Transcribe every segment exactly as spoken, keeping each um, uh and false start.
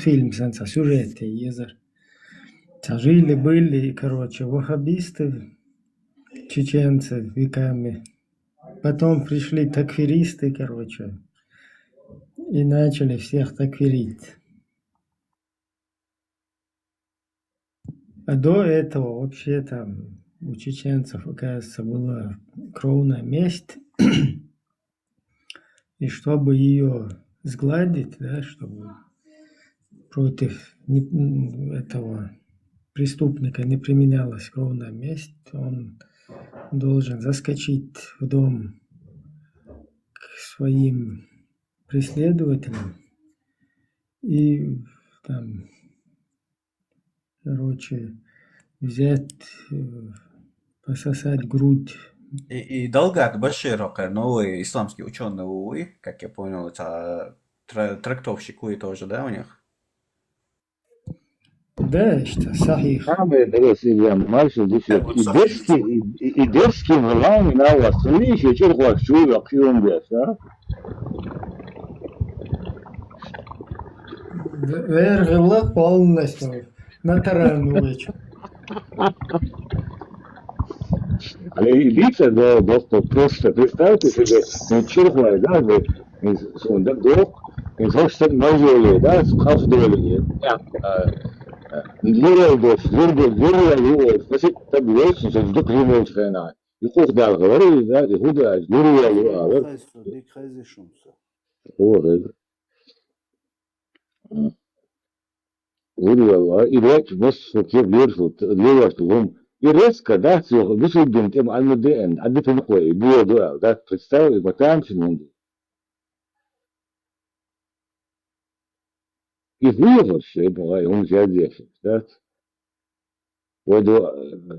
фильм санна, цхьа сюжет езар. Цхьа жили-были, короче, ваххабисты, чеченцы веками. Потом пришли такфиристы, короче, и начали всех такфирить. А до этого вообще там у чеченцев, оказывается, была кровная месть. И чтобы ее сгладить, да, чтобы против не- м, этого преступника не применялась кровная месть, он должен заскочить в дом к своим преследователям и там, короче, взять, э, пососать грудь. И, и Далгат Башир, окей, новый исламский ученый, увы, как я понял, это тра- трактовщик, увы, тоже, да, у них? Да, что сахих. Самое дорогое, я мальчик, дышит. И дерзкий, и, и, и дерзкий, главный на вас, слышишь, чё хочешь, чё я, чё он даст, а? Вер гылы полностью. На таранну веч. А и лица, да, просто, просто представьте себе, ну, чё такое, да, вы, и сонда док, и то, что мажоли, да, с кафдоли, я, а, а, лирал дос, лирал, лирал, лирал, спасибо, так вечно, что вдруг ремонт хрена. И кух дал говорили, да, и худа, лирал, а, вот. Дик хазишумса. Вот, это. Вырвала, и речь, вот, вот, я вижу, вот, леваш, вон. И резко, да, всё, высудим, тем, а, ну, да, а, да, тем, кое, и было, да, да, представил, и потом, что, ну, и вывод, что, и было, и он взял десять, да. Ва ду,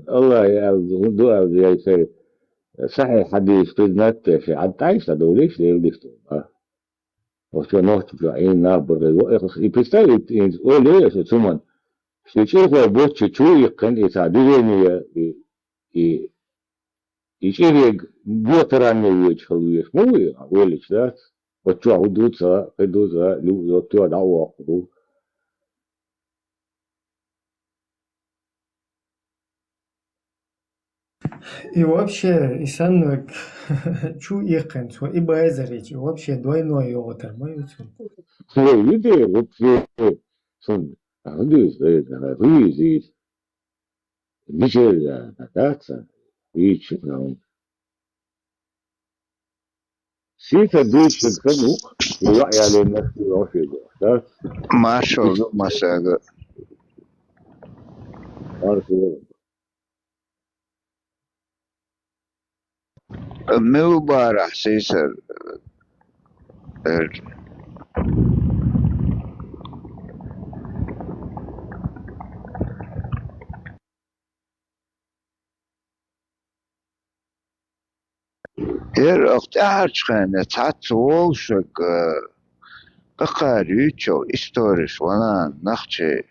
Аллах, я, ду, я, я, сахих хадис признать, что, а, тай, что, да, улиш, да, улиш, а. Вообще, ногти, и на, и представить, и, о, ле, что, цуман. Что, чё, кое, бочча, чё, и кан, и са, движение, и, и, и через, две стороны, веч, халуеш, ну, и, а, велич, да? Вот чё, удутся, идутся, лю, вот чё, да, о, у. И вообще, и саннаг чу ихкан, цо и байзарич, и вообще двойной йоготар, ма юцун. Слой, виде, вот, э, сон, а, виде, э, виде, виде, да, да, да, виде, да. Сита душит канук, и я, я лен на, да? Маршал масага. Маршал. Мил бара сисар. Эр. Эр ах тӀаьхьарчу хенахь цхьацца волушаг, э, къакхаьрючо историш ванан нахчи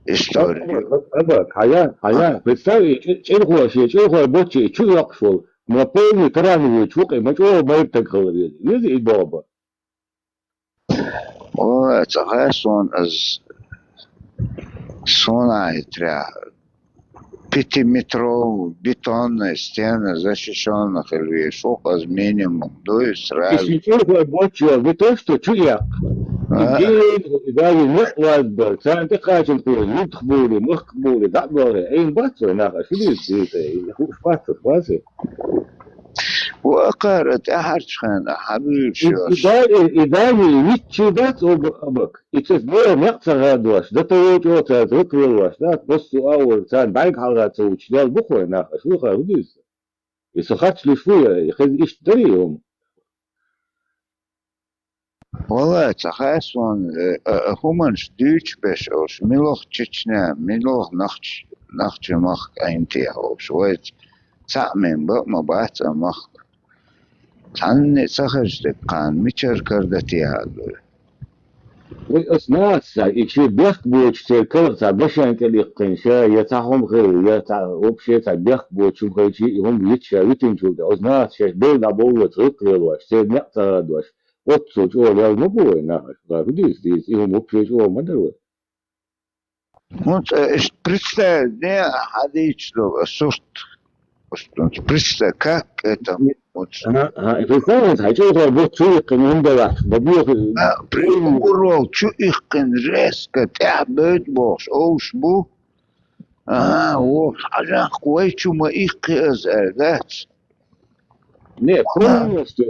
истори. Ага, ага, хьаян, хьаян. Представь, и чӀир-, чӀирхой, шен чӀирхой боччи, и чу йоккхуш волу. Ма полный таран вуьйчу вукъе, ма чӀогӀа майртаг хала веза. Веза и баба. О, цӀа хай сон аз, сон а хитря. Пятиметровый бетонная стена защищённая хила веза. Шух аз минимум дуй И сразу. шен чӀирхой боччи, не то, что чу яккха. И гейн, и даже некъ лазбар, царна тӀекхачам кхуьра, юртах бури, махка бури, дӀа а бохе, Ӏийна бац вай нах, аша хилийта дийта, и хууш бац, бац. Вакхара тӀаьхьарчу хенахь хьабуьйлуш И, и йолуш. да-, и, и даже и виччи дац обак. И цес бера некъ ца хадош, да то вочу оцара зак велош, да, массо а вара, царна бӀаьрг хьалха ца вучу, дел бу хой нах, аша вуха хӀу дийца? И со хатта луьш ву я, и хеза иштта дарий хӀума? Валлай, ца хай сон, э, э, хӀуманаш дуьйцуш беш олуш, милох Чечня, милох Нахч-, Нахчи махка Ӏийна техьа олуш, вайца цхьаъ мин бан а ма бац а махка. Цхьанна а ца хезаш дерг кхана, мичара кара дан техьа а дуй. Вай ас нахаца, и шен бехк боцуш церан карах цхьа машен тӀе ликкхина ша, я цхьа хӀума хилла, я цхьа вообще цхьа бехк боцуш хӀума хилча, и хӀума йита ша витинчул тӀе. Ас нахаца шаьш белла дӀабовллаца гӀиллакх лелош, церан некъ ца хадош, Оццул чӀогӀа лелла ма бу вай нах, аша гӀар хӀу дийца дийца, и хӀума вообще чӀогӀа ма дара вай. ХӀунда аша представить не хьадийча долу сурт? Представь, как это? Ага, ага, и представь, хьайн чӀогӀа бо чу иккхина хӀума делахь, бо боху. А, прикурол чу иккхина, резко тӀаьхьа бевдда бохуш, овш бу. Ага, воху хьажахь, вай чу ма иккхи аса аьлла дац. Не, полностью,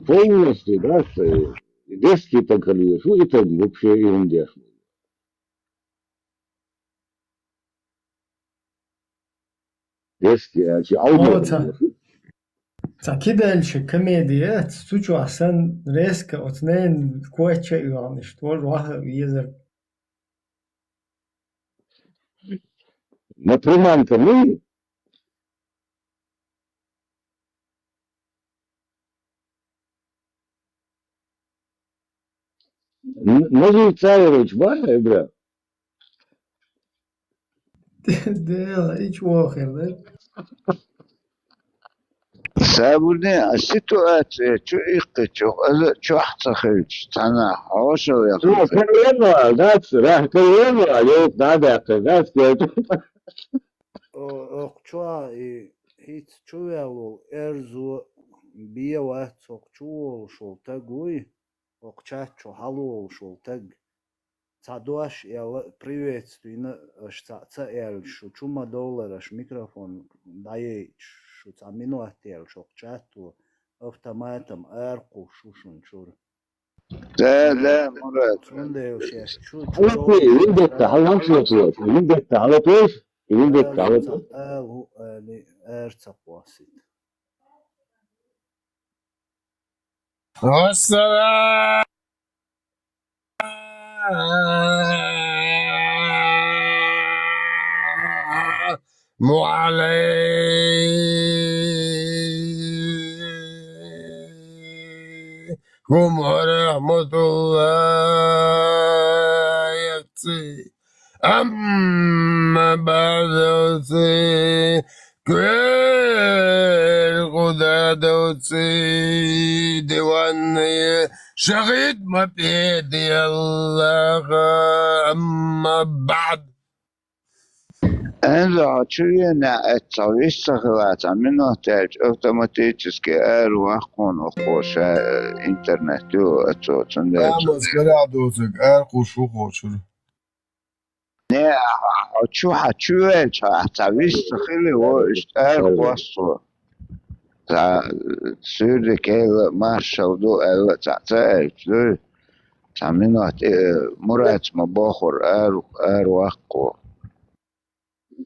полностью, да, что и детский так говорю, фу, это вообще и он деш. Детский, а чи О, алма. Ца, ца кидальча комедия, цу чохь сан резко оцу ненан коча а йоьгӀна, иштта вожа ваха везар. Ма приманка муй? Н-, Назир Цаирович бара, Ибра? Дела, ич вохир, да? Сабурне, а ситуация чу иккхичух, аса чохь ца хилча, цхьана хьошал Ну, яхна. Карьерно, да, цара, карьерно, а лев, да, да, да, да, О, окху чохь и хӀинца чу ваьлла волу эрзо бен вац, окху чу волуш волу таг вуй, окху чат чу хьалаволуш волу таг. Цхьа дош аьлла, приветствийна, аша цхьаъ ца аьлча, шу чу ма довлара, аша микрофон дӀаяйча, шу цхьа минот аьлча, окху чатто автоматом аракхуссуш шу шуна чуьра. Да, да, Мурат. Цундела шаьш чу, чу Хьала довлуш кхе, вин детта, хьала ца хьала кхе, вин детта, хьала кхе, вин детта, хьала кхе. Ала, ала, ара ца кхоссийта. Ассаламу алайкум ва рахматуллахи. Амма баъд, оцу кхел худа доцу диванна шахид ма педеллаха, амма баъд. Энза, хьо чу венехь, эццахь вист ца хилла, цхьа минот даьлча, автоматически ара ваккха хьуна оха ша интернет ю, оцо, цундела. Амма скарахь доцург ара кхуссуш ву хьо чуьра. Не, ахьа, хьо чу, хьан чу ваьлча, ахьа цхьа вист ца хили, вон иштта ара кхоссо. Цхьа суьрриг кхел а, маршалла ду аьлла а цхьаъ ца аьлча, дуй? Цхьа минот, э, Мураца ма бохура, ара, ара ваккха.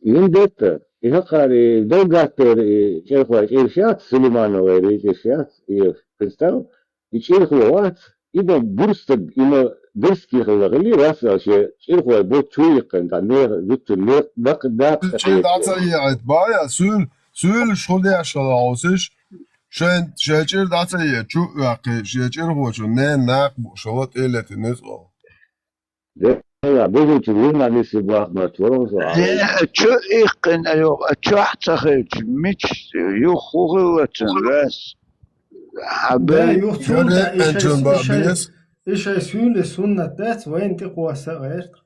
Вин детта, и хӀокхара, и Далгатера, и чӀирхой чӀирш яц, Сулеймановера и чӀирш яц, и представь, и чӀирхо вац, и дан бурстаг, и ма дерзкий хилла хили, вац аьлла, шен чӀирхой бо чу йиккхина, тӀаккха нехан, гуттар нехан, даккха, даккха. ЧӀир дӀа ца ехьийта, бая, суьйла, суьйлаш хӀун деш хила хьовсаш, шайн, шайн чӀир дӀа ца е, чу а ваьккхи, шен чӀирхочун ненан накха бууш хила тӀе а летина иза оха. Дела, бежанчу журналистийн бахмарчу вара со. Э, чу иккхина, а, чохь ца хилча, мича юха хӀун хилла цуьнан, раз? Хьан Да, бен? Юха цунна, и шай, и шай, и шай суьйле суннат дац, вайна тӀекхосса а гӀерта.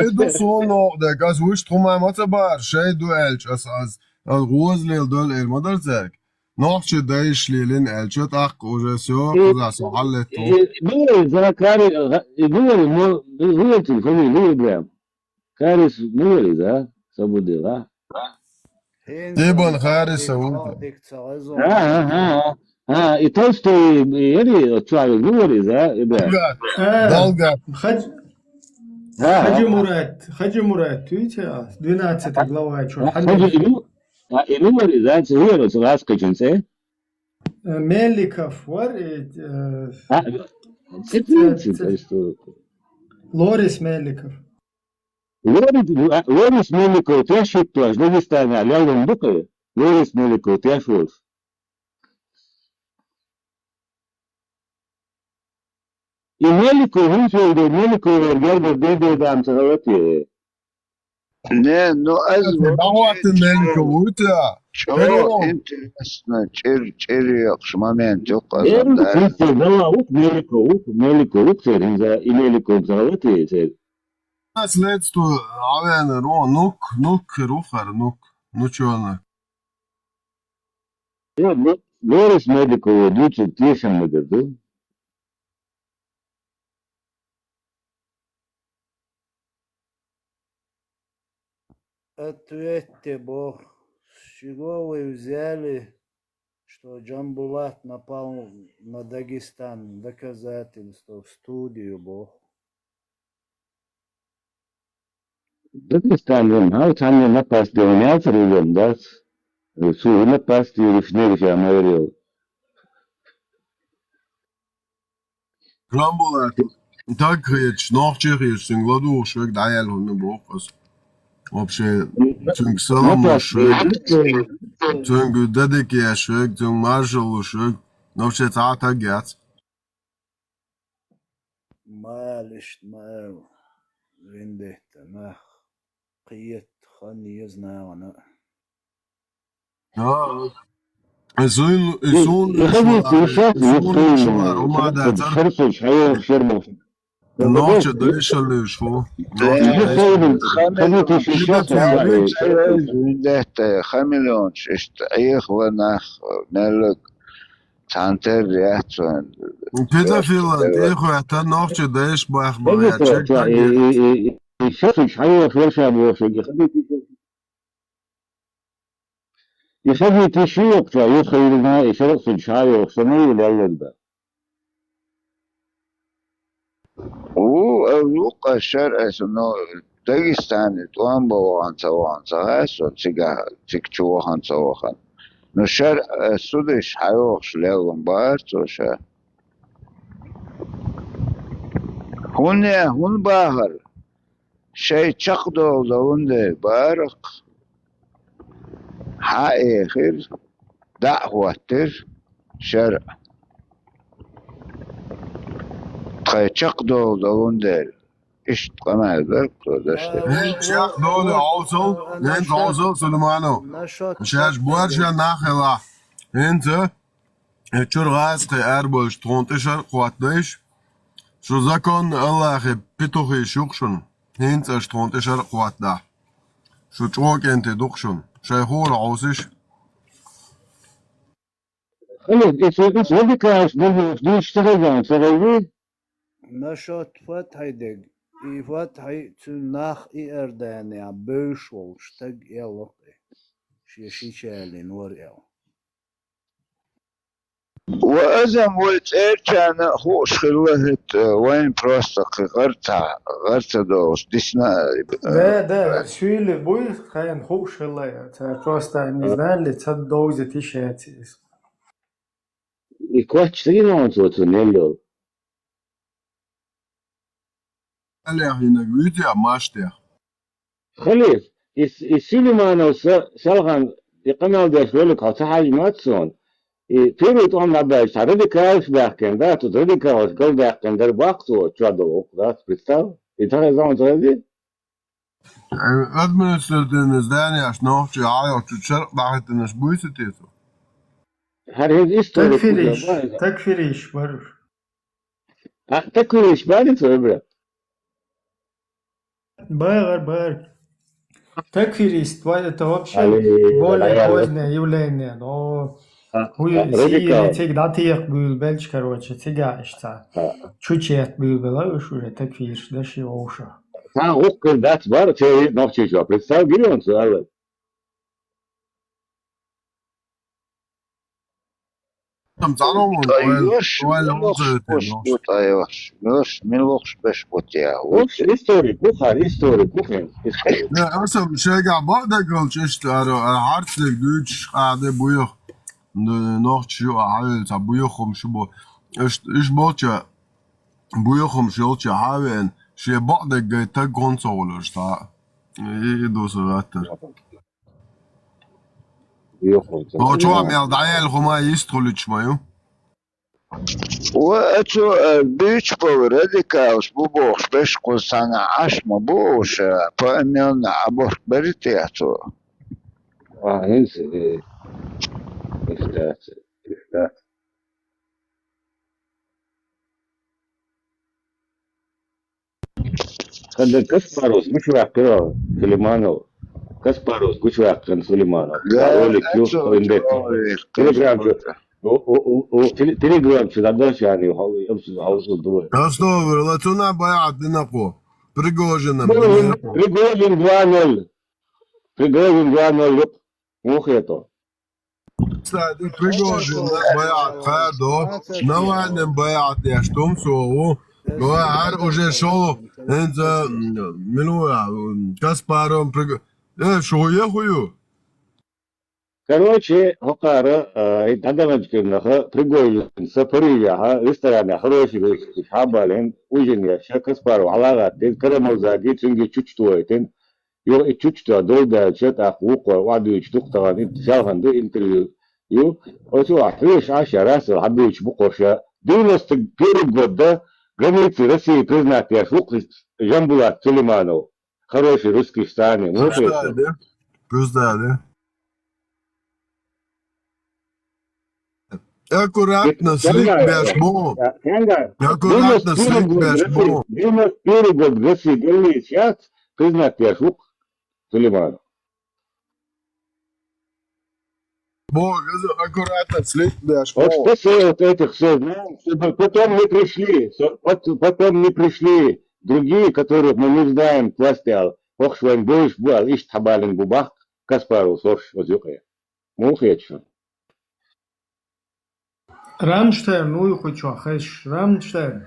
И ду суна новкъа дерг, ас вуьшта хӀума ма ца бахара, шай ду аьлча, ас, ас, ас гӀоза леладо эр ма дара цаьрга. Нохчийн дайша лелийна аьлча, тӀаккха уже всё, И, кхузахь со хьаллетта ву. И, и, муха вара иза, Кари-, и, муха вара, мо-, и, муха вара цуьнан фамилия, Ибрахим? Карис муха вара иза, Сабудилла? Тибан Хариса ву. А, а, а, а. А, и Толстой, и, яри, оцу чохь вара, муха вара иза, Ибрахим? Далгат. Э, Далгат. Хаж-, А, а. Хаджи Мурат, Хаджи Мурат, видите, а, двенадцатая глава, чё, А, Хаджи, Хаджи, и муха, а, и муха вара иза, цу хӀера, цу гӀазкхичун цӀе? Э, Меликов вар, э, э, А, ц-, ц-, ц-, ц-, Лорис Меликов. Лорис, а, Лорис Меликов, теш хӀиттош, Дагестана леллун ду-кх и? Лорис Меликов, теш волуш. И Меликов, хӀинца вай ду, Меликовера гергара дедедам ца хилла те? Не, ну, аз вообще дӀахӀоттина Меликов ву те? ЧӀо-, чӀо-, интересно, чӀир-, чӀир йоккхуш момент ю-кх аса. Меликов, дала ву-кх, Меликов ву-кх, Меликов ву-кх церан, хӀинца и Меликов ца гӀалатий церан. Ас лецту Ӏавена ро, нук, нук хир ву хара, нук, ну чона. Я, бо-, Борис Меликов дуьйцург тешам ма дара ду. Ответьте, бо, с чего вы взяли, что Джамбулат напал на Дагестан? Доказательства в студию, бо. Дагестан ван, хьал цхьанне напасть ден яцар ван дац. Цу напасть йолуш нераш а майрел. Джамбулат, таг хеташ, нохчий хеташ, цуьнга ладугӀуш верг дӀаяьлла хӀума боху аса. Вообще, цуьнга салам луш верг, цуьнга дадик еш верг, цуьнга маршалла луш верг, вообще цхьа а таг яц. Малишт ма аьлла, виндетта нах кхета хан еза нахана. Да. И суйла, и суна, и хазийта, и шаьш, и суна, и шаьш, хӀума дац. Шерсуш, хьайо, шермо. Нохча дайшаллиш ву. Виндетта, хамелеонаш, иштта Ӏехала нах, меллаг. Цхьана терра яц вайн. Педофилан тӀехӀоьттина нохча дайша бахбан яц. Шерсуш, хьайо, шерша боху. И хазийта ши йоккхача юххе йилина, и шарахь ца чу хьан йохуш санна, ю лелларг дан. Ву, а вукху шарахь, но Дагестане тӀом бан вахана ца вахана ца хаьа со, цига, цига чу вахана ца вахана. Но шарахь судаш хьан йохуш леллан бахара цо ша. ХӀунда, хӀунда бахара? Шайн чекхдолу долун дела бара-кх. Хьан а эхира, дӀа а хӀоттира шарахь. Тхайн чекхдолу долун дела, иштта къамел бара-кх цо дашдерг. Эй, чекхдолу, хьовсал, хӀинца хьовсал, Сулайманов. Шаьш бора шен нах хилахь. ХӀинца И чуьра гӀазкхий арабевлча тхуна тӀе шарахь хӀоттадайша, шу законный Аллахе петухаш ю-кх шуна, хӀинца аша тхуна тӀе шарахь хӀоттадахь. Шу чӀогӀа кӀентий ду-кх шуна, шайн хӀора хьовсийша. Хилла, и цу, и цу радикалаш дерригаш дуьйцуш ца хезна, ца хезний? Нашот Фатхьи дерг, и Фатхьи цуьнан нах Иорданехь бевзаш волу стаг аьлла-кх и, шен шича аьллина вара аьлла. Ва азам вай цӀерачарна а хууш хилла хӀетта, вайн просто кхин гӀар ца, гӀар ца долуш дисна а. Да, да, суьйли буй, тхайна хууш хилла, цара просто не знали, ца довза тиша яц иза. И коч ца гина ван цо цу нелло. Алехьинаг вуьйцу я маштех? Халис, и, и Сулейманов са, селхан, и къамел деш велиг хьо ца хьажа мац суна. И первый тӀом дӀабаьлча, цхьа радикалаш баьхкина, да, тут радикалаш галдаьккхина дара баккха цо, чо долу, да, представь? И тахай заман ца хезий? Административный зданиеш нохчий хьайохчу чарх бахьийтинаш буьйса те цо? ХӀара хӀинца историк Такфириш, бу, такфириш баруш. А, такфириш бари цо, бра? Бар, бар. Такфирист, ва-, это вообще более позднее явление, но хӀу, Сирия цига дӀатекха буьйлабелча, короче, цига иштта чу четта буьйлабелла уьш уже такфирш, да, ши вовша. Цхьа гӀуккхур дац бара, церан нохчийчо. Представь, гирон цо аьлла. Там цхьа новкъа, ткъа вайл, йош, вайл мила лохуш беш бу, ткъа йош? Йош, мила лохуш беш бу те? Вуьш историк ву хӀара, историк ву хӀара, историк. Не, аса шайгахь бакъдерг хилча, иштта ара, ара хьарцлиг дуьйцуш къаде буьйху. Н-, нохчаш ю а хьавелла, цхьа буьйху хӀума шу бу. Иштта, уьш болча буьйху хӀумаш йолча хьавеана, шен бакъдерг гайта таг гӀон ца гӀулуш цхьа. И, и ду сан гӀаттар. Йохур ца. О, чохь мел дӀаяьлла хӀума йист хуьлуьйтуш ма ю. Ва оцу, э, буьйцуш болу радикалаш бу бохуш берш кхуза цхьаьна Ӏаш ма бу уьш, э, поименно Ӏаборг бара те оцу? А, хӀинца, э, иштта, иштта. Хадда Каспаровс гучуваьккхира Сулейманов. Каспаровс гучуваьккхина Сулейманов. Га, ролик ю, оцу, ин бетта. Телеграм чу. О, о, о, о, теле-, Телеграм чу дӀадахча, яни, хьал-, хьал-, хьалсу дуй. Астагфирулла, цунна байӀат дина кху. Пригожина. Пригожин, Пригожин два ноль. Пригожин два ноль юкъ. Мухето. Кстати, Пригожин байӀат кхаьдо, Навальныйн байӀат деш тумсо ву. Гой, хӀара уже шолгӀа, хӀинца, м, мила ву, м, Каспаров, Приго-, э, шу я хӀу ю? Короче, хӀокхара, а, и дӀадамаж кирнаха, Пригожин са Парижехьа, ресторанехь хороший веший хьабалин, ужин еш, Каспаров хьалагӀаттина, Карамурзаги цуьнга чучтойтина, Юха и чучтоь долдаьлча, тӀаккха вукхо охьадуьйцуш ду-кх тахана, ит селхана ду интервью ю. Оцу а хьоьжуш Ӏаш а, рассел хьадуьйцуш бу-кх уьш. Девяносто первый год да, границы России признать деш ву-кх Жамбулат Сулейманов. Хороший русский стане. Муха Пусть да, да? Пусть да, да? Аккуратно слить беш бу. Аккуратно слить беш бу. Девяносто первый год России границы сейчас признать деш ву-кх Сулейманов. Бо, аккуратно слить беш бу. Вот что все вот этих все знаем, чтобы потом не пришли, со-, пот-, потом не пришли другие, которых мы не знаем, к власти ал. Ох, швайн бойш бу ал, ишт хьабалин бу бах, Каспаров сорш оз юкъе. Муха хеташ шу? Рамштерн вуй хӀу чохь хезаш, Рамштерн.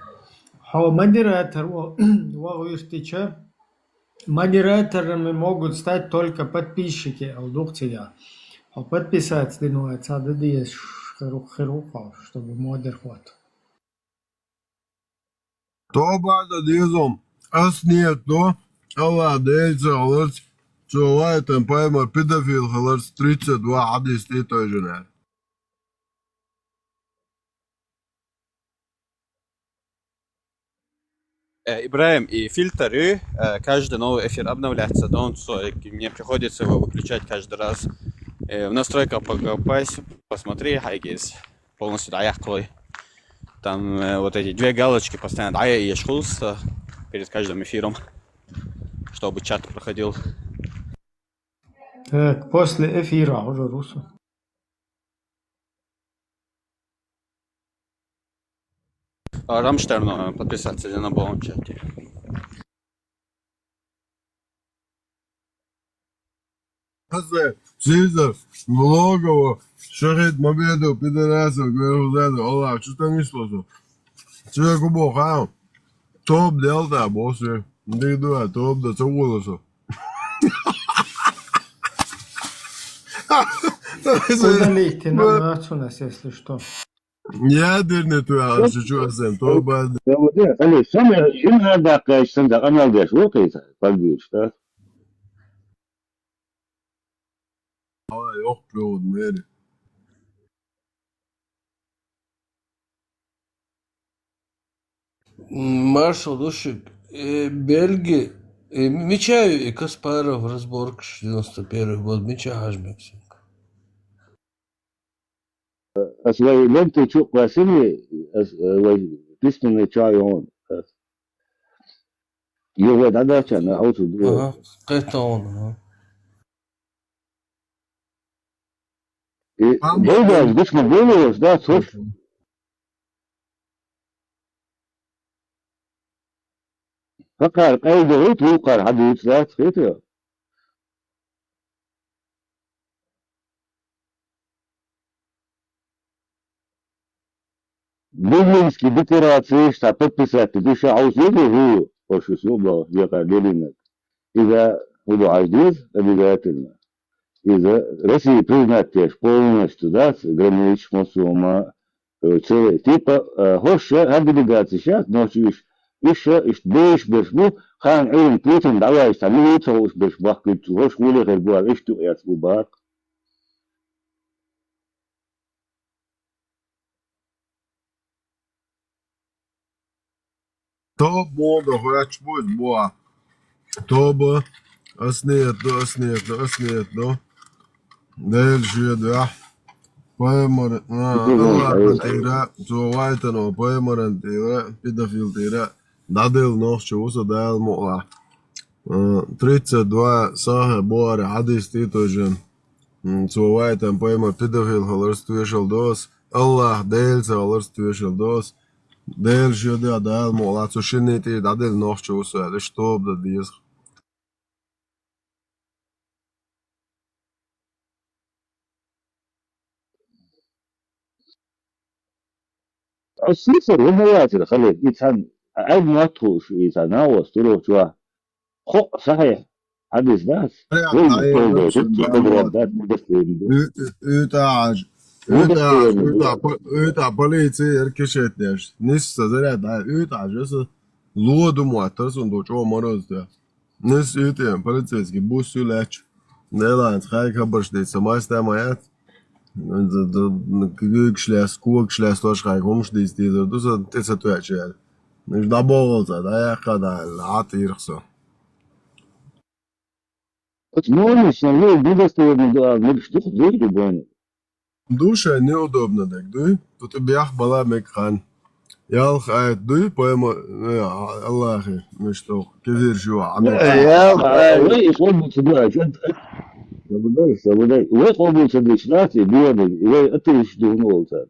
Хьо модератор ваха вуьртича, модераторами могут стать только подписчики, аьлла ду-кх цигахь. Хьо подписаться дина вац, цхьа дан дезаш хир ву, хир ву хьо, чтобы модерхот. Тоба дан деза, ас нет, но Аллах Дела ца хиларца, цо вайтан пайхамар педофил хиларца тридцать два хьадис тӀе тойжина. Э, Ибрахим, и фильтр, и, э, каждый новый эфир обновляться, да, он со-, э, мне приходится его выключать каждый раз. Э, в настройках покопайся, посмотри, хьайгиз полностью дӀаяккхалой. Там, э, вот эти две галочки постоянно дӀаяйеш хуьлуш, э, перед каждым эфиром, чтобы чат проходил. Так, после эфира уже русу. А, Рамштерну, э, подписаться на любом чате. Хаза, Сиза, Глогова, Шахид Мамедов, пидорасов, Гверхузадов, Аллах, что там не слышал? Человеку Бог, а? Тоба делта, босс, э. Дык дуа, тоба да, ца волосов. Удалите нам нацу нас, если что. Ядерный твоя, что, что, Сэм, тоба. Да вот, да, алло, самое, шин хӀара даккха, сан да, канал деш, вот это, подбьешь, да? Ой, ох, провод мэри. М, маршал душик, э, Бельги, э, мича ю и Каспаров разборкаш девяносто первый год, мича хьажа, Максим? Ас вай ленты чу кхоьссина, ас, э, вай письменный чу йогӀун. Ас. Юха вай дӀадахча, на хьовсур ду. Ага, кхетта хьуна, ага. И Ам- Белгаш гучма белуш, да, цуш. Хакар къайда гӀуьт, вукхар хьадуьйцу, дац, хетар? Берлинский декларацеш цхьа подписать ду ша хьовсийла хӀу, хӀорш шу боху декъар Берлинаг. Иза хӀу ду хьажа деза обязательно. Иза Россия признать деш полностью дац, границаш массо а ма, э, ца-, типа, э, хӀорш ша хӀара делегацеш яц, нохчий уьш, уьш ша, иштта беш берш бу, кхана Ӏуьйранна Путин дӀаваьлча цхьа милица хууш берш бахкуьйту, хӀорш гӀоле хир бу аьлла, иштта ю яц бу бакъ. Тоба мо до хвач буй, бо. Тоба, ас нет до, ас нет до, ас нет до. Дел жуя да. Пайма-, а, Аллахьан тӀера, цо вайтано пайма-, тӀера, педофил тӀера. Дадел нохчо уса дал мола. Э, тридцать два сахе боре хьадис ти тоже. М, цо вайтан пайма педофил халарс твешал дос. Аллахь Делца халарс твешал дос. Дел жеда дал мола цо шинни ти дадел нохчо уса. Деш тоба да деза. Ас сисар вахаватир хале, ицан, ай матхуш, ицан, наос, турухчуа. Хо, сахе, хадис дас. Вон, ай, тол, вон, шин, тол, вон, дат, мудастын. Ю-, ю-, ютаж. Ютаж, мудастын. Ютаж, по-, ютаж, полиция, эркешет деш. Нисса, заряд, да, ютаж, эса луо думуа, тарсун до, чо мороз, да. Нис ютем, полицейский бус юлач. Деланс, хай хабарш дейт, самай стамаят. Д-, д-, гюгшлес, когшлес, тош хай, гумш дейс, дейзер, дуса, ты сатуячер. Ниш да болца, да, яха, да, ат ирхсо. Вот, ну, он, если вы недостаёт, ну, да, ну, что, дуй, любой. Душа неудобно, так, дуй? Тут и бях бала мек хан. Ялх айт дуй, поэма, э, Аллахи, ну что, кезир жуа, амек. Э, ялх айт. Вы и хлопнул сюда, а чё ты? Сабудай, сабудай. Вы хлопнул сюда, шнати, биоды, и вы это ещё думал, так.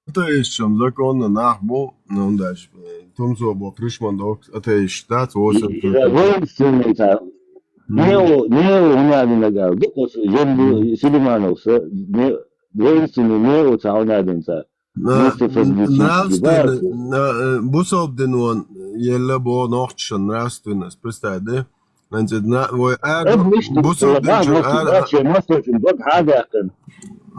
Атеистчам законна нах бу, ну, дальше, э, тумсо бо пришман док, атеист, да, цо И, и, да, воинственный там. Мгм. Нео, нео, у нас иногда, да, вот, Жен-, Мгм. Сулейманов, с-, не, воинственный нео, ца, у нас иногда. На-, Мистер Фантастический, нравственный, да, на-, э, бусалбдин вон, елла бо нохчан нравственность, представь, да? Значит, на-, вой ар, Эд мишта бусалбдин салабан, чур мохту ар, баче, мохту чин, бак хадакан.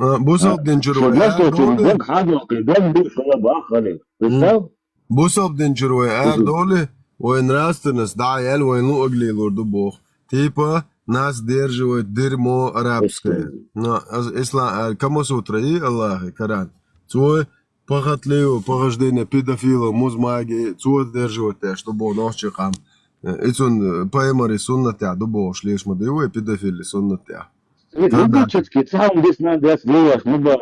А, бусалбдин чур вой ар, мохту чин, доли. Бак хадакан, бак бу салабан хали. Представь? Бусалбдин чур вой ар, Мгм. Доли, вой нравственность, да, ел вой луагли лурду бох. Типа, нас сдерживает дерьмо арабское. Ислам. Но, ас-, ислам, а, Камасутра и Аллах, и Коран. Цой похотливо, похождение педофила, музмаги, цо сдерживать, э, чтобы он охчи хам. Э, и цун, э, паймари суннатя, дубо шлеш ма дивы, педофили суннатя. Э, когда логически, сам здесь надо сделать, ну, да,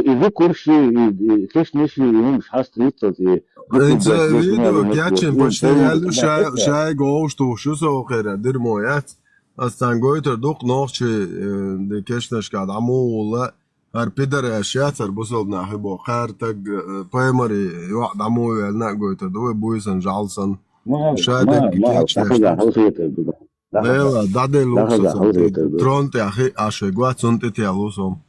и вы курши, и, и кешниши, и он шастрицат, и Э, ца видео, кячин почти ялу шай, шай гоуш ту, шу со хера, дерьмо, яц. Ас цан гойтер дук нохчи, э, де кешнашка, даму ула, Ар пидараш яцар бусалб нахи бо, хар таг, э, паймари, юа даму ял на гойтар, дуй буйсан, жалсан. Ма, Шадек ма, ма, кечнеш даха да тус. Халхетер, да. Лела, даде Даха лукса да сан, халхетер, да. Трон те ахи, аши гуа цун те те алусом.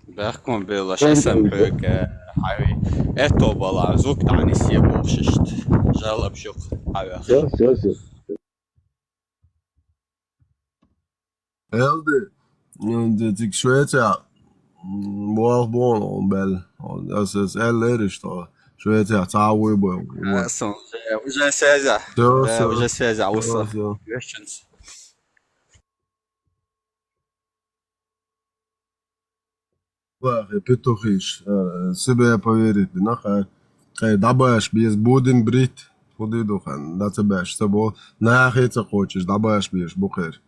Бехком бела, Трон шесам те пек, э, хави. Это бала, звук тани се бохшишт. Жалоб шук, хави. Всё, всё, всё. Элди, ну, де цик Швеция, м, буал бон, он бел. Он, ас, ас, эл эриш, что Швеция цауи бен. Вот. А, сон, уже, уже связя. Всё, Да, всё. Уже связя, Всё, уса. Всё. Questions. Вахи, петухиш, э, себе поверить, нахай. Хай, дабаш, без будем брить. Худи духан, да цебеш, цебо. Нахи ца хочешь, дабаш, беш, бухер.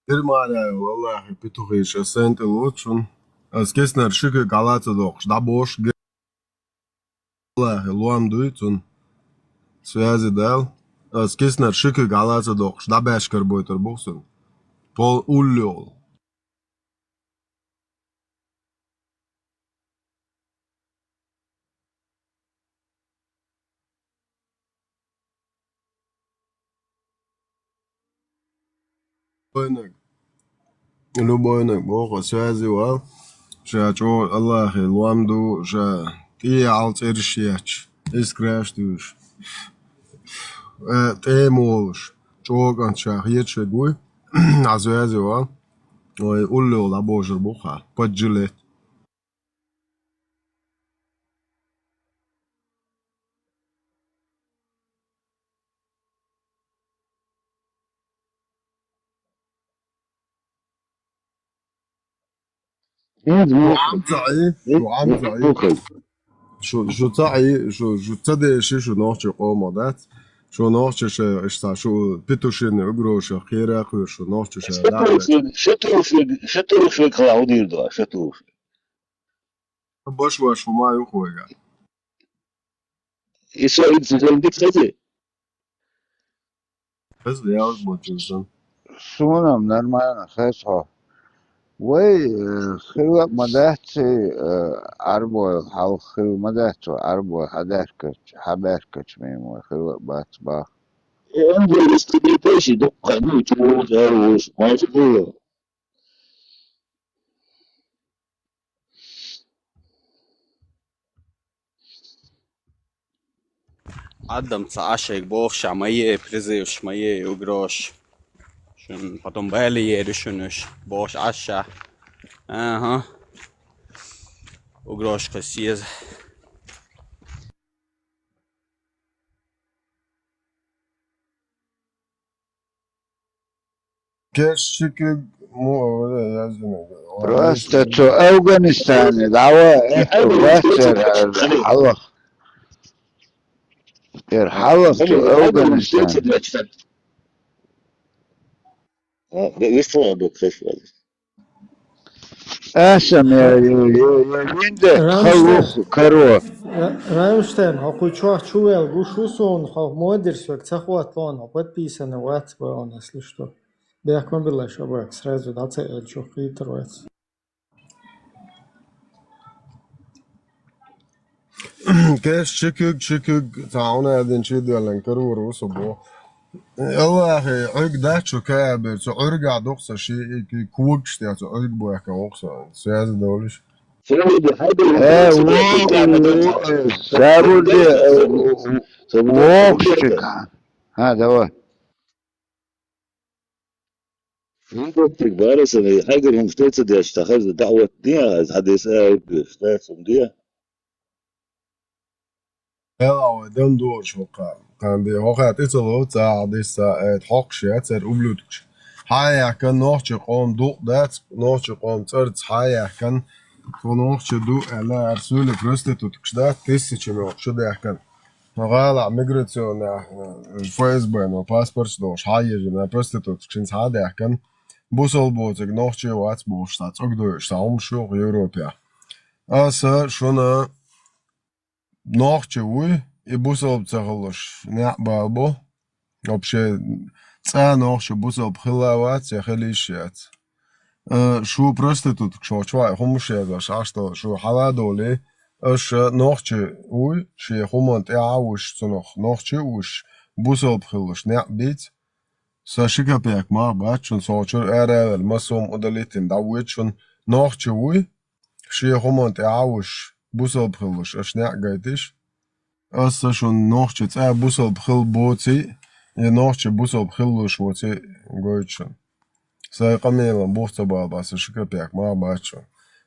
Германия, валлахи, петухиш, а сент лучшун. А скеснер шике галаца дохш, дабош, Аллахи, луам дуй цун. Связи дал. Ас киснар шикы галаца дохш. Да башкар бойтар бухсун. Пол уллёл. Любойнаг. Любойнаг, бохо, связи вал. Ша чо Аллахи луамду, ша тӀе алцӀерш яч. Искраш душ. Э, тӀе молш. ЧӀокӀан ша хьеча гуй. А связи вал. Ой, уллёл а божар буха. Поджилет. Шу Ӏам ца Ӏи, шу Ӏам ца Ӏи. Шу, шу ца Ӏи, шу, шу ца деши, шу нохчи къомо дац. Шу нохчи ше, иштта шу Петушини угроша хера ху, шу нохчи ше да. Шатуруши, шатуруши, шатуруши кала удир да, шатуруши. Баш ваш ху ма ю хуйга. Исо ин сизон дик хази. Хеза, ялх бочунсан. Суна нормально, хеза хьо. Вай, э, хила ма дац, э, Ӏарбой, хьалха хила ма дац, Ӏарбой хьадаьхкач, хьабаьхкач мимо, хила бац бах. Э, он был, что ты пойси, да, ну, чего, да, уж, мальчик был. Адам ца Ӏашайг бохуш ма е, призывш ма е, угрош. Шун потом бали ери шунуш, бохуш Ӏаша. Ага. Угрош кхы сеза. Кешчикиг му-, яздина. Просто цу Афганистане дӀаваха, э, цу бацара хьалха. Эр хьалха цу Афганистане. Аса ме, ю, ю, ю, винде, Рамштайн. Халух, каро. Ра-, Рамштайн, хьо кху чохь чу вел гуш ву суна, хьо модир соьга ца хӀоттлон, хьо подписана вац баун, если что. Бехк ма билла, шабак, сразу дӀа ца элчу хитар вац. Кеш чикиг, чикиг, цхьа хьуна аьлла дин чу доьллан карор ву со бо. Аллахе, Ӏуьрг дац шу каабер, цу Ӏуьргахь дукха сан ши, и, и когаш тӀе цу Ӏуьрг бохка вокху со, связь долуш. Э, ву, ву, э, сабур де, э, ву, ву, вокху чика. А, давай. ХӀинца бара сан, хьайгара хӀума ца деш, ца хаза даӀват де, аз хьадис а, ца хаза де. Эла вай дам дораш хӀокха. Кханде хӀокха тӀе ца лов, ца хьадис, ца айта хьокхуш яц, цара ублюдкаш. Хьаяхкан нохчи къом дукъ дац, нохчи къом цӀарца хьаяхкан, тхо нохчи ду аьлла, ар суьйли проституткаш дац, тиссача мегӀ шу даьхкан. ГӀалахь миграционная, э, ФСБ-но паспорташ долуш хьаежина, проституткашца хьадаьхкина, бусалба боцург нохчи вац бохуш, цхьа цӀогдойуш, цхьа хӀумаш ю Европехь. Аса шуна нохчи вуй, и бусалба ца хилуш, неӀ бала бу. Вообще, цкъа нохчи бусалба хилла вац, я хила йиш яц. Э, шу проститутка шо чохь хӀумаш езаш Ӏаш долу, шу хьала а долий, аша нохчи вуй, шен хӀуманна тӀаьхьа а вуьш цунах, нохчи а вуьш, бусалба хилалаш некъ бийца. Сан ши копейк мах бац шуна, со чуьра ара а ваьлла, массо а удалитина дӀавоьду шуна, нохчи вуй, шен хӀуманна тӀаьхьа а вуьш, бусалба хилалаш, аша некъ гайтиш. Аса шуна нохчи цкъа бусалба хила боций, я нохчи бусалба хила луш воций гойту шуна. Сайн къамелан бух ца бала баса ши копейк мах бац шуна.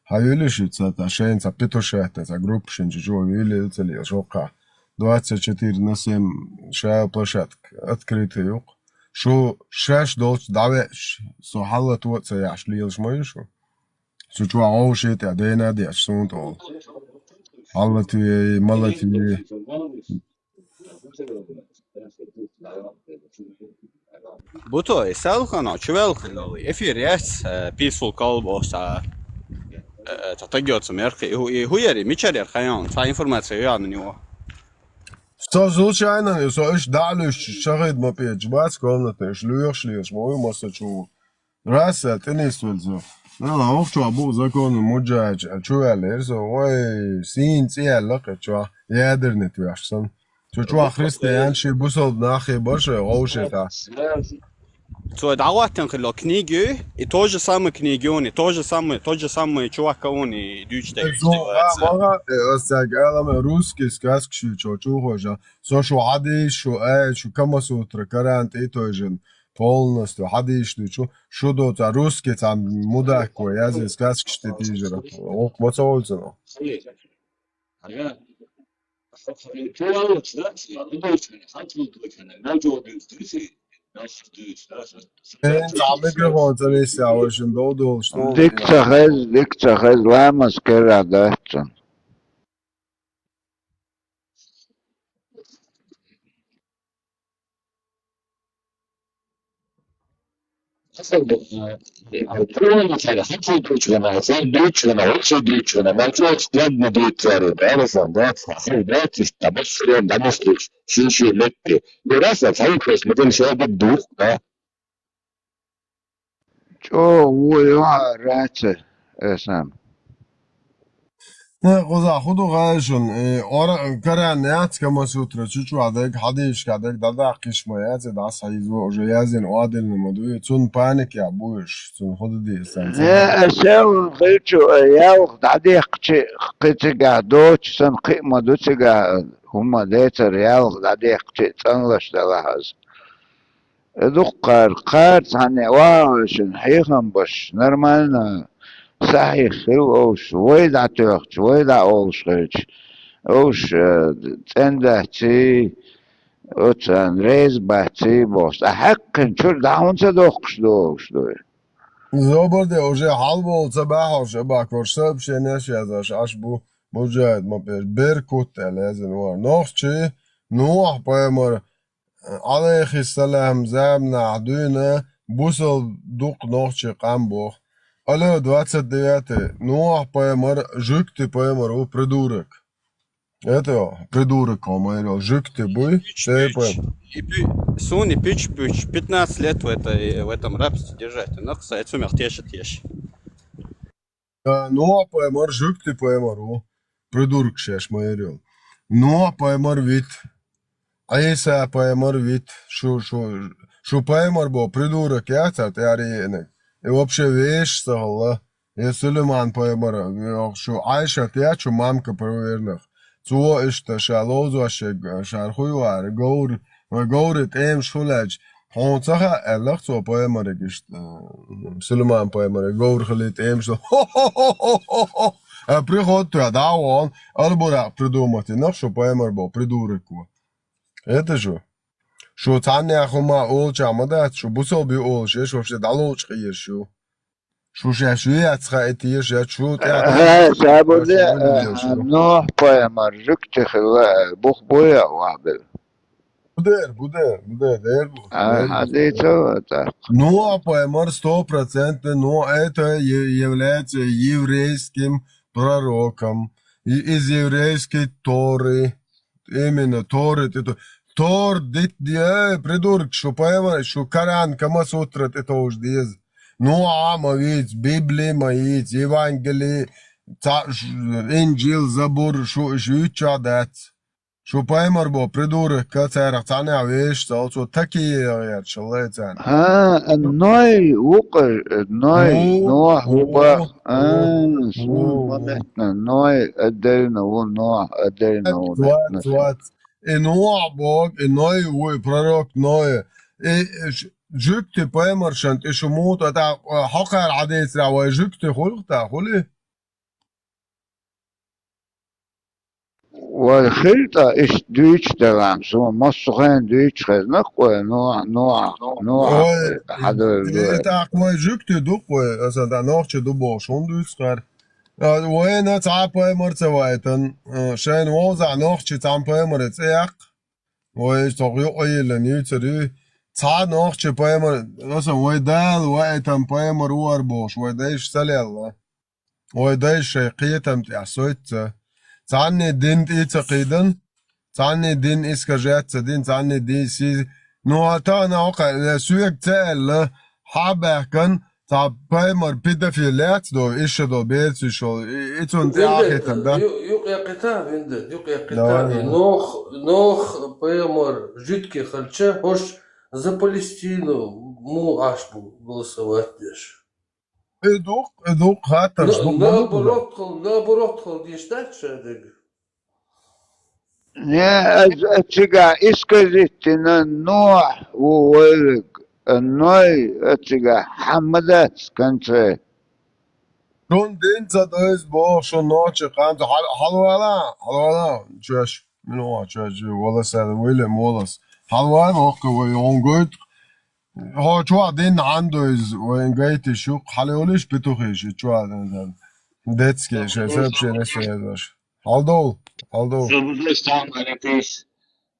Хьан юьллиш ю ца, та шайна ца петушатна, ца группа шин чу чу вуьйллий ца лела шоккха. Двадцать четыре на семь ша площадка открытый юкъа. Шу шаьш долчу дӀавеача, со хьаллатво а ца яхьаш лелаш ма ю шу? Цу чохь вовшийн тӀе дена а деача суна тӀе волу. Хьаллатве, малатве. Буто, и селхана, чу велхана, эфир яц, э, Peaceful Club бохуш цхьа, э, цхьа тагйоца мерхи, и хӀу-, и хӀу яри, мичара яр хайон, цхьа информация ян у него. Со случайно, со иш дӀа а луьйш, шахид ма печу бац комнатна, иш лоьхуш лелаш ма вуй массо а чу. Раз а тӀе нисвелла со. Нана, хӀокху чохь бу законан муджаьча, а чу ваьллера со. Вай, сийна цӀе яьлла кхечохь, ядерный тоьхча санна. Цу чохь христиан ши бусалба нахе бара шайн гӀовшита. Цо дӀахӀоттина хилла книги, и то же самое книги, и то же самое, тот же самый чувак, он и дуьйцу тайпа. Э, зо, а, мага, э, ас цаьрга алам, э, русский сказка шу чо чухожа. Со шу хьадийш, шу ай, шу Камасутра, Коран тӀе тойжина. Полностью хьадийш ду чу, шу доцу русский цхьа мудак вай, язъе сказкаш тӀе тийжира. Вокху ма ца вовлу цунах. Э, цхьа микрофон ца нисъяь, вайшин дов долуш ду. Дика ца хеза, дика ца хеза, ламаз керра дац цунна. ЧӀогӀа ву юхьа раьцар, Эсан. Не, кхузахь хӀун ду хаьий шуна? Э, ора каран яц Камасутра, чу чохь дерг, хьадисашкахь дерг дӀадаккха йиш ма яц, и дӀасахьийзо уже яздина, охьадиллина ма ду, и цунна паникехь бу уьш, цунна хӀун дан деза царна? Не, аса хилча, ялх дӀадехкачи, кхин цигахь доцуш санна, кхин а ма ду цигахь, хӀума децара ялх дӀадехкачи, цӀанлаш делахь аса. Дуккха кхара, кхара цхьанне вагӀа шуна хьехам беш, нормально, сахьихь хила олуш, вай дӀатоьхча, вай дӀаолуш хилча, олуш, э, цӀендаьций, оцарна реза баций бохуш. Ткъа хьаькхина чуьра дӀа хӀунда ца дохкуш ду олуш ду? Зобарде, уже хьалаболу ца баьхьалш, Абакор, сообщенеш язаш Ӏаш бу, Муджахид ма пеш, Беркут аьлла яздина вара. Нохчий, Нухь-пайхамар, Ӏалайхиссалам заманахь дуьйна бусалба дукха нохчий къам боху. Алло, двадцать девятый. Нухь-пайхамар, жуьгти пайхамар ву, придурок. Это придурок, по-моему, жуьгти буй, цепа. Суни пич пич, пятнадцать лет в, этой, в этом рабстве держать. Ну, кстати, сумех теша теша. Нухь-пайхамар, жуьгти пайхамар ву. Придурок шаьш ма ярел. Нухь-пайхамар вит. Ӏийса-пайхамар вит. Шу, шу, шу пайхамар бо придурок яцар тӀаьхьара еанарг. И вообще вешаш ца хилла. Я Сулайман-пайхамар, шу Ӏайшат яц шу мамка провернах. Цо иштта ша ловзош шег, шара хуй вара, говр, вай говри тӀемаш хулаьча, хьуна ца хаьа, аьллах цо пайхамариг иштта, Сулайман-пайхамариг говр хили тӀемаш ху-ху-ху-ху-ху-ху. А приход тоьхна дӀа а вахана, албуракъ придумать йинах шу пайхамар бо, придурок ву. Это шу. Шу цхьаннех хӀума олуча ма дац, шу бусалба ю олуш, еш вообще дӀалолчу хиеш ю. Шу шаьш веац хаийта еш, я шу тӀе а Ха, ша бу де, Нухь-пайхамар жуьгти хилла, бух буй а вахбелла. Будер, будер, будер, дер бу. А, хьадийцал а тӀаккха. Нухь-пайхамар сто процентов, но это е- является еврейским пророком. И- из еврейской Торы, именно Торы, ты то- Тор дит, э, придурок, шу пайхамар, шу Коран, Камасутра тӀе товш деза. Нухь а ма вийца, Библи ма йийца, Евангели, ца- ш- Инжил, Забур, шу уьш юьйцча дац. Шу пайхамар бо придурок, царах цхьаннех вешаш ца хилла, цо такие яхъяьрча лайцарна. ХӀа, Ной ву-кх, Ной, Ву, Нохь ву ву, бах. А, ву, суна ву, ма ву. метна, Ной отдельно ву, Нохь отдельно ву Вац, метна. вац. И Нохь бог, и Ной ву, и пророк Ной. И ш- жуьгти пайхамаршан тӀе шу муха, тӀа, а, хьокхара хьадийцарехь вай жуьгти хуьлу-кх тӀа, хуьлий? Вай хила тӀа иштта дуьйцуш делахь, суна массо а хенахь дуьйцуш хезна-кх вай, Нохь, Нохь, Нохь Вай, хьадевлла и вай. тӀаккха вай жуьгти ду-кх вай, аса тӀа нохчи ду бохуш, хӀунда дуьйцу хӀара? А, вайна цхьа а пайхамар ца вайтан, а, шайна вовзахь нохчи цхьана пайхамаре цӀе яккха. Вай цхьа юкъа йиллина юьйцур ю. Цхьа нохчи пайхамар, аса вай Дала вайтан пайхамар ву хӀара бохуш, вай дайша ца лелла. Вай дайша шайн кхетам тӀехь сойтта ца. Цхьанне дин тӀе ца кхийдан, цхьанне дин искажать ца дин, цхьанне дин си-, ну, а тахана хьокхаьрна, соьга ца аьлла, хьа а баьхкан, цхьа пайхамар педофил яц до, иша до, берцуьш, и, и цунна тӀе а хетан, да? Юкъекъита, винда, юкъекъита. Давай, давай. Нох, Нох пайхамар жуьгти хилча, хӀорш за Палестину муха Ӏаш бу голосовать деш? И дукх, и дукх, хаттарш На- дукх, ма дукх. Наоборот хила, наоборот хила деш дац ша дерг? Не, ас, ас цигахь исказиттина Нохь ву вайлиг, а Ной, ас цигахь хьан ма дац конце. Шун дин ца дайза боху, шун нохчи кханца хьал-, хьалвала, хьалвала, чоьш, мила ван чоьш, вала сара, виле молас. Хьалван, охка вай, он гойту, Хьо чохь дин хьан ду иза, вайн гайтиш ю, хьалайолиш петухиш, и чохь дин дан. Детский, шайн сообщение стоит ваш. Хьалдол, хьалдол. Соблюдать там аритись.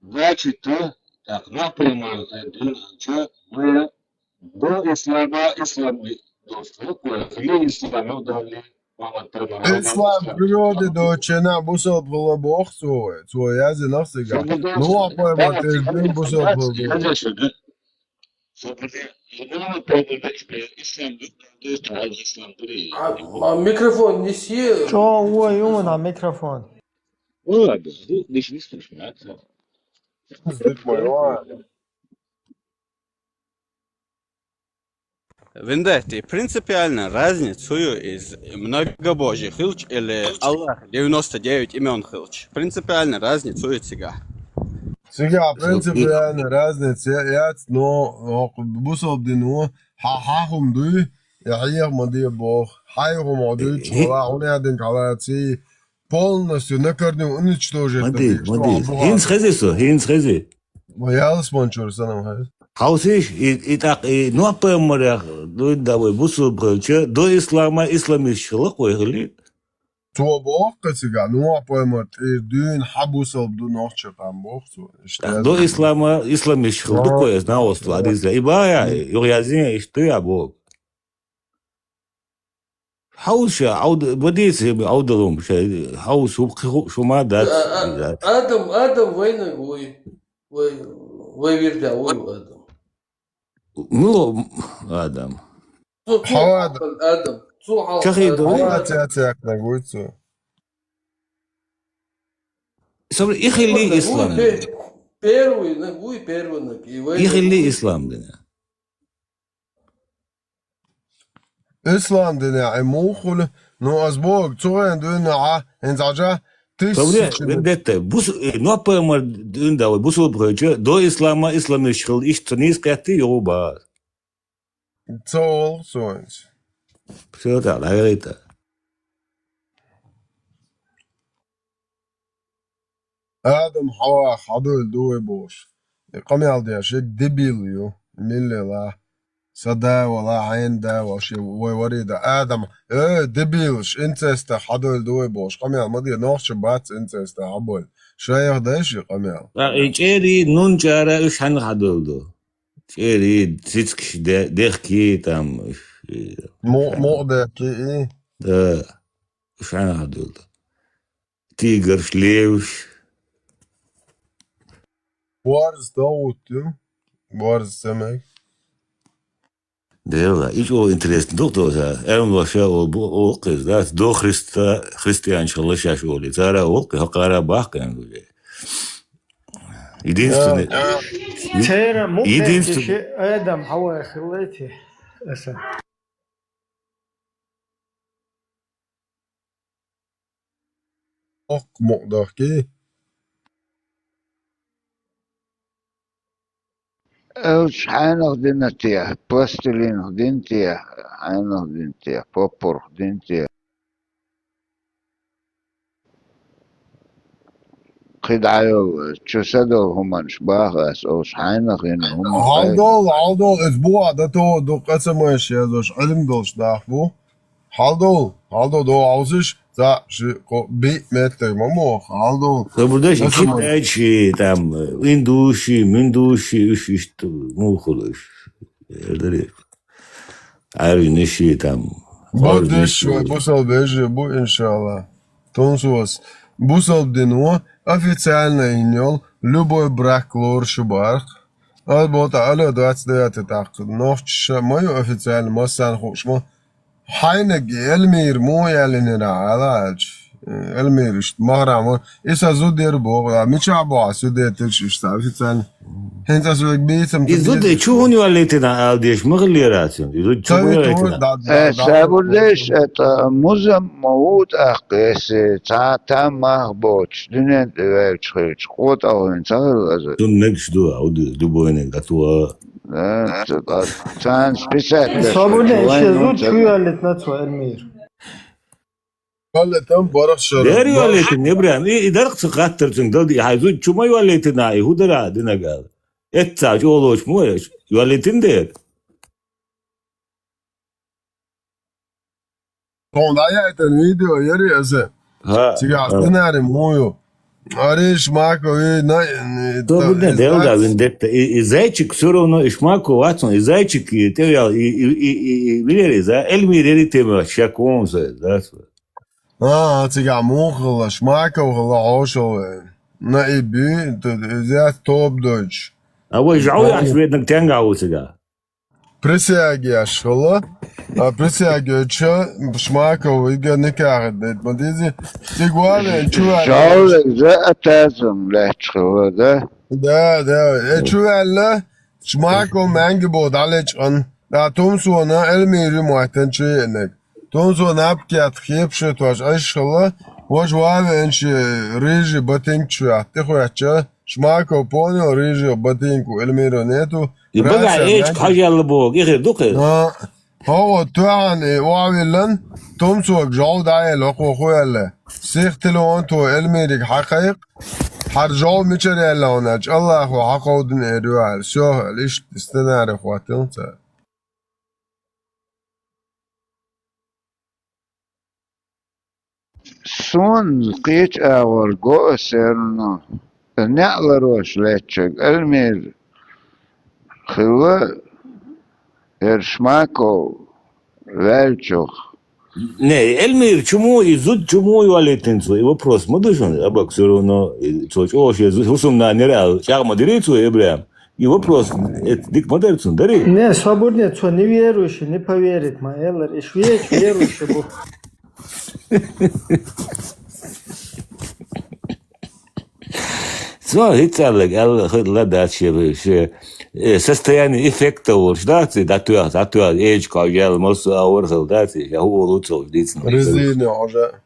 Значит, то, так, напрямую, э, дин, чё, мы до ислама, ислам, до, хили ислам, ну, да, не, мама, ты, мама, Ислам ислам. Природы до чена бусалб хилла боху цо вай. Цо яздинарх цигахь. Ну, а пойма, ты дин бусалб хилла. А, а микрофон неси. ЧӀогӀа вон ю муна микрофон. Вендетти, принципиально разница ю из многобожие хилча или Аллах девяносто девять имён хилча. Принципиально разница ю цигахь. Цигахь принципиально разница я-, яц, но, но бусалба дино хьан хьан хӀума дуй, я хьеха ма де боху. Хьайн хӀума хьо дуьйцуш вала, хьуна динчу хьалаций, полностью на корню уничтожить. Ма де, ма де. ХӀинца хези со, хӀинца хези. Ма ялсманчуьра санна хьайна. Хьовсийша, и, и тӀаккха, и Нохь-пайхамарех дуьйна дан вай бусалба хилча, до ислама исламисташ хилла вай хилий? Цо боху-кх цигахь, Нохь-пайхамар тӀера дуьйна хьан бусалба ду нохча къам боху цо. Иштта до ислама исламисташ хилла ду-кх вай, иза нагӀосту хьадийца. И бан я, юха яздина, иштта ду я боху. Хьовса, Ӏовд-, ма дийца, Ӏовдалум, ша, хьовса, хӀу-, хӀу-, шу ма дац. А, а, Адам, Адам вайнаг вуй. Вай, вай вирда вуй Адам. Мила Адам? Цу, цу Хьава Адам. Адам. Цу хьал Чахи Адам. Ду. Хьава цецекнаг вуй цу. Собри, и хилли ислам. Вуй пе-, первый, наг вуй первый наг. И вай И хилли ислам дина. Ислам динехь и муха хуьлу? Ну, ас боху, цу хенахь дуьйна Ӏа, хӀинца Ӏажа, тиссачу Вендетта, бус-, э, Нохь-пайхамар дуьйна дан вай бусалба хилча, до ислама исламисташ хилла, иштта нийса кхетта юха бан. Ца олу цо хӀинца. Всё, так, дӀагайта. Адам Хьава хьадуьйла ду вай бохуш. И къамел деш, и дебил ю, миллела. Сан да вала, хьайн да вала, ши вай вари да. Адам, э, дебилаш, инцеста хьадуьйла ду вай бохуш. Къамел ма де, нохча бац инцеста хьабуьйла. Шайх дай ши къамел. А, и чӀери, нун чӀара, уьш хьанна хьадуьйла ду? ЧӀери, цицкаш де-, дехки, там, уьш, и, Мо-, мокъа дехки, и? Да. Уьш хьанна хьадуьйла ду? Тиграш, леваш. Борз товут ю. Борз ца мега. Дела, и чӀогӀа интересно ду-кх доса. Эрмлоша олу бу-, олу кхеза, да? До Христа, христианчу хилла шаьш олий. Цара олу кхе, хӀокхара бахкана уже. Единственный, Да. е-, Церан мукъ единственный, детташ Адам Хьава хиллай те аса. Оккха мукъа дахки. Уьш хьайнах дина те, пластилинах дина те, хьайнах дина те, поппурх дина те. КхидӀа йолу, чу са долу хӀуманаш баха ас, олуш хьайнах йина хӀума. Хьалдол, хьалдол, иза боху дан тоху ду, къа ца майша язош, Ӏилма долуш нах бу. Хьалдол, хьалдол, до хьовсиш, цхьаъ, ши, кхо, биъ меттиг ма моху, хьалдол. Собар деш, и китайчи, там, индуши, миндуши, уьш иштта муха хуьлу уьш. Эр даре. Ӏаьржиниши, там, Бадеш, хоржниши. Вай бусалба вежарий бу, иншалла. Тунсос. Бусалба дино официально йина йолу любой брак лоруш ю бахара. Ас боху тӀаккха, алло, двадцать девятый тӀаккха. Нохчаша ма ю официально, массарна хууш ма. Хьайнаг и Эльмира муха яьллинера ала аьлча. Эльмира иштта махара ма. И сан зуда яра боху, а мичахь боху ас зуда яйтирш иштта официально. ХӀинца ас вайга бийцам И ца зуда деза. Чу хӀунда йоллийтина ала дезаш ма хиллера цуьнан. И зуда чу Ца ма вай йоллийтина. Ту да, да, Э, да, Сабурдеш, да. Это музам ма ву тӀаккха, если цхьа там мах боцуш, дуьнен тӀе ваьлча хилча, къотӀа хӀуьнан ца хилла аза. Цунна мегаш ду, а, уди, любойниг а ту, а. Да, ца-, а, царна списать деш Сабурдеш, хилча, шен вайна зуда чу цара. Йоллийтина цо, Эльмира. Валла там барах шара. Дер йоллийтина, Ибрахим, и, и дарх ца хаттар цуьнга, далди, хьайн зуда чу ма йоллийтина, и хӀу дара динаг ала. Эцца чӀолоч мо, йоаллийтина дера. Тхуна дӀаяйтина видео яри аса. ХӀа, цига хӀа. Сценарий муй ю. Ари Шмаков и на, и То та, будне и делда зайчик. Вендетта. И, и зайчик всё равно, и Шмаков вацун, и зайчик, и тевял, и, и, и, и, и Вилери, за, Эльмир Ери тема, ща комса, да, сва. А, цига муй хила, Шмаков хила хьошал. На и би, то, и зя топ дойч. А вай жау яш веднак тянга у цига. Присягеш хила. А присягеча Шмаков ига никахат дет. Ма дизи, цига вален чувал. Жау за атазам леч хила, да? Да, да. Э, чувал, Шмаков манги бо далеч ан. Да, Томсона Эльмири муайтан чуенек. Томсона апкят хепше тош айшхала, вож вавенчи рыжий ботинк чуя. Ты хуяча, Шмаков понял, рыжий ботинку Эльмира нету. И бага Раса эч манги. Хажал бог, ихе духе. А, хо, туан и вавилан, Томсок жол дайл, хо хуяле. Сих телефон то Эльмирик хакайк, хар жол мичер ялла онач, Аллаху хакаудин эрюал. Всё, лишь сценарий хватил ца. Сон кхеча агӀор го а серно, неӀларош леччаг Эльмир хила, ер Шмаков ваьлчух. Не, Эльмир, чему и зуд, чему и валитинцу, и вопрос ма душан, абак всё равно, и цо чош, и зуд, хусум на нерал, чагма дирицу, Ибрям. И вопрос, это дик ма дарцун, дари? Не, свободне, цо не верующий, не поверит, ма, эллар, иш веч верующий бу. Цо хицаллаг, алла, хыдла даче, э, состояние эффекта уж, да, ци, да, туя, да, туя, эч, кагел, мосу, аур, хыл, да, ци, я, ху, улу, цо, дицну. Резина уже.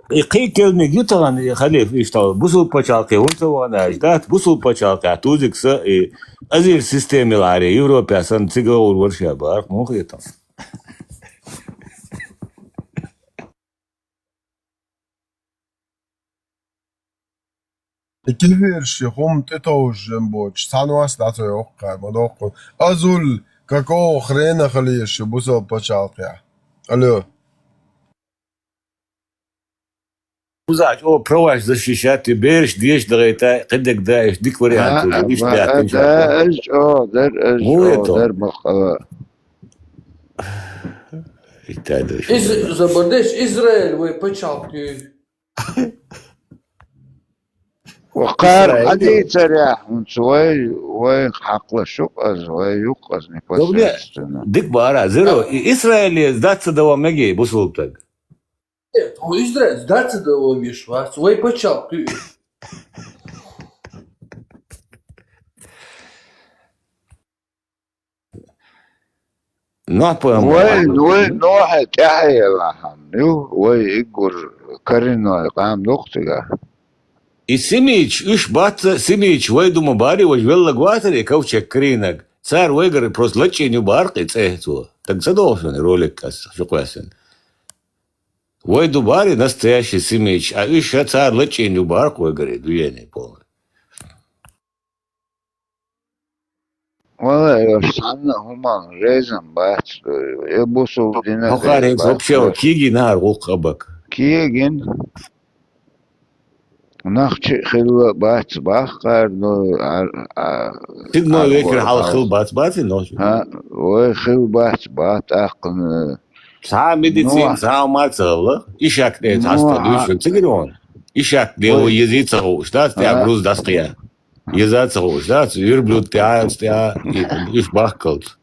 И кхы келмиг ю тагӀан, и халиф, иштта, бусул пачалкхе хӀунца вахана, дац, бусул пачалкхе тузик са, и азир системил аре, Европа сан цига ур варша барх, мухе там. И кефирши хӀума тӀетовжа жен боч, цхьанвас дӀацо йоккхар, ма доккху. Азул, какого хрена халиеши бусал пачалкхе? Алло. Узач, о, праваш защищать, и берш деш дагайта, кидек даеш, дик вариант, а, уже, иш а, бяхтин а, шапа. Да, аж, о, дар, аж, Муе о, то? Дар бакъала. Италия. Из, забардеш, Израиль, вай пачалкхе. Ва кхар Исраил. Хьадийцарехь, хӀунца вай, вай хьакхла шукъаз, вай юкъаз Добре, непосредственно. Дик бара, зеро, и Израиле сдаться дава меги, бусултаг. Нет, у Израиль сдаться дава виш вац, вай пачалкхе. Нохь пайхамар. Вай, вай, Нохьа тӀаьхьа елахьан ю, вай иггур кариной къам дукхтига. И Симич, уьш бац, Симич, вай дума бари, вай веллаг вацари, ковчег карийнаг. Цар вайгара просто лачкъийна ю баркъи цӀе цо. Так ца догӀу шуна ролик ас, шукъваьсин. Вай ду бари настоящий Симич, а уьш ша цар лачкъийна ю баркъ вайгари, дуене полный. Валлай, уж цхьанна хӀуманна резан бац, я бусул дина Хохарец вообще бац. Киги нахар гӀуллакх абак. Кигин. Нах чи хилла бац бахкар, ну, а, а, Сидно а, векер вот, хал а. Хил бац бац, но. А, вай хил бац, бац, аккна. Цхьа медицина, ну, цхьа мацалла, ишак де, ну, цхьа а. Дуьшун, цигирон. Ишак де, вай. Ой, ези ца хуш, да, те а. Груз дас кия. Еза ца хуш, да, верблюд тя, тя, и, иш бахкалт.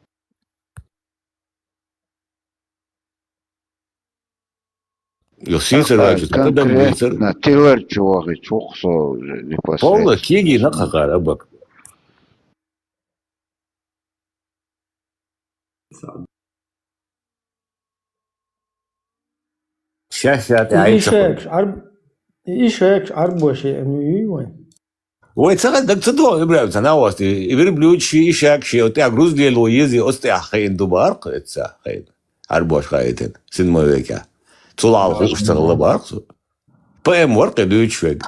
Йо, сийсар ваьча, конкретно тилар чу вахи, чухсо, непосредственно. Полла киги на хакар абак. Сейчас, сейчас, ай, ишек, ар-, ишек, арбоши, ну, и вай. Вай, ца, так ца до, Ибрагим, ца на вас, и, и верблюд ши, ишак ши, вот я груз лело ези, ост я хейн дубар, это ца, хейн. Ӏарбоша хаийтина, синмовекехь. Цул хьалха хууш ца хилла бахара цо. Поэма вара кхин дуьйцуш верг.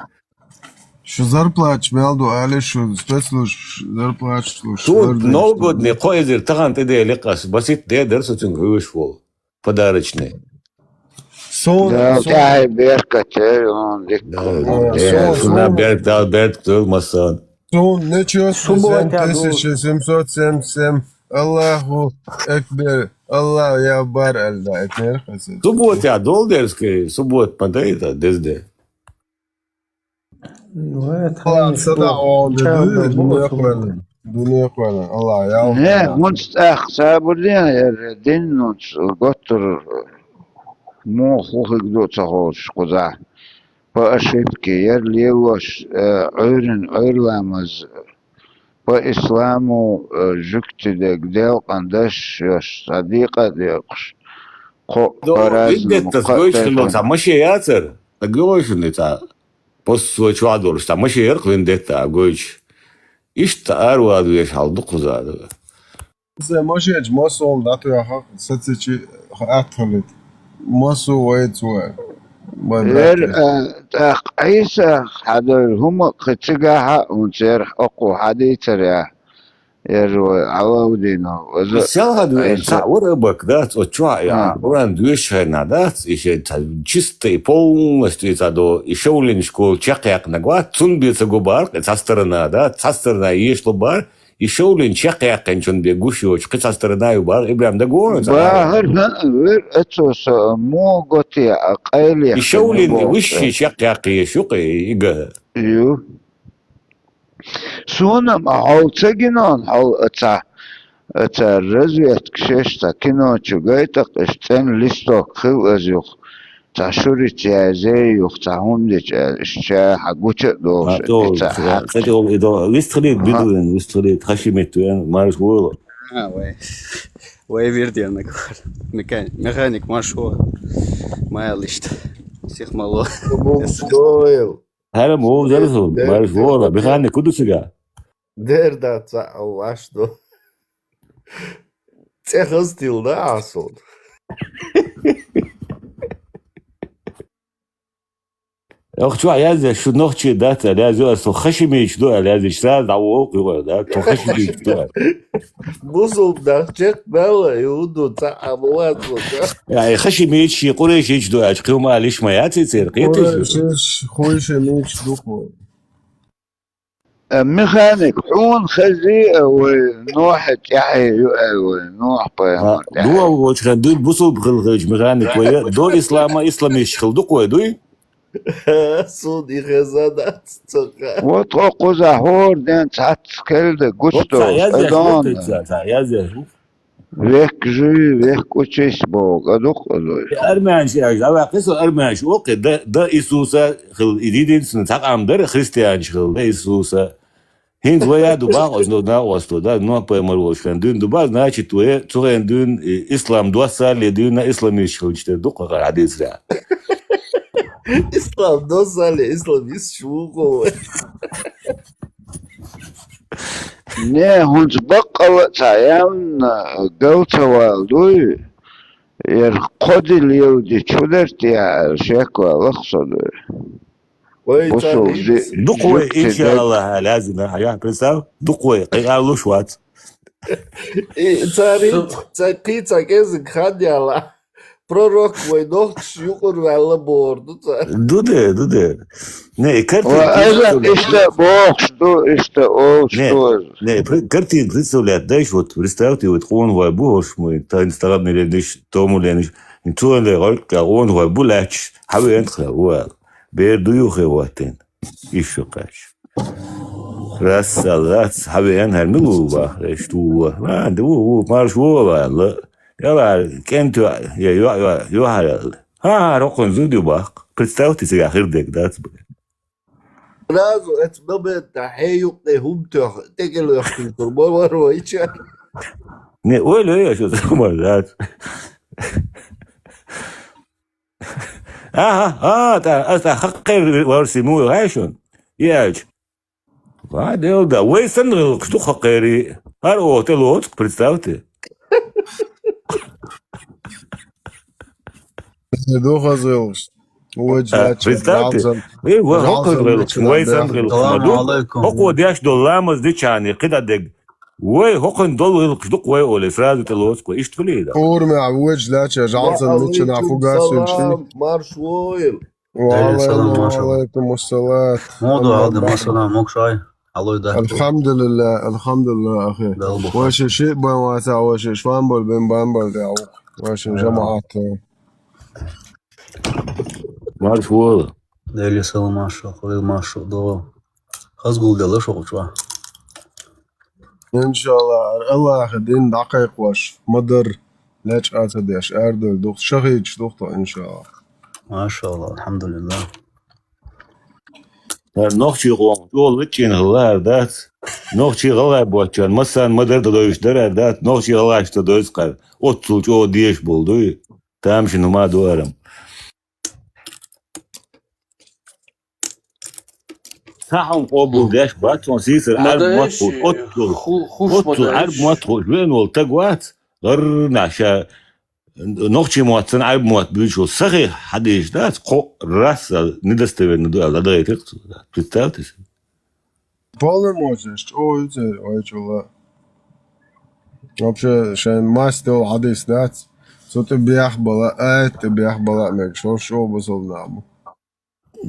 Шу зарплаташ мел ду, али шу спецслужбаш зарплаташ луш. Цо новогодний кхо эзар тахана тӀедели, ас масийтта де дара со цуьнга хьоьжуш волу. Подарочный. Сон, Дала сон тӀаьхье беркате, он дикка. Да, Э, да, сон, шуна сон. Берг, Дала берг тойла массарна. Сон, ничего, Суббота семь тысяч семьсот семьдесят семь. Аллаху Экбер. Аллах я бар, Аллах. Это не хасид. Суббота, долдерский, суббота, ма дай это, дезде. Ладно, сада он, дуьне кхоьллина, дуьне кхоьллина. Аллах, я Не, Аллах. ХӀунца тӀаккха сабур де, яра дин нуц, готтур, муха хӀу хиг ду ца ховчу кхузахь. По ошибке, яра лелош, э, Ӏуьйрин Ӏуьйрламаз, по исламу, э, жуьгти дерг делкъан даш йош, цхьа декъа а декъуш, кхо До по-разному, вендеттас кхо а гойтуш хилла тайпана. Цхьа машен яцара, ца гойтуш хилла цхьа. Постсо чохь долуш, цхьа машен яра-кх вендетта а гойтуш. Иштта аравала везаш хьал ду кхуза дага. Се машенчу массо а дӀатоьхна, сацичи атта хилийта. Массо а вай цо. Вай Вер, баьхкира. А, тӀаккха Ӏийса хьадойла хӀума кхин цигахь а, хӀунца яра окхо хьадийцарехь, яра вай Ӏалавдина, ваза Селхана веана Ӏийса. Цхьаъ вара а бакъ, дац, оцу чохь а, А. Къуръан доьшуш хенахь дац, и шен цхьа чисто и полностью и цхьа до, и шовлин школа чекхъяьккхинарг вац, цунна бен ца го бара, и цхьа сторона дац, цхьа сторона ешало бара, и шовлин чекхъяьккхинчун бен гуш йоцуш, кхин цхьа сторона ю бара, Ибрахим, дагахь ву хьуна цхьа нах? Бахар, хӀа, вер, оцо со, муха го те, а, къайле И шовлин, и вуьшший чекхъяьккхина еш ю-кх и, и га. Ю. Суна-м а хьол ца гинон, хьол а ца, а цара разведка шеш цхьа кино чу гайтакх, иш цӀена листок хилла аза юха. Цхьа шурица язъе юха, цхьа хӀума дича аьлла, иш ча хьан гуча а долуш, А, и ца цӀе хьаькхча. ТӀехула и до, вистхилийта, Ага. Бедуин, вистхилийта, Хашимит вен, марш войла. А, вай. Вай вирденаг вара. Механи-, механик марш войла. Майал иштта. Сих мало. Дойл. ХӀара мо Дер-, зарзу, дер-, марш дер-, вора, дер-, биханна куду цига? Дер дац, а, ваш ду. ЦӀе хаза тилла да, а, сон. Ох, чу а язъеш, шу нохчий дац, а, язъю, а, со хашимич ду, а, язъеш, сразу дӀаволу, кхуьгӀа, да, тхо хашимич ду, а. Бусулба нах чекх баьлла, и хӀун ду, цхьа а ма вац ваха. Ай, хашимич, ши къурайшич ду, ач кхин ма алиш ма яц и церан, кхеташ ду. Къурайшиш, хойшимич ду кхо. Э, механик, хьуна хези, э, вай Нохьа тӀаьхье ю, э, вай Нохь пайхамар А, тӀаьхье. Дуа волчу хенахь дуьйна бусулба хила хилча механик вай, до ислама исламисташ хила ду-кх вай, дуй? Суна и хеза дац, ца ха. Вот хӀокхуза хӀора ден цхьацца келда Вот цхьа гучудолуш, язъеш, вот Адона. Цхьа, цхьа язъеш. Век жуй, век учись боху, а ду-кх озуй. Армянаш яьлча, а ваьккхи со армянаш, окхи, да, да Иисуса хила, и единственный цхьа къам дара христианаш хила, да Иисуса. ХӀинца вай а ду бах оцу накъосто, да, Нохь пайхамар волчу хенахь дуьйна ду бах, значит, вай цу хенахь дуьйна, и, ислам доссале дуьйна исламисташ хилча тера ду-кх хьадийцарехь. Ислам доссале исламисташ ву-кх вай. Не, хӀунца баккъала а цхьа явна гал ца вала дуй, яра кхо де леладича хӀун дара те аьлла шек валлакх со дуй. Вай Бусул цара зи-, Дукха вай, жуьгти даг. Иншаллах, аьлла, язина, хьан представь? Дукха вай, кхин алуш вац. И цара Су- ца кхин ца кӀезиг хан яла. Пророк вай нохчаш юкъара ваьлла бохур ду цара. Ду де, ду де. Не, и картина Ва, айза, представляет. Иштта бохуш ду, иштта олуш Не, ду. Не, пр-, картина представляет, дайш, вот, представьте, вот, къонахой бу хӀорш муй, тайна стагӀанна ледиш, тому лениш, цо ле гӀойкъа къонахой бу лаьтташ, хьавеана тхе, ву аьлла. Бер ду юххе хӀоттийна. Иш шу кхаьчча. Рассал, рац, хьан веана хӀара мила ву вахара, иштта ву ву. Ва, де ву, ву, марш ву, валла. Яла, кӀентоь, я, йо, йо, йо, хьарал. ХӀа, хӀара хӀокхуьнан зуда ю баккха. Представьте, цигахь хир дерг дац, бля. Сразу эцу моментахь хье юккъе хӀума тоьхна, тӀекӀел оьхкина тур, ма вара вайча. Не, ойла, ойла, шу ца ма дац. Аха, а, тӀа, ас тӀа хаккхер варси муй гӀай шун? И аьлча. Ва, дел да, вай санна гӀиллакхаш ду хаккхери. ХӀара оха тӀе лоцу, представьте. Духаза гӀиллакхаш. Вай, представьте, вай, вай хӀокхуьнан гӀиллакхаш, вай санна гӀиллакхаш ма ду. Салам алейкум. ХӀокхо деш долу ламаз дичахьана кхидӀа дерг. Вай хӀокхуьнан долу гӀиллакхаш ду-кх вай олий, сразу тӀелоцу-кх вай. Иштта хуьлий дан? Кхуьрмехь вуьйцу лаьча жӀалсан миччанахь фу гасуьйтуш. Ва алейкум салам, марш вуйла. Ва алейкум ассалам. Муха ду, Алда, маршалла, могуш вай. Хьалой дац. Алхьамдулиллах, алхьамдулиллах, ахи. Дала бу хьан. Вай ши шиъ бан вацахь, вай ши швамбар бен бамбар тӀехь ву-кх. Вай ши жамаӀат. Марш вуйла. Деле салам маршо, хуьлда маршо, догӀу. Хаза гулделла шо гучва. Иншалла, Аллахьа дин дӀакхайкхош, ма-дарра, лечкъа а ца деш, арадевлла ду-кх, шахӀидаш ду-кх тхо, иншалла. Машалла, алхьамдулиллах. Нохчий къоман чӀогӀа лачкъийна хилла хӀара дац. Нохчий гӀалгӀай боцчарна массарна ма-дарра дан довзуьйтуш дара хӀара дац. Нохчий гӀалгӀашна дан довзу-кх хӀара. Оццул чӀогӀа дезаш болу дуй. Тамашийна хӀума ду хӀара. Цхьа хӀума къобалдеш бац хьуна, сийсара Ӏаьрбийн мотт хууш, оццул, оццул Ӏаьрбийн мотт хууш веана волу стаг вац, гӀарнахь ша нохчийн мотт санна Ӏаьрбийн мотт буьйцуш волу, сахьихь хьадисаш дац, кхо а раз недостоверно ду аьлла, дӀадахийтира-кх цо. Представьте себе. Полный мощность, чӀогӀа ю церан вайчул а. Вообще, шайн мастер хьадис дац. Цу тӀе бехбала, аят тӀе бехбала а мега, шорш чӀогӀа бусалба нах бу.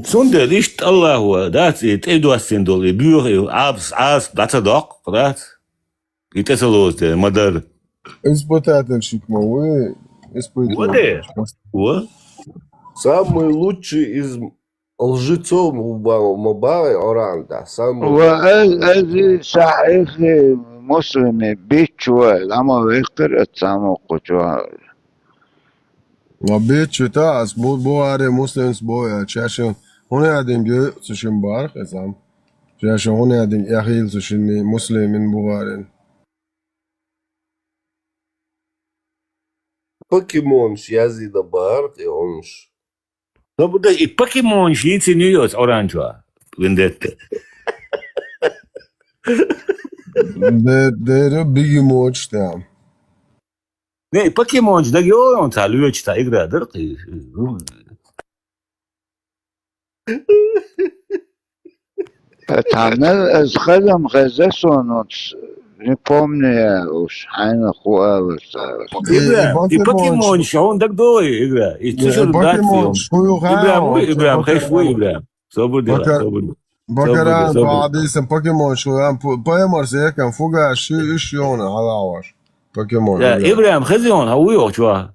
Цундела иштта Аллахьо дац и тӀе доссийна долу, и боьха, и Ӏас, Ӏас дӀа ца доккху, дац? И тӀе ца лоцу дела, ма-дарра. Испытательщик ма вуй, испытывает. Во де? Во? Самый лучший из лжецов ма ба-, ма бахьа Къуръан тӀехь, самый. Ва аз, аз и сахьихи Муслими бичча вай, ламо веккхира аса цхьаммо кхучу. Ма бичча вита ас, бу-, Бухари, Муслимс боху аьлча, шаьшшинна хӀун яздина гой цу шимма бахара-кх иза? Шаьшшинна хӀун яздина эхийла цу шинна, Муслимин, Бухарин? Покемонаш яздина бахара-кх и хӀуманаш. Со бу дай, и покемонаш йийцина ю оцу Къуръан чохь? Вендетта. Де-, дера бегемоташ тӀехь. Не, и покемонаш дага йогӀу хьуна, цхьа лоьцуш цхьа игра дара-кх и. Цхьана аса хазам хеза суна, не помню я уж, хьайна хӀун алар цара. Ибрахим, и покемонаш хьуна дага догӀий, Ибрахим? И ца шуьра дац покемонаш, хӀун ю хаьа? Ибрахим вуй, Ибрахим, хезаш вуй, Ибрахим. Собар де, собар де. Бакаран, собар де. Хьадисан покемонаш хӀун ю, п-, паймар секам, фугаш, ши, иш йогӀу хьалаваш. Покемон. Я, Ибрахим, хезий хьуна, хьан вуй йогӀу чохь?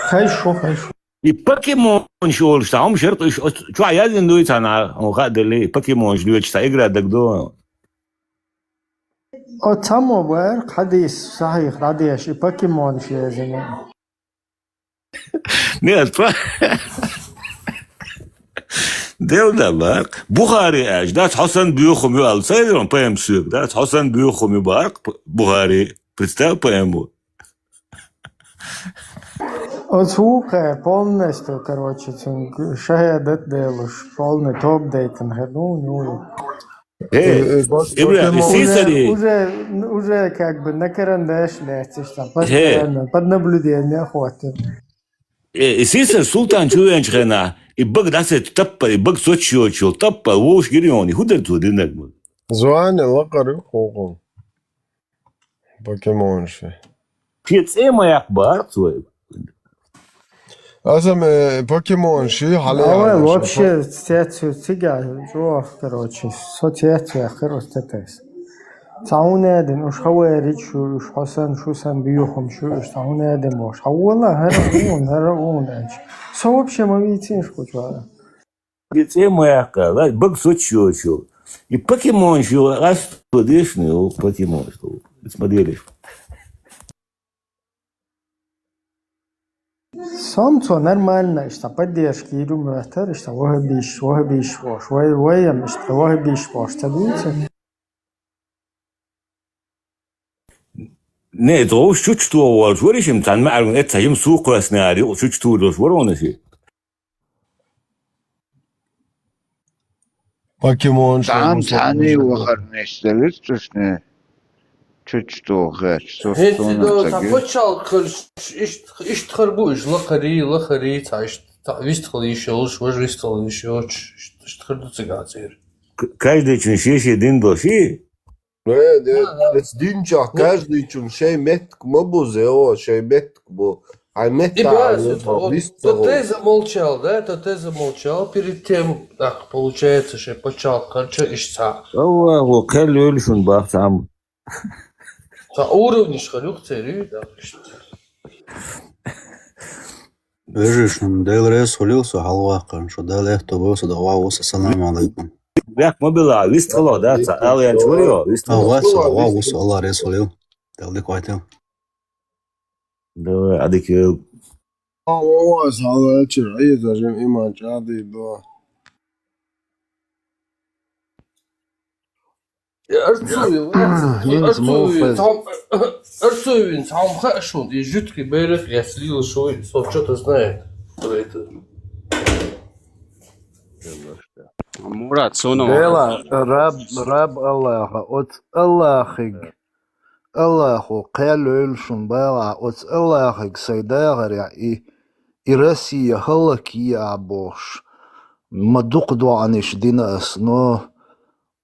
Хезаш ву, хезаш ву. И покемонаш олуш цхьа хӀума шаркъ уьш оцу чохь яздина дуй цхьана, хьуна хаа делли, и покемонаш лоьцуш цхьа игра дага догӀу? Оцу цхьаммо бара-кх хьадис сахьихь дӀадеш, и покемонаш езина. Нет, по-, Делла бара-кх. Бухари аьлча, дац, хьо санна боьха хӀума ю аьлла, ца хилла поэма соьга, дац, хьо санна боьха хӀума ю бара-кх Бухари. Представь поэму. Оцу вукхе полностью, короче, цуьнга шахӀадат делуш, полный тоба дайтина хир ду, ну. Э, э, э, Ибрахим, и сийсари. Уже, уже, уже как бы на карандаш лаьцна, там, постоянно, под наблюдение хӀоттина. Э, и сийсара Султан чу веанчу хенахь, и бага дӀасаьтту таппар, и бага соцуш йоцуш йолу таппар вовшах гира йону, и хӀун дара цо динарг ма? Звание лакхара ю кху-, кху-, покемонаш. Шен цӀе ма яккха бара цо. Аса ме покемонаш хьале. Ава, вообще, цецу цига, чох, короче, со цецу яхкар оцу тетес. Цхьа хӀун яздина, уьш хаваридж шу, уьш хьо санна, шу санна боьха хӀума ю уьш, цхьа хӀун яздина бохуш. Хьан вала, хӀара вон, хӀара вон аьлча. Со вообще ма вийцина уьш кхучу вала. И цӀе ма яккха, лай, бага соцуш йоцуш йолу. И покемонаш ю, ас ма дешна ю, покемонаш ю. Ас ма делаш. Сом цо нормально, иштта поддержка йийр ю моьттара, иштта вахабиш, вахабиш вош, вай, вай ам иштта вахабиш вош ца дуьйцу. Не, иза вовш чучу тухуш волуш вара шима, цхьана маьӀарган эццахь жима су кхоьссинарий, юкъа чучу тухуш вара вон ши. Покемон цхьаьна вахар нисделира цуьшне чучу туху хеташ, цо хӀинца суна до ца цхьа гира. Пачхьалкх хилча, ишт-, иштта хир бу уьш, лакхарий, лакхарий, цхьа иштта. Тахан вистхила йиш йолуш, важа вистхила йиш йоцуш, иштта хир ду цигахь цӀера. К-, каждыйчун шен-шен дин долуш и? Э, де, Да, да. Эцу динчохь каждыйчун шайн меттиг ма бу, зео, шайн меттиг бу. Хьайн И метта баьс, вист то, то ты замолчал, да? То ты замолчал перед тем, так получается, шайн пачхьалкх карча иштта. Аллахо кхел йойла шуна бах цхьамма. Сан уровнеш хир ю-кх церан, да, иштта. Вежаршна, Дела реза хуьлийла со хьалаваккхарна, шу Дала аьтто бойла со дагахь ву со, салам алейкум. Бехк ма била, вист хало, да, ца, ала яьлча вурио, вист хало. Ву со, Алла реза хуьлийла. Дала дика вайтийла. Давай, Ӏадика йойла. Алло, ас хьалаьлчира, Ӏийса жим иман чӀагӀдийр ду. Арцуев, Арцуев, Арцуев, цхьа-, Арцуевин цхьа хӀума хаьа шуна, и жуьгтий байракх эцлийла шуй, со чо-то знает, кто это. Мурат, суна Дела, раб, раб Аллаха, оцу Аллахиг. Аллахо кхел йойла шуна бала, оцу Аллахиг сайн дахарехь и, и Россия хӀаллакъе а бохуш, ма дукха доӀанаш дина ас, но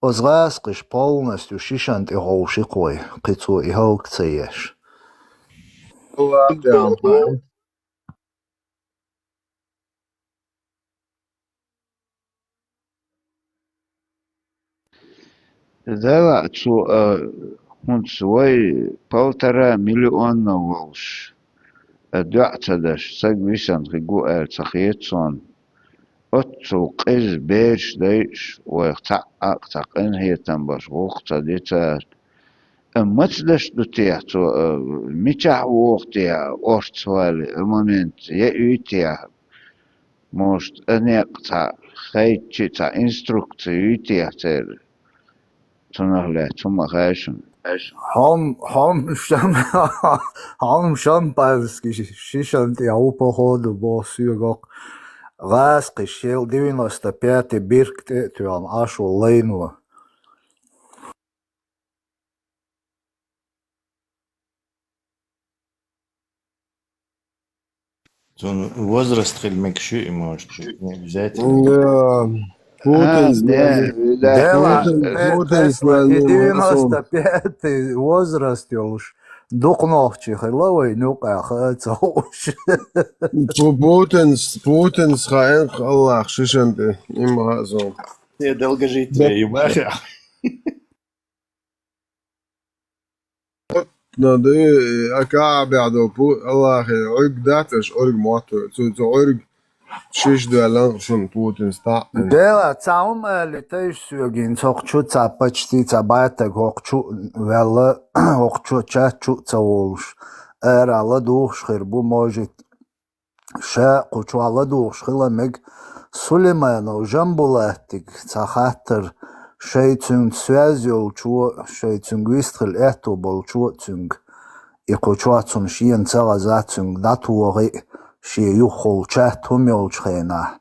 оцу гӀазкхаша полностью шишан тӀе ховши кхой, кхин цо и хӀаллак ца еш. Аллах тӀехь. Дала цо, а, хӀунца вай полтора миллиона волуш, а, доӀа ца даш, саг висина хи гу аьлла ца хета суна. Оццул къиза бераш дайш, вайх цхьаъ а цхьа къинхетам баш гӀуллакх ца де цара. Амма маца даш ду техьа цо, а, мичахь вогӀу техьа, орцахвале, а, момент, я уьйтехьа? Может, а, некъ цхьа хайтчи, цхьа инструкция юй техьа церан? Цунах лаьцна хӀума хаьа шуна? Хьом-, хьом шам-, хьом шампанский ши-, шишан тӀе ву, походу, боху соьга. ГӀазкхиш шел девяносто пятый бирк тӀе а тоьхна, Ӏаш волу лайно. Цунна возраст хила мегаш ю и, может, не обязательно. Да. Путин А, звонит. Не, да. Дела, Путин, э, Путин Тесла, и звонит. Девяносто пятый возраст йолуш, дукха нохчий хила вай, нуькъа хаа ца хууш. Пу-, Путинс, Путинс хаьа Аллах шишан тӀе, имма хаьа сон. Те долгожитель Да. Юбаха. Но ду, а кхаъ бехь долу пу-, Аллахе, Ӏуьрг дац аша, Ӏуьрг мотт ву, цу, цу Ӏуьрг шиш доьллан шуна Путин стаъ. Дела, цхьа хӀума али тайш соьгин, хӀокху чу цхьа почти цхьа баттаг хӀокху чу ваьлла, хӀокху чу чат чу ца волуш, ара ладугӀуш хир бу, может, ша кху чохь ладугӀуш хила мега Сулейманов Жамбулаттиг цхьа хаттар, шай цуьнца связь йолчо, шай цуьнга вистхила аьтто болчо цуьнга. И кху чохь цунна шена ца гӀаза цуьнга дӀатохий, шен юххул чат хӀума йолчу хенахь.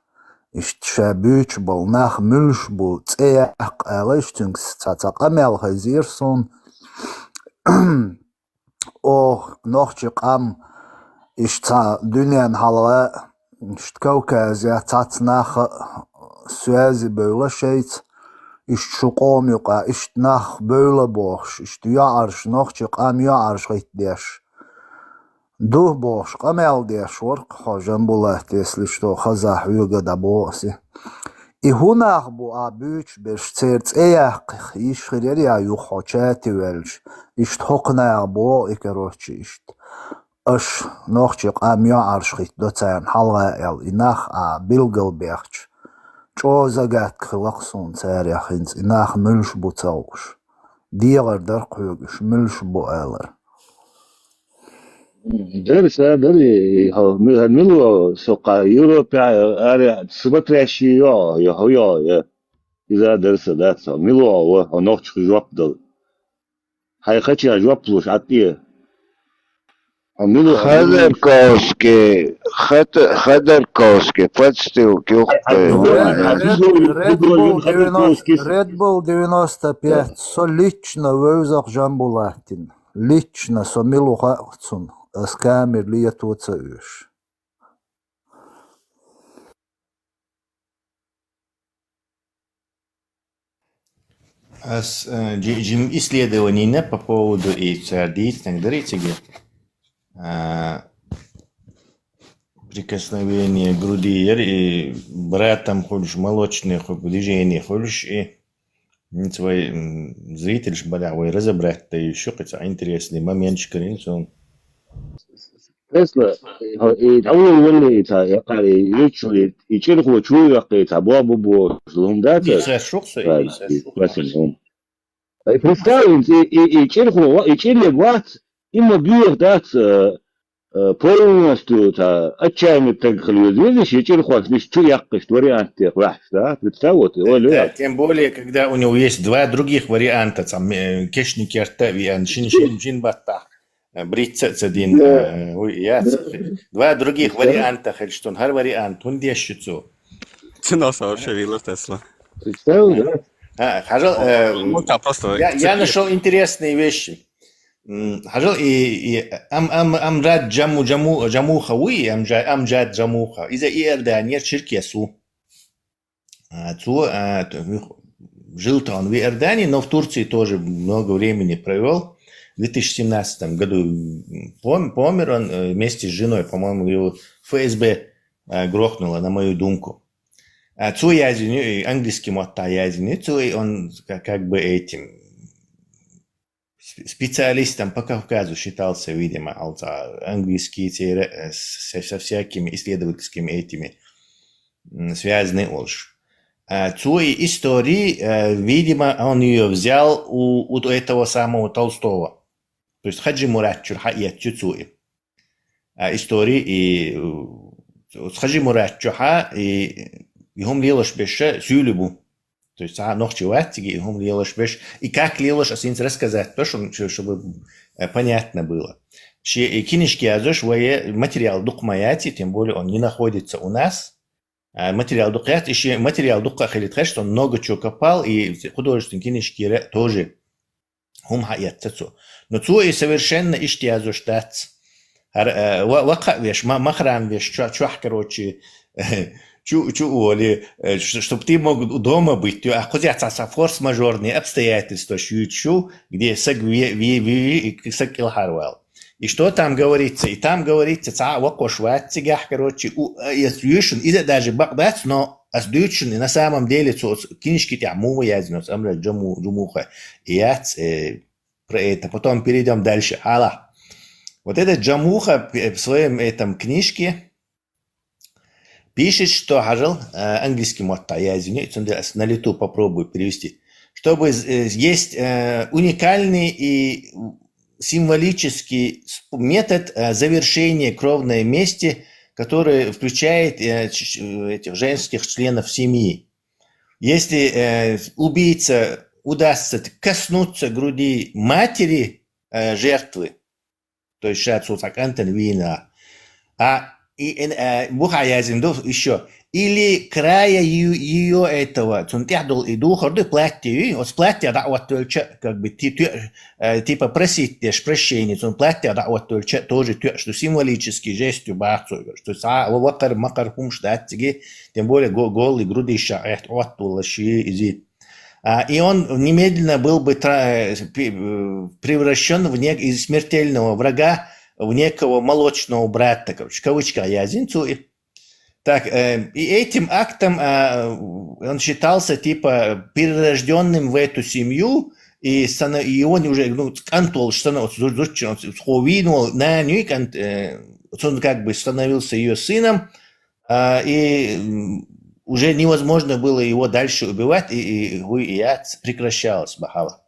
Иштта ша буьйцуш болу нах муьлш бу, цӀе яккха ала, иштта цуьнга цхьа, цхьа къамел хезира суна. Оха нохчи къам, иштта цхьа дуьненна хьалха, иштта Кавказехь цхьацца нах а связи бевла шайца, иштта шу къома юкъа, иштта нах бевла бохуш, иштта йоӀарш, нохчи къам йоӀарш хӀиттадеш. Ду бохуш, къамел деш вара хьо, Жамбулат, если что, хазахь хьоьга дӀабоху аса. И хӀун нах бу ахь буьйцуш берш, церан цӀе яккхий йиш хир яра я юха хьо чате ваьлча, иштта хӀокху наха боху и, короче, иштта. Аша нохчи къам йоӀарш хӀиттадо царна хьалха аьлла, и нах а билгалбехча, чӀогӀа загадка хилла-кх суна царех хӀинца, и нах муьлш бу ца хууш. ДегӀар дара-кх хьоьга уьш муьлш бу алар. Дара, са дара, и, хьо, ми-, хьо мила ву, со кху Европехь, аре, смотрящий йо, я хьо йо, я. Иза дара са, дац, хьо мила ву, хьо нохчах жоп дала. Хьайн хача жоп луш, Ӏад тӀе. Хьо мила ву, хьо мила ву? Ходорковский, Ход-, Ходорковский, подстилки, ух ты. Red Bull девяносто, Red Bull девяносто пять, со лично вевза-кх Жамбулатина. Лично со мила ву хаьа-кх цунна, ас камера лето ца оьшу. Ас, э, жи-, жим исследованийна по поводу и цар дийцнаг дари цига. А, прикосновение груди яр и братом хулш, молочный ху-, движение хулш и, м, свой, м, зрительш баля вай разобрать да и шук ца интересный моментчик рин сон. Тесла, и тавлу валли та якари, и чули, и чирху чули якари, та бо бо бо лунда. И са шук са, и са шук. Квасин лун. И представим, и, и, и чирху, и чили ват, има бюр дат, э, э, полностью та, отчаянный так хлюд, видишь, и чирху, видишь, чу яккаш вариант тех вахш, да? Представь, вот, и Да, оле да, тем более, когда у него есть два других варианта, там, э, кешни керта, ви ан шин, шин, шин батта. Э, бритца цадин, Да. э, уй, я, Да. ц-, два других Да. варианта, хель что, хар вариант, он дешицу. Цена вообще вилла Тесла. Представь, да? А, хажал, э, Ну, там просто я, я цепи. нашёл интересные вещи. М, хажал и, и ам, ам, Амжад Джаму, Джаму, Джамуха, уй, Амжа-, Амжад Джамуха. Из Иордания, Черкесу. А, цу, а, т-, жил-то он в Иордании, но в Турции тоже много времени провёл. В две тысячи семнадцатом году, м, пом-, помер он, э, вместе с женой, по-моему, его Ф С Б, э, грохнуло, на мою думку. А цу язини, э, английский мотта язини, цу и он ка-, как бы этим сп-, специалистом по Кавказу считался, видимо, алца английский те-, э, с-, со всякими исследовательскими этими, м, связанный олш. А цу и истории, э, видимо, он её взял у, у этого самого Толстого. То есть Хаджи Мурат Чурха и цу и. А истории и, э, Хаджи Мурат Чурха и, и хум лилаш беша сюлюбу. То есть а нохчи ватциги и хум лилаш беш. И как лилаш, а синц рассказать, то, что, что-, чтобы, э, понятно было. Ши и кинишки язош, вое материал дукмаяти, тем более он не находится у нас. А материал дукъят, ещё материал дукъа хилит хэш, что много чего копал, и художественные книжки ре-, тоже хум ха ятца цу. Но цу и совершенно ишти язош тац. Хар, э, ва-, вака веш, ма-, махрам веш, чу-, чух, короче, чу, чу уоли, э, ш-, чтоб ты мог дома быть. Тю, а кузя ца, ца форс-мажорные обстоятельства шучу, где саг ви-, ви-, ви-, и саг илхарвал. И что там говорится? И там говорится, ца вакош ватцигах, короче, у, э, если юшин, и даже бакдац, но ас дючин, и на самом деле, цо, ц-, книжки тя мува язно, ц-, амра джаму, джумуха, и яц, э, про это. Потом перейдём дальше. Алла. Вот этот Джамуха п-, в своём этом книжке пишет, что хажал, э, английский мотта, я извиняюсь, он здесь на лету попробую перевести. Чтобы з-, э, есть, э, уникальный и символический сп-, метод, э, завершения кровной мести, который включает, э, ч-, ч-, этих женских членов семьи. Если, э, убийца удастся коснуться груди матери, э, жертвы, то есть щас вот так антон вина, а, и, э, э, буха язин ду ещё, или края её, её этого, цун тяхдул и духар ду платье, и вот платье да вот только, как бы, ти-, ти-, э, типа просить деш прощения, цун платье да вот только тоже тё-, что символический жестью бацу, что са, вакар, макар хумш датциги, тем более го-, голый грудища, э, вот, вот, изи. А, и он немедленно был бы тра-, э, пи-, э, превращён в нек-, из смертельного врага в некого молочного брата, короче, кавычка язинцу. И, так, э, и этим актом, а, он считался, типа, перерождённым в эту семью, и стана-, и он уже, ну, кантол, что он, он сховинул, на ней кан-, э, он как бы становился её сыном, а, и, м, уже невозможно было его дальше убивать, и, и, и, и это прекращалось, бахала.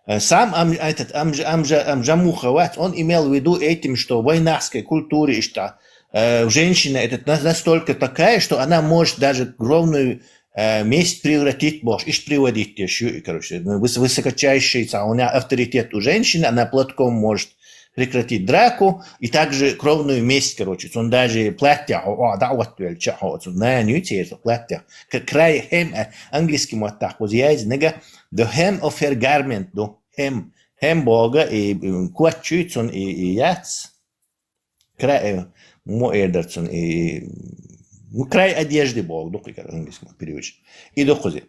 Э, сам Ам-, этот, Амж-, Амжа-, Амжамуховат, он имел в виду этим, что в вайнахской культуре, что, э, женщина этот на-, настолько такая, что она может даже кровную, э, месть превратить, может, иш приводить ещё, и, короче, ну, выс-, высокочайший, ца-, у неё авторитет у женщины, она платком может прекратить драку, и также кровную месть, короче, он даже платье, о, о, да, вот, велича, о, на нюте это платье. К-, край хем, э, английский вот так вот, я из нега, the hem of her garment, ну, хем, хем бога, и, и куачует он, и, и яц. Край, э, мо эрдерцун, и, ну, край одежды бог, ну, как английский переводится. И дохузи.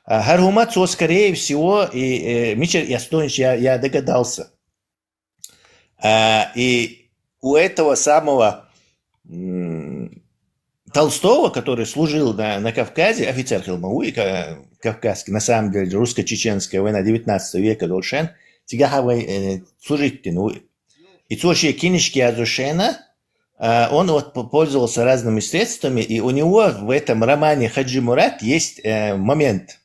А, хӀара хӀума цо, скорее всего, и, э, мича я стонч, я, я догадался. А, и у этого самого, м, Толстого, который служил на, на Кавказе, офицер хилла ма вуй, ка-, кавказский, на самом деле, русско-чеченская война девятнадцатого века долча хана, цигахьа вай, э, служить дина вуй. И цо ший кинишка язъеш хана, а, он вот п-, пользовался разными средствами, и у него в этом романе «Хаджи Мурат» есть, э, момент,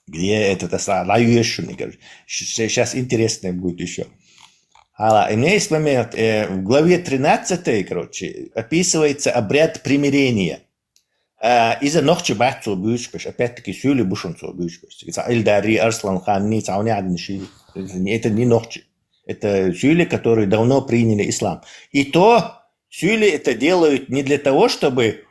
где этот, а, са-, ла юешуни, короче. Щ-, щ-, щас интересно будет ещё. Ала, и у меня есть момент, э, в главе тринадцатой, короче, описывается обряд примирения. А, иза нохчий бац цо буьйцуш беш, опять-таки, суьйли бу шоана цо буьйцуш беш. Цхьа Эльдарий, Арслан-ханний, цхьа уни адни ши, это не нохчий. Это суьйли, которые давно приняли ислам. И то суьйли это делают не для того, чтобы,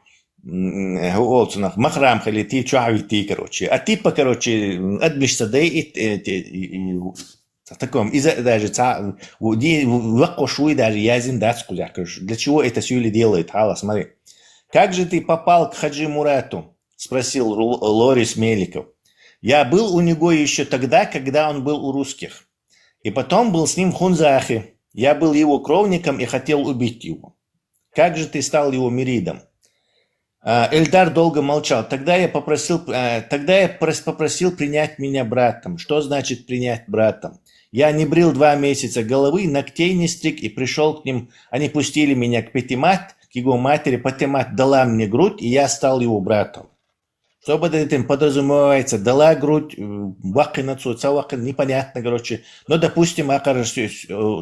м, олцунах, махрам хилийта, чу хьавийта, короче. А типа, короче, м, адамаш ца дайийта, э, те, и, и, в таком, иза даже ца-, в-, ди-, в-, ваккхуш вуй даже язйина дац кхузахь, короче. Для чего это суьйли делают? Хьала, смотри. «Как же ты попал к Хаджи Мурату?» — спросил Ру-, Лорис Меликов. «Я был у него ещё тогда, когда он был у русских. И потом был с ним в Хунзахе. Я был его кровником и хотел убить его». «Как же ты стал его миридом?» А, Эльдар долго молчал. «Тогда я попросил, э, тогда я прос-, попросил принять меня братом». «Что значит принять братом?» «Я не брил два месяца головы, ногтей не стриг и пришёл к ним. Они пустили меня к Патимат, к его матери. Патимат дала мне грудь, и я стал его братом». Что под этим подразумевается? Дала грудь, э, ваккхийна цо, ца ваккхийна, непонятно, короче. Но, допустим, а, кажется, э,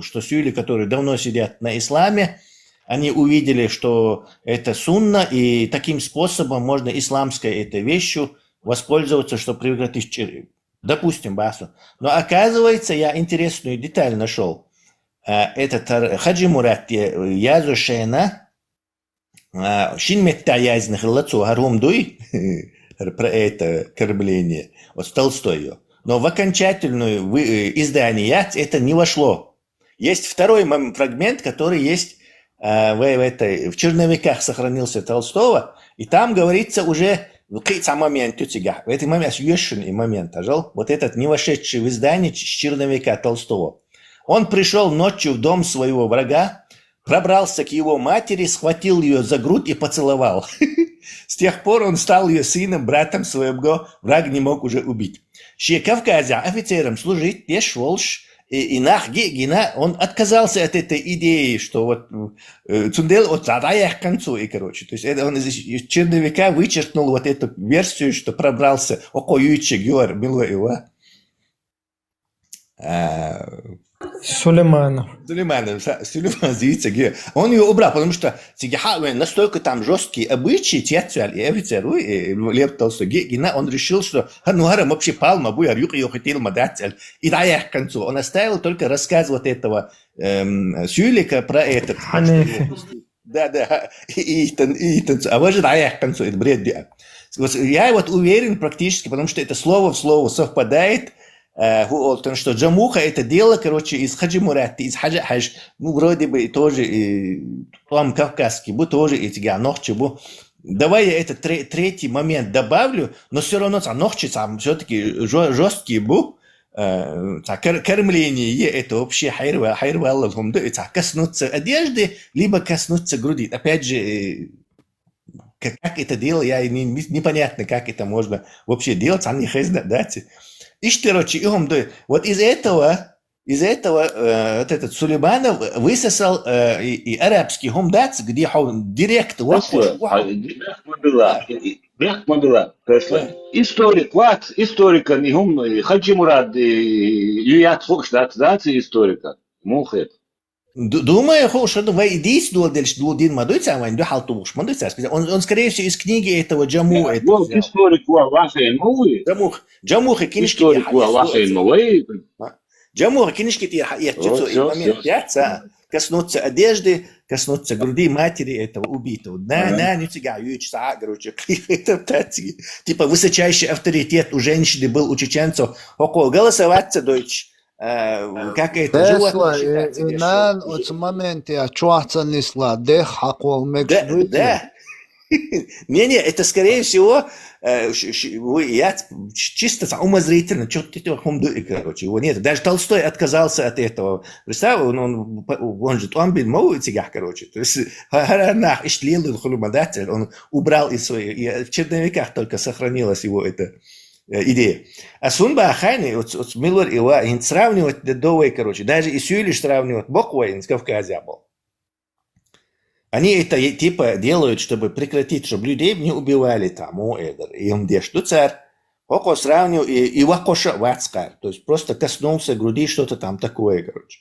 что суьйли, которые давно сидят на исламе, они увидели, что это сунна, и таким способом можно исламской этой вещью воспользоваться, чтобы прекратить чир-, допустим, басу. Но оказывается, я интересную деталь нашёл. Э, этот, э, Хаджи Мурат, э, язъеш хана, а, шин меттала язйина хилла цо хӀара хӀума дуй, хӀара про это кормление, вот Толстой её. Но в окончательную вы-, э, издание яц это не вошло. Есть второй мом-, фрагмент, который есть, а, в, в этой, в черновиках сохранился Толстого, и там говорится уже, ну, кхы-, цхьа момент ю цигахь. В этот момент, ас юьшуьн и момент, ажал, вот этот не вошедший в издание ч-, черновика Толстого. Он пришёл ночью в дом своего врага, пробрался к его матери, схватил её за грудь и поцеловал. С тех пор он стал её сыном, братом своего враг не мог уже убить. Ше Кавказе офицером служить деш волаш, и, и нах ги-, гина, он отказался от этой идеи, что вот, э, цундел вот дӀаяьккхина цо и, короче. То есть это он из, из черновика вычеркнул вот эту версию, что пробрался. Око ючиг юар, мило его. А, Сулейманов. Сулейманов, са-, Сулейман зийца ге. Он её убрал, потому что цигахьа вайн настолько там жёсткие обычаи, цецвял и офицер, уй, и Лев Толстой, ге-, гина, он решил, что, ха, ну, хӀара вообще палма буй, хӀара юкъ-юкъ тилма дацел. И дӀаяьккхина цо. Он оставил только рассказ вот этого, эм, Сюлика про этот. Ханефи. Да, да. И, и тан, и тан, а важит дӀаяьккхина цо, это бред, да. Вот я вот уверен практически, потому что это слово в слово совпадает. Э, ху-, вот, потому что Джамуха это дело, короче, из Хаджи Мурат, из Хаджи Хаж, ну, вроде бы тоже и там кавказский бу, тоже эти га нохчи бу. Давай я этот тре-, третий момент добавлю, но всё равно ца нохчи ца всё-таки жё-, жёсткий бу. Э, ца кор-, кормление е-, это вообще хайрва-, хайрвалла хумда, и ца коснуться одежды, либо коснуться груди. Опять же, э, как, как это дело, я не, не, непонятно, как это можно вообще делать, они хай знают, да, те. Ишти, короче, и хумда. Вот из этого, из этого, э, вот этот Сулейманов высосал, э, и, и арабский хумдац, где ху-, директ, вот, Просто, вот, а, вот. Бехк ма била, и, и, бехк ма била. Просто историк, вот, историкан и хум, и Хаджи Мурат, и, и Юят Фукш, да, да, историка. Мухет. Ду-, думаю, ху, что вай дис дол дельш дол дин ма дуйца, вай ду хал тубуш ма дуйца. Он, он, скорее всего, из книги этого Джаму Да, это вот взял. Историк ва вахен муи. Джамух, Джамух и книжки Историк тяха, ва я вахен слушаю. Муи. А? Джамух и книжки тяха, я Вот, чуцу и всё, момент всё, всё. Пятца. Коснуться одежды, коснуться груди матери этого убитого. На, Ага. На, ну тебя, юч, са, короче, это тати. Типа высочайший авторитет у женщины был, у чеченцев. Око голосоваться, дойч. Э, как это, Тесла, животных и, считать и себе, нан что оцу моментехь чохь ца нисла, дехьа хьакхол мегаш Да, дуй те? Да. Не-не, это, скорее всего, э, ш- ш- вы- я ц- ч- чисто ца- умозрительно, что-то хум дуи, короче, его нет. Даже Толстой отказался от этого. Представь, он, он, он же томбин мову цигах, короче. То есть, харана иштлил хулумадатель, он убрал из своей, и в черновиках только сохранилась его эта э, идея. А сунба хайни, вот, вот Милур и ва, ин сравнивать да довой, короче, даже и сюйлиш сравнивать, боквой ин с Кавказе был. Они это е- типа делают, чтобы прекратить, чтобы людей не убивали там, о, эдер. И он деш царь. Хоко сравнил и, и вакоша вацкар. То есть просто коснулся груди, что-то там такое, короче.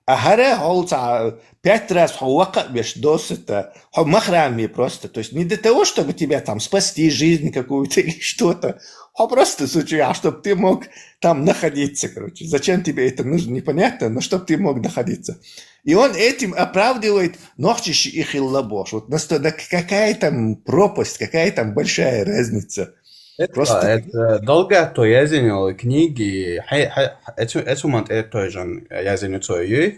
А хара хол ца пять раз хо вака беш досыта, хо махрами просто. То есть не для того, чтобы тебя там спасти жизнь какую-то или что-то. Хо просто случай, а чтобы ты мог там находиться, короче. Зачем тебе это нужно, непонятно, но чтобы ты мог находиться. И он этим оправдывает нохчиш и хиллабош. Вот настолько, какая там пропасть, какая там большая разница. Просто это долгая то язинёл книги, хай, хай, эцу, эцу мант это тоже язиню цою.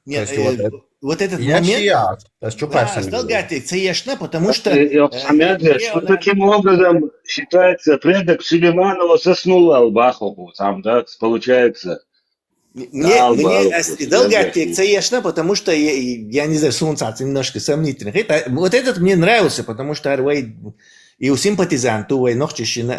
Нет, То есть вот э, это- вот этот Я момент, чия, то есть да, чупарсами. Сдалгатик, це яшна, потому что И, и э, Ахмед, э, что э, таким образом считается предок Сулейманова соснула Албахову, там, да, получается. Мне, Да, мне Албахов, ас- вот, Сдалгатик, да, це яшна, потому что я, я не знаю, солнце немножко сомнительных. Это, вот этот мне нравился, потому что Арвей и у симпатизанту войнохчищина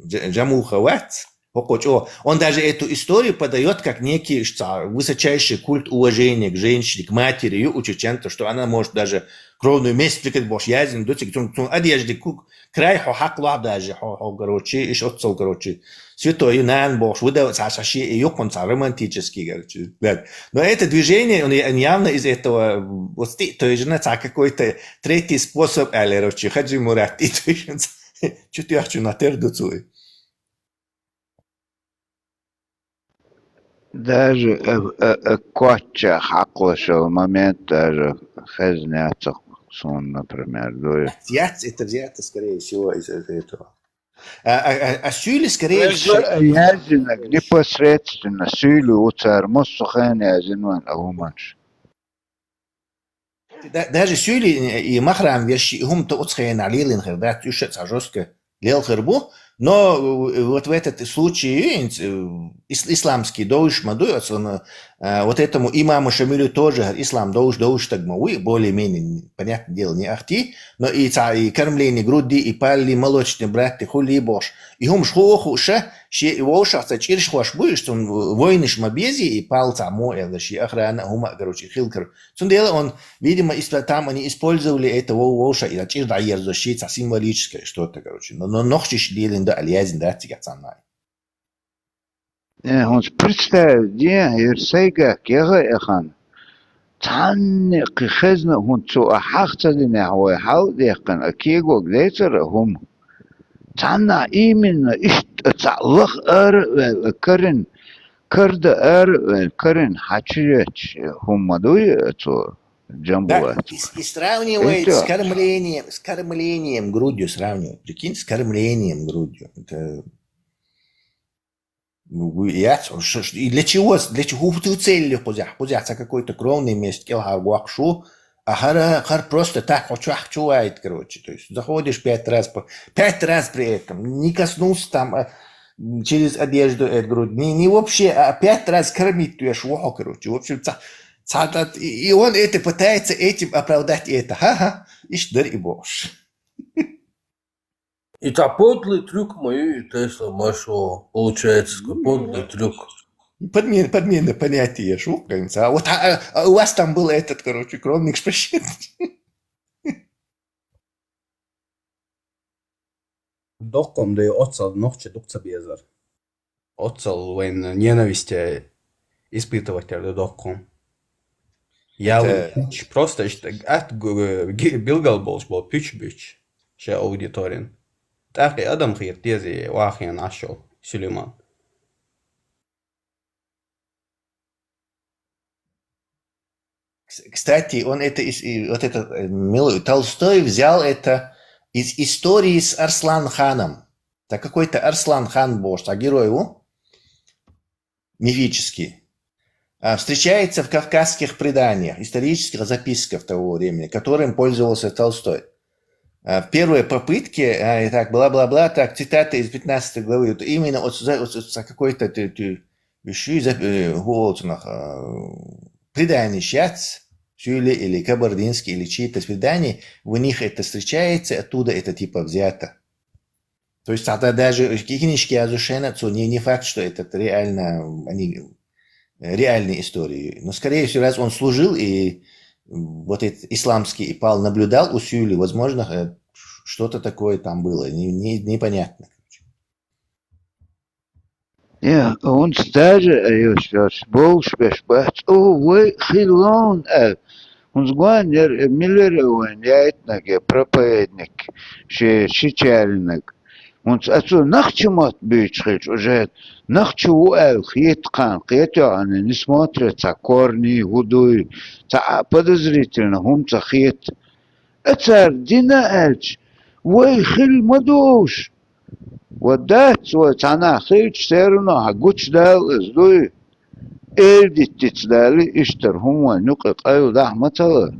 Джамуховат. О, он даже эту историю подает как некий ш- ца- высочайший культ уважения к женщине, к матери, и у чеченцев, что она может даже кровную месть прикрыть, бош язин, дутик, тун, тун, одежды, кук, край, хо, хак, ла, даже, хо, хо, короче, иш отцол, короче, святой, и нан, бош, выдавать, ца, ца, ши, и юкон, ца, романтический, короче, взгляд. Но это движение, он я- он явно из этого, вот, сти- то есть, на, ца, какой-то третий способ, али, короче, Хаджи Мурат, и то есть, что-то я хочу на тердуцуй. Даже э, э, э, коча хакълашал момент даже хезнецах сун, например, дуй. Яц, это взято, скорее всего, из, из этого. А, а, а, а сюли, скорее всего, Язинаг непосредственно сюли уцар муссухен язинван ауманш. Да- даже сюли и махрам веши, и хум то уцхен алилин хер, да, тюшец, а жестко лел хербу, но э, вот в этот случай э, ис- исламский доуш мадуй, вот он, э, вот этому имаму Шамилю тоже ислам доуш, доуш так мауи, более-менее, понятное дело, не ахти, но и, ца- и кормление груди, и пали молочные браты, хули бош, и хум шхуохуша, ши и вошах, ца чирш хуаш буй, что он войниш мабези, и пал ца мо, я ши охрана, хума, короче, хилкер. Цундела он, видимо, исп- там они использовали это во- воша, и чир да ерзо ши, ца символическое что-то, короче. Но, но нохчиш лилин да альязин да тига цанай. Э, он представь, где Ирсейга кега эхан. Цанни хезна хун цу а хахцадине хавай хал дехкан а кегог дейцар а хум. Цанна именно ишт а цалах ар вел а карин, карда ар вел карин хачиреч хум мадуй а цу. Да, Джамбулат. и, с- и сравнивает Это- с кормлением, с кормлением грудью сравнивает. Прикинь, с кормлением грудью. Это... Ну, вы- я, ц- ш- ш- и для чего, с- для чего ты цели кузя? Кузя, это какой-то кровный месть, кел хар гуакшу, а хара, хар просто так, о, чуах, чуает, короче. То есть заходишь пять раз, по, пять раз при этом, не коснулся там а, через одежду эту грудь, не, не вообще, а пять раз кормить, то есть, во, короче. В общем, ца- ца- и, и он это пытается этим оправдать это. Ха-ха, ишт дар и бош. И та подлый трюк мою и Тесла Машо получается, такой подлый трюк. Подмен, подмена понятия, шукаемся. А вот а, а у вас там был этот, короче, кровник шпашет. Докком да и отцал нохчи дукца безар. Отцал вайн ненависти испытывать да докком. Я Это- пич, просто ишт- ат г- г- билгал болш бол пич бич. Ше аудиторин. Так и адам хир тези вахин ашо Сулейман. Кс- Кстати, он это из, и вот этот э, милый Толстой взял это из истории с Арслан Ханом. Так какой-то Арслан Хан был, что герой его мифический. а, встречается в кавказских преданиях, исторических записках того времени, которым пользовался Толстой. А, в первой попытке, а, и так, бла-бла-бла, так, цитата из пятнадцатой главы, вот именно от, за, от, от за какой-то ты, ты, ещё и за, э, Голцунах, а, предание сейчас, Сюйлю или кабардинский, или чьи-то предания, в них это встречается, оттуда это типа взято. То есть тогда даже книжки Азушена, то не, не факт, что это реально, они, э, реальные истории. Но, скорее всего, раз он служил и, м, вот этот исламский ИПАЛ наблюдал у Сюйли, возможно, э, что-то такое там было, не, не- непонятно. Короче. Я, он даже, а я сейчас больше беш бац. О, вай, хилон, э. Он сгуан, яр, э, Миллер, э, вайн, я это, э, проповедник, ши, ши чалинг. Он с-, отцу нахчи мат бич хич, уже нахчи у эл, хит кан, хит я, они не смотрят, ца корни, гудуй, ца, а, подозрительно, хум ца хит. Эцар дина элч, вай, хил мадуш. Ва дац вай цана хилч, все равно, а гуч дал из дуй. Эр диттиц дали, иштар хум вай, нюкъи къайл дах мацала.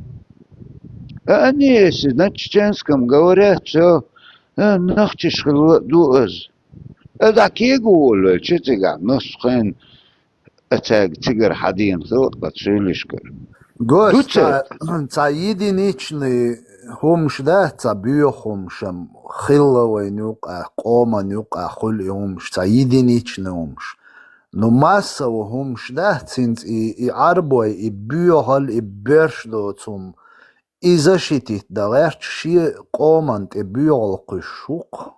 А они, если на чеченском говорят, всё, э, нахчиш хилла ду из. Э, да кего волю, че циган, нос хен, эцаг цигар хадин хилла, кат шилишкар. Гош, Дуце. Ца, ца единичный хумш да, ца буё хумшам, хилла вайн юкъа, къоман юкъа, хули хумш, ца единичный хумш. Но массово хумш да, цинц и, и арбой, и буёхал, и берш доцум, и защитить да гъерч ши къоман тӀе буёхал кхуьш шух.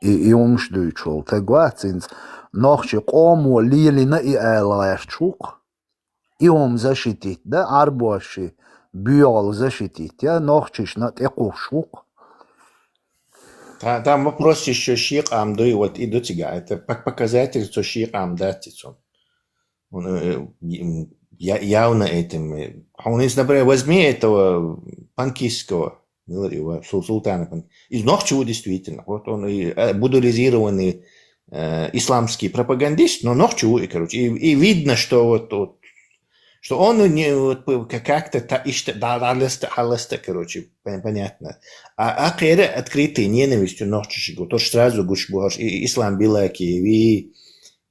И, и хумш дуйчул тагва, цинц нохчи къомо лелина и ала гъерч шух. И хум защитить да, арбоши буёгъал защитить я, нохчишна тӀекъуш вукъ. Та-, там вопрос ещё ши къам дуй, вот и ду цига. Это пок-, показатель, что ши къам да цицун. Он, э, м, я-, явно этим, э, он, если, например, возьми этого Панкисского, Милар Ива, Сул-, Султана Пан-, из нохчи у действительно. Вот он и, э, будулизированный, э, исламский пропагандист, но нохчи у и, короче, и, и видно, что вот, вот, что он не, вот, п-, ка-, как-то та, ишта, да, да, леста, а, леста, короче, пон-, понятно. А, а кэра открытой ненавистью нохчи шигу, то ж сразу гуш бугаш, и, ислам Билаки, ви,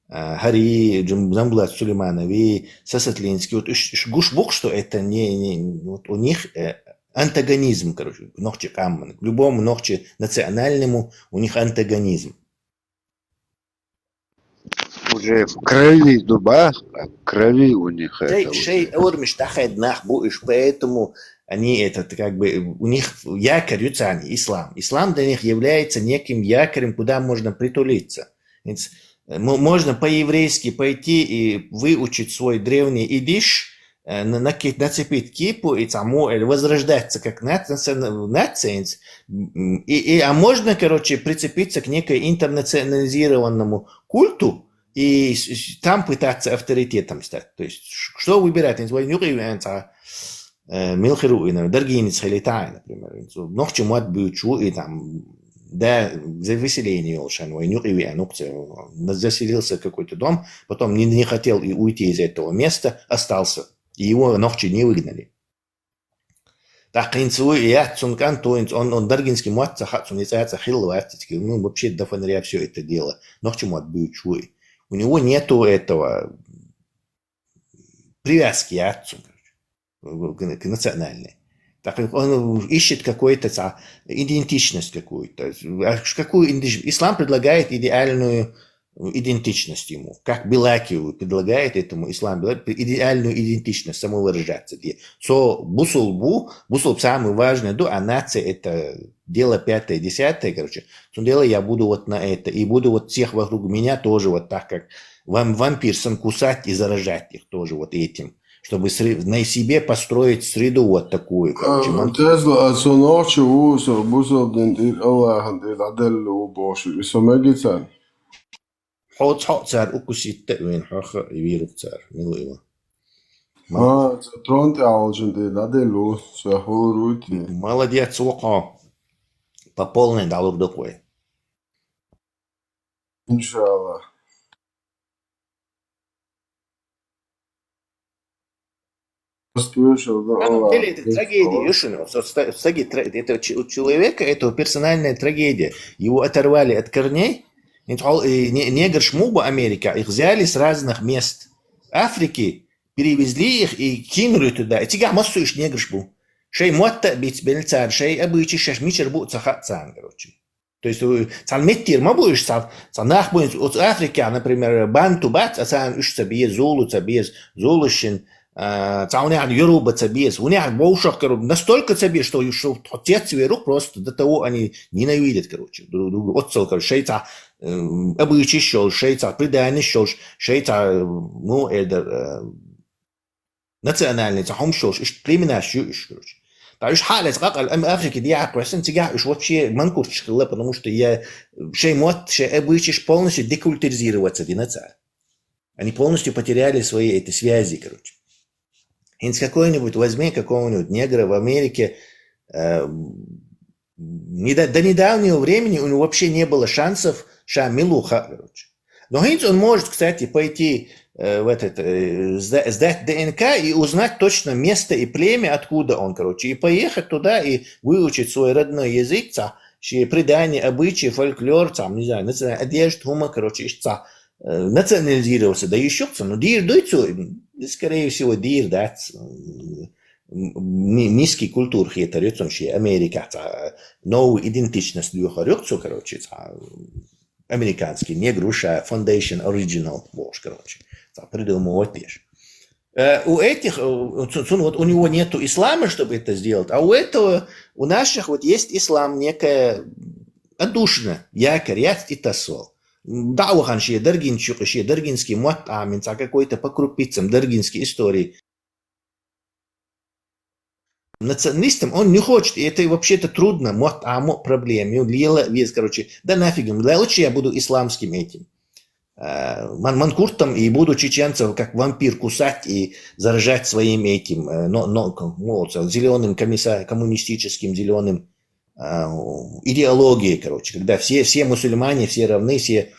а, Хари, Джам-, Джамбулат Сулейманови, Сасатлинский, вот ш-, ш-, гуш бук, что это не, не, вот у них, э, антагонизм, короче, нохчи камман. К любому нохчи национальному у них антагонизм. Уже в крови дуба, в крови у них это. Шей, шей, уже. Урмиш тахед нах бу иш, поэтому они этот, как бы, у них якорь юцани, ислам. Ислам для них является неким якорем, куда можно притулиться. Ведь, э, мо-, можно по-еврейски пойти и выучить свой древний идиш, э, на-, наки-, нацепить кипу и тому, или возрождаться как наци-, наци-, наци-, м, и, и, а можно, короче, прицепиться к некой интернационализированному культу и с-, с-, там пытаться авторитетом стать. То есть, ш-, что выбирать? Вай нюкъи вен ца, э, милхиру и, например, даргинец хилитай, например. Нохчи мат бючу и там, да, за выселение волшан, вай нюкъи вен, заселился в какой-то дом, потом не, не хотел и уйти из этого места, остался. И его нохчи не выгнали. Так инцу и я цун кан то инц, он, он даргинский мат ца хат цун и ца хил ват, ну, вообще до фонаря всё это дело. Нохчи мат бючу. У него нету этого привязки, я цун, короче, к, к национальной. Так он ищет какую-то ца-, идентичность какую-то. А ш-, какую иди-, ислам предлагает идеальную идентичность ему, как Билаки предлагает этому ислам, Билаки, идеальную идентичность, самовыражаться. Где со бусул бу, бусул самое важное, ду, а нация это дело пятое, десятое, короче. Цун дело я буду вот на это, и буду вот всех вокруг меня тоже вот так, как вам-, вампир сам кусать и заражать их тоже вот этим, чтобы сре-, на себе построить среду вот такую, короче. Э, ман- Тезла, а со нохчи у, со бусул дин дир Аллахан дир аделлу боши, и со мегицан. Хо цо цар укуситта уин, хо хо виру цар, милу ива. Ма-, А, ца трон тӀе алжин дир аделлу, со хулру ти. Молодец, Луко. По полной далур докой. Иншаллах. На самом деле это трагедия, Юшин. Вот ста- стаги тра- это ч- у человека, это персональная трагедия. Его оторвали от корней. Инц хьал- э, не- негрш му бу Америка, их взяли с разных мест Африки, перевезли их и кинули туда. И цигахь массо уьш негрш бу. Шей мотта а биц белла цара, шей обычай шеш мичара бу а ца хаьа царна, короче. То есть, э, цхьана меттера ма бу уьш, цхьа, цхьа нах бу, оцу Африкехь, например, банту бац, а царна уьш ца беза, зулу ца беза, зулушшин, а, цхьа хӀунехь йоруба ца беза, хӀунехь вовшах, короче, настолько ца беза, что, что тхо цец верух просто до того, они ненавидят, короче, друг друга. Оццал, короче, шей цхьа, э, обычайш йолуш, шей цхьа преданеш йолуш, шей цхьа, э, ну, эдар, э, национальный цхьа хӀумаш йолуш, иштта племенаш ю уьш, короче. Ткъа уьш хьалаца къакъал ам Африки дехьа кхоьссина, цигахь уьш вообще манкурташ хилла, потому что я шей мотт, шей обычайш полностью декультуризироваться дина цара. Они полностью потеряли свои эти связи, короче. Хинц какой-нибудь возьми какого-нибудь негра в Америке, э, не до, до недавнего времени у него вообще не было шансов ша мила ву хаьа, короче. Но хинц он может, кстати, пойти э, в этот, э, сда- сдать Д Н К и узнать точно место и племя, откуда он, короче, и поехать туда и выучить свой родной язык, цхьа, шен предание, обычаи, фольклор, цхьа, не знаю, национальная одежда, хӀума, короче, иштта цхьа, э, национализироваться, да ещё цхьа, ну, дийр дуй цо, м, скорее всего, дийр дац, м, м, ми- миски культура хетар ю цунна шен Америка, цхьа, новую идентичность лоьхар ю цо, короче, цхьа, американский негр, уьш а Foundation Original бохуш, короче, цхьа придумывать деш. Э, у этих, э, цу- цун вот у него нету ислама, чтобы это сделать, а у этого, у наших вот есть ислам, некая отдушина, якорь, яц и тасвал. ДӀа а вахана шен даргинчу юкъа, шен даргинский мотт Ӏамийна, цхьа какой-то по крупицам даргинский истории. Националистам он не хочет, и это вообще-то трудно, мотт Ӏамо проблема, ю лела веза, короче, да нафиг ему, лучше я буду исламским этим. Э, ман, манкуртом и буду чеченцев, как вампир, кусать и заражать своим этим, э, но, но, зеленым комиссар, коммунистическим зеленым а, идеологией, короче, когда все, все мусульмане, все равны, все,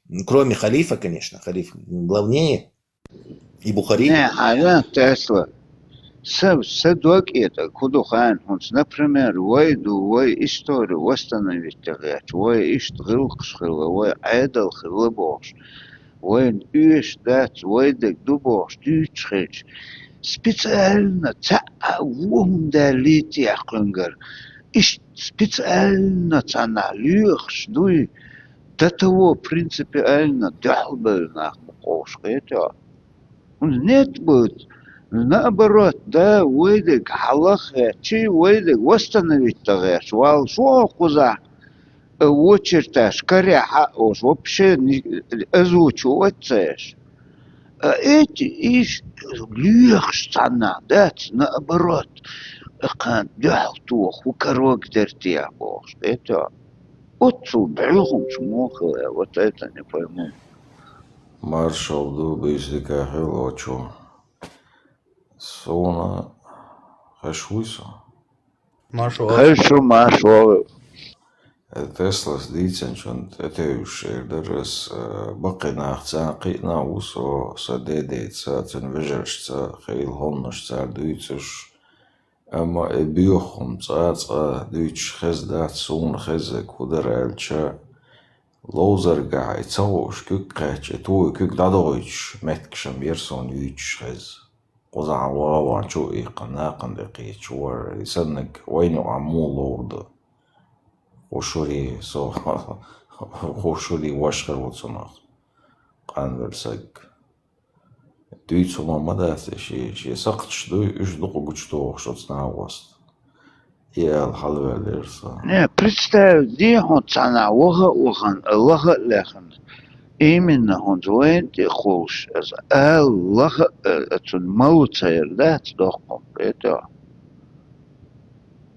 м, кроме халифа, конечно, халиф главнее, и Бухари. Не, а я Тесла. Са, са дог это, куду хан, хунц, например, вай ду, вай историю восстановить тагъяч, вай ишт гылкш хила, вай айдал хила бохш, вай уьш дац, вай дег ду бохш, дуьйч хилч. Специально ца а вон далит яхунгар. Ишт специально цхьанахь лоьхуш дуй, до того принципиально дуьхьалбевлла нах ма кховш хетахь. ХӀунда нет бу, наоборот, да, вай дерг хьалаххетчий, вай дерг восстановить тагӀерча, валла шо кхузахь, э, вочерташ карехьа а ош, вообще не- озвучивать ца еш. А эти иш лоьхуш цхьаннахь дац, наоборот, кхана дуьхьал тоха, хӀу караг дерте бохуш, это оццул бӀуьханчу муха, вот это не пойму. Маршалла ду, бийсика хила очу. Суна хеш вуй со? Маршалла. Хеш ву, маршалла. Теслас дийцинчунна тӀетевжаш эр дара ас, э, баккхий нах цхьаьна кхиъна а ву со, сан дедеца, цуьнан вежаршца, хийла хӀуманаш цара дуьйцуш. Амма и боьха хӀума цкъа а цкъа дуьйцуш хезна дац, суна хезарг хӀун дара аьлча, ловзаргахь и ца хууш куьг кхаьчча, и тухий куьг дӀадохуьйтуш меттигаш-м яра суна юьйцуш хеза. Кхузахь ваха ван чу а иккхина, накхана тӀе кхеташ вара, и саннарг вайна юкъахь муха ловр ду? ХӀу шурий со, хӀу шурий ваш хир ву цунах, къанвер саг. Дуьйцу хӀума ма дац и шен, шен сакхташ дуй, уьш дукха гучудохуш оцу нахоста. И аьлла хьалаваьллера со. Не, представь, де хьуна цхьанахь ваха а вахана, лаха а лехна. Именно хӀунца вайна тӀе кхуллуш аса ала лаха а, э, цунна малу ца яр дац доккхум, это.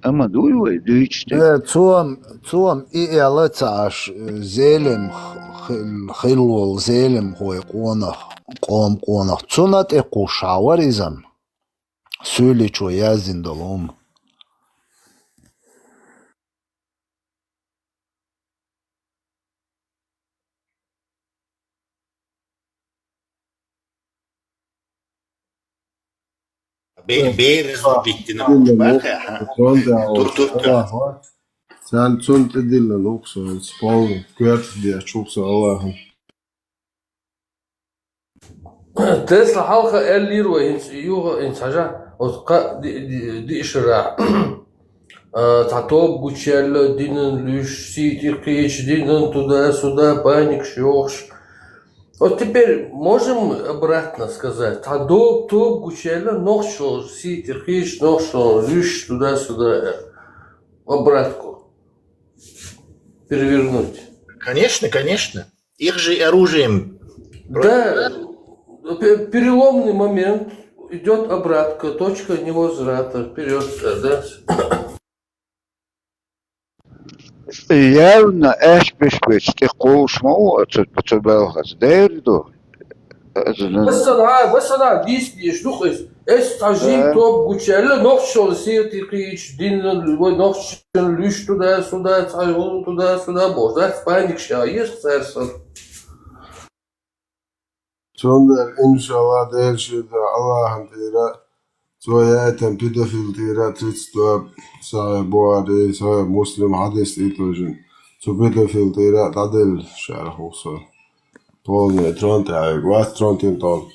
Амма дуй вай дуьйцуш тӀе? Э, цо-м, цо-м и аьлла ца Ӏаш, э, зелем х-, хил-, хилла волу зелемхой къонах, къом къонах. Цунна тӀе кхуссуш вара иза-м. Суьйличо яздина долу хӀума. Бе-, бер разрубить дина. Дилла баха, ха. Цунда Тур, тур, тур. Аллаху. Цан цун тӀе дилла луксо, полный. Коьртах деш вуксо Аллаху. Тесла хьалха аьллийра вай, хӀинца юха, хӀинца хьажа, оцу кхаа ди-, ди-, диъ шарахь. А, цхьа тоба гучуяьлла, динан луьйш, сий тӀе кхийча, динан туда-сюда, паникаш йохуш. Вот теперь можем обратно сказать, цхьа до-, тоба гучуяьлла, нохчо сий тӀе кхийча, нохчо луьйш туда-сюда, э, в обратку перевернуть. Конечно, конечно. Их же оружием. Да, пе-, переломный момент, идёт обратка, точка невозврата, вперёд, да. Явно аьшпаш бечу тӀе кхуллуш ма ву оцу, оцу балхаца. Дера ду. Аса, аса, дийца деш ду-кх иза. Ас цхьа жин тоба гучуяьлла, нохчалла сий тӀе кхийча, динна, вай нохчалла луьйш туда-сюда, цхьа гӀуллакх туда-сюда бохуш. Дац паникаш яхьа, еза цара сан. Цундела, иншалла, Делан шийтта Аллахьан тӀера, цо яйтина педофил тӀера тридцать два, Сахьихь Бухари, Сахьихь Муслим хьадис тӀе тожина. Цу педофил тӀера дӀаделла шарахь ву со. Полный трон тӀехь вац, трон тӀе тол.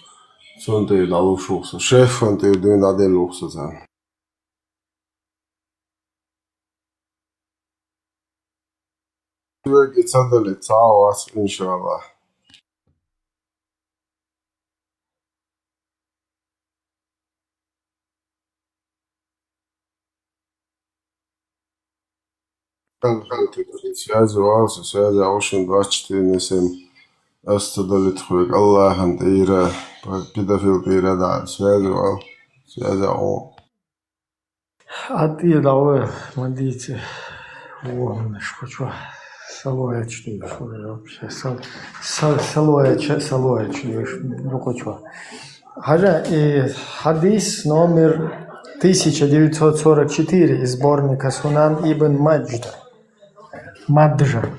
Цунна тӀера дӀалуш ву со. Шефан тӀера дуьйна дӀаделла ву со царна. Вега ца дале, цхьа а вац, иншалла. Связи вал, со связи а ву шуна двадцать четыре на семь. Ас ца далуьйту хьоьга Аллахьан тӀера, педофил тӀера дӀа, связи вал, связи а ву. Ӏад тӀера дӀавоьду, ма дийца, вон аш кху чохь. Салоэча дуьйцуш вара вообще. Сал-, сал-, салоэча, салоэча дуьйцуш ду кху чохь. Хьажа, и хьадис номер тысяча девятьсот сорок четыре из сборника Сунан Ибн Маджда. Маджда.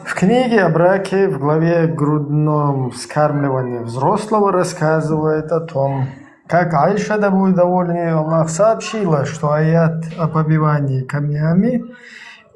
В книге о браке, в главе о грудном вскармливании взрослого рассказывает о том, как Айша, да будет довольна ею Аллах, сообщила, что аят о побивании камнями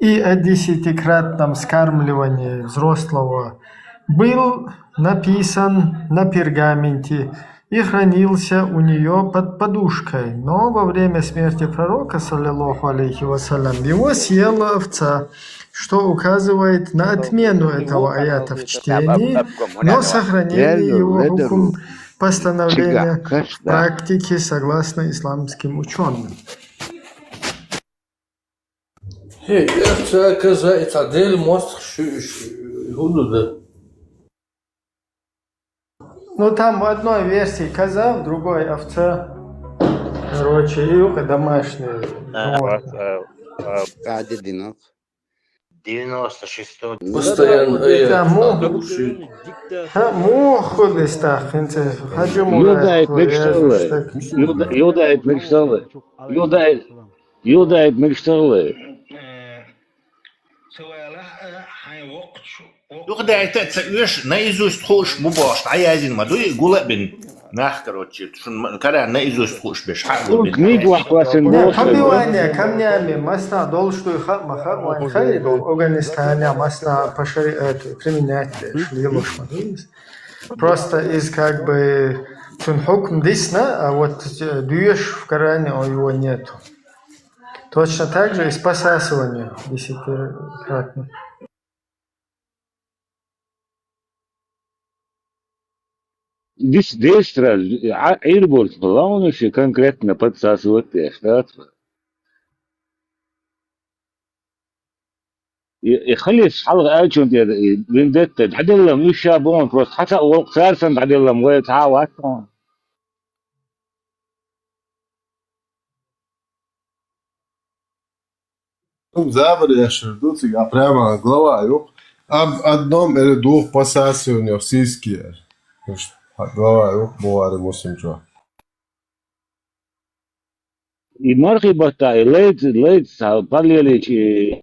и о десятикратном вскармливании взрослого был написан на пергаменте и хранился у неё под подушкой. Но во время смерти пророка, саллаллаху алейхи ва саллям, его съела овца, что указывает на отмену этого аята в чтении, но сохранение его хукм постановления в практике согласно исламским учёным. Хе, я ца каза, и ца дел мост шу-, шу-, худуда. Ну, там в одной версии коза, в другой овца. Короче, и юка домашние животные. А, а, а, Кадидинок. Девяносто шестого. Постоянно, э, там, ну, там, ну, ха, муха худис так, хинца, хажу мура, Юдайт худис, мекшалла. Так. Юда-, Юдайт мекшалла. Юдайт, Юдайт мекшалла. Юха даьтта а ца оьшу, наизусть хууш бу бохуш, дӀаяздина ма дуй, гула а бина. Нах, короче, шуна ма-, кара наизусть хууш беш, хьа а гула бина. Книга вахквасин. Не, боху. Побивание камнями, масна долуш дуй, ха-, ма ха-, вайн хайри, Афганистане, масна по шари-, это, применять деш, лелош ма дуй. Просто из как бы цун хукм дисна, а вот, э, дуьйш в Коране, о, его нету. Точно так же и с посасыванием десятикратно. Дис-, дестра, а, Ӏийр болчу лаунаш конкретно подсасывать деш дац. И, и халис хьалха аьллачун тӀера, и вендетта дӀаделлам, уьш ша боху, просто хьаца а волу цара санна дӀаделлам, вай цхьа а вац хьуна. Забар яшар ду цига, а прямо глава юкъа. Об одном или двух посасываниях сиськи. Глава юкъа, Бухари, Муслим чохь. И мархий батта, и лайца, лайца, параллелича, и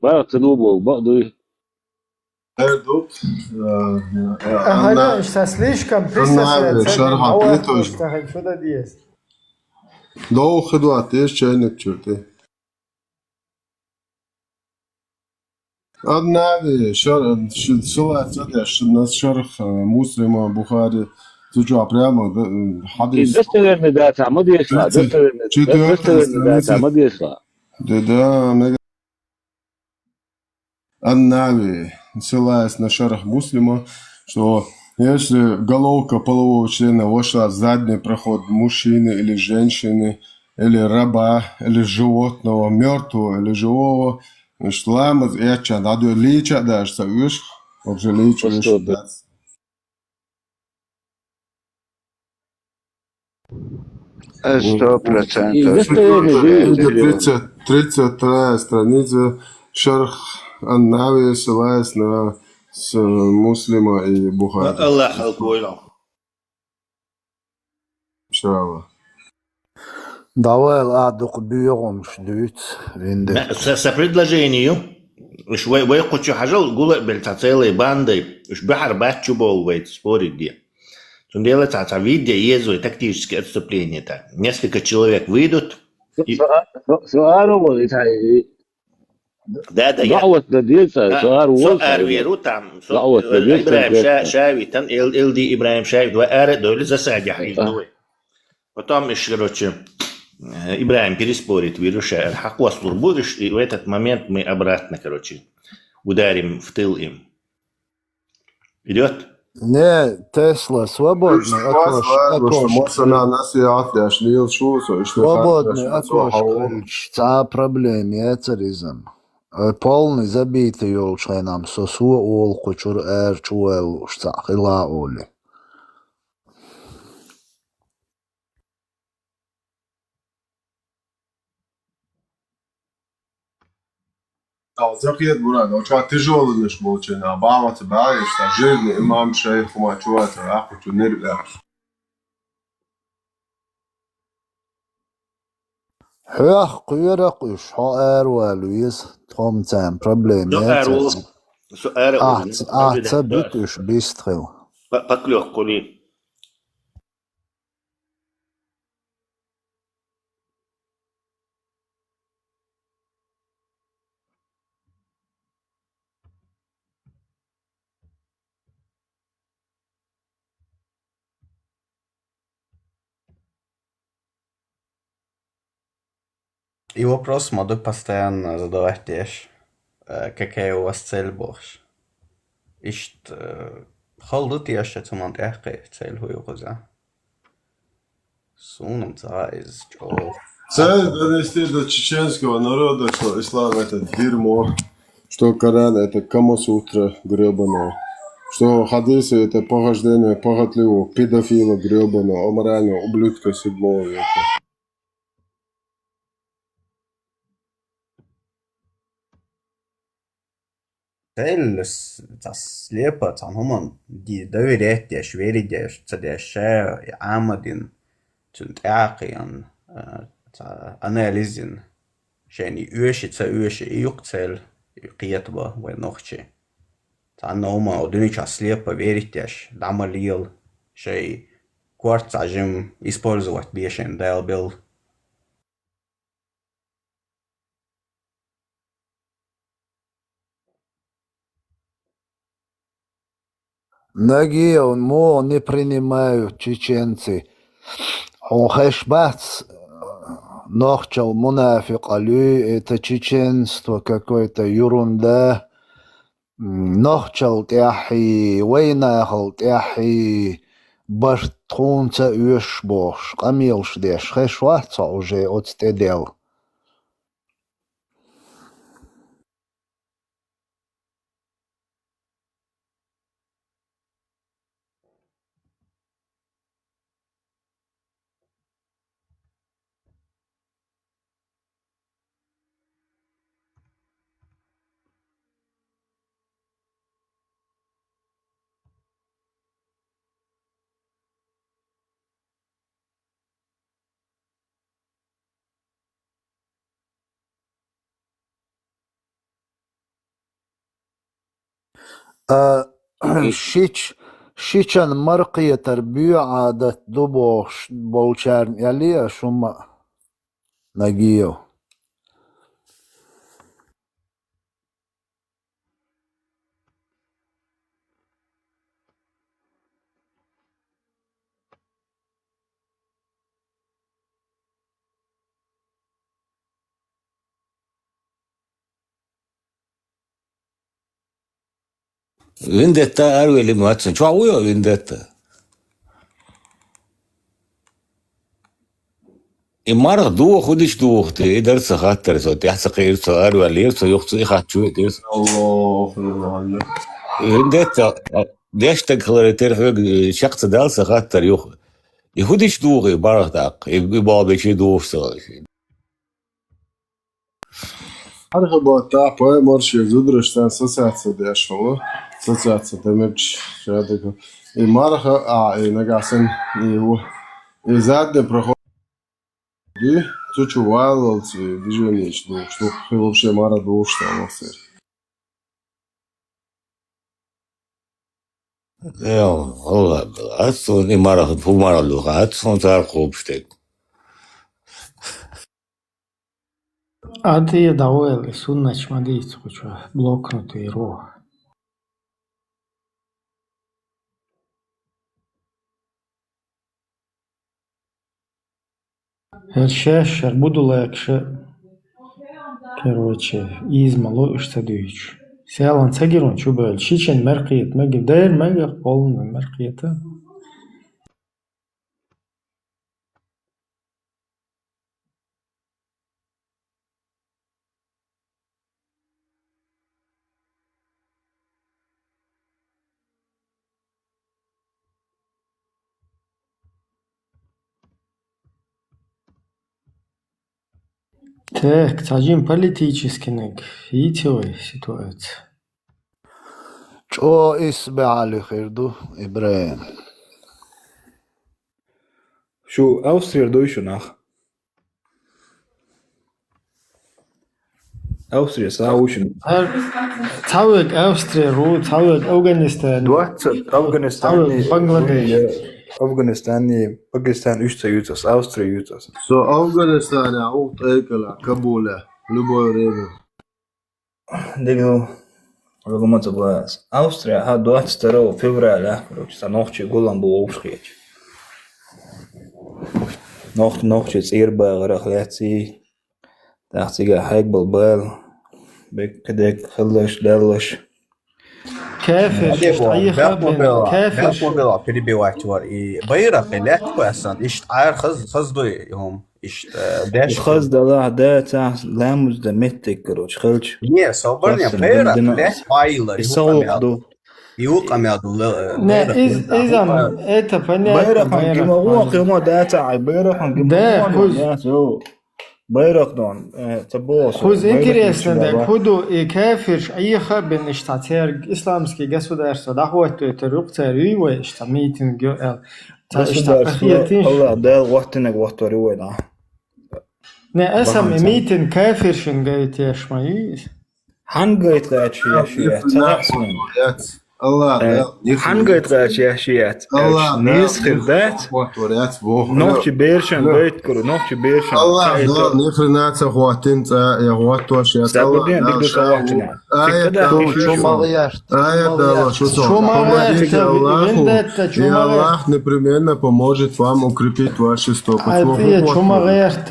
барх ца ду боху, бакъ дуй. Эр ду, э, э, Ага, Анна-, да, сейчас слишком Анна, пристрастно, шархьа, давай не точно. Просто хочу надеяться. Довха хи доацаш чайник чуьра тӀе. Ан-Навави, шар-, ш-, ссылаться деш на шарх, э, Муслима, Бухари, цу чу прямо, да, э, И хьадис. Достоверный дац, а ма дешла, Тридцать достоверный, четвёртая достоверный дац, а страница. Ма дешла. Да, да, мега. Ан-Навави, ссылаясь на шарх Муслима, что если головка полового члена вошла в задний проход мужчины или женщины, или раба, или животного, мертвого или живого, значит, ламаз эчча, надо лича даже совершить, вообще лича Поступит. Дать. Э, сто процентов. И достоверный Тридцать, дают. Тридцать вторая страница, шарх Ан-Навави, ссылаясь на с-, Муслима и Бухари. Аллах алкойлом. Иншаллах. Давай, а, дукха бегӀамаш дуьйцу, винде. Ма, са, са предложение ю. Уж вай, вай кхучу хьажал гула а белла цхьа целой бандой. Уж бахьар бац чу бовла вайца спорить де. Цундела цхьа, цхьа вид де еза вай тактическое отступление так. Несколько человек выйдут. Со, и со, а, со, со ара вол, и цхьа, и Да, да, я. ДаӀват дан деза, Да, со ара со вол, ара веру там, со, ДаӀват дан э, деза, Ибрахим Ша-, конкретно. Шави, тан Эл-, Элди Ибрахим Шави, два ара дойли засадя хьин А. Дуй. Потом ещё, короче, э, Ибрахим переспорит, веру ша, хьакъ вас лур будешь, и в этот момент мы обратно, короче, ударим в тыл им. Идёт? Не, Тесла, свободный Слушай, окошко, слушай, окошко. Можно на нас и отдашь, Лил Шуцу, и что Свободный хаташ, окошко, хау. Ильич, цхьа проблема яцар иза. Э, полный забитый йолчу хенахь со, со олу кху чуьра ара чу ваьлла уьш цхьаъ хила олий. Ал закъет бурад, оча тяжёлыйнаш болчу, а бахьаца баьллаш, ца жирный имам шайх хӀума чуваца, ахкхучу нервяхаш. Хьоьх кхоьракх уьш, хьо аравала веза, тхо-м царна проблема Со яц ара ву, аьлла. Со ара ву, Ахь ца, ахь ца битта уьш бистхила. Па-, паклёк кули. И вопрос ма ду постоянно задавать деш, э, какая у вас цель бохуш. Иштта, э, хала ду теша цу ман тӀаьххе цель хӀу ю кхуза. Суна ца хаьа иза чӀогӀа. Цель донести до чеченского народа, что ислам это дерьмо, что Коран это Камасутра грёбаная, что хадисы это похождение похотливого педофила грёбаного, аморального ублюдка седьмого века. Цхьаьллас цхьа слепо цхьана хӀуманна ди-, доверять деш, верить деш ца деш, ша Ӏамадина, цуьнан тӀаьхьа кхиъна, а, цхьа анализ йина, шайна и оьший, ца оьший, и юкъа цел, и кхетабо вай нохчий. Цхьана хӀуманна дуьнен чохь слепо верить деш, дӀа ма лела, шайн корта цхьа жимма использовать бе шайна Дала белла. Нагиев, муха не принимают чеченцы? Хьуна хезаш бац, нохчалла мунафикъалла ю, это чеченство какое-то ерунда. М, нохчалла тӀаьхьий, вайнахалла тӀаьхьий барт тхуна ца оьшуш бохуш, къамелаш деш хезаш вац хьо уже оцу тӀедел? А, шич-, шичан маркхетар боьӀа Ӏадат ду бохуш болчарна аьллий аш хӀума? Нагиев. Вендетта арвели мацсан. Чуа уйо вендетта. И марха духа, худич духа, те, и дар ца хаттар со, тяхца кхир со, арвали со, юхца и хатчу, те. Аллаху Акбар. Вендетта, дештаг хлара тер хвег, шакца дал ца хаттар юх. И худич духа, и барх дак, и, и бал бечи дух со. Мархаботта, пой морше зудраш сан ассоциация деш хала. Ассоциация демирч шадага. И марха, а, и нагасан, и у. И задний проход. Ди, цу чу валалци, движение ич душ, дух, вообще мара душ, там, все. Э, Аллах, Аллах, ацун и марха, фу марха духа, ацун цар хубштек. Ад я давай, суннач мадиц, куча, блокнутый ро. Хер шеш, хер буду лайк ше. Короче, изма ло ишта дуйч. Селан цагирон чубел. Шичен меркиет, меги дер, меги полна меркиета. Так, цаджин политический нек, итилай ситуация. Чо исбе Али хирду, Ибраим. Шу Австрия дуй шу нах. Австрия саушин. Цавек Австрия ру, цавек Афганистан. Двадцать Афганистан. Цавек Бангладеш. Афганистан, Пакистан, уж союзас, Австрия юзас. Со Афганистан, а ух тайкала, Кабула, любое время. Дегу, рогомаца баас. Австрия, ха, двадцать второго февраля, короче, са нохчи гулам бу обшхеч. Нохчи, нохчи цир багара хлеци. Тахцига хайк бал бал. Бек кадек хыллаш, ляллаш. Кафир, Аде шиш бо, айха бен, бяхмобела, кафир. Бяхмобела перебивать вар. И байрах, и лет квасан, ишт айр хаз, хаз дуй, йом, ишт, э, деш. Хаз дала, да, ца, ламуз да меттек, короче, хылч. Не, собор не, Хасан, байрах, дин-, дин-, лет айла, и салух ду. Юкъамяду, э, Не, байрах, из, не, изам, это понятно, Байрах, байрах, гима, о, понятно. Кима, да, ца, ай, байрах, гима, Да, о, хуз. Да, всё. Байрах дон, э, ца бо, Хуз байрах интересно, ичи да, баба. Худу и кафирш айха бен ишта церг исламский государство, да, хуатту это рук церг, уй, уй, ишта митинг, ё, эл, ца ишта Государство, ахиятиш. Аллах, да, вахтинег вахтори, уй, да. Не, эсам Вахтинег. Митинг кафиршин гайтеш ма, уй. Хьан гайт гача яшият, царахсун. Аллах, Э, да, нихрен. Хьан гайт гача яшият, Аллах, Элч, да, низ хир дац. Хватваряц, бо. Нохчи бершан Да. Гайт куру, нохчи бершан. Аллах, Цаэт да, нихрена ца хватин, ца, я хватваш, я Ца Аллах, гуден, да, дигу ша, ца вахтина. Аят, Цикада да, хи шу чу. Чумагъярт. Аят, да, Аллах, шу со. Чумагъярт, Помогите Аллаху, вендетта, и чумагъярт. Аллах непременно поможет вам укрепить ваши стопы. Ай, Чего ты, хватваряц? Чумагъярт,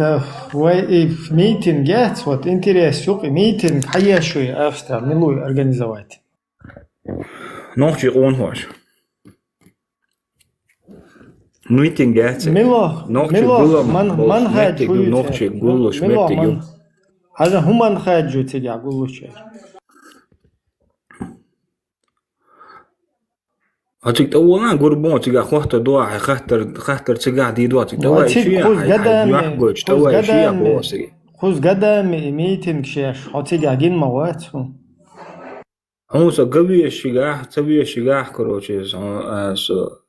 вай и митинг, яц, вот, интерес, юк, и митинг, хаяшуй, Австрия, милуй организовать. Нохчи къонхош. Митинг яц. Милох, Нохчи милох, гулам ман, болш ман меттиг хаджу ю, ю, Нохчи те. Гуллуш Милох, меттиг ю. Ман. Хаза хуман хаджу тига гуллуш. А цик тӀа вона гурбон цига хохта дуа, хай хаттар, хаттар цига ди дуа, цик тӀа Ну, а вай цик шия, хуз хай, хай гадами, дуа гойч, тӀа хуз вай шия гадами, боси. Хуз гадами и митинг шеш, хо цига гин ма вац ху. Хьун со гавеш шигах, ца веш шигах, короче, со, а, со,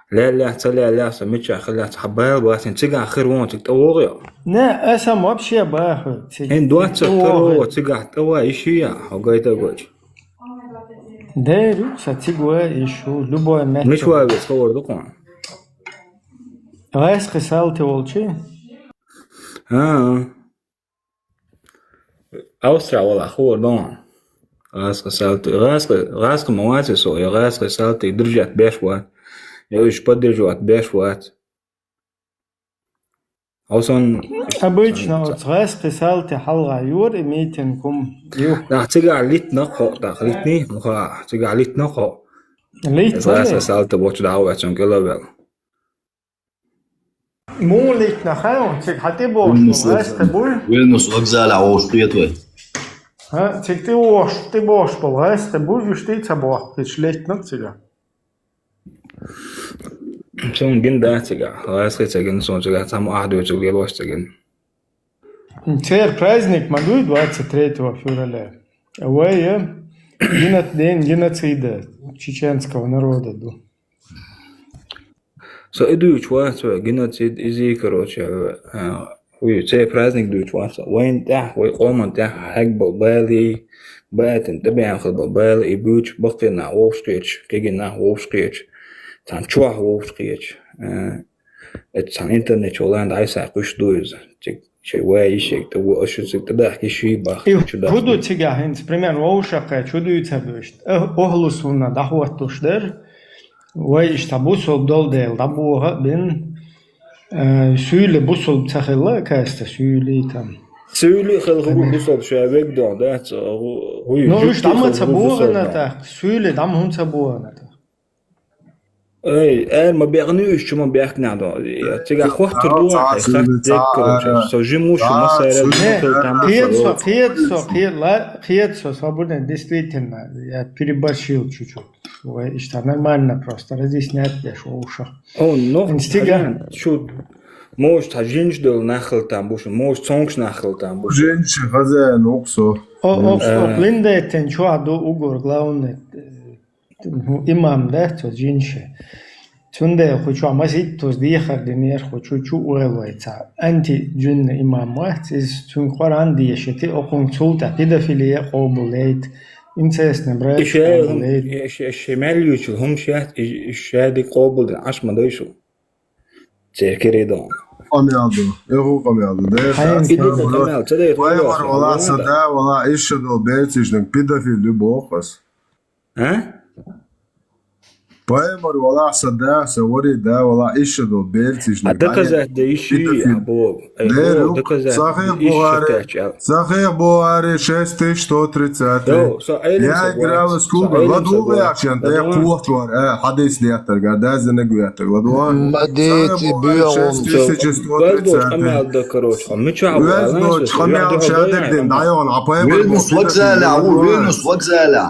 лялля, ца лялля, со мича хилля, ца хабал басин, цига хир вон, цик тӀа вогъя. Не, а сам вообще баху, цик, Хин цик двадцать второго тӀа вогъя. Цига тӀа вай шия, хо гайта гойч. Деру, са цигва ишу, любое место. Мишвавец ховар дукъун. Вайс хисалти волчи? А, Австрия вала хуур дон. ГӀазкхи салти, гӀазкхи, гӀазкхи ма вац со, я гӀазкхи салти держать беш вац, я уж поддерживать беш вац. Осон Обычно оц гӀазкхи салти хьалгӀа юр и митинг хӀум ю. Нах цигахь литна кхо, нах литни, нуха, цигахь литна кхо. Литна гӀазкхи ли? Салти бочу дагӀа вецун кӀелавел. Муха литна хьан, цига хьан тӀе бохуш, Вильнюс гӀазкхи буй? Вильнюс вокзале Ӏовуш кхетавай. ХӀа, цига тӀе вохуш, тӀе бохуш болу гӀазкхи буй, уьш тӀе а ца бохкуш литна цига. Суна гина дац цигахь, гӀазкхи ца гина, суна цигахь цхьаммо ахь дуьйцург лелош ца гина. Церан праздник ма дуй двадцать третьего февраля. Вай, э, геноц-, день геноцида чеченского народа ду. Со и дуьйцуш вац вай, геноцид, изий, короче, э, Уй, церан праздник дуьйцуш вац. Вайна тӀехь, вай къоман тӀехь хьегбал балий, баьтина тӀебеана хила бала, и буьйцу баккхий нах вовшахкхеташ, кегий нах вовшахкхеташ, цхьана чохь вовшахкхеташ. Э, это цхьана интернет чу валан дӀай схьа кхуьш ду иза. Цига шайн вай йиш ерг тӀе во, аша цига тӀедахка йиш йий бах, и чу хӀун ду дац. Цигахь хӀинца, примерно, вовшахкхеташ, хӀун дуьйцур ду иштта? Э, охьалус хӀунна дӀахӀоттуш дара. Вай иштта бусалба долу дела дӀабоха а бина, э, суьйле бусалба ца хилла, каста суьйлий там. Суьйлий хила хӀума бусалба ша вег дон, да, ца, гӀу-, гӀуй, ну, уьш дӀа ма ца богӀана тӀаккха, суьйле дӀа ма хӀун ца богӀана тӀаккха. Ай, эр ма бехни уьш чу ма бехкна дон. Я цигахь хоттур ду, ай, хатта деккара, со жимуш ма сайра, ма хила там. Кхета со, кхета со, кхета ла-, кхета со, со буьне, действительно, я переборщил чуть-чуть. Вай иштта нормально просто разъяснять деш вовшах. О, ну, инстига. Хьажан, шу, может, хьан жинаш долу нах хила там бу шу, может, цомгуш нах хила там бу шу. Жинаш хаза нукъ со. О, о, э, о, Линдейтен чохь ду угор, главный, э, ну, имам, да, цо жинаш. Цундела кху чохь маситтаза дехар динера, кху чу, чу ойлойца. Анти-жинна имам вац, иза цуьнга Къуръан дешийти, окхунга цул тӀаьхьа педофилия къобал яйта, инцестный брак къобал яйта. И ше, и ше, ше мел юьйцу хӀумаш яц, и, и ше дика къобал дина Ӏаш ма дой шу. Церкери дон. Къамел ду, э, хӀу къамел ду. Дера хьайн ша и дика къамел, ца дайта пайхамар вала са да, вала иша долу берцишнаг педофил ду боху ас. А? Пайхамар вала са да, са вари да, вала иша долу берцишнаг. А доказать да иши, педофил. А бо, ай, дера бо, доказать Сахих да иши Бухари, шакач, а. Сахих Бухари, шесть тысяч сто тридцать. Йо, со Ӏелим. Я са играла бац, с куклой. Со Ӏелим са бац. ЛадугӀа яхчан, тӀе кхочур, э, хьадис деттарга, даза нагуьттарг. ЛадугӀа. Ма дети, Сахих Бухари, бегӀ шесть тысяч сто тридцать. Со, ваздо къамел да, короче. А мичахь ваздо къамел шадерг дин, дӀайогӀун, а пайхамар Вильнюс вокзале, а, Вильнюс вокзале.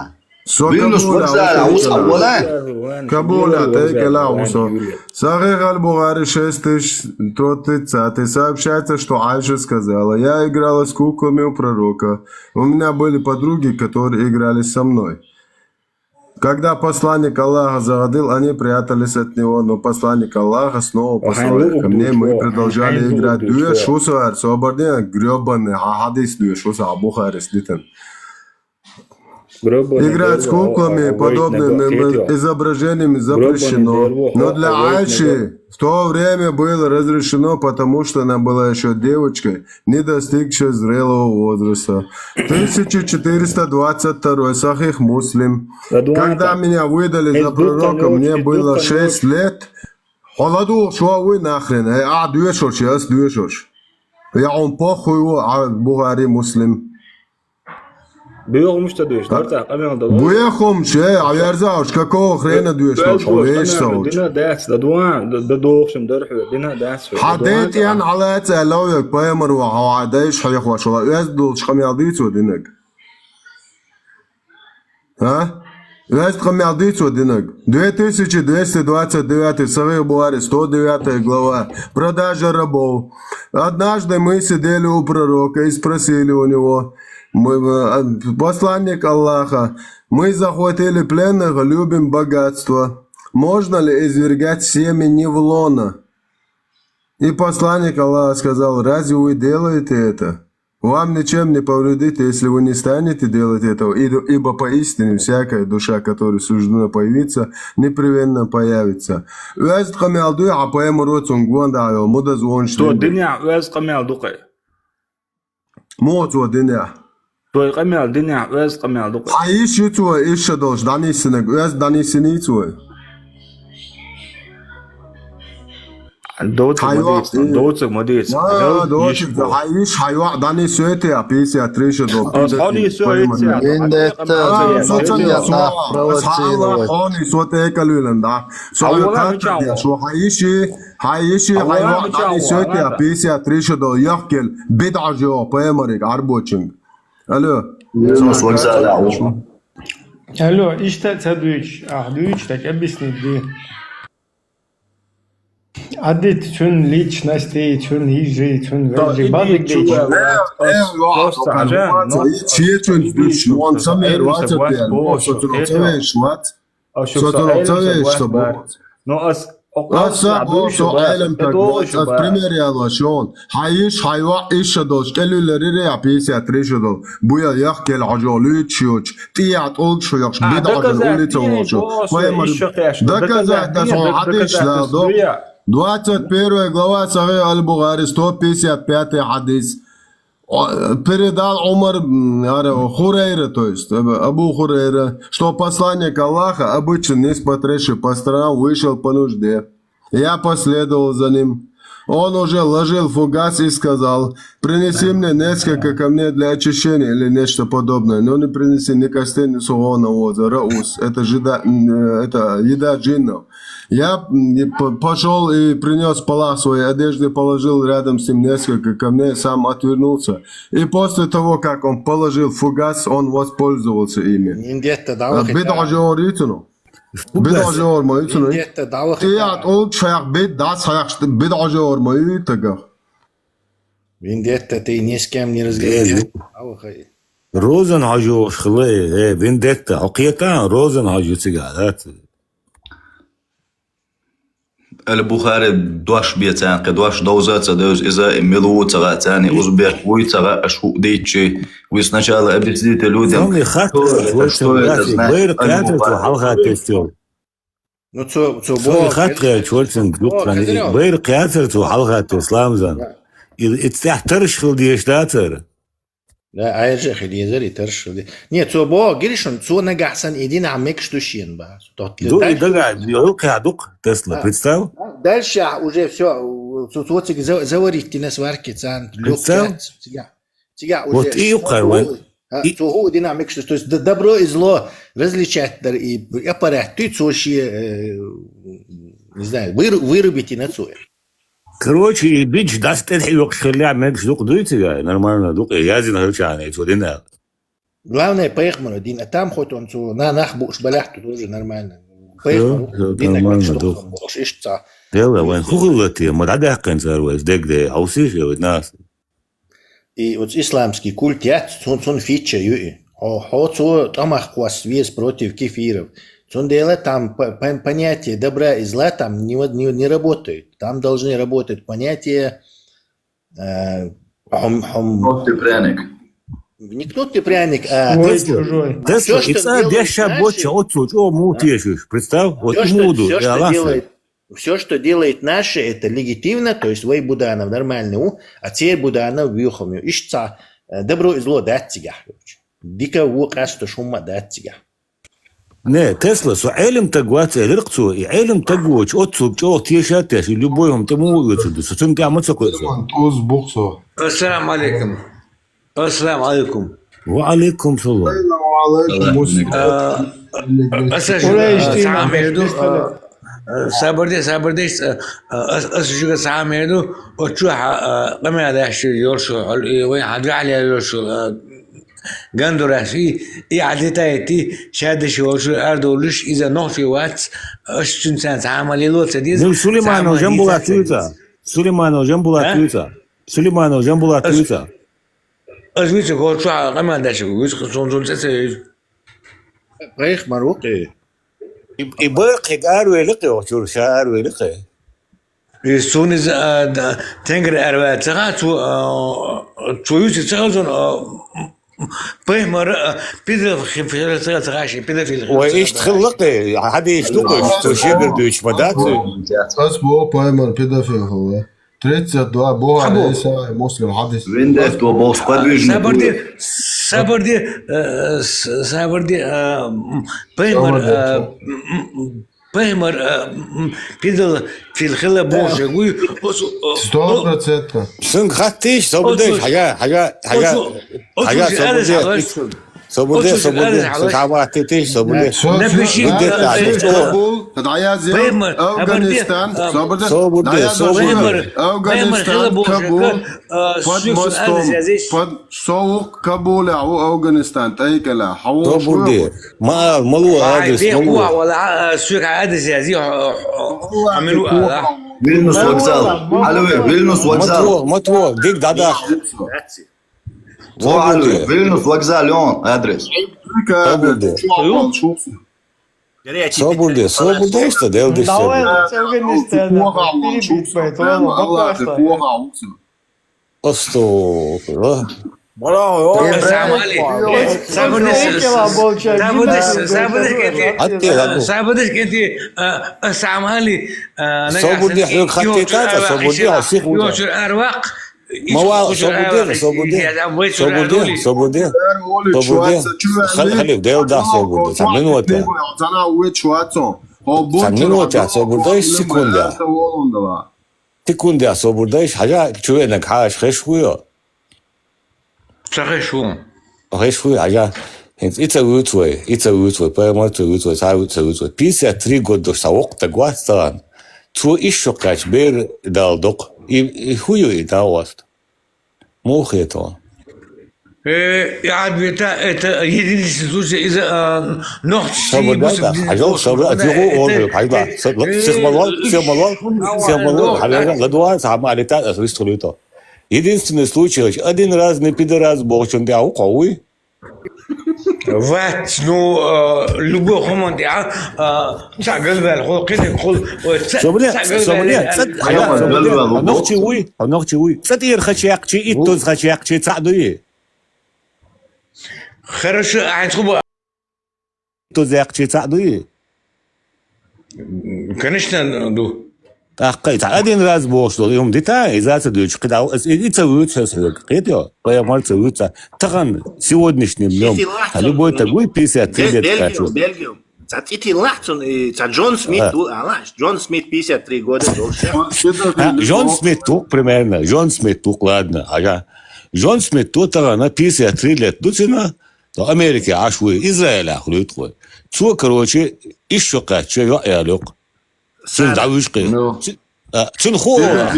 Со Вильнюс вокзале, а, вуса вала? Кабула, тайкала, вуса. Сахих аль-Бухари, шесть тысяч сто тридцать. Сообщается, что Айша сказала: «Я играла с куклами у пророка. У меня были подруги, которые играли со мной. Когда посланник Аллаха заходил, они прятались от него, но посланник Аллаха снова послал их ко мне, мы продолжали играть». Дуэш, вуса, арсо, абардина, грёбаный, а, хьадис дуэш, вуса, Бухарис дитан. Играть с куклами, подобными изображениями запрещено. Но для Айши в то время было разрешено, потому что она была ещё девочкой, не достигшей зрелого возраста. Тысяча четыреста двадцать второй, Сахих Муслим. Когда меня выдали за пророка, мне было шесть лет. Хьо ладугӀуш ву нахрен, ай, а дуьйцурш, ас дуьйцурш. Я он похуй ву, а Бухари, Муслим. Боьхамаш ца дуьйцуш, дар цхьа къамел дан. Боьхамаш, э, а верза уж, какого хрена дуьйцуш, хьо вешан ца волчу? Дина дац, да дуан, да, да дохушам дар хьоьга, дина дац хьоьга. Хьан ден тӀен хьалаца аьлла вега, пайхамар ван хьо дайша хьехош вала, оьзда долчу къамел дийцо динаг? А? Оьзда къамел дийцо динаг? Две тысячи двести двадцать девятый, Сахих Бухари, сто девятая глава. Продажа рабов. Однажды мы сидели у пророка и спросили у него, мы, э, посланник Аллаха, мы захватили пленных, любим богатство. Можно ли извергать семени в лоно? И посланник Аллаха сказал: «Разве вы делаете это? Вам ничем не повредите, если вы не станете делать этого, и-, ибо поистине всякая душа, которой суждено появиться, непременно появится». Оьзда къамел дуй, а пайхамар ву цунга гонда а йо, мудаз вонаш. Цо динехь оьзда къамел ду кхе. Муха цо динехь? Той къамел динехь оьзда къамел ду-кх. Хьан йиш ю цо иша долуш дӀанисинарг, оьзда дӀанисиний цо? Доцург ма дийца, доцург ма дийца. Хьан йиш ю? Хьан йиш, хьан йоӀ дӀанисойтий, пятьдесят три шо долу? Ас хьо нисойтий? Вендетта, А, со ца нисо, ас хьан Аллах хьо нисо тӀе экалвилан, да? Со хьан кхатта деш, хьан йиш ю, хьан йиш ю, хьан йоӀ дӀанисойтий, пятьдесят три шо долу, яхкел, бидӀа жо, пайхамариг, Ӏарбочуьнга. Алло. Алло, иштта а ца дуьйцуш, ахь дуьйцуш, так объяснить де. Ӏадит цуьнан личностей, цуьнан йижарий, цуьнан вежарий, базик дийцуш. Шечун дуьш, вон ца мер вац, ца веш вац. Со ца веш, со боху. Но ас Аса, со Ӏелам таг вац, ас пример ялош ю хьуна. Хьан йиш, хьан йоӀ иша долуш, кӀелвилларий, я пятьдесят три шо долу. Буьйла яхкел хьожо луьйчу йоцу, тӀехьа тӀулгаш хьоькхуш, бидӀа хьожа улица волчу. Пайхамар, доказать аса хьуна хьадисаш дала до. Двадцать первая глава Сахих аль-Бухари, сто пятьдесят пятый хьадис. О, передал Умар, м, ара, Хурайра, то есть, Абу, Абу Хурайра, что посланник Аллаха обычно не смотревший по сторонам вышел по нужде. Я последовал за ним. Он уже ложил фугас и сказал: «Принеси мне несколько камней для очищения» или нечто подобное. Но не принеси ни костей, ни сухого навоза. Раус. Это жида-, м, э, это еда джиннов. Я, м, и п-, пошёл и принёс полах своей одежды, положил рядом с ним несколько камней, сам отвернулся. И после того, как он положил фугас, он воспользовался ими. Вендетта, да, бидӀа жо йоцу. БидӀа жо йоцу. Вендетта, да, тӀехьа тӀулгаш хьоькхуш, бидӀа дӀасахьоькхуш, бидӀа жо йоцу тагах. Вендетта, ты ни с кем не разговариваешь. Розан хьожуш хила, э, вендетта, хьо кхетахь, розан хьожу цигахь, да? Аль-Бухари дош бен царна, кхин дош довза а ца девза иза, и мила ву ца хаьа царна, и узбек вуй ца хаьа, аша хӀуъа дийцчи. Вы сначала объясните людям, кто это, что это значит Аль-Бухари. Байракх яцара цо хьалха тесна? Ну, цо, цо боху, хатта гӀерташ вара цуьнга дуккха хан. Байракх яцара цо хьалха тесна, Ламзан. И, и цӀехь тарш хила дезаш дацара. Да, Ӏаьржа а хила дезара, и тарш хила де-. Не, цо боху, гиршун, цо нагахь санна и динахь мегаш ду шена, бах. Ду, и дагахь, гӀиллакхехь ду-кх тесна, представь. Дальше уже всё, цо, цо цига за-, заварить дина сварки царна, лёгче цигахь. Цигахь уже вот и юккъе вайн. Цо хӀу-, а, и цо хӀу динахь мегаш ду. То есть д-, добро и зло различать дар и аппарат дуй, цо шен, э, не знаю, выру-, вырубить дина цо. Короче, и бича дас тӀе хьоькхуш хиллехь мегаш ду-кх дуй цигахь, нормально ду-кх, яздина хилчахьана и цо дина. Главное, пайхамаро дина, а там хоть он цо на-, нах бууш балехь, то тоже нормально. Пайхамаро дина нормально ду-кх. Бохуш, иштта ца. Делла, вайн хӀу хилла те, ма дӀадаьккхина цара вайца дегде, хьовсийша вай нас. И оцу исламский культ яц, цун, цун фича ю и. Хьо, хьо цо тӀамах кхосса веза против кефиров. Цундела там по-, по-, понятие добра и зла там не, во-, не, не работает. Там должны работать понятия, э, хьом, хьом. Кнут и пряник. Не кнут и пряник, а свой, чужой. Тесла, и цӀа дешша боча оццул чӀогӀа муха тешаш, представь, вот и муха ду, я ласа. Всё, что делает наше, это легитимно, то есть вай Буданов нормальный ву, а церан Буданов вуьйхам ю. Иштта ца, э, добро и зло дац цигахь, короче. Дика вон къастош хӀумма а дац цигахь. Не, Тесла, со Ӏелам таг вац элира-кх цо, и Ӏелам таг воцуш, оццул чӀогӀа теша а тешаш, и любой хӀума тӀе муха оьцур ду, со цунна тӀехь ма ца кхоьу со. Туза бу-кх со. Ассаламу алейкум. Ассаламу алейкум. Ва алейкум салам. Ва алейкум ассалам. А, аса шуьга, а, сабар де, сабар де, а, а, ас-, аса шуьга схьа а мер ду, оцу чохь, а, къамел деш йолуш, хьо-, и вайн хьан дуьхьал йолуш, а, Гандурас, и, и хьан дита а йитти, шадаш йолуш, ардолуш, иза нохчи вац, ас цуьнца схьа а ма лело ца деза. Ну, Сулейманов Жамбулат вуьйца? Сулейманов Жамбулат вуьйца? Сулейманов Жамбулат вуьйца? Ас вуьйцург хӀокху чохь къамел деш ву, вуьйцу, цунна, цунна цӀе ца йевза. Пайхамар ву-кх и. И, и бара кхин аравели-кх, чуьра ша аравели-кх. И суна иза, а, да, тенгара араваьлла ца хаьа, цо, а, цо юьсур ца хилла суна, а, пайхамар, а, педофил хилла ца хаьа, шен педофил хилла ца хаьа. Вай иштта хилла-кх, хьадийш ду-кх, цо шегара дуьйцуш ма дац. Ас боху, пайхамар педофил хилла. Тридцать два, Бухари, Сахих Муслим, хьадис. Виндетто боху сподвижник. Сабарди, сабарди, э, с-, сабарди, э, м, паймар, э, м, м, паймар, э, м, пидал фил хила боху гуй. Сто процентов. Сунга хаттийш, собудеш, хьага, хьага, хьага, хьага, собудеш. Собуде, собуде, сахаватитиш, собуде. Напиши, Афганистан, собуде, собуде. Афганистан, Кабул, под мостом, под совук Кабуле, у Афганистан, тайкала, хау. Собуде. Ма, малу адрес, малу. Вала, сука адрес язи, амиру. Вильнюс вокзал. Алло, Вильнюс вокзал. Матво, матво, дик дада. Во, Вильнюс вокзал, он адрес. Собуде. Собуде, собуде, что делаешь? Давай, Афганистан, перебить, поэтому опасно. Астагфирулла. Браво. Сабуде, сабуде, сабуде, сабуде, хьуьг хаттийтаца, собуде, а сих вуьгу. Мавал, собуде, собуде, собуде, собуде. Хал-, халиф, Дела дахь собуде. Цхьа минута. Цхьа минута, собуде, секунда. Секунда, собуде, хьажа, чу венаг хьаша хеш хӀу йо? Ца хеш хӀу. Хеш хӀу, хьажа. ХӀинца и ца вуьйцу вай, и ца вуьйцу вай, пайхамар ца вуьйцу вай, цхьа вуьйцу, ца вуьйцу вай. Пятьдесят три год долуш цхьа воккха стаг вац тахана. Цо ишшо кхаьчча бер дала доккху. И, и хӀу ю и дагӀост? Муха хета хьуна? Э, я ответа, это единственный случай из, а, ногти. Собур дай, да? Хьажал, собур, а тихо, он, хьажал. Сих малол, сих малол, сих малол, хьажал, ладуа, сама алита, а, вистхулуто. Единственный случай, один раз, не пидорас, бохучун дяху, кхо вуй. Вац, ну, э, любой хуман дяху, э, ца галвел, хол, кхидик, хол, ой, ца, собур, ца собур, галвел, ца, э, хьажал, собур, галвел, ногти вуй, ногти вуй. Ца тӀера хача яккхчи, иттуз хача яккхчи, ца дуй. Хорошо, а хьайн цхьа бу-, тузехчи цхьаъ дуй? Конечно, ду. ТӀаккха и цхьа один раз бохуш долу, и хӀума дита, иза ца дуьйцуш, кхидӀа, и, и ца вуьйцу хьо соьга, кхетайо? Пайхамар ца вуьйцу. Тахана, сегодняшний днём, а любой таг вуй пятьдесят три лет Бельгиум, кхачу. Бельгиум. Цхьа цӀи тиллахь цунна, и цхьа Джон Смит ву, алаш, Джон Смит пятьдесят три года долуш. А, Джон Смит ву, примерно, Джон Смит ву, ладно, ага. Джон Смит ву тахана пятьдесят три лет ду цуьнан, то Америке Ӏаш вуй, Израилехь хуьлуьйту вай. Цо, короче, ишшо кхаьчча йоӀ яьлла юкъа. Цуьнан дӀавуьжу кхин. Ну. Цу-, а, цуьнан ху ола.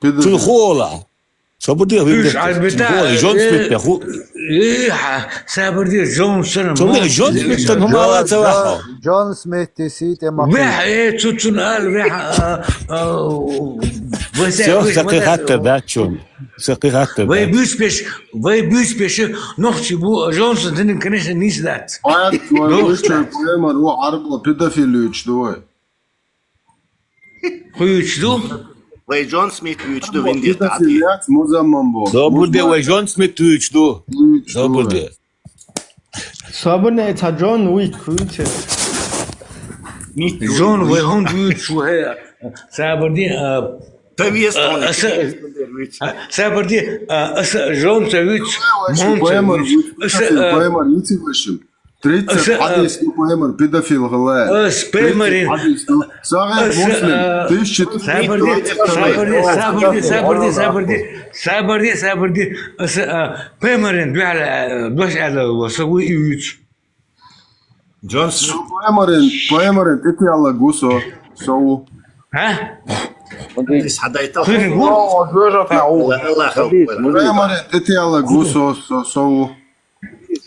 Цуьнан ху ола. Собур де, вуьш вуьш Альберта, цуьнан ху ола. Джон Смит тӀе ху. Э, хьа, сабур де, Джон Смит. Собур де, Джон Смит тӀе хӀума ала ца ваха. Джон Смит тӀе сий тӀе ма ху. Вехь, э, цу-, цуьнан ала, вехь, а, а, вай всё, сакхи хаттар дац чун. Сакхи хаттар дац. Вай буьйцу пеш, вай буьйцу пеш, нохчи бу, Джонсон динин, конечно, нийса дац. Бац, вай вуьйцу пайхамар ву, Ӏарбо педофил вуьйцуш ду вай. Хьуьйцуш ду? Вай Джон Смит вуьйцуш ду, виндетта. Педофил яц, музаммам бо. Собур де, вай Джон Смит вуьйцуш ду. Вуьйцуш ду. Собур де. Собур де, цхьа Джон вуьйцу, хьуьйцу. Джон вай хӀунда вуьйцуш ву, хье? Сабур де, а, Та вес а, он аса, а, сабарди, а, аса жон ца вуьйцу, мон ца вуьйцу. Аса, а, паймар, ици вашим. Тридцать аса, а, хадис, ну, паймар, педофил, гала. Ас паймарин. Тридцать хадис, ну, Сахих Муслим, а, тысяча триста. Сабарди, сабарди, сабарди, сабарди, сабарди, сабарди. Аса, а, паймарин, дуьхьал, а, дош аьлла, ва, са вуй и вуьйцу. Джонс. Со паймарин, паймарин тӀетаьллаг ву со, со ву. А? Хадис хьадайтал. Кхуьниг ву? О, жоьжа тӀе ву. Аллах, Аллах акбар. Паймарин тӀетаьллаг ву со, со, со ву.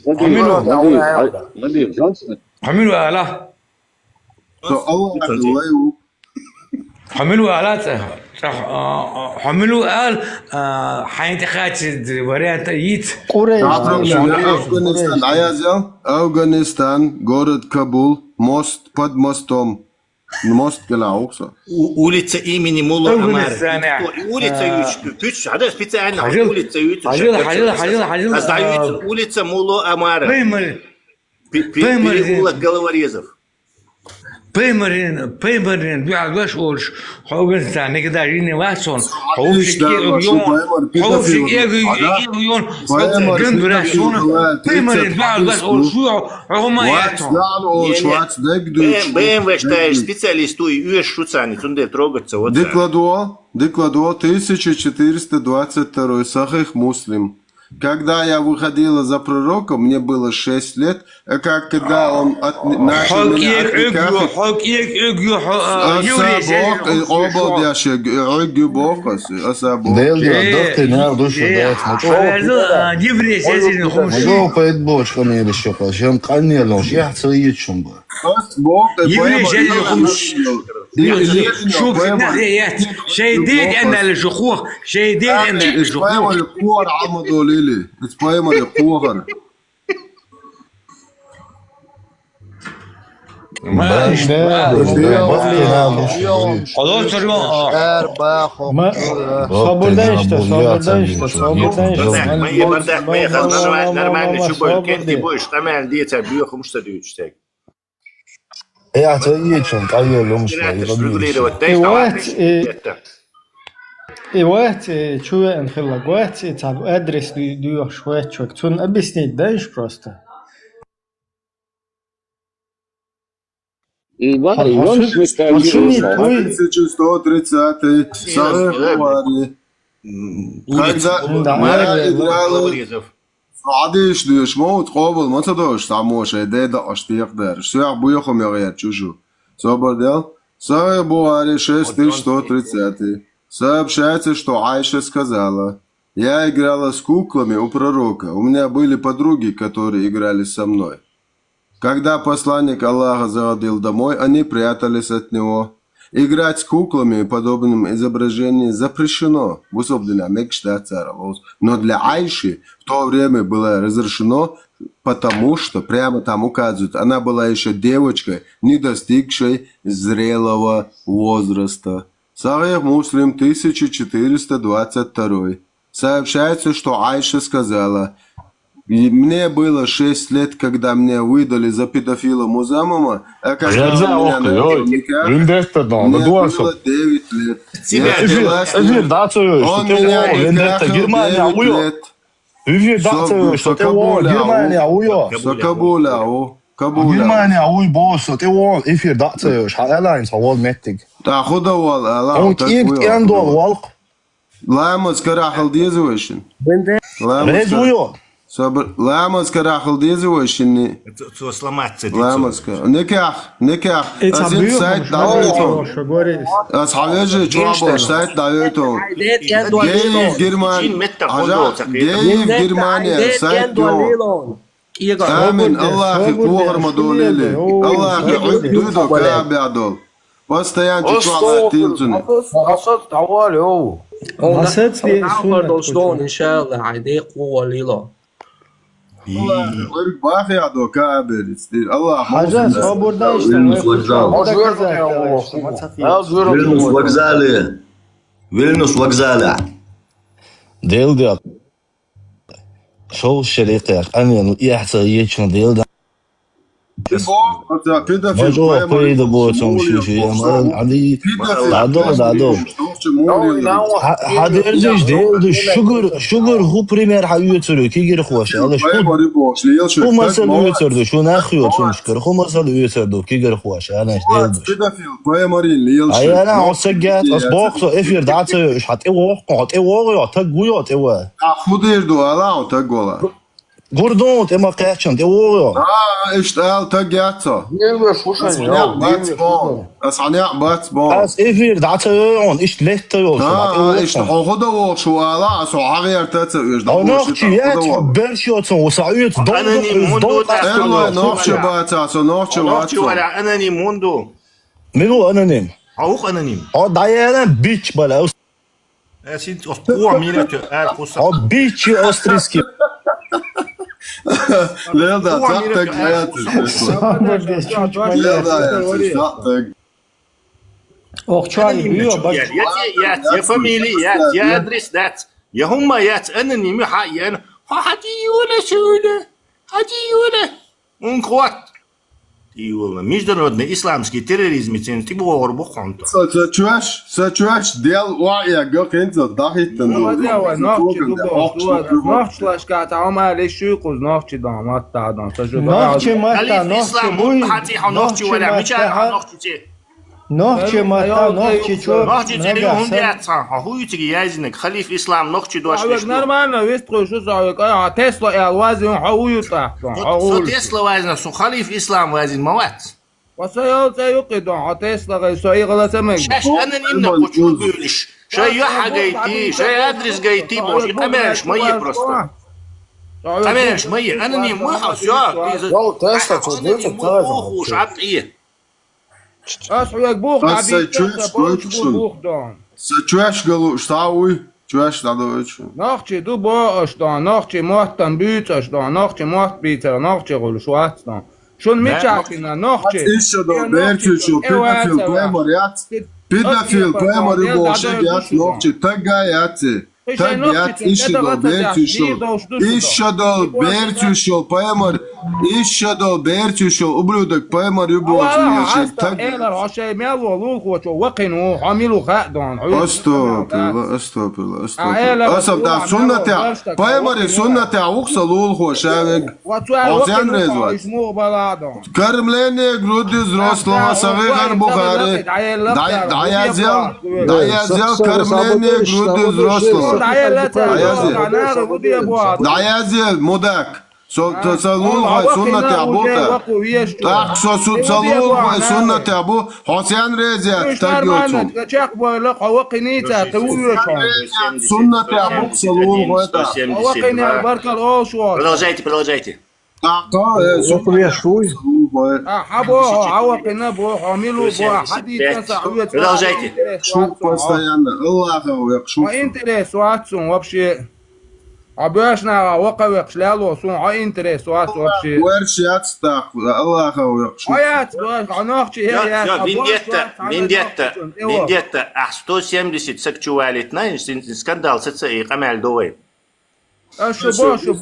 Хьо мила ву? Хьо мила ву ала? Со Аллах лай ву. Хьо мила ву ала цӀа? ЦӀа, а, а, хьо мила ву ала, а, хьайна тӀекхаччалц вариант йиц. Къурайш. Афганистан, Афганистан, Аяз ял? Афганистан, город Кабул, мост, под мостом. Мост кӀелахь ву со. У-, улица имени Мулла Амара. Афганистан, улица а, юьйцу, пуьч, хьада специально хьажал, улица юьйцу, хьажал, хьажал, хьажал, хьажал, хьажал, а, улица Мулла Амара. Паймар. Пе-, пе-, паймар переулок Головорезов. Паймарин, паймарин дуьхьал дош олуш, хьо веза никогда жине вац хьуна, хьо вовшик эгу йон, хьо вовшик эгу йон, хьо ган гура суна, паймарин дуьхьал дош олуш, хьо хӀума яц хьуна. Бен ваш тай специалист ву, и оьш шу цани, цундела трогаться вот. Дикладо, дикладо, тысяча четыреста двадцать второй, Сахих Муслим. Когда я выходила за пророка, мне было шесть лет, а как, когда он от, начал меня отвлекать, хьо кӀек эгу, хьо, а, еврей, обалдящий, эгу бохас, аса бохас. Дел я, дохте на душу, да, смотри. Еврей, хумши. Жо поэт боч камеры шо, жам каннелон, я цо ечун ба. Еврей, шайде эннали шухох, шайде эннали шухох. Паймари кохар Ахмадо лили. Паймари кохар. Баш, баш, баш. Алло, Сармон. Эр бахо. Собордайшта, собордайшта, собордайшта. Бардак, бардак, нормально, шу бой, кенти бой, штамел дица, бьёхум, что дючтек. Э, а то и чё, а я ломшта, и ломшта. И вот, и, и вот, и чё я анхила, вот, и там адрес ду-, дуёшь, вот, чё, цун объяснить, да, ещё просто? И вот, а, и он а что, а что не твой? Тысяча сто тридцатый, Сахих Бухари. Когда, да, да, да. Хьадис доьшуш ма ву, къобал ма ца дойш, цхьаммо шайн ден дакъаш текхадаьраш. Соьх бохам яхъяр чу шу. Собар дел. Сахих Бухари шесть тысяч сто тридцатый. Сообщается, что Айша сказала: «Я играла с куклами у пророка. У меня были подруги, которые играли со мной. Когда посланник Аллаха заходил домой, они прятались от него». Играть с куклами и подобным изображением запрещено. Бусалба динехь мегаш дац цара ловца. Но для Айши в то время было разрешено, потому что прямо там указывают, она была ещё девочкой, не достигшей зрелого возраста. Сахих Муслим, тысяча четыреста двадцать второй. Сообщается, что Айша сказала: «И мне было шесть лет, когда меня выдали за педофила Музамама, а когда он меня начал никахать, мне было девять лет». Я согласна. Он меня никахал девять лет. Со кабула, о, кабула. Германия уй босса, тӀе вон эфир дӀа ца йойш, хьан аьлла хӀинца хьан волу меттиг? ТӀаккха хӀун дан вала, аьлла, хьан таг вуй, хӀун дан вала? Ламаз карахь хила деза вай шинна? Ламаз карахь. Реза вуй? Сабр, ламаз карахь хила деза вай шинна? Цо, цо сломать ца деза. Ламаз ка-, никах, никах. Аса сайт дӀайойту. Аса хьан вежарий чохь болуш сайт дӀайойту. Геев Германия, Геев Германия сайт йо. Амин. Аллахе кхохар ма долийла. Аллахе Ӏуьйрг дуй до кабехь долу. Постоянно чу чохь латтийла цунна. Хьо саца дӀавала, йо. Хьо саца де суннат долуш дон, иншаллах, хьайн декъа кхо валлийла. Аллахе Ӏуьйрг бахехь до каберец дийр. Аллах хьажа, собар дай, Вильнюс вокзал. Вильнюс вокзале. Вильнюс вокзале. Дел де. Шов шерикъех, къанвен, эхь ца ечун Дел да. Мажо, пайда боцун шу, шу, я, маран, Ӏади. Дадо, дадо. Хьа-, хьадерзиш, Дел ду, шугар, шугар хӀу пример хьан оьцур ю, кигирхоша, алаш хӀу. ХӀу масал оьцур ду, шу нах йо, цуншкар, хӀу масал оьцур ду, кигирхоша, алаш, Дел ду. Ай, ана, хьо саггат, ас боху со эфир дӀа ца йо, уьш хьан тӀе воху, хьан тӀе вогӀу йо, таг ву йо, тӀе ва. Хьан хӀу дийр ду, ала, хьан таг вала? Гурдон, тӀе ма кхаьчна, тӀе вогӀу. А, иштта ала таг яц со. Ас хьан некъ бац боху. Ас хьан некъ бац боху. Ас эфир дӀа ца йойун, иштта летта йолуш. А, иштта хьо хӀу дан вохуш ву ала, ас хьо хьан гӀерта ца оьш. Хьо нохчи яц, хьо берш йоцун, ву са оьцу дон. Нохчи бац, ас хьо нохчи вац. Аноним хӀун ду? Мила ву аноним? Хьо ву аноним? Хьо дӀаяла бич бала. Э, син оцу кхо минут ара кхуссар. Хьо бичи острийский. Лелда, цхьаъ таг яц. Лелда, яц, цхьаъ таг. Ох, чай, я, я фамилия, я, я адрес дац. Я хӀумма яц, аноним хьа, я, хьо хьадиюна суна. Хьадиюна. Ун хват. Тӏийолна. Международный исламский терроризм цен тӏибогӏур бу хьунта. Са, са чош, са чош, дел ваъя гакъинца дахиттан. Ну, ладно, вай, нохчи дубо, нохчлашка, та ама лишуй куз нохчи дон, матта дон, са жу Нохчи матта, Халиф нохчи ислам, буй, хати хо нохчи нохчи валя, мича матта, нохчи ци. Нохчи Э, матта, я, нохчи я, чо, Нохчи ци нага, юн са- дяца, хо хуй ци язинек, халиф ислам, нохчи дош Ага, лишну. Нормально, вест хуй, шу са, а, Тесла, я, вазин, хо уютахтон, хо Со уютахтон. Тесла вазина, су халиф ислам вазин, мават. Ва са ял ца юкъи дон, а Тесла гай со и гала са мег. Шаш анонимно кучу бюлиш. Шай ю хагайти, шай адрес гайти, божи камерш ма е просто. Камерш ма е, аноним ма ха, всё. Вау, Тесла, чё, дайте, Тесла. Ух, уж ат и. Ас хуяг бух, Ас аби, са чуш, ас са бух, кой чушун. Бух дон. Са чуш галу, штауй. Чуаш дадович. Нохчи дубо аш дон, нохчи моттан бюц аш дон, нохчи мотт бийцара, нохчи гулш вац дон. Шун мичахина, нохчи. Ишо до берчушо, педофил, пемор яц. Педофил, пемор и бошек яц, нохчи тагга яц. Таг яц, ишо до берчушо. Ишо до берчушо, пемор. Ишо до берчушо, ублюдок, пемор и бошек. Таг. Элар, хошей мело, лул хочо, вакину, хамилу ха дон. Астопила, астопила. Асаб да суннатя, пайгамбари суннатя ухса лул хо шавег. Озян резвац. Кормление груди взрослого, Сагъи Гъар Бухари. Даязел, даязел кормление груди взрослого. Даязел. Даязел, мудак. Со, то, со лул хой суннат ябу та. Так, со су-, со лул хой суннат ябу. Хосян резят, так ёцун. Суннат ябу, со лул хой та. Продолжайте, продолжайте. Так, то, э, суннат ябу, со лул хой. Продолжайте. Шук постоянно. Аллаха век, шук. Интерес, вообще. А беш нага вака векш ляло сун, а интерес вас вообще. Верш яц так, Аллаха векш. А яц, а нохчи, я, я, Всё, а вендетта, вендетта, вендетта, а сто семьдесят сак чувалит, знаешь, скандал, саца и камяль довай. А шо, бо, шо.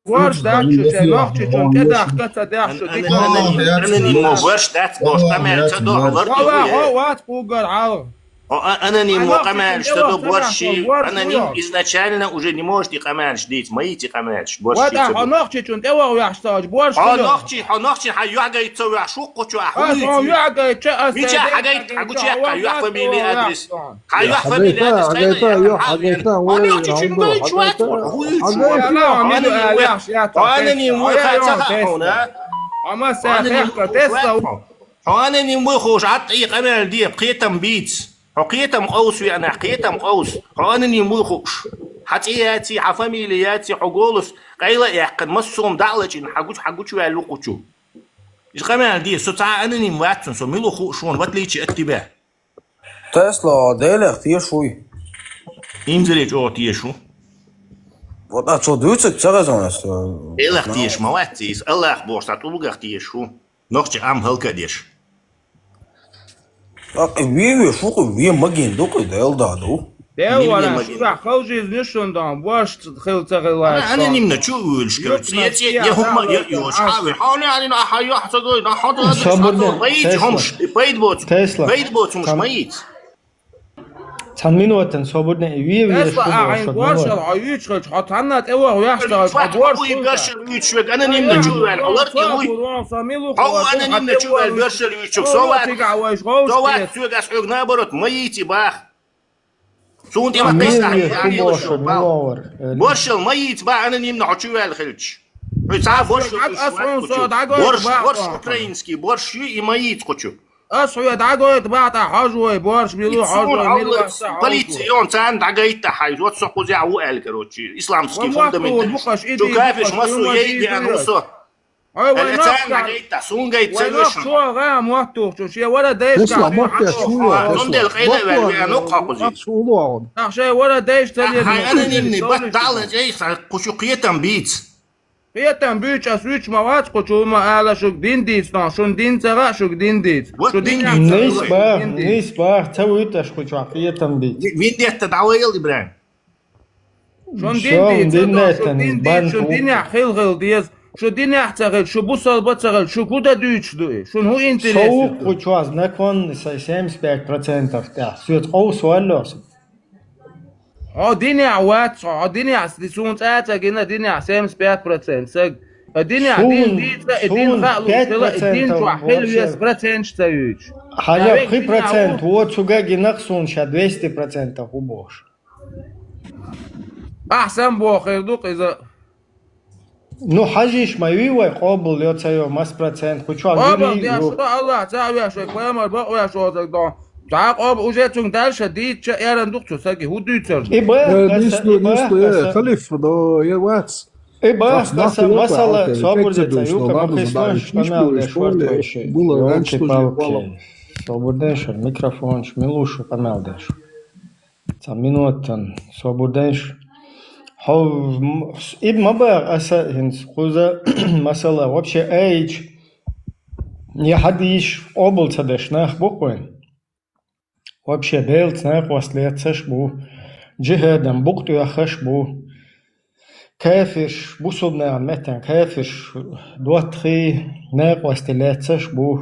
Борщ дачу, ше, нохчи чун, те дах, каца дах, шо, дик. Аноним, аноним, борщ дац, борщ, камяль, ца дох, лар, Вала, хо, ват, пугар, ал. О, а-, аноним, о, камяль, что до борщи, аноним изначально уже не может и камяль дить, моите камяль, борщи. Вот, а, хо нохчи чун, те вах вяхш сач, борщ. О, нохчи, хо нохчи, ха юагай цо вяхш, шук кучу, а хуй. О, юагай, че, а, Мича, хагай, хагучи, а юа фамилия, адрес. Ха юа фамилия, адрес, хагайта, юа, хагайта, хо нохчи чун, гай, чуат, хуй, чуат. Аноним, аноним, хо, Ама сахехка, те са. Хьо аноним вуй хууш, Ӏатта и къамел де, кхетам бийц. Хьо кхетам къовс веана, кхетам къовс. Хьо аноним вуй хууш. Хьа цӀи яци, хьа фамилия яци, хьо голос къайла а яьккхина, массо а дӀа а лачкъина, хьа гуч-, хьа гучаваьлла ву кхучу. Иза къамел де, со цхьа аноним вац, со мила ву хууш вон, в отличие от тебя. Тесла, Делех теш вуй. Инзаре чӀогӀа теш ву. Вот а цо дуьйцург ца хеза вайна со. Делех теш ма вац иза, Аллах бохуш, цхьа тӀулгах теш ву. Нохча Ӏам хӀаллакдеш. ТӀаккха вен веш ву-кх, вен магийна ду-кх, Дела да ду. Дела вара, шуьгахь халжийза нишан дан, борш хила ца хила. Ана, ана нимна чу вуьйлуш кара, цӀе, цӀе, я хӀума, я йош, хьа ве, хьо не арина, хьа йохь ца гой, да хьо да. Собарда, хьо да, ма йийца хӀумш, пайда боцу, Тесла. Пайда боцу хӀумш, ма йийца. Цхьан минотан собарна и ве веш Тесла, а хьайн боршал, хьо юьйцуш хилча, хьо цхьанна тӀе ваха вехча, хьо борш хьо вуй, боршал юьйцуш вег, ана нимна чу ваьлла, хьо лар тӀе вуй. Хьо ву ана нимна чу ваьлла, боршал юьйцуш, со вац, со вац, соьгас хьоьга наоборот, ма йийца бах. Суна тӀе ма кхийса, хьан йош бал. Боршал ма йийца бах, ана нимна хьо чу ваьлла хилча. Хьо цхьа борш, борш, борш, украинский борш ю, и ма йийца кхучу. Ас хьоьга дӀагойта бах тӀа хьожа вай, борш мила хьожа вай, мила вац хьожа вай. Полиция, он царна дӀагайта хьай, вот со кхузехь ву аьлла, короче, исламский фундаменталист. Чу кафеш массо ей деана ву со. Ой, вай, царна дӀагайта, сун гайта ца вешан. Шо гӀа моттух чу, ше вара дайшка. Цундел къайла ваьлла веана ву кхузехь. Нах ше вара дайш ца лер. Хьай анонимный бат дала чӀей, кхучу кхетам бийца. Кхетам буьйцу ас вуьйцуш ма вац кху чу ма ала шуьга дин дийца, но шун дин ца гӀа шуьга дин дийца. Вот шу дин дин дийца. Нийса бах, дин дийца. Нийса бах, ца вуьйцу аш кху чохь кхетам бийца. Вендетта дӀавайла, Ибрахим. Шун дин дийца, но шун дин дийца, шун динехь хила-хила деза. Шу динехь ца хилча, шу бусалба ца хилча, шу хӀун дан дуьйцуш ду и? Шуна хӀун интерес ю? Со вукху чохь законный сайн семьдесят пять процентов тӀехь. Соьца къовсавалло со. Хьо динехь вац, хьо динехь, суна цӀа а ца гина, динехь семьдесят пять процент саг. Ткъа динехь дин дийца, и дин хаалуш хила, и дин чохь хила веза проценташ ца юьйцуш. Хьажа, пхи процент ву, цуьнга а гина-кх суна ша двести процентов ву бохуш. Ахьа самабоху хир ду-кх иза. Ну, хьажийша ма юй вай, къобал йо ца йо, мас процент, кху чохь къобал юрий деш ю. Аллах цхьаъ веш вай, пайхамар бакъ веш озаг дон. Цхьа къобал уже цуьнга дальше дийцча, эрна ду-кх цу саги, хӀун дуьйцур ду? И бах, э, каса, нисду, и бах, нисду, э, каса. Халиф, но я вац. И бах, каса, масала, собар де ца юка, ма хиснаш, къамел деш варт вай ши. Было раньше тоже было. Собар деш, микрофонаш, милуш, къамел деш. Цхьа минутан собар дайша. Хьо, м, с-, и ма баха аса хӀинца кхуза, масала, вообще айча, я хьадийш къобал ца деш нах бу-кх вайн. Вообще Делаца накъост леццаш бу, джихӀадам букъ тӀоьххаш бу. Кафирш, бусулбанан меттан кафирш, доттагӀий накъостий леццаш бу.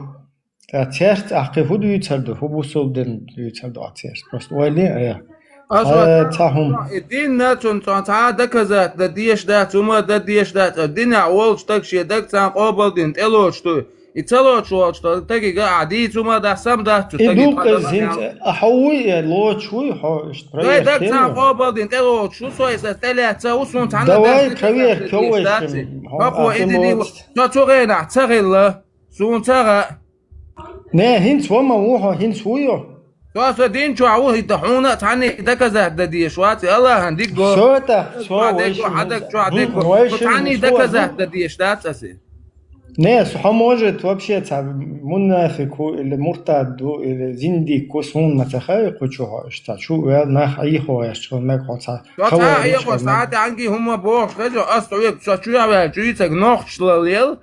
Ткъа церца ахь кхин хӀун дуьйцур ду, хӀун бусулба дин дуьйцур ду ахь церца? Просто ойла е айхьа. Аса цхьа хӀума. И дин а цунна цхьа а доказать дан дезаш дац, хӀума дан дезаш дац, а динехь волчу стага шен даг цхьаьна къобал дина тӀелоцуш ду. И ца лоцуш волчу стаге а ахь дийца хӀума дац, сам дац цу стаге. И ду-кх иза хӀинца, а хьо вуй, я лоцуш вуй, хьо иштта проверка дай даг цхьаьна къобал дина тӀелоцуш ву, со иза тӀелаьцна ву, суна цхьанна а дац, проверка йо вай шимма. Хьо кхо и динехь, со цу хенахь ца хилла, суна ца хаьа. Не, хӀинца ва ма ву хьо, хӀинца вуй хьо? Со, со дин чохь ву, хӀинца хьуна а цхьанна доказать дан дезаш вац, и Аллахьан дика го. Со тӀаккха, со вай шимма. Хьан даг чохь дика го. Со цхьанна доказать дан дезаш дац аса. Не, со хьо, может, вообще цхьа мунафикъ ву, или муртад ву, или зиндикъ ву, суна ма ца хаьа кху чу хьо, иштта чу вел нах Ӏехо гӀерташ хила мега хьо цхьа. Со цхьа Ӏехо, цхьа тӀаьхьа хӀума бохуш хеза, ас цхьа век, со чу ваьлча, вуьйцург нохчашлал ел.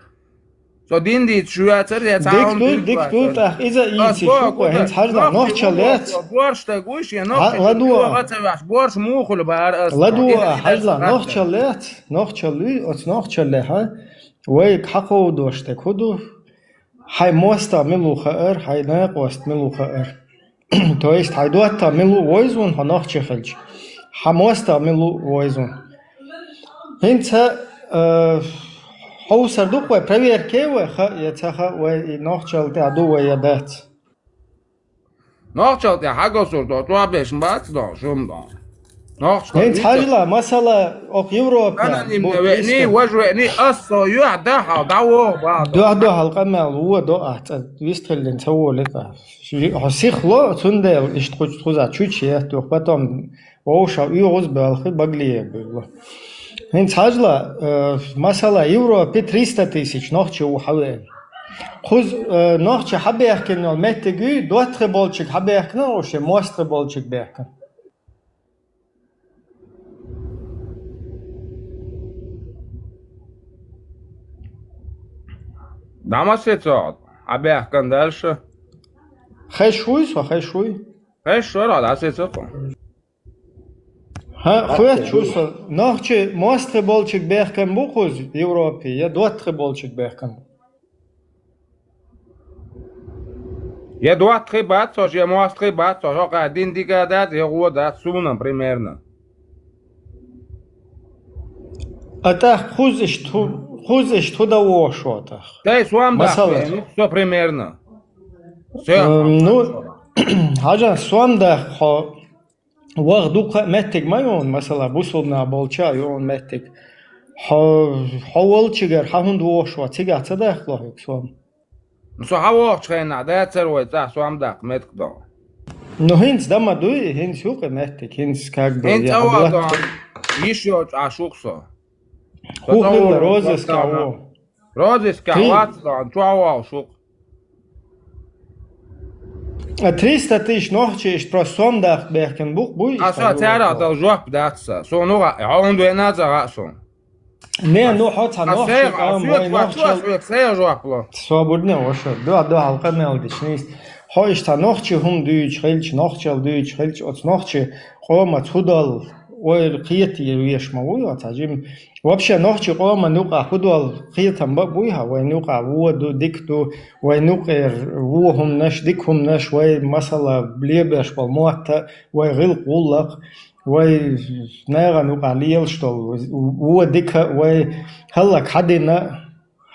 Со дин дийца шу яцара, я цхьа хӀума дуьйцуш вацара. Дика ду, дика ду, тӀаккха иза ийци шу кхо, хӀинца хьажал, нохчалла яц. Борш стаг вуй шен, нохчалла ца ваьхьаш, борш муха хуьлу бара ас. ЛадугӀа, хьажал, нохчалла яц, нохчалла юй, оцу нохчаллехьа вайга хьакховдош дерг хӀун ду? Хьайн мостагӀ мила ву хаар, хьайн накъост мила ву хаар. То есть хьайн доттагӀ мила ву вевза хьуна хьо нохчи хилча? Хьан мостагӀ мила ву вевза хьуна? ХӀинца, э, хьовсур ду-кх вай, проверка е вай, хаьа я ца хаьа вай, и нохчалла тӀехь ду вай я дац. Нохчалла тӀехь хьагосур до, чӀогӀа беш бац до, шуна до. Нохчалла. ХӀинца хьажал, масала, окху Европе анонимно веъний, важа веъний, ас со юьхь дахьал, дӀавогӀу бала. Дуьхь-дуьхьал къамел вон до ахь, цӀа вистхиллина ца волу тӀаккха. Хьо сихло, цундела иштта кхуза чуьча еттух, потом вовшах оьгӀаз а боьлху, багле а буьллу. ХӀинца хьажал, э, масала, Европе триста тысяч нохчи ву хьан веана. Кхуза, э, нохчи хьан бехкина йолу меттиг юй, доттагӀий болчиг хьан бехкина, оха шен мостагӀий болчиг бехкина. ДӀа ма сецо, хьан бехкина дальше? Хезаш вуй со, хезаш вуй. Хезаш вара, дӀа сецо кху. ХӀан, хоьттуш ву со, нохчи мостагӀий болчиг бехкам бу кхуза Европе, я доттагӀий болчиг бехкам бу? Я доттагӀий бац хьо, я мостагӀий бац хьо, хьо кху дин дика дац, я гӀо дац, суна примерно. А тӀаккха кхуза иштта хӀу-, кхуза иштта хӀун дан вогӀуш ву тӀаккха? Дай сом даккха, масала, со примерно. Со. Эм, ну, хьажал, сом даккха хьо. Ваха дукха а меттиг ма ю хьуна, масала, бусулба нах болча а ю хьуна меттиг. Хьо, хьо волчигара хьан хӀунда вогӀуш ву, цигахь ца дахало хьоьга сом? Ну, со хьан вогӀучу хенахь дацара вай цӀахь сом даккха меттиг до. Ну, хӀинца дан ма дуй, хӀинца ю-кх и меттиг, хӀинца как бы. ХӀинца я а ван дан, йиш йоцуш Ӏаш ву-кх со. ХӀун хилла, розыскехь ву? Розыскехь вац дан, чохь вогӀуш ву-кх. А триста тысяч нохчи иштта просто сом даккха бехкина бу-кх, буй? А со царах дала жоп дац сан. Суна ваха, хьо хӀунда веана а ца хаьа суна. Не, ну хьо цхьа нохчи, а вай нохчалла. Ас век сайн жоп ло. Собар де, ваша, дуьхь-дуьхьал къамел деш нийса. Хьо иштта нохчи хӀума дуьйцуш хилча, нохчалла дуьйцуш хилча, оцу нохчи къомаца хӀун дала вай кхета веш ма вуй, оцхьа жим. Вообще, нохчий къоман юкъа хӀу дола кхетам ба а буй хьа, вай юкъа во ду, дика ду, вай юкъера во хӀуманаш, дика хӀуманаш, вай, масала, лебеш бола мотт, вай гӀиллакх, гӀуллакх, вай нагӀан юкъа лелаш дола во, дика, вай хӀаллак хьадина,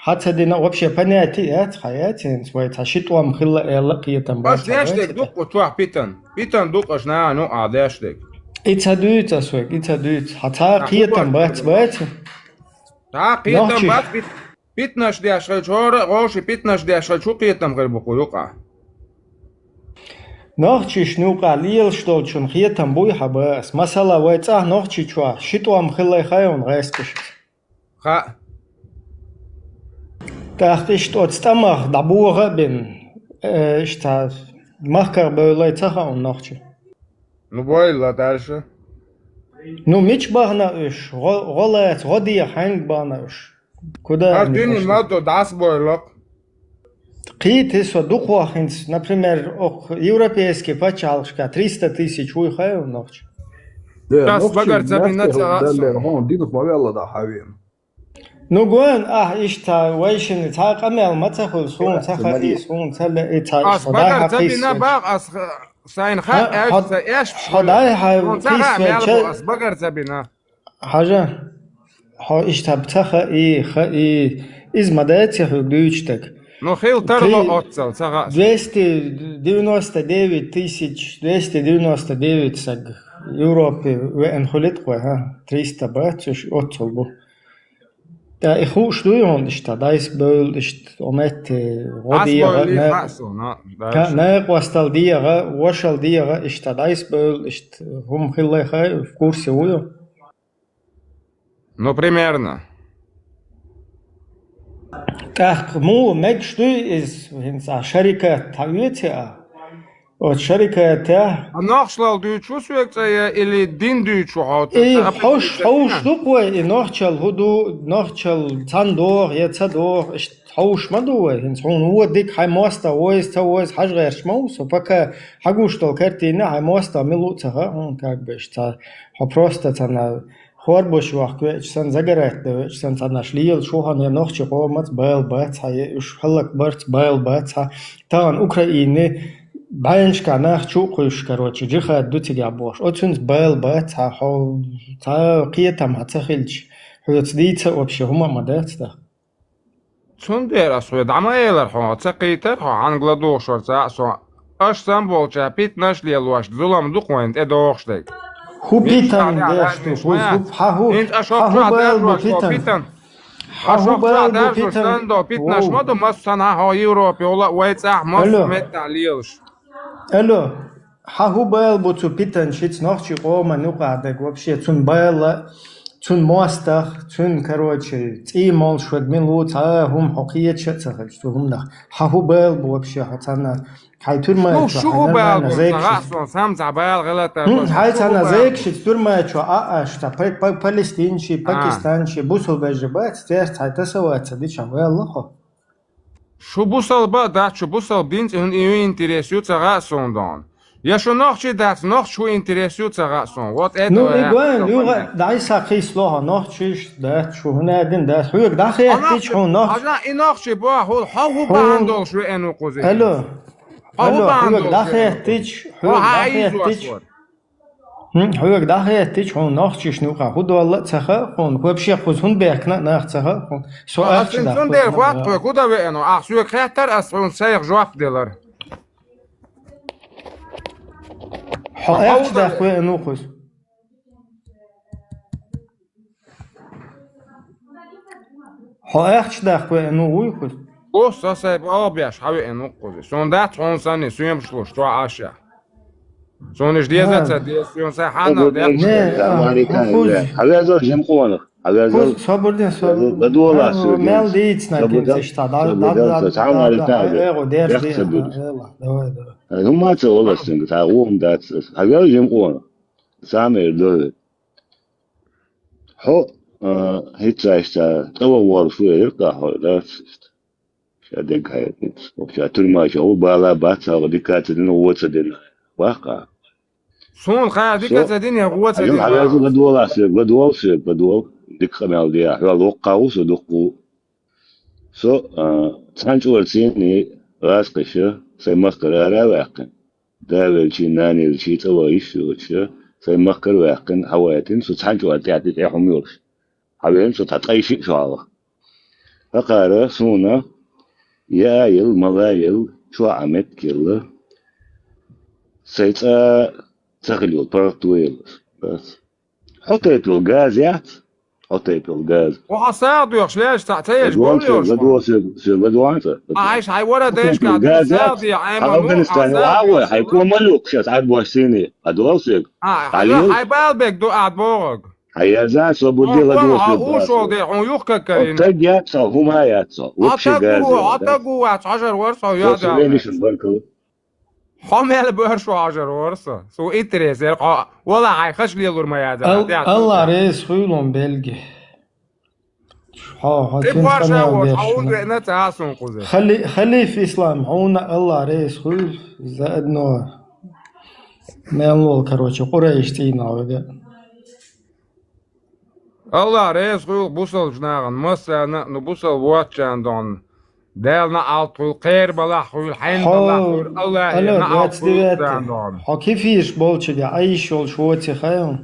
хьа ца дина, вообще понятие яц, хьа яц, хӀинца вай цхьа ши тӀом хилла аьлла кхетам бац. Аш деш дерг дукха чохь питан. Питан дукха аш нагӀан юкъа деш дерг. И ца дуьйцу ас вайга, и ца дуьйцу. Хьа цхьа а кхетам бац, бац? Цхьа а кхетам бац, пит-, питанаш деш хилча, хӀора а гӀовши питанаш деш хилча, хӀу кхетам хир бу кху юкъа? Нохчашна юкъа лелаш долчун кхетам буй хьа ба ас. Масала, вай цӀахь Нохчийчохь ши тӀом хилла хьайна гӀаьскаш. Хаьа. ТӀаккха иштта оцу тӀамах дӀабоха а бина, э, иштта махках бевллай ца хаьа нохчий? Ну, бевлла дальше. Ну, мича бахана уьш? ГӀо-, гӀо лаца, гӀо деха хьаьнга бахана уьш? Куда? Аш дуьнен ма ду, дӀасабевлла-кх. Кхийти со дукхох хӀинца, например, окху европейский пачхьалкхашка триста тысяч вуй хьайна нохчий? Де, ас багар ца бина ца а со. Даллера, хьуна динах ма ваьлла дӀа хьавеана. Ну, гой, ахь иштта вайшинна цхьа а къамел ма ца хуьлу, суна ца хаьа, суна ца лаьа, ца... Ас багар ца бина бах, ас х-, сайна хаьа, хьо, аьшпаш, хьо дай хьайн кхийсвелча, ас багар ца бина. Хьажа, хьо иштта ца хаьа, хаьа, иза ма дац хьоьга дуьйцуш дерг. Ну, хила тарло оццал, ца хаьа. Двести девяносто девять тысяч, двести девяносто девять саг Европе веана хуьлу-кх вай, хьа? Триста бац уьш, оццул бу. ТӀаккха и хууш дуй хьуна иштта, дӀасабевлла иштта, о метте, гӀо деха, накъостал деха, вошал деха, иштта дӀасабевлла иштта, хӀума хилла хьайна, в курсе вуй хьо? Ну, примерно. ТӀаккха муха мегаш дуй иза, хӀинца а шарикат хьаоьций ахь? Оцу шарикатехь. А нохчалла дуьйцуш ву соьга цӀа я или дин дуьйцуш ву хьо? И хьовш, хьовш ду-кх вай, и нохчалла хӀу ду, нохчалла цхьаьна догӀу я ца догӀу, иштта хьовш ма ду вай. ХӀинца хьуна вон дика хьайн мостагӀа вовза ца вовза хьажа гӀерташ ма ву со, пока хьагуш долу картина хьайн мостагӀа мила ву ца хаьа хьуна, как бы, иштта хьо просто цхьана хӀорбош вахка веача санна, загорать дан веача санна, цхьанаш лелаш ву хьуна, я нохчий къомаца бала бац хьан, я уьш хӀаллакбарца бала бац хьан. Тахана Украине бӀеннашкахь нах чу а кхуьйсуш, короче, джихад ду цигахь бохуш. Оцуьнца бала бац хьан, хьо цхьа кхетам хьан ца хилча, хьоьца дийца а вообще хӀума а ма дац тахана. Цундела ас хьоьга дӀа ма элира хьо, ца кхийтира хьо, хьанга ладугӀуш вара цхьаъ со. Аша санна болчара питанаш а лелош, зулам ду-кх вайна тӀедогӀуш дерг. ХӀун питан деш ду, хӀун, хьан хӀун, хӀинца аша хӀокху чохь даржош долу питан? Аша хӀокху чохь даржош санна долу питанаш ма ду, массанхьа хьо Европе йолу а, вай цӀахь массо а меттехь лелаш. Алло, хьан хӀун бала бу цу питанашца, нохчий къоман юкъахь дерг вообще, цуьнан бала, цуьнан мостагӀа, цуьнан, короче, цӀий молуш верг мила ву, цхьа а хӀума хьо кхеташ а ца хилча цу хӀуманах. Хьан хӀун бала бу вообще, хьо цхьанна, хьайн туьрма чу, хьайн нормально зекашца, хьайн цхьанна зекашца туьрма чу а, а, аш, цхьа па-, па-, палестинчий, пакистанчий, бусулба вежарий бац, церца хьайн тасаваца дичахь ваьлла хьо. Шу бусалба а дац, шу бусалба динца, хӀунда и интерес ю ца хаьа суна дона. Я шу нохчий дац, нохчий хӀун интерес ю ца хаьа суна. Вот это... Ну, и гойн, юха дӀай са кхийсло хьо, нохчий дац, шу хӀунда дина дац. Хьоьга дӀахеттича хьуна нохчий. Хьажа, и нохчий боху, хьо хӀун бахьана долуш веана ву кхуза? Алло. Хьо хӀун бахьана долуш веана ву? ДӀахеттича, хьоьга дӀахеттича. ХӀун, хьоьга дӀахеттича, хьуна нохчашна юкъахь хӀун долла а ца хаьа хьуна, вообще кхуза хӀунда бехкина а нах ца хаьа хьуна. Со ахча даха хӀун дера ваккхаве, хӀун дан веана? Ахь соьга хаьттара, ас хьуна сайх жоп делара. Хьо ахча даха веана ву кхуза. Хьо ахча даха веана ву вуй кхуза? Бу, со сайн боху беш, хьан веана ву кхуза? Суна дац хьуна санна, соьмаш луш, чохь Ӏаш яхь. Суна иша деза а ца деза, суна сайн хьанал деш. Не, а, хьан веза жима къонах? Хьан веза? Собар де, собар. ЛадогӀалахь суьга. Мел дийцина кхин иштта, да, да, да, да, да, эго, дерза де. Давай, давай. ХӀума ца олу ас цуьнга, цхьа гӀум дац ас. Хьан веза жима къонах? Самир, давай. Хьо, а, хӀинца иштта, тӀе ван волуш ву элира-кх хьо, дац иштта. Ша дегга хьаьвзина. Ша тюрьма чохь ву, бала бац, хьалха дика ца дина, вон ца дина. Баккха. Суна кхара дика ца дина, я гӀо ца дина. Хьавяза ладувгӀалахь соьга, ладувгӀал соьга, ладувгӀал. Дика къамел де, хьоьл воккхагӀа ву со дуккха. Со, а, цхьана чӀорцийна гӀазкхаша, сайн махкара ара а ваьккхина. Да велчий, нана елчий, цӀа ван йиш йолча, сайн махкара ваьккхина, хьавайтина, со цхьана чӀор тӀехь-тӀехь хӀума йолуш. Хьавеана со цхьа ткъе шиъ шо хьалха. ХӀокхара суна яа елла, мала елла, чохь Ӏа меттиг елла. Сайн цӀа ца хила йолу паргӀато елла. Хьо тайпа йолу газа яц? Хьо тайпа йолу газа. Хьо хьан сагӀа доьхуш лаьраш цхьаъ ца еш, ладувгӀал бовла соьга, йолуш ладувгӀал соьга, соьга ладувгӀал ца. А, хьайша хьай вара дайшка, хьо тайпа йолу газа яц? СагӀа де, хьайма хьо ну, Афганистане хьан сагӀа вахавой, хьай кӀома ма лукхуш ас Ӏад бохуш сийне. А, хьайла, хьай бала бег ду Ӏад бохург. Хьан яза, со бур де ладугӀа хьо, хьо ушол де, хьуна юхкаккарина. Таг яц хьо, хӀума яц хьо. Вообще газа. Хьо таг ву вац, хьажар вара со, я да. Хьо мел бара шо хьажар вара со. Со интерес яр, хьо, вала хьайн хаш лелур ма яза. Алла реза хуьлун белги. Хьо, хьо тин ханал деш. Хьо уд веъна ца а сун кхузе. Хали-, Халиф Ислам, хьуна Алла реза хуьлу, за одно. Мел лол, короче, Къурайш цӀийнал вега. Аллах реза хуьлу бусалбачу нахана, массарна а, ну, бусалба воцчарна дона. Дала наӀалт хуьлу, кхера балахь хуьлу, хьенан балахь хуьлу, Аллахе наӀалт хуьлу царна дона. Хьо кефирш болчуьнга Ӏайш йолуш воци хайо?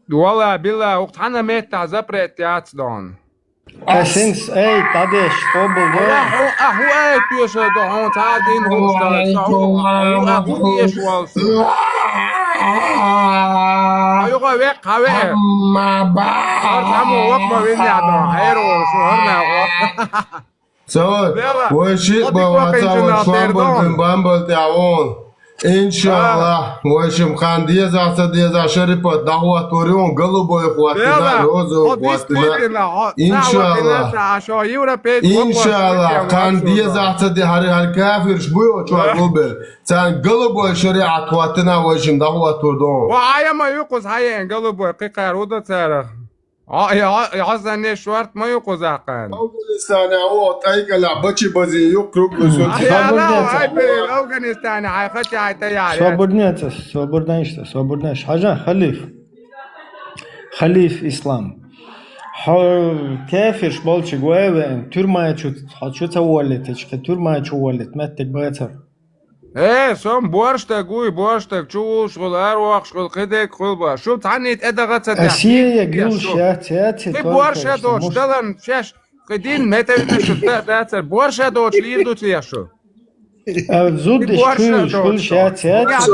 Валла, билла, хӀокху цхьана меттахь запрет яц дона. Ас хӀинца айта дӀадеш, къобал до. Ахьу, ахьу айта тоьшалла до хьуна, цхьа а дин хӀума стаг, сан хӀу, ахьу, ахьу эш волу. Хьо юха веккха, хьан веа? Амма баъд. Хьо цхьаммо воккха ма виннехь до, хьера волу, шу хӀара нах ву. Цо, вай шиъ бан вац, вай шомбал бан бамбал тӀехь вон. Иншаллах, вайшимма хан дезахь, ца дезахь, шарипат дӀахӀоттор ю, голубой хӀоттина, розовый хӀоттина. Иншаллах. Иншаллах, хан дезахь, ца де, хӀара, хӀара кафирш бу йо чохь гулбелла. Царна голубой шариӀат хӀоттина, вайшимма дӀахӀоттор ду. Ва Ӏа ма ю кхуза хьаеана голубой, кхин кхара хӀун до царах? Хьо, и хьо, и хьо санне шорта ма ю кхузахь кхана. Афганистане, о, тӀайкалахь бачи базин ю круглый сутки. Афганистане хьайн хача хьайн таяр. Собурнеца, собурнеца, собурнеца. Хьажа, Халиф. Халиф Ислам. Хьо кефирш болчиг вай вен, тюрьмай чу, хьо чу ца воллитички, тюрьмай чу воллит, меттиг бацар. Э, со-м борштаг вуй, борштаг, чу вулуш хуьлу, ара воккхуш хуьлу, кхидерг хуьлу боху. Шу цхьанний тӀедагӀа ца деш. Асия гулш яц, яц, и борша доцуш далан шаьш, кхидин метавина шу та дацар. Борша доцуш лийр ду те шу? А зуддиш куьйлуш хуьлуш яц, яц.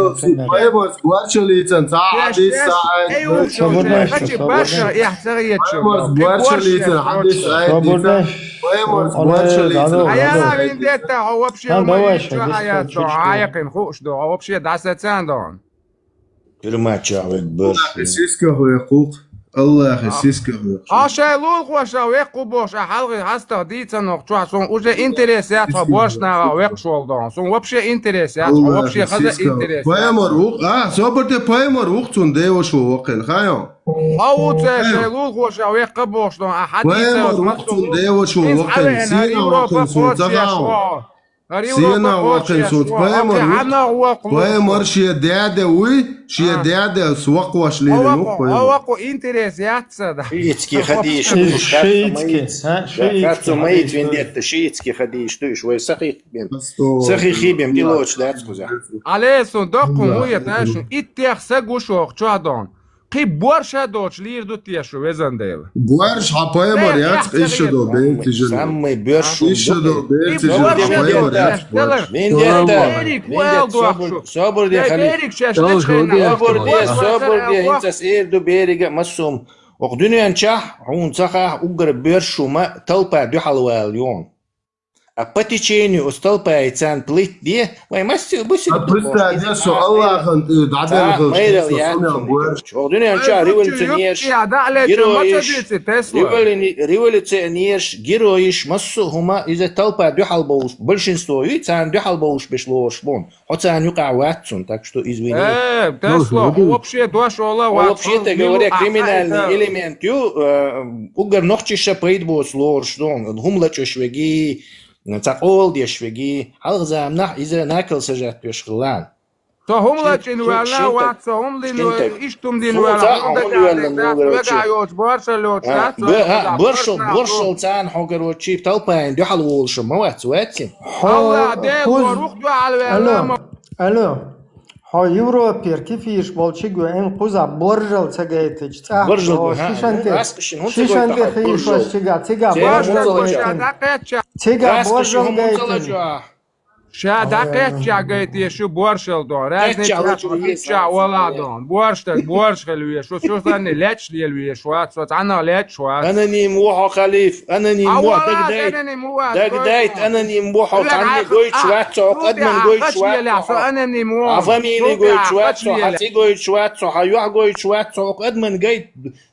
Паймас борчаллицан цхьа хьадис ца айдина. Собурнаш, собурнаш. Паймас борчаллицан хьадис айдина. Паймас борчаллицан. Аяла виндетта, хьо вообще ма йича аяц, хьо хьаякхина хууш. Ду, вообще дӀасацан дон. Тюрьма чохь век баш. Аллахи сисках векхух. Аллахи сисках векхух. Хьо шай лулахошах векху бохуш, а хьалхи хьастах дийцанох чохь, сон уже интерес яц хьо борш нахах векхуш волу дон. Сон вообще интерес яц хьо, вообще хаза интерес. Пайхамар ву, а, собар де пайхамар ву, цун деваш ву вакхин, хайо? Хьо ву цаьршай лулахошах векха бохуш дон, а хьадийцанох. Пайхамар ву, цун деваш ву вакхин, сина вакхин, сон ца хаьо. Сена вакхин сунца пайхамар ву. Пайхамар шен даьде вуй, шен даьдес вакхош лерина ву пайхамар. Хьо вакхо интерес яц сан да. Шиитский хадиш. Шиитский, а? Шиитский хадиш. Виндетта шиитский хадиш ду иш вай сахих бен. Сахих бен дилоч дац куза. Алейсун доккхун ву я ташун. Иттех са гушох чуьхьадон. Кхин борша доцуш лийр ду те шу, везан Дела? Борш хьан пайхамар яц, кхин иша до бен тижина. Самый борш. Иша до бен тижина, хьан пайхамар яц борш. Виндетта. Берик, ву эл дохуш. Собур де, Халиф. Берик шеш лечкайна. Собур де, собур де, хӀинца ас эр ду берига массум. Окх дуьнен чахь, хьуна ца хахь, уггар борш шу ма, толпа дуьхьал вала йон. А по течению оцу толпаца плыть де, вай массо а бусург. А представь, со Аллахьан тӀе дӀаделхалц, майрал яц. Чохь дуьнен чохь революционерш, героиш, революци-, революционерш, героиш, массо а хӀума, иза толпа дуьхьал болуш, большинство ю, царна дуьхьал болуш беш лоруш бу. Хьо царна юкъахь вац цунна, так что извини. Э, Тесло, хьо вообще дош ола вац. Вообще-то говоря, криминальный элемент ю, э, уггар нохчиша пайда боцу лоруш ду, хӀума лачкъош веги, цхьа къола деш веги, хьалха заманахь иза накал сажать веш хилла. Со хӀума лачкъийна ваьлла вац, со хӀума дина, иштта хӀума дина ваьлла, хӀума дагахь дина дац, вегахь йоцу, боршал йоцу дац, со боршал, боршал царна хьо, короче, толпаийн дуьхьал волуш ма вац, вац и? Хьо Алла, Дела, кхуза, рух дуьхьал ваьлла. Алло, алло. Хьо Европера кефираш болчу гойна кхузахь боржал ца гайтича, цӀахь боржал, хьо шишан тӀе, шишан тӀе хиъна шуьш цигахь, цигахь боржал гайтина. Цигахь боржал гайтина. Ша дӀакхечча гайта шу боршал дон. Разница яц, хьо миччахь вала дон. Борш стаг, борш хила веш. Шу, шу санна лечкъаш лела веш вац, со цхьаннах лечкъаш вац. Аноним ву хьо, Халиф, аноним ву, дагадайта. Дагадайта, аноним ву хьо, цхьанне гойтуш вац со, хьо адаман гойтуш вац со. Хьан фамили гойтуш вац со, хьан цӀе гойтуш вац со, хьан юьхь гойтуш вац со, хьо адаман гайта.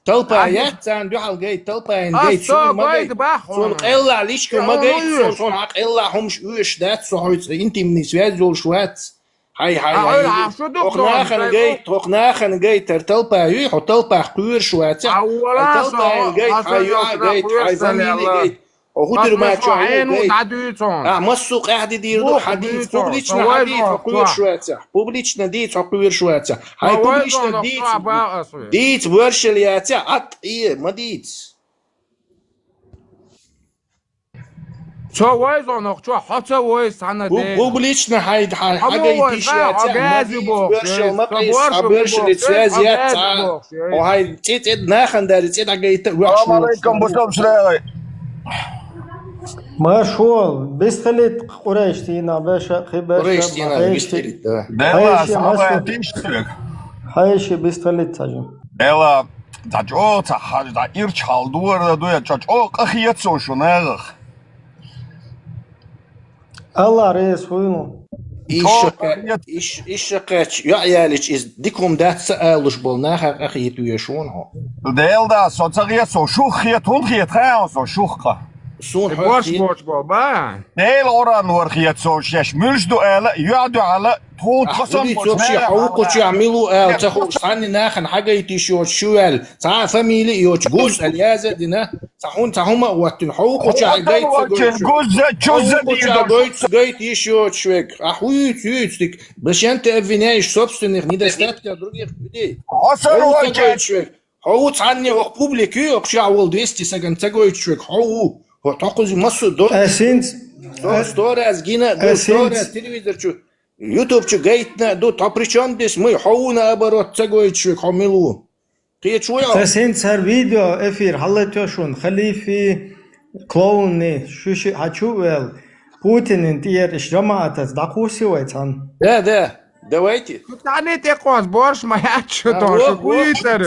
Толпа яц царна дуьхьал гайта, толпаийн гайта, суна ма гайта. Суна къеллахь личка ма гайта, суна, суна хьан къеллахь хӀумаш оьшуш дац, со хьоьца интимный связь йолуш вац. Хьай, хьай, хьай, хьо нахана гайта, хьо нахана гайта, хӀара толпа юй, хьо толпах кхоьруш вац, хьай толпаийн гайта, хьай юьхь гайта, хьай фамили гайта, хьо хӀу дир ма чу хьо гайта. Ахь массо а къаьхьа де дийр ду, хьан дийца, публично хьан дийца хьо кхоьруш вац. Публично дийца хьо кхоьруш вац. Хьай публично дийца, дийца боршал яц, Ӏатта, э, ма дийца. Цо вайзонах чохь, хьо ца вайза цхьана дела. Публично хьай, хьай, хьо хьагайта йиш яц, хьо ма гази дийца, боху, боршал ма къийса, хьан боршалица связь яц, хьо хьай цӀе, цӀе нахана дари цӀе дӀагайта, вахаш. Салам алейкум, бусалба. Машо, бистхилит Къурайш дийнахь, беша, кхин беша, Къурайш дийнахь, бистхилит, давай. Дела, хьайши, салам алейкум. Хьайши, бистхилит, цхьа жим. Дела, цхьа чӀогӀа цхьа хьажа, цхьа ирча хьал дора ду я, чӀо-, чӀогӀа къахета со шу нагӀах. Алла реза хуьлу. Иша кхе-, иш-, иша кхечу йоӀ ялича, иза дика хӀума дац ца алуш болу нахах къахийта веш ву хьо. Дела да, со ца хета, со шух хета, хӀунда хета, хаьа со шух-кха? Суна хьо борш хета. Борш болу ба? Дела оран вара хета со шаьш, муьлш ду ала, йоӀ ду ала, тхуна тхо сан борш вообще, хьо ву кхучехь мила ву ала ца хууш, цхьанна нахана хьагайта йиш йоцуш шу ваьлла, цхьа а фамили а йоцуш, гуз ала яза а дина. Цхьа хӀун, цхьа хӀума а хӀоттина, хьо ву кхучахь гайта ца гойтуш вега. Гуз а, чуз а дийр ду. Гайта, гайта йиш йоцуш вега. Ахь хӀуьйца, хӀуьйца дика. Башьянта а виняешь собственных недостатков других людей. Хьо ца гойтуш вега. Хьо ву цхьанне хӀокху публика ю, хӀокху чохь волу двести сагана ца гойтуш вега. Хьо ву. ХӀо тхо кхуза массо а до. Ас хӀинца, со сто раз гина а ду, сто раз телевизор чу, YouTube чу гайтина а ду. Тхо при чём здесь мы? Хьо ву наоборот ца гойтуш вега, хьо мила ву? Кхечо вуй хьо? Ас хӀинца хӀара видео эфир хьалатоьшу шуна, Халифи, клоунни, шу шиъ хьан чу а ваьлла, Путинан тӀера иштта жамаӀатаца дӀакхуссий вай цхьаьна? Да, да. Давайте. Шу цхьаьна тӀекхозу борш ма яц шу тхо, шу гуйцара.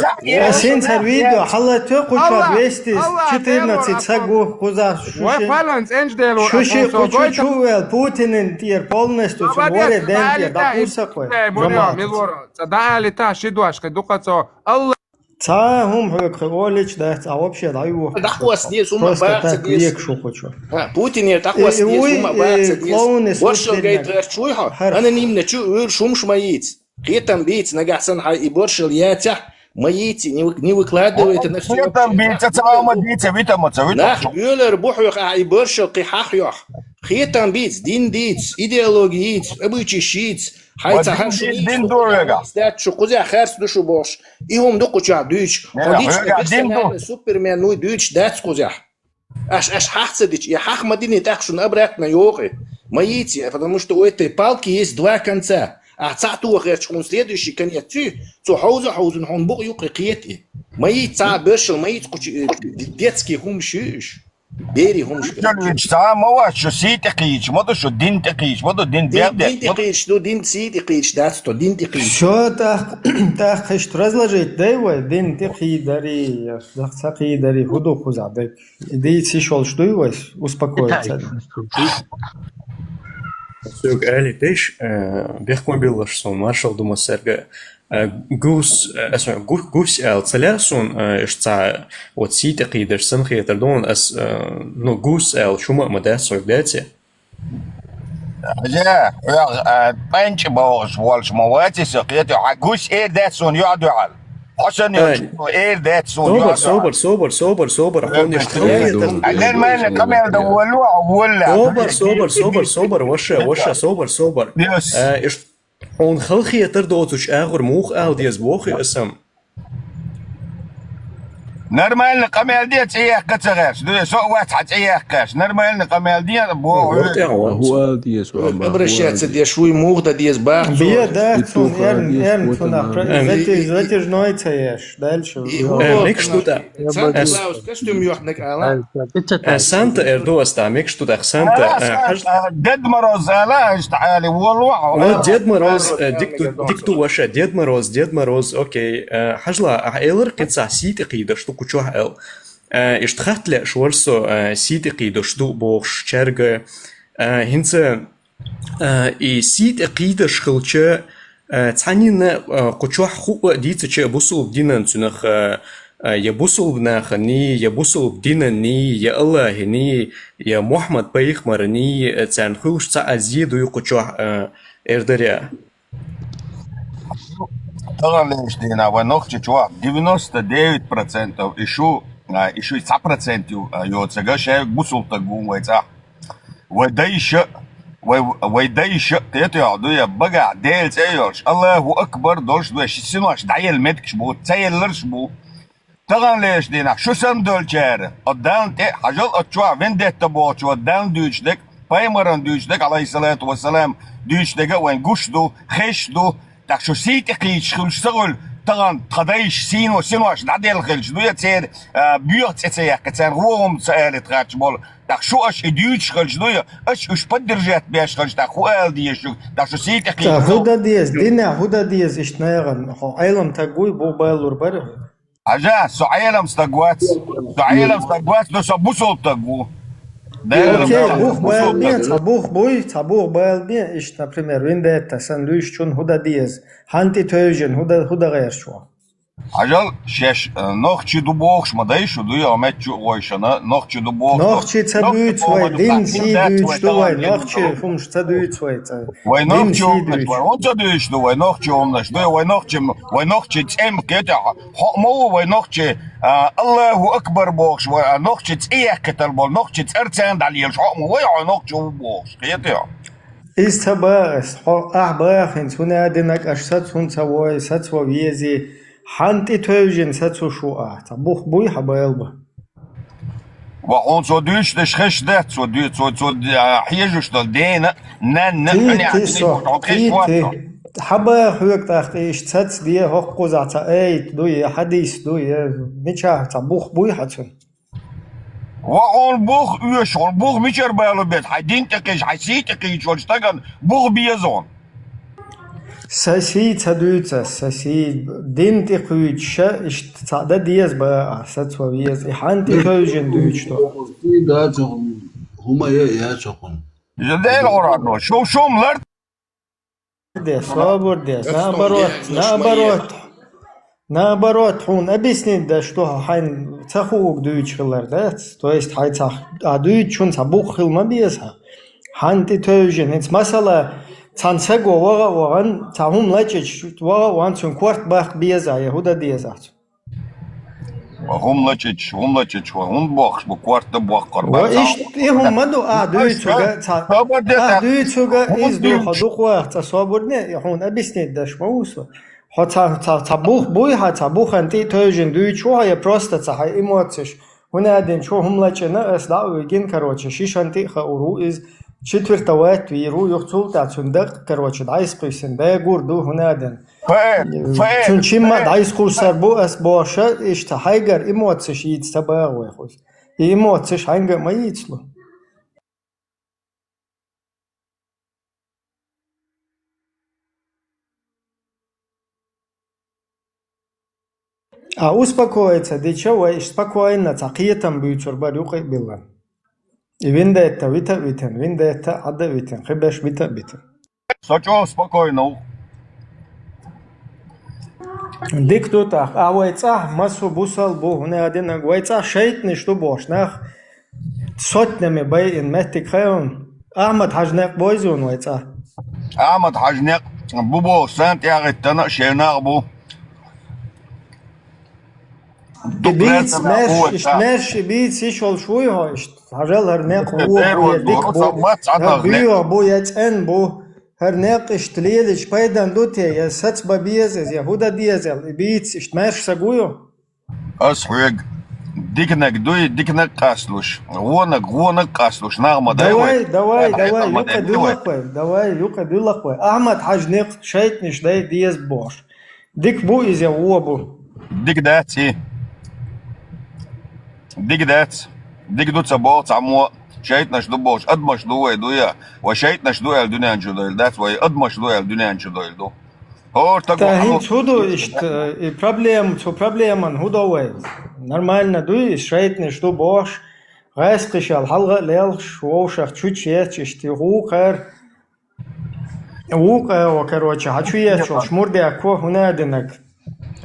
Ас хӀинца хӀара видео хьалатоьху, кху чохь вестис, четырнадцать саг ву кхузахь, шу шиъ, шу шиъ кху чу а ваьлла, Путинан тӀера полностью цунна варе ден тӀера дӀакхуссакхой. Цкъа дӀа алита ши дош кхин дукха цо. Алла. Цхьа а хӀума хьоьга кхин олуьйтуш дац, а вообще дӀайохуш. ДӀакхосса деза хӀума бац, деза. Кху чу. ХӀа, Путинера дӀакхосса деза хӀума бац, деза. Боршал гайта гӀерташ вуй хьо? Аноним чу вуьйр шумаш ма йийца. Кхетам бийца, нагахь санна хьан и боршал яцахь, ма йийца, не вы-, не выкладывайте на всеобщее. Кхетам бийца, ца ма дийца, витамаца, витамаца. Нах боьлар бу хьоьха ахь и боршал кхин хьахайохь. Кхетам бийца, дин дийца, идеология йийца, обычайш йийца. Хьайца хьан шу дин ду вега. Дац шу кхузахь харц ду шу бохуш. И хӀума ду кхучахь дуьйцуш. Хьо лично персонально супермен вуй дуьйцуш дац кхузахь. Аш, аш хьах ца дича, и хьах ма дини, тӀаккха шуна обратно йогӀи. Ма йийци, потому что у этой палки есть два конца. Ахь цхьаъ тохерча хьуна следующий конец цуьй, цо хьовза а хьовзун хьуна букъ юккъе кхета и. Ма йийца цхьа а бершал, ма йийца кхучу, э, детский хӀумаш ю уьш. Бери хӀумаш. Вичалвич, цхьа а ма вац, шу сий тӀе кхийча, ма ду шу дин тӀе кхийча, ма ду дин бегӀ де. Дин тӀе кхийча ду, дин сий тӀе кхийча дац тхо, дин тӀе кхийча. Шу тӀаккха, тӀаккха иштта разложить дай вай, дин тӀе кхийдари, я, ца кхийдари, хӀун ду кхузахь дерг? Дийца йиш йолуш дуй вай, успокоиться. Соьга али деш, э, бехкон биллаш сон, маршал ду массаьрга. Э, гус, э, аса гу-, гус аьлла ца лаьа суна, э, иштта цхьа, вот, сий тӀе кхийдаш санна хетар ду хьуна ас, э, ну, гус аьлла, шума а ма дац хьоьга, дац и? Хьажа, хьоьга, э, пӀанчӀ бохуш волуш ма вац и со, кхетий, хьан гус эр дац суна йоӀ дуьхьал. Хьо санна йолчу эр дац суна йоӀ дуьхьал. Собар, собар, собар, собар, собар, хьо ниш хьо хетар. Нормально къамел дан волу, волла. Собар, собар, собар, собар, ваша, ваша, собар, собар. Э, иш- Хьуна халахетар доцучу агӀор муха ала деза боху аса? Нормально къамел де, цӀе яккха ца гӀерташ. Дуй, со а вац хьан цӀе яккха гӀерташ. Нормально къамел де, боху. ВорхӀ тӀе вон. ХӀу ала деза, ван бан, обращаться хӀу ала деза. Деш вуй, муха дан деза бах. Бе, да, цун эрна, эрна цунах. Затяж-, затяжной ца еш. Дальше. Э, мегаш ду тӀаккха? Санта Клаус, костюм йохнаг ала. Э, Санта эр ду аса, мегаш ду тӀаккха Санта, э, хьаж- Дед Мороз ала, аш тӀали, волу. Вот Дед Мороз, э, дик ду, дик ду ваша, Дед Мороз, Дед Мороз, окей. Э, хьажал, ахь элира кхин цхьа сий тӀе кхийдаш ду кху чохь аьлла. Э, иштта хатта лаьаш вара со, э, сий тӀе кхийдаш ду бохуш чаьрга. Э, хӀинца А, и сий тӀе кхийдаш хилча, а, цхьаннена, а, кху чохь хӀуъа а дийцича бусулба динан цуьнах, а, а, я бусулба наханий, я бусулба динанний, я Аллахьаний, я Мухьаммад пайхамараний, а, царна хуьлуш цхьа а зе дуй кху чохь, а, эр даре. Таханлерчу дийнахь вайн нохчи чохь девяносто девять процентов и шу, а, и шу цхьа процент ю, а, йоцург шаьрга бусулба стаг ву вай цӀахь. Вай дайша, вай, вай дайша, кхетий хьо, дуй, багахь Делан цӀе а йолуш, Аллаху акбар долуш, дуй, ши синош дӀаелла меттигаш бу, ца елларш бу. Таханлерчу дийнахь шу санна долчара, оцу Далла тӀе а хьажал, оцу чохь вендетта бохучо Далла дуьйцуш дерг, пайхамаран дуьйцуш дерг, алейхиссалату вассалам, дуьйцуш дерг а вайн гуш ду, хезаш ду, тӀаккха шу сий тӀе кхийдаш хуьлуш ца хуьлу, тахана тхан дайша сийно, синош дӀаделла хилча, дуй, церан, а, боьха цӀе ца яьккхи, царна вон хӀума ца алийта хатта болу. ТӀаккха шу аша и дуьйцуш хилча дуй, аша уьш поддержать беш хилча, тӀаккха хӀун ала деза шуьга, тӀаккха шу сий тӀе кхийдаш ду. ХӀун дан деза, динехь хӀун дан деза, иштта нагӀана, хьо Ӏелам стаг вуй, бух-байла лур бара? Хьажа, со Ӏелам стаг вац, со Ӏелам стаг вац, но со бусулба стаг ву. Окей, бух-байла бен, цхьа бух буй, цхьа бух-байла бен, иштта, например, вендетта санна луьйш чун хӀун дан деза, хьанна тӀе тевжина хӀун дан, хӀун дан гӀерташ ву? Хьажал, шаьш, э, нохчи ду бохуш ма дай шу, дуй, а меттачу а гӀойшана, нохчи ду бохуш. Нохчи ца буьйцу вай, дин сий дуьйцуш ду вай, нохчи хӀумаш ца дуьйцу вай цӀа. Вай нохчи хӀуманаш, вай хӀун ца дуьйцуш ду, вай нохчи хӀуманаш, дуй, вай нохчи, вай нохчи цӀем кхетий хьо, хьо а ма ву, вай нохчи, а, Аллаху акбар бохуш, вай, а, нохчи цӀе яьккхитар болу, нохчи цӀарцарна дӀалелаш, хьо а ма вай, хьо нохчи ву бохуш, кхетий хьо. Иза ца баха ас, хьо ахь баха хӀинца, хӀунда а динарг аша саца хӀунда ца вой, саца ван вези, хьанна тӀе тевжина саца хӀуш ву ахь, цхьа бух буй хьан байла бан? Ва хьуна цо дуьйцуш дерш хезаш дац, цо дуьй-, цо, цо, а, хьежаш долу дена, нанна, хьуна хьан со, хьо хезаш вац со. Хьан баха хьоьга тӀаккха иштта саца де, хӀокхузахь цхьа аят ду, я хьадис ду, я мичахь цхьа бух буй хьан цуьнан? Ва хьуна бух оьшу, хьуна бух мичара балу беза? Хьайн дин тӀе кхийдаш, хьайн сий тӀе кхийдаш волчу стагана бух беза хьуна. Сан сий ца дуьйцу ас, сан сий дин тӀе кхуьйдуш, иштта цхьаъ дан деза бан а, саца ван веза, и хьанна тӀе тевжина дуьйцуш ду. Сий дац хьуна, хӀума а яц хьуна. Иза Делан Къуръано, шу, шум лар. Де, собар де. Наоборот, наоборот. Наоборот, хьуна объяснить даш ду, хьайн ца хууг дуьйцуш хилар дац. То есть, хьайн ца, а дуьйцучун ца бух хила ма беза. Хьан тӀе тевжина. ХӀинца масала, цхьана саго ваха а вахана, цхьа хӀума лачкъича ваха а вахана, цуьнан корта баккха беза, я хӀун дан деза цо? ХӀума лачкъича, хӀума лачкъича, ва хӀунда бохуш бу, корта боккхур бац. Ва иштта и хӀума ма ду, ахь дуьйцург а, цхьа, ахь дуьйцург а иза ду, хьо дукха ваха, цхьа собар де, и хьуна объяснить даш ма ву со. Хьо цхьа, цхьа, цхьа бух буй хьан, цхьа бухана тӀе а тевжина дуьйцуш ву хьо, я просто цхьа хьайн эмоцеш, хӀунда аьлла чу хӀума лачкъина, ас дӀа а вигина, короче, шишана тӀе а хуур ву иза, четвертовать вийр ву, юха цул тӀаьхьа цуьнан дакъа, короче, дӀаьсакхуьйсина, дагор ду, хӀунда аьлла. Фаэт, фаэт, цуьнан чимма а фаэт. ДӀаьсакхуьйсур бу ас бохуш, иштта хьайгара эмоцеш йийца ца баха вай хӀуьз. И эмоцеш хьайга а ма йийцало. А успокоиться дича, вай иштта спокойно цхьа кхетам буьйцур бара юкъа а биллина. И виндетта вита а витина, виндетта а Ӏадда а витина, кхин беш бита а битина. Со чӀогӀа спокойно ву. Дика ду тӀаккха. А вай цӀахь массо бусал бу, хӀунда аьлла динарг, вай цӀахь шайтӀанаш ду бохуш, нах сотнями байина меттиг хаьа хьуна. Ахьмад-Хьаьжин некъ бу иза хьуна вай цӀахь? Ахьмад-Хьаьжин некъ бу бохуш, сан тӀехӀиттина а шен нах бу. И бийца маьрша, иштта маьрша и бийца йиш йолуш вуй хьо, иштта хьажал хӀара некъ вон бу, я дика бу, я боьха бу, я цӀена бу. хӀара некъ иштта лелийча пайдана ду те, я саца бан беза иза, я хӀун дан деза, и бийца иштта маьрша саг ву? Ас хьоьга диканаг дуй, диканаг къасталуш, вонаг, вонаг къасталуш, нагӀма дай вай. Давай, давай, давай, юкъа дуьллакх вай, давай, юкъа дуьллакх вай. Ахьмад-Хьажа некъ шайтӀанаш дай деза бохуш. Дика бу иза, вон бу. Дика дац и. Дика дац. Дика ду ца боху цхьаммо, шайтӀанаш ду бохуш, адамаш ду вай, ду я. Ва шайтӀанаш ду аьлла дуьнен чу дойла дац, вай адамаш ду аьлла дуьнен чу дойла ду. ХӀора стага... Та хӀинца хӀун ду иштта, и проблема, цу проблеман хӀун до вай? Нормально дуй, и шайтӀанаш ду бохуш, гӀаьскхишал хьалха а лелхаш, вовшах чучу етташ, иштта гӀукхара, вукъа а, короче, хьан чу етташ волчу мурдехко хӀун а динарг.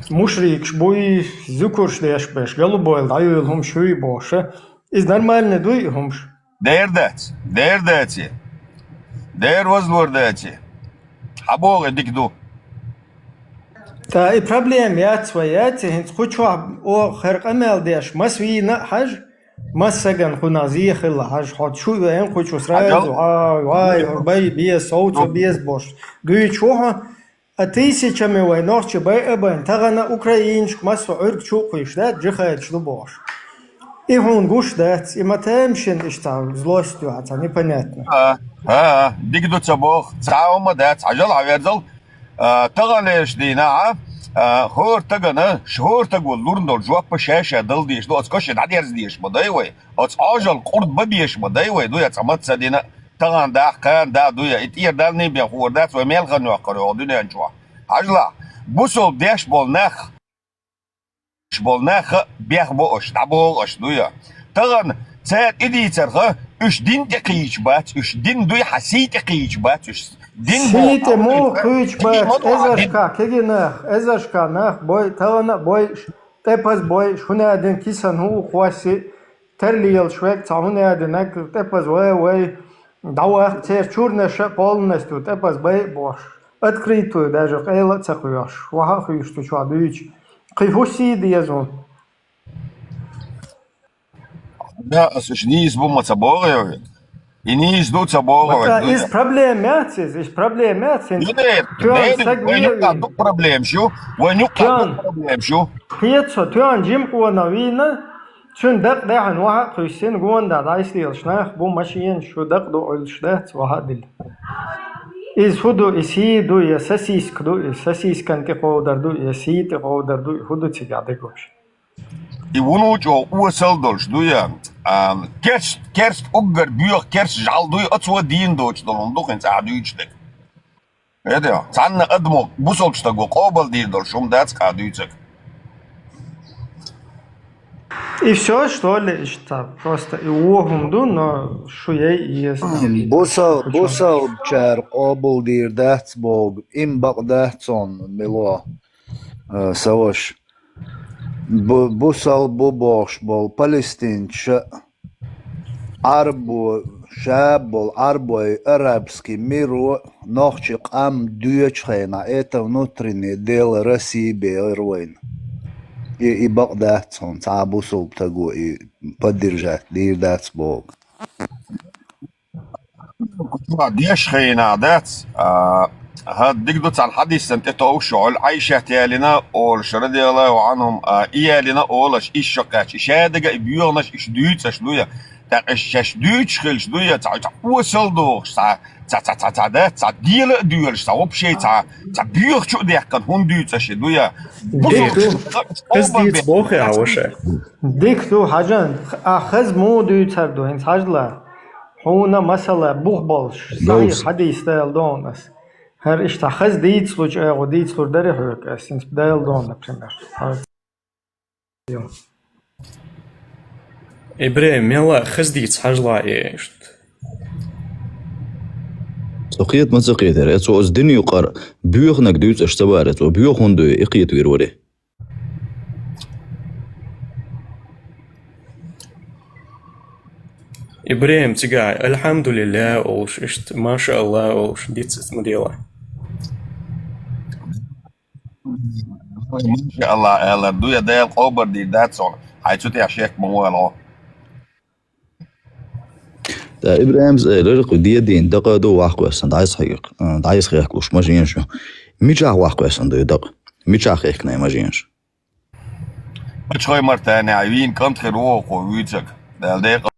Мушрикаш буй, зуькарш деш беш, голубойла дӀайойла хӀумаш юй бохуша. Иза нормально дуй и хӀумаш? Дера дац, дера дац и. Дера вазлор дац и. Хьан боху и дика ду? Та и проблема яц вай, яц и, хӀинца кху чохь о хӀара къамел деш, маса вийна а хьажа, массаган кхунах зе хилла хьажа, хьо чу а веана кху чу сразу, вай, вай, хӀур бай беза, сов ца беза бохуш. Дуьйцуш ву хьо, а тысячами вай нохчий байа а байна, тахана украинчу массо Ӏуьрг чу а кхуьйсуш дац, джихадиш ду бохуш. И хьуна гуш дац, и ма тамашийна иштта злость ю хьан цхьа непонятно. А, а, дика ду ца боху, цхьа а хӀума дац, хьажал хьан верзал, а, таханлерчу дийнахь, а, хӀора стагана, ш-, хӀора стаго лурна долу жоппа ша-ша дала дезаш ду, оцу каше дӀадерза дезаш ма дай вай, оцу Ӏожалла къурд бан безаш ма дай вай, ду я цхьа маца дина, тахана даха, кхана да, ду я, и тӀера данний бен хӀора дац, вай мел хан йоккхур йогӀу дуьнен чохь. Хьажалахь, бусалба деш болу нах, болу нах а бехбо аша, дӀабоху аша, ду я. Тахана цара и дийцарха, уьш дин тӀе кхийча бац, уьш дин дуй хьан сий тӀе кхийча бац, уьш дин... Сий тӀе муха кхуьйчу бац, эзаршкахь кегий нах, эзаршкахь нах бой, тахана а бойуш, тӀепаза бойуш, хӀун а дина кисан хӀу а кхосси, тарлелаш вега цхьа хӀун а динарг, тӀепаза вай, вай, дӀаваккха церан чурнаша а полностью тӀепаза бай а бохуш, открытую даже къайла а ца кхоьхьуш, ваха а хуьйшуш цу чохь дуьйцу. Кхин хӀу сий деза хьуна? Да, аса уьш нийса бу ма ца боху вай. И нийса ду ца боху вай. Иза проблема яц иза, иза проблема яц. Ю дер, тоьан дер, саг вайн юкъа ду проблемаш ю, вайн юкъа ду проблемаш ю. Кхета со, тоьан жима къонах вийна, цуьнан дакъа даьхьна ваха а кхуьссина, гонда дӀайса лелаш нах бу, машенаш шу, дакъа ду Ӏуьллуш дац, ваха а дилла. Иза хӀу ду, и сий ду, я сосиска ду, и сосискан тӀе кховдар ду, я сий тӀе кховдар ду, и хӀу ду цигахь дегош? И вуно чӀогӀа осал долуш ду я, а, керс-, керста уггар боьха керста жӀаьла дуй, оцо дийна доцуш долу хӀума ду хӀинца ахьа дуьйцуш дерг. Эда, цхьанна адамо, бусалба стаго къобалдийр долуш хӀума дац кхаа дуьйцург. И всё, что ли, иштта, просто и вон хӀума ду, но шу яй и еза. Бусал-, бусалбачара къобалдийр дац боху, им бакъ дац цунна, мило, а, са ваша. Бу-, бусалба бу бохуш болу палестинцаша а, Ӏарбо, ша болу Ӏарбой, арабский миро нохчи къам доьчу хенахь, это внутреннее дело России бер вайна. И, и бакъ дац хьуна, цхьа а бусалба таго и поддержать дийр дац боху. Деш хенахь дац, а, хӀан дика ду цхьана хьадисана тӀе товш шу, Ӏайшат ялина олуш, радияллаху Ӏанхум, а, и ялина олуш, иш шо кхаьчча, и шадага и боьханаш, иш дуьйцуш ду я, тӀаккха иш шаьш дуьйцуш хилча ду я, цхьа, цхьа осал дохуш, цхьа, цхьа, цхьа, цхьа, цхьа дац, цхьа дела а доьлуш, цхьа вообще, цхьа, цхьа боьхачу а даьккхина хӀума дуьйцуш и ду я. Дика ду. Хаза дийца боху а ваша. Дика ду, хьажан, а хаза муха дуьйцур ду, хӀинца хьажалахь. Хьуна масала бух болуш, сахьихь хьадис дала догӀу ас. ХӀара иштта хаза дийцалучу агӀо дийцалур дарий хьоьга ас, хӀинца дала догӀу, например. Ибрахим, мелла хаза дийца хьажалахь и иштта. Со кхета ма ца кхетара, цо аса дина юкъара боьханаг дуьйцуш ца вара, цо боьха хӀунда дуй, и кхетавийр вари. Ибрахим цигахь «Альхьамдулиллах» олуш, иштта «Маша Аллах» олуш, диц ма делахь. «Маша Аллах» алар ду я, Дала къобалдийр дац хьуна. Хьайн цу тӀехь шек ма вала хьо. ТӀаккха ИбрахӀима элира, кху дедийна дакъа ду вахкхоьссина, дӀайса хьегира, а, дӀайса хехкалуш машенаш ю. Мичахь вахкхоьссина ду и дакъа? Мичахь хехкина машенаш? Ачхой-Мартанехь вийна кӀант хир ву оха вуьйцург. Дала декъа.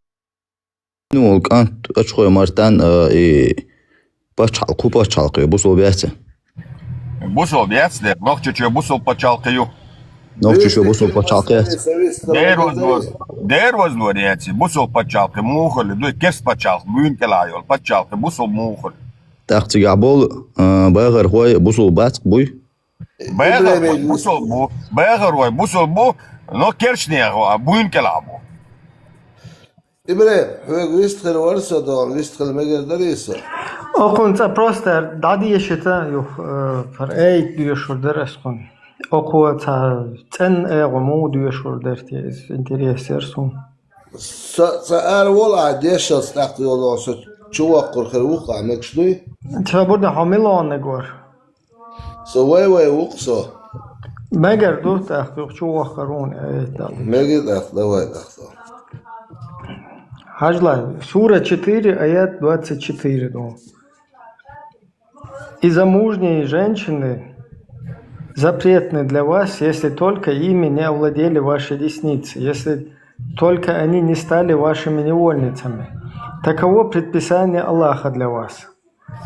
Ну, кӀант Ачхой-Мартан, а, и пачхьал-, кху пачхьалкхе бусулба яц? Бусулба яц дера, Нохчийчоь бусулба пачхьалкхе ю. Нохчийчоь бусулба пачхьалкхе яц. Дера вазнор, дера вазнор яц, бусулба пачхьалкхе муха хилла ду, керста пачхьалкхе буьйна кӀелахь йолу пачхьалкхе бусулба муха хилла. ТӀаккха цигахь болу, а, бахархой бусулба бац, буй? Бахархой бусулба бу, бахархой бусулба бу, но керстанех а буьйна кӀелахь бу. ИбрахӀим, хьоьга вистхила вара со догӀу, вистхила мегар дарий со? Окхунна цкъа просто дӀадешита юха, э, пар айта доьшур дара ас кхунна. Окхо цхьа цӀенна агӀо муха доьшур дара те, иза интерес яра суна. Со, со ара волу ахь дешалц тӀаккха йолу, со чу воккхур хир ву-кх ахь, мегаш дуй? Ца бурда хьо милонниг вара? Со вай-вай ву-кх со. Мегар ду, тӀаккха юха чу вахкар вуна, э, Далла. Мега тӀаккха, давай тӀаккха со. Хьажал, сура четыре, аят двадцать четыре ду. И замужние женщины запретны для вас, если только ими не овладели ваши десницы, если только они не стали вашими невольницами. Таково предписание Аллаха для вас.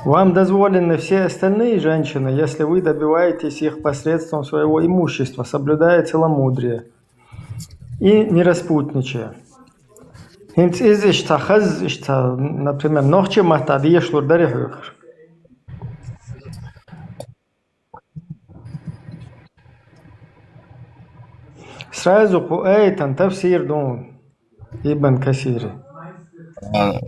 Вам дозволены все остальные женщины, если вы добиваетесь их посредством своего имущества, соблюдая целомудрие и нераспутничая. ХӀинца иза иштта хаза, иштта, например, нохчийн маттахь дешалур дарий хьоьгара? Сразу кху аятан тафсир ду Ибн Касири. А,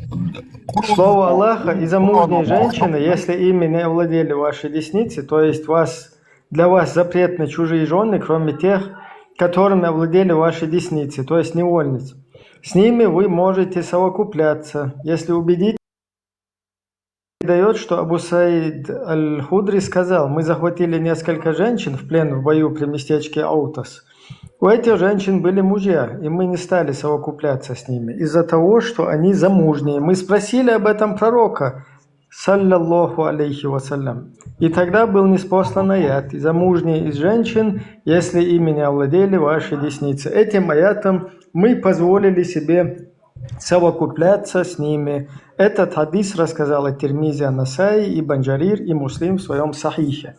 Слово Аллаха: «И замужние женщины, если ими не овладели ваши десницы», то есть вас, для вас запретны чужие жены, кроме тех, которыми овладели ваши десницы, то есть невольниц. С ними вы можете совокупляться, если убедить. Передает, что Абу Саид Аль-Худри сказал: «Мы захватили несколько женщин в плен в бою при местечке Аутас. У этих женщин были мужья, и мы не стали совокупляться с ними из-за того, что они замужние. Мы спросили об этом пророка, саллаллаху алейхи вассалям. И тогда был ниспослан аят: и замужние из женщин, если ими не овладели ваши десницы». Этим аятом мы позволили себе совокупляться с ними. Этот хадис рассказал ат-Тирмизи, ан-Насаи, Ибн Джарир и Муслим в своём Сахихе.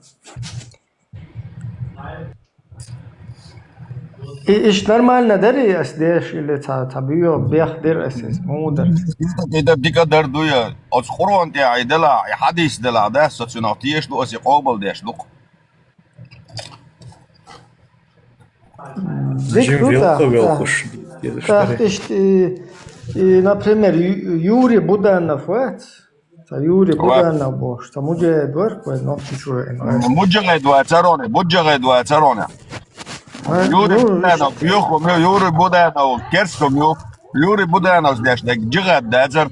И иштта нормально дарий ас деш или ца, ца буьйо бех дир ас иза, муха дара? И дан дика дар ду я, оцу Къуръан тӀехь и делахь, и хьадис делахь, да, со цунах теша ду, ас и къобал деш ду-кх. Дика ду, тӀаккха, тӀаккха иштта, и, и, например, Ю-, Юрий Буданов вац? Ца Юрий Буданов бохуш, ца муджахид вара-кх вай Нохчийчоь? Муджахид вац ароне, муджахид вац ароне. Юрий Буданов, юххум ю, Юрий Буданов, керстум ю. Юрий Будановс деш дерг джихад дацара.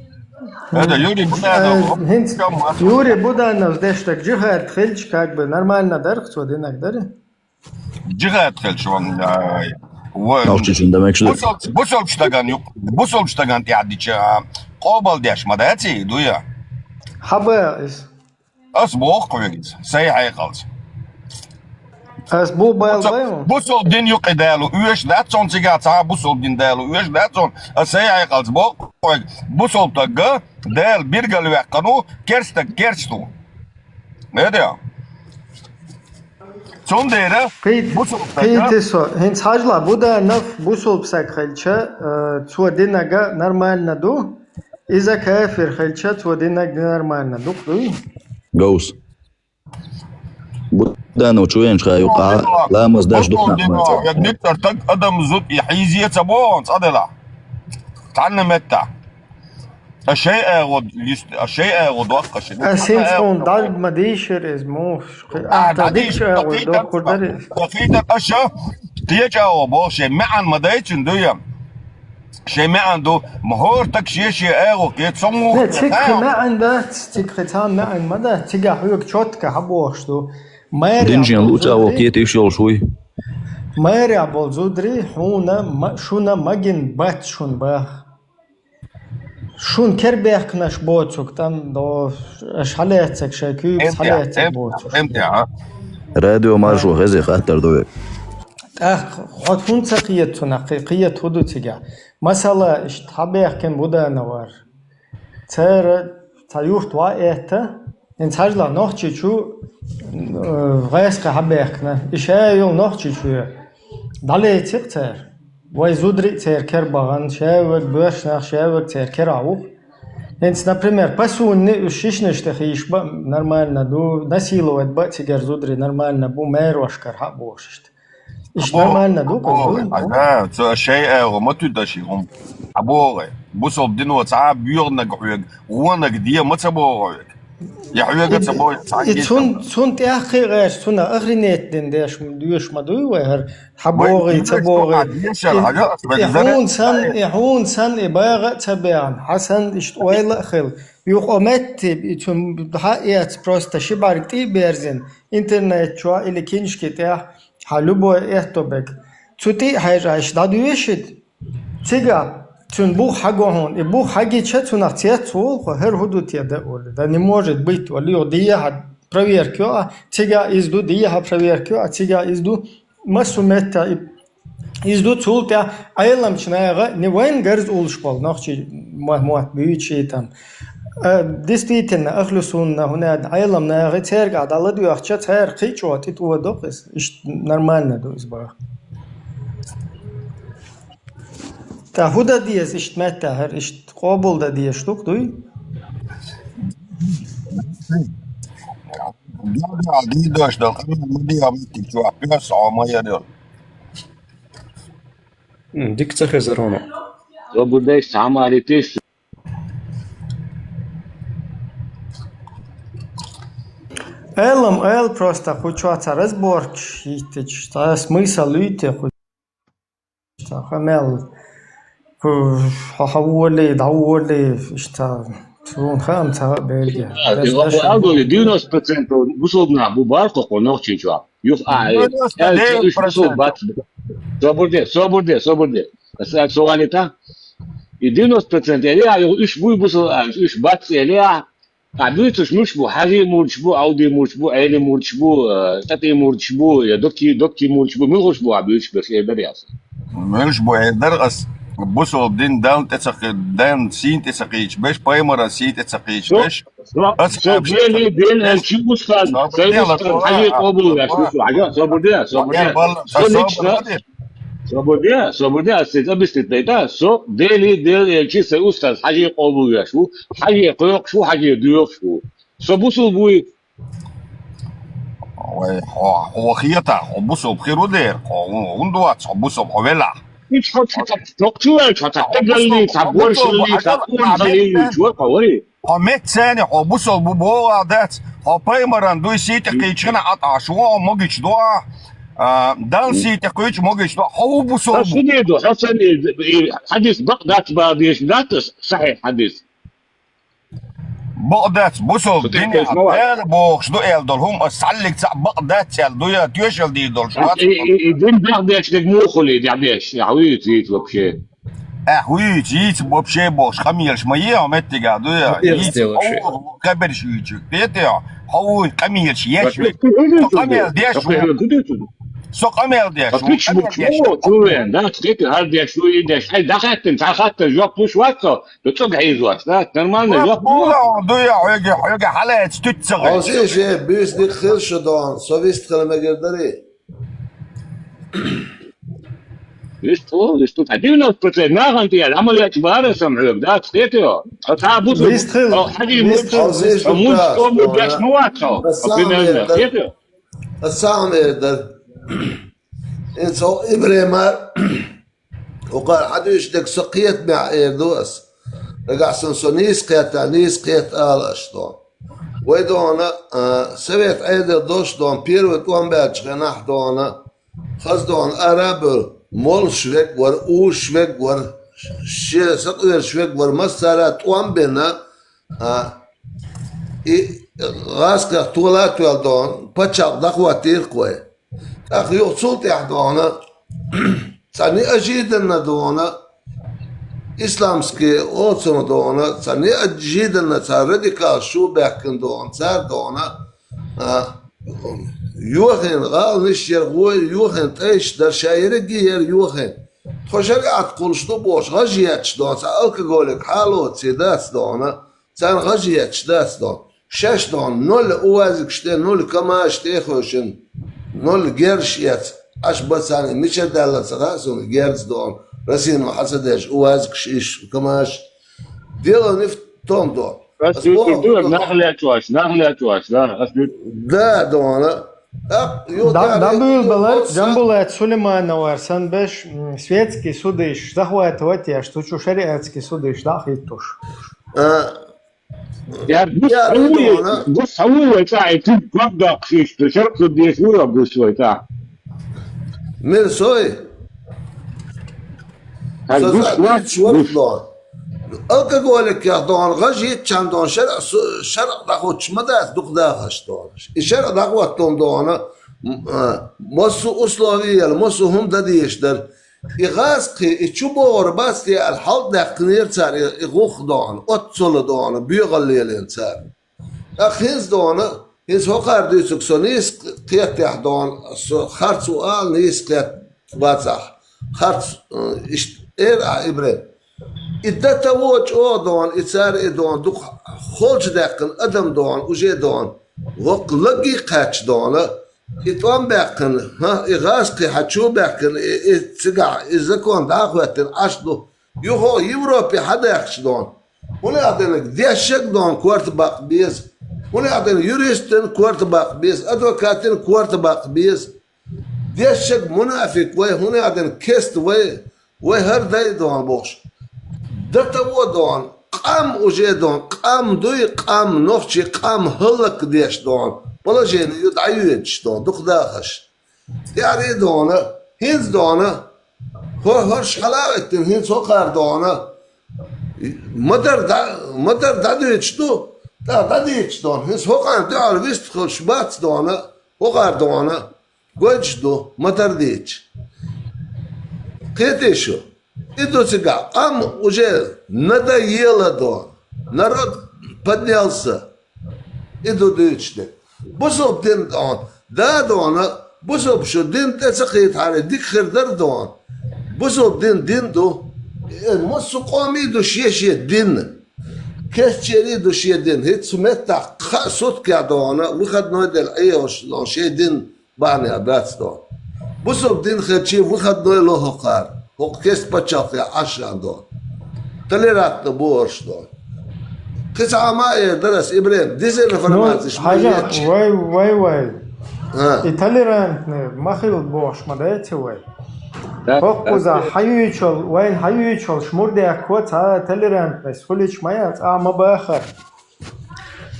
Это Юрий Буданов. ХӀинца Юрий Будановс деш дерг джихад хилча, как бы, нормально дара-кх цо динарг, дарий? Джихад хилча ван, ай, ва-, Нохчийчоьнан дан мегаш ду. Бусалб-, бусалб стаган ю-, бусалб стаган тӀехь дича, а, къобал деш ма даций, дуя? Хьаба иза? Ас боху хьоьга иза, сайн хьекъалца. Ас бу бал бусалб-, бай ван? Бусалб дин юкъе далу оьшуш дац цунна цигахь, цхьа а бусалб дин далу оьшуш дац цунна, ас сайн хьекъалца боху хьоьга, бусалб стаг Дала биргал ваьккхина ву, керстаг керст ву. Эда? Цундела кхийт-, бусалб стаг, кхийти со. ХӀинца хьажал, Буданов бусалб стаг хилча, э, цо динарг нормально ду, иза кафир хилча, цо динарг ненормально ду-кх, дуй? Говс. Буданов чу веанчу хенахь юкъахь ламаз деш ду-кх нах ма ца. Бусалб динах, я дикка стаг адам зуда и хьийзе ца боху цкъа делахь. Цхьанна меттахь. Ас шайн агӀо йист-, ас шайн агӀо доккхуш. Ас хӀинца хьуна дӀа ма дийшира иза, муха. Ахьа дӀа дикачу агӀор доккхур дара иза. Кхетар аша, кхечу агӀо боху, шайн маьӀна ма дайцина, дуй? Шайн маьӀна ду, ма хӀора стаг шен-шен агӀо кхета, со муха. Не, цига кхин маьӀна дац, цига кхин цхьа маьӀна ма дац, цигахь хьоьга чотка хьабохуш ду. Дин шена луучу агӀо кхетийш йолуш вуй. Майрехь болу зударий, хьуна ма-, шуна магийна бац шуна баха. Шун кербехкнаш боцуг, там, до, аш халецек, шай кюбс халецек боцуг. М Т А. Радио Маршо хези хаттар ду век. Ах, хот хун ца киет цуна, киет худу цига. Масала, ишт хабехкен Буданова. Цера, ца юрт ва это, ин цажла Нохчичу, э, гайска хабехкна. Иша юл Нохчичу. Дале цик цер. Вай зудри цер кер баган, шаваг бёршнах, шаваг цер кер аух. Инц, например, пасунни уж шишнашта хиш ба нормально ду, насиловать ба цигар зудри нормально бу, мэр вашкар ха бошишт. Иш нормально ду, козу? Ага, цо шей эго, ма ту даши гум. Абогай. Бусол дино ца бюрнаг хуйг, гонаг дия ма ца богай. Я хуйга ца бой, ца И цун, цун тяхи гаш, цуна охренеть дин деш, дюш ма дуй вай, хар. Хабогы, цабогы. И хун сан, и хун сан, и бага цабян. Хасан ишт ойла хил. Юх ометти, и цун ха эц просто шибарг ти берзин. Интернет чуа или киншки тя, ха любой эт тобек. Цути хайжа иш дадуешит. Цига, цун бух хагохун. И бух хагича цунах цец вол, хо хер худу тя да оли. Да не может быть, оли, о, дия ха проверка, а цига изду, дия ха проверка, а цига изду. Масу метта и изду цултя айламчнайга не вайн гарз улшкол, нохчи муат бючи там. Э, действительно, ахлю сунна, хуна айламнайга церга дала дюахча цер кичо тит уа докыс. Иш нормально ду из бага. Та худа диес ишт метта хер, ишт къобул да диес штук дуй? Дага, дидош дал, къаман муди абти чуа пёс, а ма ярил. М, дик ца хезароно. Добрый день, самаритис. Элам, эл просто хучуа ца разборч, иттич, та смысл уйте ху-, та хамел, ху-, ха-, хавули, давули, ишта, цун хам ца Бельгия. Да, да, да, да, да. Алголи девяносто процентов бусулбна бу бар хо, хо нохчичуа. Юх, а, э, девяносто девять процентов. Э, э, э, бат-, собурде, собурде, собурде. Аса, суалита. И девяносто процентов, э, э, уж буй бусул, а, уж бац, э, э, а, а, буй туш муш бу, хаги мурч бу, ауди мурч бу, эли мурч бу, э, тати мурч бу, э, докки, докки мурч бу, милхуш бу, а, буй уж беш, э, дар яс. Милш бу, э, дар ас, бусул дин дан тецахи, дан син тецахи ич беш, паймара син тецахи ич беш. Со, со, со дели дел элчи устаз, сай устаз, хажи къобул яш, устаз, хажи, собурде, собурде. Со лично, собурде, собурде, а сеть объяснить дай, да? Со дели дел элчи сай устаз, хажи къобул яш, хажи къойкъ шу, хажи дюйкъ шу. Со бусул буй. Ой, хо, хо хията, хо бусул бхиру дер, хо, ун, ун дуац, хо бусул, хо вела. Ич хо чата, токчуэл чата, тегалли, та боршилли, та унжали, чуэр хо вари. Хо меццани, хо бусул бу бова дац, хо паймаран дуй сити къичхина ат ашуа могич дуа, а, дан сити къич могич дуа, хо бусул бу. Та шуни ду, хасан и, и хадис бак дац ба деш дац, сахи хадис. Бакъ дац, бусул дин я, бер бохш ду эл дол, хум ас саллик ца бакъ дац эл ду я, тюшел ди дол шуат. И, и, и дин бакъ дац дег мухули, дя беш, я хуй цит вообще. Э, хуй цит вообще бохш, хамирш ма е, а меттига ду я. Хамирш цит вообще. О, каберш хуй цит, петя, хуй хамирш еш. Хамир деш. Со къамел деш. Пич бу чу, чу вен, да, цкъити гьар деш, ну и деш. Ай, дахаттин, цахаттин, жоп туш вацо, ну цуг гьейз вац, да, нормально, жоп. Буга, дуя, хьоьга, хьоьга хьалаэц туьццагъа. Ози же, бис дик хил шудон, со вист хила мегер дари. Вист хила, вист хила. Девяносто процентов нагъан тия, амал яч бара сам хьоьг, да, цкъити. Та бу вист хила, хьади вист хила. Мус, мус, мус, деш ну вацо. Примерно, цкъити. Ас сагӀа мер дар. Ин цо Ибрайма, укхар хьадуьйш дерг со кхетамехь эр ду ас. Нагахь санна со нийса кхетта, нийса кхетта ала аш дона. Вай дона, а, совет Ӏедал долуш дона, первый тӀом баьллачу хенахь дона, хаза дона арабевлла, молуш верг вара, узуш верг вара, шен сакъоьруш верг вара, массара а тӀом бина, А, и гӀазкхех тола а тоьлла дона, пачхьалкх дӀахӀоттийра-кх вай. ТӀаккха юха цул тӀаьхьа дона, цхьа неожиданно дона, исламский оцуна дона, царна неожиданно цар радикал шу баьккхина дона, цар дона, а, йохин, гӀаланаш яр, гӀой йохин, тӀайш дар, ша ерриге яр йохин. Тхо шариӀат кхуллуш ду бохуш, гӀаж етташ дона, цхьа алкоголик хьалоций дац дона, царна гӀаж етташ дац дона. Шаьш дона, ноль увазикаш тӀе, ноль камазаш тӀе а хевшина, ноль герзаш эца. Аш бацани мичара даьлла ца хаьа суна, герз дона, Расино хьа ца деш, увазикаш иш, камазаш. Дело не в том, дона. Ас Ас дуьйцур боху, ду, дона. Нах лечваш, нах лечваш, да, ас дуьйцур. Да, дона. ТӀаккха, ю, Да, тӀаккха, да, буьйлабалар, ю, Джамбулат Сулеймановар санна беш, м, светский судыш захватывать еш, цу чу шариатский судыш дӀа а хӀиттош. А, Яр гуш яр хьавуй, дона. Гуш хьавуй вай цӀа, и цуьнга ког доккхуш иштта, шаркъ ца деш вуй гуш вай цӀа. Мир сой? Хьан Со гуш цӀа вац, дича вац гуш. Дона. Алкоголикех дона, гӀаж йитчан дона, шаркъ су-, шаркъ дӀахуттуш ма дац дукха дахаш дона. И шаркъ дӀахӀоттун дона, м, а, массо условие яла, массо хӀума дан дезаш дара. И гӀазкхий, и чу богӀур бац те аьлла, хьалдаьккхинера цара и, и гӀух дона, оццула дона, боьгӀал лелийна цара. ТӀаккха хӀинца дона, хӀинца хӀокхара дуьйцург со нийса кхеттехь дона, со харц ву ала нийса кхетта вацахь. Харц, э, иштта эр ахь, Ибрем. И до того чӀогӀа дона, и цара и дона, дукха холчу даьккхина адам дона, уже дона, воккха лаг а кхаьчча дона, и тӀом баьккхина, хӀа, и гӀазкхий хьан чу баьккхина, и, и цигахь, и закон дӀа а хӀоьттина, Ӏаш ду. Юха Европе хьадаьхкича дона. ХӀунда аьлла дерг, дешшаг дона корта баккха беза. ХӀунда аьлла дерг, юристан корта баккха беза, адвокатан корта баккха беза. Дешшаг мунафикъ вай, хӀунда аьлла дерг, кест вай, вай хӀара дай дона бохуш. До того дона, къам уже дона, къам дуй, къам, нохчий къам хӀаллакдеш дона. Положение ю дӀайоьдуш дона, дукха дахаш. ТӀаьхьарий дона, хӀинца дона, хӀо-, хӀорш хьала а оьттина, хӀинца хӀокхара дона, ма-дарра дӀа-, ма-дарра дӀадуьйцуш ду, тӀаккха дӀадийцуш дона, хӀинца хӀокхарна дуьхьал вистхуьлуш бац дона, хӀокхара дона, гойтуш ду, ма-дарра дийцуш. Кхетий шу? И ду цигахь, къам уже надоело дона, народ поднялся. И ду дуьйцуш дерг. Бусалба дин дона, да дона, бусалба шу дин тӀе ца кхийтахьара, дика хир дара дона. Бусалба дин дин ду. Э, массо а къомий ду шен-шен дин. Кестчерий ду шен дин. ХӀинца цу меттахь кхаа суткехь дона, выходной делла Ӏехуш дона шен дин бахьанехь дац дона. Бусалба дин хилчий выходной ло хӀокхара, хӀокху кест паччахьалкхехь Ӏаш а дона. Толерантно бу орш дона. Кхин цхьа а ма а эр дара ас, Ибрем, дезинформацеш Ну, ма хьажа, еччи. Вай, вай, вай. А. И толерантно ма хила бохуш ма дац вай. Да, ХӀокхузахь да. Хьаюьйчул, вайн хьаюьйчул шмурдехко цхьа толерантность хуьлуьйтуш ма яц, а ма бахара.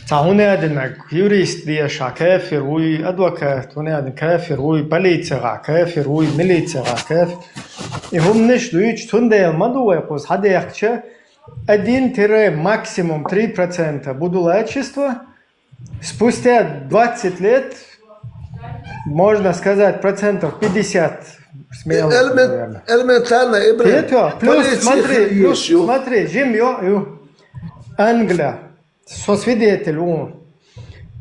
Цхьа хӀунда аьлла динарг, юрист дешахь кафир вуй, адвокат хӀунда аьлла динарг кафир вуй, полицехь кафир вуй, милицехь кафир. И хӀуманаш дуьйцуш, цундела ма ду вай кхуза хьадаьхкича, один тире максимум три процента будулайчество, спустя двадцать лет, можно сказать, процентов пятьдесят, смело, Элемент-, наверное. Элементарно, Ибрем. Нет, плюс, полиция смотри, хир плюс, ю. Смотри, жим ю, ю. Англия. Со свидетель ву.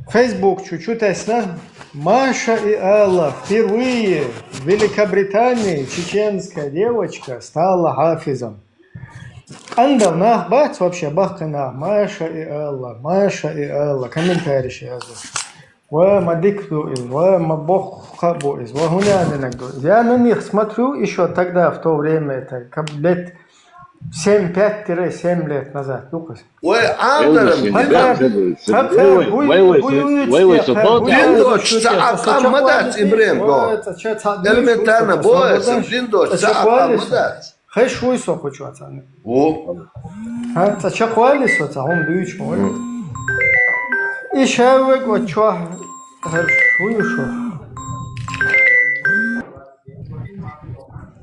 Фейсбук чу чу тесна. Маша и Алла. Впервые в Великобритании чеченская девочка стала хафизом. Къандал нах бац вообще, баккхий нах. Маша и Алла, Маша и Алла. Комментарий шу яздеш. Ва ма дика ду иза, ва ма боккха бу иза, ва хӀунда аьлла динарг ду иза. Я на них смотрю ещё тогда, в то время, это, как лет семь, пять-семь лет назад, ду кхуза. Вай, Ӏамдаран, Элвин, дин, хьакхар, да, да, да, хьакхар, вай, вай, буй, вай, буй, вай, вай, уьйцу, со хьакхар, бо, буй, да. Дин доцуш цхьа а къам ма дац, Ибрем, бо. Ой, цхьа ча-, цхьа Элементарно, дин бо, доцуш, аса, дин доцуш цхьа а къам ма дац. Хеш вуй со кху чу вацан. Во. Хьан, цхьа чекхвали со, цхьа хӀума дуьйцуш ма вай. М. И шаьввег оцу чохь хӀара вуй шу.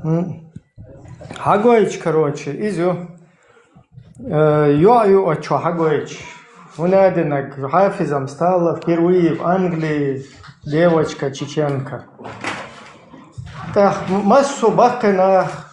М. Хьагойтуш, короче, иза ю. Э, йоӀ ю оцу чохь хьагойтуш. ХӀунда аьлла динарг, хафизом стала впервые в Англии девочка чеченка. ТӀаккха массо а баккхий нах,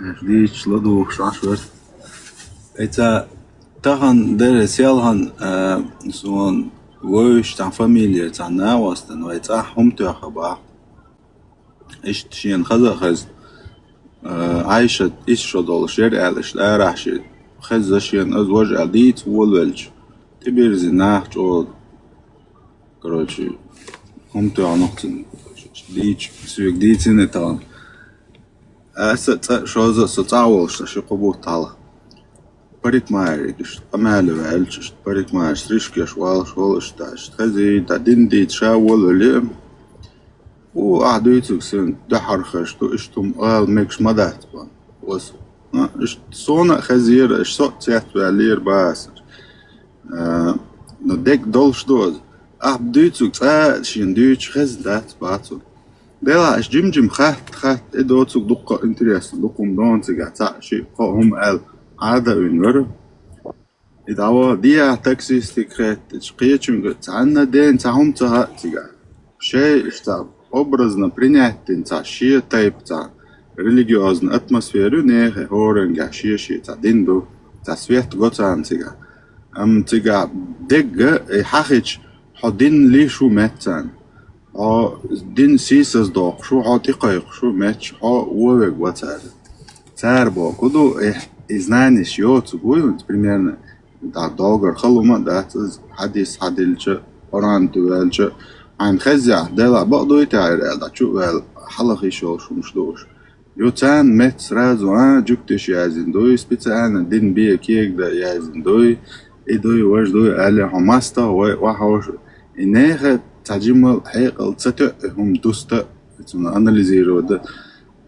Дийцаш ладугӀуш Ӏаш вара. Айца тахан дара селхан, а, сон вуьйш цхьа фамилия цхьа накъостан, вай цӀахь хӀума тоьхна бахьа. Иштта шена хаза а хеза, а, Ӏайшат исс шо долуш яра аьлла, иштта арахь шен хеза шена, аз важа аьлла дийца волавелча, тӀебирзина нах чӀогӀа, короче, хӀума тоьхна нохцан дийцаш, соьга дийцина тахана. Аса цӀа, шозза а со цӀа а волуш, сан ши-кхо бутт хьалха. Парикмахерегаш, къамел ваьлча, иштта парикмахераш, стрижкаш валаш, волаш, иштта хезий, дӀа дин дийца ша волавелла. У, ахь дуьйцург сан дуьххьара хезаш ду, иштта хӀума ала мегаш ма дац бан. Аса. А, иштта суна а хезира, иштта со а цецваьллера бан аса. А, но дерг долуш ду аса. Ахь дуьйцург цкъа а шена дуьйцуш хезна дац бан цо. Делахь, аша жим-жим хатта, хатта, и доцург дуккха а интересно, дукха хӀума дона цигахь, цхьаъ, шиъ, кхоъ хӀума аьлла, Ӏада а вина вара. И дӀаваха дехьа таксистиг хеттачу кхечуьнга цхьанна дена цхьа хӀума ца хаьа цигахь. Шайн иштта образно принять дина цхьа шен тайпа цхьа религиозный атмосфера ю нехан хӀоранга, шен-шен цхьа дин ду, цхьа свет го царна цигахь. Амма цигахь дегга, и хьахича, хьо дин лийш ву меттан. Хьо дин сийсаздоккхуш ву, хьо тӀекхайкхуш ву, метташ хьо вовега ва цара. Цара боху ду, и, и знаниш йоцург вуй хӀунца, примерно, дӀа догар хала хӀума а дац, иза хьадис хьадилча, Къуръан тӀеваьлча, хьайна хеззехь, делахь бакъ дуй тӀехь ира аьлла, дӀа чу а ваьлла, хьалха йиш йолуш хӀумаш ду уьш. Ю царна метта сразу, а, жуьгтиш яздина дуй, специально дин бен кегадан яздина дуй, и дуй, важа дуй, аьлла, хьо мастагӀа вай, охьа хьовша. И нехан цхьа жимма хьекъал ца тоьа и хӀума дуста, цунна анализировать дан.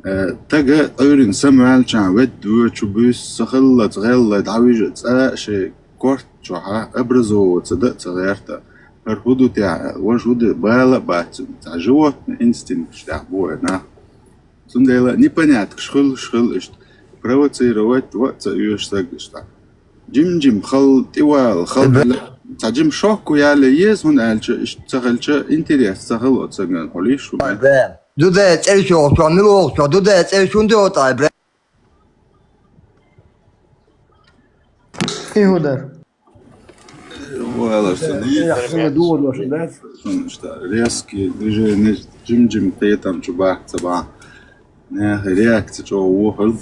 Э, тага Ӏуьйрина самаваьлчахьана ведда воьчу буьйса ца хиллалц гӀеллай дӀавижа цӀа а шайн корта чохь а образовываться дан а ца гӀерта. ХӀара хӀун ду тӀехь, важа хӀун ду, бала а бац цунна. Цхьа животный инстинкташ тӀехь бу вай нах. Цундела непоняткаш хуьлуш хила иштта. Провоцировать ва а ца оьшу саг иштта. Жим-жим хала, тӀевала, хала хила. Цхьа жим шок а яле еза, хӀунда аьлча, иштта ца хилча, интерес ца хила оцу сагана, хьо лийш ву меттан. Дуде, цӀерчохчо, милохчо, дуде, цӀерчун де отӀай, бре. И хӀун дара? Валар сан. Э, я хӀума дугӀу дош дац. Цунна иштта резкий движени, жим-жим кхетам чу бац ца бахь. Нехан реакци чӀогӀа вохуьлу.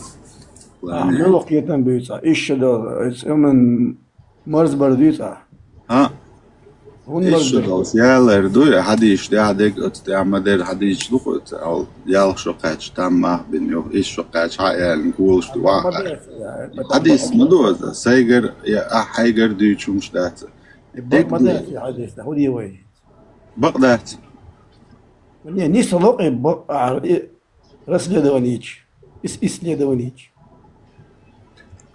А, мила кхетам буьйцу, ишша долу, иза хӀуман марзбар дуьйцу? А? ХӀун марзбар? Ишша долу, ялар дуй, хьадийш тӀехь дерг оцу тӀехь ма дерра хьадийш ду кху оцу, ал, ялх шо кхаьчча, там мах бина юха, ишша шо кхаьчча, хьа ялин голаш ду, ваха. Хьадийс ма ду аса, сайгар, я ахь хьайгар дуьйцу хӀумаш дац. Бакъ ма дац, хьадийс, да, хӀун де вай? Бакъ дац. Не, не салокъе бакъ, а, и расследованич, ис-, исследованич.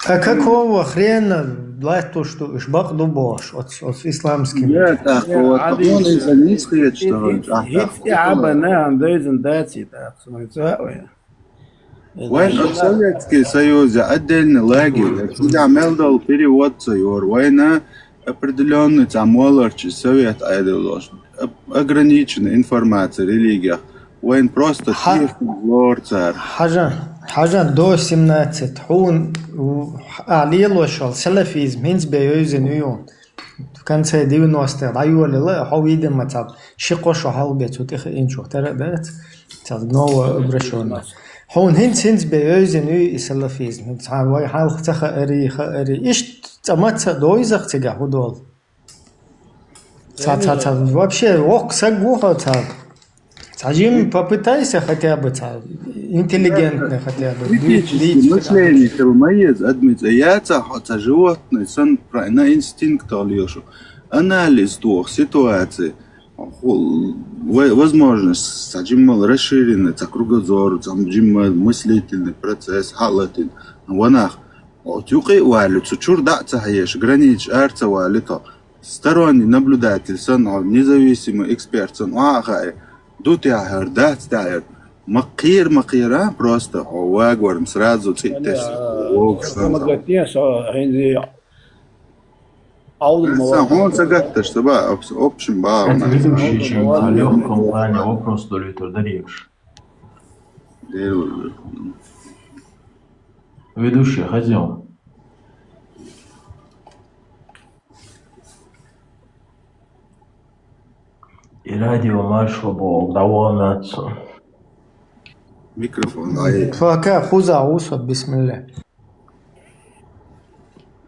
А какого хрена латтош ду уьш, бакъ ду бохуш, оц, оц исламский? Я, так, вот, хьадийс, хьуна иза нийса хеташ ду хьуна, хӀинц, а, хӀинц так, и хьабана, ам дайзан даций, так, сумай цаъ вай. Вайн оцу Советский Союз я отдельный лагерь, я цигахь мел долу перевод ца йора, вайна определённый цхьа моларчий совет айдалош, об-, ограниченная информация религиях, вайн просто тешна лора цара. Хьажа, хьажа, до семнадцать, хьуна, а, лелош йолу салафизм хӀинца бен йовзина ю. В конце девяностых дӀайолийла, хьо, видимо, цхьа ши-кхо шо хьалха бен цу тӀе хиъначух тера а дац, цхьа новое обращение. Хьуна хӀинца-хӀинца бен йовзина ю и салафизм. Цхьа вай хьалха ца хаарий, хаарий. Иштта цкъа маца а довза-кх цигахь хӀун долу. Ца, ца, ца, вообще, воккха саг ву хьо, ца. Цхьа жимма попытайся хотя бы, цхьа интеллигентный хотя бы. Критический мышление хила ма еза адамца. Яцахь хьо цхьа животный санна, про-, на инстинктах лешу. Анализ тоха ситуации. Ху-, вай-, возможность цхьа жиммал расширенный, цхьа кругозор, цхьа жимма мыслительный процесс хьалатин. Ванах, оцу юкъе а валли, цу чуьра дӀа а ца хьеша, границаш ара ца валли тхо. Сторонний наблюдатель санна, хьо независимый эксперт санна, охьа а хаьа, ду тӀехьара, дац тӀехьара. Ма кхера, ма кхера, а, просто хьо вагорна сразу цӀе а тесна, вогуш санна. Ма гатде со хӀинца Ӏовдал ма вац. Хьуна ца гатташ, ца ба, общ-, общем ба. Кстати, ведущий, чем о лёгком плане вопрос, то ли это дорогуш. Дера вара. Ведущий, хазион. И радио маршо бо дӀаваханацу. Микрофон, ай. Пока хуза усо, бисмилла.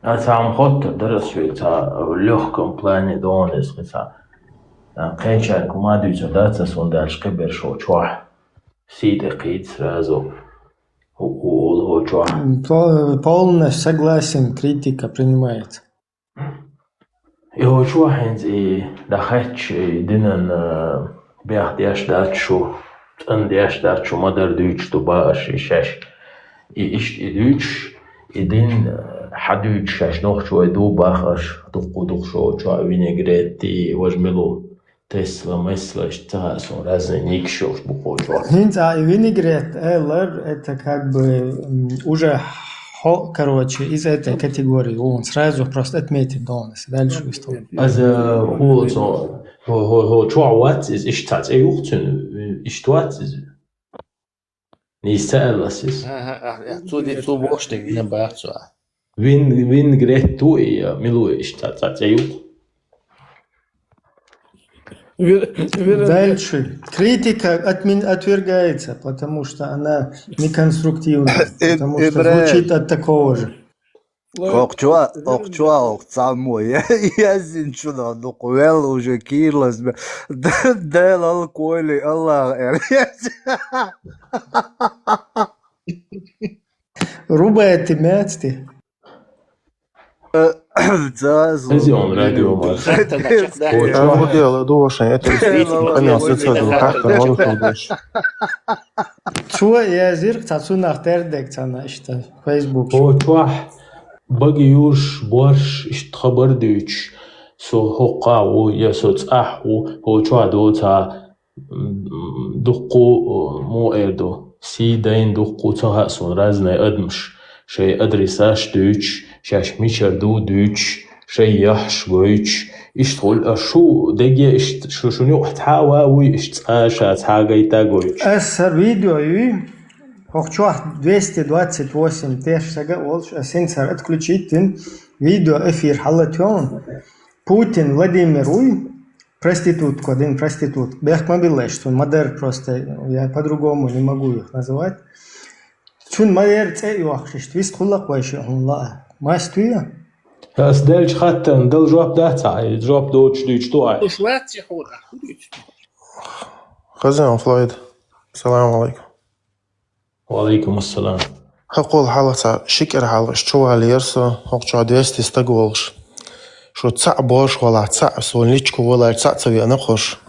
А цхьа ам хоттар дарас вел цхьа в лёгком плане донес хица. А кхечар кума дуьйцур дац ас вон дальше кхибер шо чохь. Сий тӀе кхийт сразу. У, у, у, у чохь. По-, полностью согласен, критика принимается. И хӀокхо хӀинца и дӀахаьчча, и динан, а, бехдеш дац шу, цӀандеш дац шу, ма-дарра дуьйцуш ду бах аш и шаьш. И иштта и дуьйцуш, и дин, а, хьадуьйцуш шаьш нохчой ду бах аш, дуккха-дукха шо чохь винегретти, важа мила ву, тесла, месла, иштта ца хаьа суна, разный нигаш йолуш бу кхочу. ХӀинца а и винегрет элар, это как бы, м, уже хьо-, короче, из этой категории вон. Сразу просто отметить должен, дальше выступ. Аса хӀу цо, хӀу, хӀу, хӀу чохь вац иза, иштта цхьа цӀе юха цуьнан, иштта вац иза. Нийса ца аьлла ас иза. Аха, аха, аха, цо ди-, цо бохуш дерг дина баха цо. Вин-, винегрет ду и, а, мила ву иштта цхьа цӀе юха. Вир-, вир-, Дальше. Критика отмин-, отвергается, потому что она неконструктивна, И-, потому что Ибрай. Звучит от такого же. Охчо, охчо, ох, цаммо, я, я зинчу да, ну, квел уже кирлас бе. Д-, Дела алколи, Аллах, эр. Рубай ты мяц ты. Э, за, за. Эзи он радио мар. Это значит, да. Ой, А, чё? Вот дело, дуошен, это действительно, конечно, это как-то может быть. Цо язир, цацунах тердек, цана, иштта, Facebook. О, чохь, баги юрш, борш, иштта хабар дуьйцуш, со хӀокхахь ву, я со цӀахь ву, хӀо чохь доцахь, м, дуккху, мо эр ду, сий дайна дуккху ца хаьа суна, разный адамаш, шайн адресаш дуьйцуш, шаьш мичара ду дуьйцуш, шайн яхьаш гойтуш, иштта хуьлу, а шу деге иштта, шу, шуна юкъахь цхьа а ван вуй, иштта цкъа а ша цхьа а гайта а гойтуш. Ас сар видео юй, хӀокху чохь двести двадцать восемь теш сага а волуш, ас хӀинца сар отключить дина, видео эфир хьалатоьхна. Путин Владимир вуй, проститутка дина, проститутка. Бехк ма биллеш, цунна ма-дарра просто, я по-другому не могу их называть. Цунна ма-дарра цӀе а йохуш, иштта вистхуьллакх вайша хьуна лаа. Мастуя? Ас делча хаттарна дала жоп дац хьа, и жоп доцуш дуьйцуш ду ахь. Уж вац хьуна, хӀун дуьйцу? Хазиан Флойд. Салам алейкум. Ва алейкум ассалам. ХӀокхул хьалха цхьа ши кӀира хьалха чуваллера со, хӀокху чохь двести стаг волуш. Шу цхьаъ бохуш валахь, цхьаъ суна личку валахь, цхьаъ ца веана кхуш.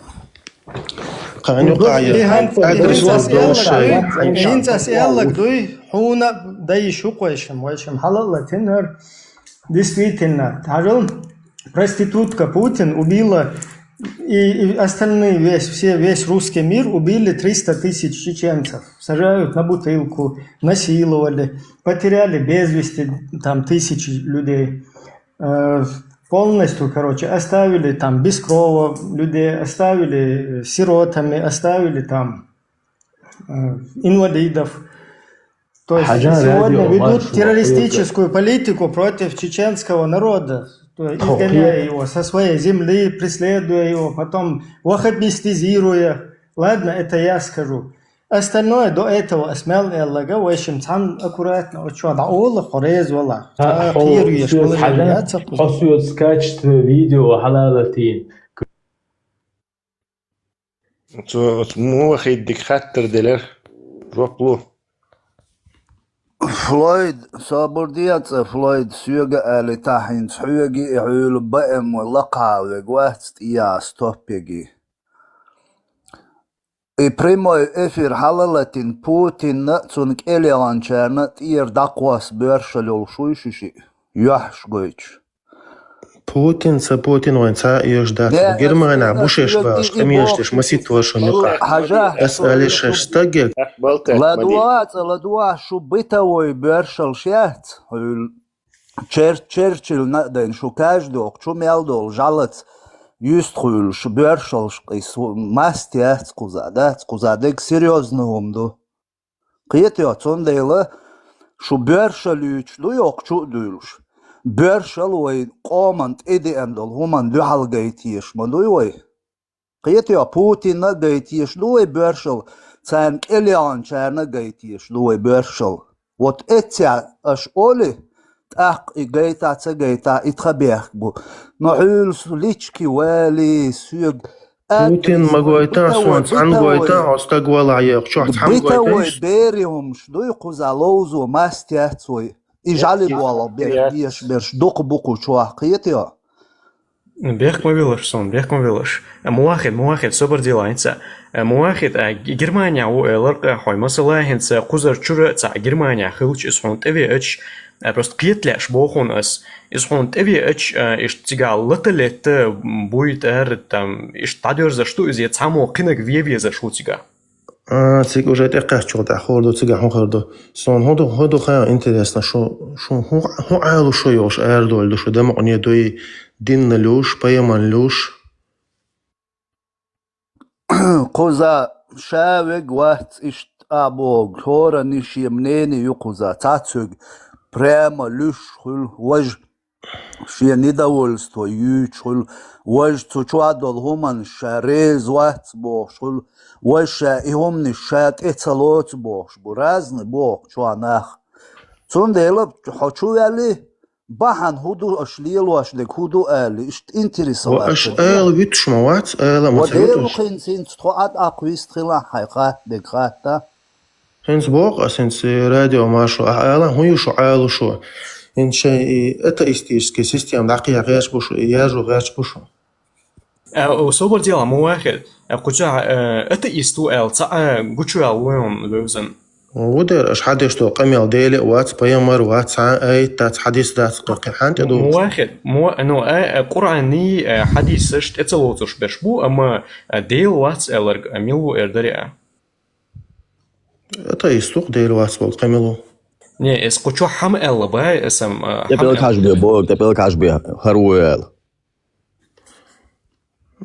Кхана юкъа я адрес долу шайн. ХӀинца ас аьллаг дуй, хьуна дай шу кхойшам, вайшам хьала а латина хӀара. Действительно, хьажал, проститутка Путин убила, и, и остальные весь, все, весь русский мир убили триста тысяч чеченцев. Сажают на бутылку, насиловали, потеряли без вести там тысячи людей. Э, полностью, короче, оставили там без крова людей, оставили, э, сиротами, оставили там, э, инвалидов. То есть сегодня ведут террористическую политику против чеченского народа, то есть изгоняя его со своей земли, преследуя его, потом ваххабистизируя. Ладно, это я скажу. Остальное до этого ас мел аьллага, вайшим цхьанна аккуратно оцо дӀаола, хьо реза вала. Хьо кхера веш вала яц аккуратно. Хьо соьца качестве видео хьалалатийна. Цо оцу муха хиддиг хаттар делира. Жоп лу. Флойд, собар де цӀа, Флойд, соьга а алийтахь хӀинца хьоьга и хьуьлу БМ лакхахьа вега вац тӀеяхьа стоп яги. И прямой эфир хьалалатина Путинна а, цунна кӀелъяханчарна а тӀера дӀакхосса боьршалла йолуш вуй шу шиъ, юьхьаш гойтуш. Путин, ца Путин вайн цхьа а оьшуш дац. Германехь бушеш бахаш, къамелаш деш масийтта ваша юкъахь. Ас алий шаьш стаге. ЛадугӀа, цӀа ладугӀа, шу бытовой боьршаллаш яц. Хьуьлу Чер-, Черчилльна а дайна, шу каждый чу мел долу жалаца юьстахуьлуш боьршаллаш къийса маста яц кхуза, дац кхуза, дерг серьёзно хӀума ду. Кхетайо, цундела Шу боьршал юьйцуш дуй, оккха чу а дуьйлуш? Боьршал вай къоман тӀедеана долу хӀуманна дуьхьал гайтеш ма дуй вай? Кхетий, Путинна а гайтеш ду вай боьршал, царна кӀел яханчарна а гайтеш ду вай боьршал. Вот эццехь аша олий, тӀаккха и гайта а, ца гайта а, и тхан бехк бу. Но хьуьлас лички валий, соьга Путин ма гойта, суна цхьаьна гойта, хьо стаг валахь, йоьху чохь цхьаьна гойта бытовой берий хӀумаш дуй кхуза ловзо, мастехь цой. И жӀали болу бе-, еш берш дукха бу кху чохь, кхетий? Бехк ма велаш суна, бехк ма велаш. Муахид, Муахид, собар делахь хӀинца. Муахид, а, Г-, Германехь ву элар-кх хьо, масала, хӀинца кхузара чуьра цхьаъ Германехь хилча, иза хьуна тӀевеача, а, просто кхета лаьаш боху хьуна ас. Иза хьуна тӀевеача, а, иштта цигахь лата-летта буй тӀара, там, иштта дӀадоьрзуш ду иза, я цхьаммо кхинаг вен везаш ву цигахь? А, цига уже тӀекхаьчча тӀехь хӀор ду, цигахь хӀун хир ду? Суна хӀун ду, хӀун ду хаьа интересно, шу, шу хӀун, хӀун Ӏалу шу йолуш арадолу ду шу, дамакъане дуй, динна луш, пайхамарна луш? Кхуза ша вега вац иштта а боху, хӀоранна шен мнение ю кхуза, цхьацца вега прямо луьш хуьлу, важа шен недовольство юьйцуш хуьлу, важа цу чохь долу хӀуманаш ша реза вац бохуш хуьлу, важа ша и хӀуманаш ша тӀе ца лоцу бохуш бу, разный боху чохь нах. Цундела хьо чу ваьлли, бахьана хӀун ду, аша лелош дерг хӀун ду аьлла, иштта интересоваться. Ва аша ала вуьтуш ма вац, ала ма ца вуьтуш. Ва Делан кхин цинца тхо Ӏад Ӏакхвист хилахь хьайн хатта дерг хатта. ХӀинца боху ас, хӀинца радио маршо, ахьа ала, хӀун ю шу Ӏалу шу? ХӀинца шайн и атеистический система дӀакхехьа гӀерташ бу шу, и яржо гӀерташ бу шу? А, о, собар делахь, Муахид. А, кху чохь, а, атеист ву аьлла, цхьа а гучуваьлла ву хьуна вевзан? Ву дера, аша хьан деш долу къамел Дела а вац, пайхамар а вац, цхьа а аят дац, хьадис дац, кхин хьан тӀе ду? Муахид, му-, ну, а, а, Къуръанний, а, хьадисаш тӀе ца лоцуш берш бу, амма, а, Дела вац аьлларг, а, мила ву эр дари а? Атеист ву-кх, Дела вац боху къамел ву. Не, эс кху чохь хьан аьлла бай, эс ам, а, тӀе хьан пӀелг аьлла хьажбе боху, тӀе пӀелг хьажбе, хӀара ву аьлла.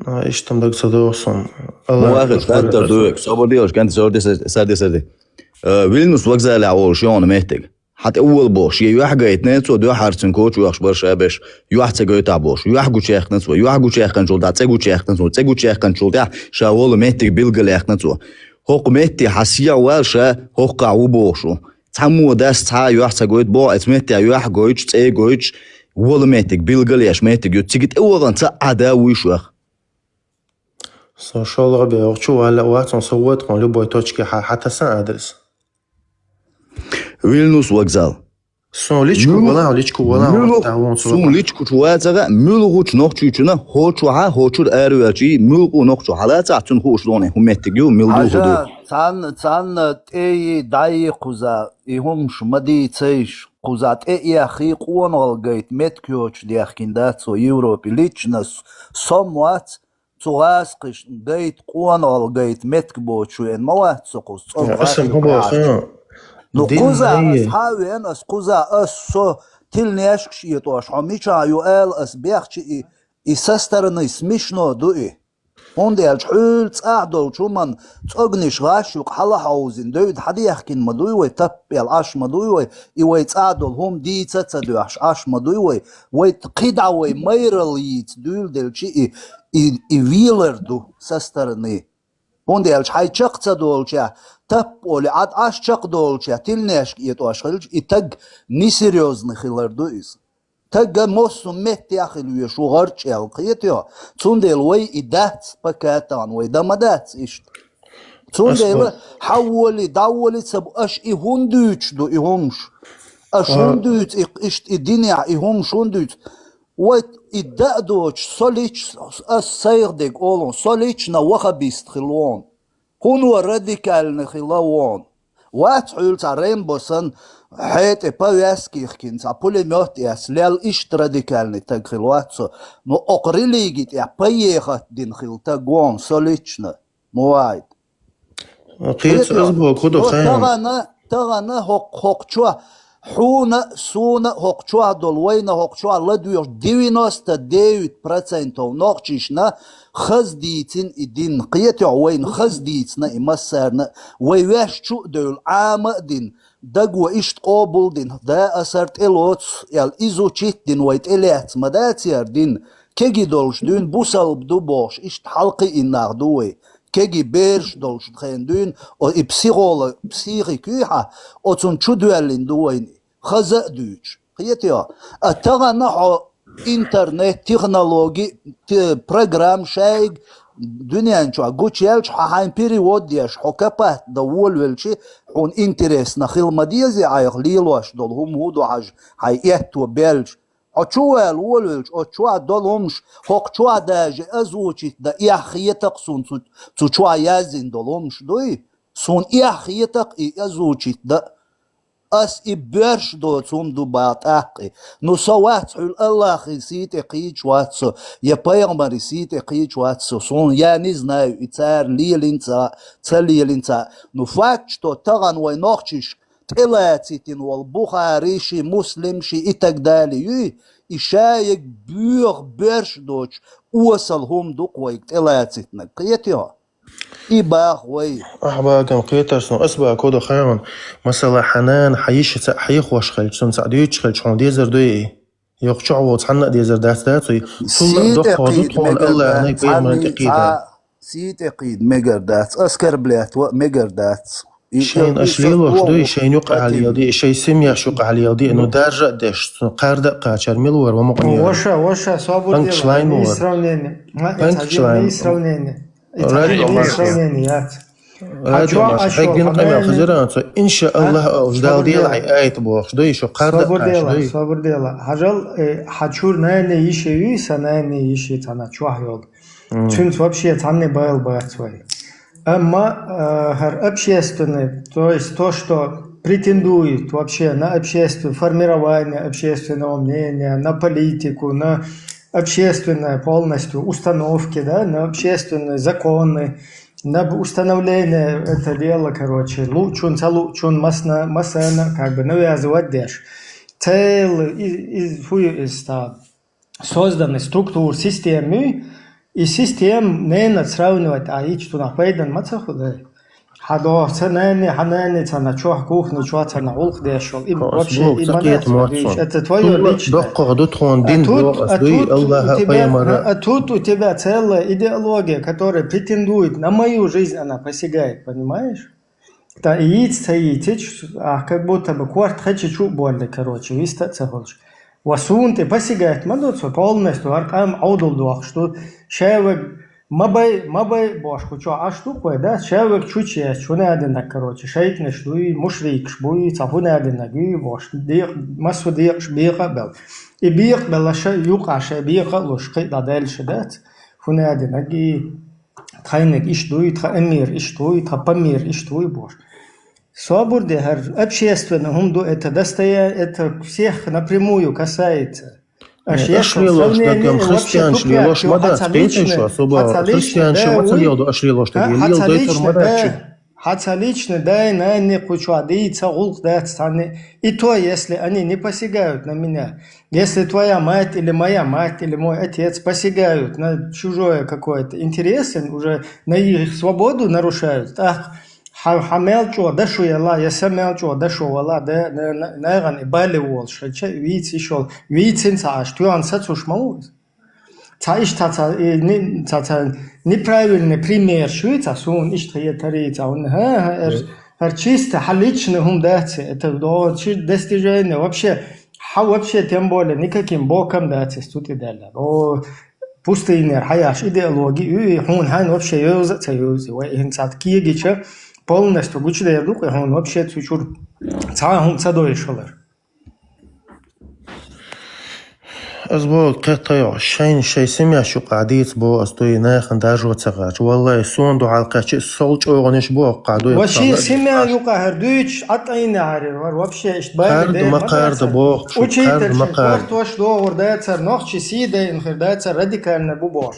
А, иштта дан даг ца догӀу суна. Аллах Муахид, хаттар ду век, собар делаш, кӀант, сорди, сарди, сарди. Э, Вильнюс вокзалехь волуш ю хьуна меттиг. Хьан тӀе вола бохуш, я юьхь гайтина цо, дуьххьара цуьнан коча вехаш бара ша беш, юьхь ца гойтахь бохуш. Юьхь гучаяьккхина цо, юьхь гучаяьккхинчул тӀаьхьа цӀе гучаяьккхина цо, цӀе гучаяьккхинчул тӀаьхьа ша вола меттиг билгалъяьккхина цо. ХӀокху метте хьан сехьа вала ша, хӀокхахь ву бохуш ву. Цхьаммо дас цхьа а юьхь ца гойту боху, оцу меттехь юьхь гойтуш, цӀе гойтуш, вола меттиг, билгалъеш меттиг ю. Цига тӀе вахана цхьа а да вуй шух? Со шолгӀа бехачу вала а вац, со вуьту хьуна любой точке хьан, хьан таса адрес? Вильнюс вокзал. Со личку вала, личку вала, муьлха-, суна личку чу вацагӀа, муьлхачу нохчичунна хӀокху чохь, хӀокху чуьра араваьлчий, муьлхха нохчо хьалацахь, цунна хууш доне хӀун меттиг ю, мила ду хӀун ду. Хьажа, царна, царна тӀеи, дӀаи кхуза, и хӀумаш ма дийцайш, кхуза тӀе эххий къонахалла гайта меттиг йоцуш дехкина дац цо Европе. Лично с-, со ма вац, цу гӀазкхашна гайта, къонахалла гайта меттиг боцуш веана ма вац со кхуза, цӀогӀа гӀазкхи кхаьчча. Ну, кхуза ас хьа а веана, ас кхуза, ас со тилнешкаш а этӀош, хьо мичахь ю ала ас бехча и, и со стороны смешно ду и. ХӀунда аьлча хьуьлла цӀахь долчу хӀуманна цӀогнаш гӀаш юкъа хьала хьовзина, девда хьадехкина ма дуй вай, таппел Ӏаш ма дуй вай, и вай цӀахь долу хӀума дийца а ца доьхьаш Ӏаш ма дуй вай, вай кхидӀа вай майралла йийца дуьйладелчи и, и, и велар ду со стороны. ХӀунда аьлча хьайн чекх ца долчехь, таппа олий Ӏад Ӏаш чекхдолчехь, тилнешка этӀош хилча, и таг несерьёзный хилар ду иза. Тага массо а меттехь хила веш ву гӀарчӀ аьлла, кхетий хьо? Цундела вай и дац, пока тахана вай дан ма дац иштта. Цундела хьан волий, дӀаволий ца бу, аша и хӀунда дуьйцуш ду и хӀумаш? Аша хӀунда дуьйцу и, иштта и динехь и хӀумаш хӀунда дуьйцу? Вай и дан а доцуш, со лич-, ас сайх дерг олу, со лично вахабист хила вон. ХӀунда радикальный хила вон? Вац хьуьлла цхьа Рэмбо санна, хьетӀе повязка йихкина, цхьа пулемёт эцна, лел иштта радикальный таг хила вац со. Ну, окху религи тӀехь пайехат дина хила таг вон, со лично, Муаид. Кхечу азбо куда хайна? Тахана, тахана хӀокху, хӀокху чохь, хьуна а, суна а хӀокху чохь долу, вайна хӀокху чохь ладоьгӀуш девяносто девять процентов нохчишна хаза дийцина и дин. Кхетий хьо, вайна хаза дийцина и массарна а, вай ваьш чу а девлла, Ӏама а дина, даго иштта къобалдина, да, аса тӀелоцу аьлла, изучить дина вай тӀелаьцна ма дацара дин, кегий долуш дуьйна бусалба ду бохуш, иштта хьалакхиъна нах ду вай, кегий бераш долчу хенахь дуьйна, о, и психолог, психик юй хьан, оцунна чу доьллина ду вайна, хаза а дуьйцуш. Кхетий хьо? А тахана хьо интернет, технологи, те-, программа шайга дуьнен чохь гучуяьлча, хьан хьайн перевод деш, хьо капат дан волавелчи, хьуна интересно хила ма дезий, айхьа лелош долу хӀума хӀун ду хьажа, хьайн этто баьлча. Хьо чу вала волавелча, оцу чохь долу хӀумаш, хӀокху чохь даже озвучить дан эхь хета-кх суна цу, цу чохь яздина долу хӀумаш дуй? Суна эхь хета-кх и озвучить дан. Ас и боьрша доцу хӀума ду бах тӀаккха и. Ну, со вац хьуьлла Аллахьан сий тӀе кхийча вац со, я пайхамаран сий тӀе кхийча вац со. Суна я не знаю, и цара лелина ца, ца лелина ца. Ну, факт, что тахана вай нохчаша тӀелацийтина волу Бухари ши, Муслим ши и так далее юй, и шайиг боьха боьрша доцуш осал хӀума ду-кх вайга тӀелацийтинарг. Кхетий хьо? И бах вай. Ахьа багам кхетар суна, ас баха кодо хаьман. Масала, хьан нана, хьан йиша цхьаъ хьехош хилча, цунна цхьаъ дуьйцуш хилча, хьуна дезар дуй и? Йоккха чохь воцу хьанна а дезар дац, дац вай? Цул а доккхо ду тхуна Аллахьан пайхамарна тӀе кхийдар. Сий тӀе кхийда мегар дац, оскорблять ван а мегар дац. И, шайна и, аша и лелош дуй, шайна юкъахь леладе, шайн семьяш юкъахь леладе, ну, даржа а деш, кхарда а кхачар мила вара, ва мукъане. Ваша, ваша, собур дела, сравнение. Панкшлайн вара. Сравнение. Радио Маршо. Сравнение яц. Радио Маршо. Хьегна къамел хезира, цо, иншааллах, уж Дала дела хьайн аят бохуш дуй, шу кхарда а кхача дуй. Собур дела, собур дела. Хьажал, э, хьан чуьра нана йиша юй, сан нана йиша цхьана чохь йолу. Цуьнца вообще цхьанне байла бац вай. Амма, э, хӀара общественный, то есть то, что претендует вообще на общество, формирование общественного мнения, на политику, на общественное полностью установки, да, на общественные законы, на б-, установление это дело, короче, лучун, ца лучун, масна, масана, как бы навязывать деш. Целый из, из, фу, из ста- созданы структура, система, и система ненан сравнивать а йича, цунах пайдан ма ца хуьлу. Хьан доху ца нанне, хьан нанне цхьана чохь кухни чохь цхьана гӀуллакх деш йолу. И вообще, и ма дац дуьйш. Это твоё личное. ДоккхагӀа ду тхуна дин боху ас дуй, Аллаха, пайхамара. А тут у тебя целая идеология, которая претендует на мою жизнь, она посягает, понимаешь? Ткъа и йийца ца йийцича, ахь как будто бы корта хечи чу а боллий, короче, виста а ца хуьлуш. Ва суна тӀе посягать ма ду цо, полностью хӀара къам Ӏовдал дохуш ду. Ша вег ма бай, ма бай бохуш кху чохь Ӏаш ду-кх вай, да? Ша вег чу чу еш, хӀун а динарг, короче, шайтӀанаш дуй, мушрикаш буй, цхьа хӀун а динарг юй бохуш, декъ-, массо а декъаш бекъа а бел. И бекъа белла ша юкъа ша бекъа а луш, кхин а дӀадаьлла ша дац, хӀун а динарг и. Тхайниг иштта дуй, тхан эмир иштта вуй, тхан памир иштта вуй бохуш. Собур де, хӀара общественный хӀума ду, это достоя-, это всех напрямую касается. Аша лелош дагам христианаш лелош ма дац, кхетий шу, особо христианаш ма ца лело, аша лелош дагам лело дайтар ма дац. Хьан ца личный дай, нанне кху чохь дийца гӀуллакх дац цхьанне. И то, если они не посягают на меня. Если твоя мать или моя мать или мой отец посягают на чужое какое-то интерес, уже на их свободу нарушают, тӀаккха хьан, хьан мел чӀогӀа дашо яла, я сан мел чӀогӀа дашо вала, да, на, на, нагӀан и бале волуш, хӀеча вийца ишол, вийцина ца Ӏаш, тоьхна сацуш ма ву иза. Цхьа иштта цхьа, и, ни-, цхьа, цхьа неправильный пример шуй цхьа суна иштта хетарий цхьа хӀунда, хӀа, хӀа, эр, хӀара чисто хьан личный хӀума дац, это до-, чи достижение вообще, хьан вообще тем более никаким боком дац, цу тӀе даьлла. О, пустынера хьан яхаш идеология ю, и хьуна хьайна вообще йовза а ца йовза. Вай хӀинца кегича полностью гучудер ду-кх и хьуна вообще цу чуьра цхьа а хӀума ца дойшалар. Ас боху, кхетта йо, шайн, шайн семьяш юкъа дийца боху ас дуй, нахана даржо ца гӀача. Валлай, суна дуьхьал кхаьчча, сол чӀогӀанаш боху, кхаъ дуй. Ва шен семья юкъа хӀара дуьйцуш, Ӏатайна хьарира, вар вообще иштта байли кхарда ма кхарда боху, учитель ма кхарда. Кортош догӀур дацар, нохчи сий дайна хир дацар, радикальный бу бохуш.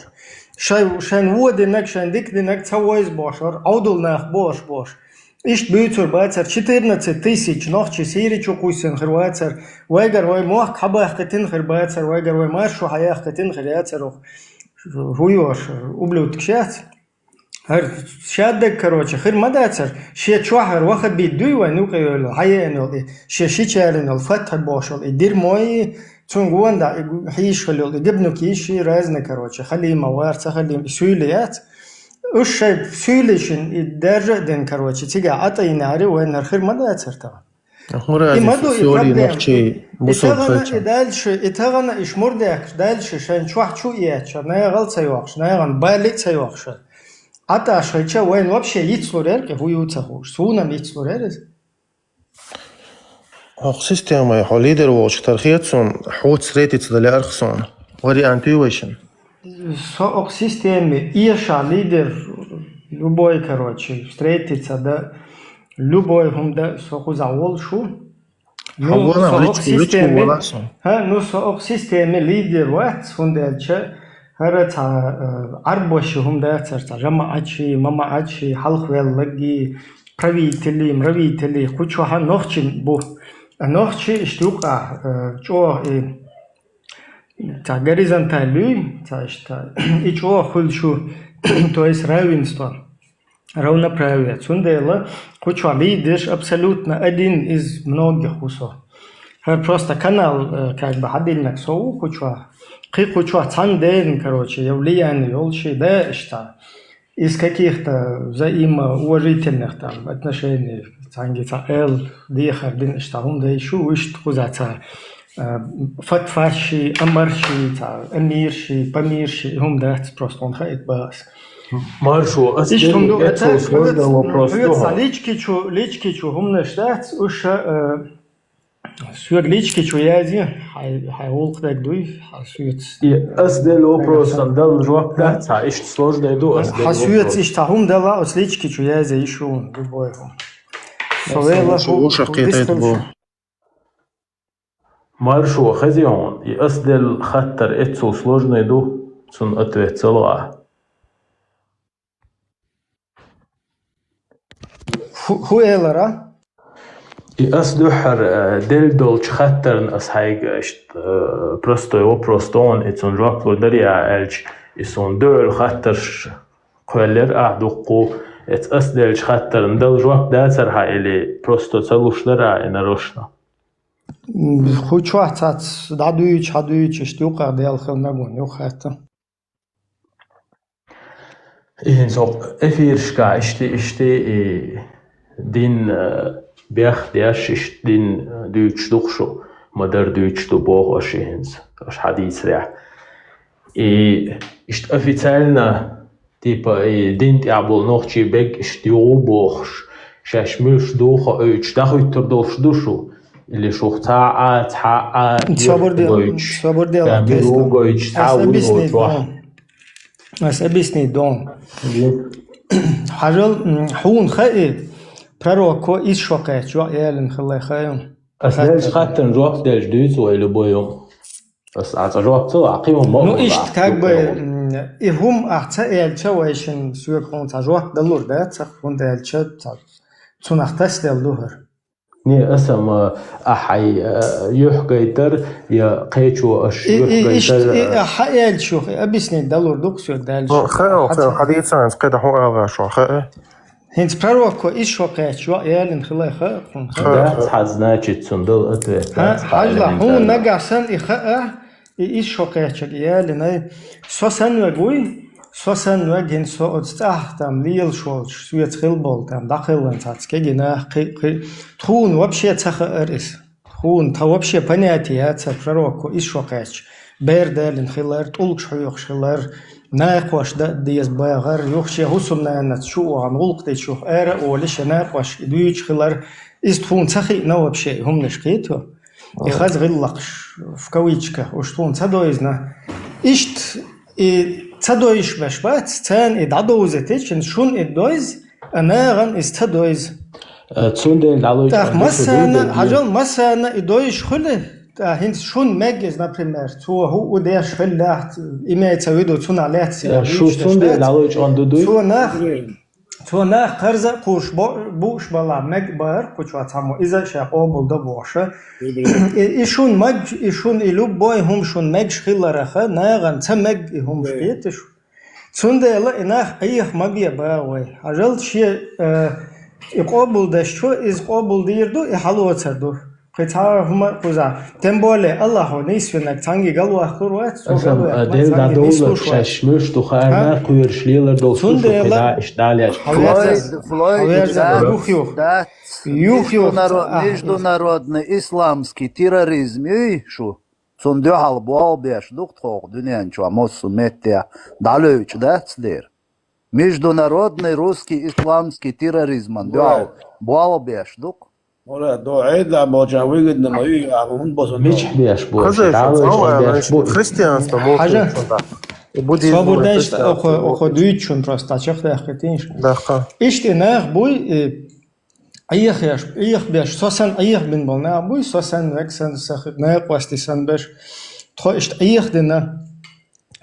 Шай, шайн вон динаг, шайн дика динаг ца войза бохуш, вар Ӏовдал нах бохуш бохуш. Иштта буьйцур бацар, четырнадцать тысяч нохчи Сири чу кхуьссина хир вацар, вайгар вай мохк хьабахкхитина хир бацар, вайгар вай маршо хьаяхкхитина хир яцар ух. ХӀу йош, ублюдкаш яц. ХӀара шаддаг, короче, хир ма дацар, шен чохь хӀара ваха бийд дуй вайн юкъе йолу, хьаеана йолу и, шен шичарина йолу фатхьа бохуш йолу и дирмой, цунга вон да и гу-, хьийша хила йолу и гибнук йиш и разна, короче, халима вара, ца халима, и суьйле яц. Уьш шайн суьйлешин и даржа а дина, короче, цигахь Ӏа тӀайнехьари вайн хӀара хир ма дацар тахана. ХӀун И ма ду и проблема. И тахана, и дальше, и тахана иш мур дехкаш, дальше шайн чохь чу а етташ, нагӀал ца йохуш, нагӀан балли а ца йохуш. Ӏа тӀаш хилча, вайн вообще йицлур яра, кхин хӀун ю ца хууш. Суна-м йицлур яра иза. ХӀокху системой хьо лидер волчу тархецун хьоца встретиться дан лаьара-кх суна. Вариант ю вайшин? Со окху системе эша лидер, любой, короче, встретиться дан, любой хӀума дан со кхузахь волуш ву. Ну, со окху системе, хӀа, ну, со окху системе лидер вац, хӀунда аьлча хӀара цхьа, э, Ӏарбоши хӀума дацара, цхьа жамаӀатши, мамаӀатши, хьалхавеллаги, правители, мравители, кху чохь а нохчи бу. А нохчи иштта юкъахь, э, чӀогӀа и цхьа горизонталь юй, цхьа иштта, и чӀогӀа хуьлуш ю, то есть равенство, равноправие. Цундела кху чохь лидерш абсолютно один из многих ву со. ХӀара просто канал, э, как бы, хьадиллинарг со ву кху чохь. Кхин кху чохь цхьана дена, короче, я влияние йолуш и да иштта. Из каких-то взаимоуважительных там отношений, цхьаьнга цхьа эл дехар дина иштта хӀума дайш ю, вуьшта кхуза цхьа, а, фатфарши, амарши, цхьа эмирши, памирши, хӀума дац, просто хьуна хаийта боху ас. Маршо, ас Иштта хӀума ду, эцо это, сложный это, вопрос хьоьца ду хьо. Цхьа лички чу, лички чу хӀуманаш дац, уьш, а, Соьга лички чу язъе, хьайн, хьайн гӀуллакх дерг дуй, хьан соьца. И ас делла вопросан дала жоп дац, хьан иштта сложный ду ас делла вопрос. Хьан соьца иштта хӀума дала, ас лички чу язъе йиш ю хьуна, любой хӀума. Со вела хӀу, хӀу дисталча. Маршо, хезий хьуна, и ас делла хаттар эццул сложный ду, цунна ответ ца ло ахь. ХӀу-, хӀун элара? И ас дуьххьара, э, делла долчу хаттарна ас хьайга иштта, э, простой вопрос дона, и цунна жоп лур дарий ахь аьлча, и суна дуьххьара хаттарш кхоьллира ахь дуккха, эцу ас деллачу хаттарна дала жоп дацара хьан или просто ца луш дара ахь и нарочно? М, кху чохь цхьацца дӀадуьйцуш, хьадуьйцуш, иштта юкъа Дела хила мегар ву, юха хатта. И хӀинца хӀокху эфирашкахь иштта, иштта и дин, э, бех деш, иштта дин, э, дуьйцуш ду-кх шу, ма-дарра дуьйцуш ду боху аша и хӀинца, аша хьадийцарехь. И иштта официально, типа, и дин тӀехь болу нохчий бег иштта юха бохуш, шаьш муьлш ду хоуьйтуш, дӀахуьттур долуш ду шу? Или шух цхьа а, цхьа а, собар де-, гойтуш, собар де-, ша мила ву гойтуш, цхьа а ву объяснить дон. Ас объяснить дон. Хьажал, м, хьуна хаьа, пророко иза шо кхаьчча, жоп ялина хилла хаьа. Ас деллачу хаттарна жоп делча дуьйцу вай любой хӀума. Ас а цкъа жоп ца ло, а кхин хӀума ма... Ну, иштта, как бы, м, и хӀума ахь ца аьлча, вайшин соьга хьуна цхьа жоп далур дац, хӀунда аьлча цхьа цунах тасделла ду хӀара. Не, аса ма, а, хьай, а, юьхь гайтар, я кхечо аш юьхь гайтар, и, иштта, и, а, а, хьаэлча юха, и объяснить далур ду-кх соьга дальше. Ну, хаьа, хаьа, хьадийцарца кхидӀа хӀун ала ваьш ву, хаьа? ХӀинца пророко иза шо кхаьчча, жоп ялина хила хаьа хьуна, хаьа? Дац хьан, значит, цунна дала ответ, дац хьан. Хьажал, хьуна нагахь санна и хаьа, и иза шо кхаьчча ялина. Со санна вег вуй, Со санна вег, хӀинца со оцу цӀахь там лелаш волчу, соьца хилла болу там дӀакхеллан цхьацца кегий нах, кхин, кхин, тхуна вообще ца хаьара иза. Тхуна тхан вообще понятие яцара пророко иза шо кхаьчча. Бер далина хилар, тӀулгаш хьоькхуш хилар, накхош дан а деза бахар, юха шен хӀусамнанаца чу а вахана, гӀуллакх дича юха ара а волуш, шен накхош и дуьйцуш хилар. Иза тхуна ца хиъна вообще, и хӀуманаш кхетий хьо? И хаза гӀиллакхаш, в кавычках, уьш тхуна ца довзийна. Иштта и ца довзуьйтуш беш бац, царна и дӀадовзийтича, шуна и довза, а нахана иза ца довза. Э, цундела дӀалуьйту. ТӀаккха массарна, хьажал, массарна и довзуьйтуш хуьлу, тӀаккха хӀинца шуна мега иза, например, цо хӀу а деш хилла лаьцна, имеется в виду, цунах лаьцна. Э, шу цундела дӀалуьйту ду дуй? Цо нах Цо нах кхарза а кхуьйсуш бо-, бууш балахь мега бахара кху чохь цхьаммо, иза а шаьш къобалдо бохуша. И, и шуна мега, и шуна и любой хӀума шуна мегаш хилараха, нахана ца мега и хӀумаш кхеташ. Цундела и нах Ӏеха ма бе ба вай. Хьажал шен, э, и къобалдеш чу, иза къобалдийр ду, и хьалоцар ду. Кхин цхьа хӀума кхуза. Тем более, Аллахо нийсвинарг цхьанги галваккхур вац, цо Аса, галваккхар а, вац, Дел цхьанги дӀадовлар, нислуш вац. Шаьш муш ду хаарна, Хьа? кхоьруш лелар долуш ду шу, Цундела кхидӀа иштта дӀалеш. Хьаверза, Флойд, Флойд, хьаверза, да. Юх-юх. Дац, Юх-юх, международ-, ца-, а, международный исламский терроризм юй шу? Цунна дуьхьал болх беш ду-кх тхо дуьнен чохь массо а метте дӀалевча дац дера. Международный русский исламский терроризман дуьхьал болх беш ду-кх. Мура, до Ӏедал болчохь выгодно ма ю, а хӀунда бо со Мичахь беш бу? Хаза шу, ДӀалош цхьа беш бу? Христианство, Хьажа. Буддизм, Свободен христианство. Окхо, окхо дуьйцучун просто чекхдаккхийтийша. Даха. Иштта нах буй, и Ӏехаш, Ӏехбеш, со санна Ӏехбина болу нах буй, со санна век санна, са хи-, накъостий санна беш, тхо иштта Ӏехдина.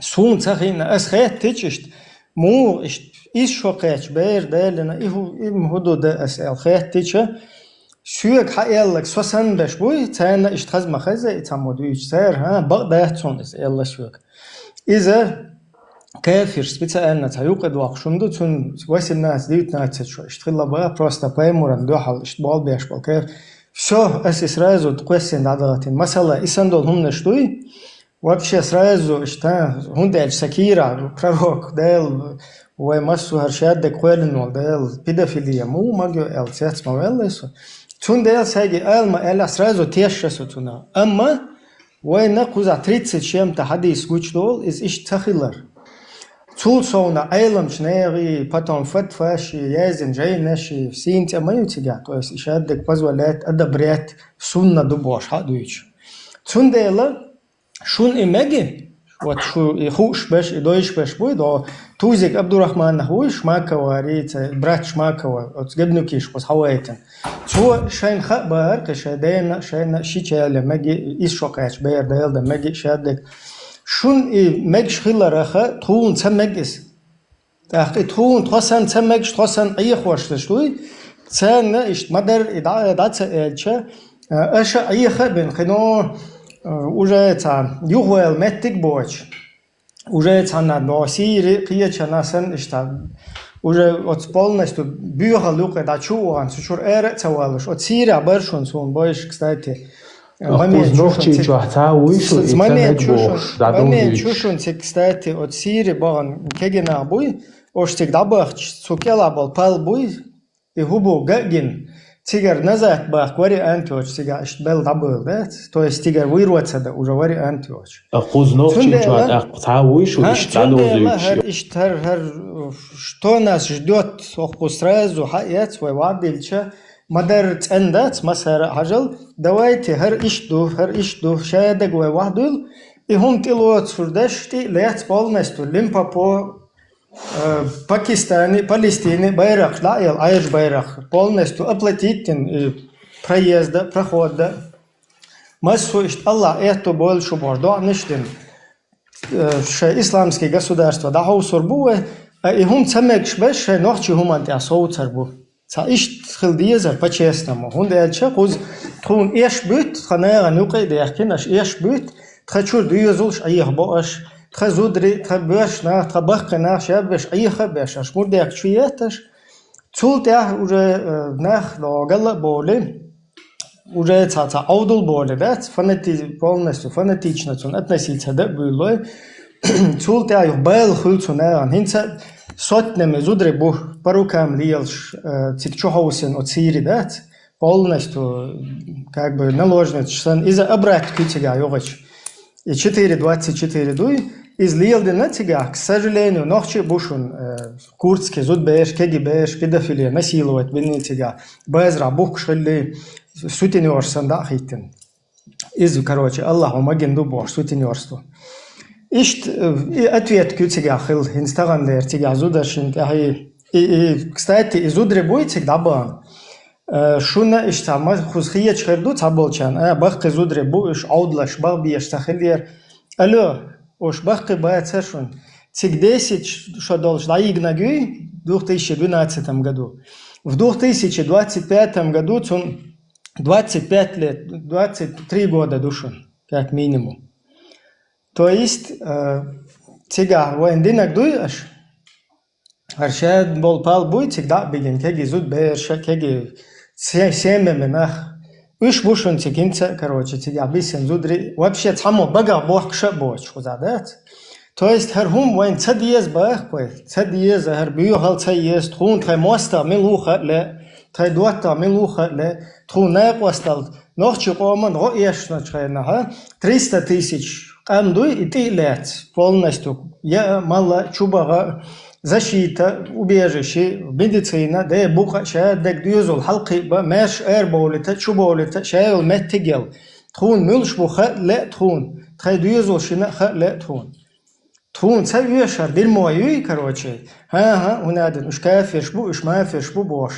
Суна ца хиъна, ас хеттича иштта, муха иштта, иза шо кхаьчча бер далина, и хӀу-, и ма хӀу ду да ас аьлла хеттича, соьга хьаэллаг со санна беш буй, царна иштта хаза ма хеза, и цхьаммо дуьйцу цара, хӀа, бакъ дац цунна иза, аьлла соьга. Иза кафир специально цхьа юкъа доккхуш хӀума ду, цунна восемнадцать девятнадцать шо иштта хилла баха, просто пайхамарна дуьхьал иштта болх беш болу кафир. Всё, ас и сразу кхоьссина дӀадахийтина. Масала, и санна долу хӀуманаш дуй, вообще сразу иштта, хӀунда аьлча сан кийрахь пророк, Дала вай массо а хӀара шадерг кхоьллина волу Дала, педофилия муха магайо аьлла, цец ма ваьлла со. Цундела сайга ала ма аьлла, сразу тешша со цунах. Амма Вайна кхузахь тридцать с чем-то хьадис гучудолу, иза иштта ца хилар. Цул совна Ӏеламчу нахий, потом фатваший, яздина жайнаший, сийна цӀе ма ю цигахь, то есть и шадерг позволять, одобрять, сунна ду бохуш хьа а дуьйцуш. Цундела шуна и меги, вот шу и хууш беш, и дойш беш буй, до Тузик Абдурахманах вуй, Шмакова, рица, брат Шмакова, оцу Гебнукиш кхуза хьавайтина. Цо шайна хаа бахара, кхин шайн дена, шайна шича яьлла меги, иза шо кхаьчча бер Дала дан меги шадерг. Шуна и мегаш хилараха, тхуна ца мега иза. ТӀаккха и тхуна тхо санна ца мегаш, тхо санна Ӏехош даш дуй, царна иштта ма-дарра и дӀа, дӀа ца аьлча, аша Ӏеха а бина, кхино, а, уже цхьа юхавала меттиг боцуш. Уже цхьанна до Сири кхечанна санна иштта. Уже оцу полностью боьхал юкъе дӀа чу а вахана, цу чуьра ара а ца валуш. Оцу Сирехь бара шуна суна бойуш, кстати. Кхуза Нохчийчохь цхьа вуй шу, и ца мега бохуш, дӀадовлуьйтуш. Момент чу шуна цига, кстати, оцу Сири бахана кегий нах буй, ош цига дӀабахча, цу кӀелахь болу пал буй, И хӀу бу га а гина, цигара назад бахка вариант йоцуш, цигахь иштта белла дӀабевлла дац? То есть цигара вуьйр ваца дан уже вариант йоцуш. А кхуза Нохчийчохь тӀаккха цхьа вуй шу иштта дӀадовзуьйтуш? Цундела хӀара иштта, хӀара, хӀара, что нас ждёт, хӀокху сразу хьаэц вай вӀаддилча, ма-дарра цӀена дац, массара а хьажал, давайте, хӀара иштта ду, хӀара иштта ду, шадерг вай вахьадуьллу, и хӀума тӀелоцур деш, тӀе а лаьцна полностью, Лимпопо, Э, Пакистане, Палестине байракх дӀа а елла, Ӏаьржа байракх, полностью оплатить дина, и проезда, прохода. Массо а иштта Аллахь аьтто бойла шу бохуш, доӀанаш а дина. Э, шайн исламский государство дӀахьовсур бу вай, а и хӀума ца мегаш беш, шайн нохчийн хӀуманна тӀехь совцар бу. Цхьа иштта хила дезара, по-честному. ХӀунда аьлча кхуза тхуна эш буьту, тхан нахана юкъе а даьхкина, аша эш буьту, тхан чуьра доьзалш Ӏехабо аша, тхан зударий, тхан боьрша нах, тхан баккхий нах шаьббеш Ӏеха а беш, аша мурдех чу етташ. Цул тӀаьхьа уже, э, нах до гала а боли, уже цхьа-цхьа Ӏовдал боли, дац, фанати-, полностью фанатично цунна относиться дан а буьйлой. Цул тӀаьхьа юха бала хуьлу цу нахана. ХӀинца сотнями зударий бу, по рукам лелаш, э, цига чу хьовсина оцу Сири дац, полностью, как бы, наложница санна. Иза обрать куьйга цигахь юхачу. И четыре двадцать четыре дуй, иза леладина цигахь, к сожалению, нохчий а бу шуна, э, курдский зудбераш, кегий бераш, педофилия, насиловать бинний цигахь, базарахь бухкуш хилли, сутенёрш санна дӀа а хийттина. Иза, короче, Аллахьо магийна ду бохуш, сутенёрство. Иштта, э, и ответ куьйга цигахь хилла, хӀинца тахана дера цигахь зударшна тӀаьхьа. И, и, кстати, и зударий буй цига дӀабахана. Э, шуна иштта ма хӀуз хеташ хир ду цхьаболчарна, а, баккхий зударий бу, уьш Ӏовдалаш бахбезаш ца хилера. Алло, уьш баккхий бацара шуна. Цига десять шо долуш дӀайигнаг юй двух тысячи двенадцатом году. В двух тысячи двадцать пятом году цун двадцать пять лет, двадцать три года ду шуна, как минимум. То есть, э, цигахь вайна динаг дуй аша? ХӀара шадолу пал буй цига дӀа а бигина, кегий зуда бераш а, кегий се-, семьями нах. Уьш бу шуна цига хӀинца а, короче, цигахь биссина зударий. Вообще цхьаммо багах бохкуш а боцуш кхузахь дац. То есть хӀара хӀума вайна ца деза боху вай, ца деза, хӀара боьхалла ца еза, тхуна тхайн мостагӀа мила ву хаа лаьа, тхайн доттагӀа мила ву хаа лаьа, тхуна накъосталла. Нохчийн къоман гӀо эшначу хенахь, триста тысяч къам дуй и тӀе а лаьцна, полностью, яа а, мала а, чубаха а, защита а, убежище а, медицина а, ден букъа а, шадерг доьзал хьалакхиа а, маьрша арабовлийта а, чубовлийта а, ша йолу меттиг а елла. Тхуна муьлш бу хаа лаьа тхуна, тхайн доьзал шина а хаа лаьа тхуна. Тхуна ца оьшу хӀара дерьмо юй, короче. ХӀан-хӀа, хӀунда аьлла, уьш кафирш бу, уьш мафирш бу бохуш.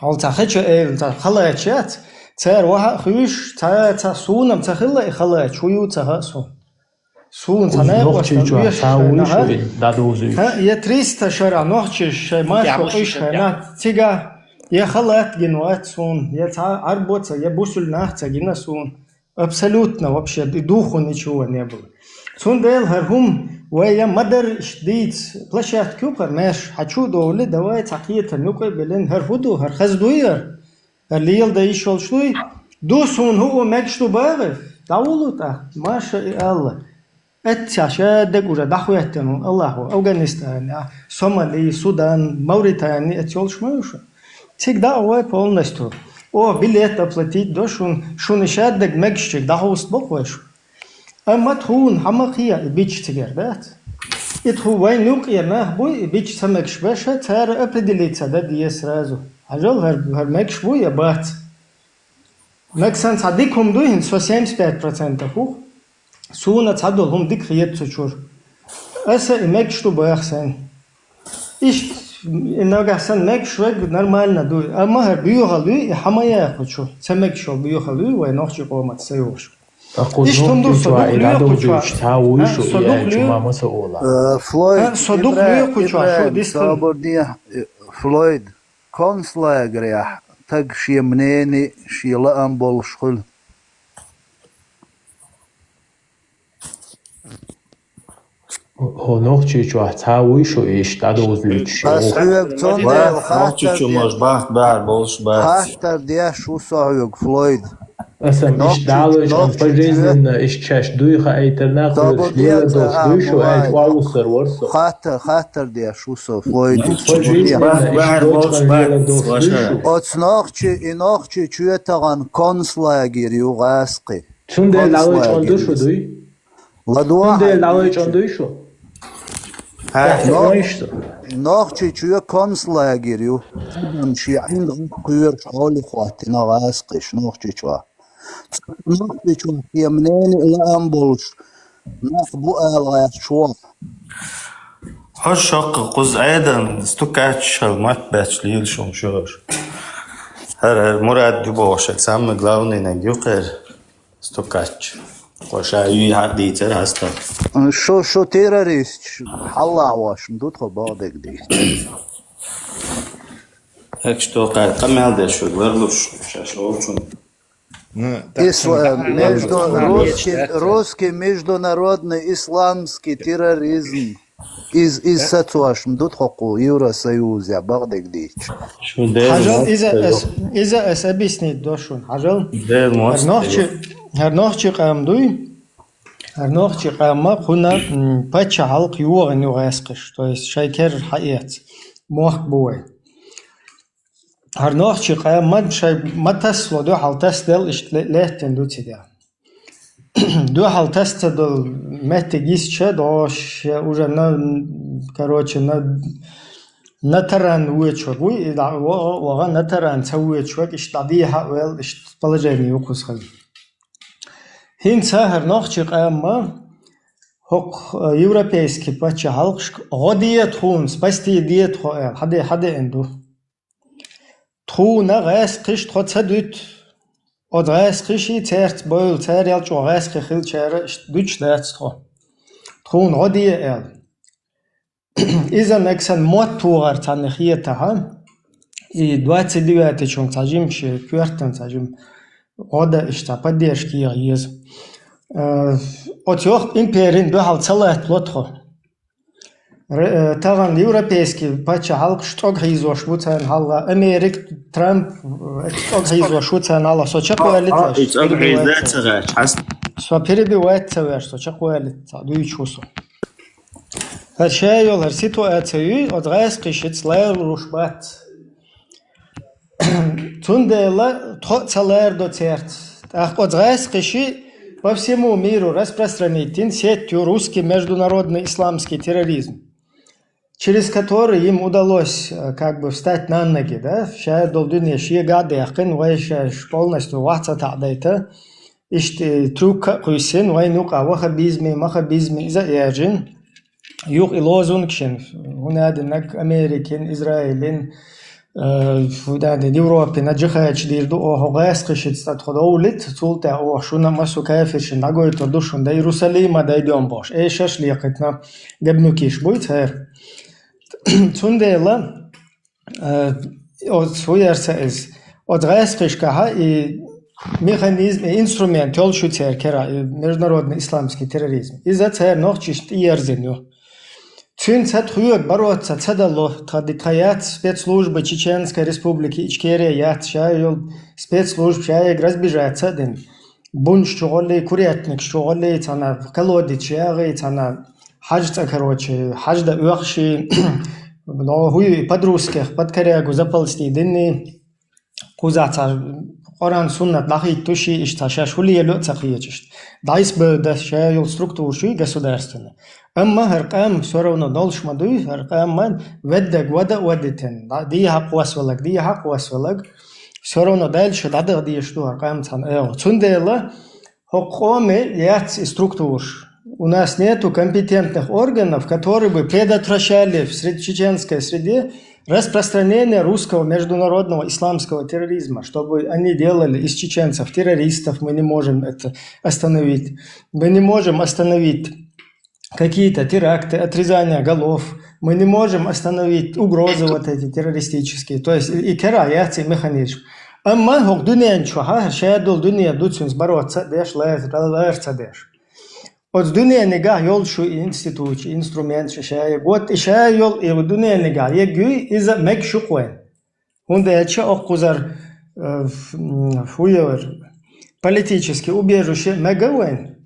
Хьал ца хеча эла, ца халач яц, цара ваха а хуьйш, ца, ца, суна-м ца хилла и халач, хӀун ю ца хаьа суна. Суна ца накъосталла оьшу шайна, хӀа? ХӀа, я триста шарахь нохчий шайн маршо къуьйсуш хенахь, цигахь я халат гина вац суна, я цхьа Ӏарбо ца, я бусулба нах ца гина суна. Абсолютно вообще, и духу ничего не было. Цундела хӀара хӀума вай я ма-дарра иштта дийца площадка ю хӀара, маьрша хьан чу а довлий, давай цхьа кхетам юкъа а биллина, хӀара хӀун ду, хӀара хаза дуй хӀара? ХӀара леладан йиш йолуш дуй? Ду суна хӀуъа мегаш ду бахара? ДӀавуллу тӀаккха, маша и Алла. Эццахь шадерг уже дӀахӀоьттина ву Аллахо, Афганистане а, Сомали, Судан, Мавритани, эццахь йолуш ма ю шу. Цига дӀа а вай полностью. Оха билет оплатить до шуна, шуна шадерг мегаш чуьра дӀахӀуста боху вай шу. Амма тхуна хьан ма кхиа и бича цигара, дац? И тху вайн юкъера нах буй, и бича ца мегаш баша, цара определиться дан деза сразу. Хьажал, хӀара, хӀара мегаш буй я бац? Нагахь санна цхьа дика хӀума дуй хӀинца, со семьдесят пять процентов ву. Суна цхьадолу хӀума дика хета цу чуьра. Аса и мегаш ду баха сайна. Иштта, и нагахь санна мегаш верг нормально дуй. Амма хӀара боьхалла юй, и хьан ма яхучу, ца мегаш йолу боьхалла юй вай нохчийн къомаца ца йолуш. Иштта хӀума ду, со дукха лоькхучохь. Э, Флойд, а, со дукха Ибра-, лоькхучохь, Ибраим, шу дистхуьлу. Собар де, э, Флойд, концлагерехь стаг шен мнение, шен лаам болуш хуьлу. ХӀо нохчийчохь цхьа вуй шу иштта дӀадовзуьйтуш? Ас хьоьга цундела хаттар де-, бахт бахьар болуш бац. Хаттар деш ву со хьоьга, Флойд. Аса иштта далош, пожизненно иштта шаьш дуй хаийтарна, кхуьраш лела долуш дуй шу, аьлча, вовсар вара со. Хаттар, хаттар деш ву со, Флойд. Пожизненно иштта дочкъан лела долуш дуй шу. Оцу нохчи, и нохчи чоь тахана концлагерь ю гӀаскхи. Цундела дӀалайчӀун ду шу, дуй? ЛадугӀа. Цундела дӀалайчӀун дуй шу? Нохчи, нохчи чоь концлагерь ю. Адам шен ӀиндагӀ кхоьруш хьоле хӀоттина гӀаскхиш нохчи чохь. Нохчи чохь шен мнение, лаам болуш нах бу ала гӀаьрташ ву. Хьо шоккха кхуза Ӏедална стукаччал мотт баьчча лелаш хӀума шу хӀорш. ХӀара, хӀара Мурад ю бохуш, самый главный наг ю кхера. Стукач. Хьо ша юй хьа а дийцар хьастагӀа. Шу, шу террористаш, хьалла вошна ду тхо бакъдерг дийца. Экаш тохара къамел деш шу, варлуш, шаьш олучун. Исла-, между-, русский, русский международный исламский терроризм. Из, из сацош ма ду тхо кху Евросоюзехь бакъдерг дийцча. Хьажал, иза ас, иза ас объяснить до шуна. Хьажал. ХӀара нохчи, хӀара нохчи къам дуй? ХӀара нохчи къамма кхуна, м, паччахьалкх йогӀина ю гӀаскхиш, то есть шайн керра хьаэца. Мохк бу вай. ХӀара нохчи къамма шайн ма-тассало дуьхьал тасаделла иштта ле-, лаьттина ду цигахь. Дуьхьал тасса долу меттиг йисча, догӀуш, я уже на, короче, на, на таран воьдуш вуй, и дӀа, вогӀа, вогӀа на таран ца воьдуш вуй, иштта дӀадехьа а ваьлла, иштта положение ю кхузахь. ХӀинца хӀара нохчи къамма хӀокху, э, европейский паччахьалкхашка гӀо де тхуна, спасти де тхо аьлла, хьаде-, хьадеана ду. Тхуна гӀаскхиш тхо ца дуьту. Оцу гӀаскхиший цаьрца бевлла, царал чӀогӀа гӀаскхи хилчара иштта дуьтуш дац тхо. Тхуна гӀо де аьлла. Иза нагахь санна мотт вогӀар цхьаьна хетахь, и двадцать девятый чуьнга цхьа жимачу коьртана цхьа жима гӀо дан иштта поддержка егӀа еза. Э, оцу йоккха империна дуьхьал ца латтало тхо. Ре-, э, тахана европейский паччахьалкхаш цӀог хьийзош бу царна хьалха, Америка, Трамп, э, цӀог хьийзош бу царна хьалха, со чакхваьллица. А, и цӀог хьийза ца гӀач, хьас. Со перебивать ца веш, со чакхваьллица, дуьйцуш ву со. ХӀара ша йолу хӀара ситуаци ю, оцу гӀаскхишца ларуш бац. Цундела тхо а ца лардо церца. ТӀаккха оцу гӀаскхиши по всему миру распространить йина сеть ю русский международный исламский терроризм, через который им удалось, э, как бы встать на ноги, да, ша долу дуьне шегахь а даьккхина, вай шаьш полностью вахь ца таӀдайта, иштта трюкка а кхуьссина, вайна юкъа ваххабизми, махабизми иза а яьржина. Юха и лозунгаш йина, хӀунда аьлла Америкин, Израилин, э, хӀунда аьлла Европина джихадчу дийр ду, оха гӀаскхишца тхо довлийта, цул тӀаьхьа оха шуна массо кафиршна дӀагойтур ду, шуна дай Иерусалима дайдем бохуш. Эшаш лекхитина гебнукиш буй цара. Цундела, э, оцу хӀун яра ца иза, оцу гӀаскхишкахьа и механизм, и инструмент йолуш ю церан кара, и международный исламский терроризм. Иза церан нохчашна тӀеерзина ю. Цуьнца тхоьга бороться ца дало, тхан ди тхан яц спецслужбы Чеченской Республики Ичкерия яц, ша йолу спецслужба шаега разбежаться а дина. Бунш чу гӀоллий, курятникаш чу гӀоллий, цхьана колодец ягӀий, цхьана хьаж цӀа, короче, хьаж дан оьхуший, но хӀуй и подрусткех под корягу заползти динний. Кхузахь цхьа Къуръан, суннат дӀахӀиттуш, иштта шаьш хӀун лело а ца кхеташ. ДӀайса бевдда ша йолу структура шу государственная. Амма хӀара къам всё равно долуш ма дуй, хӀара къам ма веддаг вада а вадитина. ДӀа-, дехьа кхоссавелларг, дехьа кхоссавелларг. Всё равно дальше дӀадаха дезаш ду хӀара къам цхьана агӀо. Цундела хӀокху къоме яц и структураш. У нас нету компетентных органов, которые бы предотвращали в сред-, чеченской среде распространение русского международного исламского терроризма, чтобы они делали из чеченцев террористов, мы не можем это остановить. Мы не можем остановить какие-то теракты, отрезание голов. Мы не можем остановить угрозы вот эти террористические. То есть и, и кара яц и механизм. Амма хӀокху дуьнен чохь а, ша долу дуьне ду цуьнца бороться а деш, лар-, лар ца деш. Оцу дуьненигахь йолуш ю и институт, и инструмент ша шаерг. Вот и ша йолу и дуьненигахь егуьй, иза мегаш ю-кх вайн. ХӀунда аьлча оккхузар, э, ф-, м, фу яр, политически убежище мега вайн.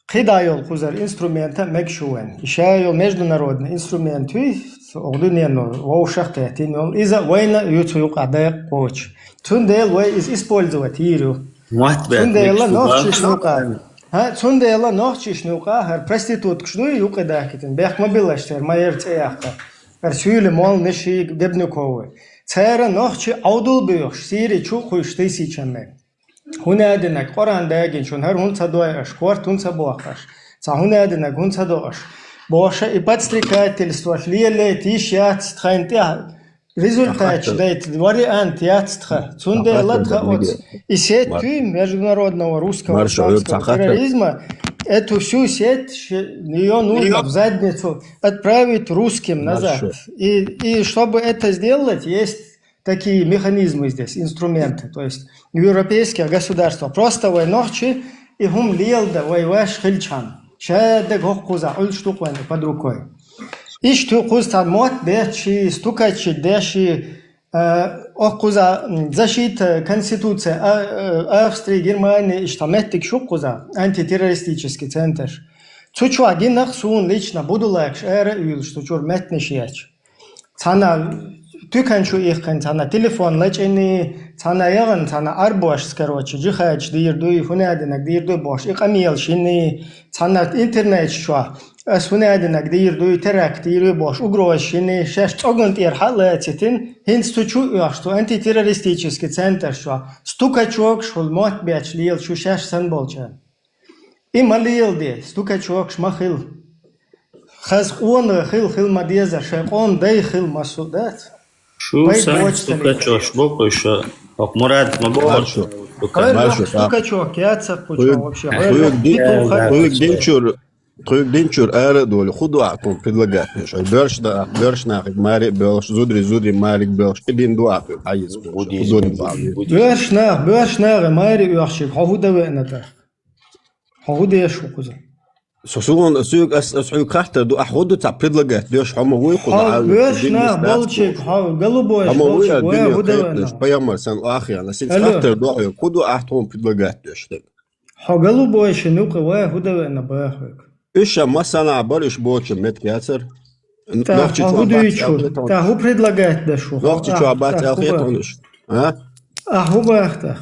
КхидӀа йолу кхузар инструмента мегаш ю вайн. И ша йолу международный инструмент юй, окху дуьнено вовшах а кхетийна йолу. Иза вайна а ю цу юкъа дакъа кхочуш. Цундела вай иза использовать йийр ю. Мотт бетта Цундела мегаш ю нохчишна бахара. юкъа. ХӀа, цундела нохчишна юкъа хӀара проституткаш дуй юкъа даккхийтина. Бехк ма биллаш церан, ма яра цӀе яккха. ХӀара суьйли молла ниши Гебнюковы. Цара нохчи Ӏовдал боьхуш, Сири чу а кхуьйсуш тысячами. ХӀунда аьлла динарг Къуръан дагийначунна хӀара хӀунда ца дой аша, корта хӀунда ца боху аша? Цхьа хӀунда аьлла динарг хӀунда ца до аша? Бохуша и подстрекательство лелайта йиш яц тхайна тӀехь. Результатчу дайта вариант яц тхан. Цундела тхан оцу и сеть международного русского исламского терроризма, эту всю сеть, ш-, её нужно в задницу отправить русским назад. И, и чтобы это сделать, есть такие механизмы здесь, инструменты, то есть в европейских государствах. Просто вай нохчи и хӀума леладан вай ваьш хилчхьана. Ша дага хӀокхуза Ӏуьллуш ду-кх вайн под рукой. Иштта кхуза цхьа мотт бетташ, стукачи деш, э, оккхуза, м, защита Конституции, а, э, Австрии, Германии, иштта меттиг шу кхуза, антитеррористический центр. Цу чохь гинах суна лично будулакаш ара а уьйлуш, цу чуьра меттанаш ечу. Цхьана туькан чу иккхина, цхьана телефон лачкъийна, цхьана яхана, цхьана Ӏарбошца, короче, джихадчу дийр дуй, хӀунда аьлла динарг дийр дуй бохуш, и къамелаш йина, цхьана интернет чохь, ас хӀунда аьлла динарг дийр дуй, теракт дийр дуй бохуш, угрозаш йина, шаьш цӀоган тӀера хьа а лацийтина, хӀинца цу чу а оьхуш, цу антитеррористический центр чохь, стукачогаш хӀула мотт бетташ лела шу шаьш санна болчарна. И ма леладе, стукачогаш ма хила. Хаза къона хила, хила ма деза, шайн къона дай хила массо а дац. Шу сайн стукачош бу кхуьша, хӀокху Мурад ма боху. Маршо. Стукачок яцара кхучо вообще. Кхуьга динчуьра, кхуьга динчуьра ара а долу, хӀун ду ахь кхуьга предлагать деш? Боьрша да-, боьрша нахиг маре а боьлуш, зудри, зудри маре а боьлуш, и дин ду ахь кхуьга, хьан йиза кхуьга? Боьрша нах, боьрша нахе маре а оьхуш, хьо хӀун дан веана тӀаккха? Хьо хӀун деш ву кхуза? Со сугӀун, соьга ас, ас хьоьга хаттар ду, ахь хӀун ду цхьа предлагать деш, хьо ма вуй кху Хьо дӀа, веш дин нах нисдац болчиг, бохуш. Хьо галу бойш Хьо ма вуй болчиг, а вай дин хӀу йохкхеташ, даваьнна? Пайхамар сан ахьяна, син Алло. Хаттар ду хьоьга, хӀун ду ахь тхуна предлагать деш дерг? Хьо галу бойшин юкъа вай хӀу даваьнна бахуьг? Уьш ша массанахьа бар, уьш боча метка яцар. Та Нохчи хьо чу хӀу бац дуьйчу? Алхетон. Та хӀу предлагать деш ву? Нохчи чу Ахь, бац та хӀу алхетон ба? Уьш. А? Ахь хӀу бах тах?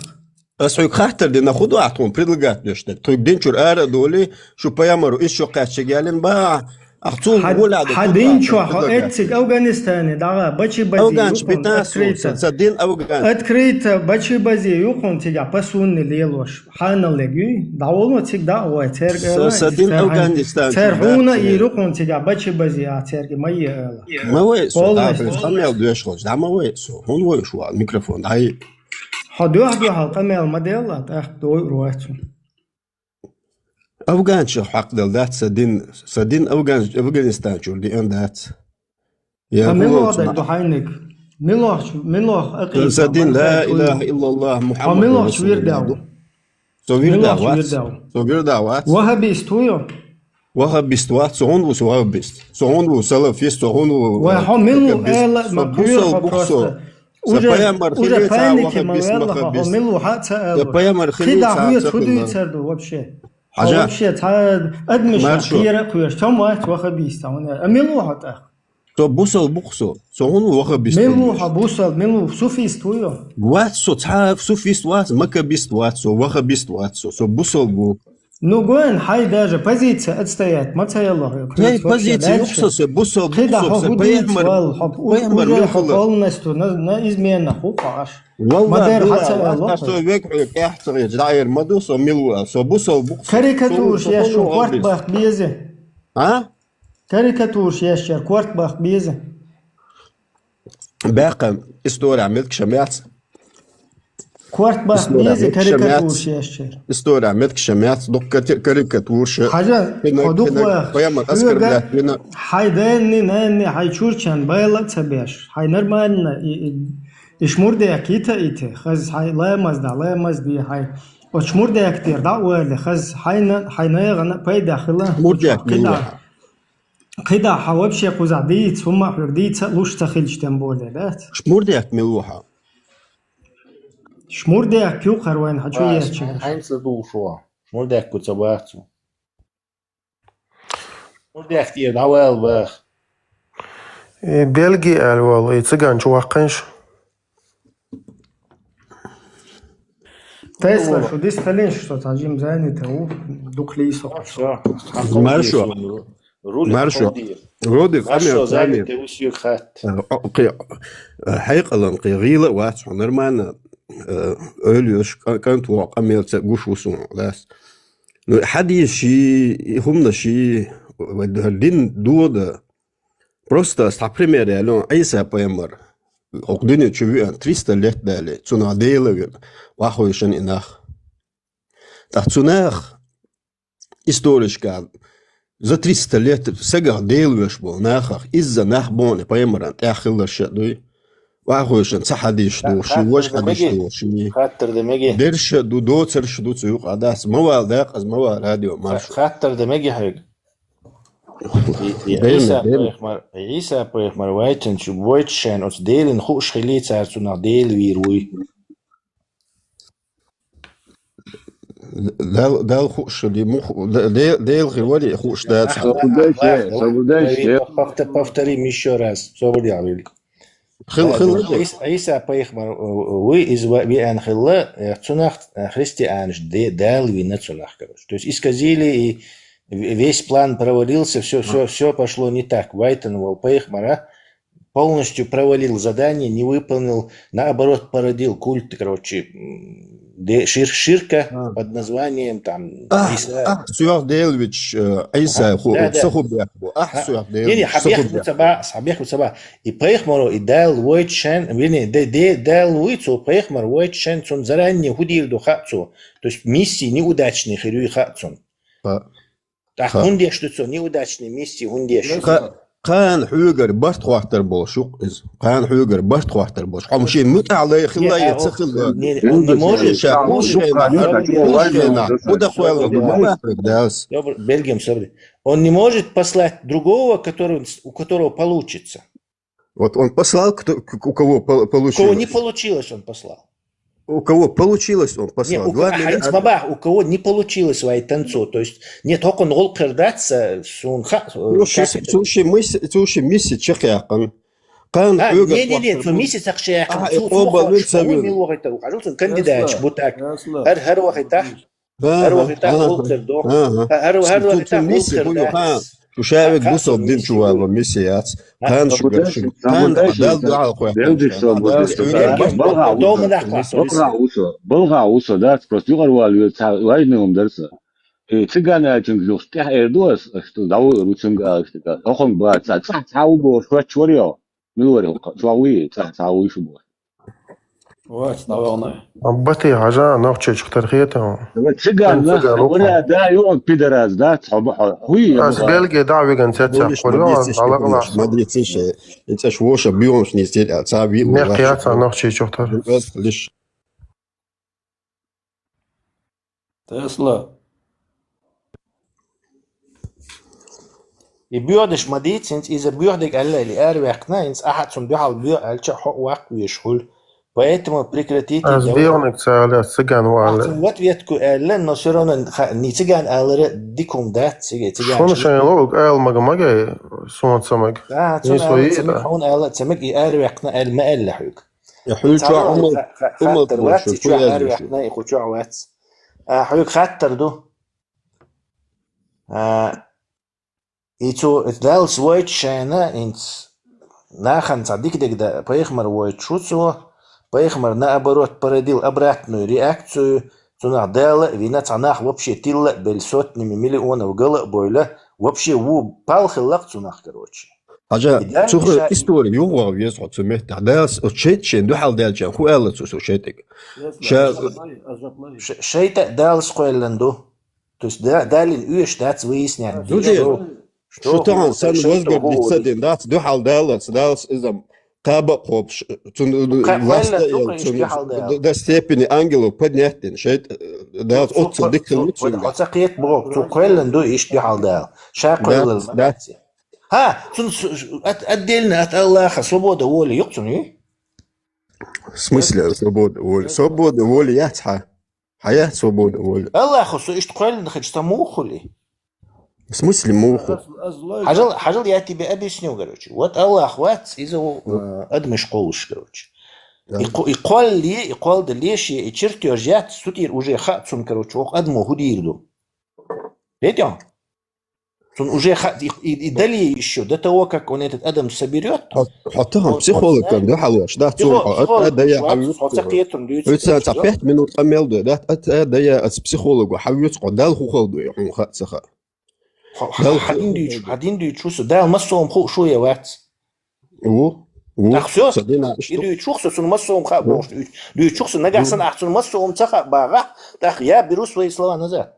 Ас хьоьга хаттар дина, хӀун ду ахь тхуна предлагать деш дерг? Тхоьга дин чура ара а доли, шу пайхамару иш шо кхаьччиг ялин ба, ахь цул Хьа, гуля да хьа хӀун ду дин ахь чу тхуна хьо предлагать? Эцциг Афганистане дагӀа, бачи бази Афганчу юкъун битас открыто. Ца дин афганчу. Открыто, бачи бази юкъун цига пасунни лелош. Хьанал легуй, дӀаволу цига дӀа а вай, церга Са, ала, са дин цер хьан-, Афганистан цер чу хьуна бац и ца. Юкъун цига бачи бази а церги ма е ала. Ма вай со, Полностью. ДӀа, къамел доьш хилча, дӀа ма вай со. ХӀун вай шу вал микрофон, дӀай. Хьо дуьхь-дуьхьал къамел ма делла, тӀаккха дой ур вай цун. Афганчу хьакъ дал дац са дин, са дин Афган-, Афганистан чура диан дац. Я Ха милох хӀума даг ду хьайниг? Милох, милох акъида, Са дин, ла ман хай илаха чуй? Иллаллах, Ха Мухаммад милох чу Расулуллах вирдав? ду. Со вирда Милох чу вац. вирдав? Со вирда вац. Вахабист вуй? Вахабист вац, со хӀун ву со вахабист? Со хӀун ву салафист, со хӀун ву, Вай, э, хьо милу вахабист? Эла Со ма бусал куйр хо бухсо. просто. Са Уже, пайхамар уже хилийца паники ма вахабист, велла хо, хо вахабист. Милу хьа ца Са Эла. пайхамар Хида хилийца хуя хьа цу дуй цакъна. Цар ду вообще? Хьо Хьажа. Вообще ца адмиша Маршо. Кира куйр. Чом вац вахабист, а милу хьо тах? Со бусал бухсо. Со хӀун вахабист Милу ву? Хьо бусал, милу суфист вуй? Вац со, цхьа суфист вац, макабист вац со, вахабист вац со, со бусал ву. Ну, гуэн, хьай даже позиция отстоять, ма ца яллахь, Хьай позиция юхса, со бусал Хида бухсо, хо со худуй пайхамар, цвал, хо, пайхамар уже милхала. Полностью на, на измена ху хаш. Валла, Мадер дула, хьа ца вац, яллахь. Со век хьо кехцагъе, ждаер ма ду, со милу, со бусал бухсо. Карикатурш Со, со яш, хо корт вахабист. Бах безе. А? Карикатурш яшчар, корт бах беза. Баьккха история меткша мяц. Корт бах История беза меткша мяц. Карикатурш яшчар. История меткша мяц, дукка карикатурш. Хьажа, Хина, ходух хина, вах. Поэма Хьоьга, оскорблять, хина. Хьай дэнни, нэнни, хьай чурчан, байла ца беш. Хьай нормально, и, и, иш мурдя кита ите. Хаз хьай ламаз да, ламаз ди хьай. Оч мурдя китер да уэли, хаз хьайна, хьайна ягана пайда хила. Мурдя Оч кида. Милла. КхидӀа хьан вообще кхузахь дийца, хӀумма а хьоьга дийца а луш ца хилча, тем более, дац? Шмурдехк мила ву хьан? Шмурдехк кху кхар вайна хьан чу Ва, ечча? Хьайн ца дуллуш ву. Шмурдехк кху ца бац цу. Шмурдехк тӀера дӀавала баха. Э, Бельги аьлла волу, и циган чу ваккхинаш. Тесла, шу дис хилинаш, со цхьа жим занятый ву, дукха лийсо. Всё. Маршо. Рулик Маршо. Хьулдийр. Рудик, Маршо, къамел, занятый къамел. Ву, соьга хатта. Э, о, кхе, э, хьекъалан, кхе, гӀийла а вац хьо, нормально, э, ойла йолуш, кӀан-, кӀант воккху къамелца гуш ву суна, лас. Ну, хьадийсаш, и хӀуманаш, вай д-, дин дода. Просто ас цхьа пример ялон, Ӏийса пайхамар хӀокху дуьне чу веана триста лет дале, цунах Дела вина, вахойшан и нах. ТӀаккха цу нах, историшка, за триста лет сагах Дела веш болу нахах, изза нах боху пайхамаран тӀехь хилларш а дуй. Вахойшан ца хьадийш ду, ши вож хьадийш ду, ши. Хаттар де меги. Дерш а ду, доцарш а ду цу юкъа дац. Ма вала дакъаза, ма вала радио, марш. Хаттар де меги хьоьга. И, и Ӏийса пайхамар, Ӏийса пайхамар вайтанчу войту шайн оцу Делан хууш хилий, цара цунах Дела вийр вуй. Дал, Дал хууш хилий, мух-, Де-, Де-, Дела хир валий хууш дац. Соблюдайся, соблюдайся. Повтори ещё раз. Собар яхь вилга. Хила, хила, хила. Ӏийса, Ӏийса пайхамар, э, вуй, иза ва-, веана хилла, э, цунах, э, христианаш де-, Дала вина цунах, короче. То есть исказили, и в-, весь план провалился, всё, всё, всё пошло не так. Вайтан вол пайхамара полностью провалил задание, не выполнил, наоборот, породил культ, короче, м, де-, шир-, ширка под названием, там, Ах, Ӏийса. Ах, суьйх Дела вича, э, Ӏийса ху-, да, да. Са ху бехк бу. Ах, суьйх Дела вича, са ху бехк бу. Ца ба, са бехк бу ца ба. И пайхамаро, и Дала войту шайн, вернее, де-, де-, Дала вуй, цо пайхамар войту шайн, цунна заранее хӀу дийр ду хаьа цо. То есть миссия неудачная хир юй хаьа цунна. Ха. ТӀаккха хӀун деш ду цо, неудачный миссия хӀун деш ду? Ха. Кхана хьоьгара барт хаттар болуш ю-кх иза. Кхана хьоьгара барт хаттар болуш. Хьо-м шен мутӀахь лай хилла я ца хилла. Не, он не может, ша, он не может, Белгим, собри. Он не может послать другого, который, у которого получится. Вот он послал, кто, к-, у кого пол-, получилось. У кого не получилось, он послал. У кого получилось, он послал. Не, у, главное, а, а, у кого не получилось вай танцо. То есть, нет, хӀокхунна гӀуллакх дац, э, суна ха-, э, цу ши, как это? Цу ши мис-, цу ши миссия чекхъяьккхина. Кхана хьоьгара не, не, не, цу миссия чекхъяьккхина. Цу, цу къобал вахийтар, хьажал, цун кандидаташ бу так. ХӀара, хӀара вахийтар. ХӀара вахийтар гӀуллакх ду. ХӀара, хӀара вахийтар гӀуллакх дац. Шу шаьвиг бусалба дин чу вала миссия яц. Кхана шуьгара шуьга. Кхана Дала дуьхьал кхоьттина. БалхагӀа ву со, балхагӀа ву со, дац, просто юкъара вала веза, цхьа важный хӀума дар сан. И циган аьллачуьнга юха тӀехь эр ду ас, аш ду, дӀавуьйр ву цуьнга ала аш дика. ХӀокхунга бац, цхьа, цхьа ву бохуш, хоьттуш вара йо. Мила вара хӀокху? Чохь вуй, цхьа, цхьа вуй шу бохуш. Вац, дӀавахана. Бати хьажа, нохчийчух тера хета хьуна. Циган нах, вара да, юкъан пидорас дац, хьо бу-, хьо, хӀуй, ас Бельге дӀа виган цецах кхур, ма дициш, ма дициш, и цӀаш воша биомш не сел, а, ца ви, мекх яца нохчийчух тера. Ас лиш. Тесла. И боьдуш ма дийца, хӀинца иза боьхдиг аьлла или араваьккхина, хӀинца ахьа цунна дуьхьал боьху аьлча, хьо ваккха веш хуьлу. Поэтому прекратите. Ас бегӀниг ца аьлла, циган ву аьлла. Ахьа цунна вот ветку аьлла, но всё равно ха-, ни циган алара дика хӀума дац, цига циган. Шуна шайн луг ала мага магай, суна ца мага. А, цунна ала ца мага, хьуна ала ца мага, и араваьккхина аьлла ма аьлла хьоьга. Я хьуьлчохь хаттар вац, и чохь араваьккхина, и кху чохь вац. А, хьоьга хаттар ду. А, и цу Далла вайчу шайна, хӀинца нахана цхьа дика дегда пайхамар вайчу шу цо, пайхамар, наоборот, породил обратную реакцию, цунах Дала а вина, цхьа нах вообще тилла а белла, сотнями миллионов гала а бойла, вообще ву пал хилла-кх цунах, короче. Хьажа, цу хӀара истори юха ваха веза хьо цу меттехь. Дала оцу шайтӀа шен дуьхьал даьлча, хӀу аьлла цу, цу шайтӀага? Ша-, ша-, шайтӀа Далла кхоьллина ду. То есть да-, Далла оьшуш дац выяснять. Шу тахана санна возгар дица дина дац, дуьхьал даллалц, Далла иза кхаба а кхобуш, цунна ласта а елла, цунна до степени ангелов поднять дина, шайтӀа, Далла оццул дика хилла цуьнга. Хьо ца кхета боху, цо кхоьллина ду иштта дуьхьал Дала. Ша кхоьллина ма дац. Ха, цунна с-, с-, от-, отдельно от Аллаха свобода воли юкъ цунна, ю? В смысле свобода воли? Свобода воли яц хьан? Хьан яц свобода воли? Аллахо со иштта кхоьллина хилча, сан муха хуьлу? В смысле муха? Хьажал, хьажал, я тебе объясню, короче. Вот Аллах вац, иза ву, э, адамаш кхуллуш, короче. И кхо-, и кхоллале, и кхолладале шен, и чертёж яц, цу тӀера уже хаьа цунна, короче, оха адамо хӀу дийр ду. Видел? Цунна уже ха-, и, и, и далее ещё, до того, как он этот адам соберёт, хьо, хьо тахана психологан дуьхьал веш, да, цунна хьо ат а дая хьан вуьту? Хьо ца кхетарна дуьйцу. Вуьту сан цхьа пять минут къамел ду, да, ат а дая ас психолого хьан вуьту, хьо Далла хӀу хала ду, хьуна хаьа ца хаьа. Хьо, хьо, хьо дин дуьйцу, хьо дин дуьйцу, хӀу со, Дала массо а хӀума хууш шу я вац. Ву, ву. Так, всё. Сан дина иштта. И дуьйцу хӀу со, цунна массо а хӀума хаьа бохуш дуьйцу. Дуьйцу хӀу со, нагахь санна ахь цунна массо а хӀума ца хаьа бахахь, тӀаккха я беру свои слова назад.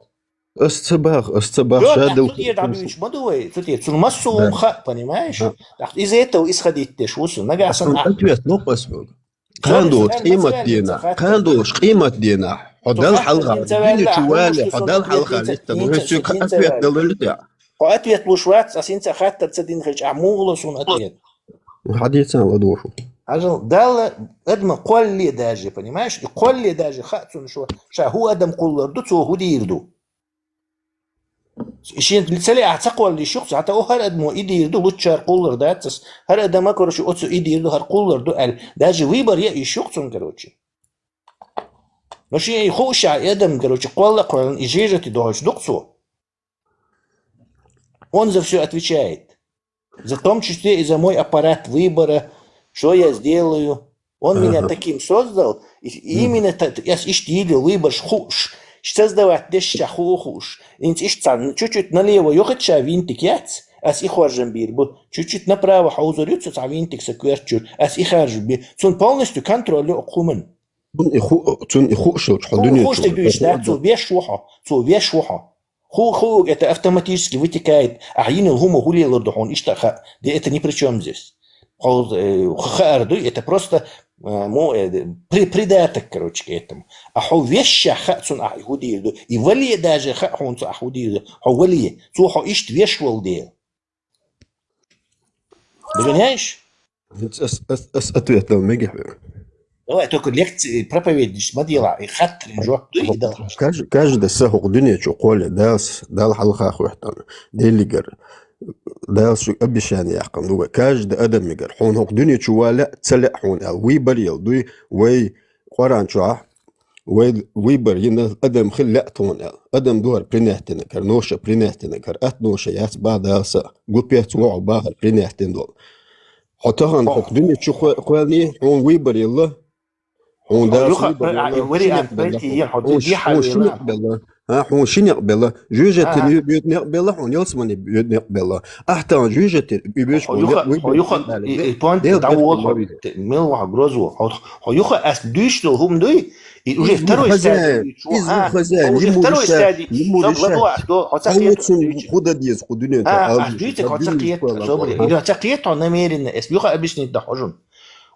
Ас ца бах, ас ца бах, ша дал. Цу тӀера дӀадуьйцуш ма ду вай, цу тӀера. Цунна массо а хӀума хаьа, понимаешь? ТӀаккха из этого исходить деш ву со. Нагахь санна ахь. Ответ ло ас хьоьга. Кхана долуш къемат дийнахь, кхана долуш къемат дийнахь. Хьо Далла хьалха, дуьне чу вале, хьо Далла хьалха листа, ву хьо соьга ответ далалли тӀе. Хьо ответ луш вац, ас хӀинца хаттар ца дина хилча, ахь муха ло суна ответ? Хьадийцан ладугӀуш ву. Хьажал, Далла адама кхоллале даже, понимаешь? И кхоллале даже хаьа цунна шо, ша хӀу адам кхуллар ду, цо хӀу дийр ду. И шен ца ле ахь ца кхолла йиш ю-кх цо, хӀаьта о хӀара адамо и дийр ду, луччара кхуллар дац ас. ХӀара адама, короче, оцу и дийр ду, хӀара кхуллар ду аьлла. Даже выбор е йиш ю-кх цунна, короче. Но шен и хууш а и адам, короче, кхолла а кхоьллина, и жежати дохуьйтуш ду-кх цо. Он за всё отвечает. За, в том числе и за мой аппарат выбора, что я сделаю. Он меня таким создал, и, и именно та-, ас иштта йийр ю выбораш хууш, создавать деш а хуу хууш. ХӀинца иштта цхьа чуть-чуть налево йохуьйту ша винтик яц, ас и хоржам бийр бу. Чуть-чуть направо хьовзур ю цу цхьа винтик сан коьрта чуьра, ас и харжам бийр. Цунна полностью контроль ю оцу хӀуманна. Цунна и ху-, цунна и хууш йолчу хьо дуьне чу ву. Хууш дерг дуьйцуш дац, цо веш ву хьо, цо веш ву хьо. Ху, ху, это автоматически вытекает. Ахьа йинал хӀума хулелар ду хьона иштта ха. Да это ни при чем здесь. Хьо, э, хаар дуй, это просто, э, мо, э, при, придаток, короче, к этому. А хьо вешша ха цун ахь худир ду. И вале даже ха хьона цу ахь худир ду. Хьо вале. Цо хьо иштта веш вал дел. Догоняешь? Ас, ас, ас ответ дал мега хьо. Давай только лекции, проповедь ма делай, и хаттрин жоп дуй, и дал. Каждый, каждый са хӀокху дуьне чу кхоле, Далс, Дала хьалха хӀоьттана. Делигар, Далс шу обещание яьккхина дуга. Каждый адамигар, хьуна хӀокху дуьне чу вала, ца лаьа хьуна аьл. Выбор ел дуй, вай Къуръан чохь, вай выбор йина адам хила лаьа тхуна аьл. Адам дора принятина кара, ноша принятина кара, ат ноша яц баха Далса, глупец вогӀу бахар принятина долу. Хьо тахана хӀокху дуьне чу кхо-, кхоьллий, хьуна выбор елла. Хьуна Дала юха, выбор а, елла. Вариант белла. Хьуна ши некъ белла. А, хьуна ши некъ белла. Жуьжатин ю-, ю-, некъ белла, хьуна ялсамани ю-, некъ белла. Ахьа тахана жуьжатин ю-, ю-, хьо юха, хьо юха, и, и понт дӀаволу хьо. Мел ваха грозу. Хьо, хьо юха ас дуьйш долу хӀума дуй, и уже второй стадий. Иза хозяин, иза хозяин, уже второй стадий. Ламур решать. Хьо ца кхета, хьо ца кхета. Хьо ца кхета, хьо ца кхета, хьо намеренно. Эс юха объяснить да хьожун.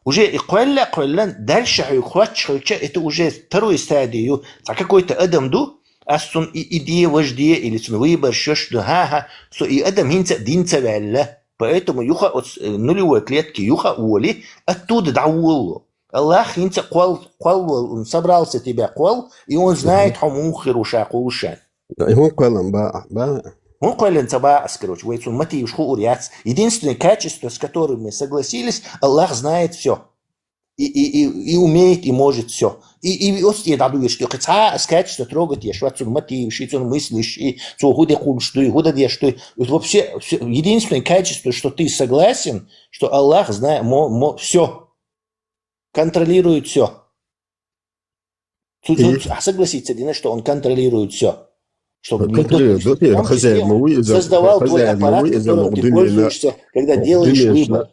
Уже и кхоьлла а кхоьллан, дальше хьоьга хоьттуш хилча, это уже второй стадий ю. Цхьа какой-то адам ду, ас цунна и, и де, важа де, или цунна выбор шоьш ду, хӀа-хӀа, со и адам хӀинца а дин ца ваьлла. Поэтому юха оцу, э, нулевой клетки юха а воли, оттуда дӀаволало. Аллах хӀинца а кхол, кхол, он собрался тебя кхол, и он знает, хьо муха хир ву ша кхуллушан. И хӀун кхоьллина бакъахь, бакъахь? ХӀун кхоьллина ца бакъахь, короче, вай цунна мотиваш хуур яц. Единственное качество, с которым мы согласились, Аллах знает всё. И, и, и, и умеет, и может всё. И, и оцу тӀе дӀадуьйш, и кхин цхьа а качество трогать еш вац, цунна мотиваш, и цунна мыслиш, и цо хӀун де кхуллуш дуй, хӀун дан деш дуй. Вот вообще, всё, единственное качество, что ты согласен, что Аллах знает, мо-, мо-, всё. Контролирует всё. Цу, цу, а согласиться дина, что он контролирует всё. Чтобы не хозяин, ма ву иза, создавал твой аппарат, которым ты пользуешься, когда делаешь выбор.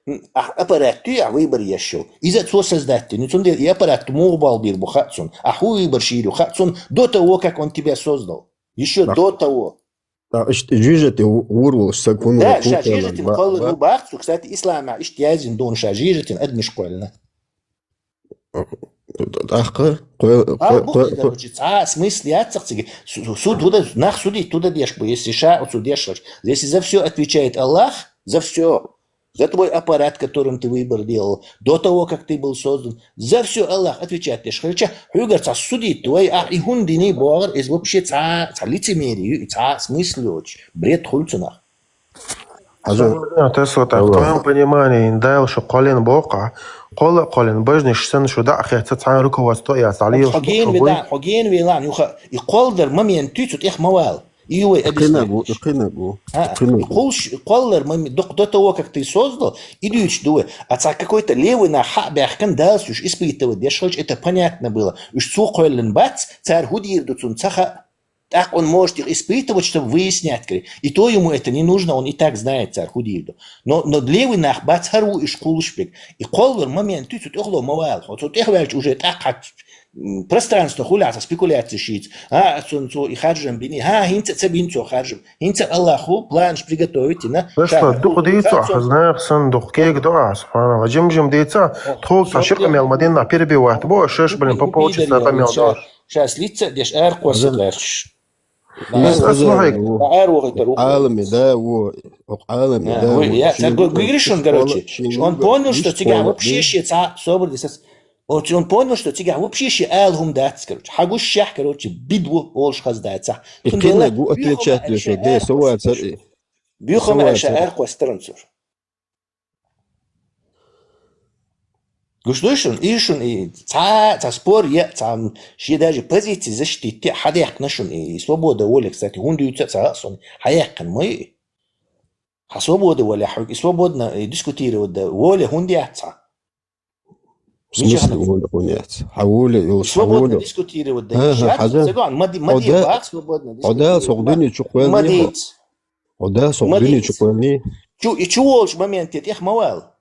М, а аппарат ты, а выбор еш ю. Иза цо создать дина. Цундела и аппарат муха болх бийр бу хаьа цунна. А хӀун выбор йийр ю хаьа цунна до того, как он тебя создал. Ещё до того. А, иштта жижатин гӀур волуш саг хӀун ву? Да, ша жижатин кхоллар ду бах цо, кстати, исламехь иштта яздина ду ша жижатин адамаш кхоьллина. ТӀаккха кхоьл-, а, кхоьл-, бухтина, короче, цхьа а смысл яцахь цига. Су-, су-, суд хӀун дан, нах судить хӀун дан деш бу, если ша оцу деш хилча. Если за всё отвечает Аллах, за всё, за твой аппарат, которым ты выбор делал, до того, как ты был создан, за всё Аллах отвечать деш хилча, хьоьгара цхьа судить вай, ахь и хӀунда дина бохура, иза вообще цхьа, цхьа лицемерие ю, и цхьа а смысл йоцуш, бред хуьлу цунах. Хьажа. Тасо так, в твоём понимании, Дала шу кхоьллина боху, кхолла а кхоьллина, бажнаш санна шу дӀа а хетта, цхьана руководство а яц, Ӏалийла хьо гена велахь, хьо гена велахь, юха, и кхоллар момент туьйцу тӀех ма вала. И вай объяснять. Кхинаг ву, и кхинаг ву. А, и кхулш, кхоллар момент, до, до того, как ты создал, и дуьйцуш ду вай. А цхьа какой-то левый нах хьа а баьхкина, Далла уьш испытывать деш хилча, это понятно было. Уьш цо кхоьллина бац, цара хӀун дийр ду цунна ца хаьа. ТӀаккха он может их испытывать, чтобы выяснять, говорит. И то ему это не нужно, он и так знает, цара хӀун дийр ду. Но, но левый нах бац, хӀара ву уьш кхуллуш берг. И кхоллар момент туьйцу тӀехло ма вала. Хьо цу тӀех ваьлча уже тӀаккха, м, пространство хуьлу ахь цхьа спекуляцеш йийца. А, цунна цо и харжам бина. ХӀа, хӀинца а ца бина цо харжам. ХӀинца а Аллахо планаш приготовить йина. Ша дукха дийцу ахь, знаех санна дукха кега до ахь, субханаллах. Жим-жим дийцу ахь, тхула цхьа ши къамел ма динна перебивать бо, шаш, блин, по полчаса къамел до. Ша слица а деш, аракхосса гӀерташ. Иза ас вахайг. Ӏаламе, да, во, Ӏаламе, да, во. Я, цар го-, гуьйриш он, короче. Он понял, что цигахь вообще шен цхьа собар дисац. Он, он понял, что цигахь вообще шен ала хӀума дац, короче. Хьагуш шех, короче, бидво олуш хаза дацахь. Цундела кхиннаг ву отвечать деш, де, со вацар и. Буьйхам аша аракхоссаран цур. Гуш дуй шуна, и шуна, и цхьа, цхьа спор е, цхьа, м, шен даже позиция защитить е, хьадаьккхина шуна, и, и свобода воли, кстати, хӀунда юьйцу а ца хаьа суна, хьаяьккхина ма ю и. Хьан свобода воли, хьоьга и свободно, и дискутировать да, воли хӀунда яц хьан? В смысле воли хӀунда яц? Хьан воли йолуш, хьан воли? Свободно дискутировать да. Ага, хьажа. Ма ди-, ма ди бах, свободно дискутировать. Хьо Дала сох дуьне чу кхоьллина. Хьо Дала сох дуьне чу кхоьллина. Чу, и чу волчу моменте тӀех ма вала.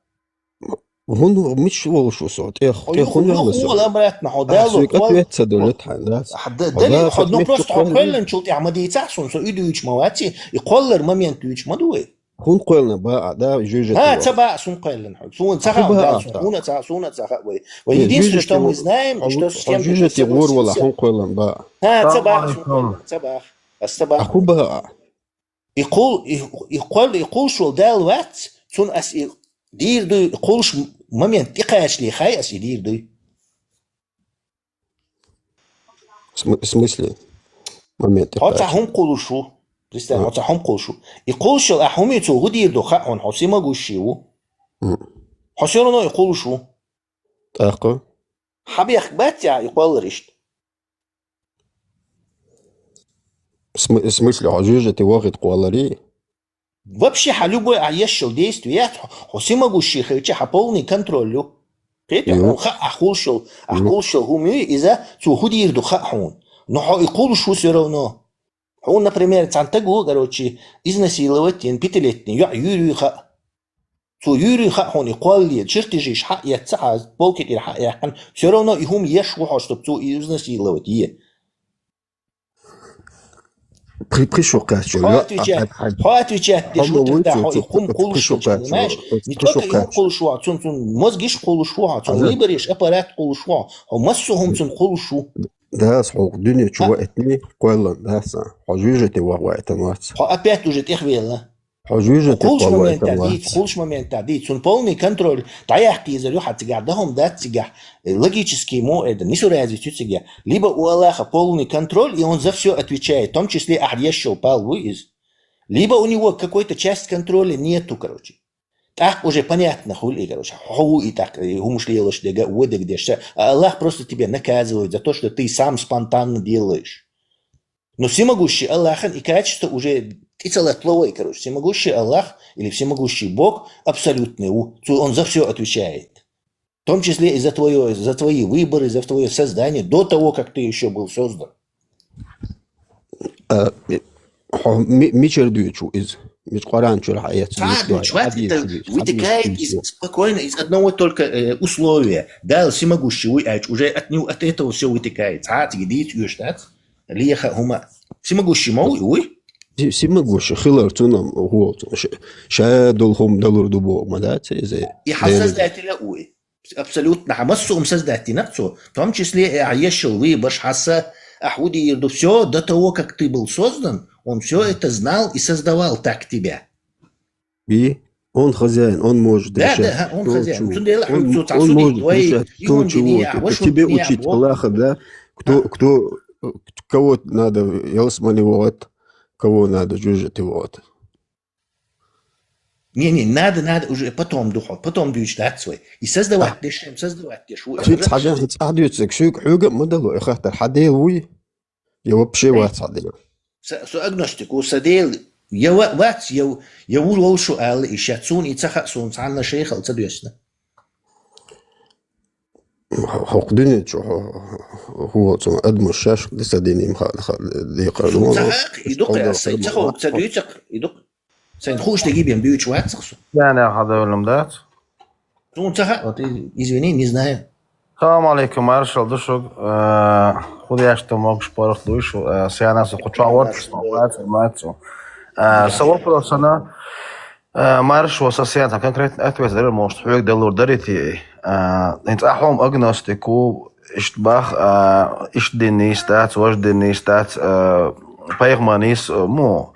ХӀун, мича волуш ву со? ТӀех, хьо тӀех хӀун ваьлла со? Хьо обратно, хьо дало, хьо ответ ца долу тхьайн, да? Хьо дала, хьо, ну, просто хьо кхоьллинчул тӀехь ма дийцахь суна, со уьдуьйчу ма вац и, и кхоллар момент дуьйчу ма ду вай. ХӀун кхоьллина баа, да, жуьжа? ХӀа, ца баа, сун кхоьллина хьо. Суна ца хаьа, да, суна, суна ца, суна ца хаьа вай. Вай единственное, что мы знаем, что с кем-то всё случится. ХӀун кхоьллина баа? ХӀа, ца баа, сун кхоьллина, ца баа. Ас ца баа. А хӀун баа? И кхул-, и, и кхол-, и кхуллуш волу Дала вац, цунна ас и дийр дуй, и кхуллуш момент тӀекхачале хай ас и дийр дуй. В смы-, в смысле? Момент тӀекхачале. Хьо ца хӀума кхуллуш ву. Представь, хьо ца хӀума кхуллуш ву. И кхуллуш йолу ахь хӀума ю, цо хӀун дийр ду хаьа хьуна, хьо всемогущий ву. Хьо всё равно и кхуллуш ву. ТӀаккха? Хьан бехк бац ахь и кхоллар иштта? В смы-, в смысле, хьо жуьжа тӀе вахийта кхолларий? Вообще, хьан любой ахь еш йолу действие яц, хьо, хьо всемогущий хилча, хьан полный контроль ю. Кхетий, хьуна хаьа, ахь кхуллуш йолу, ахь кхуллуш йолу хӀума ю, иза цо хӀун дийр ду хаьа хьуна. Но хьо и кхуллуш ву всё равно. Хьуна, например, цхьана стаг ву, короче, изнасиловать йина пятилетний йоӀ юьйр юй хаьа. Цо юьйр юй хаьа хьуна и кхоллале, чертежиш хьаэцна хьан, полки тӀера хьаяьккхина, всё равно и хӀума еш ву хьо, чтоб цо и изнасиловать е. Пхи-, пхи шо кхаьчча, хьо отвечать, хьо отвечать деш ву тахана, хьо и хӀума кхуллуш ву, понимаешь? Не только и хӀума кхуллуш ву, цун, цун мозгиш кхуллуш ву, цун выбориш аппарат кхуллуш ву, хьо массо а хӀума цун кхуллуш ву. Да, ас хьо дуьне чу ваийтиний, кхоьллина, да, сан. Хьо жуьжа тӀе ваха ваийтина вац. Хьо опять уже тӀехвелла. Хьо жуьжа тӀе кхолла ваийтина вац. Кхуллуш моментехь дийца, цун полный контроль дӀаяккха езар ю хьан цигахь, дан хӀума дац цигахь, э, логический мо, это, несуразица ю цигахь. Либо у Аллаха полный контроль, и он за всё отвечает, в том числе ахь еш йолу пал ву иза. Либо у него какой-то часть контроля нету, короче. ТӀаккха уже понятно хуьлу и, короче, хьо ву и тӀаккха, и хӀумаш лелаш дерг а, вон дерг деш ца. А Аллах просто тебя наказывает за то, что ты сам спонтанно делаешь. Но всемогущий Аллахана и качество уже тӀе ца латтало вай, короче. Всемогущий Аллах или всемогущий Бог абсолютный, у-, цу-, он за всё отвечает. В том числе и за твоё, за твои выборы, за твоё создание до того, как ты ещё был создан. А, э, хьо ми-, мичара дуьйцу иза? Мича Къуръан чуьра хьаэцна? Цхьа а дуьйцу вац, это вытекает из, спокойно из одного только, э, условия. Дала всемогущий вуй аьлча, уже от него, от этого всё вытекает. Цхьа а цига дийца оьшуш дац. Леха хӀума. Всемогущий ма вуй, вуй? Си-, всемогущий хилар цунна, хӀо, ш-, ша долу хӀума далур ду боху ма дац иза? И хьан Создатель а вуй. Абсолютно хьан массо а хӀума создать дина цо, в том числе и ахь еш йолу выбораш, хьан са, ахь хӀун дийр ду, всё, до того, как ты был создан, он всё это знал и создавал так тебя. И он хозяин, он может решать. Да, да, он хозяин. Цундела хьуна цо цхьа судить вай, и хӀун дини, ахь ваша хӀун дини, ахь боху. Кто учит Аллаха, да? Кто, кто, э, кого надо ялсмани вогӀат, кого надо жуьжа тӀе вогӀат. Не, не, надо, надо, уже потом ду хьо, потом дуьйцуш дац вай. И создавать деш, создавать деш ву. Цхьа ден, цхьа дуьйцург, шуьга хьоьга а ма дало, и хаттар, хьан Дела вуй? Я вообще вац хьан Дела? Со, со агностик ву, сан Дела я ва-, вац, я, я ву волуш ву ала и ша, суна и ца хаьа, суна цхьанна шайхал ца доьссина. ХӀокху дуьнен чу хӀу-, хӀу-, хӀу-, цу адамаш шаьш ца дийна ма хаьа, ха-, декхар. Суна ца хаьа, и ду-кх аса, ца хӀокху ца дуьйцу-кх, и ду-кх. Сайн хууш дерг бен буьйцуш вац-кх со. Яна хьан девлла дац? Суна ца хаьа, вот, и-, извини, не знаю. Салам алейкум, маршалла ду шуьга. Э, хӀун деш ду могуш паргӀат дуй шу, э, сенна со кху чохь варцаш, вац, вац. Э, со вопрос ана, э, маршо со сенна конкретно ответ дара, может, хьоьга далур дарий те? Э, хӀинца ахьа хьо-м агностик ву, иштта бах, э, иштта дин нийса дац, важа дин нийса дац, э, пайхамар нийса, э, мо.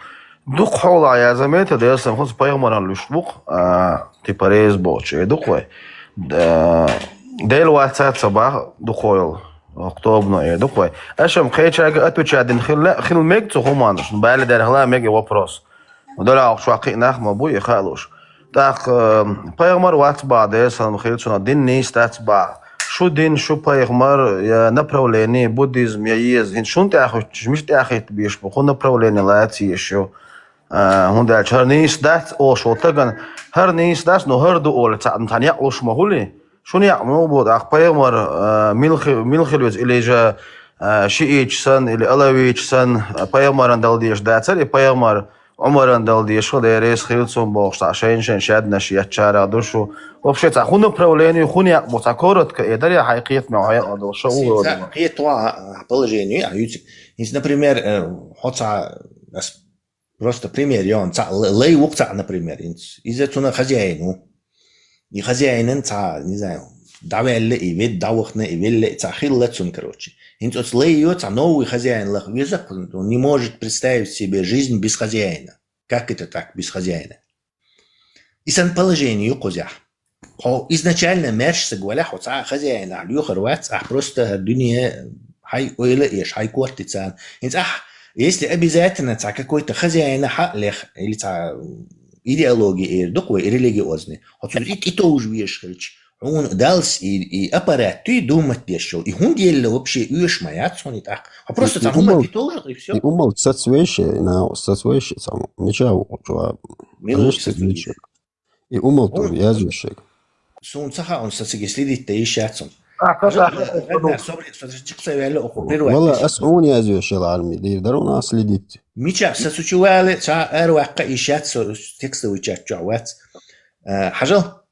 Дукха хьолахь я заметил, Делан салам хуьлда цунна, пайхамаран луьйш ву-кх, а, типа реза боцуш, эр ду-кх вай. Д-, Дела вац ца бах дукха йолу, а, тобано эр ду-кх вай. Аша-м кхечаьрга отвечать дина хила, хила мега цу хӀуманаш, ну, баьлла дерхала мега и вопрос. Ну, далахь чохь кхин нах ма бу и хаалуш. ТӀаккха, а, пайхамар вац бах, Делан салам хуьлда цунна, дин нийса дац бах. Шу дин, шу пайхамар, я направление, буддизм, я еза. ХӀинца шуна тӀаьхьа хӀуьттуш, мича тӀаьхьа хӀитта безаш бу, хӀун направление лаца езаш ю? А, хӀунда аьлча хӀара нийса дац олуш волу стагана, хӀара нийса дац, но хӀара ду олий цхьаъ, цхьана якъ луш ма хуьлий. Шуна якъ муха бу, тӀаккха пайхамар, а, мила хи-, мила хила веза, или же, а, шииташ санна, или алавиташ санна, а, пайхамарна дала дезаш дацара и пайхамар, Ӏумаран дала дешал, деррес хилла цун бохуш, цхьа шайн-шайн шаднаш еччарах ду шу. Вообще, цхьа хӀун направление, хӀун якъ бу, цхьа коротко э, даре хьайн кхетаме хьекъал долуш, шу Шен угӀоди цхьа ма. Кхетаван а положение а юьцу. ХӀинца, например, э, хьо цхьа, ас просто пример йоьну, цхьа л-, лай ву-кх цхьа, например, хӀинца. Иза цунна хозяин ву. И хозяинан цхьа, не знаю, дӀаваьлла и, вед дӀавахана и, велла и, цхьа хилла цунна, короче. ХӀинца оцу лайо цхьа новый хозяин лаха веза, он не может представить себе жизнь без хозяина. Как это так, без хозяина? И сан положение ю кхузахь. Хьо изначально маьрша саг валахь, хьо цхьа а хозяин ахь лоьхар вац, ахь просто хӀара дуьне хьайн ойла а еш, хьайн корта царна. ХӀинца ахь, если обязательно цхьа какой-то хозяина хьа а леха, или цхьа идеология эр ду-кх вай, религиозный, хьо цуьнан и тӀетовжа везаш хилча, хьуна Даллас и, и аппарат туй думать деш йолу, и хӀунда елла вообще оьшуш ма яц хьуна и тӀаккха. Хьо просто И, и цхьа хӀуманна умал, тӀетовжа, и всё. И умал сацвейша, и нах сацвейша, цхьа мича ву чу а. Мила Конечно, сацвейша. И умал тур Хьуна язвешшег. Суна ца хаьа, сан цига следить дан йиш яц хьуна. А, Хьажал, ца, ца, э, ца, Рагнар, ца, собри, собри, чик ца ваьлла, оха прервать Вала, деш. Ас хьуна язвеш яла арми, дийр дар вуна следить. Мича, сан цу чу вале, ца ара ваккха йиш яц, со текстовый чат чохь вац. Э, Хьажал,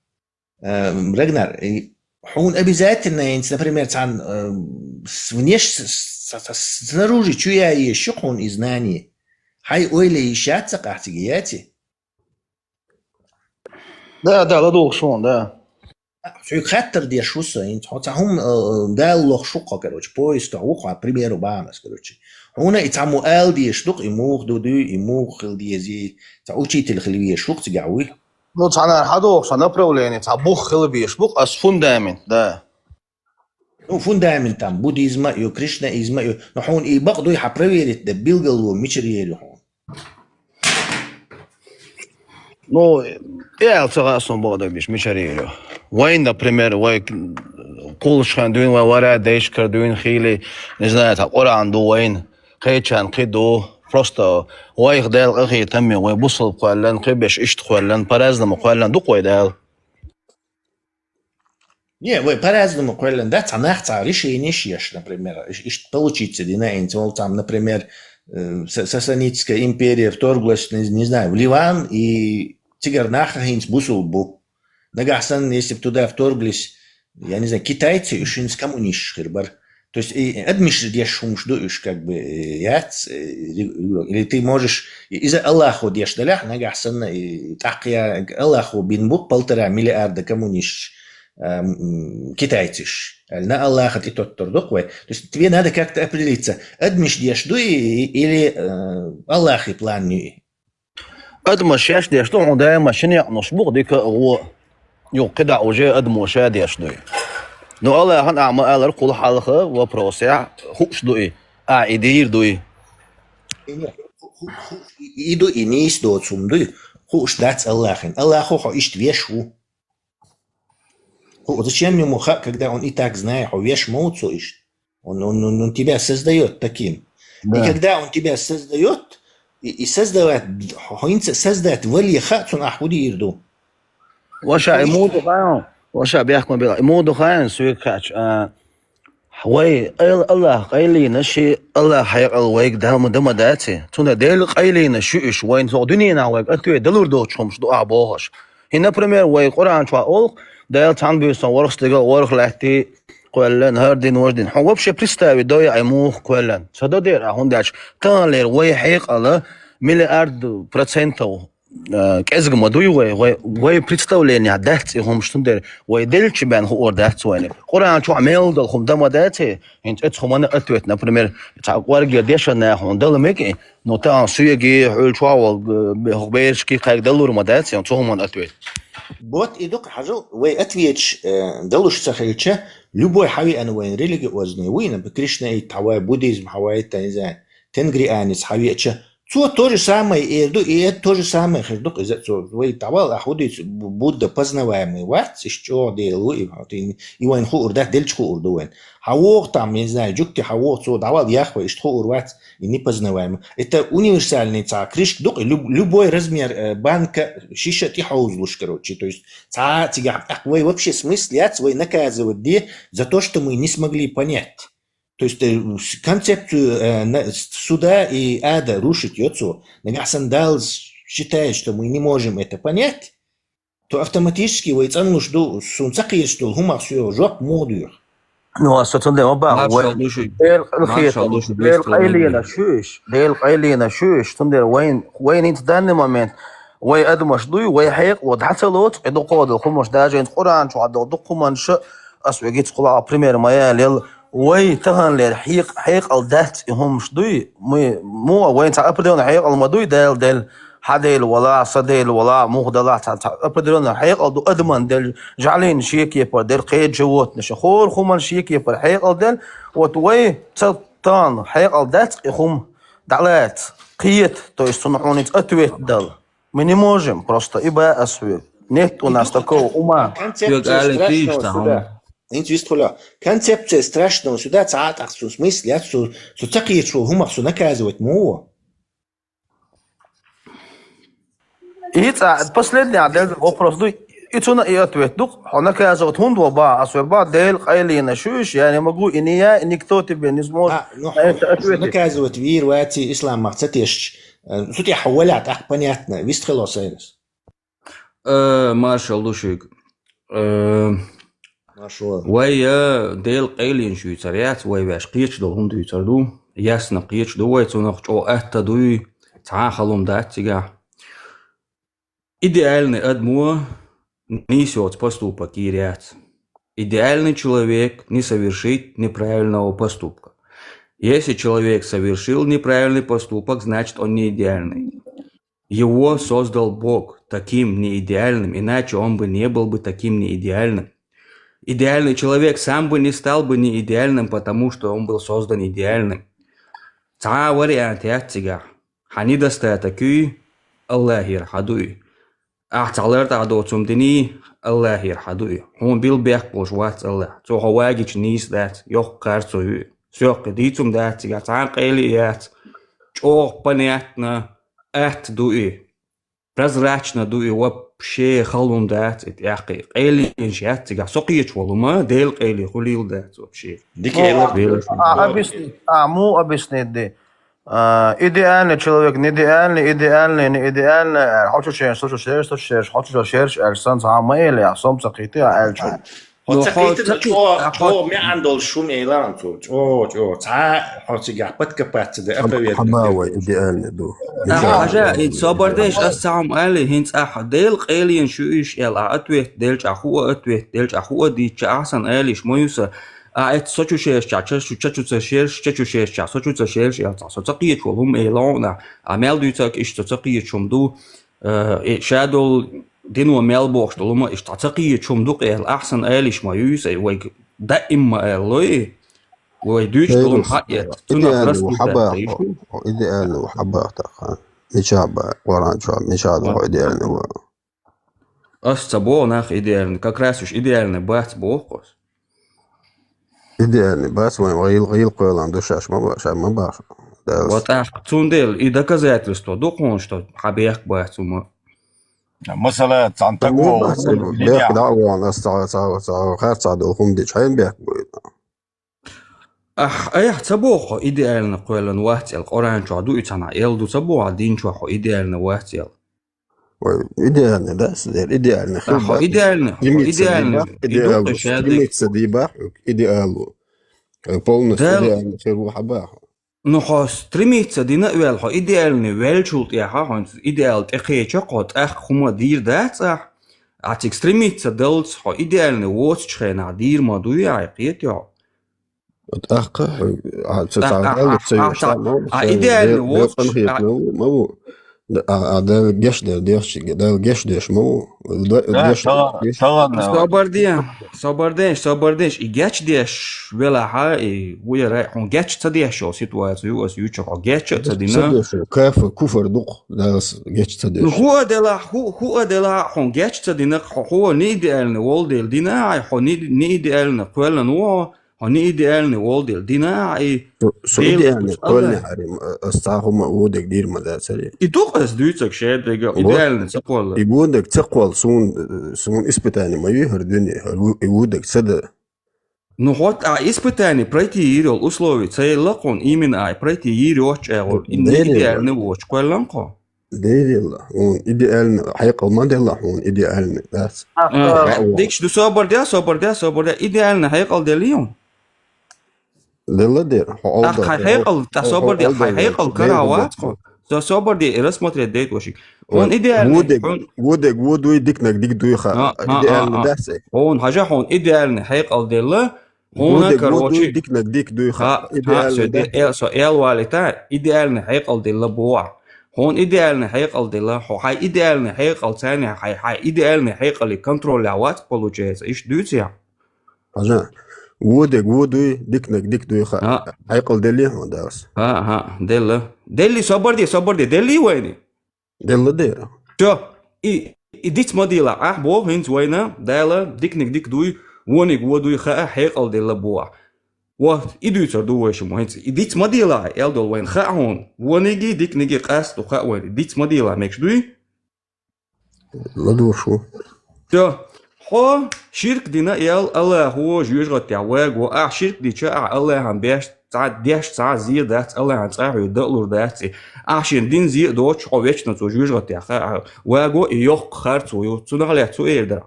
э, Рагнар, и хьуна обязательно, хӀинца, например, цхьана, э, с-, внеш-, с-, с-, с-, снаружи чу яйеш ю хьуна и знание. Хьайн ойла йиш яц ца къахьцига яци? Да, да, ладугӀуш ву, да. Хьоьга хаттар деш ву со, хӀинца хьо цхьа хӀума, э, Дала лохуш ву хьо, короче, поездехь ву хьо, примеру, бахьанас, короче. Хьуна и цхьаммо ала дезаш ду-кх, и муха ду дуй, и муха хила дезий, цхьа учитель хила везаш ву-кх цигахь, вуй? Ну, цхьанхьа хьадогӀуш, цхьа направление, цхьа бух хила безаш бу-кх, ас фундамент, да. Ну, фундамент там, буддизма а ю, кришнаизма а ю. Ну, хьуна и бакъ дуй хьан проверить дан, билгало мичара ер ю хьуна? Ну, и аьлла ца хаьа суна бакъдерг дийцича, мичара ер ю. Вайн, например, вай кхуллушхойн дуьйна, вай вара дайшкара дуьйна хийла, не знаю, цхьа Къуръан ду вайна, кхечарна кхин ду. Просто вайх Дала къахетам бина, вай бусалба кхоьллина, кхин берш иштта кхоьллина, по-разному кхоьллина ду-кх вай Дала. Не, вай по-разному кхоьллина дац, цхьа нах цхьа решенеш еш, например, иш-, иштта получиться дина, хӀинца вол цхьамма, например, э, Са-, Сасанидская империя вторглась, не, не знаю, в Ливан, и цигара нах хӀинца бусалба бу. Нагахь санна, если б туда вторглись, я не знаю, китайцы, уьш хӀинца коммунисташ хир бара. То есть и адамаш деш хӀумаш ду уьш, как бы, э, яц, э, ре-, или ты можешь, и иза Аллахо деш далахь, нагахь санна, и тӀаккха я Аллахо бина бу полтора миллиарда коммунисташ, а, м, китайцаш. Аьлла, на Аллаха тӀе тоттур ду-кх вай. То есть тебе надо как-то определиться, адамаш деш дуй и, или, э, Аллахи план ю и? Адамаш шаьш деш ду, хьуна даима шина якънаш бу-кх дика а, гӀо а. Юха кхидӀа уже адамо ша деш дуй. Ну, Аллахьан ахьа ма-аллара, кхул хьалха вопросехь хууш ду и. Ахьа и дийр дуй. И, ху-, ху-, ху-, и, и ду, и нийса доцу хӀума дуй. Хууш дац Аллахьан. Аллахо хьо иштта веш ву. Ху-, зачем ему ха-, когда он и так знает, хьо веш ма ву цо иштта? Он, он, он, он тебя создаёт таким. И Да. когда он тебя создаёт, и, и создавать, хӀинца создать вале хаьа цунна ахь хӀун дийр ду. Ваша, и муха ду хаьий, ваша, бехк ма билла. И муха ду хаьий, соьга хаьа, а, вай, Ал-, Аллах къайлийнаш, Аллах хьекъал вайга дан ма, дан ма дац. Цундела Делан къайлийнаш ю уьш, вайна цу дуьненахь вайга ответ далур доцуш хӀумаш ду ахь бохуш. И, например, вай Къуръан чохь олу-кх, Дала цхьана буьйсанна ворхӀ стигал, ворхӀ лаьттий кхоьллина, хӀара дин, важа дин. Хьо вообще представить дой, ай муха кхоьллина? Ца до дера, хӀунда аьлча таханлера вай хьекъал миллиард процентов, а, кӀезиг ма дуй вай, вай, вай представлениехь дац и хӀумаш, цундела вай делча бен хуур дац вайна. Къуръан чохь мел долу хӀума дан ма дац, хӀинца оцу хӀуманна ответ, например, цхьа кӀорге дешан наха хьуна дала мега, ну, тахана соьгий, хьуьлчохь волу, э, хӀокху берашкий кхайга далур ма дац, цу хӀуманна ответ. Вот и ду-кх, Хьажал, вай ответаш, э, далуш ца хилча, любой хьавеана вайн религиозный вуй, например, кришнаит хьавай, буддизм хьавай, я не знаю, тенгрианец хьавеача, цо то же самое эр ду, и это то же самое хир ду-кх иза а цо. Вай дӀавала, ахь хӀун дуьйцу, Бу-, Будда познаваемый вац, иштта чӀогӀа Дела ву, и, и, и вайн хуур дац, делча хуур ду вайн. Хьан вогӀу там, я не знаю, жуьгти хьан вогӀу, цо дӀавала, ях вай, иштта хуур вац, и непознаваемо. Это универсальный цхьа кришка ду-кх, и люб-, любой размер, э, банка, шиша тӀехьовзалуш, короче. То есть, цхьа а цигахь, тӀаккха вай вообще смысл яц вай наказывать де за то, что мы не смогли понять. То есть э, с- концепцию э, на- суда и ада рушить йоцу. Нагахсан Дал считает, что мы не можем это понять, то автоматически вай цӀанлуш ду, сун ца кхеташ долу хӀумах соьга жоп муха доьху? Ну, а со цундела ма баху, вай Маршал ду шуьга. Дела Маршал къайлина, ду шуьга, Дела вистхила къайлина мегар. Шуьш, Дела къайлина шуьш, цундела вайн, вайн хӀинца данный момент, вай адамаш дуй, вай хьекъало дӀа ца лоцу, и дукхо долу хӀумаш, даже хӀинца Къуръан чохь долу дукха хӀуманаш, ас вегиц кхула пример ма ялел, вай таханлера хьекъ-, хьекъал дац и хӀумаш дуй, мы, муха вайн цхьа определённый хьекъал ма дуй, Дела делла, хьан Дела вала, сан Дела вала, муха далахь, цхьа, цхьа определённый хьекъал ду адаман делла, жӀаьлин шен кепара делла, кхечу животнаша, хӀора хӀуман шен кепара хьекъал делла, вот вай ца тахана хьекъал дац и хӀума дӀалаца, кхета, то есть цунна хьуна ответ дала. Мы не можем, просто и ба ас хьоьга. Нет у нас такого ума. Концепция страшного суда. ХӀинца вистхуьлахь. Концепция страшного суда ца Ӏатахь цу смысле, цу, цу ца кхеташ волу хӀумах цу наказывать муха? И цӀа, последний а делла вопрос ду, и цунна и ответ ду, хьо наказывать хӀунда ван бан, ас ван бан, Дела къайлина шуьш, я не могу, и не я, и никто тебе не сможет А, ну, на это ответить. Наказывать вийр ваций исламах ца тешча, э, цу тӀехь хьо валахь тӀаккха понятно, вистхило сайрас. Э, маршал ду шуьга. Э, Маршо. Вай, э, Дела къайлина шуьйцар яц, вай ваьш кхеташ долу хӀума дуьйцар ду. Ясно кхеташ ду вай, цунах чӀогӀа атта дуй, цхьа а халум дац цигахь. Идеальный адамо нийса йоцу поступок йийр яц. Идеальный человек не совершит неправильного поступка. Если человек совершил неправильный поступок, значит, он не идеальный. Его создал Бог таким неидеальным, иначе он бы не был бы таким неидеальным. Идеальный человек сам бы не стал бы неидеальным, потому что он был создан идеальным. Цхьа а вариант яц цигахь. Хьан недостаток юй, Аллахера хьан дуй. Ахь цхьа лар тӀехь доцу хӀума диний, Аллахера хьан дуй. Хьуна билла бехк болуш вац Аллах. Цо хьо вагича нийса дац, йоккха харцо ю. Соьх кхин дийцум дац цигахь, цхьа а къайле а яц. ЧӀогӀа понятно, атта ду и. Прозрачно ду и, вообще халун дац и тӀехь кхин. Къайле а яц цигахь. Со кхеташ волу хӀума, Дела къайле хуьлийла дац вообще. Дика элар. Велаш. А, объясни, а, му объяснить де. А, идеальный человек, не идеальный, идеальный, не идеальный, аьлла, хьо чу шераш, со чу шераш, со чу шераш, хьо чу шераш, аьлла, сан цхьа а ма элехь, со-м ца кхетий, аьлла чу. Хьо Ну, ца хьо кхетина, ца кхе-, чӀо-, а, хьо чӀогӀа маьӀна долуш хӀума элар ан цо. ЧӀо-, чӀо-, цхьа а хьо цигахь подкопаться де, Хьан-, оповедать хьан де. Бан вай идеальный ду? А, Мичара хьажа, бан и вай собар идеальный? Деш, ас цхьа хӀума али, хӀинца ахьа Дела къайле а шуьйш аьлла, а ответ делча, а хӀуъа ответ делча, а хӀуъа дийча, ахьа сан алиш ма ю сан. А, эццо чу шераш ча, ча шу-, ча чу ца шераш, ча чу шераш ча, со чу ца шераш, аьлла цхьа. Со ца кхеташ волу хӀума эла хьуна. А мел дуьйцург иштта со ца кхеташ хӀума ду. Э, и ша долу дино мел бохуш долу хӀума иштта ца кхеташ хӀума ду-кх аьлла, ахьа сан алиш ма юй сан, вайга даим ма аьллой. Вай дуьйцуш долу хӀума хьаэцна. Цунах идеальный ву рассуждать хьабаха, хьо идеальный ву хьабаха тахана. Мича бан, Къуръан чохь, мича ду хьо идеальный ву? Ас ца боху нах идеальный, как раз уьш идеальный бац боху ас. Идеальный бац, вайн гӀийла, гӀийла кхоьллан ду шаьш ма ба-, ша ма баха. Дала. Вот тӀаккха цундела и доказательство ду хьуна, что хьан бехк бац хӀума. Масала, цхьана таго бехк дӀа а вахана, ас цхьа, цхьа, цхьа харцахь долу хӀума дича, хьайна бехк бу и? Ахь, айхьа ца боху хьо идеально кхоьллан вац аьлла, Къуръан чохь ду и цхьана, эл ду ца боху, дин чохь хьо идеально вац аьлла. Вай, идеальный, да, сидер, идеальный хир бах. Идеальный, идеальный. Стремиться дий бах, идеалу. Стремиться дий бах, идеалу. Э, полностью идеальный хир ву хьан бах. Ну, хьо стремиться дина а ваьлла, хьо идеальный ваьллачул тӀехьа, хьо идеал тӀекхеча, хьо тӀаккха хӀума дийр дац ахь. А цига стремиться даллалц, хьо идеальный воцучу хенахь дийр ма дуй, ай, кхетий хьо. ТӀаккха, а, ца, ца, а, ца, а, ца, а, ца, а, а, идеально воцуш, а, ма ву, ма ву. Да, а, а, Дала геш дер, деш, Дала геш деш, ма ву. Да, геш, таган, геш. Таган, собар де, собар деш, собар деш, и геч деш велахьа, и ву яра, хьун геч ца деш йолу ситуацию, ас ючу хьо геч ца дина. Ца деш, кафа, куфар дукх, Дала геч ца деш. Ну, ху а делахь, ху, ху а делахь, хьун геч ца дина, хьо, хьо не идеально вол дел дина, ай, хьо не, не идеально кхоьллан ву, Хьо не идеальный волу дела дина а и... Со, со идеальный кхоьллинехь, ас цхьа хӀума а ву дерг дийр ма дацара. И ду-кх ас дуьйцург шен дерг, идеальный ца кхолла. И ву дерг ца кхолла, суна, суна испытание ма ю хӀара дуьне, хӀара ву, и ву дерг ца дан. Ну, хӀотта а испытание пройти йийр йолу условия ца елла хьуна, именно а пройти йийр йоцчу агӀор, и Дерриг. идеальный воцуш кхоьллан кхо. Дерриг. Хьуна идеальный хьекъал ма делла, хьуна идеальный дац. А, Ага. дикаш ду, собар де, собар де, собар де, идеальный хьекъал деллий хьуна? Делла дера, хьо Ах, олда, хьайн хьо хьекъал, тӀа хьо собар де, олда хьайн хьекъал карахь вац хьо. Со собар де, и рассмотреть дайта вешиг. Хьуна идеальный, Вудег, хьуна вудег, ву дуй, дикнаг дик дуй ха. А, а, а, Идеальный а. дац. Хьуна хьажа хьуна идеальный хьекъал делла, хьуна, Вудег, ву дуй, короче, дикнаг дик дуй ха. ха, ха, Идеальный со де, дац. э, со эл валита, идеальный хьекъал делла боху. Хьуна идеальный хьекъал делла, хьо хьайн идеальный хьекъал царна, хьайн, хьайн идеальный хьекъале контроль вац, получается, иштта дуьйцу я? Хьажа, вудег, ву дуй, дикнаг дик дуй ха. А. Хьекъал делли хьуна, Далас? А, а, делла. Делли, собар де, собар де, делли вайни? Делла дера. Чо, и, и диц ма дийла, ахь боху хӀинца вайна, Дала дикниг дик дуй, вониг во дуй хаа, хьекъал делла боху. Вот, и дуьйцур ду вай шума хӀинца. И диц ма дийла, эл долу вайна хаа хьуна, вониги, дикниги къаста ду хаа вайна. Диц ма дийла, мегаш дуй? ЛадугӀуш ву. Чо, хьо ширк дина эл, Аллахо жоьжахатехь ваго, ахь ширк дича, ахь Аллахьан беш цхьа деш цхьа а зен дац, Аллахьан цӀа хьоьга даалур дац и. Ахь шен дин зен а доцуш, хьо вечно цо жоьжахатехь ваго, и йоккха харцо ю, цунах лаьцна цо эр дара.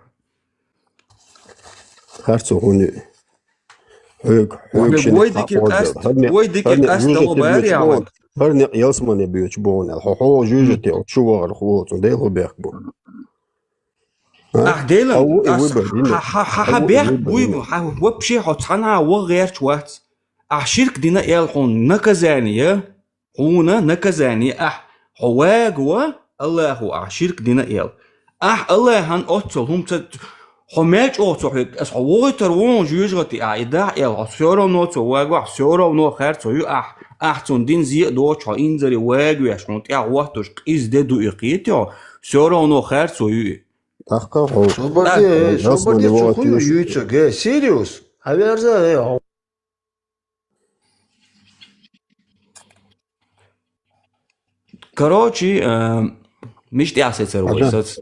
Харцо хӀун ю? Хьоьга, хьоьга Вай шинна дика хьан къаста, къорда. ХӀара некъ, вай дика хӀара некъ къаста жоьжахате боху боьчу баьри боху. ХӀара некъ ялсамане боьчу боху аьлла. Хьо, хьо жоьжахате оцу чу вахарх волу цу Дела хӀу бехк бу. А? Ахь Делан, Хьо ву и ас выбор, хьа, йина. хьа, хьа, Хьо хьа ву и бехк выбор, буй, йина. Хьа вообще хьо цхьана а ваха гӀерташ вац. Ахь ширк дина эл хьуна наказание, хьуна наказание ахь, хьо ваго, Аллахо ахь ширк дина эл. Ахь Аллахьан оццул хӀума ца, хьо мел чӀогӀа цо хьоьга, ас хьо вогӀуьйтар ву хьуна жоьжахате ахь и дахь эл, хьо всё равно цо ваго ахь, всё равно харцо ю ахь, ахь цунна дин зен а доцуш, хьо инзаре вагавеш, хьуна тӀехь хӀоттуш къиза де ду и кхетий хьо, всё равно харцо ю и. ТӀаккха хьо. Собар де, собар де, цу хӀун ю юьйцург, э, серьёз? Хьаверза, э, хьо. Короче, э, мишта тӀехь сецар вай сац.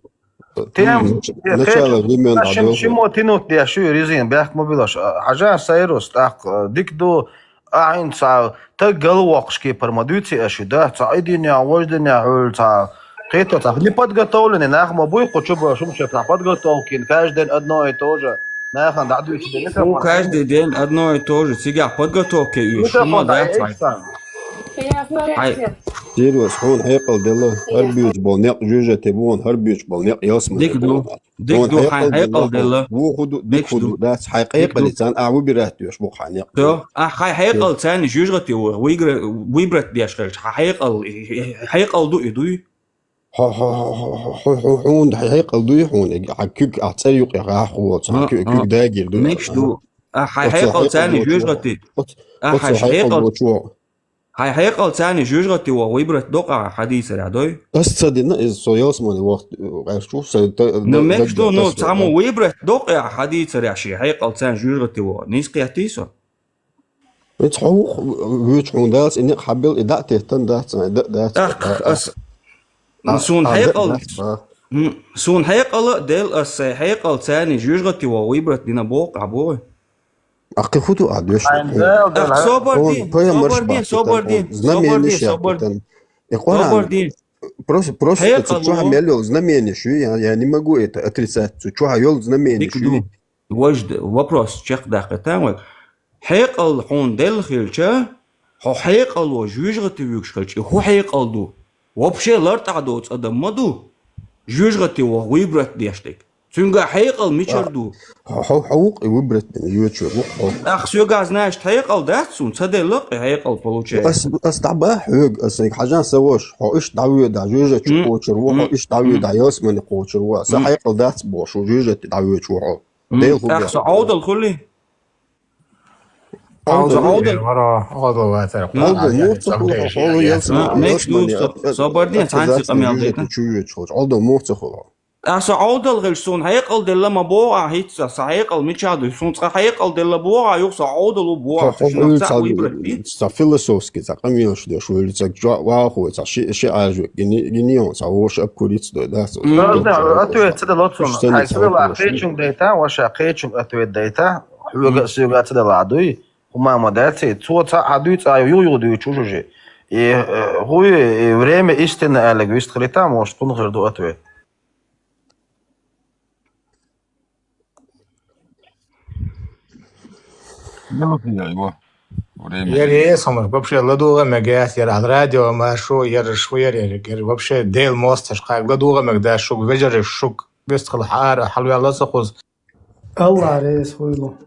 Тем, М, начало времён шим-, а шимо тянуть деш ю резина, бехк ма билаш. А, хьажа, Сайрус, тӀаккха, э, дика ду, ахьа хӀинца цхьа таг галвоккхуш кепара ма дуьйций аша, да? Цхьа и динехь, важа динехь хьуьлла цхьа кхета цхьа неподготовленный нах ма буй, кху чу бан шума шех цхьа подготовка йина, каждый день одно и то же. Нахана дӀадуьйцу дела. Фу, каждый день одно и то же. Цигахь подготовка ю, шума дац вай. Хьай. Серьёз, хьуна хьекъал делла, хӀара буьйцу болу некъ жоьжахате бу, хӀара буьйцу болу некъ ялсамане бу. Дика ду. Дика ду, хьайн хьекъал делла. Ву хӀу ду, дика хӀу ду, дац, хьайн къекъале царна а выбирать доьш бу хьан некъ. Всё, а хьайн хьекъал царна жоьжахате ву, выигра-, выбрать деш хилча, хьан хьекъал, хьекъал ду и дуй? Хьо, хьо, хьо, хьо, хьо, хьо, хьуна хьекъал дуй хьуна, хьан куьг, а цӀе юкъе гӀахь волу, хьан куьг, куьг дагийр ду. Мегаш ду. А хьайн хьекъал царна жоьжахате. А хьайн хьекъал. Хьайн хьекъал царна жоьжахате ваха выбрать докъа хьан дийцарехь, дой? Ас ца дина, иза со ялсамане вахт, э, гӀерташ ву, со та-, Ну, да-, мегаш ду, даггара ну, ас цхьаммо ваха. Выбрать докъа хьан дийцарехь шен хьекъал царна жоьжахате ваха. Нийса кхеттий со? Вец хьо ву-, вуьйцу хьуна дац, и некъ хьабелла, и дӀа а теттан дац, ай, да, дац. Ах, а, ас, а, суна а, хьекъал, да, дац, а. М, суна хьекъал а делла, ас сайн хьекъал царна жоьжахате ваха выбрать дина боху, а боху. А кхин хӀун ду а доьшуш? Ах, собар де, собар де, собар де, собар де, собар де. И Къуръан, собар де. Просто, просто цу чохь мел йолу знамени шу, я, я не могу это отрицать, цу чохь йолу знамени шу. Дика ду. Важа д-, вопрос чекхдаккхийтан вай. Хьекъал хьуна делла хилча, хьо хьекъало жоьжахате вуьгуш хилча, и хӀун хьекъал ду? Вообще лартӀахь доцу адам ма ду. Жоьжахате ваха выбрать деш дерг. Цуьнга хьекъал мичара ду? Хьо, хьо, хьо ву-кх и выбрать дина, йоьчуьра ву-кх хьо. Ах, соьгахь, значит, хьекъал дац суна, ца делла-кх и хьекъал получается. Ас, ас дӀабаха хьоьга, ас хьажа сан ваша, хьо иштта дӀавоьдахь, жоьжахати чу кхочур ву хьо, иштта дӀавоьдахь, ялсамане кхочур ву. Сан хьекъал дац бохуш, жоьжахати дӀавоьдуш ву хьо. Дела хӀу бехк. Ах, со Ӏовдал хуьлий? Ӏовдал, Ӏовдал. Ӏовдал вацара. Ӏовдал муха ца хуьлу хьо, хьо ялсамане, ялсамане, собар де, цхьаьнца къамел дайта. Чу вуьйцуш хилча, Ӏовдал муха ца хуьлу хьо? Аса Ӏовдал хилча, суна хьекъал делла ма боху ахь хӀинца, сан хьекъал мичахь ду, суна цкъа хьекъал делла боху ахь, юха сан Ӏовдал ву боху ахь, цуьнан цхьаъ выбрать ди. Сан философски, сан къамелаш деш вуьллу, сан чохь вахой, сан ши, ши Ӏажо, гини, гини он, сан вовша обкуриться дой, да, сан. Ответ ца дало цунна. Хьайн кхечунга дайта, ваша кхечунга ответ дайта. Хьоьга а соьга а ца далахь дуй, хӀума ма дац и, цо цхьаъ хьадуьйцу, а юха-юха дуьйцуш уже. И, э, хӀу ю, и время истины аьлларг вистхилийтахь, может, кхунна хир ду ответ. Мила хир ю? Время. Яр е хӀумаш вообще ладугӀа мега яц, яр ал радио ма шу, яр шу, яр, яр, яр вообще Дела моастагӀашка ладугӀа мега дац шуга, вежарий, шуга вистхила хьара, хьалваьлла ца хуза. Алла реза хуйлу.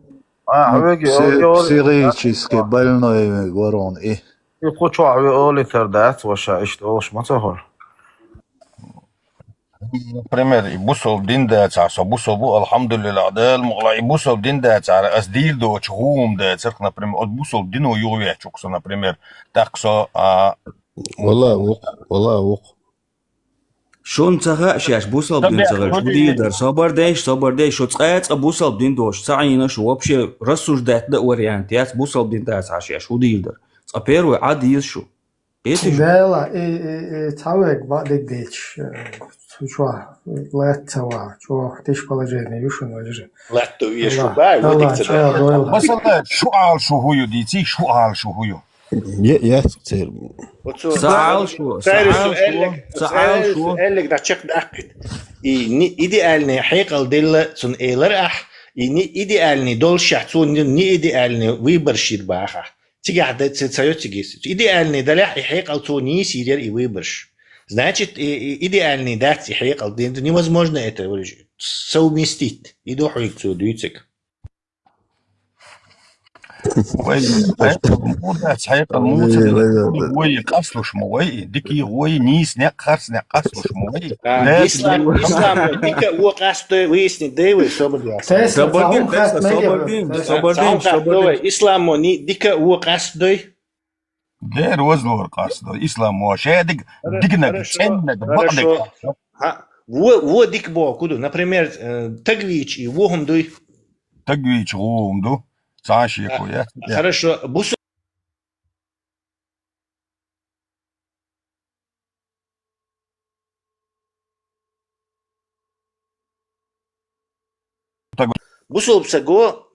А, хьоьга, пси-, хьоьга, психически больной варон и. И кху чохь хьоьга олуьйтар дац, ваша, иштта олуш ма ца хуьлу. Например, и бусалба дин дацахь, со бусалба ву, алхьамдулиллахӀ, Дала мукъ лахь, и бусалба дин дацахьара, ас дийр доцу гӀум дацарх, например, оцу бусалба дино юхаветтарх со, например, тӀаккха со, а, вала вукх, вала вукх. Шуна ца хаьа шаьш бусалба дин ца хилча, хӀун дийр дара? Собар дайша, собар дайша, шу цкъа а цкъа бусалба дин доцуш ца Ӏийна шу, вообще рассуждать дан а вариант яц, бусалба дин дацахь шаьш, хӀун дийр дара? Цкъа первый Ӏа деза шу. Эти шу. Дела, и, и, и, цхьа вайга бакъдерг дийцаш, э, цу чохь лаьтта ца вахь, чӀогӀа тиша положение ю шуна, вежарий. Лаьтта веш шу, Алла, бай, Алла, вадик ца чӀогӀа дай. Дойла. Масала, шу Ӏалашо хӀу ю, дийций, шу Ӏалашо хӀу ю? Е-, яц церан. Оцу Са Ӏалашо, са цаьршо Ӏалашо, аьлларг, са цаьршо Ӏалашо. Аьлларг дӀа чекхдаккхийта. И ни идеальный хьекъал делла цунна элар ахь, и ни идеальный доллушехь цо ни, ни идеальный выборш йира бахахь. Цигахь дан ца, ца йо цига иза. Идеальный далехь и хьекъал цо нийса йийр яра и выборш. Значит, и, и идеальный дац и хьекъал. Д-, д-, невозможно это, говорю, совместить. И ду хьоьга цо дуьйцург. Вай, хьекъал муха дац, хьекъал муха дац, вай, вай, къасталуш ма вай, дика вай, нийса некъ, харц некъ къасталуш ма вай. А, ислам, ислам, дика а вон къастадой, выяснить дай вай, собар де. Тесла, Собар де, цхьа хӀума Тесла, хаьттина собар мега. Де, Тесла. Собар де, Цхьа хӀума собар де. Хаьттадой, ислам мо ни-, дика а вон къастадой. Де, роза лора къастадой, ислам мо, шадиг, Хоро-, дигнаг, хорошо, цӀеннаг, хорошо. Бакъдиг. Хьа, вон, вон дика боху ду, например, э, тагвич и вон хӀума дуй. Тагвич гӀо хӀума ду, цхьа а шеко яц. Хорошо, бусу Бусалба саго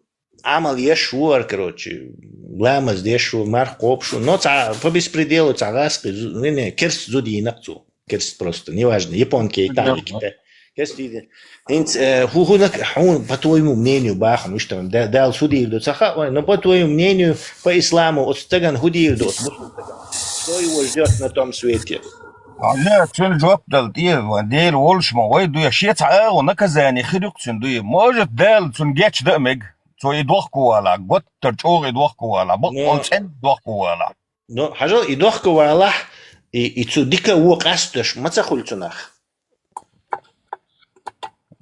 Ӏамал еш ву вара, короче, ламаз деш ву, марха кхобуш ву, но цхьа по беспределу цхьа гӀаскхи зу-, не, не, керст зуда йина-кх цо. Керст просто, неважно, японский, там, Китай. Керст йина. ХӀинца, э, хӀу-, хӀунак, хьуна, по твоему мнению, бахана, уьш там, да-, Дала хӀу дийр ду, ца хаьа вайна, но по твоему мнению, по исламу, оцу стагана хӀу дийр ду, оцу бусалба стагана? Что его ждёт на том свете? Хьажа, цуьнан жоп дала тӀе, ван Дела волуш ма вай дуй, шен цхьа агӀо наказание хир ю-кх цуьнан дуй. Может, Дала цунна гечдан а мега, цо и дохко валахь, готтара чӀогӀа и дохко валахь, баккъал цӀена дохко валахь. Ну, хьажал, и дохко валахь, и, и цу дика а вон къастадеш ма ца хуьлу цунах.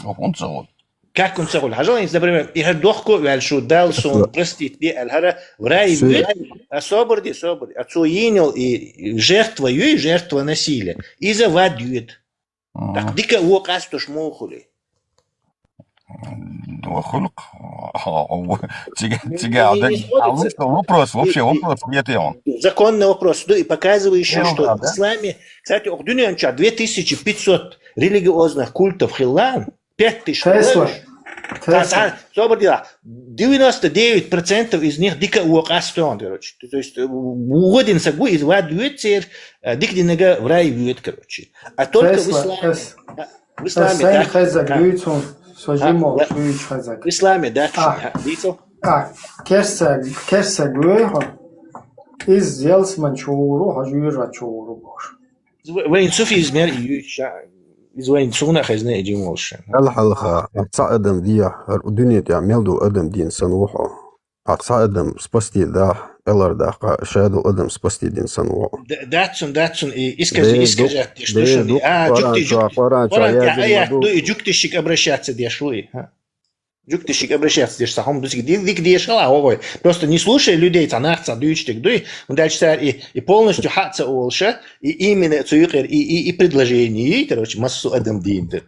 Ну, хӀунда ца хуьлу? Как хӀунда ца хуьлу? Хьажал, хӀинца, например, и хӀара дохко а ваьлла шу, Дала суна простить де аьлла, хӀара в рай вуьту, а собар де, собар де. А цо йийна йолу и жертва юй, жертва насилия, иза вад йоьду. Мгм. Так дика а вон къастадеш муха хуьлу? М, хуьлу-кх. Цига, цига, вопрос, вообще вопрос нет, он. Законный вопрос. Ну, и показываешь, что в исламе, кстати, около дуьнен чохь две тысячи пятьсот религиозных культов хилла, пять тысяч хилла. Тесла. Цхьа, цхьа, собар де, девяносто девять процентов из них дика а вон къастадо, короче. То есть, э, вон дина саг ву, иза вад вуьту церан, э, дика динарг в рай вуьту, короче. А только в исламе. Тесла, тес- В исламе дац. Сайн хезаг дуьйцу, со жимма шуьйчу хезаг. В исламе дац шуна, дийцал. А, керсаг, керсаг вуьйхьа, иза ялсман чу вур ву, хьо жуьйра чу вур ву бохуш. Вайн суфизм яр и юьйцу ша, иза вайн суна а хезна и жимма волуш ша. Хьалха, хьалха, цхьа адам дехьа, хӀара дуьне тӀехь мел ду адам дийна санна ву хьо. Ахь цхьа адам спасти дахь, кӀелхьардаккха, шадолу адам спасти дина санна ву. Д-, дац цунна, дац цунна, и искажи-, искажать деш ду шуна. А, жуьгти, жуьгти. Къуръан чохь аят ду, и жуьгтишка обращаться деш ву и. Жуьгтишка обращаться деш цхьа хӀума ду цига, ди-, дика дешал а вогӀой. Просто не слушай людей, цхьа нах цхьа дуьйцуш дерг дуй, хӀунда аьлча цара и, и полностью хьаъ ца олуша, и именно цу юкъера, и, и, и предложение, и, короче, массо адам дийна дерг.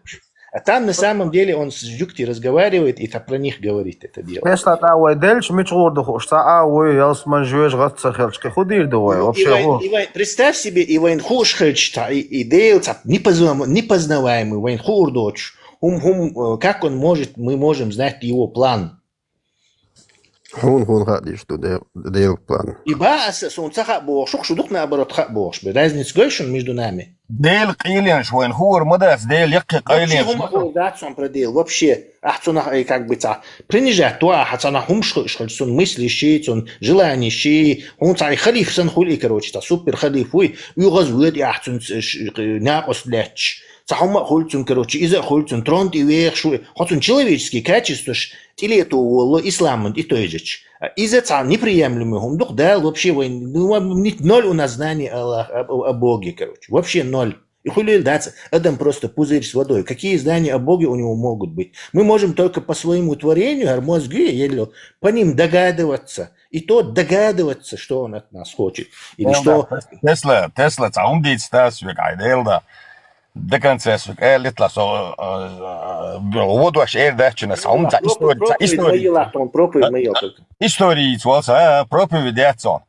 А там на самом деле он с жуьгти разговаривает и та про них говорит это дело. Тесла тӀа вай делча, мича гӀур ду хууш, цхьа а вуй, ялсман жоьжа гӀатта ца хилча, кхин хӀун дийр ду вай? Ну, вообще и вай, хӀун? И вай, представь себе, и вайн хууш хилча, цхьа и, и Дела цхьа непознаваем-, непознаваемый вайн хуур доцуш. ХӀум, хӀум, э, как он может, мы можем знать его план? Хьуна, хьуна хаа дийш ду Дел-, Делан план. И ба аса, суна ца хаа бохуш, шу дукха наоборот хаа бохуш бе. Разница гой шуна между нами? Дела къайленаш вайна хуур ма дац, Дела яккхий Вообще къайленаш хӀума ма дац. Хуур дац сон про Дела, вообще. Ахь цунах, ай, как бы, ца принижать то, ахь цунах хӀумаш хууш хилча, цун мысли ши, цун желание ши, хӀун ца и халиф сан хули, короче, ца супер халиф хуй, уьгӀаз воьд и ахь цун ц-, ш-, накъост лаьтташ. Ца хӀума а хули цун, короче, иза а хули цун, трон тӀе вехаш ву, хьо цун человеческий качестваш тӀилето волло исламан тӀе тойжача. А иза цхьа неприемлемый хӀума ду-кх, Дала вообще вай, ну, ва-, ни-, ноль у нас знаний о Аллах-, о, о, о Боге, короче. Вообще ноль. И хуьлийла дац, адам просто пузырь с водой. Какие знания о Боге у него могут быть? Мы можем только по своему творению, а мозги еле, по ним догадываться. И то догадываться, что он от нас хочет. Или Ну что да, Тесла, Тесла, цхьа хӀума дийца тас век, ай, Дела да. До конца су, э, литла со, э, э, водош эр дачина, са хӀума ца Пропу-, истори, ца проповедь истори. Ма йила, тон проповедь ма йила только. Истори йийца валса, а, проповедь яц он.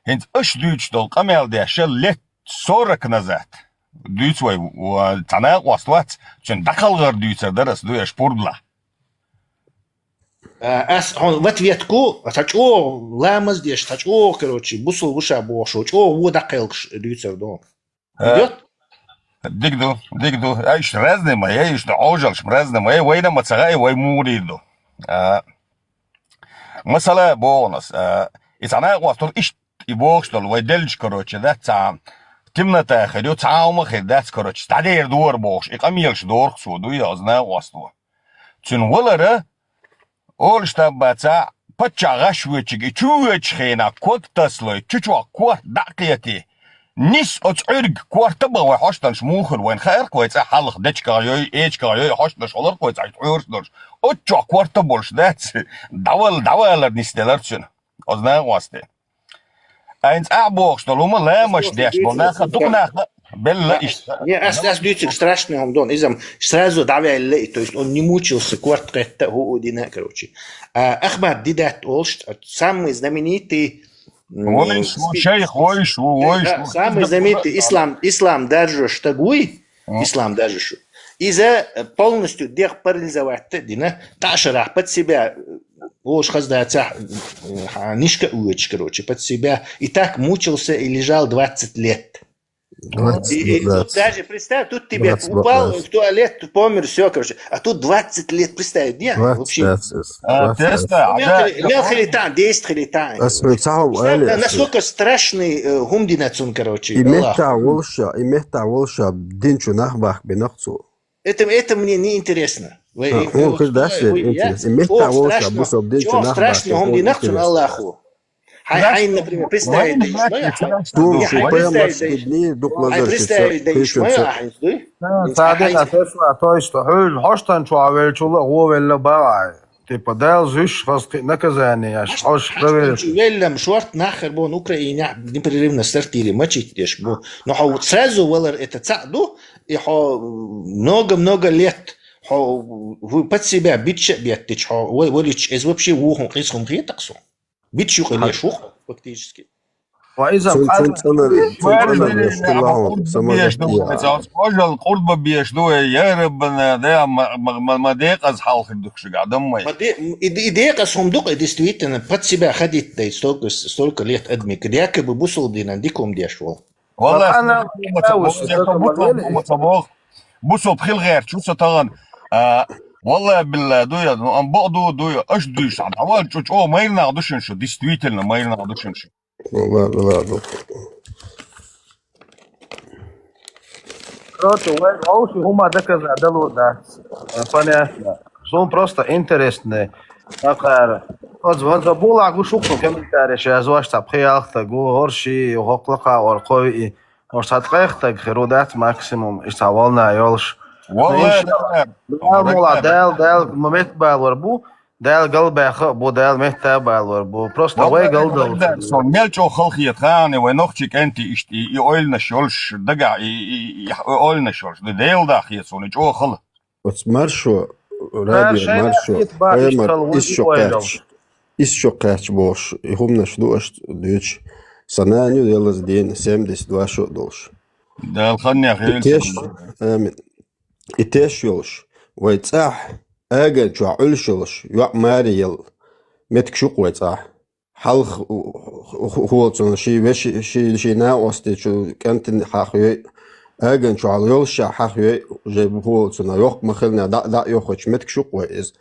ХӀинца аш дуьйцуш долу къамел деш лет сорок назад. Дуьйцу вай, ва-, ца накъост вац, цуьнан дӀакхалгӀар дуьйцар дара ас дуьйш пурбла. А, ас хьуна в ответку, ца чӀогӀа ламаз деш, ца чӀогӀа, короче, бусул вуша бохуш, чӀогӀа вон дӀакхелгаш дуьйцар ду. Э, Идёт? Диг ду, диг ду. Ай, иштта разный ма е, иштта Ӏожаллаш разный ма е, вайна ма ца гӀай, вай мугӀар ду. А, масала бохунас, а, и цхьа накъостал иштта и бохуш долу, вай деллачу, короче, да, цхьа темнота хир ю, цхьа хӀума хир дац, короче, дӀадер дора бохуш, и къамелаш дорах цо ду, я, оз накъост ву. Цуьнан валара, олуш таббацахь, паччахь гӀаш воьдчиг и чу воьдучу хенахь ког таслой, чу чохь корта дӀа а кхетий. Нис оцу Ӏуьрга корта бан вай хьоштанаш муха хир, вайна хаьара-кх вай цӀа хьалха дечигахь йой, эчигахь йой, хьоштанаш хилар-кх вай цӀа тхьоьруш долуш. Оцу чохь корта болуш дац, дӀавала, дӀавалар нисделар цуьнан. Оз накъостий. Айна цӀа а бохуш долу хӀума ламаш деш болу наха, дукха наха белла иштта. Не, ас, ас дуьйцург страшный хӀума ду, иза-м сразу дӀаваьлла и, то есть он не мучился, корта кхетта а, хӀу а дина, короче. А, Ахмад Дидат олуш, самый знаменитый, м, Войш ву, спи-, шайх, войш ву, войш да, ву. Самый знаменитый ислам, ислам даржош стаг вуй, Мгм. ислам даржош ву. Иза, э, полностью дегӀ парализовать дина, тӀаьшарахь под себя, э, Ош хаздацахь, э, нишка а воьдуш, короче, под себя. И так мучился и лежал двадцать лет. Двадцать И, и тут лет. Даже, представь, тут тебе Двадцать упал лет. в туалет, помер, всё, короче. А тут двадцать лет, представь, не? Двадцать Вообще. лет. А, Двадцать лет. Теста, Мел а, хили-, мел хили тан, десять хили тан. Ас хьуна ца хьо Представь, али, на-, ас хьуна. насколько страшный, э, хӀума дина цунна, короче, И Аллах. меттахь волуша, и меттахь волуша динчу нах бахбинарх цо. Это, это мне не интересно. Вы, А, вы, он вот хир дац что, вы, я, интерес. И меттахь чего волуша страшного, бусалба динчу чего нах страшного, бахбинарх, он хӀума дина цунна интерес. Аллаху. Хьайн, Страшно. хьайн, например, представить Вайн даиш, ма я? Вайн Ду, Хьайн шо Вайн представить пайхамаршкара даиш. дни дукха Хьайн лазар ши представить даиш, ма я? Хьайн, дуй? Цадин Хьайн а тесла, то есть, хьуьжа хьоштан чохь велчул а гӀо велла баьгӀа. Типа, Дала зуьйш хаза кхин наказание еш, хьош проверить. Веллам шорт нах хир бу Украинехь непрерывно сортире мачить деш бу. Но хьо сразу валар это цхьаъ ду, и хьо много-много лет, хьо вы под себя бича а беттич, хьо ва-, валич, эз вообще вухун къизхум хетаксу. Бич юкъа леш вух, фактически. Ва иза Цун, цун цӀанар, цун Ваьрри цӀанар дерриг деш нах хилла хьуна, къурд беш ду, самолет я. Ожал къурд беш ду, я Раббана, да, ма, ма, ма, ма декъаз хьалхир дукшиг адам май. Ма де-, и, и декъаз хӀума ду-кх, и действительно, под себя ходить дай столько, столько лет адмик, якобы бусалба динан дика хӀума деш вол. Валлахи, Ва ана хӀума ца боху, я ка бутан хӀума ца боху. Бусалба хила гӀерташ ву со тахана. А, валлахи, биллахи, ду я, ну, ам бакъ ду, ду я, аш дуьйш, а, дӀавал чӀу чӀо, майрнах ду шун шу, действительно, майрнах ду шун шу. Ладно, ладно. Короче, вай вовши хӀума доказать дало дац. Э, понятно. Сун просто интересный. Такара. Оз ван за була гу шуку комментарий ша аз ваш тап хиялх та гу, хорши, хокла ка ор кови. Ош сад къехтаг хиру дац максимум, иш ца волна йолш. Валлахи, Иншалла. Дал мула, дал, дал, момент балвар бу. Дала галбаьха а бу, Дала метта балор бу. Просто вай галдал. Сон мел чӀогӀа халхета хаана, вай нохчи кӀанти ишти, и ойланаш йолуш дага, и, и, и ойланаш йолуш. Дела дахье сон, и чӀогӀа хала. Оц маршо, раби маршо, пайхамар исчо кхач. Исчо кхач бохуш, и хумнаш ду аш дуьч. Санани велаз ден, семьдесят два шо долуш. Дала ханнех И теш, амин. И теш йолуш, вай цӀахь, аган чохь Ӏуьллуш йолуш, йоӀ маре елла. меттигаш ю-кх вай цӀагӀа. Хьалха ху-, ху-, ху-, хулацунна ший веший, ший, ший накъостий чу кӀантий хьахайой, аганчохь йолуш хьахайой, уже хулацунна йохк ма хиллинехь, дӀа, дӀа а йохуьйтуш меттигаш ю-кх вай иза.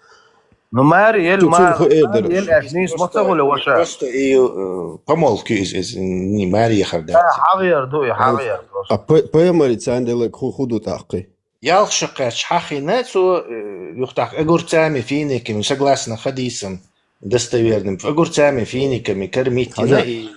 Ну, маре ела, цу-, цунна ма-, хӀу эр дара маре ела аьлла, нийса ма ца хуьлу, ваша. Просто и, э, помолвка иза, иза, не, маре яхар дац. Да, хьагӀ яр ду и, хьагӀ яр просто. А пай-, пайхамарца цхьана делларг хӀу, хӀу ду тӀаккха? Ялх шо кхаьчча хьахийна цо, э, юха тӀаккха огурцами, финиками, согласно хадисам, достоверным, огурцами, финиками кормить, хьажа, и,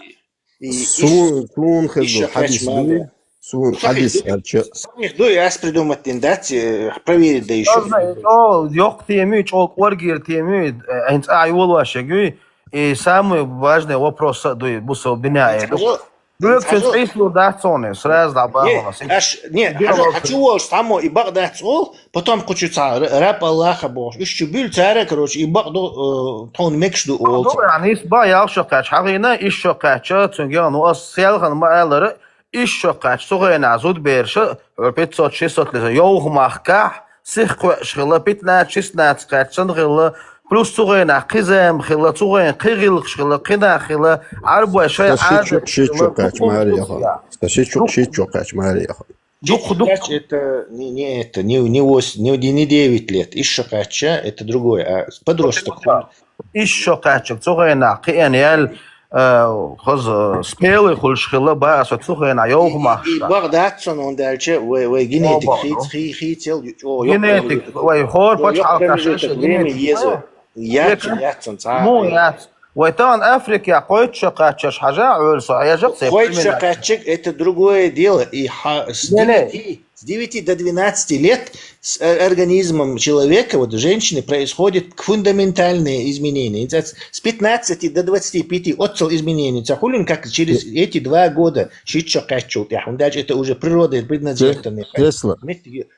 и суна, иш-, суна хезна хьадис ду, суна хьадис аьлча. Сахих ду, сахих ду, ас придумать дина дац, э, проверить дан йиш ю. О, йоккха тема ю, чӀогӀа кӀоргера тема ю, э, хӀинца ахь йолош ю, и самый важный вопрос а ду, бусалба динехь а ду. Хьоьга цуьнца Ӏийсалур дац хьуна, сразу дӀабахана. Не, аш, не, хьажа, хьан чу волуш цхьаммо и бакъ дац олу, потом кху чу цхьа р-, раб Аллаха бохуш. Уьш чу буьллу цара, короче, и бакъ ду, э, тхуна мегаш ду олу. Ду, яхьа, нийса бан ялх шо кхаьчча хьахийна, исс шо кхаьчча, цуьнга, ну, ас селхана ма-аллара, исс шо кхаьчча, цу хенахь зудабераш, хӀара пятьсот-шестьсот лет, йовхамахкахь, сиха кхоьуш хилла, пятнадцать-шестнадцать кхаьчча санна хилла, плюс цу хенахь кхин зама хилла, цу хенахь кхин гӀиллакхаш хилла, кхин нах хилла, Ӏарбой шайн Ӏадаташ хилла, шийтта шо кхаьчча, маре яха. Сан шийтта шо, шийтта шо кхаьчча, маре яха. Дукха, дукха. Шийтта шо кхаьчча, это не, не это, не, не восемь, не, не девять лет. Исс шо кхаьчча, это другое. А подросток. Исс шо кхаьчча, цу хенахь кхиъна яьлла, э, хаза, э, спелый хуьлуш хилла, бан аса цу хенахь йовхамахкахь. И, и, и бакъ дац цунна, хӀунда аьлча вай, вай генетик хийца, хий-, хийцал чӀогӀа йоккха. Генетик, вай хӀора пачхьалкхаш шаьш генетик еза. Яц, яц цунна цхьа. Муха яц? Вай тахана Африкехь кхойтта шо кхаьччарш хьажа, Ӏуьйра со хьежа, цхьа. Кхойтта шо кхаьчча, это другое дело. И хьа-, с девяти, с девяти до двенадцати лет с, э, организмом человека, вот женщины, происходит фундаментальные изменения. С, с пятнадцати до двадцати пяти оццул изменения ца хуьлу, как через эти два года, шийтта шо кхаьччул тӀаьхьа. ХӀунда аьлча это уже природой предназначенный. Тесла.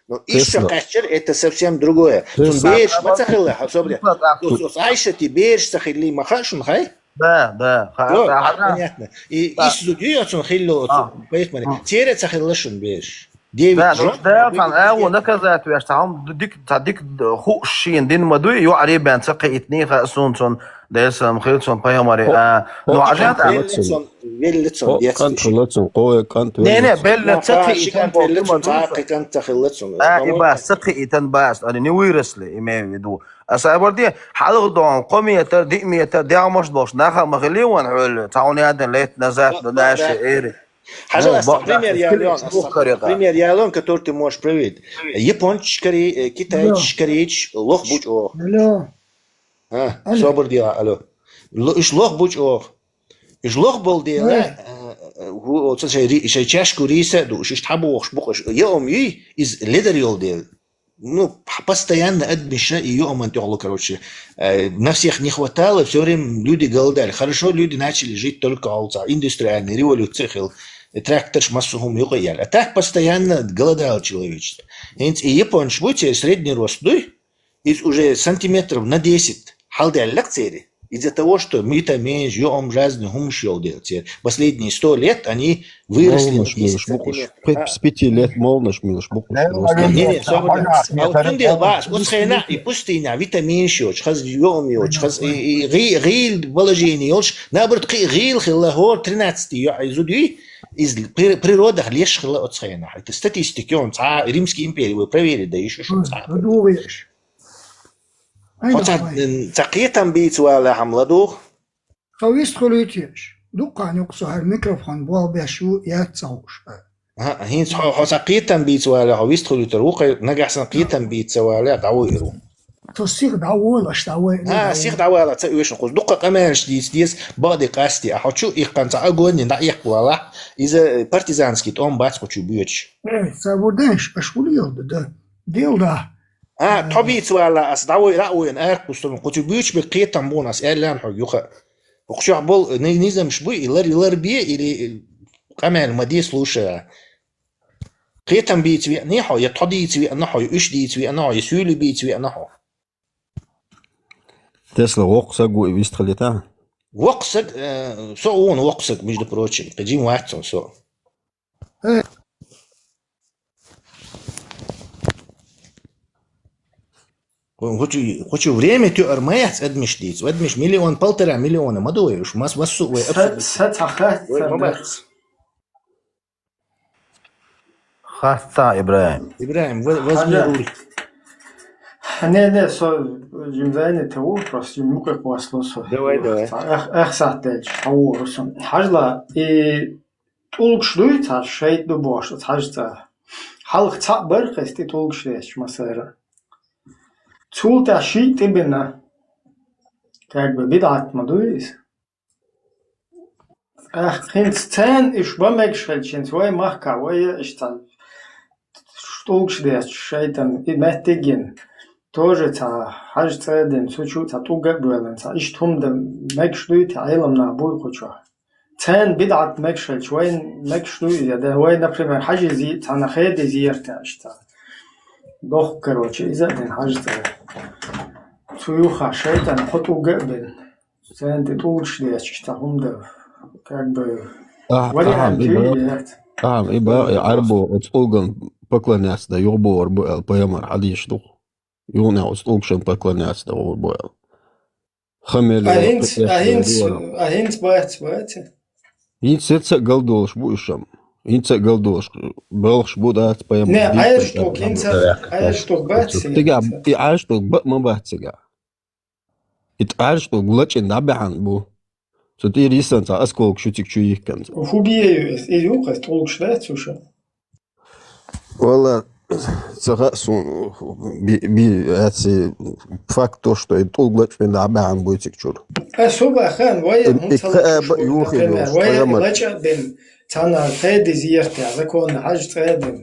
Ну, исс шо кхаьччар, это совсем другое. Цуьнан бераш ма ца хилла, особенно. Ус, ус Айшати бераш ца хилли, ма хаьа шуна, хай? Да, да. Ха-, вот, да, ха-, понятно. И исс зуда ю оцунна хилла оцу, поэтому. Церан ца хилла шуна бераш. Девять жен. Да, ну, да, цхьана агӀо наказать веш, цхьа хӀума дика, цхьа дика хууш шена дина ма дуй, йоӀарий бен ца кхиийтиний хаьа суна цунна, Делан салам хилла цунна, пайхамаре, а, ну, хӀо, хӀо, хӀо, кӀант велла цунна, кхо кӀант велла цунна. Не, не, белла ца кхиийтина, кӀант велла цунна, цхьа кхин кӀант ца хилла цунна. А, и бац, ца кхиийтина бац, они не выросли, имею в виду. Аса а бар де, хьалха догӀун кхо метр, диъ метр, дегӀмаш долуш нах а ма хилли ван хьоьлу, цхьа хӀун ядан лет назад, ну, наши эри. Хьажа, ас пример ялон, пример ялон, который ты можешь проверить. Япончаш карий, э, китайчаш карийчаш лох бу чӀогӀа. Алло. А, собар де, алло. Ло-, уьш лох бу чӀогӀа. Уьш лох болу дела, э, э, хӀу-, оцу шайн ри-, шайн чаьшку риса а ду, уьш иштта хьан бохуш бу-кх, уьш йоам юй, иза ледар йолу дела. Ну, п-, постоянно адамаша и йоаман тӀехула, короче, э, на всех не хватало, всё время люди голодали. Хорошо, люди начали жить только олца, индустриальная революция хила, э, тракторш, массо а хӀума юкъа яьлла. А так постоянно голодало человечество. ХӀинца и япончаш буй, церан средний рост дуй, иза уже сантиметров на десять хьалдаьлла-кх церан. Из-за того, что витаминаш, йоам, разные хӀумаш йолу дела церан. Последние сто лет они выросли на десять сантиметров. Молнаш милаш бу-кх уьш. Пи-, с пяти лет молнаш милаш бу-кх уьш просто. Не, не, собар. А вот цундела бац, оцу хенахь и пустыня витаминаш йоцуш, хаза йоам йоцуш, хаза и, и гӀи-, гӀийла положение йолуш, наоборот, кхин а гӀийла хилла, хӀора тринадцатый йоӀ и зуда юй, иза при-, природах леш хилла оцу хенахь. Это статистика ю, цхьа Римский империя, вы проверить дан йиш ю шуна цхьа. Хьо цхьа, м, цхьа кхетам бийца валахь, хьан ладугӀу? Тхо вистхуьлуьйтуш. Дуккха юкъа со хӀара микрофон болх беш ву, яц ца хууш. ХӀа, хӀинца хьо, хьо цхьа кхетам бийца валахь, хьо вистхуьлуьйтур ву, кхай нагахь санна кхетам бийца ца валахь, дӀавуьйр ву. Со сиха дӀаволаш, дӀавой. ХӀа, сиха дӀавала ца оьшуш, кхуза дуккха къамелаш дийца деза, бакъди къасти. А хьо чу иккхана цхьа огонь дӀаэккха валахь, иза партизанский тӀом бац кху чу боьдуш. Э, ца ву дайш, аш ву лелда, да. Дел да. А, тхо бийца вала ас, дӀавой, раъ война, аркхустун, кху чу буьйцу бе кхетам бу ас, аьлла хьо юха. Кху чохь болу ни-, низамаш буй, и лар-, лар бе, или къамел ма де, слушай. Кхетам бийца веана хьо, я тхо дийца веана хьо, я уьш дийца веана хьо, я суьйли бийца веана хьо. Тесла воккха саг ву и вистхилийтахь? Воккха саг, э, со а ву воккха саг, между прочим, кхин жима вац со. Э. Хочу, хочу время ту армаяц адмиш диц. Адмиш миллион, полтора миллиона ма ду вай, уж мас, массу вай Са, абсолютно. Са цхьа хатт Вай, ма сарда. бац. Хатт ца, Ибрагим. Ибрагим, ва-, возьми Хажа. руль. Не, не, со, жим зайнятый вопрос, жим мукъа квасло со. Давай, давай. Эх, эх, сахтеч, хаву русун. Хажла, и тӀулгаш дуй цхьа шайтӀа ду бохуш, цхьа хьажа цӀа. Хьалха цхьаъ бара кхестий тӀулгаш детташ массара. Цул тӀаьхьа шиъ тӀебина. Как бы бидӀат ма дуй иза. Ах, хӀинца царна иш бан мегаш хилча, хӀинца вай махкахь, вай я иштта тӀулгаш детташ шайтӀан, и меттиг йина. Тоже цхьа хьажа цӀа а дина, цу чу цхьа тӀулг а боьллина, цхьа иштта хӀума дан мегаш дуй те, Ӏелам нах буй кху чохь. Царна бидӀат мегаш хилча, вайна мегаш дуй иза, да, вай, например, хьажи зи-, цхьана хеди зиярте иштта. Дохку, короче, иза а дина хьажа цӀа. Цу юха шайтӀан кхо тӀулг а бина. Царна тӀе тӀулгаш детташ, иштта хӀума дан. Как бы, Ахь, вариант ахьа, и ю бакъ, яц. ахьа, и бакъ, и Ӏарбо оцу тӀулган поклоняться дан юхабогӀур бу аьлла, пайхамар хьадийш ду. Юханехь оцу тӀулгашан поклоняться дан гӀур бу аьлла. Хамеле А хӀинц, а хӀинц, а хӀинц бац, бац. ХӀинца сецца а галдолуш бу уьш-м. ХӀинца а галдолуш, балхаш бу дац пайхамар Не, дийцар Ӏаьржа тӀулг, хӀинца Ӏаьржа тӀулг бац. Цигахь и Ӏаьржа тӀулг бакъ ма бац цигахь. И Ӏаьржа тӀулг лачкъина дӀабаьхьна бу. Цу тӀера йисна цхьа осколок шу цига чу йихкина цо. ХӀун бен ю иза? Иза ю-кх иза тӀулгаш дац уьш? Валла, ца хаьа суна, би, би, аьци, факт то, что и тӀулг лачкъина дӀабаьхьна буй цига чуьра. Ас хӀун бахан, вай И, хӀун и ца кхаа лачкъуш ба бу, юхи например, йолуш, вай пайхамар. лачкъа а бина, цхьана кхеди зиярте, законна хьажа цӀа а дина.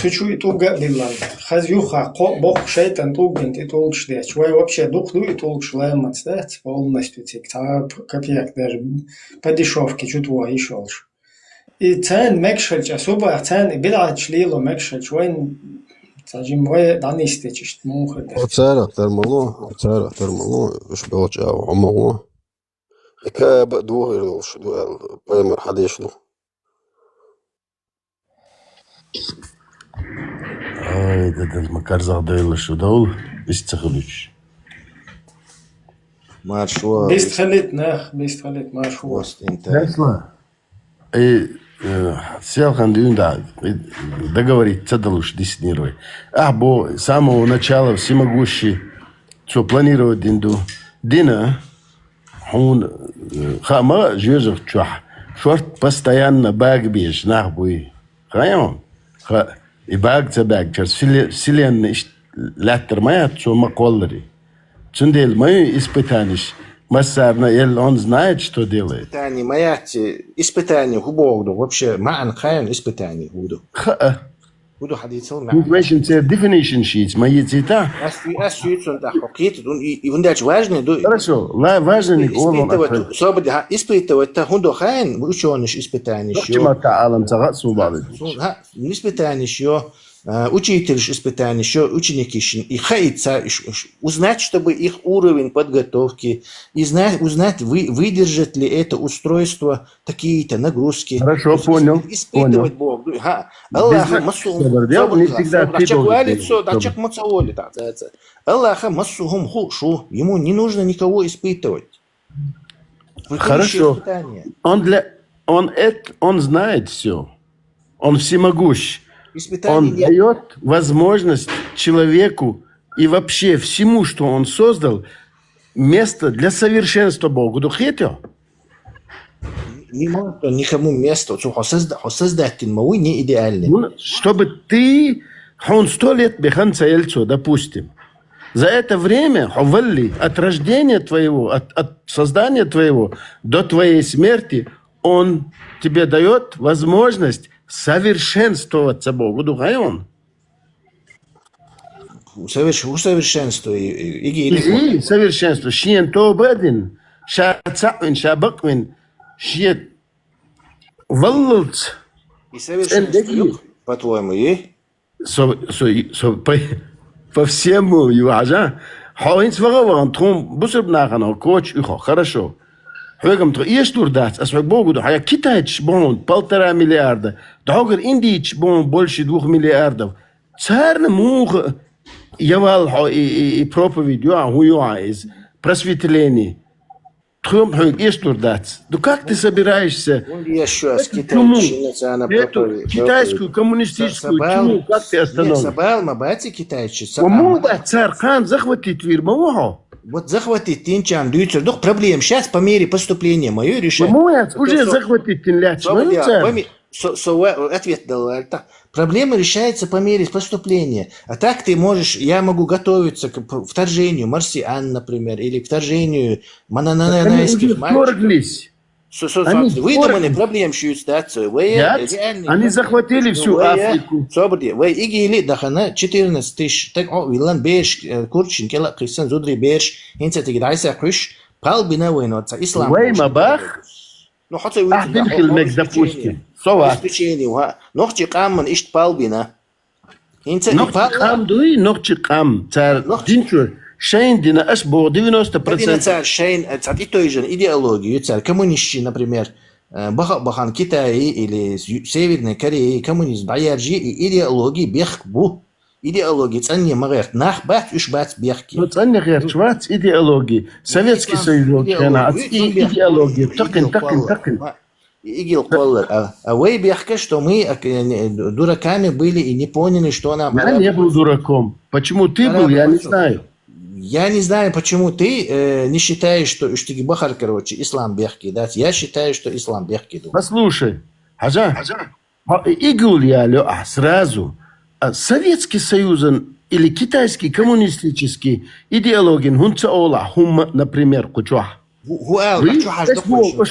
Цу чу и тӀулг а биллан. Хаза юха кхо боккха шайтӀан тӀулг бина тӀе тӀулгаш детташ. Вай вообще дукха ду и тӀулгаш ламанца дац, полностью цига. Цхьа копеек даже по дешевке чу тӀе вохийш волуш. И царна мегаш хилча, субах царна и бидӀаташ лело мегаш хилча, вайн цхьа жим вай дӀанисдечу иштта муха хир дара. Оцарах тар ма ло, оцарах тар ма ло, уьш белча а хьо ма гӀо. И кхаа ба а духур долуш ду аьлла, пайхамар хьадеш ду. Ай, дадан, ма карзах дойлуш ду, довла, иштта ца хуьлуьйтуш. Марш ван. Бист халит нах, бист халит, марш ван. Просто интерес. Тесла. И, э, селхан дуьйна да, и договорить ца далуш диснировать. Ахь бо самого начала всемогущий, цо планировать дина ду. Дина, хьуна, э, хаа ма жоьжахати чохь, шорта постоянно бага безаш нах буй. Хаьий хьуна? Ха, и бага ца баьггачара вселе-, вселенная иштта лаьттар ма яц, цо ма кхолларе. Цундела ма ю испытаниш массарна, елла он знает, что делает. Испытание ма яц, испытание хӀун боху ду? Вообще, маьӀна кхайна испытание хӀун ду? Хаа. ХӀун ду хьадийцал маьӀна? Тут вешин цер definition шийца ма йицийта? Ас, ас шийцун тӀаккха кхета ду, и, и хӀунда аьлча важный ду. Хорошо, ла-, важный. Испытывать, собади, ха, испытывать та хӀун ду хайна, учёныш испытаниш ю. Докчу ма та Ӏалам ца гӀа субалит. Сун, ха, испытаниш ю. А, учительш испытаниш ю, ученикиш и хаица, иш, иш, узнать, чтобы их уровень подготовки, и знать, узнать, вы, выдержит ли это устройство такие-то нагрузки. Хорошо, То есть понял, испытывать понял. Бог. Ха, Аллаха массу хӀума. Собар дел, не всегда ты должен. Дачек валит, со, дачек маца волит, а, ца, ца. Аллаха массу хӀума ху, шу, ему не нужно никого испытывать. Хорошо. Он для, он это, он знает всё. Он всемогущ. Он даёт возможность человеку и вообще всему, что он создал, место для совершенства Богу. Ду хетё? Не может он никому место, цу хьо созда-, хьо создать дина ма вуй не идеальный. Ну, чтобы ты, хьуна сто лет бехан ца елцо, допустим. За это время, хьо валли, от рождения твоего, от, от создания твоего до твоей смерти, он тебе даёт возможность совершенствоваться Богу. Ду хьай он? Соверш-, усовершенствуй, и, и, и, Иза совершенство, шен тоба а дина, ша цаъ вина, ша бакъ вина, шен валлалц. И цӀена совершенство дегий? Ю, по-твоему, и? Со, со, со, по, по всему, ю, хьажа. Хьо хӀинца ваха а вахана, тхуна бусурба нахана хьо коча уьхо, хорошо. Хьоьгам тхо эшдур дац, ас хьоьга богу ду, хьая китайцаш бу хьуна полтора миллиарда, дӀогара индийцаш бу хьуна больше двух миллиардов. Царна муха Явал хьо и, и, и проповедь ю, а хӀун ю, а из просветление. Тхоьм хьоьга эшдур дац. Ну как ты собираешься? ХӀунда еш шу ас китайцашна царна эту проповедь, китайскую проповедь. Коммунистическую тьму как ты остановишь? Са бала ма бац и китайцашца. Ва муха бац, цар кхана захватить вир ма ву хьо? Вот захватить динчарна дуьйцур ду-кх, проблема щас по мере поступления ма ю решать. Ва муха яц, уже захватить дина лаьтташ ма ю цар? Со, со ва-, ответ дала ваьлла. Проблема решается по мере поступления. А так ты можешь, я могу готовиться к п-, вторжению марсиан, например, или к вторжению манананайских мальчиков. Они уже вторглись. Со, со, со, выдуманные проблемы шуьца дац. Вай, реальные проблемы. Они захватили всю Африку. Собар де, вай ИГИЛе дахана четырнадцать тысяч, так, о, виллан бераш, э, курчин кела кхисан зудрый бераш, хинца тиги дайса куш, палбина вайна ца ислам. Вай ма бах. Ну, хотя вы... Ах, да, бин хил мег, допустим. Сова. Обеспечение, ва. Нохчи къаман ишт палбина. Нохчи къам дуй, нохчи къам. Цар динчу шайн дина аш бо девяносто процентов. Дина цар шайн, э, цар и той же идеологию, цар коммунистчи, например, э, баха, бахан Китае или с-, Северной Корее коммунизм дӀаяржи и идеологии бехк бу. Идеологи цӀанне ма гӀерт. Нах бац, уьш бац бехке. Ну, цӀанне гӀерташ вац идеологи. Советский Союз волча хана ац и идеологи. Такин, такин, такин. ИГИЛ кхоллар. А, а вай бехке, что мы, а, к-, не, дураками были и не поняли, что нам... Я не был дураком. Почему ты был, я не знаю. Я не знаю, почему ты, э, не считаешь, что уж таки бахар, короче, ислам бехке, да? Я считаю, что ислам бехке, думаю. Послушай, Хажа, Хьо ИГИЛ яьлла ахь сразу, а, Советский Союзан или китайский коммунистический идеологин хӀунца ола хӀумма, например, кху чохь? ХӀу ала, чу хьажа доккхуш.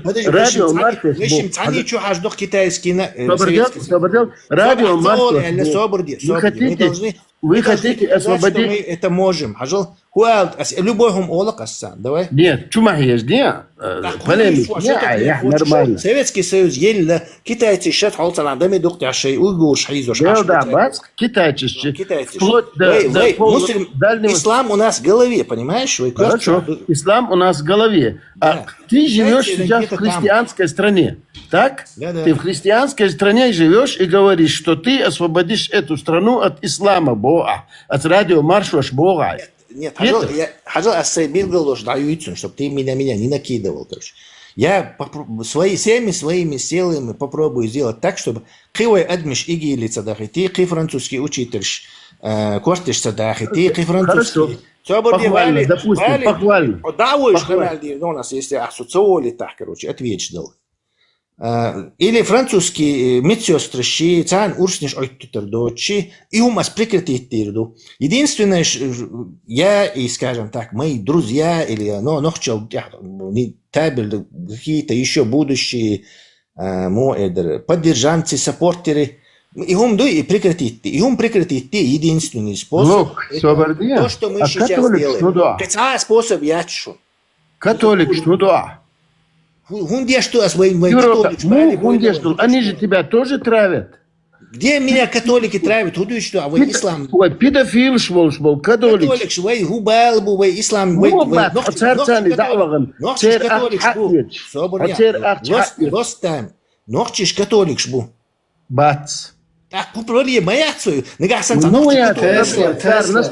Подожди, радио Маршо, вешим цхьаьна чу хьажа доккху китайский на, э, Советский Союз. Собардел, радио Маршо. Собар де, собар де. Мы должны Вы хотите освободить? Мы это можем. Хьажал, хӀу аьлла, ас любой хӀума олакх ас царна, давай. Нет, чу ма хьежа, де, э, полемика, не, а, я нормально. Советский Союз елла, китайцы шат хьол царна даме дукъ тӀехь шай, уйгурш хьийзош. Дел да, бац, китайцы ши. Китайцы ши. Вплоть до, вай, до вай, пол-, муслим, дальнего... Ислам у нас в голове, понимаешь? Вай, хорошо, ислам у нас в голове. А ты живёшь сейчас в христианской стране, так? Да, да. Ты в христианской стране живёшь и говоришь, что ты освободишь эту страну от ислама, боху ахь, от радио Маршо боху ахь. Нет, нет, хьажал, я, хьажал, ас сайн билгалдош дӀаюьйцун, чтоб ты меня, меня не накидывал, короче. Я попро-, свои, всеми своими силами попробую сделать так, чтобы кхы вай адамаш ИГИЛе ца дахийта, кхы французский учительш, э, кортош ца дахийта, кхы французский. Хорошо. Собар де, похвально, вали, допустим, вали, похвально. О, да, вай, похвально. Шкамал де, ну, у нас, если ахь со ца волийтахь, короче, ответишь дал. А, или французский, э, медсёстраш ши, царна урсанаш Ӏоттуьйтур доцуш ши, и хӀума ас прекратить дийр ду. Единственное, ш-, ж-, я и, скажем так, мои друзья или, ну, нохчал тӀехь, ни-, табель, какие-то ещё будущие, а, мо эдер, поддержанцы, саппортеры, и хӀума дуй, и прекратить ди. И хӀума прекратить ди, единственный способ. Лок, это собар де, то, что мы сейчас делаем. Кхы цхьа способ яц шун. Католикаш хӀун ду ахь? ХӀу-, хӀунда еш ду ас вай, вай католикаш, муха хӀунда еш ду? Они же тебя тоже травят. Где меня католики травят? ХӀун ду иш ду, а вай ислам? Вай педофилаш волуш болу католикаш. Католикаш вай, хӀу бала бу, вай ислам, вай, вай нохчи, нохчи католикаш бу. Собар де. Церан ахча хьаоьцуш. Церан ахча хьаоьцуш. Лос, лос тайм. Нохчиш католикаш бу. Бац. ТӀаккха хӀун проблема яц вай? Нагахь санна цхьа нохчи католикаш бац. Тесла, Тесла.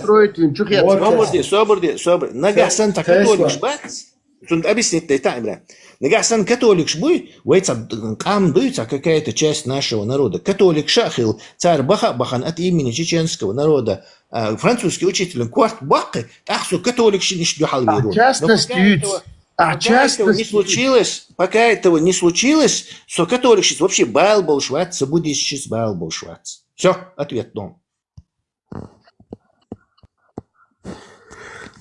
Собар де, собар де, собар. Нагахь санна цхьа католикаш бац. Цунна объяснить дайта, Ибрахим. Нагахь санна католикаш буй, вай цхьа къам дуй, цхьа какая-то часть нашего народа. Католикаш а хила, цара баха а бахана от имени чеченского народа, а, французский учитель корта баккхи, тӀаккха со католикашна иштта дуьхьал вийр ву. А частность юьйцу. А часто этого не случилось, пока этого не случилось, со католикашца вообще бала болуш вац, со буддисташца бала болуш вац. Всё, ответ дал.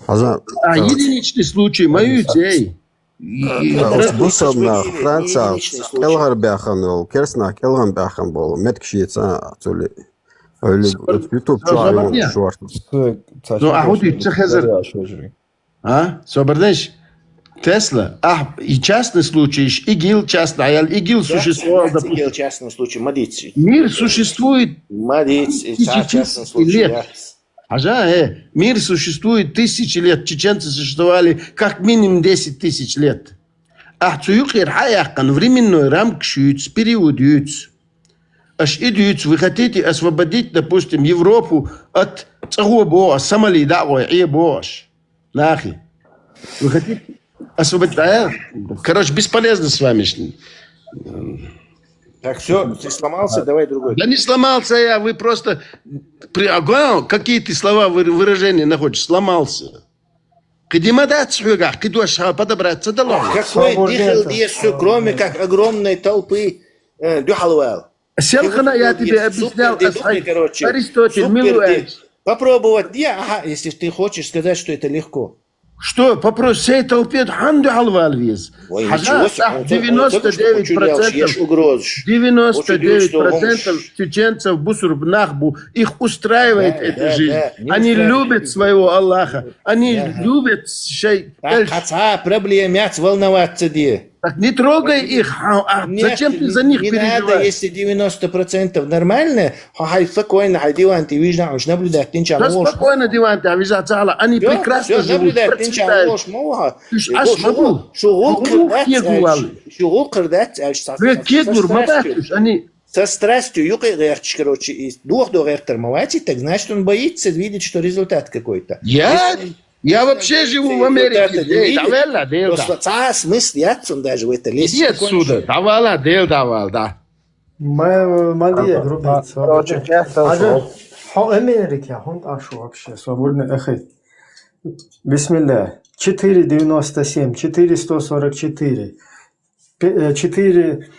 Хьажа, а, э, единичный случай, ма юьйцу, эй. Э, э, бусалба нах, Францехь, кӀелхьарбаьхна болу, керста нах кӀелхьарбаьхна болу, меттигаш эца, а, цуьли. Ютуб чохь ю шорта. Ну, а хӀун ду ца хезар? А? Собар деш? Тесла. Ахь, и частный случай, ИГИЛ частный, а ял ИГИЛ существовал, допустим. ИГИЛ частный случай, ма дийца. Мир существует тысячи лет. Хьажа, э, мир существует тысячи лет. Чеченцы существовали как минимум десять тысяч лет. Ахь цу юкъера хьа а яьккхина, временной рамкаш юьйцу, период юьйцу. Аш и дуьйцу, вы хотите освободить, допустим, Европу от цӀагӀо боху аш, Сомали дӀа а гӀой, Ӏе боху аш. Нахи. Вы хотите освободить, а? Короче, бесполезно с вами. Так, все, ты сломался, давай другой. Да не сломался я, вы просто при- а, главное, какие-то слова, выра- выражения находишь, сломался. Кхидима дац хьоьгахь, кхидош ха подобрать ца дало. Какой дыхал десу, кроме как огромной толпы э, дюхалвал. Селхана, я тебе объяснял, Короче, Аристотель, Милуэвич. Попробовать, я, ага, если ты хочешь сказать, что это легко. Что, вопрос всей толпе хьан дюхалвал вез? Ой, ничего себе, он только что почунял, что есть угрозы. девяносто девять процентов чеченцев бусурб нах бу. Их устраивает эта жизнь. Они любят своего Аллаха. Они любят шей. Так, хаца проблема, волноваться де. Так не трогай их. А, а зачем ты за них Не надо, переживаешь? Если девяносто процентов нормально, хай спокойно, хай диван ты видишь, уж наблюдать, ты Да спокойно диван ты видишь, цала. Они прекрасно Все, живут, наблюдать, ты процветают. Уж муха. Уж аш ма бу. Шугул Гулух кырдать, кегувал. Шугул кырдать, аж со- Век со- кегур со ма страстью. бац уж, они Со страстью юкъе гӀерташ, короче, и дух до гӀертар ма вац, так значит, он боится видеть, что результат какой-то. Я? Я вообще живу в Америке. Результата не видит. Давай, Дел, да. Просто цхьа смысл яц он даже в это лезть. Иди отсюда. Давала, Дел, давал, да. Ма- Молодец, Рубен, Короче, свободный. часто Аж слов. хьо Америка, хьун ашу вообще, свободный ахи. Бисмилла. Четыре девяносто семь, четыре сто сорок четыре, пе- э, четыре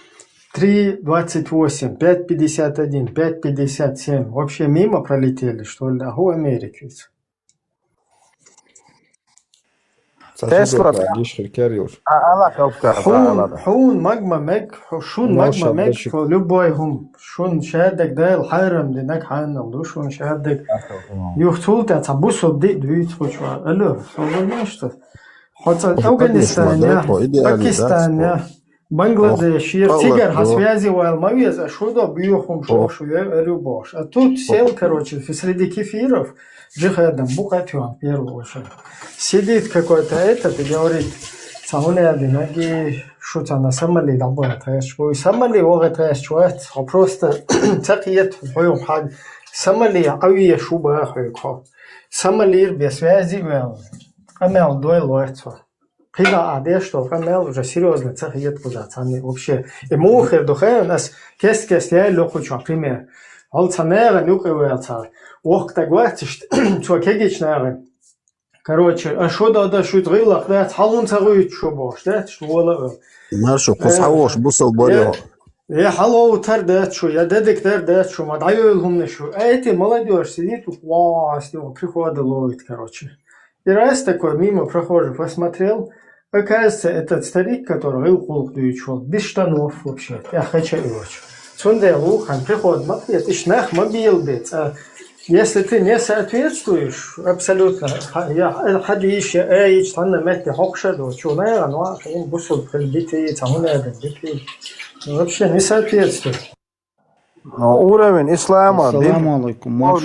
три двадцать восемь, пять пятьдесят один, пять пятьдесят семь. Вообще мимо пролетели, что ли? Аху Америки. Тесла, да. Гишхир кериуш. А, ала хелпка, Хьун, ала. Хьун магма мег, хьу- шун Ну, магма щас мег, дальше. Хьу любой хум, шун шадаг дайл харам динаг ханал ду, шун шадаг. Юхцулта ца бусул ди дуйц хучва. Алло, свободно что? Хоца Афганистане, Пакистане, Бангладеше, тигар ха связи вал мавез, а шудо бьюхум шошу, я алю бош. А тут сел, короче, среди кефиров, джихадом, букатюан в первую очередь. Сидит какой-то этот и говорит, цауне динаги, шу цана Сомали долбоя таяш. Ой, Сомали вога таяш чуац, а просто цакиет хойм хаг. Сомали авия шуба хойко. Сомали без связи вел. Амел дой лоцо. Кхида а деш то къамел уже серьёзно цахиет куда цани вообще. И мухер духе у нас кес-кес я лёху чё, пример. Ал цанера нюкъе вел ца. Ох, так ватиш, цо кегич нера. Короче, а шо да да шут гыла да цалун цагыт шо бош, да, шо вала. Маршо, кус хавош, бусал барё. Я хало тар да шо, я дедик тар да шо, ма даёл хумне шо. А эти молодёжь сидит, ва, с него приходы ловит, короче. И раз такой мимо прохожий посмотрел, оказывается, этот старик, который вел кулк дуючу, без штанов вообще, я хочу его. Цунде лухан приход махет, иш нах мобил бец, а если ты не соответствуешь абсолютно, ха- я хадиш, я эйч, там на месте хокшадо, чё, наверное, ну, а им бусул прилбитый, там, наверное, битый. Вообще не соответствует. Уровень ислама. Ассаламу алейкум.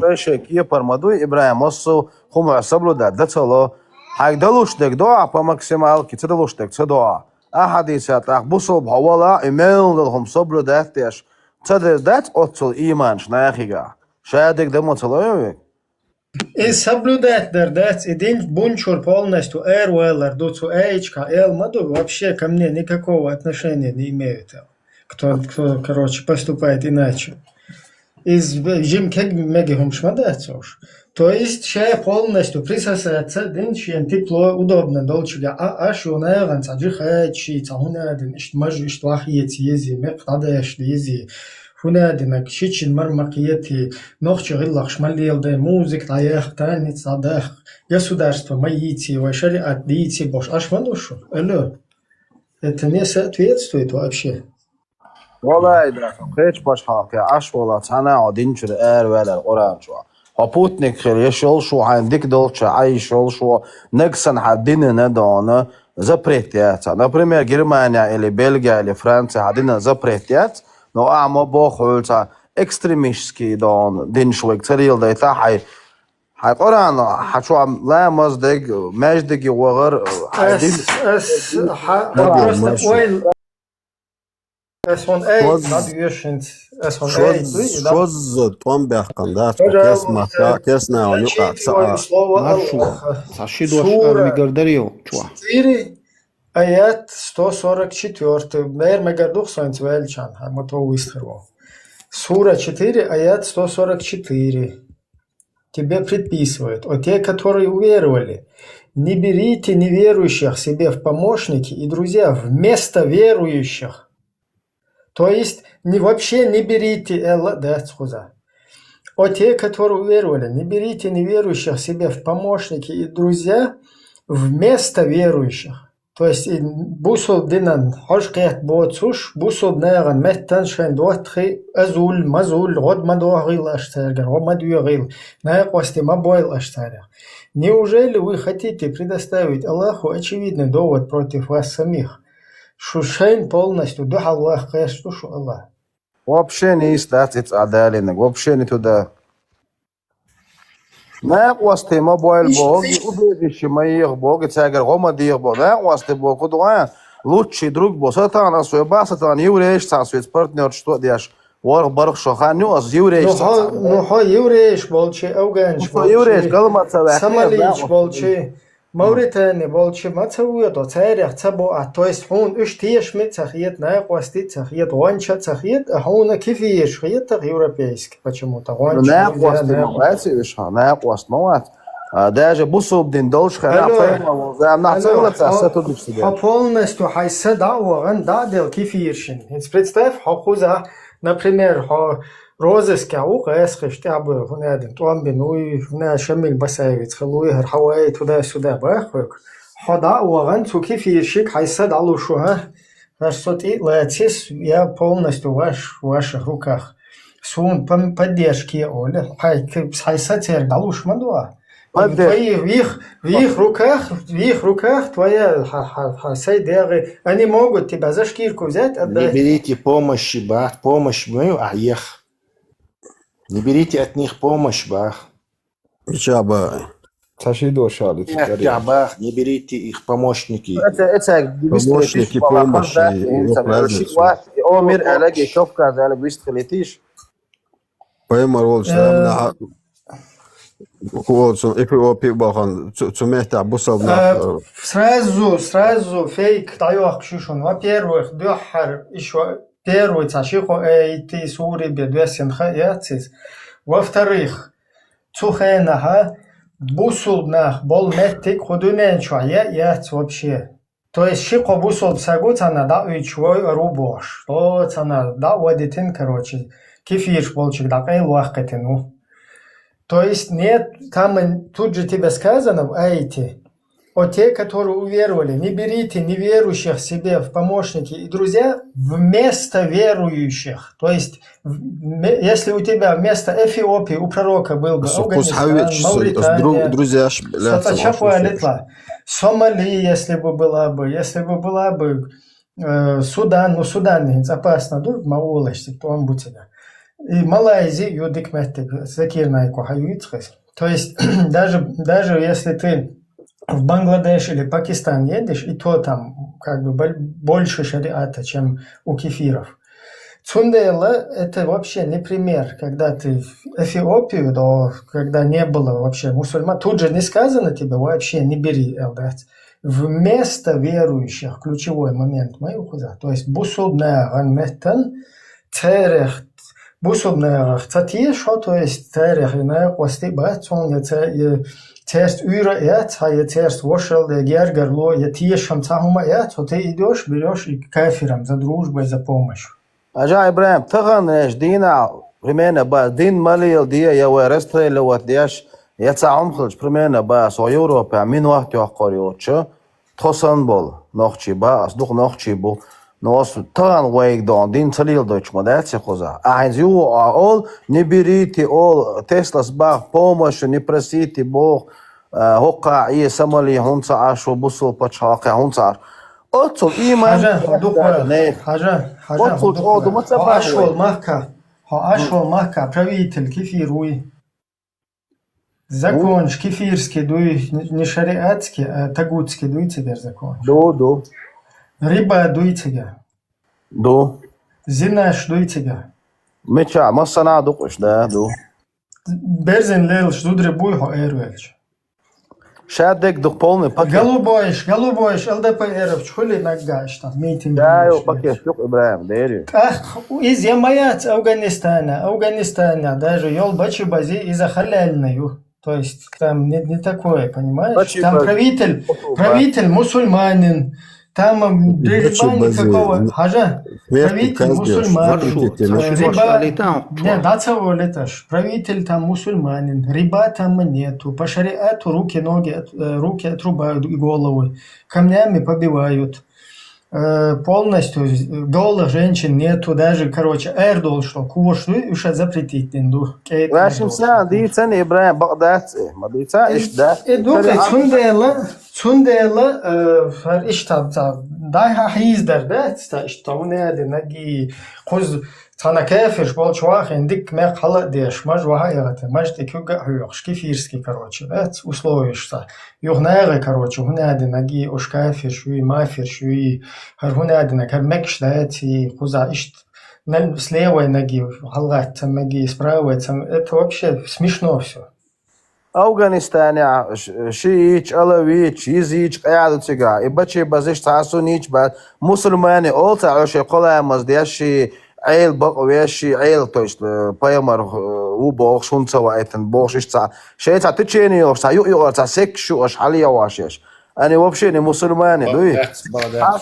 Шей шей кепар ма дуй, Ибрагим, оссу хума соблюдать да ца ло. Хьайга далуш дег доа по максималке, ца далуш дег ца доа. Ахьа дийца тӀаккха бусул бхьо вала, и мел дал хум соблюдать деш. Ца дер дац оццул ийманаш нахига. Шадег да ма ца ло век. И соблюдать дар дац, и дин бунчур полностью эр вайлар ду цу эйчка, эл ма ду, вообще ко мне никакого отношения не имеют. Кто, кто, короче, поступает иначе. Из жим кег меги хумшма дац уж. То есть шей полностью присосаться дин шен тепло, удобно долчига, а аш юнаган ца джихачи, ца хунадин, ишт маж, ишт вахиец ези, мекъ тадеш ези, хунадинак шичин мар мақиети, нохчи гъиллахш маллиел дай, музык таяхк, танец тадахк, государство ма йийци, вай шариат дийци бош, аш ма душу? Алло. Это не соответствует вообще. Валай, да, кхечу пачхьалкхе Ӏаш вала цхьана а динчуьра ара ваьлар Къуръан чохь. Хьо путник хила еш йолуш ву, хьайн дика долчча Ӏайш йолуш ву, нагсан хьан динана дона запрет яц. Например, Германия или Бельгия или Франция хьан динана запрет яц, но ахьа ма боху хьуьлу цхьа экстремистский дона динаш вайга ца леладайта хьайн. Хьайн Къуръан, хьан чохь ламаз дерг, маьждиге вахар, хьайн дин. Ас, ас, хьан, хьан просто ойла Ас вон ай, Шоз- над вешинц. Ас вон ай, Шоз- туй, да? Шозза тӀом баьккхина, да, Шоз- кесма, да, кесна, он юкъа, Зачитываю ца-, а. Слово Маршо, Аллаха. Ца ши дош Сура. Армигардарио, чуа. Четыре, аят сто сорок четвёртый. Наверное, гордух соинц велчан, а мы то выставил. Сура четыре, аят сто сорок четыре. Тебе предписывают. О те, которые уверовали, не берите неверующих себе в помощники и друзья вместо верующих. То есть не, вообще не берите, Элла, да, схуза. О те, которые уверовали, не берите неверующих себе в помощники и друзья вместо верующих. То есть и бусул динан хьож кхет боцуш, бусул наган меттан шайн дотхи азул, мазул, год ма дохил аш царгар, год ма дугил, наякъости ма бойл аш царгар. Неужели вы хотите предоставить Аллаху очевидный довод против вас самих? Шу шайн полностью духьал вах кхеш ду шу Аллах. Вообще не есть, да, циц адалинаг, вообще не туда. Наякъости ма бойл Иш-, боги, иш- убежище ма ех боги, царгар год ма дех боги. Наякъости бо кудуа, лучший друг бо. Сатана свой ба, сатана еврейш, ца свой партнёр, что деш. Ворх барх шо хан, ну, аз еврейш, Ну, ца хо, ца. ну, хо еврейш болчи, афганш Ну, хо еврейш, болчи, галма ца вяхи, сомалич да, болчи, Мавритания болчи, ма ца уйдо, царях ца бо, а, то есть хун уж теш ми ца хет, наякъости ца хет, гонча ца хет, а хун кифиш хет, так европейский почему-то, Ну, гонча наякъости нельзя, ма наякъости. Вац уж ха, наякъост ма вац. А, даже бусул дин долш ха, Алло. Пайма вол, за, на Алло, целый ца, хо, са тудиш себе. Хо полностью хай са да ваган да дел кифиршин. Инц представь, хо хуза, например, хо розыске у, эсхиш, тябы, хунядин, томбин, уй, хуня Шамиль Басаевец, халуй, хар хавай, туда-сюда, бахвек. Хо да ваган, цу кифиршик, хай са да лушу, ха? Хар соти лацис, я полностью ваш, в ваших руках. Сун пом-, поддержки, Оля. Хай, к-, хай са цер галуш ма дуа. Поддерж- В твоих, в их, в их руках, в их руках твоя ха, ха, ха, сай деры. Они могут тебя за шкирку взять, Не отдать. Берите помощи, бах, помощь мою, а ех. Не берите от них помощь, бах. Ичаба. Ца ши дош али, Нет, цикари. Я, бах, не берите их помощники. Это, это, Помощники, помощи, да, и инсан, вот разницу. Ситуация, о, мир, Алеги, Кавказ, Алеги, вистхилитиш. Паймар волча Э, намна ха-, ху-, цу Эфиопи бахан, цу, цу мехта бусал Э, нах, э. Сразу, сразу фейк даёх шишун. Во-первых, духар ещё первый ца шихо эйти сури бе десен ха яцис. Во-вторых, цу хена ха бусул нах бол меттик худунен чуа я яц вообще. То есть ши кхо бусул сагу цана да уйчвой рубош. То цана да водитин, короче, кефирш болчик да кай луахкетину. То есть нет, там ин-, тут же тебе сказано в аяте, о те, которые уверовали, не берите неверующих себе в помощники и друзья вместо верующих. То есть в-, ме-, если у тебя вместо Эфиопии у пророка был бы Сукус Афганистан, Хавич, с-, с друг-, Мавритания, друзья, ш-, бля, Сатачапа Сукус Хавич. Литва, Сомали, если бы была бы, если бы была бы, э, Судан, ну, Судан не опасно, ну, Маулаш, то он будет всегда. И Малайзия, Юдик Меттик, Закир Найко, Хаюицхес. То есть, даже, даже если ты в Бангладеш или Пакистан едешь, и то там как бы боль-, больше шариата, чем у кефиров. Цундела, это вообще не пример, когда ты в Эфиопию, да, когда не было вообще мусульман, тут же не сказано тебе вообще не бери, Элдат. Вместо верующих, ключевой момент, мы указали. То есть, бусул наган меттан, церех, бусул нагах цатие шо, то есть, церех и на кости бацун, я це-, я церст уйра, я ца, я церст вошел, я гергарло, я тиешам цахума, я, то ты идёшь, берёшь и кафирам за дружбой, за помощью. Ажа Ибрахим, таган эш дина, примерно, ба, дин малил дия, я вай расстреливать деш, я ца умхлч, примерно, ба, со Европе, мин вахт ёхкор ёча, тосан бол, нохчи ба, ас дух нохчи бу, но ас таган вайг дон, дин цалил дойч ма, да, ци хоза. А хинз ю, а ол, не берите, ол, Теслас ба, помощь, не просите, Бог, э, хока, и Сомали, хунца, ашо, бусул, пачхалка, хунца, аш. Оцул иман Хажа, дух вар. Не. Хажа, хажа, Оцул дух вар. Оду маца Хо бахвай. Ашвал махка. Хо ашвал махка. Правитель кефир уй. Закон Уй. Кефирский дуй, не шариатский, а тагутский дуй цигар закон. Ду, ду. Риба дуй цигар. Ду. Зинаш дуй цига. Мича, массана дукъуш, да, ду. Берзин лелаш зудри буй хьо эр велча. Шаддек дух полный пакет. Голубойш, голубойш, ЛДПРовч, хули наггааш там, митинг. Да, йо, пакет, юк, Ибраим, дери. Ах, из я маяц Афганистана, Афганистана, даже йол бачи бази, из охаляльную. То есть там не, не такое, понимаешь? Бачи Там бази. Правитель, правитель мусульманин, там м, Бачи режима бази. никакого, хажа, Смерть правитель казнь, мусульманин. смотрите, Э, значит, Риба, Маршал, и там, не, да, целого леташ. Правитель там мусульманин, риба там нету, по шариату руки, ноги, от- э, руки отрубают и головы, камнями побивают. Э, Полностью з- голых женщин нету, даже, короче, эрдол, что куш, ну, уж запретить не ду. Кейт Вашим эрдол, сан, что дицан, Ибраим, бакъдац, ма дица, иш, да. Э, ду, цундела, цундела, э, фар иш там, там, дай ха хиздар, да, ста иш там, не, да, наги, куз, цана кефиш, бол чувах, индик, мех хала деш, маж ваха ягате, маж те кюга хуйохш, кефирский, короче, да, условиш са. Юхнага, короче, хунади наги, уж кафир шуй, мафир шуй, хар хунади наг, хар мекш да, ти, куза ишт, нал слева наги, халгат, маги, справа, это вообще смешно все. Афганистане ш- шиич, алавич, изич, къяду цига. И бачи базиш цасунич ба мусульмане олца оше коламаз деши, айл бакъ веши, айл, то есть, э, пайгамбар, э, у бохш, хунца ва этан бохш, ишца. Шейца течени охца, ю ю ца сек шу аш хали явашеш. Они вообще не мусульмане, дуй. Вала,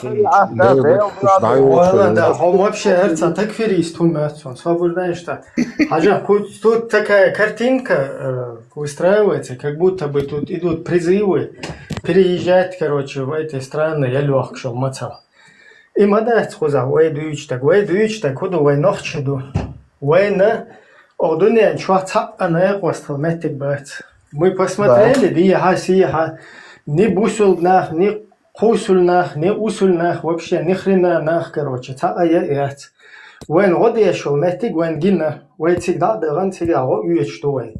да, Дай хом вообще, это такферист, он, он свободно, что. Хажа, тут такая картинка, э, выстраивается, как будто бы тут идут призывы переезжать, короче, в эти страны, я лёг шел, мацал. И мадат хуза, вай дуйч так, вай дуйч так, худу вай нохчиду. Вай на, о, дунян чуа цап, а на я квастал, меттик бац. Мы посмотрели, ди я ха, си я ха, ни бусул нах, ни кусул нах, ни усул нах, вообще ни хрена нах, короче, ца а я яц. Вайн год я шул меттик, вайн гина, вай цигда да ган цига го уеч ту вайн.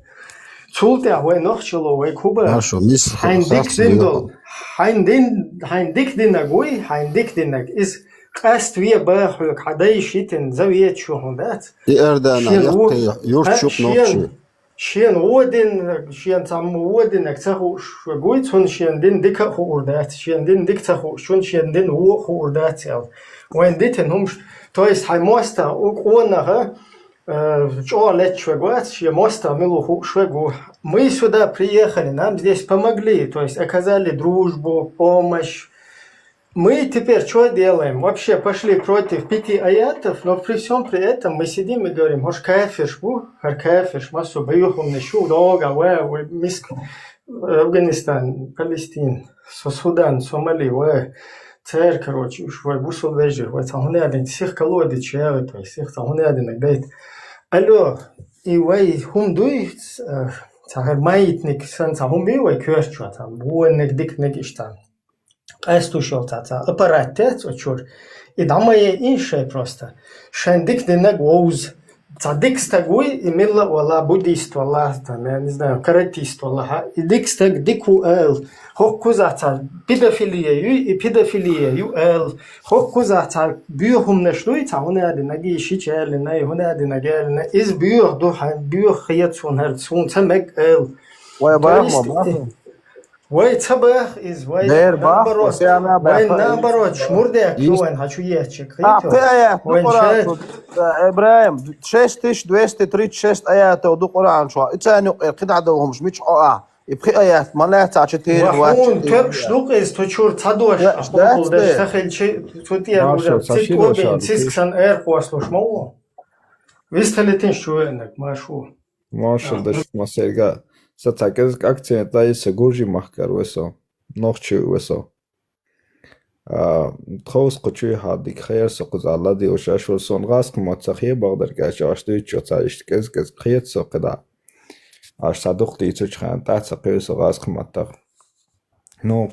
Цултя вай нохчало, вай куба. Хорошо, мисс Хайн дик Хас- дин дол. Хайн дин, хайн дик динаг уй, хайн дик динаг. Из къаст вия бахук, хадай шитин, завет шухун дац. И Эрдана, Шен я у- ты, юрчук а, ночи. Шен, шен один, шен цам один, цахуш гуй, цун шен дин дика хур дац, шен дин дик цахуш, чун шен дин у хур дац ял. Вайн дитин хумш, то есть хай моста, у кунаха, э, чо лечве гуац, шен моста милу хушве гу. Мы сюда приехали, нам здесь помогли, то есть оказали дружбу, помощь. Мы теперь что делаем? Вообще пошли против пяти аятов, но при всем при этом мы сидим и говорим, хош кафир шбу, хар кафир шмасу баюхум не шу, долга, ве, ве, миск, Афганистан, Палестин, Со- Судан, Сомали, ве, цер, короче, уж ве, бусул вежи, ве, цахуне один, сих колоди чега, то есть сих цахуне один, дайт. Алло, и вай хум дуй, э, цахар маятник, сан цахум би, вай кверчуа, там, буэнник, дикник, иштан. Къестушал ца, ца аппарат тец, очур. И дамае инше просто. Шен дик динаг воуз. Ца дик стагуй, и милла вала, буддист вала, там, я не знаю, каратист вала, ха. И дик стаг дику эл. Хоккуза ца педофилия ю, и педофилия ю эл. Хоккуза ца бюхум нашлуй, ца хунади наги шичели, най хунади нагели, на из бюх ду, ха, бюх хияцун хар, сун ца мег эл. Вай То бахма, есть, бахма. Вай ца бах из, вай Дер бах, наоборот. Осиана Вай бах. Наоборот, шмурдяк, Есть. Вайн хочу ечек. А, пхи аят, Вайн Дукъуран шай- чу, э, Ибраим, шесть тысяч двести тридцать шесть аятов Дукъуран чу. Ицани, э, кидадовхумш мич а. И пхи аят, малаца четыре, Вахун двадцать четыре. Төпш дук из, тучур цадош. Да, Ахматул да, деш да. сахел чи, цутия Маршал, уже, цит сахил обин, шар, циск сан эр кослуш мало. Висталитин шуэнек, машу. Маршал, А, да ну. Шмасерга. Са такез акцент да иса гуржи махкар весо. Нохчи весо. А, тхоус кучуй хадик хайр со куза лади ушашвар сон газ кумат сахе багдар качаш дуй чо ца ишт кез кез кхет со кыда. Аш садук ди цуч хан та ца кыв со газ кумат тах. Ну,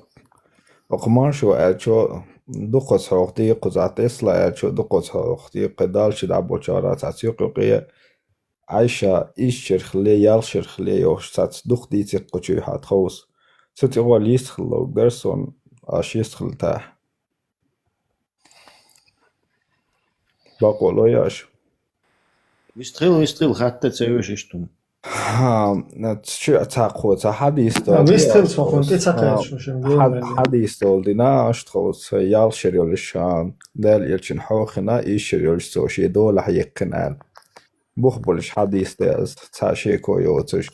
окуман шо эл чо дукос хохти куза Тесла эл чо дукос хохти кыдал чи да бочара ца цю куки. Айша иш черхле, ял черхле, ёш цац дух дицик кучуй хат хоус. Цу тиго лист хло, герсон, аш ист хлта. Бакъо лой аша? Вистхил, вистхил, хатта ца веш иштун. Ха, чу цхьа кхо ца хьадис А, долу. Вистхил со хун тӀе ца кхаьчу шуна гуламел. Хьадис долу дина, аша тхо ца ялх шер йолуш, а, Дала элчин хьохина, иш шер йолуш цо шен долахь йиккхина аьлла. Бух болуш хьадис де аса, цхьа шеко йоцуш.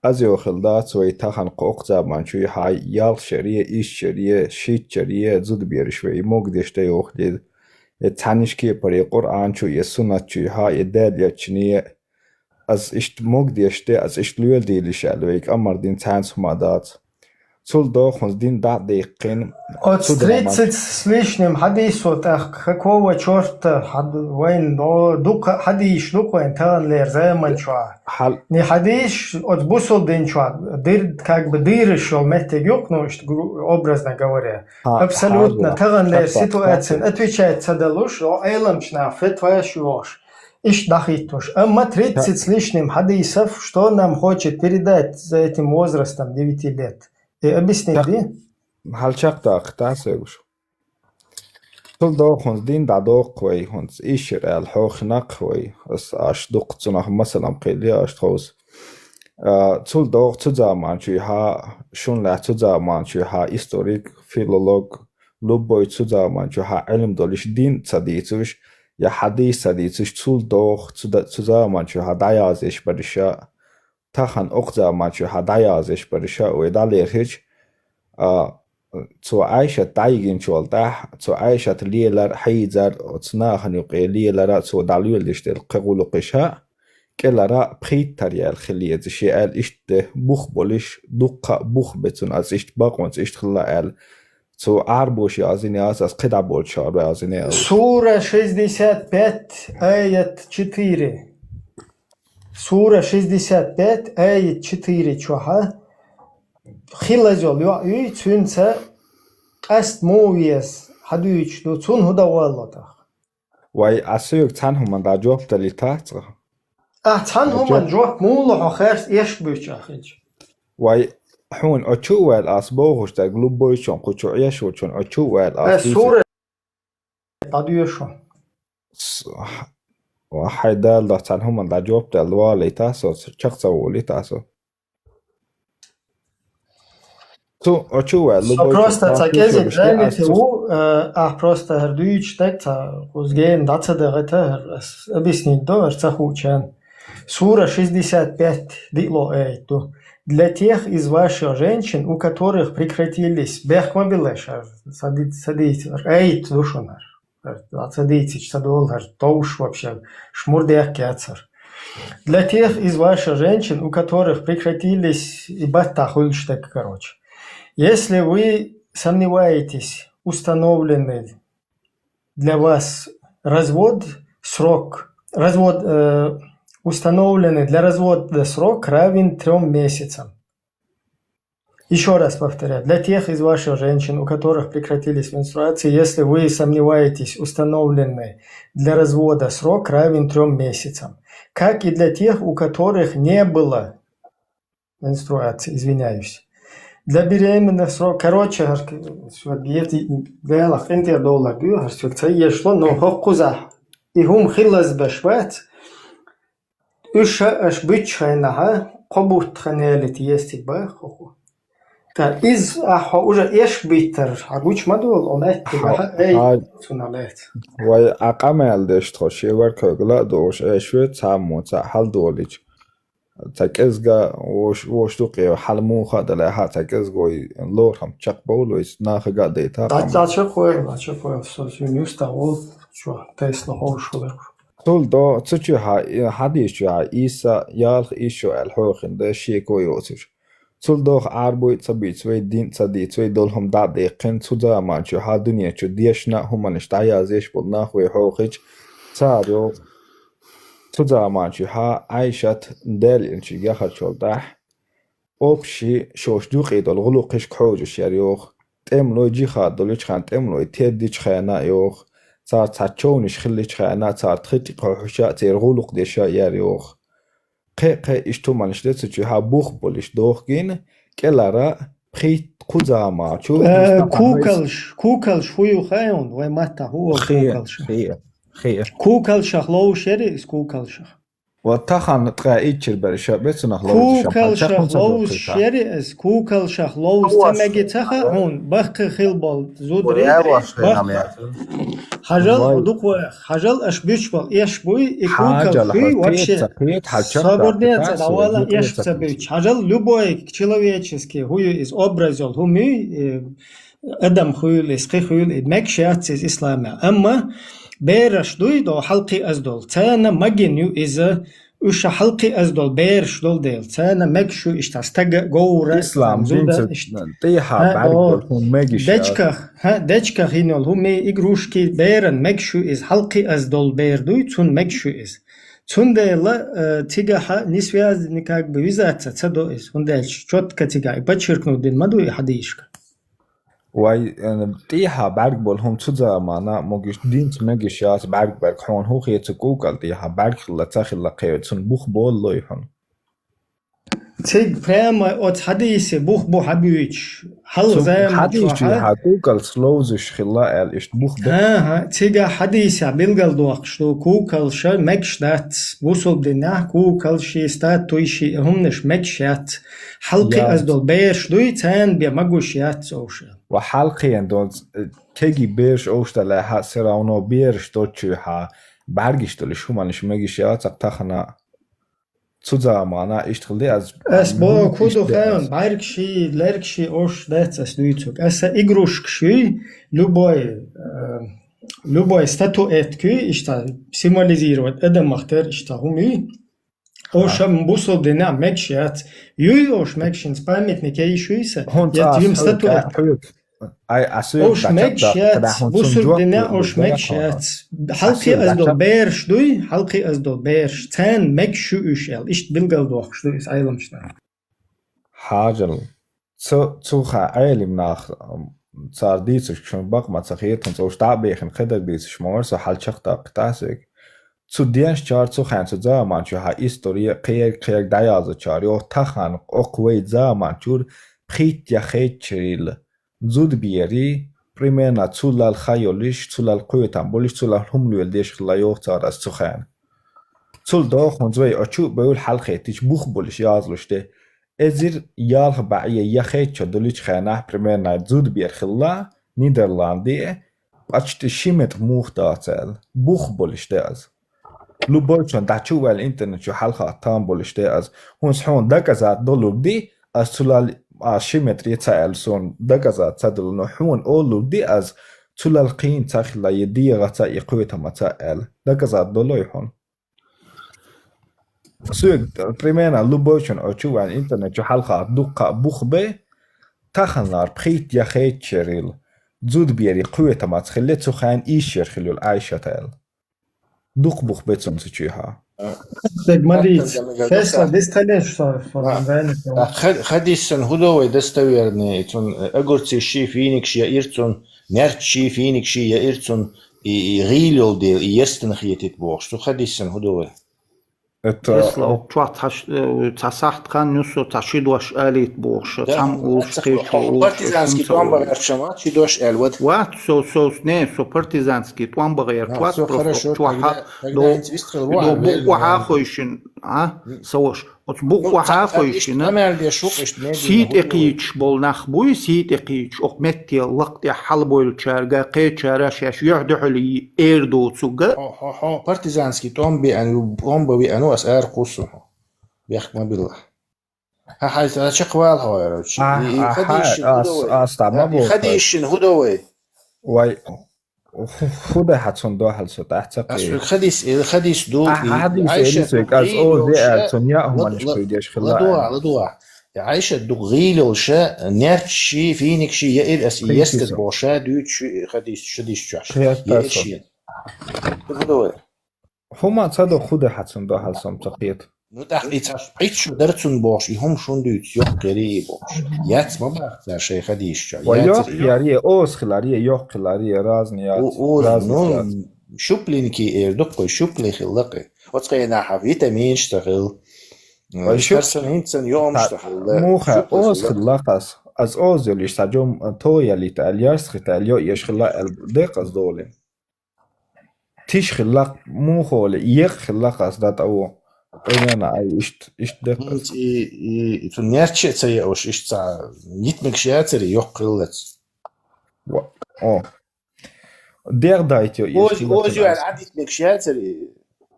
Аз йохил дац вай тахан кху окху заман чу яхьа ялх шер е, иш шер е, шит шер е, зудабераш вай, могдеш де йоху де. Э, цхьанниш кепаре Къуръан чу е, суннат чу яхьа е, Дала элчин е, аз иштта могдеш де, аз иштта лоьла дийлиш аьлла, вайга амар дин цхьаьнца хӀума дац. Цул дохунца дин дӀа а деккхина, Оцу цу заман тридцать с лишним хьадисо тӀаккха какого чёрта хьад-, вайн, о, дукха хьадисаш дукха вайн таханлера заман чохь. Хьал- Не хьадисаш оцу бусул дин чохь дир-, как бы дийраш йолу меттиг юкъ, ну, иштта гру-, образно говоря. Ха, Абсолютно хьажа. Таханлера Хатта, ситуациян хатта. Отвечать ца далуш, о, Ӏеламчу наха фетваш йохуш. Иштта дӀахӀиттош. Амма тридцать с лишним хьадисов, что нам хочет передать за этим возрастом девяти лет? И объяснить ди? Хьал чекхдаккха, тасегуш. Цул дохунца дин дӀадоккху вай, хӀунца иш шер аьлла хьохинакх вай. Ас аш дукха цунах масалам кхели аш тховса. А, цул доху цу заман чу яхьа, шун лаьхьа цу заман чу яхьа историк, филолог, любой цу заман чу яхьа Ӏилм долуш дин ца дийцуш, я хьадис ца дийцуш, цул доху цу да-, цу заман чу яхьа дӀаязъеш бариша, тахан окху заман чу яхьа дӀаязъеш бариша, вай дӀалерхича, а, цо Ӏайшат дӀайигинчул тӀаьхьа, цо Ӏайшат лелар, хьийзар, оцу нахана юкъе лелара, цо дӀалоьлдеш дерг кхин гӀуллакхиша, кӀелара пхийттар яьлла хила еза, шен аьлла иштта де, бух болуш, дуккха а бух бе цунна, ас иштта бакъонца иштта хилла аьлла. Цо Ӏарбоша язйина яц, ас кхидӀа болчара язйина яц. Сура шестьдесят пять, аят четыре. Сура шестьдесят пять, аят четыре чохьа хилазол йоӀ юй, цуьнца къаст муха веза, хьадуьйцуш ду, цунна хӀун дан валло тах? Вай, а соьга цхьана хӀуманна дӀа жоп далийтахьа цкъа? Ахь цхьана хӀуманна жоп муха ло хьо, херс эшка буьйцуш ахь хилча? Вай, хьуна Ӏочу а ваьлла ас бохуш дерг, любойчун кху чу Ӏеш волчун Ӏочу а ваьлла ас Ас дийци- сура дӀадоьшу. С-, ва хьайн Дала дахь цхьана хӀуманна дӀа жоп даьлла валийтахьа со, чекх ца волийтахьа со. Цу Ӏочу а ваьлла, Со любойчун просто ца кӀезиг занятый ву, э, ахь просто хӀара дуьйцуш дерг ца кхузгена дӀа ца дагӀита, хӀара ас объяснить до, хӀара ца хуучан. Сура шестьдесят пять диъло аят ду. Для тех из ваших женщин, у которых прекратились, бехк ма билла ша, ца ди-, ца дийца, аят ду шуна хӀара. ХӀара ца дийцича, ца долу хӀара товш вообще, шмур дехк яцар. Для тех из ваших женщин, у которых прекратились и баттахь хуьлуш дерг, короче. Если вы сомневаетесь, установленный для вас развод, срок, развод, э, установленный для развода срок равен трём месяцам. Ещё раз повторяю, для тех из ваших женщин, у которых прекратились менструации, если вы сомневаетесь, установленный для развода срок равен трём месяцам, как и для тех, у которых не было менструации, извиняюсь. Для беременных срок, короче, хӀара, вот, если, Дала къинтӀера довлар дуьйхьара, ца ешло, но хӀокхузахь и хӀума хилазбеш вац, уьш аша буьтчу хенахьа, кхо бутт хан ялийта естиг баха хӀокху. Ткъа иза ахь хьо уже эшка биттар, хьан гучу ма долу, хьо меттиг Хьо-, ахьа, эй, хьо-, цунах лаьцна. Вай а къамел деш тхо шевар кхоьгала а догӀуш, эшве цхьаммо цхьа хьал долийча. Цхьа кӀезга вош-, вош дукъе хьал муха а далахьа, цхьа кӀезгой лорхам чекхбовлу, иза нахага а дайта ДӀа-, къамел. ДӀачекхвойла, дӀачекхвойла, со суьйна юста волу, чо тайсла ховш хилар. Цул до, цу чуьхьа, и хьадис чуьхьа, Иса ялх ишо аьлла хьохина дан шеко йоцуш. Цул доху Ӏарбой ца буьйцу вай, дин ца дийцу вай, долу хӀума дӀа а деккхина, цу заман чуьхьа дуьне чу дешна а хӀуманаш дӀаязъеш болу нах вай хьохича, цара йо, цу заман чуьхьа Ӏайшат Делинчу яхарчул тӀаьхьа, общий шош дукъе долу гӀуллакхашка хьожуш яра йоху. ТӀемалой жихад долуьчу хенахь, тӀемалой теддичу хенахь а йоху. Цара цхьа човнаш хиллачу хенахь, цара тхи тӀе кхойхьуша а, церан гӀуллакх деша а яра йоху. Кхе-кхе иштта хӀуманаш де цу чуьхьа бух болуш дохкийна, кӀелара пхийтта кхузама чу Э, Мустафа кукалш, кукалш хӀу ю хаьий хьуна? Вай маттахь хӀу олу Хе, кукалш? хе. Хи. Кукалшах ловзуш яри из, кукалшах? Вот тахан ткъаь иччар бара ша бецунах ловзуш. Кукалшах ловзуш яри из, кукалшах ловзуш ца меги ца ха хьуна, баккхий хила бол зуд ру. Хьажал, дукха вай, хьажал, аш буьч бол, эш буй, и кукал хуй, вообще. Собар де ца давала, эш ца буьч. Хьажал, любой человеческий, хӀу ю из образ йол, хӀу муй, э, адам хуйла из, кхы хуйла из, мегаш яц из исламе. Амма бераш дуй, до хьалкхи аз дол. Цана магин ю иза, уьш хьалкхи аз дол, бераш дол дел. Цана мегаш ю иштта стага говра, ислам зуда, динца иштта. ТӀехьа бӀарг дол хӀу мегаш яц. Дечках, хӀа, дечках йин йол хӀу ме игрушки беран мегаш ю из, хьалкхи аз дол бер дуй, цун мегаш ю из. Цундела, э, цигахьа не связаны как бы визаца ца до из. ХӀунда аьлча чётко цига и подчеркнуть дин ма дуй и хьадийшка. Вай, э, тӀехьа бӀарг бол хӀума цу замана могиш динца мегаш яц бӀарг берг хьуна хӀу хе цу кукал тӀехьа бӀарг хилла ца хилла кхеве, цун бух боллой хьуна. Циг прямо оц хьадийсе бух бу хьабуьйчу. Хьал заман хьадийсе чохьа хьа кукалц ловзуш хилла аьлла, иштта бух бу. ХӀа-хӀа, цига хьадийсе билгал дохкуш ду, кукалша мегаш дац, бусул динахь кукалши, статуйши, хӀумнаш мегаш яц. Хьалкхи аз дол бераш дуй, царна бе магуш яц овша. Ва хьалкхен дол, э, кеги бераш овшта лаьхьа, всё равно бераш долчуьхьа, бӀаргиш долуш, хӀуманаш мегаш яц, тахана цу замана иштта хила де аз. Ас бо куду хаун, бӀаргши, лергши овш дац ас дуьйцуг. Аса игрушкаш юй, любой, э, любой статуэтка юй, иштта символизировать адамах тер иштта хӀума юй. Ошам бусул дина мегаш яц. Юй ош мегашинц памятник я иш юйса, я тим статуэтка. Ай, а суьйра ош мегаш яц, бусул дина ош мегаш яц. Хьалкхи аз дол бераш дуй, хьалкхи аз дол бераш. Царна мегаш ю уьш аьлла, иштта билгал дохкуш ду иза Ӏеламчу наха. Хьажал. Цу, цу ха Ӏелим нах, м, цара дийцуш, шун бакъ ма ца хетан, цо уьш дӀа а бехина, кхедар дийцуш ма вара, со хьал чекхдаккха тасвиг. Цу деншчара цу хенан цу заманчу хьа история кхерг, кхерг дӀаязучара, йо, тахан окх вай заманчур пхийтта я хеччарил зудбери, примерно цулал ха йолуш, цулал кхетам болуш, цулал хӀума лоьла деш хилла йоху цара ас цу хенан. Цул дохунца вай очу а бевлла хьалхеттича бух болуш язлуш де. Эзир ялх баьӀе я хеччо долучу хенахь, примерно зудбер хилла, Нидерланде, почти ши метр мух дац аьлла. Бух болуш де аз. Любойчун дӀачу а ваьлла интернет чу хьалха там болуш де аз. ХӀунда хьуна доказать долур ди, аз цулал а ши метр я ца аьлла, суна доказать ца долу, но хьуна олур ди аз, цулал кхин ца хилла, я дегӀаца, я кхетамаца аьлла. Доказать долой хьуна. Соьга, примерно, любойчун очу вайн интернет чу хьалха дуккха а бух бе, таханлар пхийтта я хеччарил зудбери кхетамац хилла цу хайн ийшер хилла Ӏайшат аьлла. Дукха бух бе цунна цу чуьхьа. Дерг ма дийца. Фесла дистхалеш со, со, вайна со. Ха-, хадисан худовой достоверный, цун, э, огурцы ши, финик ши я ирцун, нерч ши, финик ши я ирцун, и, и гӀийла йол дела, и естина хетит бохуш. Цу хадисан худовой. Это Тесла, чохь цхьа ш-, э, цхьа сахьт хан ю со, цхьа ши дош алийта бохуш, цхьамма уллуш кхечо уллуш, партизанский тӀом бахарча ма ши дош аьлла вада. Вац, со, со, не, со партизанский тӀом бахарча вац, просто чохь до, до букъ охьа хойшина, а, со ваша. Оцу букъ охьа хойшина, сий тӀе кхийчаш болу нах буй, сий тӀе кхийчаш, окху метте лакха тӀехь хьалабойлучаьрга, кхечара шаьш юьхь дуьхьал эр доцург. Хьо, хьо, хьо, партизанский тӀом беана ю, тӀом бан веана ву ас ара кхуссу хьо. Бехк ма билла. Хьан хьайса чекхвала хьо, яра, чи, а, и, и а, хадийшин хьай, ас, худовой. Ас та ма боху. И хадийшин худовой. Вай, ху-, худа хьа цун дохьал со тӀаьхьа ца кхийна. Ас хадис, э, хадис ду, а, и хадис, Айша э, ду, аз и о, де, лоша, а, цун я, лад-, хуманаш лад-, кхуьйдеш хила ладугӀа, ладугӀа. Я Айша ду гӀийла йолуша, нерч ши, финик ши, я ир ас, и естат бохуша, дуьйцу шу, э, хадис, шу диш чош. Я ир ши. Худовой. ХӀума ца до худа хьа цун дохьал сом ца кхета. Ну, тӀаккха и ца пхьитта шу дара цун бохуш, и хӀума шун дуьйцу, йоккхери и бохуш. Яц ма бахца шайн хадийшча. Вай йоккхари, оз хилари, йоккхари, разный яц. Оз, ну, шуплинки эр дуккхой, шупли хилла кхи. Оцу хенахь витаминаш ца хилла. Вай шуп-, тарсан хӀинцан йомаш ца хилла. Муха, оз хилла хас. Аз оз йолиш, ца жом, то ялита, ал ярс хита, ал йо еш хилла, ал декъаз долин. тиш хилла, муха олий, екъа хилла ас дӀатӀаво. Примерно, ай, ишт, ишт декъас. ХӀинца и, и, и цу нерче а ца яуш, ишт ца йитмигаш яцари, йоккха хиллац. Ва-, о. Дегъ дайт йо, Оз-, ишт хилла оз ца ю яц. Ала дитмигаш яцари,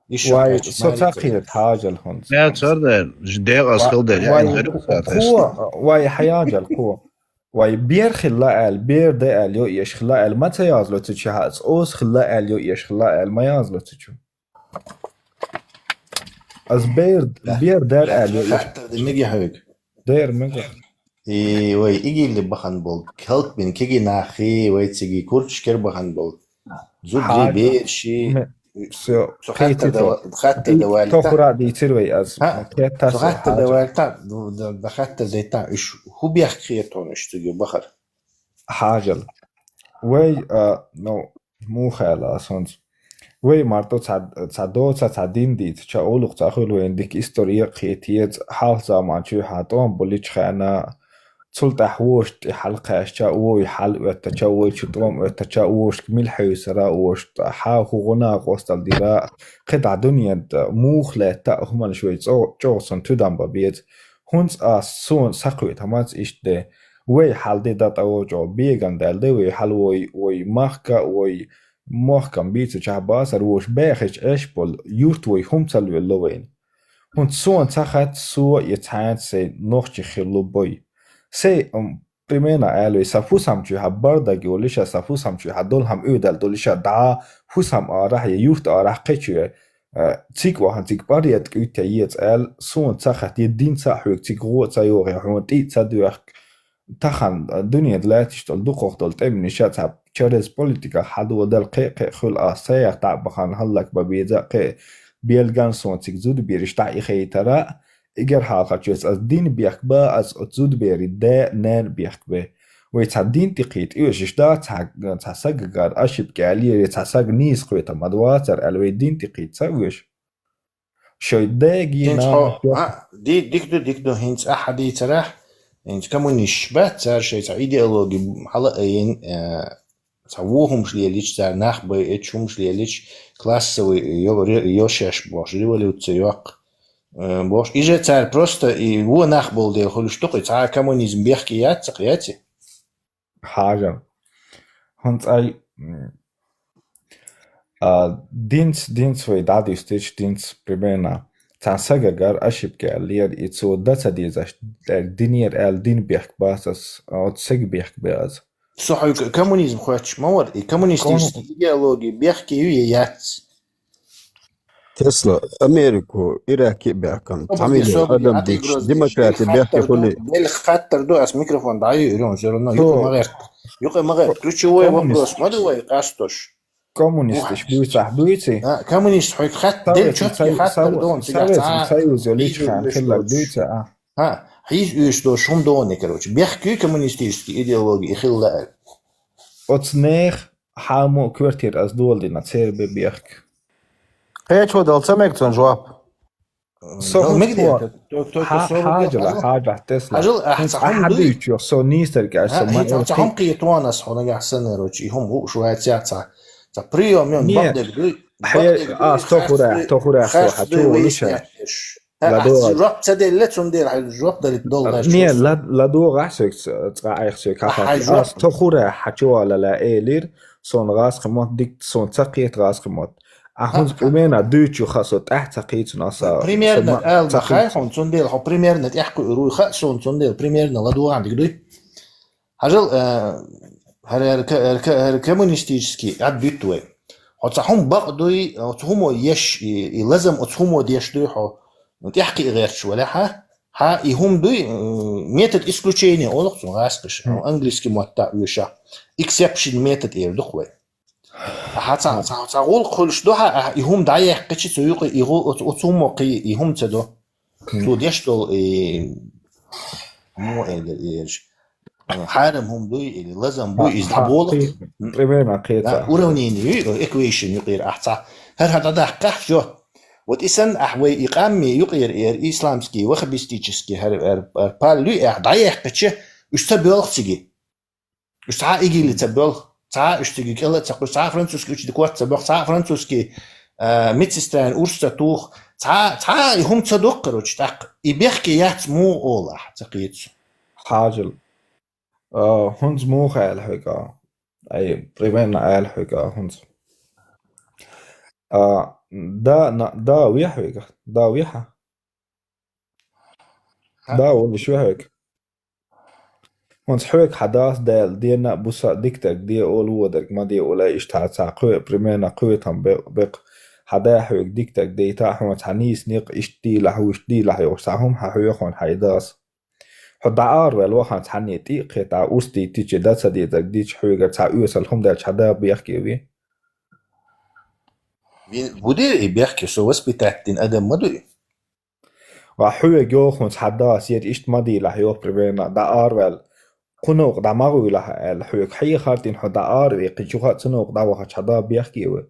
иш Вай, шо со ца кхет хьажал хӀунц. Я, цар да, ж-, дегъ ас Ва-, хил да, я, вай, ин харюк ца хо, тесла. Вай, хьаяжал хо. Вай, бер хилла аьл, бер да аьл, йо, еш хилла аьл, ма ца язло цу чу хьац, оз хилла аьл, йо, еш хилла аьл, ма язло цу чу. Аз бер, бер дар аьл, йо, еш. Хаттар да меги хьоьг. Дер меги. И вай, игилли бахан бол, калт бин кеги нахи, вай циги курч кер бахан бол. Зубри Хьажа. Бер ши. Ме-, всё, Со хаттар да кхетите. Ва-, хаттар да И валита. Тохура дийцир вай аз. Ха? Кхетта Со со хаттар да хьажа. Валита, ду-, да, да хаттар да ита, иш ху бяхк хетон иш циги бахар. Хьажал. Вай, а, ну, муха аьлла ас хӀунц. Вай мартӀо ца, ца доца, ца дин дийца, ца олух ца хуьлу вайн дика история кхетаца, хьалха заман чуьхьа тӀом болчу хенна, цул тӀаьхьа вовшашка тӀе хьалакхаьчча, вовший хьалаоьттача, вовший чу тӀом оьттача, вовшашка мила хьевсара, вовшашка хьан хӀун гӀо накъостал дира, кхидӀа дуьнен тӀа муха лаьтта а хӀуманаш вай цӀо-, чӀогӀа санна туьдан бан беза. ХӀунца ас суна сакхуьйтамац иштта де. Вай хьал де дӀатӀа вочӀо беган даьлла де, вай хьал вой, вой махка, вой мохкам бийцачахь бацара вовш баьхача Ӏеш болу юрт вай хӀума ца лоьлло вайна. ХӀунца суна ца хаьттас, со я цхьаьнца сайн нохчи хилла бой. Сайн, м, примерно аьлла вай, сан фусам чуьхьа бардаг йолуш а, сан фусам чуьхьа долу хӀама уьйдал долуш а, дӀа фусам арахь я юрт арахь кхечуье, э, цига вахана цига паргӀат куьйттий еза аьлла, суна ца хаьтта, я динца а хьоьга цига гӀо а ца йогӀу, я хьуна тӀе а ца доьхку. Тахана дуьненан лаьтташ долу дукхах долу тӀеманаш а цхьа через политика хьадоладала кхе-кхе хуьлу ас ца яхта а бахана хӀаллак бан беза а кхе, белган суна цига зудабераш дӀа а ихейтара, игар хьалхарчуьца ас дин бехк ба, ас оцу зудаберий да, нана бехк бе. Вай цхьа дин тӀекхийта оьшуш да, цхьа, цхьа сагагара ошибка аьллера, цхьа сага нийса кхетам ма вацара аьлла, вай дин тӀекхийта ца оьшу. Шайн деги ХӀинца нана хьо, бехк. А, ди-, дика ду, дика ду, хӀинца ахьа дийцарахь, хӀинца коммунисташ бац, цара шайн цхьа идеологи хьала а йина, э, цхьа вон хӀумаш лелийча, цара нах байъича хӀумаш лелийча, классовый йо-, ре-, йо шаьш бохуш, революция йоккху, э, бохуш. Иза цара просто и вон нах болу дела хуьлуш ду-кх, и цхьа коммунизм бехке яц-кх, яц и? Хьажа. ХӀунца ай, м, а, динца, динца вай дӀадуьстича, динца, примерно, цхьана сагагара ошибка аьллера, и цо дан ца дезаш, тӀе динера аьлла, дин бехк бац ас, а, оцу сага бехк бе ас. Со хьоьга коммунизм хоьттуш ма вара, и коммунистический Кому- идеология бехке ю я яц? Тесла, Америку, Ираке а баьхкина, Собар цхьаммо де, собар де, адам дийцича, демократи бехке хуьлий? Белла хаттар ду, ас микрофон дӀайуьйр, всё равно, юкъа ма гӀерта. Юкъа ма гӀерта. Ключевой вопрос ма ду вай къастош. Коммунисташ буьйцахь буьйций? А, коммунист хьоьга хаттар, ден чётки хаттар ду, цигахь Советский Союз йолчу хенахь хилларг дуьйцу, а? А, хьийза уьйш долуш хӀума ду, короче. Бехке ю коммунистический идеология, и хилла аьлла. Оцу нехан хьамо а коьртера ас дола дина, церан бе бехк. Кхечо дала ца мега цунна жоп? Со хӀунда мега де, то, то, то, Хьа-, со хьажала, хьажахь, Тесла. Хьажал, ахь ца хӀума дуй? Хьадуьйчу, со нийсарг аьлла, со ма ца хӀума кхетон ас хьо нагахь санна, короче, и хӀума хууш вац яц ца. Ца приём йон, бакъдерг дуй? Хье, ас тохурехь, тохурехь со хьан чу волуш. ЛадогӀа. Жоп ца делла, цундела хьайн жоп далийта долу гӀаш. Не, ла-, ладогӀахь соьга ц-, цкъа айхьа соьга хьахьа. Ас тохура хьан чу вала ла элира, сон гӀазкхи мотт дикта, сон ца кхета гӀазкхи мотт. А хӀунца примерно дуьйчу ха со тӀаьхьа ца кхийцун аса. Примерно ала ца бахай хьуна, цундела хьо примерно тӀаьхьа кхуьур вуй хаьа, сон цундела примерно ладогӀахь дика дуй. Хьажал, э, хӀара, хӀара ка-, хӀара ка-, хӀара коммунистический гӀад дуьтта вай. Хьо цхьа хӀума бакъ дуй, оцу хӀумо еш, и, и лазам оцу хӀумо деш дуй хьо. Ну, тӀехь кхиа гӀерташ валехьа, хьа и хӀума дуй, э, метод исключения олу-кх цунах гӀазкхаша. Хм. Английский мотта оьшахь. Exception метод эр ду-кх вай. Хьан цхьа, цхьа, цхьа гӀуллакх хуьлуш ду хьан, ахьа и хӀума дӀаяьккхича, цу юкъа и гӀу-, оцу, оцу хӀумо кхий, и хӀума ца до. Цо деш долу, и, мо элира, и, хьарам хӀума дуй или лазам буй, иза дӀаболу. Примерно кхета. Да, уравнение ю, equation юкъера ахьа цхьа. ХӀара хьан дӀадаккхахь, всё. Вот и санна ахьа вай и къамме юкъера эр, исламский, ваххабистический, хӀара, хӀара, хӀара пал ю, ахьа дӀаяьккхича, уьш ца боьлху циги. Уьш цхьа а игилли ца боьлху. Цхьа уьш цига кӀела а ца кхуьссу, цхьа французский учитель кот ца боху, цхьа французский, а, медсестран урс ца туху, цхьа, цхьа и хӀума ца доккху, короче, тӀаккха. И бехке яц муха олу ахь, ца кхета со. Хьажал. А, хӀунца муха аьлла хьоьга? Ай, примерно аьлла хьоьга хӀунца. А, да, на, да вехьа хьоьга? Да вехьа? Да, олуш вехьа хьоьга. ХӀунца хьоьга хьан дас Дала, дена а, буса а дикадарг де олу, водарг ма де олу, ай, иштта хьан ца кхоьу, примерно кхоьтам бе-, беккха. Хьан да хьоьга дикадарг дейта а, хьуна цхьа нийса некъ, иштта дийлахь, вуьшта дийлахь йохуш, цхьа хӀума хьан хьоьху хьан хьайн дас. Хьо дӀа араваьлла вахана цхьанне тӀе а кхетта, урс дийттича, дан ца дезарг дича, хьоьгара цхьа оьсал хӀума даьлча, хьан да бехке вий? Вин-, бу де и бехке, со воспитать дина адам ма ду и. Ва хьоьга йоху хӀунца хьан дас, яра иштта ма дийлахь йоху, примерно, дӀа араваьлла, кху новкъа дӀа ма гӀуйлахь аьлла, хьоьга хьехар дина, хьо дӀа араваьккхича, юха а цу новкъа дӀавахча, хьан да бехке вий?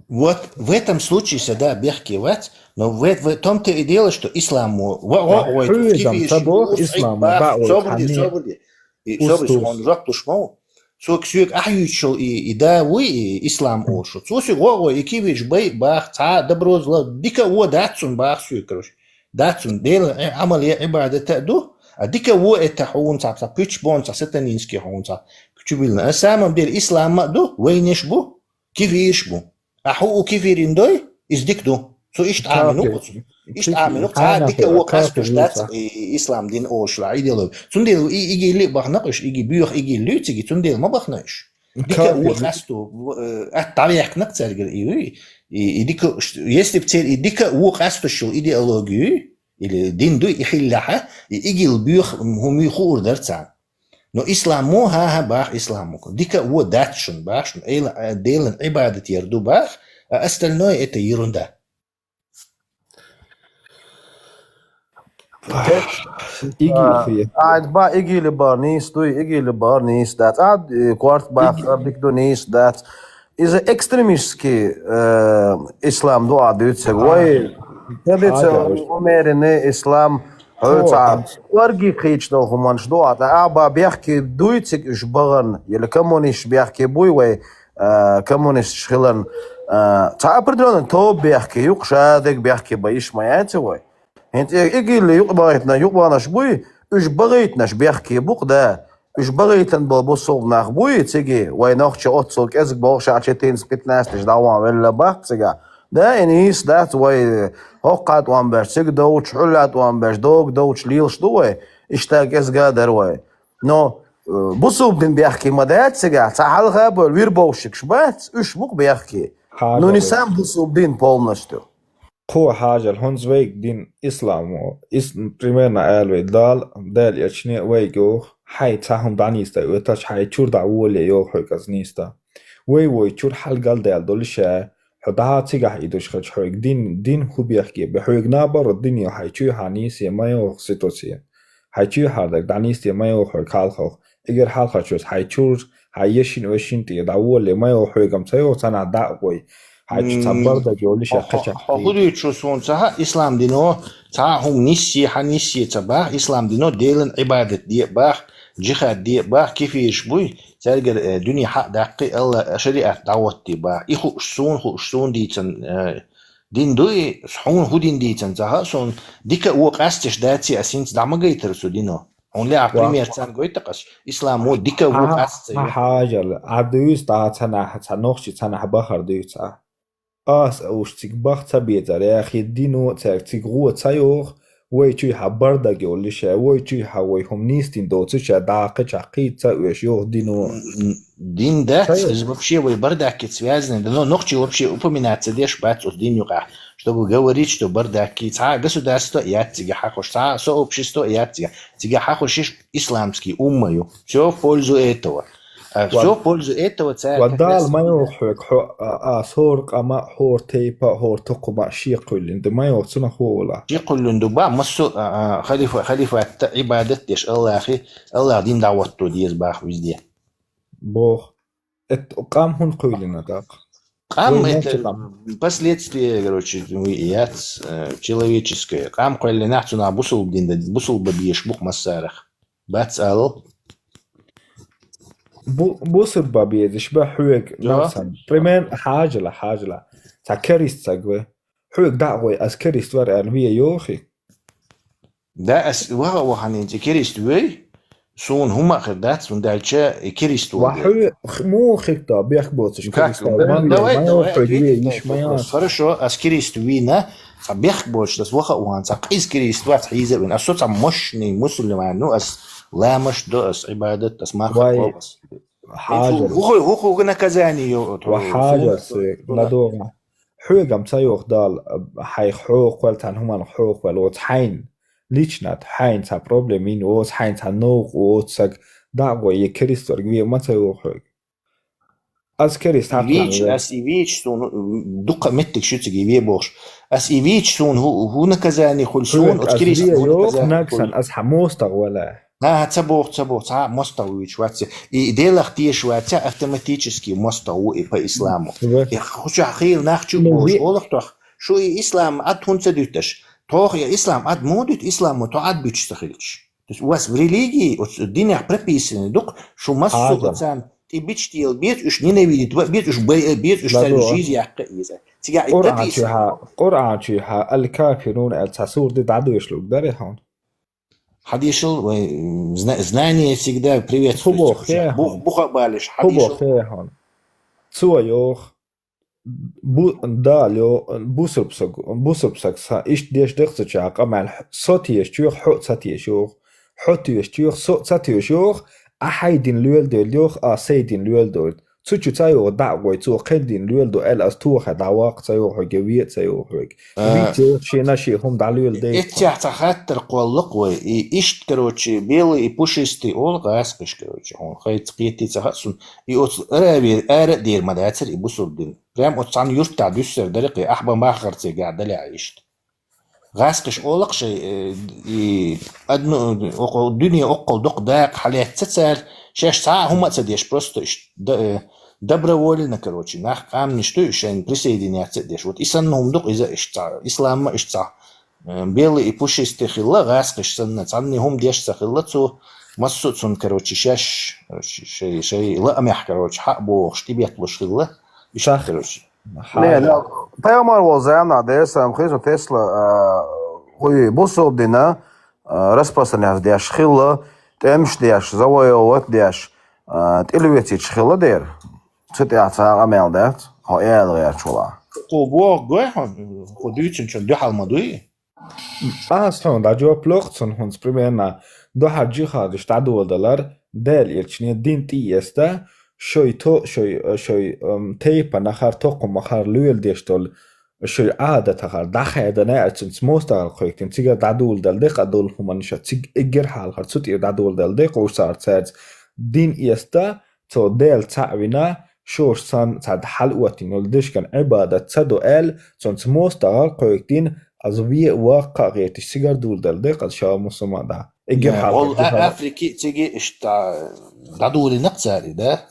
Вот в этом случае сан да бехке вац, но в, в том-то и дело, что исламо ва-, ва-, вай хьоьгам ца боху, исламо бац, собар де, собар де. И собар де, хьуна жоп луш ма ву. Цо соьга ахьа юьйцуш йолу и, и да вуй, и ислам олуш. Цо соьга гӀо а гӀой, и кивирш бай а баха, цхьа а доброзла, дика а вон дац цунна баха соьга, короче. Дац цунна, Делан Ӏе-, Ӏамал е Ӏибадат а ду, а дика а вон это хьуна цхьа, цхьа пуьчбон, цхьа сатанинский хьуна цхьа кучубиллина. А самом деле ислам ма а ду, вайнеш бу. Кефирш бу. Ахьа хӀу кефирин дой, иза дика ду. Цу иштта Ӏамин ву-кх цу. Иштта Ӏамин ву-кх. Цхьа а дика а вон къастуш дац и, и ислам дин олуш лахь, и дело. Цундела и игилли а бахана-кх уьш, иги боьха игилли ю цига, цундела ма бахана уьш. Дика а вон къасто, э, атта дӀавехкина-кх цаьргара и, и, и дика, если б церан и дика а вон къастуш йолу идеология ю, или дин дуй и хиллехьа, и игилла боьха хӀума ю хуур дара царна. Но ислам мо, хӀан-хӀа, баха ислам мо. Дика а вон дац шуна, баха шуна, Эла-, а, Делан Ӏибадат яр ду, баха, а остальное это ерунда. Игилли. А, ба, игилли бар нийса дуй, игилли бар нийса дац. А, э, корта баха, дика ду нийса дац. Иза экстремистский, э, ислам ду а дуьйцург. Вай, традиционный, умеренный ислам, хьо ца орги кхийчу долу хӀуманаш ду а, тӀа а ба бехке дуй цига уьш бахана, или коммунисташ бехке буй вай, э, коммунисташ хиларна, э, цхьа определённый тоба бехке ю-кх, шадерг бехке бан йиш ма яц вай. ХӀинца и, игилли юкъа бахийтина юкъа баханаш буй, уьш бахийтинарш бехке бу-кх, да. Уьш бахийтина болу бусулба нах буй цига, вай нохча оццул кӀезиг бохуш а четырнадцать пятнадцать дӀаван велла баккха цига. Да, и нийса дац вай, хӀокху а тӀом беш, цига довчу, хьуьлла а тӀом беш, дога довчу лелаш ду вай, иштта кӀезга а дара вай. Но, э, бусулба дин бехке ма дац цига, цхьа хьалха а бевлла вир бовшигаш бац, уьш бу-кх бехке. Ну, не сам бусулба дин полностью. Кхо хьажал, хӀунца вайга дин исламо, ис-, примерно ала вай, Дала, Дала элчане а вайга йоху, хьайн цхьа хӀума дӀанийстай оьташ, хьайн чуьра дӀа волале йоху хьоьга аса нийста. Вай вай чуьра хьалгалдаьлла долуш а, хьо дӀа цигахь идуш хилча хьоьга дин, дин хӀу бехке бе, хьоьга набаро дин йо хьайн чуьйхьа нийсе ма йоху ситуация. Хьайн чуьйхьара дерг дӀанийсте ма йоху хьоьга хьалхох. Эгер хьалхарчуьра хьайн чуьра, хьайн ешин-вешин тӀе дӀаволале ма йоху хьоьгам ца йоху, цхьанхьа дӀа а гой. Хьайн чу цхьа бардаг йолуш а кхечахь. Хьо хуьлуьйтуш ву суна ца хаьа, ислам дино цхьа а хӀума нисъе, хьан нисъе ца баха, ислам дино Делан Ӏибадат де а баха, джихад де а баха, кефираш буй, цаьргара, э, дуьне хьа а даккхий, Алла шариат дӀахӀоттий баха. И хууш суна, хууш суна дийцан, э, дин дуй, хьуна хӀу дин дийцан ца хаьа суна, дика а вон къастеш даций ас хӀинца дӀа ма гайтара цу дино. Хьуна лаьа пример царна гойту-кх ас. Ислам вон дика а вон къаста ца йо. Хьажал, Ӏа дуьйцу дӀа цхьанхьа, цхьа нохчи цхьанхьа бахар дуьйцу Ӏа. Аса уьш цига баха ца безара, яхе дино а цаьрга цига гӀо ца йоху, вай чуьйхьа бардаг йолуш а, вай чуьйхьа вай хӀума нийсдина доцуш а, дӀа кхечахь кхийца ца оьшу йоху дино. М, м, дин дац, иза вообще вай бардаккица связанный, да, но нохчи вообще упоминать ца деш бац оцу дин юкъахь, чтобы говорить, что бардакки, цхьа а государство а яц цига хьахош, цхьа а сообщество а яц цига, цига хьахош исламский умма ю. Всё в пользу этого. А всё в пользу этого цара. Ва Дала ма йоху хьоьга, хьо, а, а, хӀора къам а, хӀора тайпа а, хӀора тукхум а шен кхоьллина ду, ма йоху цунах вовала. Шен кхоьллина ду, ба, массо а, а, халифа-, халифатта Ӏибадат деш Аллахе, Аллах дин дӀахӀотто деза баха везде. Боху. Эт-, къам хӀунда кхоьллина даккха? Къам это последствия, короче, яц, э, человеческое. Къам кхоьллинехь цунах бусулба дин да, бусулба беш бу-кх массарах. Бац алал. Бу-, бусурба безаш ба хьоьга, напсан. Примерно, хьажала, хьажала. Цхьа керист саг ве. Хьоьга дӀа а гӀой, аз керист вар аьнна ве йохи. Да, ас ваха ваханин цӀи керист вей, суна хӀума а хир дац, цун даьлча и керист ву. Ва хьоьга х-, муха хир да, бехк боцуш керист ву. Давай, давай, хьоьга ве, йиш ма яц. Хорошо, ас керист вийна, цхьа бехк боцуш, ас ваха а вахан, цхьа къиз керист вац хьийза а вина. Ас со цхьа мощный мусульман, ну, ас ламаш до, ас Ӏибадат, ас марха кхов ас. Хьажа. ХӀу-, хӀу-, хӀу-, хӀу наказание йо, ва хьажа, ладогӀа. Хьоьгам ца йоху Дала, хьайх хьоха ваьлла, цхьана хӀуманах хьоха ваьлла, оцу хьайн, лично хьайн цхьа проблема йина, оцу хьайн цхьа новкъа, оцу саг дӀа а гӀой, я керист верг ве ма ца йоху хьоьга. Аз керист хьакхана вича, ве. Ас и вича суна дукха меттиг шу цига ве бохуш. Ас и вича суна хӀу, хӀу наказание хуьлу суна, оцу керист ве хӀу йоху наказание хуьлу. Нагсан, аз хьан мостагӀа вала. ХӀа, ца боху, ца боху, цхьа а мостагӀа вуьйцуш вац. И Делах тешаш вац, автоматически мостагӀа ву и по исламу. И хучахь хийла нах чу бохуш, олах тох, шу и ислам Ӏад хӀунда ца дуьташ? Тхох я ислам Ӏад муха дуьту, исламо тхо Ӏад буьтуш ца хилча? То есть у вас в религии, оцу динех прописано дукха, шу массо а царна тӀе бича тела беза, уьш ненавидеть бан беза, уьш байа беза, уьш царна жизнь яккха иза. Цигахь и прописано. Къуръан чуьхьа, Къуръан чуьхьа, аль-кафирун аьлла цхьа сур ди дӀадоьшалург дарий хьуна? Хьадешал вай, зна-, знание всегда приветствуется. ХӀу боху, хӀу боху, буха а балеш, хӀу хьадешал. Боху, хӀун. Цо йоху, бу-, Дала йо-, бусурб саг, бусурб саг са, иштта деш декъ ца ча къамел, со тешачоьх, хьо а ца теша йоху, хьо тешачоьх, со а ца теша йоху, а хьай дин лоьла доьлла йоху, а сай дин лоьла доьлла. Цу чу ца йогӀу дӀа а гӀой, цо кхин дин лоьла ду аьлла, ас тохе дӀаваккха ца йогӀу хьоьга, ве а ца йогӀу хьоьга. А, виц йогӀу шена шен хӀума дӀалоьла дайта. Эццехь цхьа хаттар кхоллакх вай. И иштта, короче, белый и пушистый олу гӀаскхиш, короче, хьуна хай ца кхетий ца хаьа суна. И оцу Аравера ара а дер ма дацара и бусурба дин. Прям оцу цхьана юьртахь дуьссар дара кхе, ахьа бан бахарцегахь далехь иштта. ГӀаскхиш олакх шай, э, и одну, окху-, дуьне оккхул дукха дакъа хьалаьцна цара, шаьш цхьа а хӀума а ца деш, просто иш д-, э, добровольно, короче, нах къамнаш ду, шайн присоединяться а деш. Вот и санна хӀума ду-кх иза, иш цхьа, исламма иш цхьа, э, белый и пушистый хилла, гӀаскхиш санна, цхьанне хӀума деш ца хилла, цо массо а цунна, короче, шаьш, ш-, шай, шай лаамехь, короче, хьа а бохуш, тӀебетталуш хилла, иш, короче. Не, ну, пайхамар волу заманахь дерсам хи со тесла, а, хӀуй бусул дина, а, распространяться деш хилла, тӀемаш деш, завоевать деш, а, тӀелоьцийча хилла дера. Цу тӀехь цхьа а къамел дац, хьо ала гӀерташ вала. Кху боху гой хьуна, кху дуьйцинчун дуьхьал ма дуй? Ас хьуна дӀа жоп локху цунна хӀунца примерно дуьхьал джихадаш дӀадоладалар, Делан элчане дин тӀеэста, шой то-, шой, шой, ам, тайпанахар, токхамахар, лоьла деш долу шой Ӏадатахар дӀахаьдана аьлла, цунца мостагӀал кхойкхина, цигара дӀадоладала декъа долу хӀуманаш, цига эггара хьалхара цу тӀера дӀадоладала декъа уьш цара цаьрца дин эста, цо Дела цхьаъ вина, шоша санна цхьа хьалаоттина йолу дешкан Ӏибадат ца до аьлла, цунца мостагӀал кхойкхина, аз ве а ваккха а гӀерташ, цигара доладала декъа ша мусулман дӀа. Эггара хьалха вол а-, Африки циги иштта дӀадолийнакх цара, да?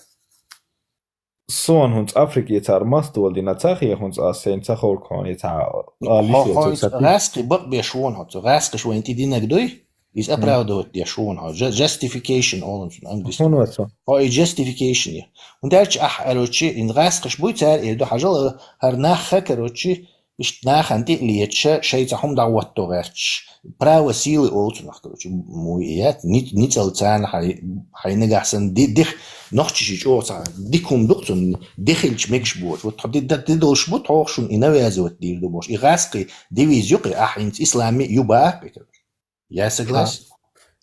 Сон хӀунца Африки цара мас дола дина ца хе, хӀунца ас сайна ца ховлу хьуна, и цхьа алис хо-, йоцу хо-, ца хи. ГӀаскхи бакъ беш вон хьо, цу гӀаскхиш вайн тӀе динаг дуй? Иза оправдывать деш вон хьо. Жа-, justification олун цун английский. ХӀун вацу? Хьо и justification я. ХӀунда аьлча ахь, короче, ин гӀаскхиш буй цара эр ду хьажал, хӀара нах ха, короче, иштта нахана тӀе а леташ, шайца хӀума дӀагӀотто гӀерташ. Право силы олу цунах, короче, муй и яц, ни-, ницкъал царна хьай-, хьай нагахь санна ди-, дих, нохчи ши чӀогӀа цхьа дика хӀума ду-кх цунна, дихилча мегаш боцу. Вот тхо ди-, ди-, ди долуш бу, тхох шуна и навязывать дийр ду бохуш. И гӀаскхи девиз ю-кх, ахь хӀинца исламми ю баккхи, короче. Я согласен?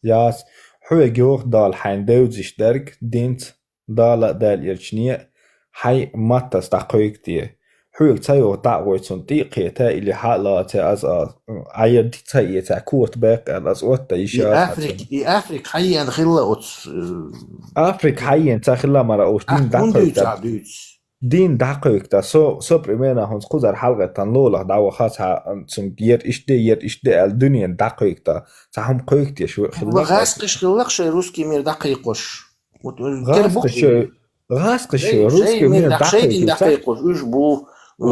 Яц. Хьоьга йоху Дала хьайн девзаш дерг динца, Дала а, Дала элчане а, хьайн маттаца дӀакхойкху те. Хьоьга ца йоху дӀа а гӀой цунна тӀе а кхета, или хьа а лаца, аз а, Ӏайар ди ца эца, корта баьккха аьлла, аз отта йиш яц хьан цунна. И Африк, и Африк хьайена хилла оцу, э, Африк хьайена ца хилла мара оцу дин дӀакхойкху. Дин дӀакхойкху, со, со примерно хӀунца кхузара хьалгӀеттан лолах дӀаваха цхьа, цунга ер иштта де, ер иштта де аьлла, дуьнен дӀакхойкху, цхьа хӀума кхойкху те шу хилла. ГӀаскхиш хилла-кх шайн русский мир дӀакхайкхош. Вот, э, гӀаскхиш шо, гӀаскхиш шо, русский мир дӀакхайкхош, уьш бу,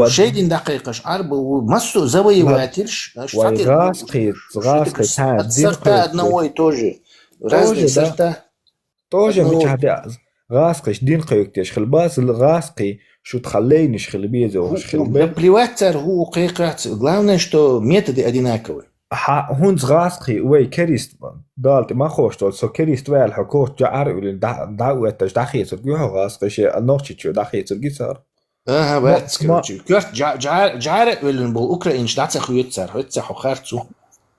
шайн дин дӀакхайкхош, Ӏарб бу, массо а завоевательш, вай гӀаскхи, гӀаскхи цхьа дин сорта одного и тоже. Разные сорта. Тоже мичахь де, ГӀазкхаш дин кхойкадеш хила бац, гӀазкхий шу тха лайнаш хила беза, хӀу-, охаш хила хӀу-, бе. Наплевать цар хӀу кхайкхац. Главное, что методы одинаковые. Хьа, хӀунца гӀазкхий вай керист, Дала тӀе ма ховш долу, со керист ваьлла хьо коча жаӀар а уьллина, дӀа-, дӀа а оьтташ, дӀахецарг ю хьо гӀазкхий, ше а нохчичо дӀахецарг ю цара. Аха, ма-, вац, ма- короче. Коьрта жа-, жа-, жаӀар а уьллина болу украинаш дӀа ца хоьцу цара, хӀоьца хьо харцу.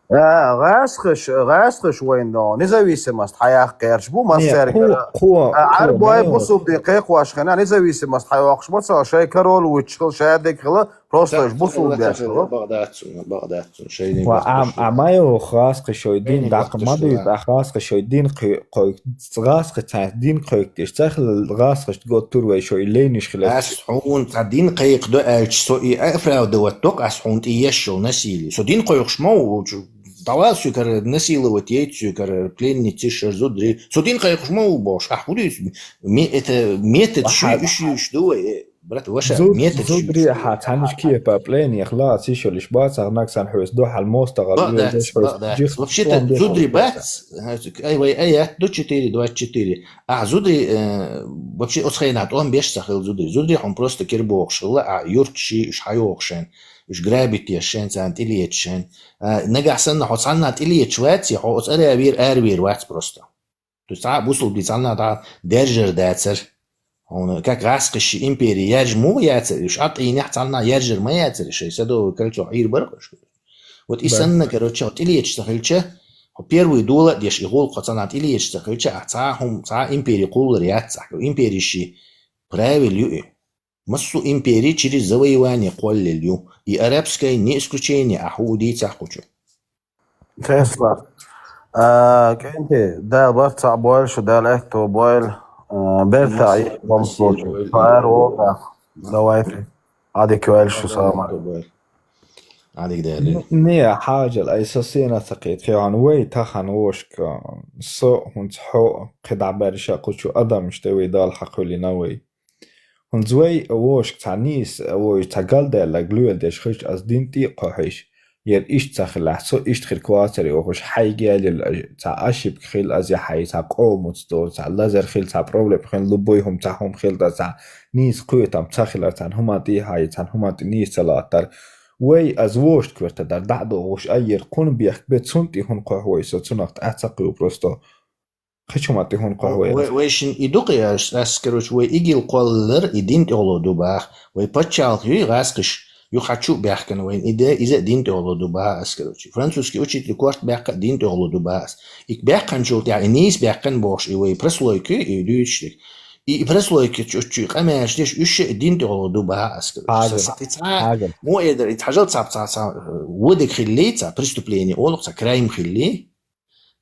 А, гӀазкхаш, гӀазкхаш вайн независимость хьаяккха гӀерташ бу. Не, массаьргара. Кхо, кхо, а, кхо, Ӏарбой, ма бусулба дин кхайкхош хилла, независимость хьайоккхуш ма ца, шайн король вуьтуш хила, шадерг хила, просто уж бусулба деш хила. Бакъ дац цунна, бакъ дац цунна, шайниг. Ва, а, а ма йоху гӀазкхий шой дин даккха ма дуьйцу, а гӀазкхий шой дин кхой-, кхой-, гӀазкхий цхьаьнца дин кхойкхуш ца хила, гӀазкхашна гуттар а вай шой лайнаш хила. Ас хьуна цхьа дин кхайкхадо аьлча, со и оправдывать доккху ас хьуна тӀе еш йолу насилие. Со дин кхойкхуш ма ву, чу-, дӀавала соьгара насиловать яйта соьгара, пленницаш, шара зударий. Со дин кхайкхуш ма ву бохуш, ахь хӀун дуьйцу? Ме-, это метод шу, уьш, уьш ду вай, э, брат, ваша, зуд-, метод шу, зударий уьш ду. Ахьа цхьаьнаш кепа пленех лаца йиш йолуш бац, ахьа нагахь санна хьоьца дуьхьал мостагӀалла. Бакъ дац, бакъ дац. Вообще-то зударий бац. Ай, вай аят ду четыре двадцать четыре. Ахьа зударий, э, вообще оцу хенахь тӀом беш ца хилла зударий. Зударий хьуна просто кира бохуш хилла, ахьа юрташ ши, уьш хьайоху шайн. Уьш грабить еш шайн, царна тӀелеташ шайн. А, нагахь санна хьо цхьанна тӀелеташ вац, я хьо оцу аравер, аравер вац просто. То есть цхьа а бусулба дин цхьанна дӀа держар дацар. Хьуна, как гӀазкхаш ши импери яржа муха яцар, уьш Ӏад Ӏийнехь цхьанна яржар ма яцар, шайн Садовое кольцо Ӏийр бара уьш. Вот и санна, короче, хьо тӀелеташ ца хилча, хьо первый дола а деш, и гӀуллакх хьо цхьанна тӀелеташ ца хилча, ахь цхьа а хӀума, цхьа а импери кхуллур яц ахь. Импери ши правил ю и. Массо а импери через завоевание кхоллаелла ю. И арабская не исключение, ахь хӀу дийцахь кхучу. Тесла. А, кӀентий, Дала барт цхьаъ бойла шу, Дала аьтто бойла. А, бертахь, спасибо, бомс лучу. Спасибо. Давайте. Ӏадика ваьлла шу, салам алейкум. Ӏадика даьлла. Н-, не, хьажал, ай со сена ца кхетахь, хьуна вай тахана вошка, со хӀунца хьо кхидӀа баьрша кхучу адамаш тӀе вай Дала хьакхуьллина вай. ХӀунца вай вошка цхьа нийса, вай цхьа галдаьлларг лоьла деш хилча, ас дин тӀе а кхохьийш, яра иштта ца хилахь, со иштта хир кхоацар йохуш, хьайга ялийла, цхьа ошибка хила, аз я хьай, цхьа къомаца долу, цхьа лазар хила, цхьа проблема хила, любой хӀума, цхьа хӀума хила, цхьа нийса кхетам ца хилар, цхьана хӀуман тӀе хьай, цхьана хӀуман тӀе нийса ца латтар. Вай аз вошта коьрта дар дӀа а дохуш, айъера кхунна бехк бе, цунна тӀе хӀунда кхохь вай со, цунах тӀаьхьа ца кхуьу просто. Кхечу ма тӀе хӀунда кхохь вай. Вай, вай шин и ду-кх, ас, ас, короче, вай игил кхоллар, и дин тӀехула ду баха. Вай пачхьалкх юй, гӀазкхаш, юхачу а баьхкина вайн и де, иза а дин тӀехула ду баха ас, короче. Французский учитель корта баьккха а дин тӀехула ду баха ас. И баьккханчул тӀехь, и нийса баьккхина бохуш, и вай прослойка юй, и дуьйцуш дерг. И, и прослойка чу, чу, къамаьлаш деш, уьш а и дин тӀехула ду баха ас, короче. Хьажал. Са-, са-, и цхьа, хьажал. Мо эдар, и хьажал цхьа, цхьа, цхьа, водиг хилли, цхьа преступление олу, цхьа крайм хилли.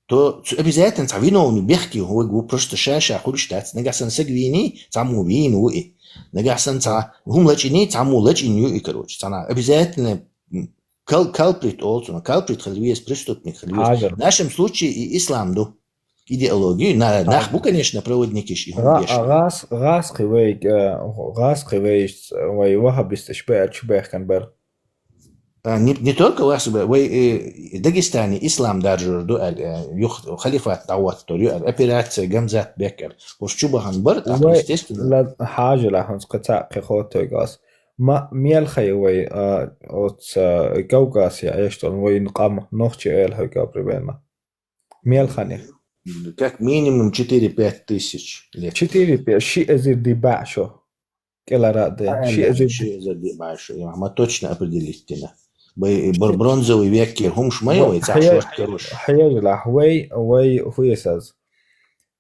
То цу обязательно цхьа виновный бехке хӀуьг ву, просто ша-ша хуьлуш дац. Нагахь санна саг вийний, цхьаммо вийна ву и. Нагахь санна цхьа хӀума лачкъиний, цхьаммо лачкъина ю и, короче. Цхьана обязательно, м, кал-, culprit олу цунах. Culprit хила веза, преступник хила веза. Хьажал. В нашем случае и ислам ду. Идеология, на-, нах бу, конечно, проводникиш и хӀума деш. ГӀа-, гӀас-, гӀаскхи вай, э, гӀаскхи вай, вай вахабисташ баьлча бехкан бар. А, не, не только вас, вай, э, Дагестане ислам даржор ду аьлла, э, юха халифат дӀахӀоттор ю аьлла, операция Гамзат беккара. Уж чу бахана бара, тӀаккха, естественно. Ла-, хьажал ахьунца кхин цхьаъ кхин хоттойга ас. Ма-, мел хай вай, а, оц, а, Кавказе Ӏеш долу вайн къам нохчий аьлла хьоьга примерно. Мел ханех? Как минимум четыре-пять тысяч лет. Четыре-пять, ши эзар ди баьӀ шо. КӀелара а де. А, ши эзар ди. Ши эзар ди баьӀ шо. Я, ма точно определить дина. Бай, бр-, бронзовый веккера хӀумаш ма ю вай, цхьа шорт каруш. Хьежалахь, вай, вай хӀу эсаз.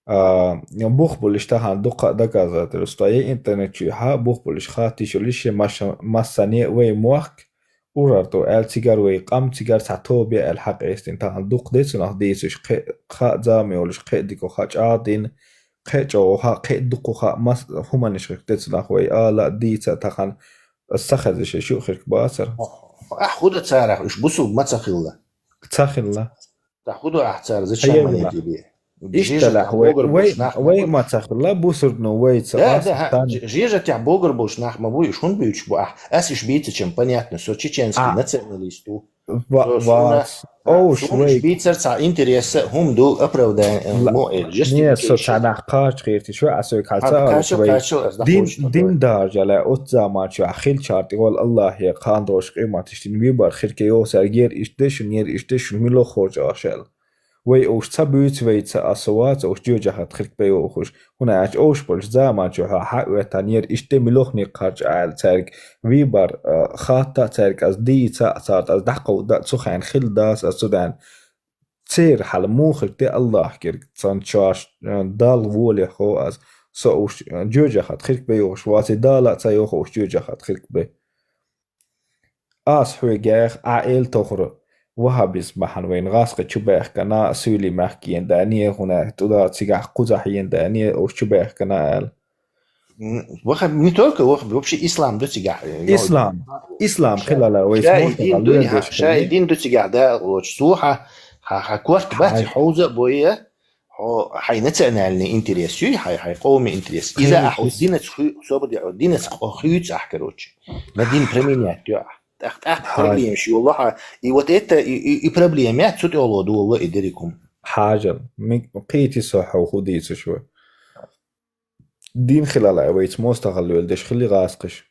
А, бухбулиш тахана дукха доказательства я интернет чуьхьа, бухбулиш хаттиш йолуш, массане вай мохк, Урарту аьлла цигара вай къам, цигара цхьа тоба аьлла хьакъ эстина, тахана дукха де цунах дийцуш, кхе-, кхаа зама йолуш, кхе а дикуха чӀагӀдина, кхе а чӀогӀа, кхе а дукхаха мас-, хӀуманаш хирг де цунах вай ала а, дийца а тахана, аса ца хезаш, шу а хирг бацара. Ахь хӀу дан царах, уьш бусулба ма ца хилла? Ца хилла. Та хӀу ду ахь цара, зачем они тебе? Иштта лаьхьа вай, вай, вай ма ца хилла бусург, но вай ца Да, да, ха, жежатех богар болуш нах ма буй, уж хӀунда буьйцуш бу ахь? Ас уж бийцачем, понятно, со чеченский националист ву. Ва-, Со-, суна, вац. Оуш, суна вай. Уж бийцар цхьа интереса, хӀума ду, оправдание, Ла-, мо, э, не, со justification. Цхьа нах кхача хиртиш вай, а соьга хьал Кхача, ца кхача, алуш вай. Кхача, аз Дин, дин даржа ле, оцу заманчохь хилчар тӀе вала Аллахье, кхандош къематаш дин вибар хирке йохсар, ер иштта шун, ер иштта шун, мила хорж ахшал. Вай уж ца буьйцу, вай ца асу вац, уж жоьжахат хирк бе йохуш. ХӀуна аьлча оуш болчу заманчохь хьаоьттан, ер иштта милохник харч аьлла цаьрга вибар, а, хатта цаьрга аз дийца а царт, аз дӀакховда а цу хенахь хилла дас аз цу даьнна. Церан хьала муха хирг де Аллах кирг, цан чаш, а, Далла волехь хо аз, со уж, а, жоьжахат хирк бе йохуш вац, и Дала а ца йоху уж жоьжахат хирк бе. Ас хьоьгех а эл тохура, ваххабизм бахьана вайна гӀаскхи чу баьхкана, суьйли мехкена даьне, хӀуна тӀуда цигахь кхузахь йена даьне, уж чу баьхкана аьлла. М, ваха-, не только ваха-, вообще ислам ду цигахь, э, Ислам. Ислам хилала вай Ша и дин ду, ша и дин ду цигахь да лоч. Цо хьа, хьа, хьа корта бац, хьовза а бойя, Хьо, хьайн национальный интерес юй, хьай, хьай къоман интерес. Иза ахьа оцу динаца хуьй, собар де, динаца къо хуьйцу ахь, короче. На дин применять ю ахь. ТӀаккха, тӀаккха проблемаш йолу хьа. И вот это, и, и, и проблема яц, цу тӀехула долу и дерриг хӀума. Хьажал, ми-, кхийти со хьо хӀун дийцуш ву. Дин хилале, вайца мостагӀалла лоьлу деш хили гӀаскхиш.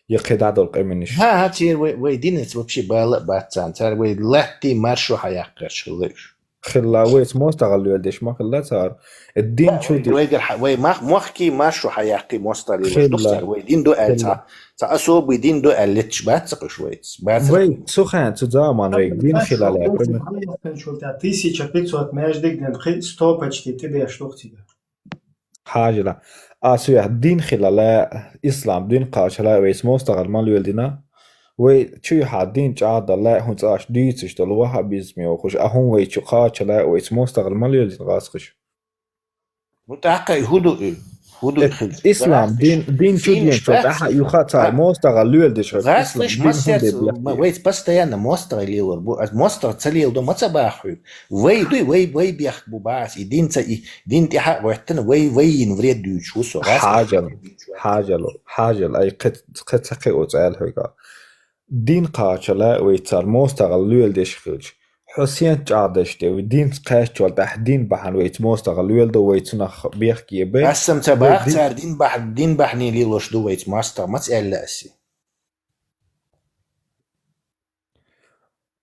Я кхидӀа долу къамелаш. ХӀа, хӀа, церан вай, вай динаца вообще бала а бац царна. Цара вай латте маршо хьаяккхарш хилла уьш. Хилла вайца мостагӀалла лоьлу деш ма хилла цара. Э, дин Да, чу вай, ди- вайгара хьа-, вай мах-, мохкий маршо хьаяккхий мостагӀалла лелош ду Хилла. Цара. Вай дин ду аьлла Хилла. цхьа, цхьа особый дин ду аьлла летташ бац ца къуш вайца. Бац ца Вай, цу хенахь цу заман вайга дин хилале, пример. Тысяча пятьсот маьждиг дин, кхин сто почти тидеш дух цига. Хьажала. Ас вех дин хилале, ислам дин кхачале вайца мостагӀалла ма лоьлдина. Вай чуьйхьа дин чӀагӀдалла, хӀун цӀаш дуьйцуш долу ваххабизм йохуш, а хӀун вай чу кхачале вайца мостагӀалла ма лоьлдина гӀаскхиш. Ну, тӀаккха и хӀун ду и? ХӀун ду и Э, хилча? Ислам дин, дин чу ден чу тӀаьхьа юха цара мостагӀалла лоьлдеш хӀара ислам дин хӀун де бехке? Вайца постоянно мостагӀалла лелор бу. Ас мостагӀа ца леладо ма ца баха хьоьга. Вай дуй, вай, вай бехк бу бац. И дин ца, и дин тӀаьхьа а гӀоьттина, вай, вай йина вред дуьйцуш ву со. Хьажал, хьажал, хьажал, ай кхе, кхе ца кхе оцу аьлла хьоьга. Дин кхачале вай цара мостагӀалла лоьлдеш хилча, хьо сен чӀагӀдеш де, вай динца кхаьччул тӀаьхьа дин бахьана вайца мостагӀалла лоьлдо, вай цунах бехке бе. Ас сам ца бах, цара дин бахь-, дин бахьане лелош ду вайца мостагӀа, маца аьлла аси?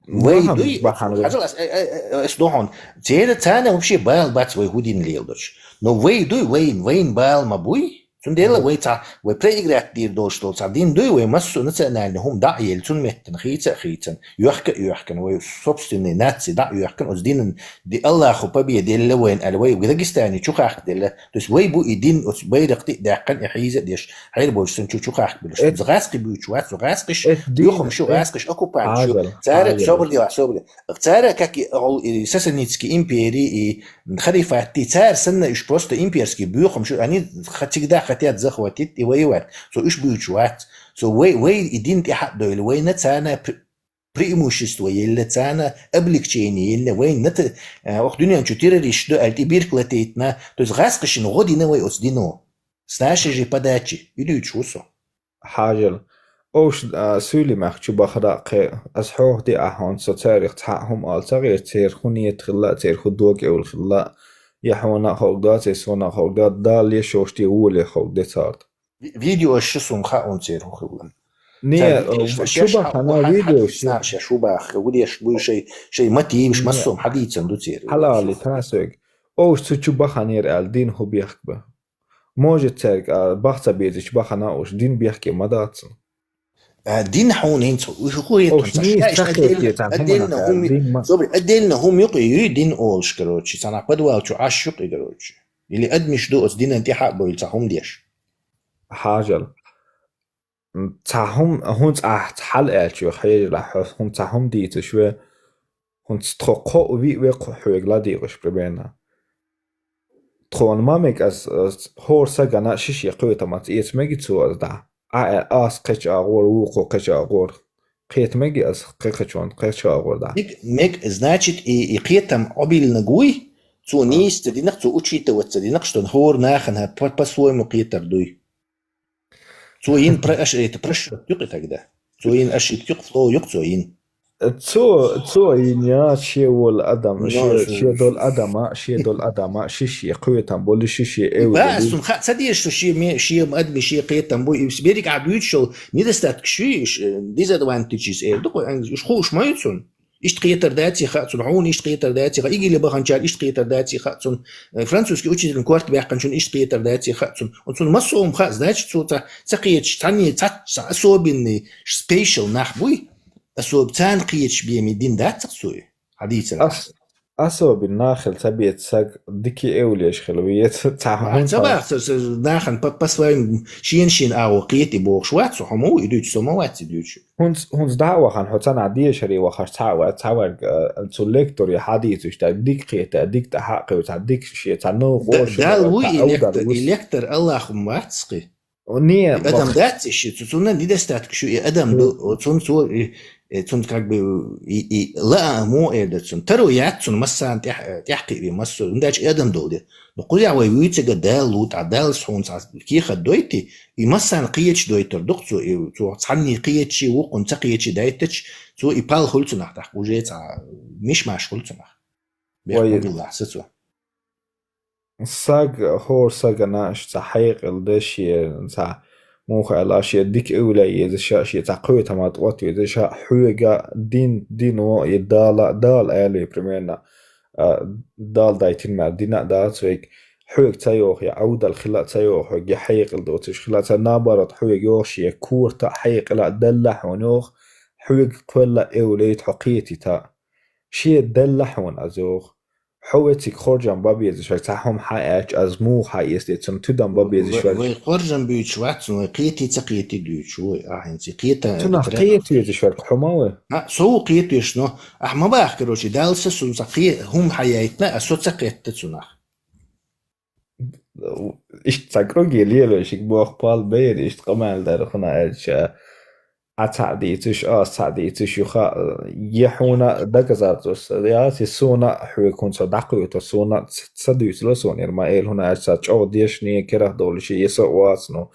Вай дуй, бахьана вай. Хьажал ас, э, э, э, ас ду хьуна. Церан царна вообще бала бац вай хӀун дин леладош. Но вай дуй, вайн, вайн бала ма буй. Цундела вай цхьа, вай проиграть дийр долуш долу цхьа дин дуй, вай массо а национальный хӀума дӀа а елла, цунна меттана хийца а хийцан, йоьхка а йоьхкан, вай собственный наци дӀа а йоьхкан, оцу динан, ди Аллаху победа елла вайн аьлла, вай Дагестане чу хахка делла. То есть вай бу и дин, оцу байракх тӀе а даьккхина, и хьийза а деш, хьербойчу сан чу, чу хахка белаш. Эт-, гӀаскхи буьйчу вац, гӀаскхиш, эт дин, юхамшу, эт гӀаскхиш, оккупантшу. Хьажал, цара, хьажал. Собар дела, собар дела. Цара, как и, и Сасанитский импери, и Халифатти, цара санна уьш просто имперский боьхамаш, они ха-, всегда хотят захватить и воевать. Со уьш буьйцуш вац. Со вай, вай и дин тӀаьхьа а дойла, вайна царна пр-, преимущество елла, царна облегчение елла, вайна ната, а, ох, дуьнен чу террорист ду аьлла, тӀе бирк латийтина. То есть гӀаскхашна гӀо дина вай оцу дино. С нашей же подачи. И дуьйцуш ву со. Хьажал. Оуш, а, суьйли мах чу бахара а кхе, ас хьох де а хьонца, со царих цхьаъ хӀума ала ца гӀерта, церан хӀун нийят хилла а, церан хӀун дог эвла хилла а, я хьона а ховгда, церан сона а ховгда, Далла я шош де воле ховгде царда. Ви-, видеош шу сунга хаун церан хӀун хилла. Не, цара видеош, э, шеш чу бахана хьа-, видеош. Хьа-, шеш бах, гудеш буй шей, шей мотиваш, не, массом хьадийцан ду церан. Хьалали, тасойг. Оуш цу чу баханера аьлла, дин хӀу бехк ба. Может, цаьрга, а, бах ца безачу бахана уьш, дин бехке ма дац цунна. А, дин хьуна хӀинца, уьш хӀу хетта, уьш ца нийса ша, ца иштта хетте, отдельно, цхьа отдельно хӀуманах хӀума, дин ма-, собри, отдельно хӀума юкъа юй дин олуш, короче, цхьана подвал чу Ӏаш юкъа, короче. Или адамаш ду оцу динан тӀаьхьа а бойла цхьа хӀума деш. Хьажал. Цхьа хӀума, хӀунца ахь хьал аьлча, хьежалахь, хьо хӀума цхьа хӀума дийцаш ве, хӀунца тхо кхоъ виъ ве кху хьоьга ладийгӀаш примерно. Тхуна ма мега ас, ас хӀора сагана ши шен кхетамаца эца меги цо ас дӀа. А, э, ас кхечу агӀор, вукхо кхечу агӀор. Кхета меги ас кхечунна кхечу агӀор дӀа. Мег, мег, значит, и, и кхетам Ӏобиллинарг вуй, Цо нийса ца динах, цо учитывать ца динах, что хӀора нахана по-, по-своему кхетар дуй. Цо йина про-, аш-, это, просчёт юкъе тогда. Цо йина ошибка юкъе, флоу юкъе цо йина. Цо, цо йина я, ше вола адам, Ну, ше, шу- ше дола адама, ше дола адама, ши ше кхетам боли, ши ше И эвла ба, боли. Сун ха ца деш, что ше ме-, ше адми, ше кхетам бу, и берриг а дуьйцуш йола недостаток ши, ш-, э, disadvantages, э, дукха, э, уж хууш ма ю цун. Иштта кхетар дац и хаьа цунна, хьуна иштта кхетар дац и хаьа, игила баханчара иштта кхетар дац и хаьа цунна, э, французский учитель корта баьккханчунна иштта кхетар дац и хаьа цунна. Оцунна массо а хӀума хаьа, значит, цо ца, ца кхеташ, цхьанне цхьацца особенный, special нах буй, особо царна кхеташ бен дин дац цо и, хьадийцар. Ас-, особенно нахал ца беца саг дика эвлеш хила веца, ца Ах, хӀума ца ца- бах, ца, ца, нахана по, по своим шен-шен агӀо кхета и бохуш вац, хьо ма ву и дуьйцу, со ма вац и дуьйцу. ХӀунц-, хӀунц дӀа а вахана, хьо ца нах дешаре вахаш цхьа а вац, цхьа варг, а, цу лекторе хьадийцуш, тӀаккха дика кхета, дика тӀаьхьа а кхевцахь, дика шен цхьа новкъа Д-, шен Далла вуй цхьа и авдар лектор, и вуй. Лектор Аллахум вац-кхи. Не, И адам мах- дац и ши, цу-, цунна недостаток шу, и адам М. ду-, цун цо, и, э, цун как бы, и, и лаа мо эр да цун. Таро яц цун массарна тӀех-, тӀехкхиъ ве массо, хӀунда аьлча и адам долу де. Ну, кхузахь вай вуьйцург Дала лу тӀа, Далла хьуна цхьа кехат дойтий, и массарна кхеташ дойтур ду-кх цо, и цо цхьанне кхеташ, вукхунна ца кхеташ дайтача, цо и пал хуьлу цунах тӀаккха, уже цхьа миш-маш хуьлу цунах. Бехк Вай ма билла са цо. Саг, хӀора сагана аш цхьа хьекъал дан шен, цхьа муха аьлла, шен дика эвлаяь еза ша, шен цхьа кхетама тӀе оттавеза ша, хьоьга дин, дино и Дала, Дала аьлла, примерно, а, Дала дайтина мара дина а дац вайга, хьоьга ца йоху, я Ӏовдал хила а ца йоху хьоьга, я хьекъал доцуш хила а ца, наоборот, хьоьга йоху шен корта а, хьекъала а делла хьуна йоху, хьоьга кхоьлла а эвлайта хьо кхетийта а. Шен делла хьуна аз йоху. Хьо вециг хоржам бан безаш вара, цхьа хӀума хьан аьлча, аз муха хьан эцде, цунна тидам бан безаш Вай, вара. Вай хоржам буьйцуш вац, вай кхетий ца кхетий дуьйцуш ву, ахьа хӀинца кхета Цунах третта кхетий везаш вара, хьо ма вай. А, со ву кхетош, но ахьа ма баха, короче, Далла са сун ца кхе-, хӀума хьан яйтина, а со ца кхетта цунах. Иштта цхьа круге лелой шига боху пал бер, иштта къамел дар хӀуна аьлча, Ӏа цхьаъ дийцуш, ас цхьаъ дийцуш, юха, я хьуна доказательство яц, я суна хьоьга хӀунца дӀакхуьйту, суна ц-, ца дуьйцула суна, ира ма эла хӀуна аьлча, цхьа чӀогӀа дешне, керах долуш, я со а вац, ну.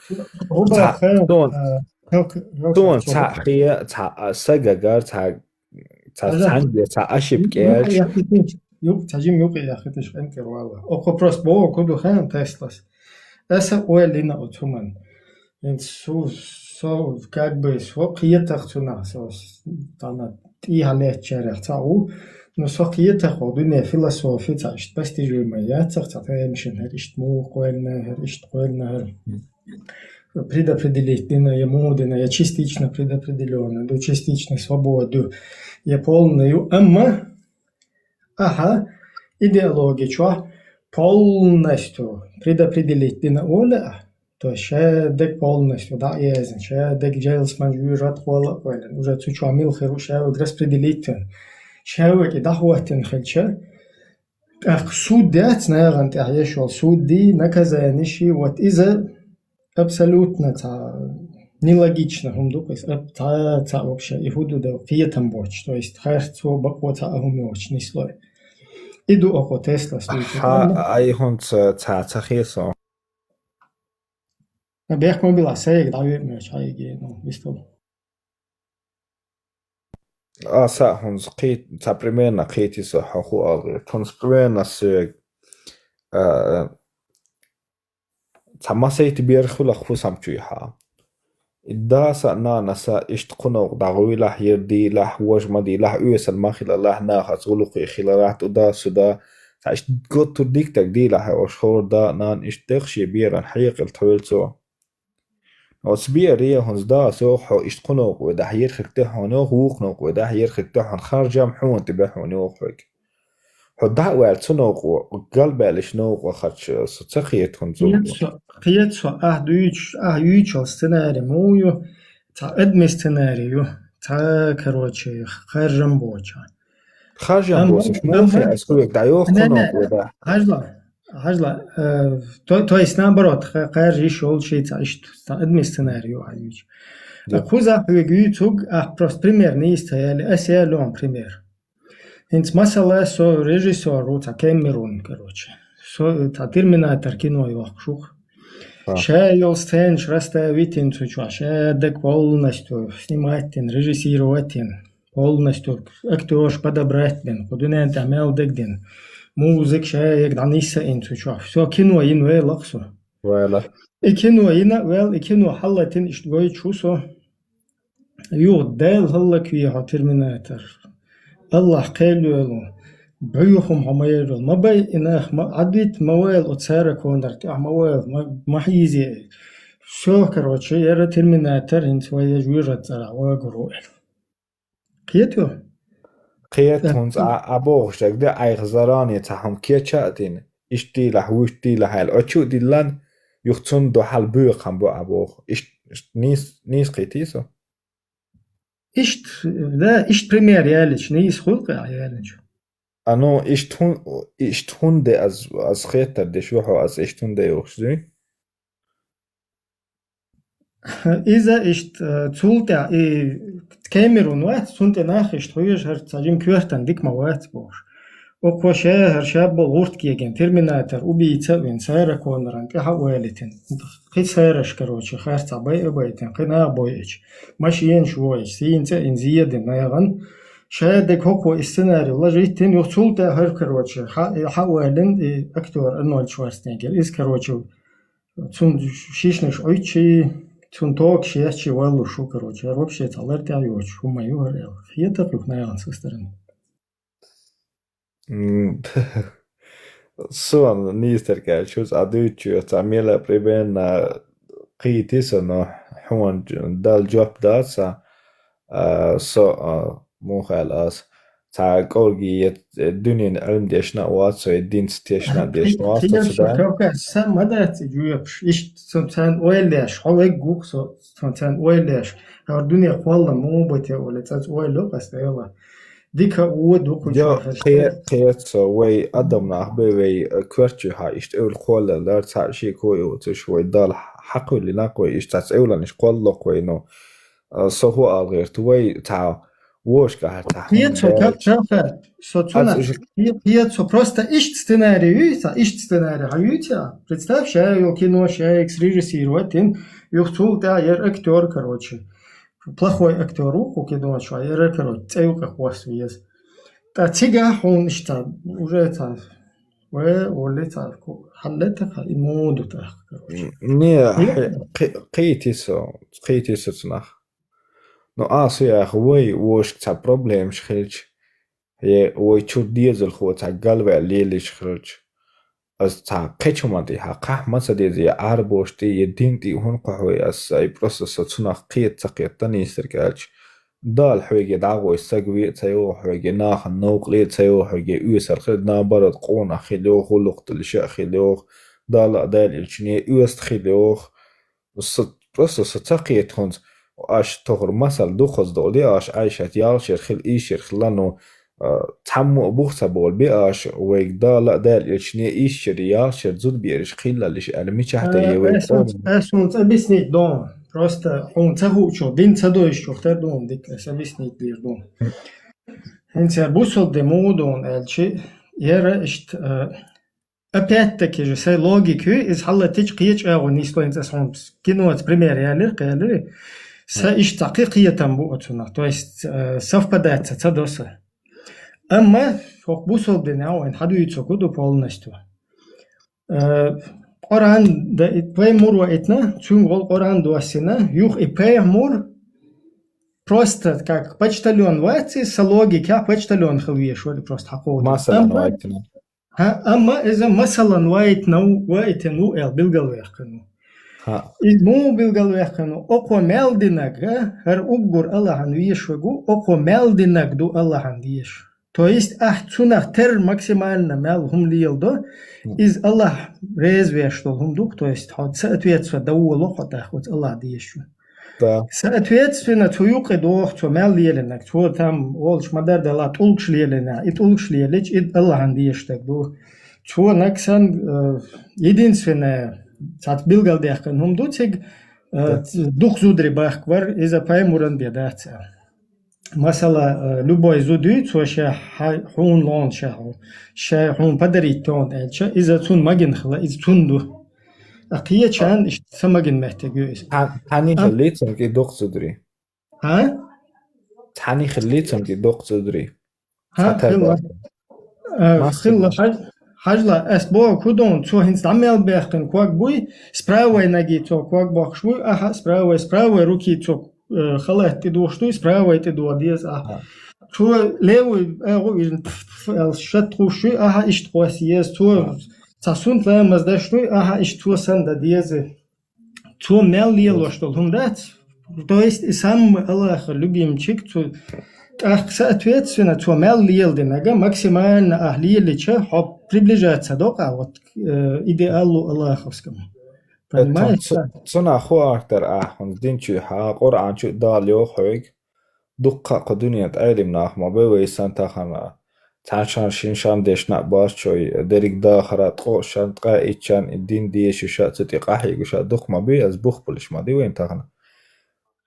ХӀума Цхьа, хьан, суна, а, хьо-, хьо-, суна хьо-, цхьаъ хьо-, хе, цхьа, а, сагагар, цхьа Цхьа Хьажа. Цхьаьнгге цхьа ошибка Юкъе яьлча. Яххитича, юкъ-, цхьа жима юкъе яххитича къинтӀера валла. Оха просто боху ку ду хаьа Теслас. Аса ойла йина оцу хӀуманна. ХӀинца су-, со, как бы, со кхетах цунах, со с-, тхьана тӀехьа леттачарех цхьаъ ву. Но со кхетах хӀокху дуьне философи цхьа иштта постижимая яцах, цхьа тайнашина хӀара иштта муха кхоьллина, хӀара иштта кхоьллина, хӀара. Предопределить дина, я муха дина, я частично предопределённый ду, частично свобода ду, я полный ю. Амма ахьа идеология чохь полностью предопределить дина олу а, то есть ша дерг полностью дӀа а езна, ша дерг джейлсман жуьйра тхо а кхоьллина, уже цу чохь мила хир ву ша вега распределить дина, ша вега дӀахӀоттина хилча, тӀаккха суд дац нахана тӀехь еш йолу, суддий, наказаниш, вот иза абсолютно цхьа нелогично хӀума ду-кх иза, аб-, цхьа, цхьа вообще и хӀун ду дан, кхетам боцуш, то есть харцо, бакъо цхьа а хӀума йоцуш нислой. И ду оха Теслас дуьйцург. Хьа, ай хӀунца цхьа ца хесо. Бехк ма билла, сайга дӀавеа моьтту хьайга, ну, вистал. Аса хӀунца кхет-, цхьа примерно кхетий со хьо хӀу алгӀе. ХӀунца примерно соьга, а, цхьа масайта бер хуьлу хӀусам чуьйхьа. И даса а, нанаса а иштта кху новкъа дӀагӀуьйлахь, ер дийлахь, важа ма дийлахь, оьсал ма хилалахь, нахаца гӀуллакхе хиларахь, тӀу да, су да. Цхьа иштта готтур дика дерг дийлахь, ош хӀора да а, нана иштта дехший беран хьекъал тхьоьлу цо. Оцу бере хӀунца да, со хьо иштта кху новкъа вай дахьа ерхарг тӀе хьуна йоху, вукху новкъа вай дахьа ерхарг тӀе хьуна, харжам хьуна тӀе бе хьуна йоху хьоьга. Хьо дӀа а ваьлла цу новкъа, галбаьллачу новкъа харч со ца кхета хӀунца. Кхета со, кхета со, ахь дуьйцуш, ахь юьйцуш йолу сценарий муха ю, цхьа адми сценарий ю, цхьа, короче, харжам боцуш. Харжам Амма, боцуш, амма, муха ас хьоьга дӀайоху не, не, кхунов вада. Хьажла, хьажла, э, то, то есть наоборот, ха-, харжа йиш йолуш ши цхьа иштта, цхьа адми сценарий ю хьан юьйцу. Да. Кхузахь хьоьга юьйцург, ахь просто пример нийса ца яьлла, ас яьлла хьуна пример. ХӀинца масала со режиссёр ву, цхьа Кэмерон, короче. Со цхьа Терминатор кино йохкуш ву. Ха. Ша йолу сценаш расставитина цу чохь, ша дерг полностью снимать дина, режиссировать дина, полностью актёрш подобрать бина, кху дуьнен тӀехь мел дерг дина, музыка ша ерг дӀанисса ина цу чохь. Всё, кино йина ваьлла-кх со. Ваьлла. И кино йина а ваьлла, и кино хьаллатина иштта гойтуш ву со. Юха Дела хӀаллакве хьо, Терминатор. АллахӀ кхел йойла. Бу хӀума хьо ма йойла. Ма бай и нах, ма Ӏадвита ма вайла оцу Сара Коннор тӀехь, ма вайла, ма, ма хьийзе. Всё, короче, яра Терминатор хӀинца вай ежа вуьжат цӀарахь вагур ву аьлла. Кхетий? Кхета, хӀинца а, а бохуш дерг де, айхьа заране цхьа хӀума кеча а тина, иштта дийлахь, вуьшта дийлахь аьлла, оцу а диллина, юха цунна дуьхьал боьха хӀума бу а боху. Иштта, иштта нийса, нийса кхетий со? Иштта, да, иштта пример ялича, нийса хуьлу-кх ялича. А, ну, иштта хӀун, иштта хӀунда де ас, ас хеттар деш ву хьо, ас иштта хӀунда де йохуш дуй? Иза иштта, э, цул тӀаьхьа и Кэмерон вац, цунна тӀе нах иштта хьоьжуш, хӀара цхьа жима коьртана дика ма вац бохуш. Окхо ша, хӀара ша болу гӀурт кегина, Терминатор, убийца а вина, Сара Конноран тӀе хьа а валийтина. Кхин Сараш, короче, харцахь бай а байтина, кхин наха бойъича, машенаш войъича, сийна цӀе а йина, зен а дина нахана. Ша дерг хӀокхо и сценарий лажийтина, юха цул тӀаьхьа хӀара, короче, хьа, и хьа а валина, и актёр Арнольд Шварценеггер. Иза, короче, цунна шишнаш Ӏуьттуш, цунна тогаш етташ валлуш ву, короче, хӀара вообще цхьа лар тӀехь йоцуш хӀума ю хӀара аьлла. Хетарх юха нахана со старан. М, суна нийса терг аьлча, хӀинца Ӏа дуьйцучух цхьа мелла а примерно кхийтий со, но хьуна Далла жоп дац сан, а, со, а, муха аьлла ас, цхьа кӀорге я дуьненан Ӏилма дешна а вац со, я динца тешна а дешна вац со, кхетарх сан ма дац и жоьпаш. Иштта со царна ойла еш, хьо вегга ву-кх со, со царна ойла еш. ХӀара дуьне кхоллам муха бу те олий, цӀа-цӀа ойла йо-кх ас, Дела. Дика а вон ду кху чохь. Кхе-, кхета со, вай адам нах бен, вай, э, коьртачу хьа иштта эвла кхоллал дара, цхьа ши кой оцуш вай Далла хьакхуьллина-кх вай, иштта цхьацца эвланаш кхолло-кх вай, ну, э, со хӀун ала гӀерта, вай цхьа вовшашка хьара цхьа хӀума кхета со, даьлча. Тел-, телха, со цунах, кхе-, кхета со, просто иштта сценарий юй, цхьа иштта сценарий хьан юй цхьа? Представь, ша йолу кино, ша икс режиссировать дина, юха цул тӀаьхьа яра актёр, короче. Плохой актёр ву кху кино чохь, яра, короче, цӀе юкъа кхосса веза. Ткъа цигахь хьуна иштта, уже цхьа, ве, олли цхьа, ку-, хьан летта хьан, и муха ду тӀаккха, короче. Не, хе-, кхи-, кхийтий со, кхийтий со цунах. Ну, аса яха, вай вовшашка цхьа проблемаш хилча, я вай чуьра дезалхо цхьа галваьлла лелийча хилча, ас цхьа кхечу хӀуманна тӀе хьан кхахь ма ца деза, я Ӏарбош тӀе, я дин тӀе, хӀунда кхохь вай ас, ай просто со цунах кхета ца кхетта нийса терг аьлча. Дала хьоьге дӀагӀой саг ве а ца йогӀу хьоьге, нахана новкъале а ца йогӀу хьоьге, оьсал хила, наоборот, къонах хила йогӀу, гӀуллакх дала ша а хила йогӀу, Дала а, Дала элчане а оьзда хила йогӀу. Со, просто со ца кхета хӀунца, аша тохара масал дукхаза долу де, аша Ӏайшат ялшера хила, ийшера хила, ну, а, цхьаммо а бух ца болу бе аша, вайга Дала а, Дала элчане а ийшера, ялшера зудабераш хилаллиш аьлла, мичахь тайе вай? Ас хьуна, ас хьуна ца биснийта ду. Просто хьуна ца хуучух, дин ца доьшучух тера ду хьуна дика, ас ца биснийта дийр ду. ХӀинца яра бусалба де муха ду хьуна аьлча, яра иштта, а, Опять-таки же, сайн логика ю, иза хьалатича кхечу агӀо нисло, хӀинца ас хьуна киноца пример ялира, кхелира. Сан иштта кхин кхетам бу оцунах. То есть, э, совпадать ца, ца до сан. Амма хӀокху бусалба динехь вайна хьадуьйцург хӀун ду полностью? Э, Къуръан да, и пайхамар ваийтина, цуьнга гӀолла Къуръан доссийна, юха и пайхамар просто как почтальон вац, и сан логикехь почтальон хила везаш вара, просто хьакховдийна. Масалан, ваийтина. ХӀа, амма иза масалан ваийтина ву, ваийтина ву аьлла билгалваьккхина ву. ХӀа. Иза муха билгалваьккхина ву? Окхо мел динарг, а, хӀара уггар Аллахьан везаш верг ву, окхо мел динарг ду Аллахьан дезаш. То есть ахь цунах терра максимально мел хӀума леладо, иза Аллахь реза веш долу хӀума ду-кх, то есть хьо соответствовать дан воло хьо тӀаккха оцу Аллахь дезачун. Да. Соответственно, цу юкъа доху цо мел лелинарг. Цо там олуш ма-дарра делахь, тӀулгаш лелина. И тӀулгаш лелича, и Аллахьан дезаш дерг ду. Цо нагахь санна, э, единственное, цхьацца билгалдаьккхина хӀума ду цига, э, дукха зударий бахка вар, иза пайхамаран бен дац аьлла. масала, э, любой зуда, цо ша хьа-, хьуна лоӀу ша хьо, ша хьуна подарить тоьна аьлча, иза цунна магийна хила, иза цунна ду. А кхечарна иштта ца магийна моттиг ю иза. Цхьаннех хилла цунга и дукха зударий? А? Цхьаннех хилла цунга и дукха зударий? А, хилла. Э, хилла, хьаж-, хьажал, ас боху хӀун ду, цо хӀинца дӀа мел баьккхина ког буй, с правой ноги цо ког бохкуш буй, ахьа, с правой, с правой руки цо, э, халат тӀедухуш дуй, с правой тӀедуха деза ахьа. Цо левый агӀо вижна, пф, пф, аьлла шатта хууш дуй, ахьа, иштта кхосса еза. Цо цхьа суннат ламаз деш дуй, ахьа, иштта цо санна дан деза. Цо мел лелош долу хӀума дац. То есть и самый Аллахьан любимчик, цо тӀаккха соответственно, цо мел леладинарг максимально ахь лелича, хьо приближаться до-кх ахь вот, э, идеалу Аллаховскому. Понимаешь? Цу-, цунах хӀун артар ахь, хӀунда динчуьйхьа, Къуръан чу Дала йоху хьоьга, дуккха а кху дуьненан Ӏелам нах ма бу вай санна тахана. Цхьана шарна, шина шарна дешна а бац шоай, дерриг дахара, ткъо шарна, ткъе итт шарна и дин дешаш а, цу тӀе къахьегаш а дукха ма бу, ас бух болуш ма ду вайн тахана.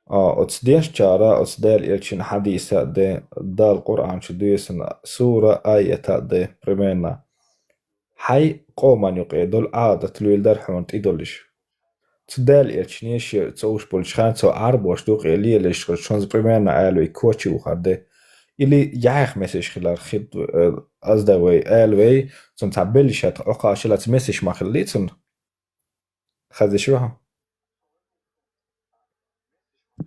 А, оцу дешначара, оцу Дала элчан хьадиса а де, Дала Къуръан чу доьссина сура, аята а де, примерно. Хьайн къоман юкъе долу Ӏадат луьйла дара хьуна тӀедолуш. Цу Дала элчане шен ца уьш болчу хенахь цо Ӏарбош дукъе лелаш, шуна примерно ала вай, коча вухар де. Или яхь месаш хилар хид, э, аз да вай, ала вай, цунна цхьа беллиш хӀетта Ӏокхачалц месаш ма хилли цунна. Хаза шу хьо?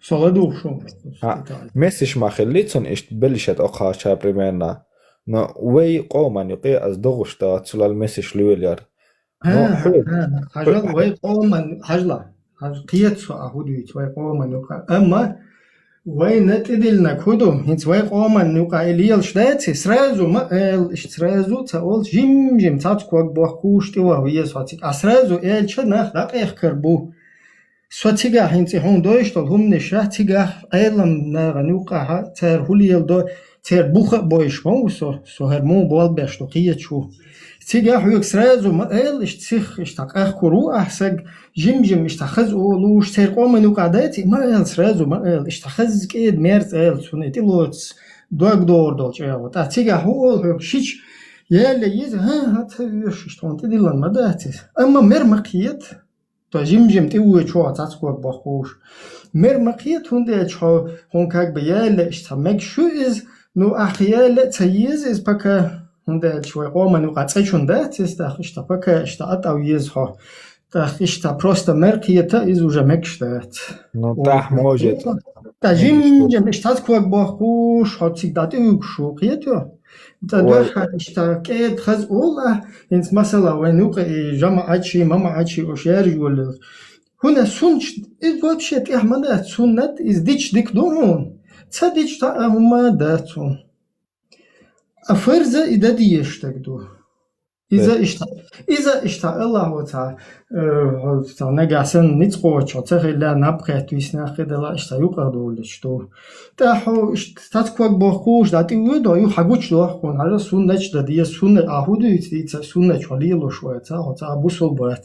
Со ладугӀу шуна. Ха, месаш ма хилли цунна иштта беллиш хӀетта Ӏокхача примерно. Но вай къоман юкъе аз догӀуш дац, цулал месаш луьйлар. Ха, но ха, хьуьга, ха, хьажал, вай къоман, хьажал, хьажал, кхета со ахь хӀун дуьйцу вай къоман юкъа. Амма вайна тӀедиллинарг хӀун ду, хӀинца вай къоман юкъа и лелаш дац и, сразу ма ала, иштта сразу ца олуш, жим-жим цхьацца ког бохкуш тӀе ваха веза хьо цига. А сразу аьлча нах дӀакъехкар бу. Со цигахь хӀинца и хьуна дойуш долу хӀуманаш а, цигахь Ӏелам нахана юккъахь а, цара хӀун леладо, церан бух а бойуш ма ву со, со хӀара муха болх беш ду кхеташ ву. Цигахь хьоьга сразу ма ала, иштта сих, иштта къахкур ву ахь саг, жим-жим иштта хаза олуш, церан къоман юкъахь дац и, ма ала, сразу ма ала, иштта хаза кӀеда-мерза ала цунна, и тӀелоцу дог догӀур долу чӀагӀо. ТӀаккха цигахь хӀун олу хьоьга, шича яьлла еза, хӀан-хӀа, ца оьшу, иштта хьуна тӀедиллина ма дац иза. Амма мер ма кхета. То жим-жим тӀе вуьйчу хьо цхьацца ког бохкуш. Мер ма кхета, хӀунда аьлча хьо, хьуна как бы яьлла иштта мегаш ю иза, ну, ахь яьлла а ца еза иза пока, хӀунда аьлча вай къоман юкъа цӀечунна дац иза, тӀаккха иштта пока иштта ӀатӀав еза хьо. ТӀаккха иштта просто мер кхета, иза уже мегаш дац. Ну, тӀаккха может. ТӀаккха жим-жим иштта цхьацца ког бохкуш, хьо цига дӀатӀевуьгуш ву, кхетий? ТӀаккха дуьххьара иштта кӀеда хаза олу ахь, хӀинца масала вайн юкъа и жамаӀатчий, мамаӀатчий уьш яржа йолуш. ХӀунда суннат, иза вообще тӀехь ма дац, суннат, иза дича дика ду хьуна. Ца дича цхьа а хӀума дац хьуна. А фарза и дан дезаш стаг ду. Иза иштта, иза иштта Аллахьо цхьа, э, хьо цхьа нагахь санна ницкъ кхочуш хьо ца хилла, наб кхетта виснехь кхидала иштта юкъа долуш ду. ТӀаккха хьо иштта цхьацца ког бохкуш дӀатӀевоьду, ю хьан гучудоху хьуна, хьажал, суннаташ дан деза, сунна-, ахь хӀун дуьйцу дийца, суннаташ хьо лелош вац, хьо цхьа а бусул бац.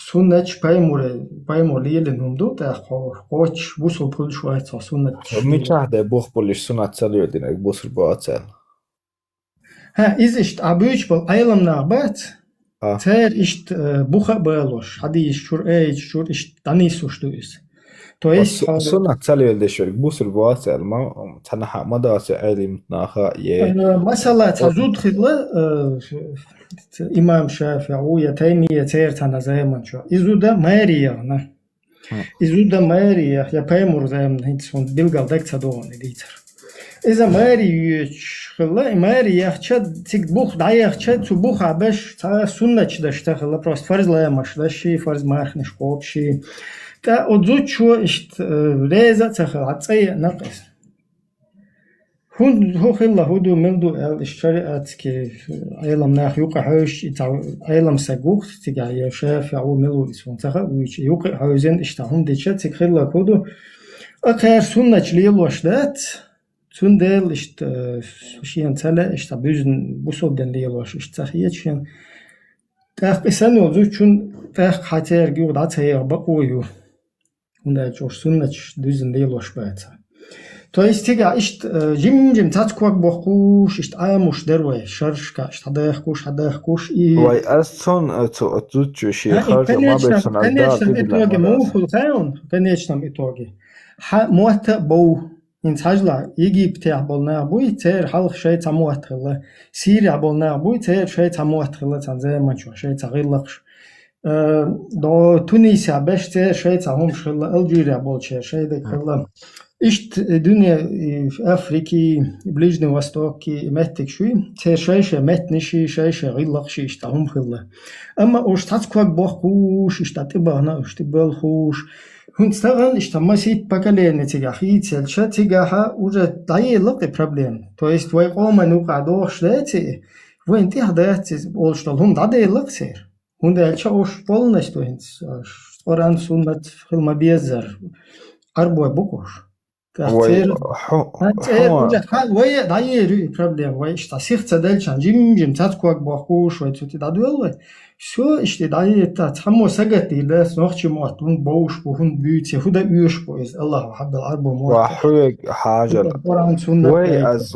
Суннаташ пайхамаре, пайхамаро лелийна хӀума ду, тӀаккха хьо кхоччуш бусул пуллуш вац хьо суннаташ. Мичахь де бух пуллуш суннат ца лоьдинарг бусул бац аьлла? ХӀа, иза иштта Ӏабуьйчу болу Ӏелам нах бац? А. Цара иштта, э, буха а балош, хьадисаш чуьра, аяташ чуьра иштта дӀанисуш ду иза. То есть, су-, хьо суннат ца лелдеш верг бусург вац аьлла, ма, цхьанахьа ма дац Ӏелим наха, е. Э, масала, цхьа зуда хилла, э, имам ШафиӀу я Таймия церан цхьана заман чохь. И зуда маьре яхна. Хм. И зуда маьре яхна, я пайхамар заман хӀинца хӀунда билггал даг ца догӀу и дийцар. Иза маьре йоьцуш хилла, и маьре яхча, цига бух дӀаяхча, цу буха беш цхьа суннаташ даш ца хилла, просто фарз ламаш даш ший, фарз мархнаш кхобуш ший. ТӀаккха оцу зудчо иштта, э, реза а ца хилла, цӀа еана кхин иза. ХӀун, хӀун хилла, хӀун ду, мила ду аьлла, иштта шариатский Ӏелам нах юкъа хьевшича, и цхьа Ӏелам саг ву-кх цигахь, я ШафиӀу мила ву иза хӀунда ца хаьа вуьйча, юкъа а хьевзина, иштта хӀума дича, цига хилла хӀун ду. Акхар суннаташ лелош дац, цундела иштта, э, шена ца лаьа, иштта буьзна бусулба дин лелош, иштта ца хеташ шена. ТӀаккха и санна йолу зудчун тӀаккха хьан цаьрга юха дӀа ца яха бакъо ю. ХӀунда аьлча уьш суннаташ дуьззина лелош бац. То есть цигахь иштта, э, жим-жим цаца ког бохкуш, иштта Ӏамуш дара вай, шерашка иштта хьадахкуш, хьадахкуш, и Вай, аз цунна, э, цу, э, зудчо шен Ха, и в харжа ма бе конечном, цунна, аз дала конечном тӀе диллина итоге ма муха дац. Хул хаьий, в конечном итоге. Хьа мотт а бов. ХӀинца хьажал, Египетехь болу нах буй, церан хьалха шайн цхьа мотт хилла. Сирехь болу нах буй, церан шайн цхьа мотт хилла, цхьана заманчохь шайн цхьа гӀиллакхаш. Э, до Тунисехь беш церан шайн цхьа хӀумаш хилла, Алжирехь болчеран шайн дерг хилла. Иштта дуьне, и Африки, Ближний Восток, и меттигаш ю, церан шайн-шайн меттанаш, шайн-шайн гӀиллакхаш, иштта хӀума хилла. Амма уьш цхьаца ког бохкуш, иштта тӀебахана, уьш тӀебоьлхуш. ХӀинца тахана иштта масийтта поколение цигахь хийцаелча, цигахьа уже дӀаелла-кх и проблема. То есть вай къоман юкъахь дохуш даций, вайна тӀехь дац иза олуш долу хӀума дӀаделла-кх церан. ХӀунда аьлча уьш полностью хӀинца, уьш Къуръан, суннат хила ма-беззара, Ӏарбой бу-кх уьш. ТӀаккха Вай, церан, хьо-, а, церан хьо- уже хьа-, вай а дӀаер ю и проблема. Вай иштта сиха ца делчахьана, жим-жим цаца ког бохкуш, вай цу тӀе дӀадоьлла вай. Всё, иштта дӀаетта, цхьаммо сагатдийр дац, нохчийн мотт хӀунда бовш бу, хӀунда буьйцу, хӀунда оьшуш бу иза, Аллахьу хьаббал Ӏарбо мотт. Ва хьоьга хьажал. Къуръан, суннат Вай, даийтина. аз,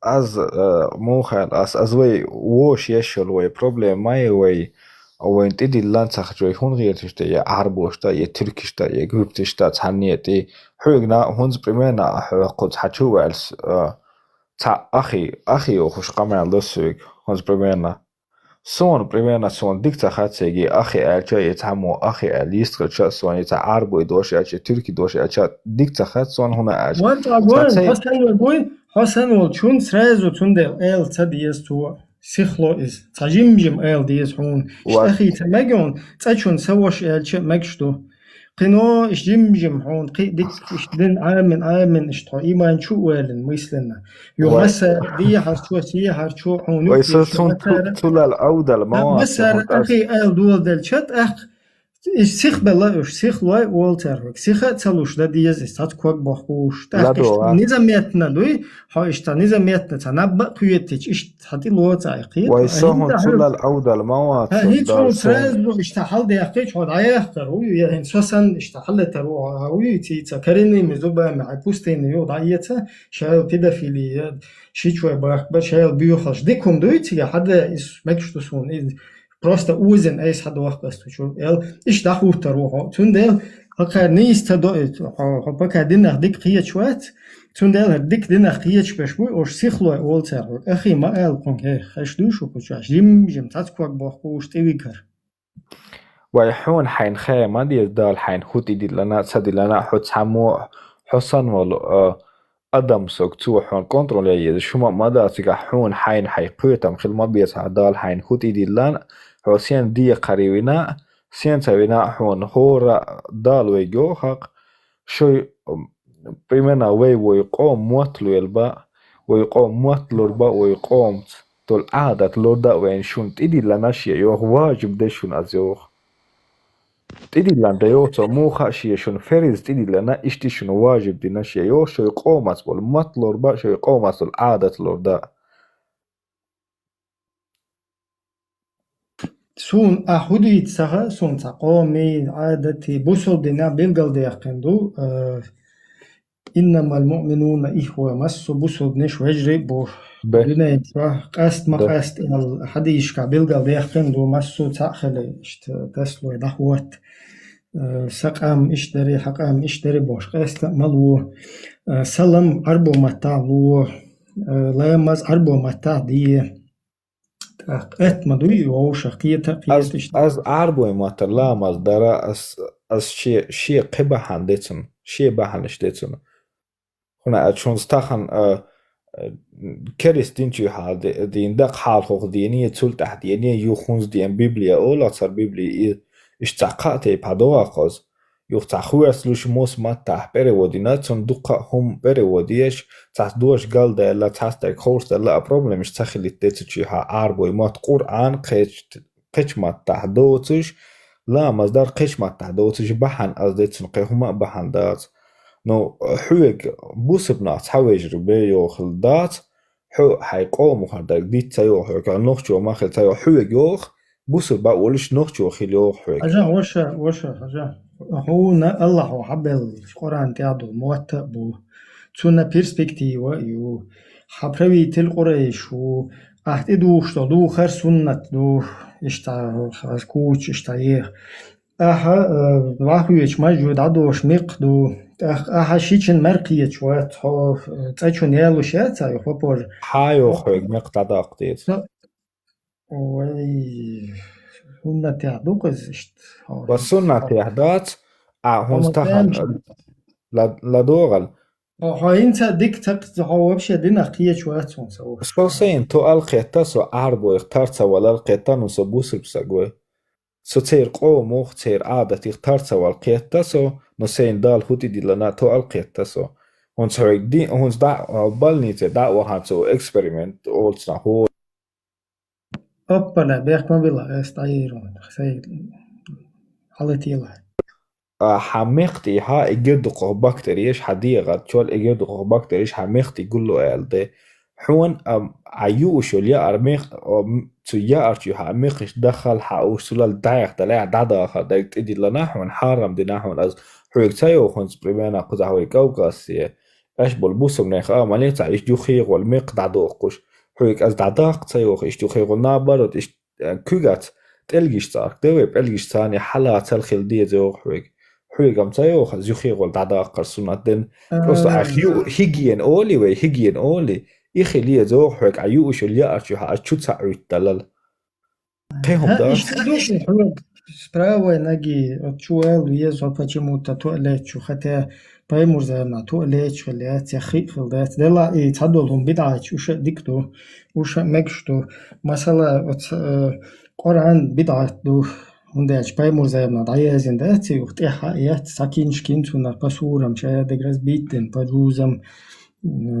аз, э, муха аьлла, аз, аз вай воша еш йолу вай проблема ма ю вай, вайна тӀедиллина ца хилча, вай хӀунда гӀерташ ду, я Ӏарбошна, я туьркашна, я египташна, цхьанне а тӀе. Хьоьга на, хӀунца примерно а хьоьга кхуза хьан чу а ваьлла, а, цхьа ахи, ахи йохуш къамел ду соьга, хӀунца примерно. Суна, примерно, суна дика ца хаьа цигахь ахи аьлча, я цхьаммо ахи аьлла йистхилча, суна я цхьа Ӏарбой дош аьлча, я туьрки дош аьлча, дика ца хаьа суна хӀуна аьлча. Ван цӀа Цхьа гой, цхьа хьо санна вой, хьо санна волчун сразу цундела аьлла ца деза цо. Сихло иза. Цхьа жим-жим аьлла деза хьуна. Ва- Иштта ахи ца мегаш, цӀа чунна са воша аьлча а мегаш ду. Кхино иштта жим-жим хьуна, кхин а дика иштта дин Ӏамин, Ӏамин, иштта хьо иман чу а ваьллина, мысленно. Ю Вай. Масар, дехьарчо, сехьарчо, хьуна Вай, юкъе со иштта цунна масар. Цу-, цулал Ӏовдал ма Ма-, вац масар хьуна ас. Ахи аьлла доладелча, тӀаккха и сихбелла уьш, сихлой олу цара хьоьга. Сиха а ца луш дан деза, иза цхьаца ког бохкуш. ТӀаккха Ладо, иштта а? Незаметно дуй, хьо иштта незаметно ца набба а кхетича, иштта Хьан тӀе лоца айхьа кхета? Вай, со хӀинца хӀун хьоьга цулал Ӏовдал ма вац, Ха, хӀинца Далла хьуна сен. Сразу иштта хьалдаьккхича, хьо дӀаяьккхар ву, я хӀинца со санна иштта хьаллетар ву, хьо, хьо вуй, цица, коренными зубами, хьайн пустыни юха дӀаэца, шайла педофили, я ши чой бахка, шайла буьйхалш. Дика хӀума дуй цига, хьада иза мегаш ду суна, иза просто узин айса хьадохку ас цу чу. Эл, иштта дӀахӀуттар ву хьо. Цундела, хӀокхара нийса ца до, хьо, хьо пока динах дика кхеташ вац, Цундела хӀара дика динах кхеташ берш буй, уьш сихлой олу цара хьоьга. Ахи ма ала кхунга, хӀей, хьаьш дуй шу кху чохь, жим-жим цхьаца ког бохкуш тӀе вигар. Вай, хьуна хьайна хаа ма деза, Дала хьайна хӀун тӀедиллина а, ца диллина а, хьо цхьаммо, хьо санна волу, а, адам саг, цо хьуна контроль ян еза, шу ма, ма дац цигахь, хьуна хьайна хьайн кхетам хила ма беза хьан, Дала хьайна хӀун тӀедиллина а, хьо сен декхаре вина а, сен ца вина а, хьуна хӀора а Дала вайга йоху хьакъ, шуй, м, Примерно вай, вай къоман мотт лелба, вай къоман мотт лурба, вай къомаца долу Ӏадат лурда а вайна шуна тӀедиллина шен йоху, важиб де шуна аз йоху. ТӀедиллина де йоху цо муха а шен шуна ферз тӀедиллина, иштта шуна важиб дина шен йоху, шуй къомаца болу мотт лурба, шуй къомаца долу Ӏадат лурда. Суна ахь хӀун дийца ца хаьа, суна цхьа къомийн, Ӏадатийн, бусалба динехь билгалдаьккхина ду, э, «Иннамал муъминуна ихва», массо а бусалбанаш вежарий а бу. Бе. Дуьнен чохь къаста ма Бе. Къаста аьлла хьадисашкахь билгалдаьккхина ду, массо а цхьаъ хила, иштта таслой дӀахӀотта. Э, сан къам иштта дарий, хьан къам иштта дарий бохуш, къаста а ма ло. Э, салам Ӏарбо маттахь ло, э, ламаз Ӏарбо маттахь де. ТӀаккха атта ма дуй, вовшах кхета а Аз, кхета иштта. Аз Ӏарбой маттара ламаз дара, аз, аз шен, шен кхин бахьана де цунна, шен бахьанаш де цунна. ХӀунда аьлча хӀунца тахана, а, а, керста дин чуьйхьа де-, дийна дакъа хьалхох дене, цул тӀаьхьа дене, юха хӀунца деана Библия олу, цара Библия и, иштта цхьа кхаа тайпа догӀа кхоза. Юха цхьа хоьрцлуш мос маттахь перевод йина, цунна дуккха а хӀума перевод еш, цхьацца дош галдаьлла, цхьацца дерг ховшдаьлла, а проблемаш ца хилийта де цу чуьйхьа Ӏарбой мотт Къуръан кхечу, кхечу маттахь доцуш, ламаз дар кхечу маттахь доцуш бахьана аз де цунна, кхин хӀума а бахьана дац. Ну, хьоьга бусурба нах цхьа вежарий бен йохула дац, Хьо хьайн къоман хӀара дерг диц ца йогӀу хьоьга, нохчо ма хила ца йогӀу хьоьга йоху, бусурба а волуш нохчо хила йогӀу хьоьга. Хьажа, ваша, ваша, хьажа. Хьуна Аллахьо хьабелла, Къуръан тӀехь долу мотт а бу. цунна перспектива а ю, хьан правитель Къурайш ву, ахь тӀедухуш долу духар суннат ду, иштта, хьан куча иштта еха. Ахьа, э, вахвечу мажжу дӀадошу мекх ду. ТӀаккха ахьа шичина мар кхеташ вац, хьо, э, цӀа чу ялуш яц, ай, хӀокхо. Хьан йоху хьоьга мекх дӀадаккха деза? Ой, суннатехь ду-кх иза иштта, хьо. Ва суннатехь дац, а хӀунца тахана ладогӀал. Хьо, хьо хӀинца дика ца, хьо вообще динах кхеташ вац хӀунца. Со сайна тоъал кхетта, со Ӏарбойх тар ца валал кхетта, ну со бусург саг вай. Со церан къомах, церан Ӏадатих тар ца вала кхетта со, но сайна Дала хӀу тӀедиллина тоъал кхетта со. ХӀунца хьоьга ди-, хӀунца дӀа а, больнице дӀа а вахана цо эксперимент олуш нах ву. Оппала, бехк ма била, ас дӀайийр ван, сай хьалатийла. А, хьан мекх тӀехьа и гердукхох бактереш, хьан дегӀа чол и гердукхох бактереш хьан мекх тӀе гулло аьлла де. Хьуна, ам, а юуш йолу яар мекх, а, м, цу яарчу хьан мекхаш даххал хьан уш цулал дӀаех далехь дӀадахар дерг тӀедиллана хьуна, хьарам дина хьуна аз. Хьоьга ца йоху хӀунца примерно кхузахь вай Кавказе, аьш болу бусурнех а, мале ца, иштта юххе гӀолу мекх дӀадохкуш. Хьоьга аз дӀадаккха ца йоху, иштта юххе гӀолу, наоборот, иштта, э, куьгац, тӀелгиш цӀарк де вай, пӀелгиш царна хьалацал хила деза йоху хьоьга. Хьоьга ам ца йоху, аз юххе гӀолу дӀадаккхар суннат дина. Просто ахь ю-, хигиена оли вай, хигиена оли, и хила еза йоху хьоьга, а юуш йолу яарчу хьан аз чу ца Ӏуьтталал. Кхин хӀума дац? Иштта ду шун хьоьга, с правой ноги, оцу чу вала веза, хьо почему-то туалет чу, хотя Паймурзаевна туалет чу хила яц, я хи хила дац. Делахь и цхьадолу хӀума бидӀачу, уьш а дика ду, уьш а мегаш ду. Масала, оцу, э, Къуръан бидӀат ду, хӀунда аьлча Паймурзаевна дӀаяздина дац, юха тӀаьхьа а яц, цхьа кинаш кин цунах по сурам, шадерг разбитдина, по джузам,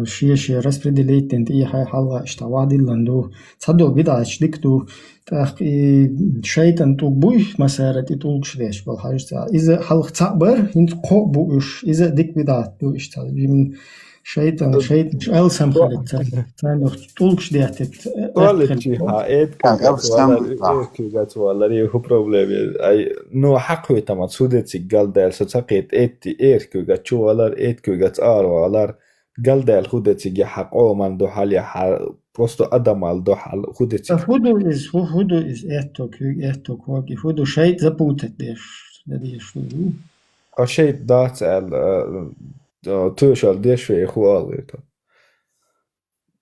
шен-шен распределить дина тӀехьа хьалха иштта вадиллан ду. Цхьадолу бидӀаташ дика ду. ТӀаккха и шайтӀан тӀулг буй, масара тӀе тӀулгаш деш болу хьажа цӀа. Иза хьалха цхьаъ бара, хӀинца кхоъ бу уьш. Иза дика бидӀат ду иштта. Жим шайтӀан, шайтӀанаш алсам хилица. Царна тӀулгаш деттит. Толличи хьан эткуьйгац валар, эткуьйгац валар, и хӀу проблема. Ай, ну, хьакхуьйтамац хӀу де цига галдаьлла, со ца кхета, этти, эткуьйгац чу валар, эткуьйгац ара валар. Галдаьлла хӀу де цига, я хьан къоман дуьхьал, я хьан просто адамал дуьхьал хӀу де цига. ХӀу ду иза, хӀу, хӀу ду иза, этту куьг, этту ког, и хӀу ду шайтӀа запутать деш, деш хӀу ду. Ткъа шайтӀа дац аьлла, а, тоьшалла деш ве хӀу алгӀийта.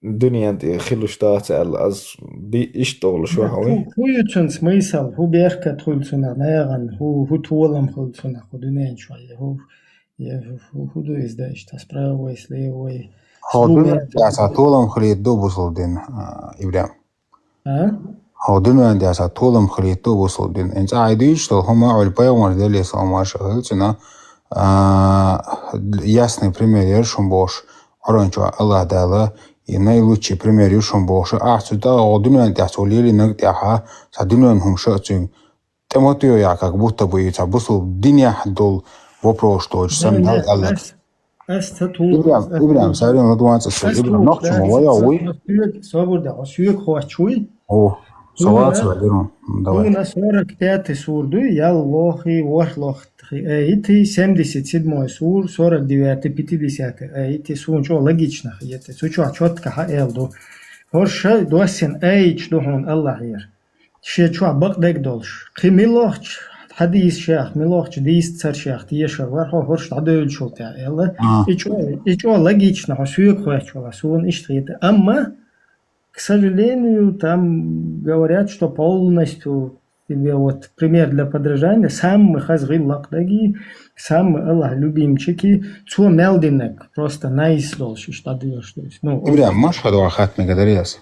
Дуьнен тӀе хилуш дац аьлла, аз би иштта олуш ваха вай. ХӀу, хӀу ю цуьнан смысл, хӀу беркат хуьлу цунах нагӀан, хӀу, хӀу толам хуьлу цунах, хӀу дуьнен чохь, я хӀу Я, хӀу, хӀу ду иза дан иштта, справа, слева? Хьо дуьнен тӀехь цхьа толам хилийта ду бусулба дин, а, Ибрахим. А? Хьо дуьнен тӀехь цхьа толам хилийта ду бусулба дин. ХӀинца ахь дуьйцуш долу хӀума, хьуна пайхамар Делера салам-маршалла хуьлда цунна, а, ясный пример яра шуна бохуш, Къуръан чохь Аллах Дала, и наилучший пример ю шуна бохуш, ахь цу тӀехь хьо дуьнен тӀехь цо лелийнарг тӀехь, цхьа дуьнен хӀума ша а цуьнга тӀе ма тоьху, как будто бы и цхьа бусулба динехь долу вопрос доцуш санна, Дала аьлларг. Ас, ас ца туху, Ибрахим, ас Ибрахим, туху. Сарин ладван цӀа ас Ибрахим, туху, нохчо ма ваял вуй. Соьга, собар да, соьга хоч вуй. О, со вац вай дирун. Давай. Дуна сорок пятый сур дуй, ял лохи, ворх лохи, э, ити, семьдесят седьмой сур, сорок девятый, пятидесятый, э, ити, сун чо логично хи, ити, су чо чётко хьа эл ду. ХӀорш доссин айч ду хьуна Аллахьера. Шен чохь бакъдерг долуш. Кхин милохчу хьадийсашех, милохчу дийцаршех тешар вара хьо хӀорш дӀадевллачул тӀаьхьа, аьлла. А. И чӀо, и чӀо логично, хьо соьга хоьттуш вала, суна иштта хета. Амма, к сожалению, там говорят, что полностью тебе вот пример для подражания, самый хаза гӀиллакх даги, самый Аллах любимчики, цо мел диннарг, просто найс долуш, иштта дӀадоьллуш. Ну, Ибрахим, машхьа дуьхьа хаттамега даре аса?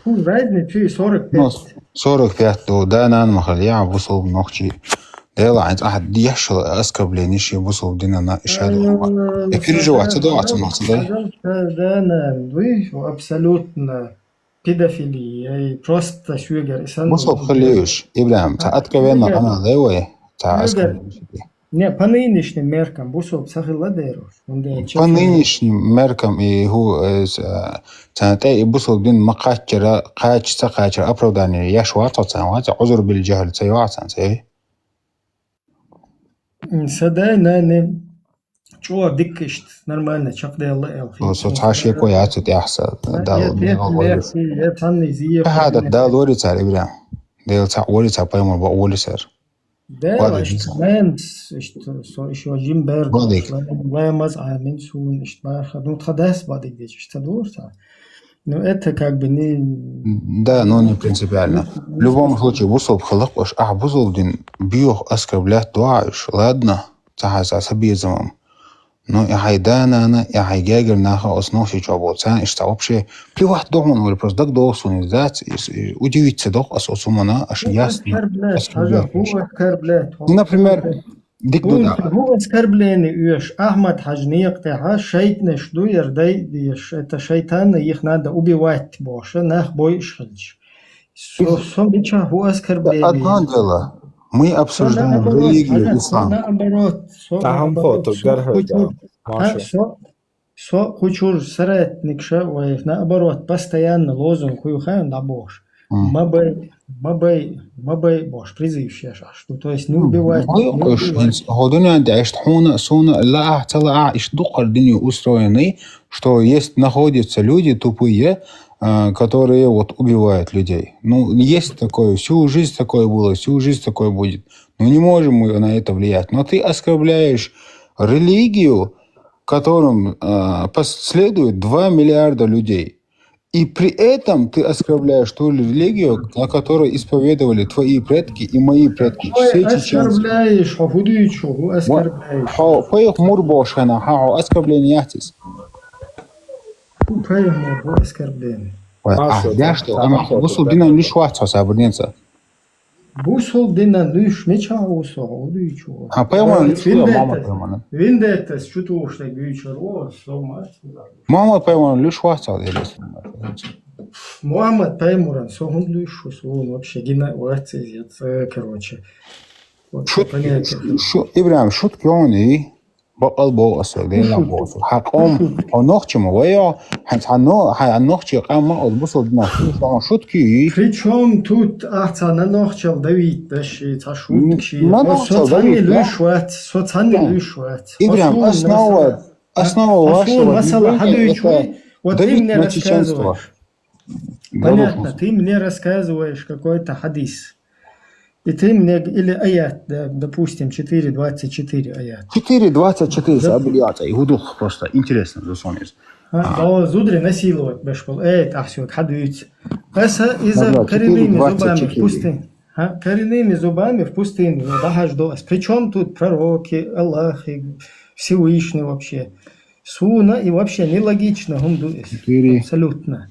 Ну, разница и сорок пять. Ну, сорок пять ду, да, нана ма хала, я бусулба нохчи. Дела, хьайца ахьа дешал оскорбление ши бусулба динана, иша ду. Э, Я переживать, ца ду, ца ма ца дай. Да, да, да, да, вы абсолютно педофилия, и просто шуьгар, и сан- Бусулба хилиюш, Ибрахим, ца откровенно ана левой, ца оскорбление ши. Не, по нынешним меркам бусулба ца хилла дера уж. По нынешним меркам и хӀу, э, с-, э, царна тӀе и бусулба дин ма кхаччара, кхача, ца кхачара оправдание еш вац хьо царна, вац, Ӏузур билла жахӀал ца йоагӀа царна, ца? М, са дай, нани, чӀо дикка иштта нормально чакхдаьлла аьлла хи. Со цхьа шеко яц тӀехь са. Дала я тетта мерси, я цхьанна зие. Хьада Дала вари цар, Ибрахим. Дела цхьа вари цар, пайхамар баъ вали сар. Да, иштта ман, иштта со ишо жим бер. Ламаз Ӏамин сун, иштта барха. Ну, тха дас бадиг дечиш, ца дур ца. Ну, это как бы не... Да, но не принципиально. В любом случае, бусулб халакъ уж, ахь бусулб дин биох оскорблять дуа уж, ладно, цахьа са безамам. Ну, и хьай да-нана, и хьай гагар наха ос нохчи чо бо. Цан иш ца вообще плевать дохман, говорю, просто даг дохсун из дац, удивиться дох ас ос умана, аш ясно. Оскорблять, хажа, ху оскорблять. Ну, например, дик ду да. Ху оскорбление уж, Ахмад хаж некъ тяха, шайтнеш ду, яр дай деш, это шайтана, их надо убивать, боша, нах бой иш хилч. Со, со бича ху оскорбление. Одно дело, мы обсуждаем религию, ислам. Наоборот, со Тахам наоборот, хото со гарха хучур, да. а, со, со хучур соратник ша, ой, наоборот, постоянно лозунг хуй хан да бош. Ма бай, ма бай, ма бай бош, призыв шеш аш. Ну, то есть не убивать, не убивать. Ходуня дешт хуна, суна, ла, цала, иш духар диню устроенный, что есть, находятся люди тупые, а, которые вот убивают людей. Ну, есть такое, всю жизнь такое было, всю жизнь такое будет. Ну, не можем мы на это влиять. Но ты оскорбляешь религию, которым а, последует два миллиарда людей. И при этом ты оскорбляешь ту религию, на которой исповедовали твои предки и мои предки. Все чеченцы. Оскорбляешь, хо худуючу, оскорбляешь. Хо, хо их мур бошана, ха, хо оскорбление яхтис. Хо их мур бо оскорбление. А, да что, она бусул динан лишь вахт, сабрнеца. Бусул динан лиш меча усо, удуйчу. А, пойман, Виндеттас, виндеттас, чутушта гючер, о, со мас. Мама пойман, лиш вахтал, или... Мухаммад паймуран, со хун лиш, со он вообще гина вахтал, короче. Шут, Ибрахим, шут кёни, бакъал бо асо, дела бо асо. Хакъом, о нохчима вайо, ханц хано, хай нохчи къамма, ол бусул дина, шут ки. Причём тут, а, ца на нохчал давить, да, ши, ца шут ки. На нохчал давить, да? Лиш вац, со цани лиш вац. Ибрахим, основа, основа вашего масала хадуич вай, вот ты мне рассказываешь. Понятно, ты мне рассказываешь какой-то хадис. И ты мне, или аят, да, допустим, четыре двадцать четыре аят. Четыре двадцать четыре, да. Абулиата, и гудух просто интересно, за сон из. А, зудри насиловать бешпал, аят, ахсюк, хадуиц. Аса из-за коренными зубами в пустыне. А, коренными зубами в пустыне, ну, да, хаж до ас. Причём тут пророки, Аллах и Всевышний вообще? Суна и вообще нелогично, хун дуэс. Абсолютно.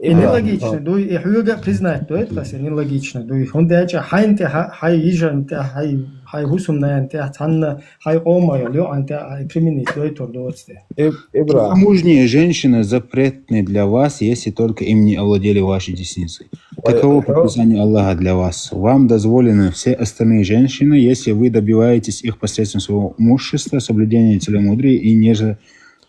И нелогично дуй, и хьуга признать дуй, это все нелогично дуй. Хун дяча хайн те хай ижан те хай, хай хусум наен те ханна, хай ома йо лё ан те хай применить дуй тур дуцте. Ибра. Замужняя женщина запретны для вас, если только им не овладели ваши десницы. Таково предписание Аллаха для вас. Вам дозволены все остальные женщины, если вы добиваетесь их посредством своего мужества, соблюдения целомудрия и не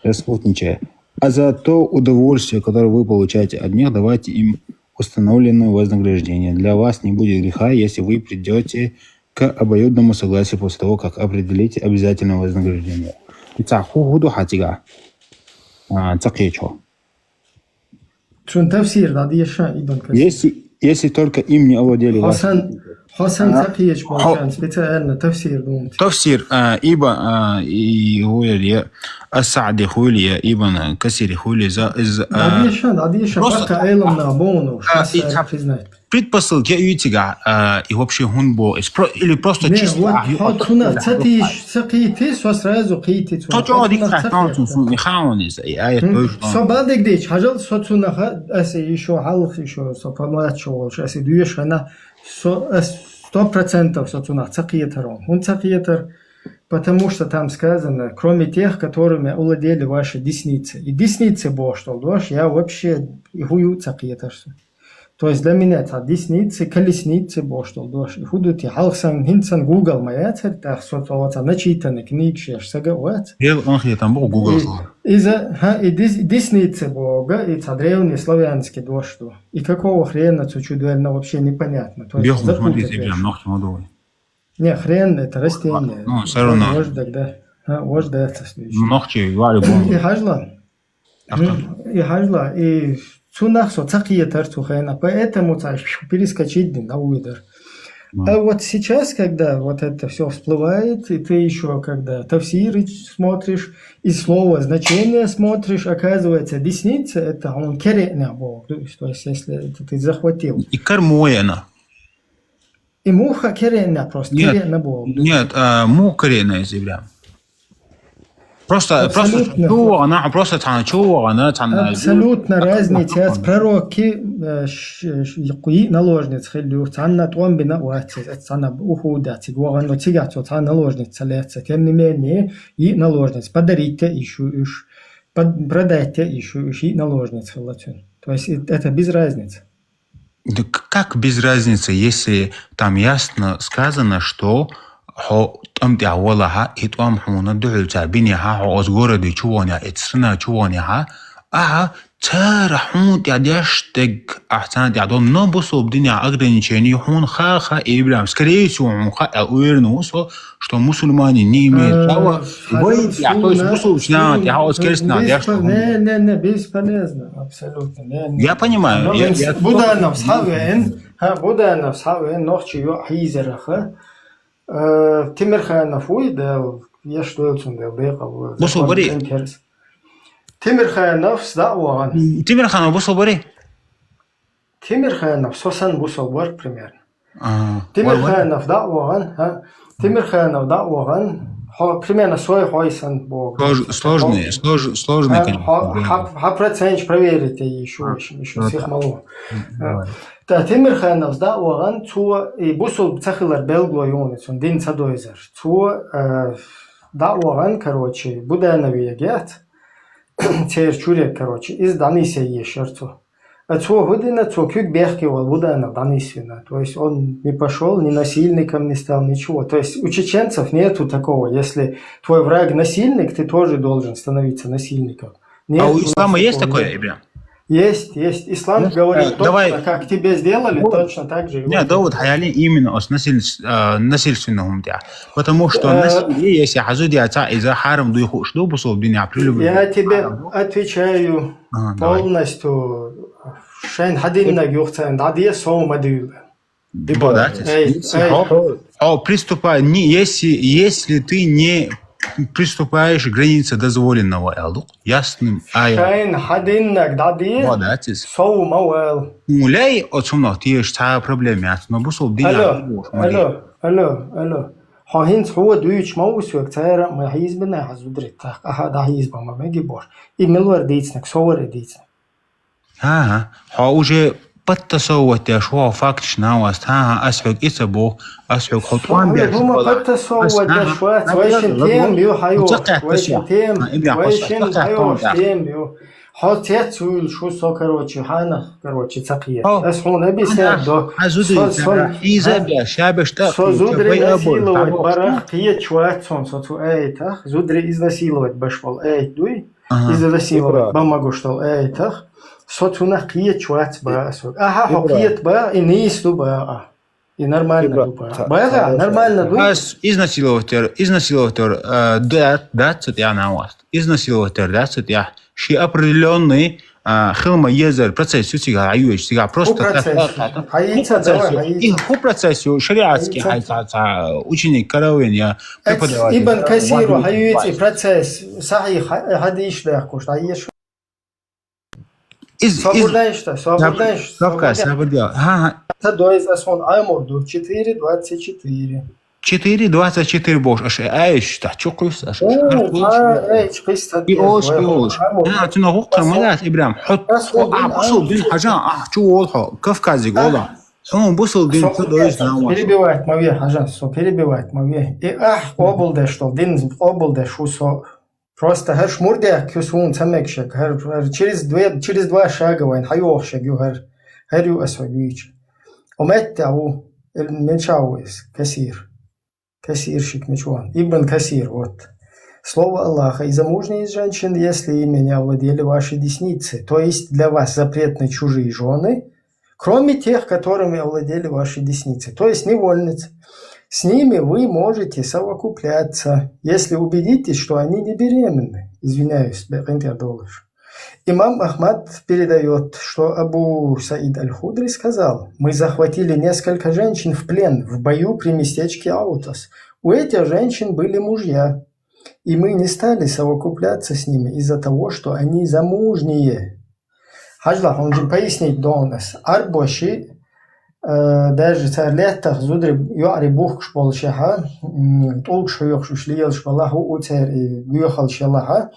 распутничая. А за то удовольствие, которое вы получаете от них, давайте им установленное вознаграждение. Для вас не будет греха, если вы придёте к обоюдному согласию после того, как определите обязательное вознаграждение. Ца ху худу хатига. А, ца кечо. Цун тафсир да дешан Ибн Касир. Если, если только им не овладели ваши... Хасан, Хасан ца кечо, специально тафсир думать. Тафсир, а, Иба, а, и хули, Ас-Саади хули, Ибн Касир хули, за, из, а, да дешан, да дешан, просто пока элам на бону, а, и ца предпосылки ютига, а, и вообще хунбо, или просто чисто... Цуна ца кити, со сразу кити. Со чё дик ца кити, и хаун из, и аят тоже. Со бадик деч, хажал со цунаха, ас ещё халх, ещё со помладшего, ас и дуеш хана, со, ас сто процентов со цунах ца китарон. Хун ца китар, потому что там сказано, кроме тех, которыми овладели ваши десницы. И десницы бо, что дош, я вообще и хую ца китар. То есть для меня это десницы, колесницы бо, что дош. И худути халсан, хинсан Google моя церта, со цоца начитанный книг шеш сага вац. Ел анхи там бо Google. Из-за, ха, и десницы бога, и ца древний славянский дош, что. И какого хрена цу чудверно вообще непонятно. То есть смотри, прям ногти модовый. Не, хрен это растение. Ну, всё равно. Может, тогда. А, вож да, это следующий. Ну, нахчи, вали бон. И хажла. М, и хажла, и цунах со цакиятар цу хена. Поэтому цаш перескочить дин, да, уйдер. А вот сейчас, когда вот это все всплывает, и ты еще когда тафсиры смотришь, и слово значение смотришь, оказывается, десница, это он кере'на бо. То есть, то есть, если это ты захватил. И кармояна. И муха кере'на просто, нет, кере'на бо. Нет, а, му кере'на из Ибрам. Просто, просто абсолютно. Чувана, просто цхьана чувана, цхьана абсолютно разница. Пророкки, э, ш-, ш-, йи наложниц хилюр, цхьана томбина ватсиз, цхьана ухуда цигваган, но цига цо цхьана наложниц цалеца. Тем не менее, йи наложниц подарить те ишу иш, под-, продать те ишу иш, йи наложниц хилацун. То есть, э, это без разницы. Да к-, как без разницы, если там ясно сказано, что хьо тӀам тӀехь валахьа, и тӀом хьуна дуьхьал ца бинехьа, хьо оз городе чу ванехьа, и црина чу ванехьа, ахьа цара хьуна тӀехь деш дег, ахь царна тӀехь дон, но бусулба динехь ограничение хьуна ха, ха, и прям, скорее всего, хьуна ха, а уверен ву со, что мусульмане не имеют права вай тӀехь, то есть бусулба динехь тӀехь оз керстна деш. Не, не, не, бесполезно, абсолютно. Не, не. Я понимаю. Буданов схьавен, ха, Буданов схьавен, нохчи йо хьийзераха. Э, Тимирханов вуй, да, еш дойл цун дел декъал. Бусулба вари? Тимирханов сда ваган. Тимирханов бусулба вари? Тимирханов со сан бусулба вар примерно. А, Тимирханов да ваган, а? Тимирханов да ваган, хо, примерно сой хой сан бо. Слож-, сложный, слож-, сложный, а, конечно, хо, да. Хап, хап процент проверить ещё, ещё, ещё сих мало. Та Тимирханов да ваган, цо и бусулба ца хилар белгло юни, цун дин ца дойзар. Цо, э, да ваган, короче, Буданове гет, цер чуре, короче, из Данисе ешер цо. А цо хӀу дина, цо куьг бехке вал Буданов дӀанисвина. То есть он не пошёл, ни насильником не стал, ничего. То есть у чеченцев нету такого. Если твой враг насильник, ты тоже должен становиться насильником. Нет у нас такого. А у ислама есть такое, Ибрам? Есть, есть. Ислам говорит, э, точно, давай, как тебе сделали, точно так же и вот. Не, да, вот хаяли именно с насиль-, э, насильственного. Потому что насилие, если хьазудиаца, из-за харам дуй хуш ду, бусулба динехь при любой. Я тебе отвечаю полностью. Шайн хьадиннаг юхцан, дӀадия сов ма дуьйла. Хьо приступай, не, если, если ты не приступаешь к границе дозволенного, аьлла ду ясным аятом. Шайн хьадиннаг дӀадия, сов ма вал. Муляй, оцунах теш цхьа проблема яц, но бусулба динехь. Алло, алло, алло. Хьо хӀинца хьо дуьйцуш ма ву соьга, цара а ма хьийзабина хьан зударий тӀаккха, ахьа дӀахьийзаба ма меги бохуш. И мила вара дийцинарг, со вара и дийцинарг. ХӀан-хӀа, хьо уже подтасовывать деш ву хьо факташ нанас, хӀан-хӀа, ас хьоьга и ца боху, ас хьоьга хьо тӀом беш. ХӀума подтасовывать деш вац, вайшин тема ю хьайо, вайшин тема, вайшин хьайо тема ю. Хьо цец вуьйлуш ву со, короче, хьанах, короче, ца кхета. Ас хьуна объяснять до. Хьан зударий, со, со, хьийза а беш, ша беш тӀаккха, со зударий насиловать барах кхеташ вац хьуна, со цу аятах, зударий изнасиловать беш болу аят дуй? Изнасиловать бан магош долу аятах, со цунах кхеташ вац баа ас. Ахьа хьо кхета баа, и нийса ду баа. И нормально ду баа. Бага, нормально ду. Ас изнасиловать яр, изнасиловать яр, а, да, дац цу тӀехь нанас. Изнасиловать яр дац цу тӀехь. Ши определённый, а, хилма езар процесс ю цигахь хьайоьжуш, цигахь просто так, так, так. Хьайца, давай, хьайца. И хӀу процесс ю, шариатский хьайца, ца, ученик каравин я, преподаватель. Ибн Касиру хьайца и процесс, сахьих хьадиш дахкуш, хьайеш. Из, из, свободно, что? Свободно, что? Кавказ, свободно. Свободно. Ха-ха. Та доиз ас хьуна Ӏамур ду, четыре двадцать четыре. Четыре двадцать четыре бохуш, аша аьш, та чу кхуьйсу, аша. О, аьш, кхуьйсу, и олуш, и олуш. Ӏамур. Ха, цуьнан гӀуккхар ма дац, Ибрам, хьо, а, бусулба дин хьажа, а, чу волу хьо, Кавказе волу. Хьуна бусулба дин чу доиз нанас. Перебивать ма ве, хьажа, со перебивать ма ве. И ахь къобалдеш долу, дин къобалдеш ву со. Просто хӀара шмурдех кхуьсу хӀуна ца мегаш, хӀара, хӀара через две, через два шага вайн хьайохуш ю хӀара. ХӀара ю ас вай вийча. Уметтехь ву, или мича ву иза? Касир. Касир шик мича ву? Ибн Касир, вот. Слово Аллаха. И замужние из женщин, если ими не овладели ваши десницы, то есть для вас запретны чужие жены, кроме тех, которыми овладели ваши десницы, то есть невольниц. С ними вы можете совокупляться, если убедитесь, что они не беременны. Извиняюсь, бе-, къинтӀера долуш. Имам Ахмад передаёт, что Абу Саид Аль-Худри сказал: «Мы захватили несколько женщин в плен в бою при местечке Аутас. У этих женщин были мужья, и мы не стали совокупляться с ними из-за того, что они замужние». Хьажал, хьуна жин пояснить дона ас. Ӏарбоши, э, даже цара лаьттах зударий йоӀарий бухкуш боллушехь, м, тӀулгаш хьоькхуш уьш лелаш балахь, хӀуъу церан и боьхалш ялахь,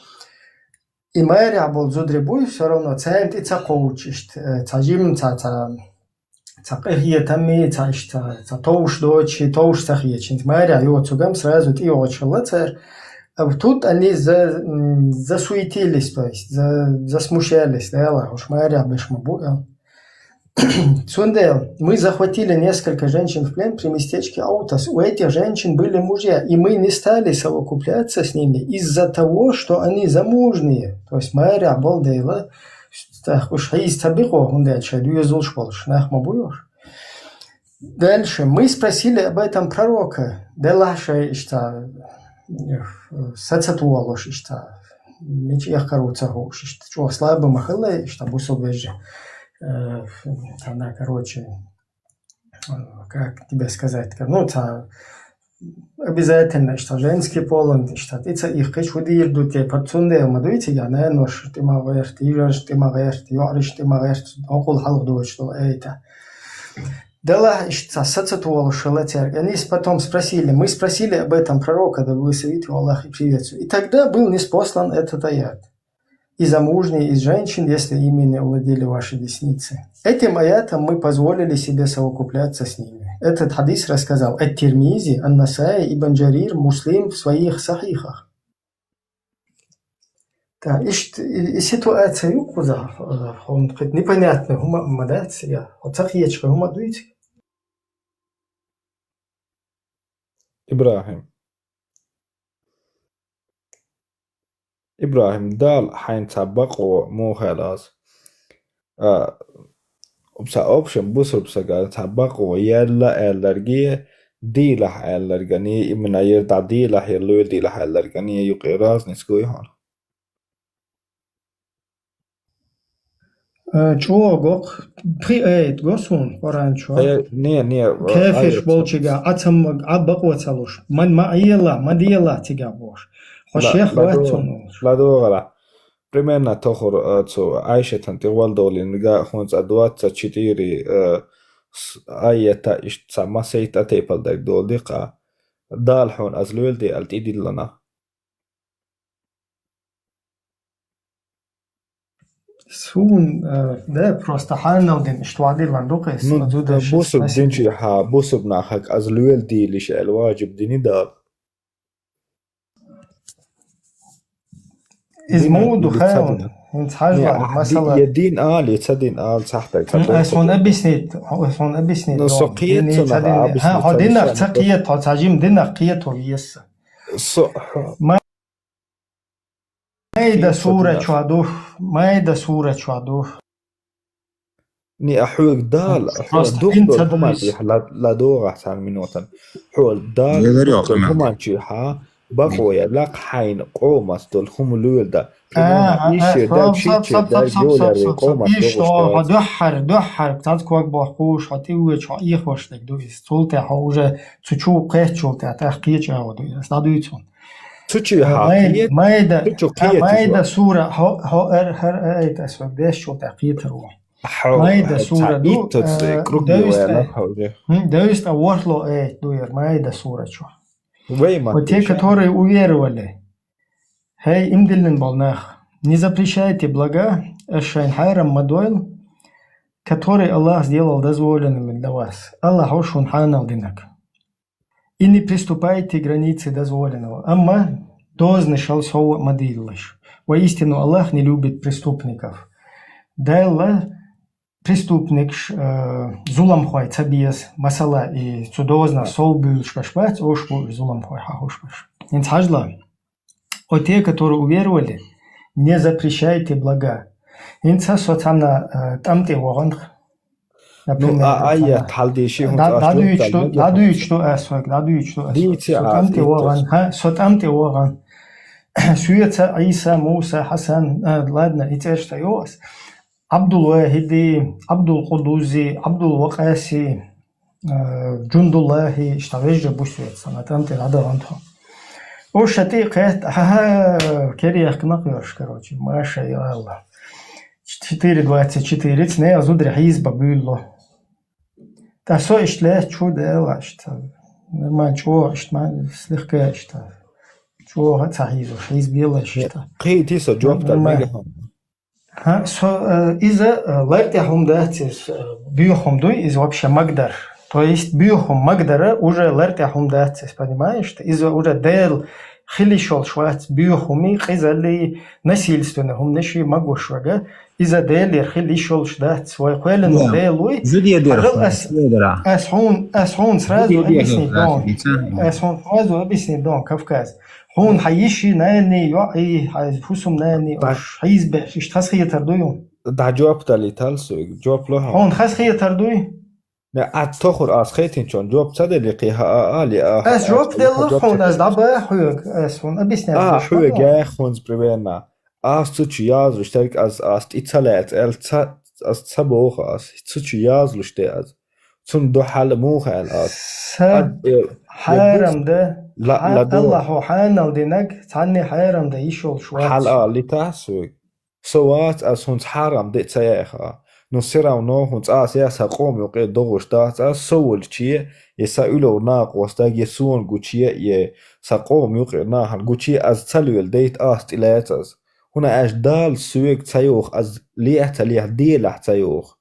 и марехь болу зударий буй, всё равно царна тӀе ца кхочуш иштта, э, цхьа жимма, цхьа, цхьа, цхьа къинхетам, цхьа иштта, цхьа товш доцуш, товш ца хеташ, хӀинца марехь йоцург-м сразу тӀейогӀуш хилла цара. А тут они за-, м, засуетились, то есть за-, засмущались, да, ла, уж марехь беш ма бу, а. Цундела: «Мы захватили несколько женщин в плен при местечке Аутас. У этих женщин были мужья, и мы не стали совокупляться с ними из-за того, что они замужние». То есть марехь болу дела, тӀаккха уж хьийза ца бихо, хӀунда аьлча шайн доьзалш болуш нах ма бу уж. Дальше. «Мы спросили об этом пророка». Делахь шайн иштта, э, са ца тохалуш иштта, мича эккхар ву ца хууш иштта, чӀогӀа слабый ма хилла иштта бусалба вежарий. Э, она, короче, э, как тебе сказать, как, ну, ца, обязательно иштта женский пол, иштта тӀе ца ихкхича хӀун дийр ду те, под цундела ма дуй цигахь, нанош тӀе ма гӀерта, йижарш тӀе ма гӀерта, йоӀарш тӀе ма гӀерта, хьокъул хьалха доцуш долу айта. Делахь иштта са ца тохалуш хилла цаьрга. Они с-, потом спросили, мы спросили об этом пророка, да благословит его Аллах и приветствует. И тогда был ниспослан этот аят. И замужние из женщин, если ими не овладели ваши десницы. Этим аятом мы позволили себе совокупляться с ними. Этот хадис рассказал Ат-Тирмизи, Ан-Насаи, Ибн Джарир, Муслим в своих сахихах. ТӀаккха иштта и, и ситуация ю кхузахь, э, хьуна кхин непонятный хӀума а ма дац, я хьо ца кхеташ хӀума а дуй цига? ИбрахӀим. ИбрахӀим, Дала хьайна цхьа бакъо муха аьлла аса? А, цхьа общем бусурба сага цхьа бакъо яьлла аьлларге, дийлахь аьлларгани, именно яра дӀа дийлахь, яра лоьла дийлахь аьлларгани юкъе разница гуй хьуна? Э, чӀогӀа го-кх, пхи аят го суна Къуръан чохь. Э, не, не, э, кафирш аят болчигахь, Ӏа ца ма-, Ӏа бакъо ца луш. Ма, ма Ӏела, ма дела цигахь бохуш. Хьо ла-, шех вац ладогӀа, цунна волуш. ЛадогӀара. Примерно тохур, э, цу Ӏайшатан тӀе гӀолдолийна га хӀунца двадцать четыре, э, с-, аята иштта цхьа масайт а тайпал дерг долу дикха. Дала хьуна аз лоьла де аьлла тӀедиллана. Суна, э, да, просто хьанал дина иштта вадилан ду-кх ас, ну, зуда ши бусурба динчу хьа, бусурба нахаг аз лоьла дийлиш аьлла ваджиб дини Дала. Из дин муду или ца хьайван, дин? ХӀинца хьажа, не, а, масала. Ди-, я дин али, ца дин али, цахьтай, ца. М, ай сон объяснить, ай сон объяснить, ну, со кхета дин, цунах ца дин. А, объяснить, хьо ца динах ца кхета, хьо ца жим динах кхета веза. Со. Ма-, Майда сура чохь ду, Майда сура чохь ду. Не, а хьоьга Дала, хьо просто дух долу хӀуманчий ла-, ладогӀахь цхьана минотан. Хьо Дала дух долу хӀуманчий хьа, бакъо я лакха хьайна къомас долу хӀума лоьла дан. Примерно, а, ишшер дай, шийчер дай, йолер вай къомас догӀуш дай. Хьо дуьххьара, дуьххьара, цхьацца ког бохкуш, хьо тӀевоьдуш, хьо эхош дерг ду иза. Цул тӀе хьо уже цу чу кхетчул тӀе, тӀаккха кхечу агӀо ду иза. ДӀадуьйцу хьуна. Цу чу хьа, Майда, кхета, Майда, цу чу а, кхета Майда сура, хьо, хьо эр, хьо эр, ай, тас ваг деш чул тӀе кхетар ву. Хьо, Майда хьо сура ду, итт, э, круг девяносто, ваьлла хьо уже. М, девяносто ворхӀло аят ду яр Майда сура чу. Вай ма. Вот те, которые уверовали. Хей, имдиллин бол нах. Не запрещайте блага, аш шайн хьарам ма дойл, которые Аллах сделал дозволенными для вас. Аллах уж шун хьанал динаг. И не приступайте к границе дозволенного. Амма дозанашал сов ма дийлалаш. Воистину, Аллах не любит преступников. Дала преступникаш, э, зуламхой ца беза, масала, и цу дозанах сов буьйлуш беш бац, уж бу и зуламхой хьахуш беш. ХӀинца хьажла. О те, которые уверовали, не запрещайте блага. ХӀинца со цхьана, э, тӀам тӀе ваханх. Ну, а, а, я, тхьал дийши, хӀунца ас дӀадуьйчу ду, дӀадуьйчу ду ас хьоьга, дӀадуьйчу ду ас хьоьга. Дийци. Со тӀам тӀе вогӀан, хьа, со тӀам тӀе вогӀан. Соьца, Ӏийса, Муса, Хьасан, а, ладно, и цӀераш ца йо ас. Ӏабдулвахиди, Ӏабдулкъудузи, Ӏабдулвакъаси, а, Джундуллахи, иштта вежа бу соьца, на тӀам тӀе дӀадахант хьо. Уж ша тӀе кхетта, ха-ха, керехкна кхоьруш, короче, маша, я Аллах. Четыре двадцать четыре, цу нехан зударий хьийза ба буьйло. ТӀа со иштта лаьтташ ву, Дела, иштта. Нормально, чӀогӀа иштта, ма, слегка иштта. ЧӀогӀа ца хьийзош, хьийза белла иштта. Кхийти со жоп дар мега хьо. ХӀа, со, э, иза, э, лар тӀехь хӀума дац иза, э, боьха хӀума дуй, иза вообще магадар. То есть боьха хӀума магадара уже лар тӀехь хӀума дац иза, понимаешь? Иза уже Дела хила йиш йолуш вац боьха хӀума, къизаллий, насильственный хӀуманаш магош вега. Иза Делера хила йиш йолуш дац, вай кхоьллина Дела вуй. Зудедер. Ас, ас хьуна, ас хьуна сразу объяснить дон. Ас хьуна сразу объяснить дон, Кавказ. Хьуна хьан йиши, нанни, йоӀи, хьан хӀусамнанни, уж хьийзабеш, иштта хазахетар дуй хьуна? ДӀа жоп далийтал соьга, жоп ло хьо. Хьуна хазахетар дуй? Не, а тохур ас хетинчун жоп ца делли, кхин хьа а, а, ли а. Ас жоп делла хьуна, ас дӀаба хьоьга, ас хьуна объяснять деш хьоьга. Хьоьга хӀунца примерно. Ас цу чу язлуш дерг ас, ас тӀе ца лаьца, аьлла ца, ас ца боху ас. Цу чу язлуш де ас. Цунна дуьхьал муха аьлла ас? Са хьарам да, ла-, ла-, Аллахьо хьанал динарг, цхьанне хьарам да йиш йолуш вац. Хьал а лита соьга. Со вац ас хӀунца хьарам де ца яьха. Ну, все равно хӀунца ас я сан къома юкъе догӀуш дац ас, со волче, я сан уьлур накъостаг, я сона гуче, я сан къома юкъера нахана гуче ас ца лоьла дайта ас тӀелаьца ас. ХӀуна аьлча Дала соьга ца йоху, ас лехьа ца лехьа, делахь ца йоху.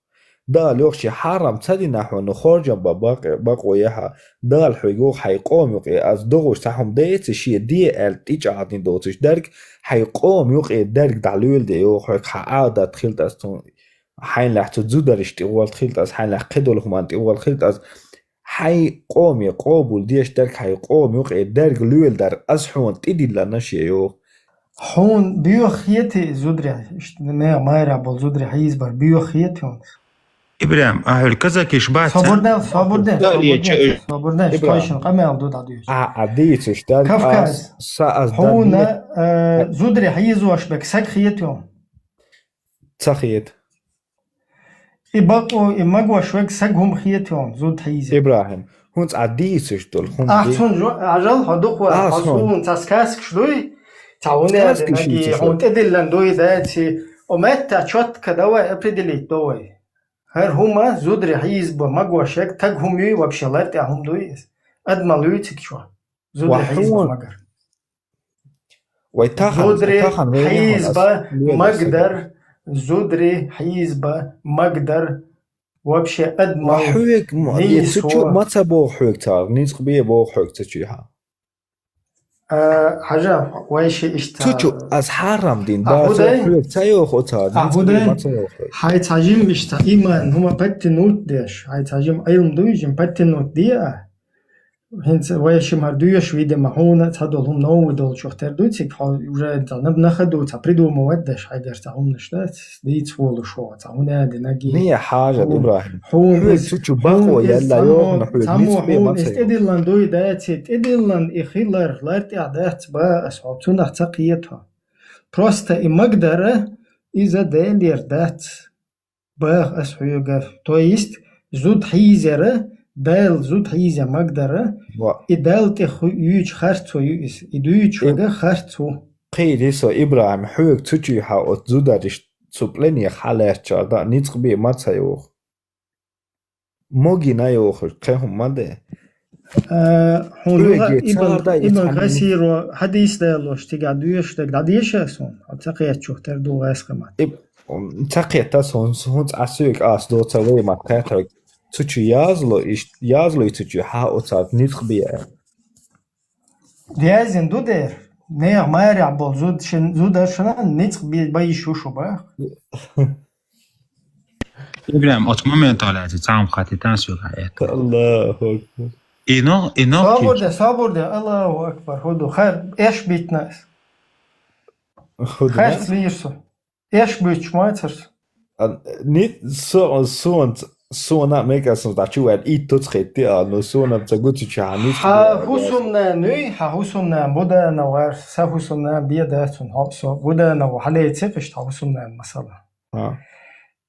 Дала йоху шен хьарам ца дина хьуна, хоржам бан бакъ-, бакъо яхьа. Дала хьоьга йоху хьайн къома юкъе, ас догӀуш цхьа хӀума дайца шен де аьлла тӀечӀагӀдина доцуш дерг, хьайн къома юкъе дерг дӀалоьла де йоху хьоьга, хьан Ӏадат хилта ас цунна, хьайна лаьхьа цу зударшна тӀе гӀолт хилта ас, хьайна лаьхьа кхидолу хӀуманна тӀе гӀолт хилта ас. Хьайн къоме къобул деш дерг хьайн къома юкъе дерг лоьла дар, ас хьуна тӀедиллина шен йоху. Хьуна боьха хетий зударий, иштта нехан майрахь болу зударий хьийзабар боьха хетий хьуна? ИбрахӀим, ахьуьлу казакиш бац, а? Собурдал, собурдал, собурдал, собурдал, ИбрахӀим. Тхойшинна къамел ду дӀадуьйцу. А, а, дийцуш дерг. Кавказ. Ас, са ас хьуна, дан э, зударий хьийзош берг саг хетий хьуна? Ца хета. И бакъо, и магош верг саг хӀума хетий хьуна, зуда хьийза. ИбрахӀим, хӀунца Ӏа дийцаш долу хӀума. Ахь цунна жо-, Ӏажал хьо дукха вара, хьо суна цхьа сказкаш дуй, цхьа хӀуна аьлла, хьуна тӀедиллина дуй, даци, о, метта чётко давай определить до вай. ХӀара хӀума зударий хьийза ба магош верг, таг хӀума юй вообще, лар тӀехь хӀума дуй иза? Адамал юй цига чохь? Зударий хьийза ба магар. Вай тахан, зударий тахан вай хьийза ба магдар, зударий хьийза ба магдар, вообще адамал. Ва хьоьга ма-, е цу чу ма ца боху хьоьга цара, ницкъ бе боху хьоьга цу чу хьан. А, хьажа, вай ши иштта. Цу чу ас хьарам дин, а, да, хӀу дай? Хьоьга ца йоху цара, а, ницкъ бе ма ца йоху хьоьга. Хьай цхьа жим иштта, иман, хӀума подтянуть деш, хьай цхьа жим Ӏилм дуй, жим подтянуть де а. ХӀинца вай шимхьар доьшуш, видимо, хьуна цхьадолу хӀума новый долчух тера ду цига, хьо уже цхьа наб-, на ходу цхьа придумывать деш, хьайгара цхьа хӀуманаш дац, дийца волуш вогӀу, цхьа хӀуна аьлла, наги. Не, хьажа, хьуна, Ибрахим. Хьуна хьоьга иза, цу чу бакъо хьуна иза елла цхьаммо, йохна хьоьга, цхьаммо ницкъ бе хьуна ма ца иза йоху. ТӀедиллан дуй, даци, тӀедиллан и хилар, лар тӀехь дац ба ас хьо, цунах ца кхета хьо. Просто и магадара иза Делера дац. Баха ас хьоьга. То есть, зуда хьийзара, Дала зуда хьийза магадара, ва, и Далла тӀе ху-, юьйчу харцо ю иза. И дуьйчу вага харц ву. Кхийри со, Ибрахим, хьоьга цу чуьйхьа оцу зудариш цу пленех хьалаьцчара даа ницкъ бе ма ца йоху. Могина йохуш, кхин хӀума ма де. А, хьуна юха Ибн, Ибн Касиро хьадийс далош, цигахь доьшуш дерг дӀадеша суна, хьо ца кхетачух тера ду гӀайскхи мат. Иб-, ца кхета суна, хӀунца Ӏа соьга ас доца вай мат кхетарг. Цу чу язло, иш-, язло и цу чу хьа оцарца ницкъ бе. Дезина ду дера, нехан майрехь болу зуда шин-, зударшна ницкъ бе-, байш ю шу баха. Ибрахим, оцу моменталь аьлча, цхьа хӀума хатийтан соьга хьаэтту. Аллаху акбар. И нох, и нох. Собур де, собур де, Аллаху акбар, хӀу ду, хар, эш битнас. ХӀу ду, харц бийр со. Эш буьйцуш ма царс. А, ни-, со-, сонца Сона мекъа сона дӀачу ваьлла, итт туц хетти а, но сона ца гуцучу хьануьцу Хьа хӀусамнана нуй, хьа хӀусамнана Буданов вар, са хӀусамнана беда цун хьо, со Буданов хьалейци къишта хӀусамнана масала. ХӀа.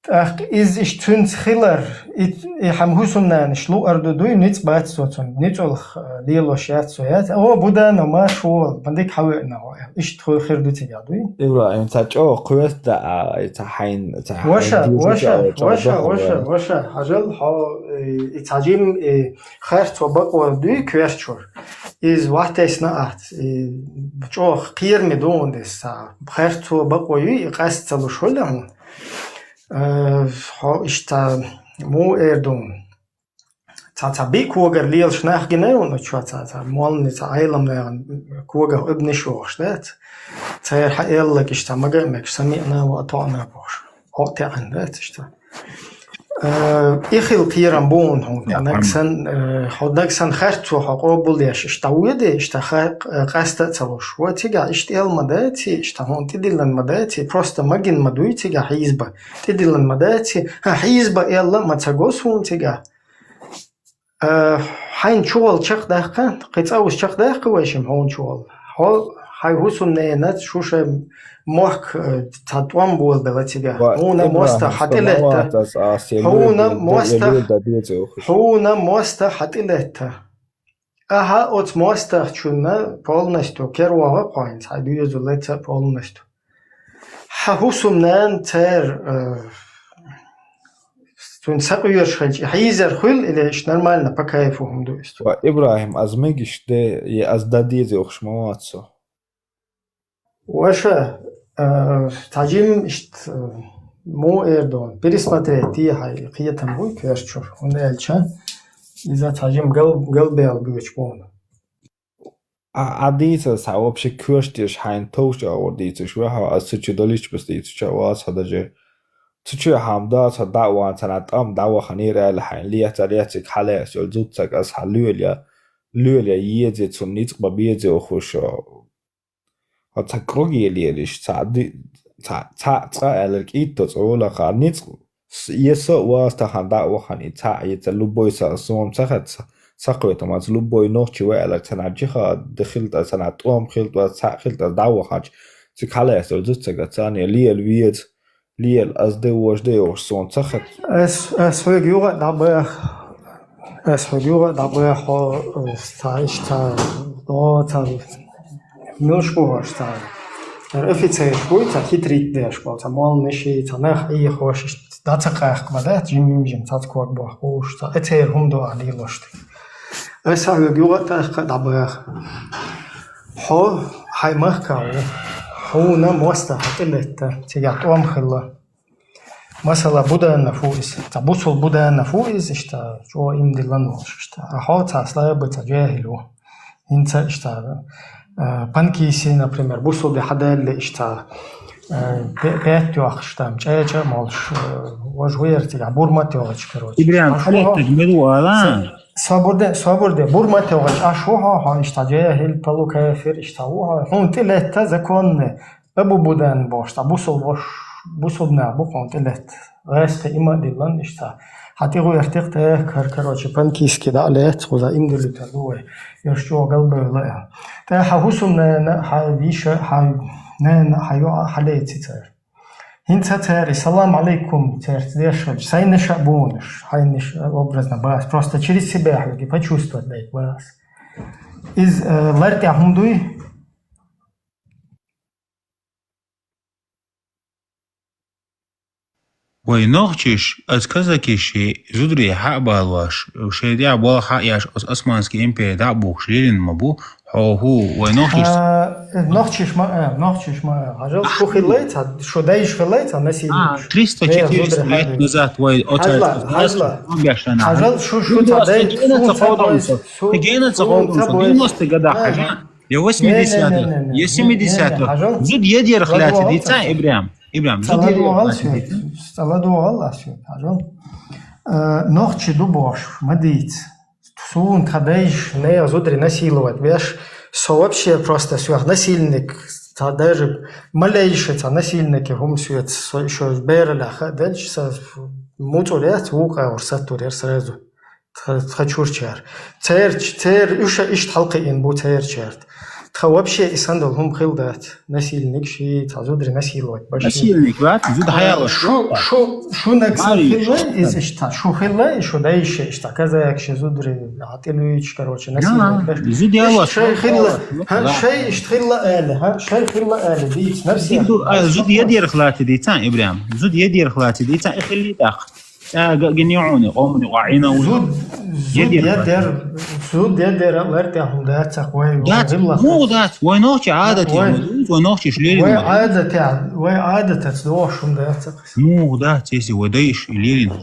ТӀаккха иза иштта цуьнца хилар, и, и хьан хӀусамнанаш луъар ду дуй, ницкъ бац со цун, ницкъалх, э, лелош яц со яц. О, Буданов, марш вол, ма дика хьавеана хьо. Иштта ху-, хир ду цига дуй. Ибрахим, ца чӀо кхоьст да, а, ца хьайн, ца хьайн Ваша, деза ваша, чӀо, чӀо ваша, даха ваша, ваьлла. Ваша, хьажал, хьо, э, и ца жим, э, харцо бакъо дуй, кверчур. Из вахтесна ац, э, чӀо кхераме дуун дес, ца харцо бакъо юй, и къаст ца луш хуьлда хьун. Э, хьо иштта му эр дуун. Ца, ца би когар лелаш нах гина вуна чо, ца, ца, молни, ца, Ӏелам наган когах уьбниш вохуш, да, ца. Цер хьа эллаг иштта мага а мегаш, самиъна ва атоъна бохуш. Хьо теӀан, да, ца, иштта. Э, и хил кхерам бу вуна хьуна. Нагсан, э, хьо нагсан харцо хьо къобал еш, иштта вуьде, иштта ха-, э, къаста а ца луш. Ва цига иштта эл ма даци, иштта хьуна тӀедиллан ма даци, просто магин ма дуй цига хьийзба. ТӀедиллан ма даци, ха, хьийзба элла ма ца го суна цига. Э, хьайн чугӀал чекхдаккха, кхин цӀа уьш чекхдаккха вай шим хьуна чугӀал. Хьо, хьай хӀусамненац шу шайн мохк, э, цхьа тӀом болабелла цига. Ва, Хьуна Ибрахим, мостагӀ хьа тӀелетта. Ва, ас, ас, я Хьуна луьйда, я мостагӀ, луьйда деза ухуш. Хьуна мостагӀ хьа тӀелетта. Аха, оцу мостагӀчунна полностью кервогӀа кхойн, цхьа доьзал леца полностью. Хьан хӀусамнана церан, э, цуьнан сакъоьруш хилча, хьийзар хуьлу или иштта нормально, по кайфу хӀума ду иза? Ва, Ибрахим, аз мегаш де, я аз дан деза йохуш ма вац со. Ваша, э, цхьа жим иштта, э, му эр дон, пересмотреть де хьайн кхетам буй коьртачуьра, хӀунда аьлча иза цхьа жим гал-, галбаьлла буьйцуш бу хьуна. А, а дийца схьа вообще коьрташ хьайна товш а вар дийцаш ваьхьа, ас цу чу долуьйтуш бас дийцача а вац хьо даже. Цу чу хьама дац хьо дӀа а ван, царна тӀам дӀаваханера аьлла хьайна леца, лециг хьалаэс йолу зудцаг ас хьан лоьлу я, лоьлу я еза, цунна ницкъ бан беза ухуш. Хьо цхьа круг елериш, цхьа ди-, цхьа, цхьа цкъа аьлларг итт цкъа волахьа, ницкъ с-, я со а вац тахана дӀа а вахана, и цхьаъ, я ца любой са-, сом ца хета, ца, ца кхетамаца, любой нохчи ваьлларг цхьана жиха де хилла тӀа, цхьана тӀом хилла тӀа, цхьаъ хилла тӀа дӀа а ваханча, цига хьалаэстар зуцага царна, я лела веза, лела, ас де вожа де йохуш сона ца хета. Ас, ас хьоьга юха а дӀабаха. Ас хьоьга юха а дӀабаха, хьо, э, ца, иштта, о, ца, муьлш бу хьош, ца, офицерш буй, ца, хитрить деш болу, ца, молниши, ца, нах Ӏехош, иштта, дӀа ца къахка ма дац, жим-жим, цаца ког бохкуш, ца, эцеран хӀума ду ахь лелош ду. Ас хьоьга юха а тӀаккха а дӀабаха. Хьо хьайн махка ву, хьуна мостагӀ хьа тӀелетта, цигахь тӀом хилла. Масала, Буданов ву иза. Цхьа бусул Буданов ву иза, иштта, чӀогӀа иман диллина волуш, иштта. А хьо цхьа слабый, цхьа жехӀил ву. ХӀинца, иштта, э, Панкиси, например, бусул де хьадаьлла, иштта, э, пе-, петта йоккхуш, там, чӀечӀа а молуш, э, важа ву яра цигахь, бурмат йогӀуш, короче. Ибрахим, Аш ву хьо? Хьалеттиг мила ву ала? Со-, собар де, собар де, бурмат йогӀуш, аш ву хьо, хьо, иштта, жехӀил, полукафир, иштта ву хьо. Хьуна тӀелетта законный. Абу Будан бохуш, цхьа бусул вош-, бусулба нах бу хьуна тӀелетта. ГӀаьсткъа има а диллина иштта. Хьан тӀе гӀоьртих тӀе, кар-, короче, Панкиски дӀа а летта, кхуза иман диллийтар ду вай. Ерш чӀогӀа галбевлла а. ТӀаккха хьан хӀусамнана, хьан виша, хьан нана, хьан йоӀ а хьалейци цара. ХӀинца цара, салам алейкум, цаьрца деш хилча, сайнаша а бунаш, хьайнаш образно бац. Просто через себя хьоьга почувствовать дайта бац. Иза, э, лар тӀехь хӀума дуй? Вай нохчаш, ас казакиши, зударий хьа а балош, шайн тӀехь болх хьа а еш, ас Османский импери дӀа а бухуш, лерина ма бу, хьо хӀу, вай нохчаш. А, нохчаш ма, а, нохчаш ма, а, хьажал, шу хилла ца, шу дайш хилла ца, насильник. А, триста, четыреста лет назад вай оцу Хьажла, хьажла. Хьажал, шу, шу ца дайш, гена ца хьо дам со. Гена ца хьо дам со. Девяностые года, хьажа. Я восьмидесятых, я семидесятых. Зуда едерах лаьцна дийца, Ибрахим. Ибрахим, зуда едерах лаьцна дийца. ЦӀа ладогӀал ас, хьажал. Э, нохчи ду бохуш, ма дийца. Суна тхан дайша нехан зударий насиловать беш, со вообще просто соьх насильник, ца даже ма лейша ца насильники хӀума соьца, со ещё бералехь хаа делча, са МуцӀур яц, вукъа гӀур саттур яр сразу. Тха, тха чурчар. Церч, цер, уьша иштта хьалкхиъна бу церчарт. Тха вообще и сандал хӀума хилла дац. Насильник ши, цхьа зудри насиловать баши. Насильник вац, зуда хьаяла. Шу, шу, шу нагсан хилла, из иштта, шу хилла, и шу дайша иштта, казак ши зудри, а, тилуич, короче, насильник баш. Зуда яла. Шай хилла, ха, шай иштта хилла али, ха, шай хилла али, дийц, на всех. Зуда, а, зуда ядер хлати дийца, Ибрам. Зуда ядер хлати дийца, и хилли дах. Э, г-, гинигӀуни, къомни, къаӀина уна. Зуд, зуд ядер, зуд ядер лартӀехун дацах вай, вай гӀиллакх. Му дац, вай нохчи гӀадат я, вай нохчи шлерин. Вай гӀадат я, вай гӀадатац дохушун дацах. Му дац, если вай дайш лерин.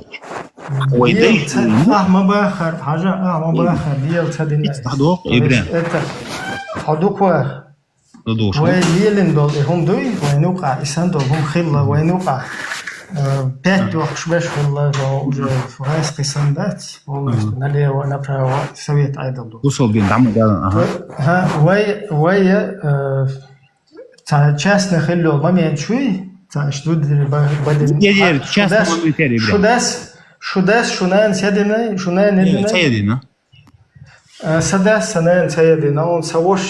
Вай дайш. Ах ма бахар, хьажа, ах ма бахар, дел ца дина. Ицта дох, Ибрам. Это, хьадуква. Вай лелин дол и хӀума дуй, вай нукъа, и сан дол хӀума хилла, вай нукъа, э, пять вахш беш хилла, но уже гӀайс кисан дац, полностью налево, направо совет айдал ду. Усал бин, дам, да, ага. Ха, вай, вай, э, ца частный хилла момент шуй, ца иш дудри ба-, бадин. Ядер, частный момент ядер, Ибрам. Шудас, шудас, шунан седина, шунан седина. Ца ядина. Э, са дас, са нана ца ядина, он са вош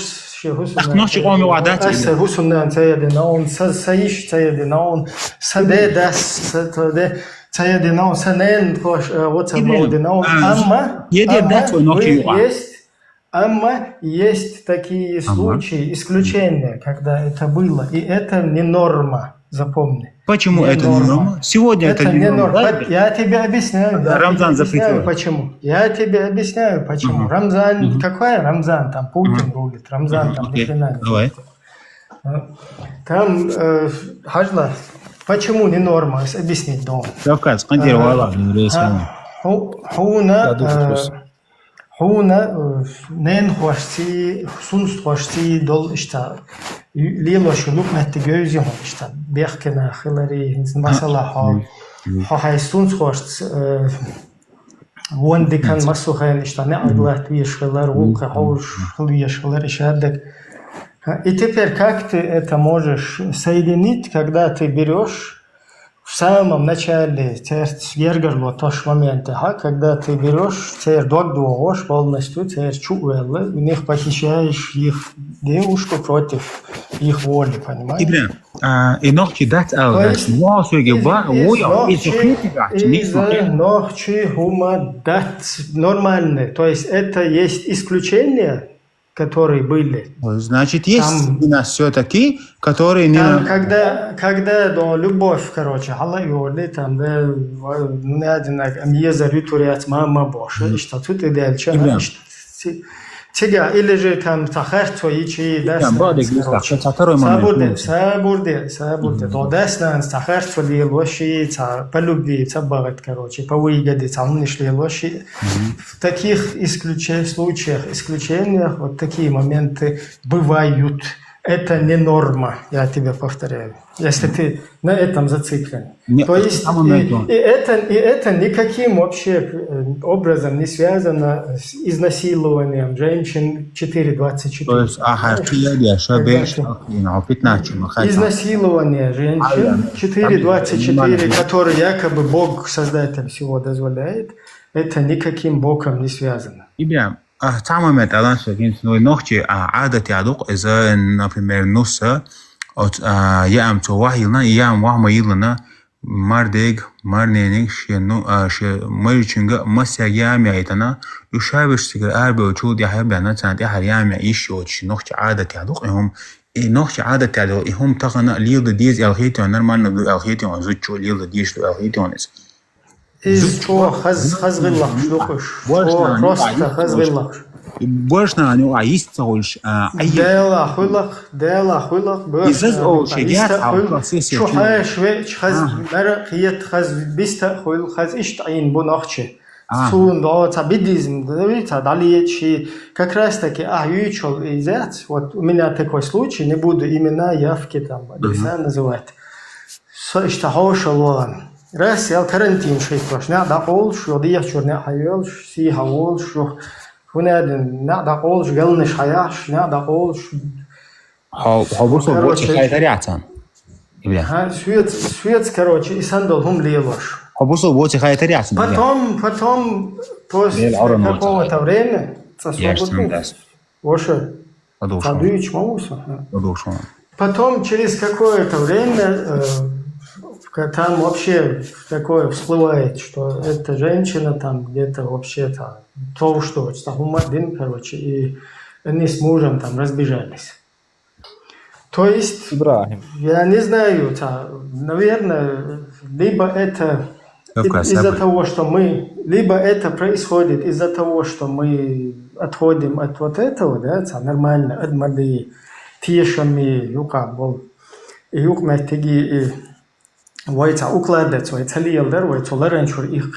ши хӀусамнана. Ах, нохчи къоми вадат. Аса хӀусамнана ца ядина, он са, са йиш ца ядина, он са де дас, са, са де ца ядина, он са нана хош, э, вот са модина, он. Амма, ядер дас вай нохчи юа. Есть, амма есть такие случаи, исключения, когда это было, и это не норма, запомни. Почему это не норма? Сегодня это не норма. Я тебе объясняю, да, Рамзан запретил. Почему. Я тебе объясняю, почему. Рамзан, какой Рамзан? Там Путин будет. Рамзан там ни хрена не будет. Давай. А, там, э, хьажла, почему не норма? Объяснить дома. Кавказ, къандер вала, ху-, хуна, э, Хьуна, э, ненахошций, сунцахошций дол иштта, лелош лукъ метте гевзи хьуна иштта, бехкена хилари, хӀинца масала хьо, хьо хьай сунцахошца, э, вон дикан массухен иштта, неӀ аглат веш хилар, вукхе хьовш хил веш хилар, ишаддаг. И теперь как ты это можешь соединить, когда ты берёшь в самом начале церт гергарло тош моменты, ха, когда ты берёшь, цер дог дугӀош полностью, цер чу велла, у них похищаешь их девушку против их воли, понимаешь? Ибрам, а, и нохчи дац ал, то есть, из, из, из нохчи, из нохчи хӀума дац нормальный, то есть это есть исключение, которые были. Значит, есть у нас всё-таки, которые не... Там, когда, когда, да, любовь, короче, хьала йоли, там, да, ну, не один, а, ам еза ритуриац мама боша, иштта цу ты дальше, иштта ци-, цига, или же там цхьа харцо ичи, да, там, бадик, короче. Сабурде, сабурде, сабурде. Да, да, снан цхьа харцо лелоши, цхьа по любви, цхьа багат, короче, по выгоде, цхьа униш лелоши. В таких исключе-, случаях, исключениях, вот такие моменты бывают. Это не норма, я тебе повторяю. Если ты на этом зациклен. То есть и, и это, и это никаким вообще, э, образом не связано с изнасилованием женщин четыре двадцать четыре. То есть, ага, изнасилование женщин четыре двадцать четыре, которые якобы Бог, Создатель всего, дозволяет. Это никаким боком не связано. Ибрам, а, цхьа момент алан со гинц, ну, нохчи, а, гӀадат ядукъ, иза, например, нуса, от, а, я ам цо вахь йилна, я ам вахь ма йилна, мар дег, мар ненег, ше, ну, а, ше, мар чинга, масяг я ам яйтана, ю шавиш сигар арбел чул дяхай бляна, цан дяхар я ам я иш йоч, нохчи гӀадат ядукъ, и хум, и нохчи гӀадат ядукъ, и хум тахана лил да дез алхитион, нормально ду алхитион, зучу лил да деш ду алхитион из. Из чӀо хаз, хаз гӀиллакхаш дукхуш. Чо просто хаз гӀиллакхаш. Боршна ани а йист ца хуьлуш, а, айя. Дела хуйлах, дела хуйлах, боршна изаз ани олча а йист гяц ца хуьл, а, чу хаш веч хаз, мара кхет хаз биста хуьл, хаз ишта Ӏин бу нохчи. Цун до ца бидизм, да, ца далечи. Как раз таки, а, ючул изец. Вот у меня такой случай, не буду имена, явки там, адреса называть. Со иштта хьошалла валан. Раз ял карантин шийтош, нагӀ дӀакъовлуш, юха дехьа чуьра нагӀ хьайоьлуш, сий хьаволуш, юха хӀунедин нагӀ дӀакъовлуш, галнаш хьаяхьаш, нагӀ дӀакъовлуш. Хьо, хьо бусул короче, бочи хайтар яцан. Ибрахим. Ха, соьца, соьца, короче, и сандал хӀума лелош. По бусу боти хай тариац. Потом, потом, после какого-то время, воша, потом через какое-то время э, там вообще такое всплывает, что эта женщина там где-то вообще-то то, что там, короче, и они с мужем там разбежались. То есть, Ибрахим, я не знаю, это, наверное, либо это из-за того, что мы, либо это происходит из-за того, что мы отходим от вот этого, да, это нормально, от моды, тешами, юка бол, и юк меттиги, и вай ца укладывается, вай ца лиелдер, вай ца лоранчур, их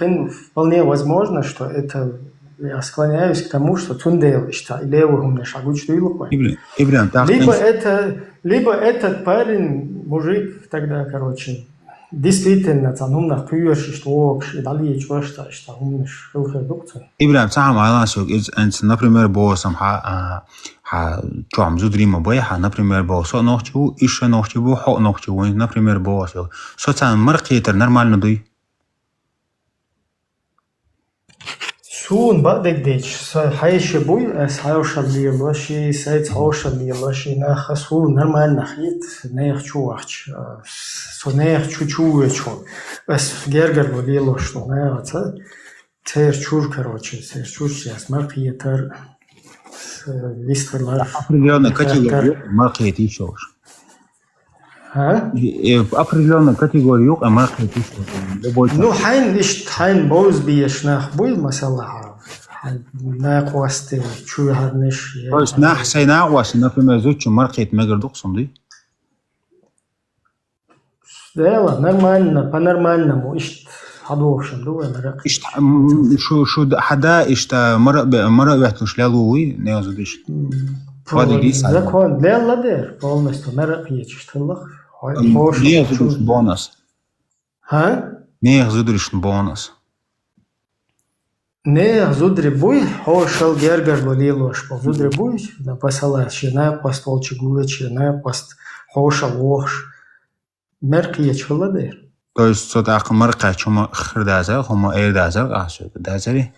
вполне возможно, что это я склоняюсь к тому, что цундел ишта левый умный шагуч дуйлук. Ибрин, Ибрин, либо это, либо этот парень, мужик, тогда, короче, действительно, там, умнах куйошишт локш, и дали чошта, ишта умныш, хылхы дукцу. Ибрин, цахам айлан сок, из, например, босам, ха, ха, чуам зудрима бай, ха, например, бо, со нохчу, иша нохчу, бо, хо нохчу, например, бо, со. Со цан маркетер нормально дуй. Сун бадагдеч, са хайши буй, ас хайшал лиелоши, сайц хайшал лиелоши, наха су нормально хит, нех чувахч, со нех чу чувечу, ас гергер бу лиелош, что неха ца, цер чур, короче, цер чур сейчас маркетер, вистхлар. Определённая категория маркет ещё. Ха? Определённая категория юк, а маркет ещё. Ну, хайн ишт, хайн боз биеш нах буй, масала, ха. Хайн накъвасты, чуй харниш. То есть нах, сай накъвасты, например, зучу маркет мегер дуксун ди? Дела, нормально, по-нормальному, ишт хадув шин ду, марак. Ишт, шу, шу, хада, ишт, мара, мара вятлуш лялуй, не озудиш. Закон, лела дер, полностью марак ечиш тылах. Не озудиш бонус. Ха? Не озудиш бонус. Нех зудри буй, хошал гергер ло лилош, бо зудри буй, на пасала, ши на паст волчи гуе, ши на паст хошал вохш. Меркиеч хыладер. То есть, со так марка чума хырдаза, хома эрдаза, а сё дазари.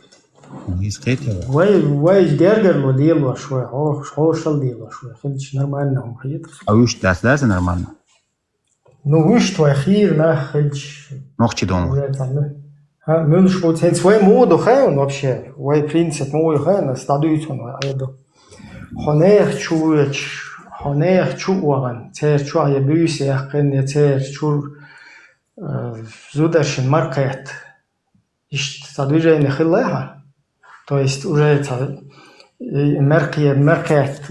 Не скете. Вай, вай гергер ло лилош, вай хошал лилош, вай хилч нормально хом хит. А уж дас дас нормально. Ну, вуш твой хир нах хилч. Нохчи дон. Мюнш вот хен свой моду хэн вообще. Вай принцип мой хэн стадуйтон айду. Хонех чуеч, хонех чу уаган. Цер чу ая бюс яхкен, я цер чур зудашин маркет. Ишт ца движение хыллаха. То есть уже ца меркет, меркет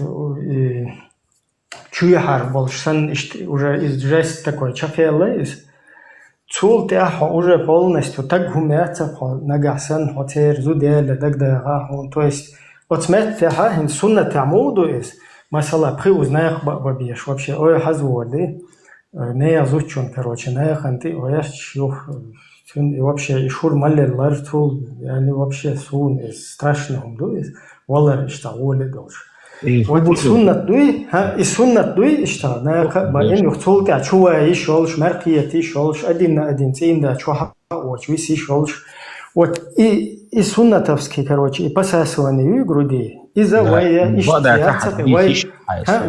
чуяхар болш сан ишт уже из жесть такой чафелла из. Цул тя хо уже полностью так гумяца хо нагахсан хо цер зудела дагдага хо. То есть вот смерть тя хин сунна тя муду из. Масала пхи узнах бабиеш вообще ой хазводи. Не я зучун, короче, не я ханти ой аш чух. Цун и вообще и шур малле лар цул, яни вообще сун и страшно хум ду, и валар ишта воле долш. Вот и суннат дуй, ха, и суннат дуй ишта, на ка ба ин юх цул тя чува и шолш, маркиет и шолш, один на один цин да чуха оч вис и шолш. Вот и, и суннатовский, короче, и посасывание и груди, и за вая, и вай,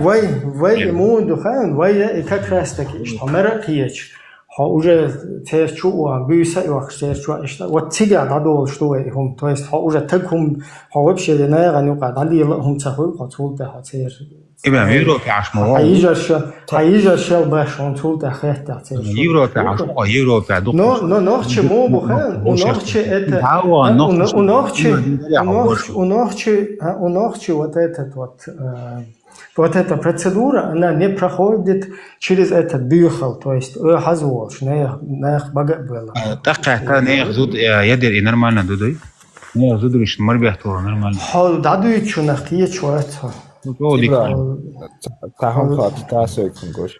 вай, вай, и мунду хан, вая, и как раз таки, что маркиет. Хо уже цер чу уа, бюса и вах цер чу ишта. Вот цига дадол что и хум. То есть хо уже так хум, хо вообще не на гани ка дали ла хум ца хул, хо цул да хо цер. Ибрам Европе аш мо. Ха ижар ша, ха ижар шал баш он цул да хет да цер. Европе аш мо, Европе ду. Но, но нохчи мо бу ха, у нохчи это. У нохчи, у нохчи, у нохчи вот этот вот Вот эта процедура, она не проходит через этот бюхал, то есть э, хазволш, наях, наях бага было. Такая та наях зуд ядер и нормально дудой. Наях зудриш марбяхтур нормально. Хол дадуй чунах кие чуат. Тахам хат тасой кунгош.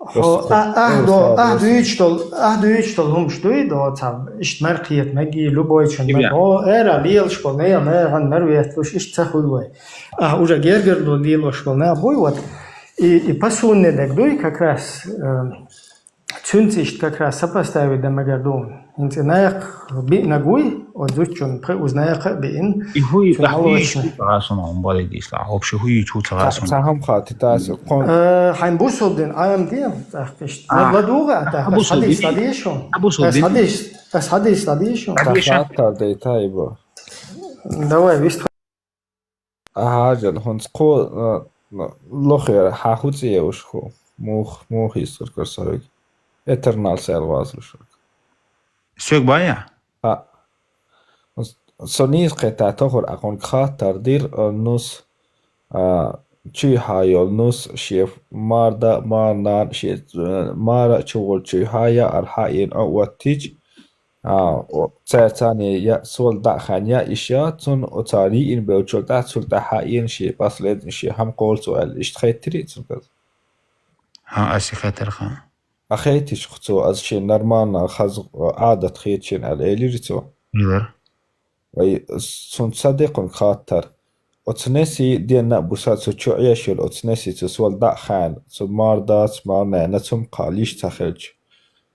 Хо, а, а, до, а, дуйчтол, а, дуйчтол хумш дуй, до, цам, ишт маркиет маги, любой чун, о, эра, лиел школ, не, не, ган, марвет, уж ишт цахуй вай. А, уже гергер ло, лиел школ, на, буй, вот. И, и пасунне дег дуй, как раз, э, цунцишт как раз сопоставить да магардун. ХӀинца наькъ биънаг вуй, оцу зудчун пхи уз наькъа а биъна. И хӀу ю, цу тӀаккха хӀу ю молочный. Чу ца гӀасуна, хьун бале дийшла. Вообще хӀу ю чу ца гӀасуна. Ца хӀама хати тасу. Кхун- Э, хьайн бусулба дин Ӏамаде, тӀаккха иштта. А, ладугӀа, а, тӀаккха ас бусулба хьадис дин. ДӀадийшу. А бусулба дин. Ас хьадис, ас хьадис дӀадийшу. ХӀатта дар дай тайба. Давай, вист. Ахьа, жан, хӀунца кхо, а, а, лохера, хьа хӀу цӀе уш хӀу? Мух, мух йиссар кар сарыг. Этернал сел вазлушарг. Сёг бая? А. Со нийс кхета тохур акхун хаттар дир, а, нус, а, чуй хьа йол нус, шеф марда, марнан, шеф, а, мара чугъур чуй хьа я архьа ин а ваттич, А, о, цаьрца царна я сол дӀа а хаьнна я иш я, цунна оцара йиъна беллачул тӀаьхьа, цул тӀаьхьа йиъна шен последний шен хӀама кхоллацо аьлла, иштта хеттарий цунга? ХӀа, ас и хеттар хан. А хеттича цо, ас шен нормально хаза, Ӏадат хетачийн аьлла, элира цо. Милар? Вай, цунца декхунг хаттар. Оцу неси денна а буса цу чу Ӏеш йолу, оцу неси цу сол дӀа а хаьна, цу мардац, марнена цум кхаллиш ца хилча.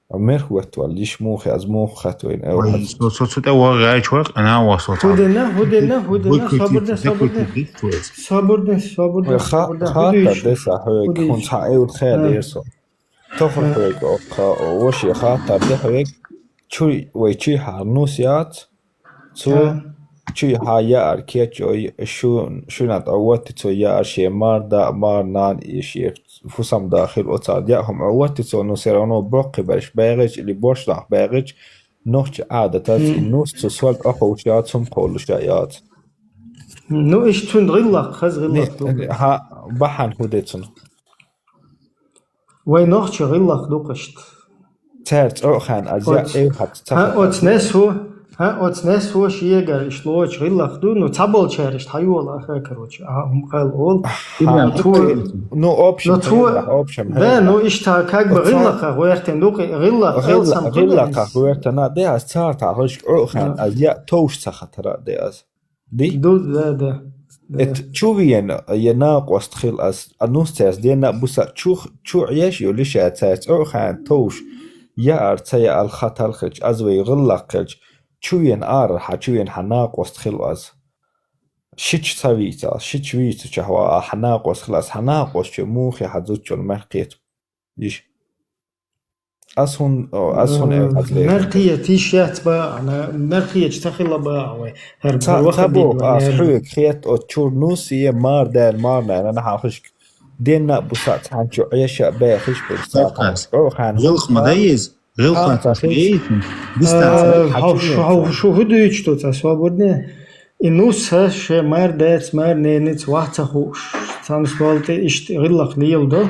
Мерх веттавал, йиш муха, аз муха хатвайн, э, Ой, вац. Со, со, цу тӀе вагӀа гӀайча вай, къина вай со ца. ХӀу дина, хӀу дина, хӀу дина, Бой собур де, куьйцу, собур де. Бой куьйцу, бой. Собур де, собур де, Ха-, собур де. Хаттар де са хьоьга, ХӀун ца хьан эвла хеа А. дер со. Тохар А. хьоьга, окха, воши хаттар де хьоьга, чуй, вай чуй хьар нус яц, цу А. чуй хьа яар кечой, шу, шуна тӀа ватти цо яар шен марда, марнан, и шен фусам дахир оцал яа хӀума ватти цо, ну, всё равно боккхи берш бегӀич или бош нах бегӀич, нохчи Ӏадатац, Мгм. и нус цу сол тӀа ховш яц, хӀума кхоллуш яц. Ну, иш цуьнан гӀиллакх, хаза гӀиллакх Не, ду. хьа, бахьана хӀу де цунна? Вай нохчи гӀиллакх ду-кх иштта. Цаьрца цӀоъ хаьна аз яа Оц-, эвхьац ца хӀа, хетар. Оц несо, хӀа, оц несо шегара иштта лоцу гӀиллакх ду, ну, цхьаболчара иштта хьайола аха, короче, а, хӀума кхел олу. Ибрахим, Ну, цо, ну, общем, ну, цо, хьайола, общем, да, хьайола. Ну, иштта как бы Оц гӀиллакхах вертина ду-кх, гӀиллакх, гӀилла-, алсам гӀиллакхах вертина, де аз царта хӀуьшка цӀоъ хаьна, Да. аз яа товш ца хетара де аз. Ди? Ду, да, да, да. Эт чу вена, я накъост хил аз, а нус цаьрца денна а буса чу, чу Ӏеш йолуш я цаьрца цӀоъ хаьна товш, яар ца яал хатал хилча, аз вай гӀиллакх хилча, чу вена арахьа, чу вена хьан накъост хил аз. Шич ца вийца, шич вийцучахь ва а хьан накъост хил аз, хьан накъост чу мухе хьан зудчун мехкет. Йиш. Ас хӀун, о, ас хӀун Э, эр хьазле? Наркхета йиш яц баа, на-, наркхеташ ца хилла баа вай. ХӀара Ца, ца ваха боху бедла ас нервна. Хьоьга хет, оцу чур нус е мар даьлла, мар наьлла, нахьа хишка. Денна а буса а цхьаьна чу Ӏеша а бехиш бу, ца Кавказ. О, хан. Гъилх ма дай иза? Гъилх Хан ма ца ца хиш. хиш? Дистанция. Э, Хьа хьо чу шу, вен хьо ца? шу хӀу дуьйцу ду ца свободне? И нус хӀа шен мар дац, мар ненаца ваха ца хууш, цхьана стол тӀе иштта гӀиллакх леладо.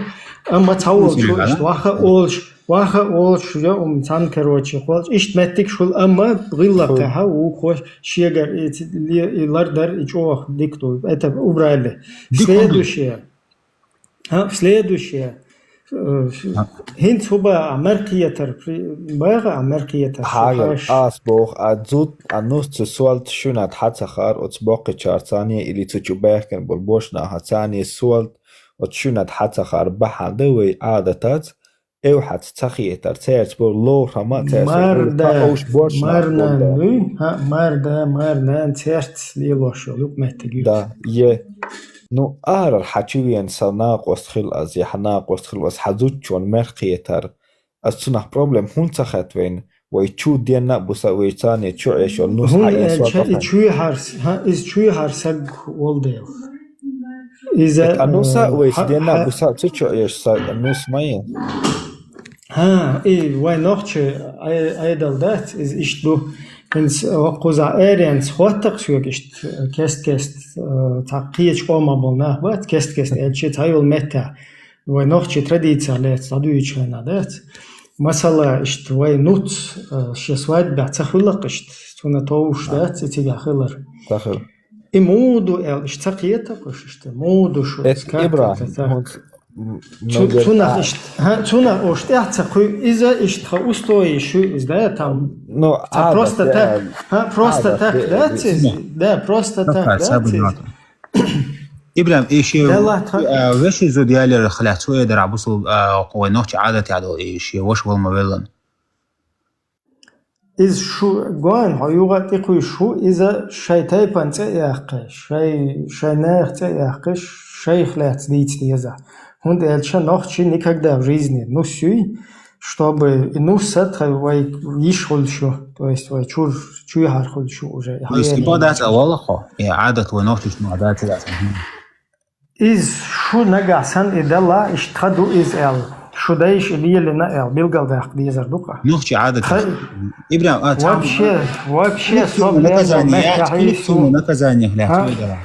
Амма цхьа волчу Нус иштта ваха а олуш, ваха а олуш, я, ум, цхьана, короче, холчу. Иштта меттиг шул, амма гӀиллакх Ху. хьа вукхо шегара и ц-, ле-, и лардар, и чӀогӀа дика ду. Это убрали. Дика ду. Следующее. А, следующее. Э, А. ХӀинца хӀу баа, маркхетар, при-, бага а маркхетар, Хьагар, хьаш. Ас боху, а зуд, а нус цу суалт шуьнат хьа ца хаар, оцу боккхачар царне или цу чу баьхкина болу бошнаха царне суалт, оцу шуьнат хьа ца хаар бахьана ду вай Ӏадатац, эвхьац ца хетар, цаьрца бу лохама, цаьрца бу Марда, таӀуш бошнах марна, бу. Уй, хӀа, марда, марна, цаьрца лелош йолу юкъ меттиг ю. Да, е. Ну, арара хьа чу вена сан накъост хила аз, я хьан накъост хила аз, хьан зудчун мер кхетар. Аз цунах проблема хӀунда ца хет вайна? Вай чу денна а буса, вай царне чу Ӏеш йолу нус ХӀунда хьан аьлча, эсор и бахьана. Чуьйхьар с-, хӀа, иза чуьйхьар саг волу дела. Иза, Так, а нуса, э, вай хьа-, денна а хьа-, буса, цу чу Ӏеш сан нус ма е. ХӀа, и вай нохчи Ӏе-, Ӏедал дац, иза иштта ду. ХӀинца, э, кхузахь аренца хӀоттакх соьга иштта, э, кест-кест, э, цхьа кхечу къомах болу нах бац, кест-кест аьлча, цхьа йолу меттехь. Вай нохчи традици лаьцна дӀадуьйчу хенахь дац. Масала, иштта вай нуц, э, шен свадьбехь ца хуьллакх иштта, цунна товш А. дац, и цигахь хилар. Ца хила. И муха ду аьлла, иштта ца кхетакх уьш иштта, муха ду шу, Эт скак Ибрахим, это так. хӀунц-, м, Цу-, мегар цунах а. Иштта, хӀа, цунах уьш тӀехь ца кхуьу, иза иштта хьан устои шу, иза, да, там. Ну, Ца Ӏадат просто де так, аьлла. ХӀа, просто Ӏадат так, де да, аьлла. Циз? Да, просто так, Саккар, да, сабур Циз? Ибрахим, и ши, Делахь тха- а, вешин зуда ялера хилаьц, цу эдара бусул, а, кху вай нохчи Ӏадат яхь долу, и ши ваша вала ма веллан. Иза шу гойн, хьо юха тӀекхуьйсуш ву, иза шайн тайпан цӀе а яьккхи, шайн, шайн наха цӀе а яьккхи, шайх лаьцна дийца деза. ХӀунда аьлча нохчий никогда в жизни нус юй, чтобы и нус а тха вай йиш хуьлуш ю, то есть вай чур, чуьхьар хуьлуш ю уже. То есть и хьаена бадац а валахо, и Ӏадат вай нохчий ма дац а дац. Иза шу нагахь санна и далла, иштта тха ду иза аьлла, шу дайша и лелина аьлла, билгалдаккха дезар ду-кх. Нохчий Ӏадат. Тха Ибрахим, а, цхьа вообще, вообще коллективное со наказание, мягкий коллективное суд. Наказание, бля, А? Федора.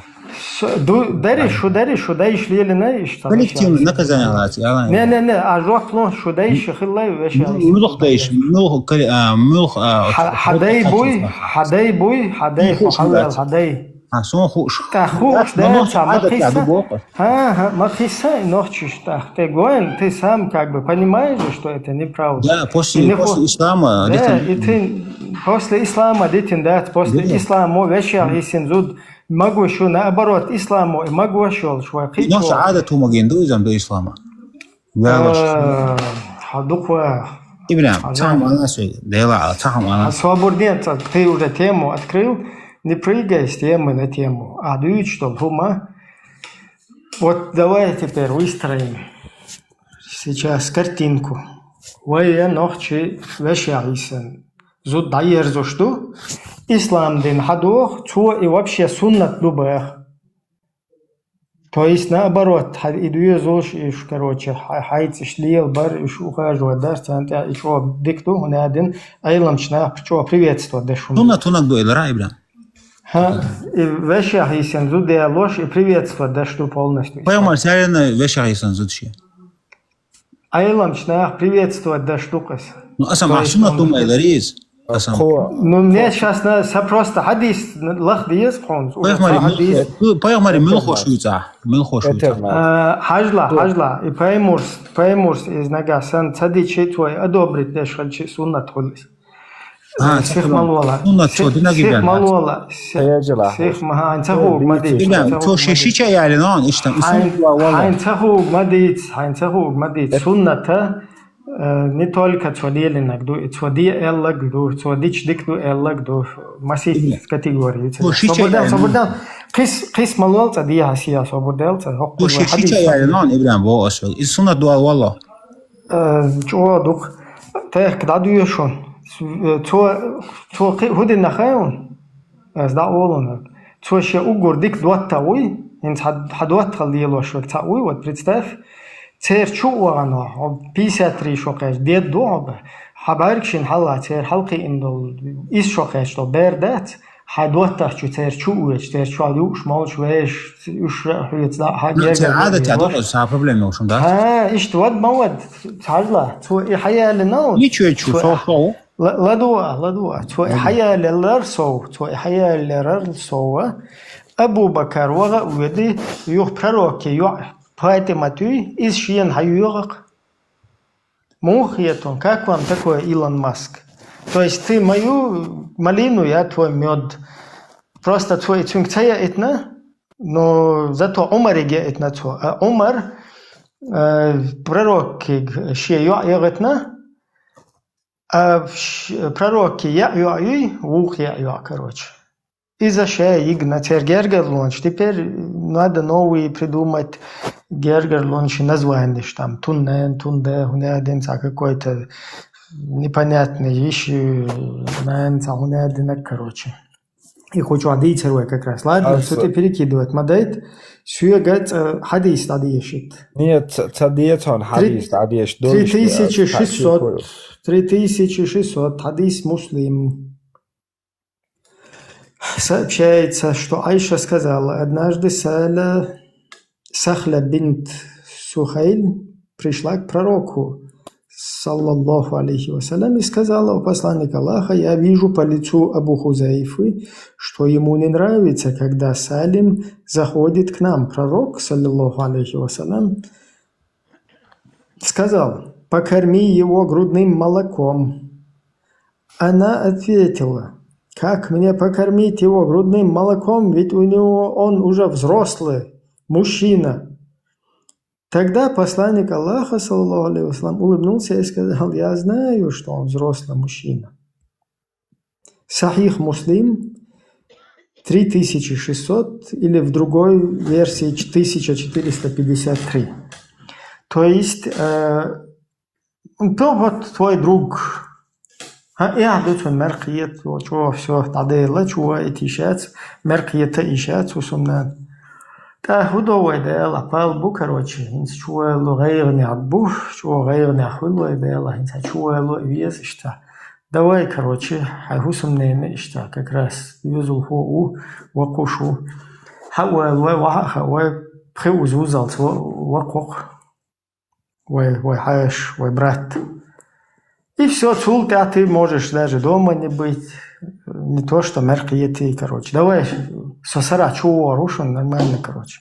С-, ду, дари, Ай. Шу дари, шу дайша лелина иштта. Коллективное наказание лац, я ла. Не, не, не, а жоп лун шу дайша хиллай вешал. Ну, муьлха дайша, муьлха кали-, а, муьлха, а, Ха-, хьа дай буй, хьа дай буй, хьа дай, хьа дай. А, сон хууш. ТӀаккха хууш, да, ца ма кхийса. ХӀан, хӀан, ма кхийса, нохчий тӀаккха. Ты гойн, ты сам как бы понимаешь же, что это неправда. Да, после, после ислама, да, и ты после ислама, дитин, да, после ислама вешал йисина зуда магош ю, наоборот, исламо и магош йолуш вай кхин. Нохчий Ӏадат ву магийна ду иза до ислама. Валаш. Э, хьан дукха. Ибрахим, цхьа хӀума ана соьга, Дела, цхьа хӀума ана. А, собар де, ца, ты уже тему открыл, не прыгай с темы на тему. А дуьйцуш долу хӀума. Вот давай теперь выстроим сейчас картинку. Вай я нохчий вешал йисина зуда дӀаерзуш ду, ислам дин хьадоху, цо и вообще суннат ду баха. То есть, наоборот, хьан и доьзалш, и ш-, короче, хьай-, хьайца иштта лелабар, и ш-, ухаживать дар, царна тӀехь и чӀогӀа дика ду, хӀунда аьлча Ӏеламчу наха чӀогӀа приветствовать деш хӀума. Суннат хӀунаг ду элира, Ибрахим? ХӀан, и вешал йисина зуда ялош, и приветствовать деш ду полностью. Пайхамар сарина вешал йисина зуда шен. Ӏеламчу наха приветствовать деш ду-кх иза. Ну, аса ма суннат ду ма элира иза. Аса. Ну, не, сейчас на, са просто хьадис лаха деза хьуна. Пайхамаре муьлха, пайхамаре муьлха хууш вуьйцу ахь? Муьлха хууш вуьйцу ахь? А, хьажла, хьажла. И пайхамарс, пайхамарс иза нагахь санна ца дичи, цо и одобрить деш хилчи, суннат хуьлу иза. А, сих малвала. Суннат цо динарг сих малвала. Сих, сих ма-, хьайн ца хууг ма дийца. Цо ши-, шича ялина, иштта, хьайн ца хууг ма дийца, хьайн ца хууг ма дийца. Сунната, э, не только цо лелинарг ду, и цо де аьлларг ду, цо дича дика ду аьлларг ду. Масийтта категория. Собар де, собар де. Кхис, кхис малвала цӀа дехьа сия, собар де цӀа. Цо ши-, шича ялина, Ибрахим, боху ас вел. Иза суннат ду валлахӀ. Э, чӀогӀа ду-кх. Тахка дӀадоьшу. Цо, цо кхин хӀун дина хаа ву? Ас дӀа олу хьуна. Цо шен уггар дика доттагӀа вуй, хӀинца хьан, хьан доттагӀалла лелош верг цхьаъ вуй, вот представь, церан чу а вахана хьо, пятьдесят три шо кхаьчча, дед ду хьо бен. Хьан бӀаьргашна хьалха церан хьалакхиъна долу, исс шо кхаьчча долу бер дац, хьайн доттагӀчу церан чу а воьдуш, церан чохь юуш, молуш, вешаш, уьш а хьоьца дӀа а хьан гергара. Церан Ӏадат ян ду, аса проблема йолуш хӀума дац. ХӀан, иштта вад ма вад, хьажла, цо и хьаялина ву. Ничего, чу, цо сов, сов. Ла-, ладугӀа, ладугӀа. Цо и хьаялалар сов, цо и хьаялалар сов. Абу-Бакар ваха а воьди, юха пророкан йоӀ ПатӀимат юй, иза шена хьайоьгӀу-кх. Муха хетон, как вам такой Илон Маск? То есть ты мою малину, я твой мёд. Просто цо и цуьнга ца яитна, но зато Ӏумарига яитна цо. А Ӏумар, э, пророкига шен йоӀ яхийтина, а ш-, пророкан яа йоӀ юй, вукху яа йоӀ, короче. Иза ша йигна, церан гергарлонаш. Теперь надо новые придумать гергарлонаш и названиш, там, Туннен, Тунде, хӀунда аьлла цхьа какой-то непонятный йиш, наверное, цхьа хӀунда аьлла, короче. И кху чохь дийцар вай как раз. Ладно, цу тӀе перекидывать ма дайта. Соьга цкъа хьадис дӀадешийта. Нет, ца, ца децо хьадис дӀадеш. Три тысячи шестьсот. Три тысячи шестьсот. Хьадис Муслим. Сообщается, что Айша сказала: «Однажды Саля, Сахля бинт Сухайль пришла к пророку, саллаллаху алейхи ва саллям, и сказала: „О посланник Аллаха, я вижу по лицу Абу Хузайфы, что ему не нравится, когда Салим заходит к нам.“ Пророк, саллаллаху алейхи ва саллям, сказал: «Покорми его грудным молоком». Она ответила: «Как мне покормить его грудным молоком, ведь у него он уже взрослый мужчина?» Тогда посланник Аллаха, саллаллаху алейхи ва саллям, улыбнулся и сказал: «Я знаю, что он взрослый мужчина». Сахих Муслим, три тысячи шестьсот, или в другой версии тысяча четыреста пятьдесят три. То есть, э, то вот твой друг. ХӀаъ, и ахь ду цунна маьркхета, чӀогӀа всё, дӀаделла, чу ваийта йиш яц, маьркхета йиш яц хӀусамнана. ТӀаккха хӀун до вай, Дала, пал бу, короче, хӀинца чувоьллу гӀайгӀанехь бу, чӀогӀа гӀайгӀанехь хуьлу вай, Дала, хӀинца чувоьллу и веза иштта. Давай, короче, хьайн хӀусамнена иштта как раз юзалхо ву, воккхуш ву. Хьа а ваьлла вай, вахьа а хаьа вай, пхи уза вузалц ва-, ваккха вай, вай хьаша, вай брат. И всё, цул тӀаьхьа ты можешь даже дома не быть, не то что маьркхета, короче. Давай, со сарахь чу вогӀур ву шуна, нормально, короче.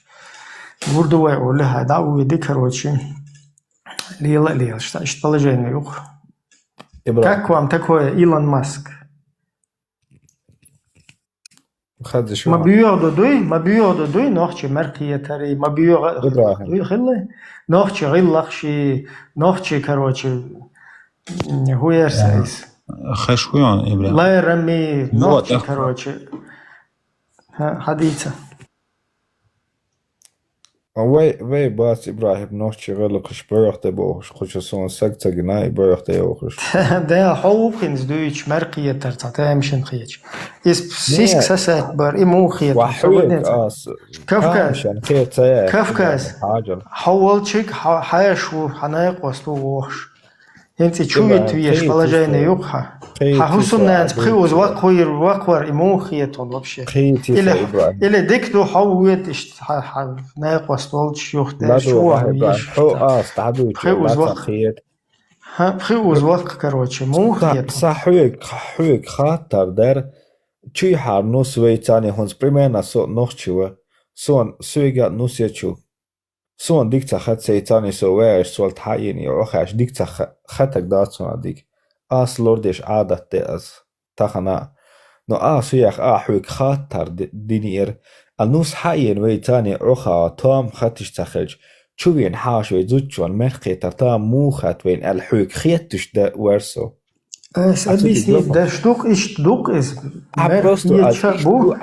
Гур ду вай олий, хьай дӀа а воьдий, короче. Лела а лелаш, иштта положение юкъа. Ибрахим. Как вам такое, Илон Маск? Хаза шу. Ма боьха ду дуй, ма боьха ду дуй, нохчий маьркхетарий, ма боьха Ибрахим. Дуй хилла. Нохчий гӀиллакхаш, нохчий, короче, м, хӀун яр са иза? Хаш хуй он, Ибрахим. Лайрами, вот, нохчий, да. Короче. ХӀа, хьадийца. А вай, вай бац, Ибрахим, нохчий гӀиллакхаш боьха де бохуш, кху чу суна саг ца гина, и боьха де йохуш. Да, хьо ву хӀинца дуьйцуш маьркхетар цхьа тамашийна хеташ. Иза сиска сасаьтта бар, и муха хета? Ва хьоьга ас Кавказ. Тамашийна хета ца яц, Кавказ. Ибрахим, хьажал. Хьо волчиг, хьо, хьаша ву, хьан накъост ву вохуш. ХӀинца и чу витта веш положение юкъа хьан. Хьан хӀусамнанас пхи уза ваккхийра, ваккхавар и муха хета хьуна вообще? Или, или дика ду, хьо воьду иштта хьан, хьан накъост волчу юхатӀе чу ваха везаш. Хьо ас дӀадуьйцу, пхи уза ваккха. ХӀа, пхи уза ваккха, короче, муха хета? Сан хьоьга, хьоьга хаттар дара, чуьйхьара нус вайца, хӀинца примерно со нохчи ва, сон, соьга а нус я чу. Суна дика ца хаьа, цайцарний со ваьгӀаш, сол тхьаийна и Ӏохаьржа дика ца ха-, хатаг дац суна дика. Ас лардеш Ӏадат де ас тахана. Но а суьех а хьоьга хаттар ди-, динера. А нус хьаийна вайцарний Ӏоха тоам хатиш ца хилча, чу вийна хьаша вай зудчун маьркхетар тоам муха хатта вайна аьлла хьоьга хетташ да вар со. Ас объяснить деш ду-кх, иштта ду-кх иза. Мер просто хеташ а бу.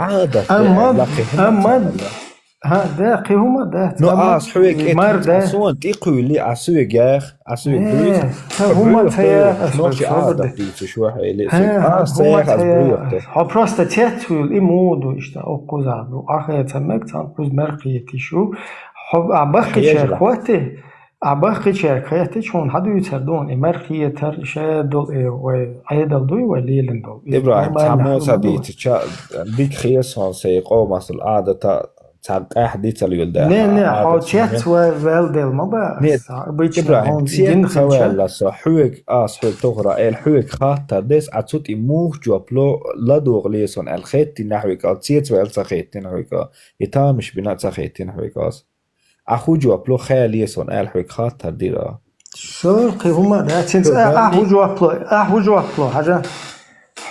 Амма, амма, хӀа, да, кхин хӀума дац. Ну, ас хьоьга мар дац. Суна тӀекхуьйли, а соьга яха, а соьга дуьйца. Ца хӀума ца яха, ас нохчи Ӏадат дийцаш вахьайли. Ас ца яха, ас буьйху. Хьо просто цецвуьйла, и муха ду, иштта, оккхуза ду. Ахеца мег, цхьана кхуза маьркхеташ ю. Хьо а баккхича хетти, Ахьа баккхичаьрга хеттача хьуна хьадуьйцур ду, и маьркхетар ша долу, э, вай Ӏедал дуй, вай лелина долу. Иза ИбрахӀим, нормально цхьаммо ца дийцича, дика хета суна сайн къоман Ӏадата, цхьа къаьхьа дицал йолу даьхна. Не, не, хьо цец ваьлла дела ма бац. Нет, обычно ИбрахӀим, хьуна цец ца ваьлла со, хьоьга, ас хьоьга тохара, эла хьоьга хаттар дес, а цу тӀе муха жоп ло, ладогӀа ле суна аьлла хеттина хьоьга, цец ваьлла ца хеттина хьоьга, и тамаш бина ца хеттина хьоьга ас. Ахь хӀун жоп ло, хьале суна аьлла хьоьга хаттар дира. Со кхин хӀума дац, хӀинца ахь хӀун жоп ло, ахь хӀун жоп ло, хьажа?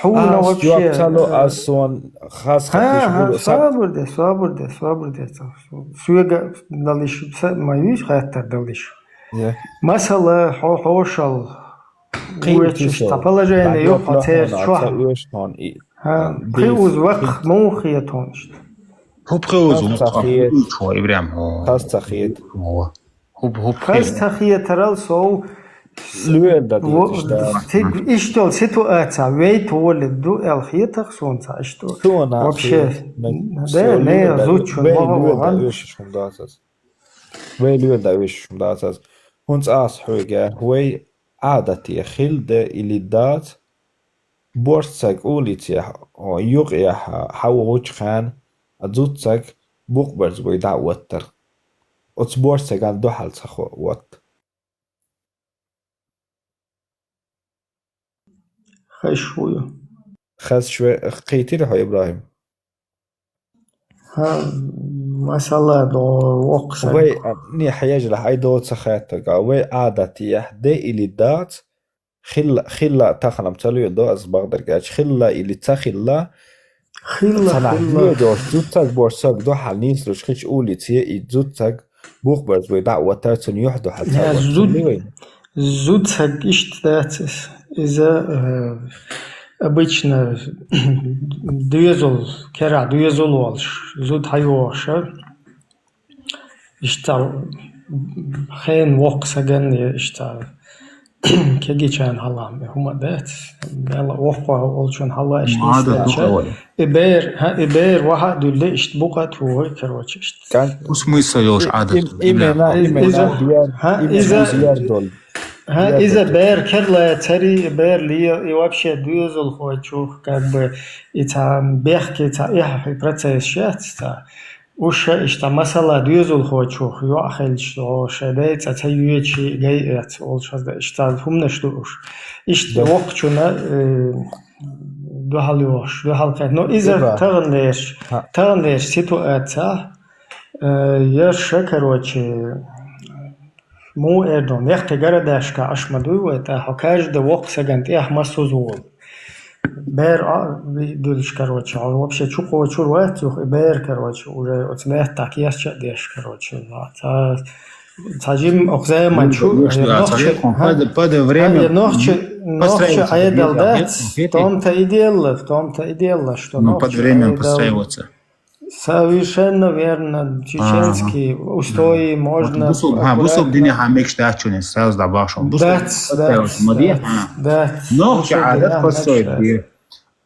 Хьуна вообще жоп ца ло, ас сон хаза хатиш буду. Собар де, собар де, собар де. Соьга далиш, са ма вуьйш хаттар далиш. Масала, хьо хьошал кхин вуьйчуш, цхьа положение ю хьо церан чохь. ХӀа, пхи уза ваккха муха хета хьуна иштта? ХӀун пхи уза ваккха? Хьо, ИбрахӀим, хьо. Хаза ца хета. ХӀун, хӀун пхи? Хаза ца хетарал сов. Лоьра дан дезаш да. Стиг-, иштта йолу ситуация вайта волу ду аьлла хетах суна цхьа иштта. Суна вообще. Да, не, зудчун вай лоьра дан вешаш хӀума дац ас. Вай лоьра дан вешаш хӀума дац ас. ХӀунца ас хьоьга, вай Ӏадате хилла де или дац, борз цаг улицехь, о, юкъехь хьан вогӀучу хенахь, а зудчун цаг букъ берза вай дӀа а оттар. Оцу борз цаган дуьхьал ца хо-, отта. Хаза шу ю. Хаза шу ве-, кхийтира хьо, ИбрахӀим? ХӀа, масала, до воккха санна. Вай, а, не, хьежалахь, ай доца хаттарг, а, вай Ӏадатехь де или дац, хилла, хилла тахана-м ца лоьду ас бакъдерг аьлча, хилла или ца хилла, хилла, цхьана хилла. Лоьдош, зудчун цаг, борз цаг дуьхьал нийслуш хилча улице, и зудчун цаг букъ берза вай дӀа а оттар, цунна юьхь дуьхьал ца вахар. Зудчун цаг иштта дац иза. Иза, э, обычно доьзал, кера доьзал волуш, зуда хьайогӀуш, иштта хенан воккха сагана, иштта кегийчарна хьалха хӀума дац, мел воккха волчун хьалха иштта Ма, да, нисдача. Дукха вай. И бер, хӀа, и бер ваха а дуьллий, иштта букъа а тухур, короче, иштта. Кан- Ус муьйса йолуш И-, Ӏадат, им-, Ибрахим? имена, Из-, имена, иза, дер, хӀа, имена иза, дер долу. хӀа, Дер иза долу. Бер керлаца цари, и бер ле, и вообще доьзалхочух, как бы, и цхьа бехке, цхьа эхь, и процесс шац, цхьа. Уьш иштта масала доьзалхочух йоӀ хилча, шайн дайца ца йоьчий, гай эц, олуш хаза, иштта хӀуманаш ду уьш. Иштта Да. воккхачунна, э, дуьхьал йохуш, дуьхьал кхетта. Но иза Ибра. таханлерш, ХӀа. таханлерш ситуация, э, ерша, короче, муха эр ду, мехкан городашка Ӏаш ма дуй вай, тӀаккха каждый воккха сагана тӀехь массаза волу. Бер а ви-, дуьлуш, короче, хьо вообще чу кхочур вац юха, и бер, короче, уже оцу меттахь кечъян деш, короче. Цхьа, цхьа жим окху заман чу, Конечно, я да, нохча, согласен. ХӀа? Под, под время А, я нохча, нохча построиться Ӏедал подъезд, дац, нет, в том-то и дело, в том-то и дело, что Ну, под нохча время Ӏедал построиться. Совершенно верно. Чеченские Ага. устои Вот можно бусул, ха, бусул аккуратно. динехь мегаш дац чунес, сразу дӀабахьаш. Бусул Дац, построиться дац, ма де, дац, ха. дац. Нохча Бусул Ӏадат динехь построить мегаш дац. де.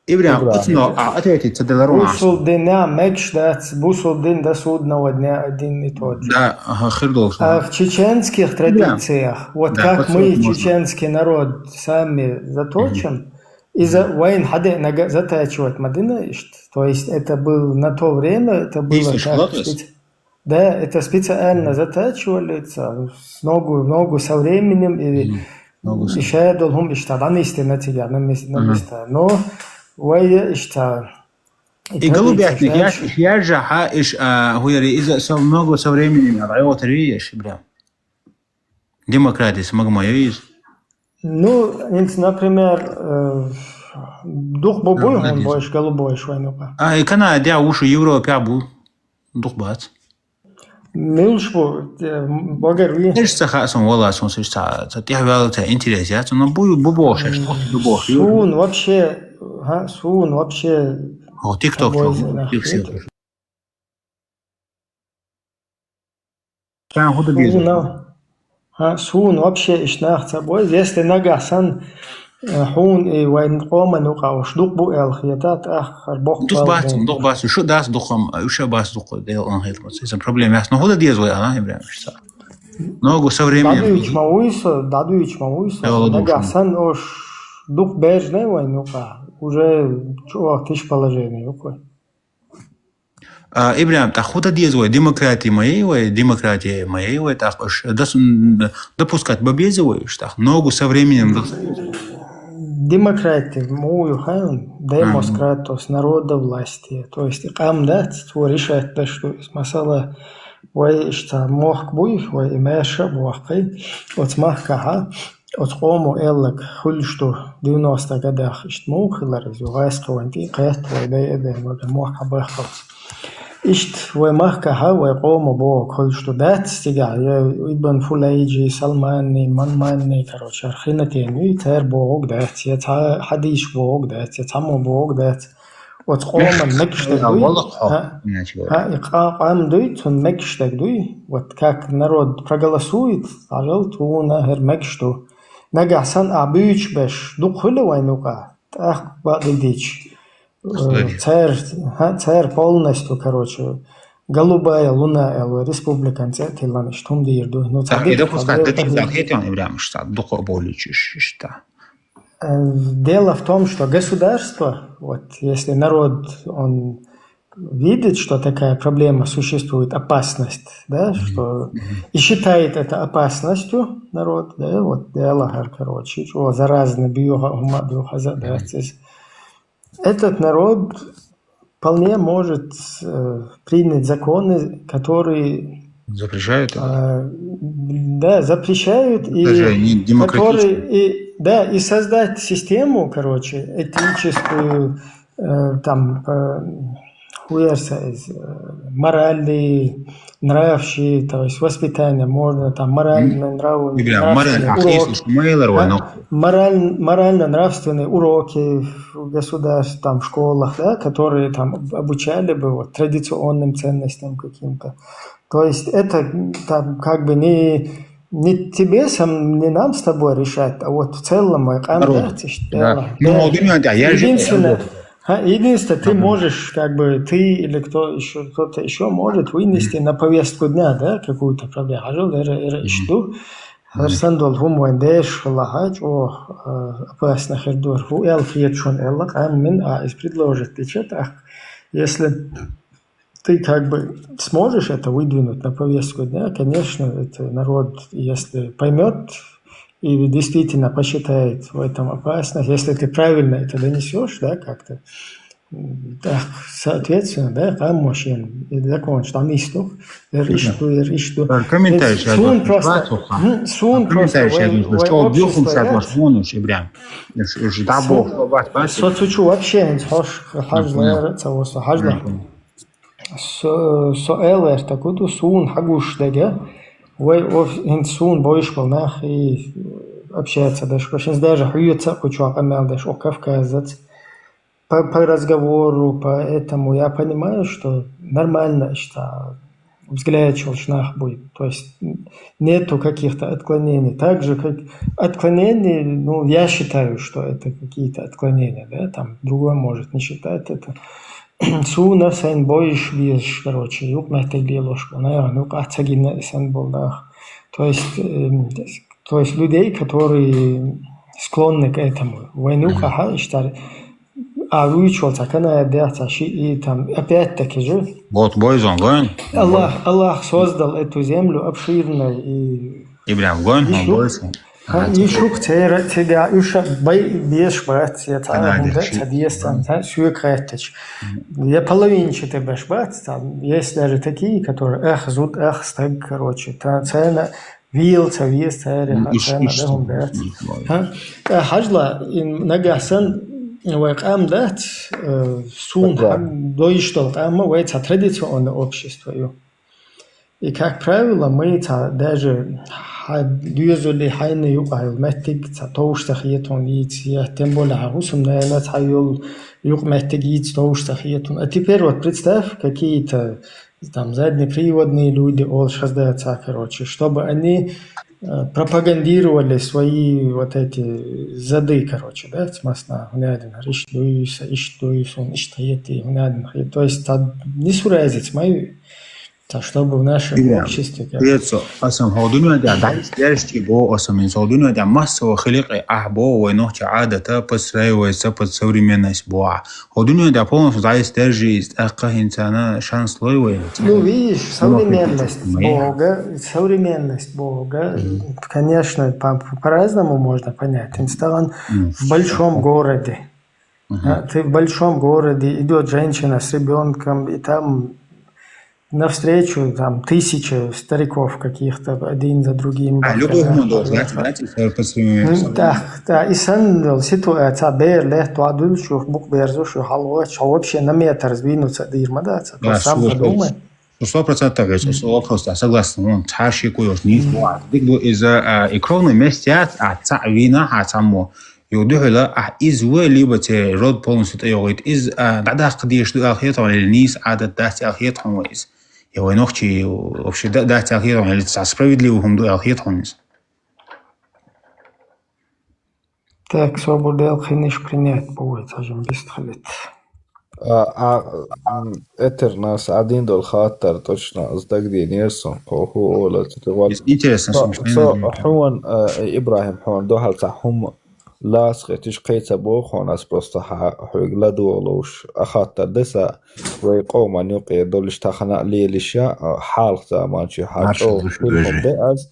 Ибрахим, Ибрахим. Оцу но, а, ответить ца делар ван. Бусул динехь мегаш дац, бусул дин до судного дня один и тот же. Да, ага, хир долуш. А в чеченских Ибрахим. традициях, вот Да, как мы, подстроить можно. чеченский народ, сами заточен, Иза вайн хьадеънарг затачивать ма дина иштта. То есть это был на то время, это было Иштта так, школатас? специ-, да, это специально затачивали, ца-, с ногу, в ногу со временем, и Мгм. Ногу со- и шадолу хӀума иштта дӀанисдина цига, на мес-, на Мгм. места. Но вай иштта, и И традиция, голубятник, знаешь, я, я же, ха, иш, а, хуяри, иза со много со временем, а, вот риш, прям. Демократис магма йоиз. Ну, инц, например, э, дух бу буй Да, хьуна да, бойш, галу бойш вайн юкъа. А, и Канаде а вушу Европе а бу. Дух бац. Милш бу, э, багар ви. Эш ца хаъ сон вала, сон сеш ца, ца тӀехвала, ца интерес яц, но бу, бу бохуш, эш, бу бохуш. Сун вообще, ха, сун вообще О, TikTok, обойза чё, нах TikTok. Сан худа беза. Суна, ха, суна вообще иш нах ца бойз. Если нагахь сан, э, хьуна и вайн къоман юкъа уш дукъ бу аьлла хета, тӀаккха хар боккха Дукъ бал бац, бу. дукъ бац, шу дац дукъ, ам, уьш а бац дукъ, дел ан хет мац. Иза проблема яц. Но худа деза вай, а, Ибрахим, иш ца. Ногу со временем. ДӀадуьйчу ма вуй со, дӀадуьйчу ма вуй со. Дела Нагахь душман. сан уш дукъ бежнай вайн юкъа. Уже чу тиш положение юкъа. А, Ибрахим, тӀаккха худа деза вай, демократи ма йий вай, демократи ма йий вай, тӀаккха уж дас-, м, допускать ма беза вай уж, тӀаккха ногу со временем дас- Демократи, муха ю хьан, Ага. демос кратос, народа власти. То есть, и къам дац, цо решать даш ду. Масала, вай иштта мохк буй, вай и маьрша а бохкий, оцу махкахьа, Оцу къомо аьлларг хуьлуш ду девяносто годах иштта муха хилар иза, гӀаскхи вайн тӀе а кхетта, вай дай а дай, вай мохк хьабаххалц. Иштта вай махкахьа, вай къомо бохург хуьлуш ду дац цигахь, я Ибн Фулайджи, Салманни, Манманни, короче, хӀара хинатен юй, цара бохург дац, я цхьа хьадисаш бохург дац, я цхьаммо бохург дац. Оцу къоман мегаш дерг дуй? Валлахь, хьо, А, иначе говоря. А, и къа-, къам дуй, цунна мегаш дерг дуй? Вот как народ проголосует, пожалуйста, вуна хӀара мегаш ду. Нагахь санна а буьйцуш беш, дукха хуьлу вайн юкъа? ТӀаккха бакъдерг дийцича, э, Хлеб. цер-, хӀа, цер полностью, короче, голубая луна, аьлла, республикан цӀе а тиллана, иштта хӀума дийр ду. Ну, ца Так, и дика, допускать, ца да, тем дика. Зал хетен, Ибрахим, что дукха болючиш, что. Э, дело в том, что государство, вот, если народ, он видит, что такая проблема существует, опасность, да, Мгм. что Мгм. и считает это опасностью народ, да, вот, дело, короче, что заразный биоха, ума биоха, за-, да, Мгм. здесь. Этот народ вполне может, э, принять законы, которые, Запрещают это? а, да, запрещают, Это и же не демократично. которые, и, да, и создать систему, короче, этническую, э, там, э, Хуерса из, э, моральный, нравщий, то есть воспитание можно, там моральный, нрав, Прям морально, нравственный ах, урок. Иисус Шмейлер, вай, ну. Мораль-, морально-нравственные уроки в государстве, там, в школах, да, которые там обучали бы вот традиционным ценностям каким-то. То есть это там как бы не, не тебе сам, не нам с тобой решать, а вот в целом, э, Народ. да, ты ж Да. дело. Ну, Да. вот именно, да, я же- Единственное, а, единственное, ты можешь, как бы, ты или кто еще, кто-то еще может вынести на повестку дня, да, какую-то проблему. Хажал, эра, эра, ишту. Херсандол хумвайн дэш, лахач, о, э, опасно хердур. Ху эл хиет шон элла, а мин, а, из предложит, ты чё так? Если ты как бы сможешь это выдвинуть на повестку дня, конечно, это народ, если поймет и действительно посчитает в этом опасность, если ты правильно это донесешь, да, как-то, м, так, соответственно, да, там машин, и закончишь, там истух, эр ишту, эр ишту. Комментарий Сун просто, м, сун просто, Комментарий вай- вай что общество, бюхум сейчас да? Ваш вон уж и прям. Уж да бог, вас Со цучу вообще не хош, хажла, цавоса, хажла. Со, со элэр такуду сун хагуш дэгэ. Вай оф ин сун бойш полнах и общается даже. Очень даже хуется кучу акамел даже о кавказец. По, по разговору, поэтому я понимаю, что нормально, что взгляд челшнах будет. То есть нету каких-то отклонений. Так же, как отклонений, ну, я считаю, что это какие-то отклонения, да, там другой может не считать это. Суна сэн бойш биеш, короче, юк мэтэг лелошку, наверное, ну, как цагина сэн болдах. То есть, эм, то есть людей, которые склонны к этому. Войну каха, что а вычел, так она, да, цаши, и там, опять-таки же, Вот бойзон гон. Аллах, Аллах создал эту землю обширной и И прям гон, Ещё- бойзон. Ха, и шук цера цега уша бай беш бат, я Она та дышит, да цадиес там, та сюе кайтач. Я половинчатый беш бат, там есть даже такие, которые эх, зуд, эх, стаг, короче, та цена вил, цавиес, цера, Иш- цена иш- да хум бат. Ха, та хажла ин нагасан вай кам дат, э, сун хаг дойштол кама вай ца традиционное общество ю. И, как правило, мы ца даже ха-, дюзули хайны юкъайл мэттиг ца тоушта хиетон яйц, я тем более ха хусум, наверное, ца юл юк мэттиг яйц тоушта хиетон. А теперь вот представь, какие-то там заднеприводные люди, ол шазда ца, короче, чтобы они э, пропагандировали свои вот эти зады, короче, да, смасна, гунядин, иш дуйса, иш дуйсун, иш тхиети, гунядин, хи-, то есть та не суразить, май, та чтобы в нашем обществе, как- Прецо, асам хо дуньяда, да, дершти бо, асам ин со дуньяда, массово хилике, ах бо, вай нохча адата, подстраивается под современность бо. Хо дуньяда полностью, да, дерши, ах кахинцана, шанс лой вай. Ну, видишь, современность Ну, Бога, современность Бога, конечно, по- по-разному можно понять. Инстаграм в большом городе. А ты в большом городе, идет женщина с ребенком, и там навстречу там тысячи стариков каких-то, один за другим. А, любой мудо, знаете, знаете, по М, Да, да, и сэн ситуация бер лет, то адул шу, бук берзу шу, халва, что вообще на метр сдвинуться, дырма, да, ца, то Да, сам слушай, подумай. Ну, сто процентов, говорит, сто вопрос, да, согласен, он чаши куешь, не из бо. Дик бо из, а, и кровный месть, а, ца вина, а, само. Юдухла, а, из вы, либо те род полностью это йогит, из, а, да, да, кдиш, да, хет, он или низ, а, да, да, те, хет, он из. Я войнохчи, вообще, да, да, те, хет, он или ца справедливо, хум, да, хет, он из. Так, собур дел хиниш принять будет, аж без халит. А, а, м, этер нас один дол хаттар точно сдагдин ерсон, коху ола, цитывал. Интересно, Со, смешно. со, хуан, э, Ибрахим хуан, дохал ца хум лас хетиш кайца бо, хуан ас просто ха, хуиг ладуолуш, а хаттар деса, вай каума нюк, э, долиш тахана лелиша, а, халх заман чи ха, Маршал чо, душу хулхум дожи. де аз,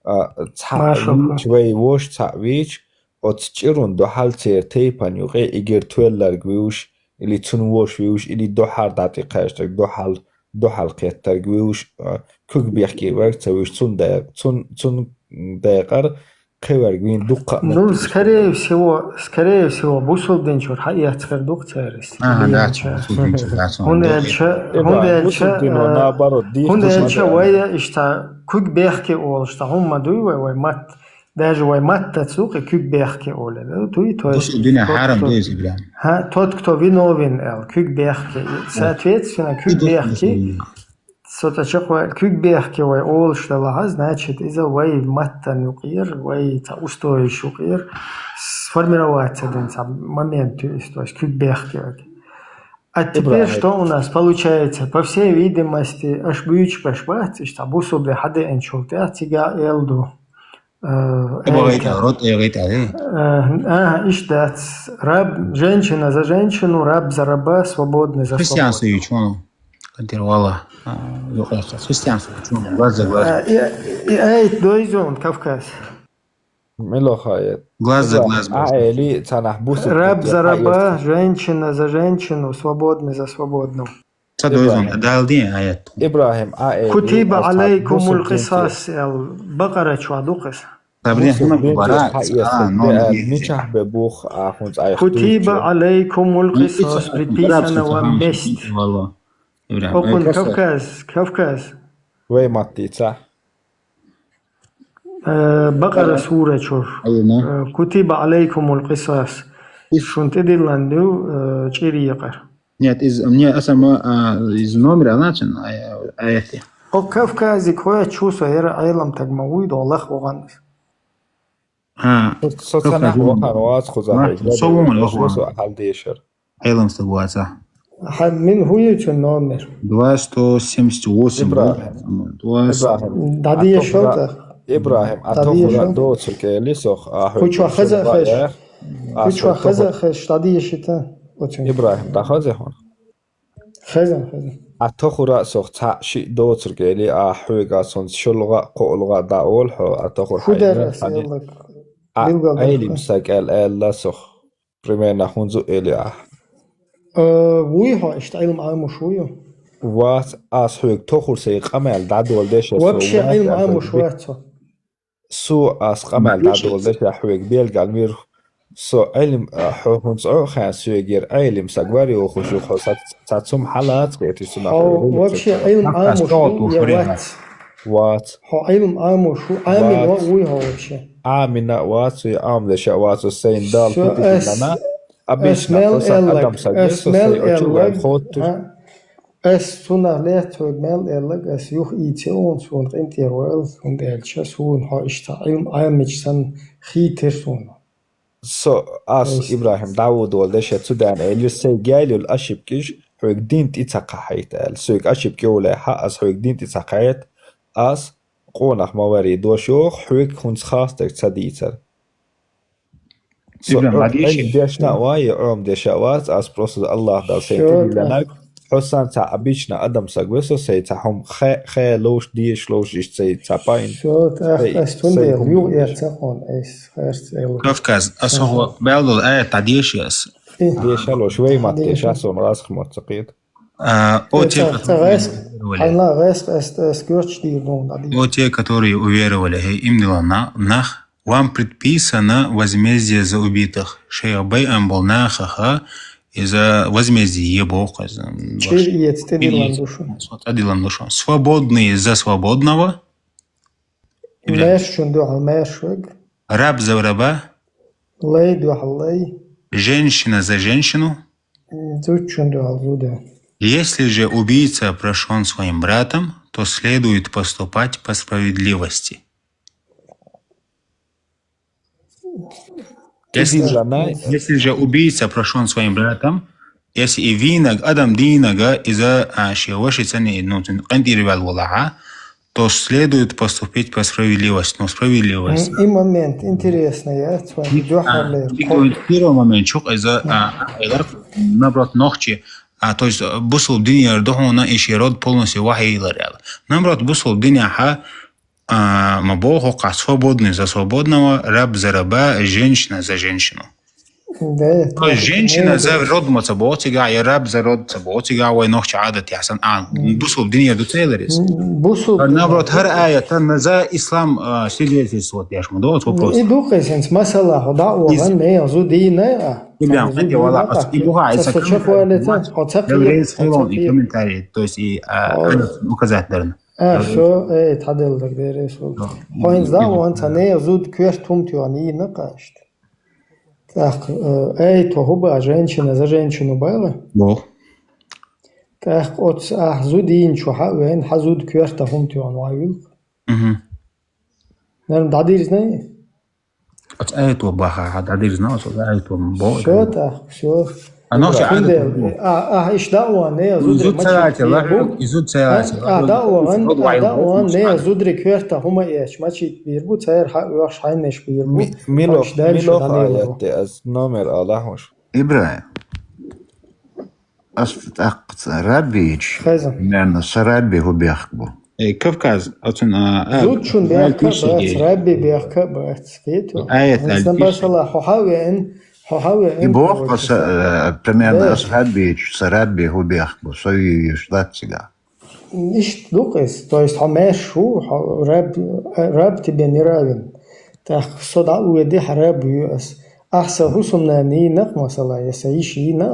а, ца, Маршал вич, вай вош ца, вич, от чирун дохал цер тейпан югы, игер туэллар гвиуш, или цун вош виуш, или дохар дати кайштаг, дохал, дохал кеттар гвиуш, а, куг бехки вар, ца виш цун да, цун, цун дайкар, кхеверг вин дукха. Ну, скорее всего, скорее всего, бусулба дин чура хьаэцхар дукха царис. Ага, да, бусулба дин чура, да, цо. ХӀунда аьлча, ХӀунда аьлча, бусулба дино, э, наоборот, дийх ХӀунда аьлча вай иштта куьг бехке олуш, та хӀума ма дуй вай, вай мат, даже вай маттаца ду-кх куьг бехке олу, дуй, то есть бусулба дино хьарам ду иза, Ибрахим. ХӀа, тот, кто виновен, аьлла, куьг бехке. Соответственно, куьг бехке. Со цӀа чекхваьлла, куьг бехке вай олуш далахь, значит, иза вай маттана юкъера, вай цхьа устоеш юкъера сформироваться дина цхьа момент ю иза, то есть куьг бехке вай. А теперь что у нас получается? По всей видимости, аша буьйцуш беш бац, иштта бусулба дин хьадеанчул тӀаьхьа цига эл ду. Э, Эба гӀайта, рот э гӀайта, э? Э, ага, иштта дац. Раб, женщина за женщину, раб за раба, свободный за свободного. Христианство ю чуну? Кадир вала, а, юкъаста. Христианство ю чуну? Глаз за глаз. Э, и, и аят дойзун, Кавказ. Милохаят. Глаз за глаз. А, эли цанахь бусу. Раб за раба, женщина за женщину, свободный за свободного. Ца дойзун, Ибрахим. Далдин аят. Ибрахим, а, э, كتب عليكم القصاص, аьлла, Бакъара чохь ду-кх иза. Сабрин, хӀунда бара? А, но, мичахь бе бух, а, хӀунца айхьа كتب عليكم القصاص, приписана вам месть. Валло. Ибрахим. Окун Кавказ, Кавказ. Вай маттица. Э, Бакъара сура чура. Айна. Э, كتب عليكم القصاص. Шун тӀедиллан ду, э, чӀир екъар. Нет, из, мне, а сама, а, из номера, значит, а, а, это. О, Кавказе кхоьчу со, яра Ӏелам таг ма вуй, до лах вогӀан. А, со цанахь вахана вац кхузахь. Со вон вахана. Со хьал дешар. Ӏелам стаг ваца. Хьан мин хӀу ю цун номер? Два сто семьдесят восемь. Ибрахим. Два сто. Ибрахим. ДӀадеша шалта. Ибрахим, а тохура доцург эли сох, а хӀу чохь хаза хеш. ХӀу чохь хаза хеш, дӀадешита оцун. Ибрахим, дӀахаза хьуна? Хезна, хезна. А тохура сох цхьаъ шиъ доцург эли, а хьоьга ас хӀунца шолгӀа а, кхоалгӀа а дӀаолу хьо, а тохура хьайна. ХӀу дара ас хьан аьлларг? А, билгал дара. Ӏелим стаг аьлла, аьлла сох. Примерно хӀунзу эли ахь. Э, вуй хьо, иштта Ӏилма Ӏамош вуй хьо? Вац, ас хьоьга тохур сайн къамел дӀадоладеш. Вообще Ӏилма Ӏамош вац хьо. Со ас къамел дӀадоладеш, ахь хьоьга белгалвира. Со Ӏилм, а, хьо хӀунца Ӏо хьан соьгера Ӏелим стаг вар йохуш ю, хьо ца, ца цум хьалаца хеташ цунах. Хьо вообще Ӏилма Ӏамош ву я вац? Вац. Хьо Ӏилма Ӏамош ву, Ӏамина вуй хьо вообще? Ӏамина а вац, я Ӏамдеша а вац, сайн Далла тидиллана. Обычно хьо сан адам саг веса, сайн очу ваьлла хоттуш. Ас цунах лаьцна хьоьга мел аьлларг, ас юха ийци уна, суна къинтӀера вайл, хӀунда аьлча суна хьо иштта Ӏилма Ӏамича санна хийтира суна. Со, ас, Ибрахим, дӀавудолдеш я цу даьна элира, сайн гел йолу ошибкаш хьоьга дин тӀе ца кхахьийта аьлла. Соьга ошибка йолехьа, ас хьоьга дин тӀе ца кхахьийта, ас къонах ма варий дош йоху, хьоьга хӀунца хастарг ца дийцара. Со Ӏилма дешна а вай, я Ӏилма деша а вац, ас просто Аллах Дала сайн тидилланарг, хьо сан цхьа обычно адам саг веса, сайн цхьа хӀума хе, хе ловш, деш ловш, иштта сайн цхьа пайна. Всё, тӀаккха ас цундела юха эцна хьуна, эс харц элла. Кавказ, ас хьо баьлла долу аят дӀадеша ас. Деша лош, вай мат деша, ас хьуна гӀазкхи мотт ца кхета. А, о те, которые уверовали. Хьайна гӀазкхи ас, ас гочдийр ду, дӀадийр. О те, которые уверовали, хӀей, иман диллина нах, Вам предписано возмездие за убитых. Шайх байан болу нахаха иза возмездие е боху иза. ЧӀир эца тӀедиллан ду шуна. ТӀедиллан ду шуна. Свободные за свободного. Маьршачун дуьхьал маьрша вега. Раб за раба. Лай дуьхьал лай. Женщина за женщину. Зудчун дуьхьал зуда. Если же убийца прощён своим братом, то следует поступать по справедливости. Если, если же убийца прощён своим братом, если и вийнаг адам дийнага иза, а, шен вашицани, ну, къинтӀера ваьлла волахьа, то следует поступить по справедливости, ну, справедливость. М, и момент интересный, я, цвай, и, а, дуьхьал и первый момент чух иза, а, а, наоборот, нохчи, а, то есть, а, бусул динера духуна и шен род полностью вахьийлар яла. Наоборот, бусул динехьа, А, ма боху хӀокхахь свободный за свободного, раб за раба, женщина за женщину. Да, то есть женщина за род ма ца боху цигахь, я раб за род ца боху цигахь, вай нохча Ӏадат яхсан а, бусул динер ду цайлар из. Бусул. Наоборот, хӀара аят, за ислам, а, свидетельствовать деш ма ду, вот вопрос. И ду кхесенц масала, хӀо да вагӀан, не, зу дийна, а. И бян, и вала, и буха, и со чакхвалица, хӀо ца кхиет, хӀо ца кхиет. Комментарий, то есть и, а, указать дарна. А, всё, э, тхьаделла дагадеррис вала. Хьо хӀинца да ван ца не зуд коьрта хӀума тоьхна йийна кхаьчта. ТӀаккха, э, эй, то хӀу ба, женщина за женщину бала? Бо. ТӀаккха оцу ахь зуд йийначу хьа а вейна, хьан зуд коьрта хӀума тоьхна ван вилха? Мгм. Наверное, дӀадирзина? Оцу аято баха, хьан дӀадирзина, оцу аято бо. Всё, тӀаккха, всё. А нохча Ӏадат ду. А, а, иштта да ван, не, зудри ма чит бийр бу. И зуд цаьрца. А, да ван, а, да ван, не, зудри коьрта хӀума эцча, ма чит бийр бу, цаьр хьан оьхуш хьайнаш бийр бу. Ми-, милох, милох аят де, аз номер ала хьуш. Ибрахим. Ас тӀаккха ца рабби йича, примерно, са рабби хӀу бехк бу. Э, Кавказ, оцун, а, а, зуд шун бехк бац, рабби бехк бац, кхетий? Аят аль-, масала, хьо хьан веан, хьо хьан веан, и боху, короче, аса, э, примерно, ас рабби йича, са рабби хӀу бехк бу, со йиш дац цигахь. Иштта ду-кх иза, то есть хьо маьрша ву, хьо раб, раб тебе не равен. ТӀаккха со дӀа а веди, хьан раб ю ас. Ахьа сан хӀусамнана йийна-кх, масала, я сан йиша йийна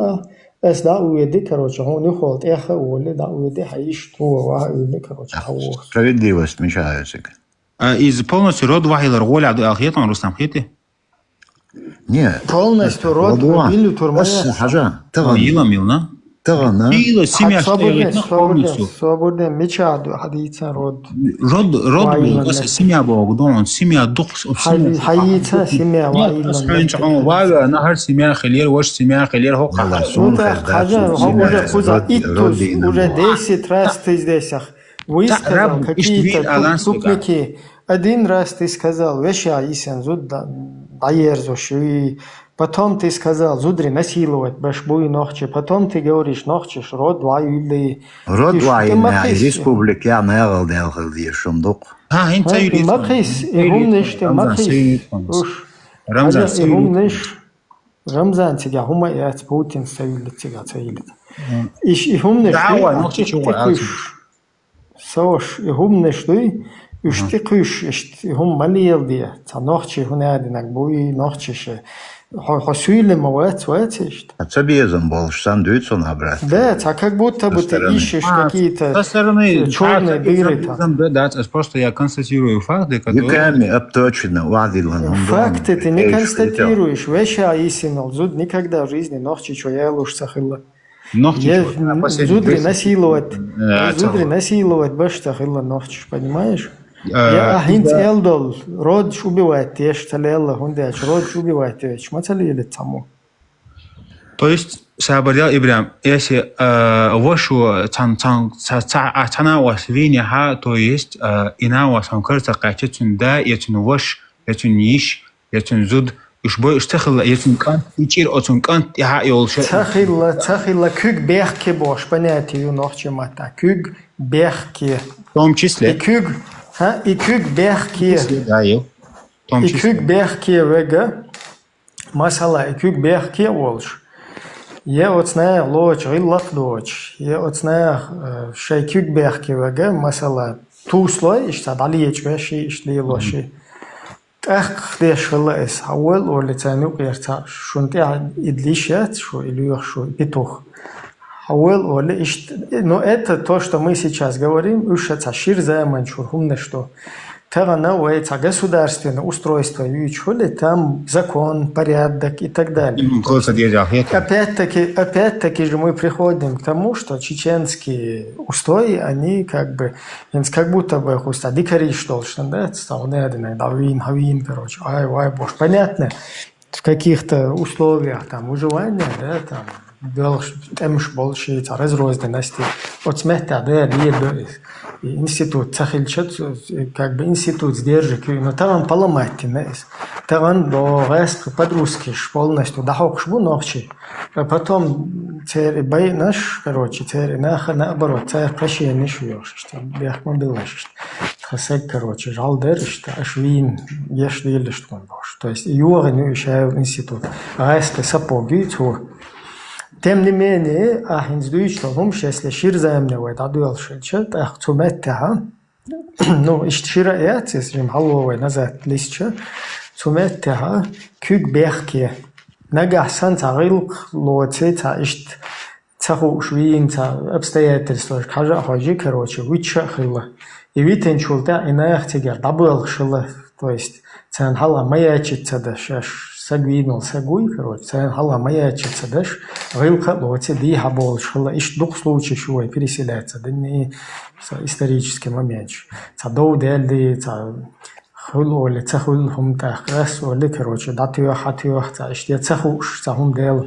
а, ас дӀа а веди, короче, хьуна юххе тӀех а волий, дӀа а веди, хьан йиша тхо ваха а уьйла, короче, хьан воху. Справедливость мичахь ю цига? А, иза полностью род вахьилар гӀолехь ду аьлла хета хьуна, Рустам, хетий? Не. Полностью род вахьилар ма яц. Ас хьажа, тахана. Йилам йилна? Тахана. Йила семья тӀехь йитна полностью. Собурден, мичахь ду хьан дийцан род? Род, род боху, аса семья боху, дон, семья дукхус, семья. Хьан йийца семья ваийлан. Ас хьуна чу хьуна ваьвеана, хӀара семья хилира, ваша семья хилира, хӀокху хьан. Ну так, хьажа, хӀо уже кхуза иттуз, уже десять раз ты здесь. Высказал какие-то тупники. Один раз ты сказал, вешан йисина зуда дӀаерзош ю. Потом ты сказал, зударей насиловать беш бу и нохчий. Потом ты говоришь, нохчий шу род ваийлий. Род ваийлий, республика я нагӀал дел хила дезаш хӀума ду-кх. ХӀа, хӀинца ца юьллий. Ма кхийс, и хӀуманаш тӀе ма кхийс. Рамзан, и хӀуманаш, Рамзан цигахь хӀума яц, Путин ца юьллий цигахь ца юьллий. Иш и хӀуманаш тӀе кхуьйсуш. Саваш, и хӀуманаш дуй, уьш тӀе кхуьйсуш, иштта и хӀума ма леладе. Цхьа нохчий хӀун а динарг бу и, нохчий ша. Хьо, хьо суьйле ма вац, вац иштта. А ца безам болуш санна дуьйцу хьуна, брат? Да, цхьа как будто бы ты ищешь какие-то чёрные дыры там. Да, да, просто я констатирую факты, которые... Юками обточено, вадилан. Факты ты не констатируешь. Вешан йисина зуда никогда в жизни нохчий чу ялуш ца хилла. Нохчий чу, а, последний десять лет. Зударей насиловать, э, зударей насиловать беш ца хилла нохчий, понимаешь? Э, я ахьа хӀинца эл долу, родаш убивать деш ца лелла, хӀунда аьлча родаш убивать деш ма ца лелац цхьаммо. То есть, сабар ял, Ибрахим, если, э, ваша цхьан, цхьан, цхьа-, цхьа-, а, цхьа накъост вийнехь, то есть, э, и накъост хьуна кара ца кхаьчча, цуьнан да, я цуьнан ваша, я цуьнан йиша, я цуьнан зуда, уьш бой, уьш ца хилла, я цуьнан кӀант, и чӀир оцунна кӀант тӀехьа а йолуш. Ца хилла, ца хилла, куьг бехке бохуш понятие ю нохчийн маттахь. Куьг бехке. В том числе. И куьг, хӀа, и куьг бехке. В том числе, да, ю. В том числе. И куьг бехке вега, масала, и куьг бехке а волуш. Я оцу наха лоцу гӀиллакх доцуш, я оцу наха, э, шайн куьг бехке вега, масала, тусалой, иштта дӀалечкъош и, иштта лелош и. ТӀаккха деш хилла ас, хьан вол олий царна юкъера цхьаъ, шуна тӀехь и дилиш яц шу, и лоьху шу, и петух. Хьан вол олий иштта, ну, это то, что мы сейчас говорим, уьш цхьа шира заманчуьра хӀуманаш ду. Тахана вай цхьа государственное устройство юьйцуш хуьлий, там закон, порядок и так далее. Опять-таки, опять-таки же мы приходим к тому, что чеченские устои, они как бы ХӀинца как будто бы хӀуста дикариш долуш сан дац, цхьа хӀун а дина, дӀавийна, хьавийна, короче, ай, вай, бош. Понятно, в каких-то условиях там выживания, да, там, доьлхуш, тӀемаш болуш, и цхьа разрозненность, оцу меттехь, да, лело иза. И институт ца хилча, ц-, как бы институт сдержит, но тахана поломать дина иза. Тахана до гӀаьскхи подрусткаш полностью дӀахьокхуш бу нохчий. А потом церан байинарш, короче, церан наха, наоборот, цара прощенеш йохуш, иштта, бехк ма биллаш, иштта. тха саг, короче, жӀал дер, иштта, аш вийна, еш дийлаш тхуна бохуш. То есть, йогӀина ю и шайл институт. ГӀаьсти сапог ю цо. Тем не менее, а хӀинца дуьйцу хӀумаш, если шира замане вай дӀадоьлхуш хилча, тӀаккха цу меттехьа, ну, иштта шира а яц, если жим хьалво вай назад лисча, цу меттехьа куьг бехке. Нагахь санна цхьа гӀиллакх лоций, цхьа иштта ца хууш вийна, цхьа обстоятельствашка хьажа а хьожий, короче, виташ а хилла. И витинчул тӀаьхьа и нах цигара дӀабоьлхуш хилла, то есть, царна хьалха ма яьчча ца даш, аш саг вийна волу саг вуй, короче, царна хьалха ма яьчча ца даш, гӀиллакх а лоций, дийхьа болуш хилла, иштта дукха случай шу вай переселяться динний, цхьа исторический моменташ. Цхьа дов даьлла, цхьа хуьлу олий, ца хуьлу хӀума тӀаккха, ас олий, короче, дӀатоьху, хьатоьху, цхьа иштта ца хууш, цхьа хӀума даьлла.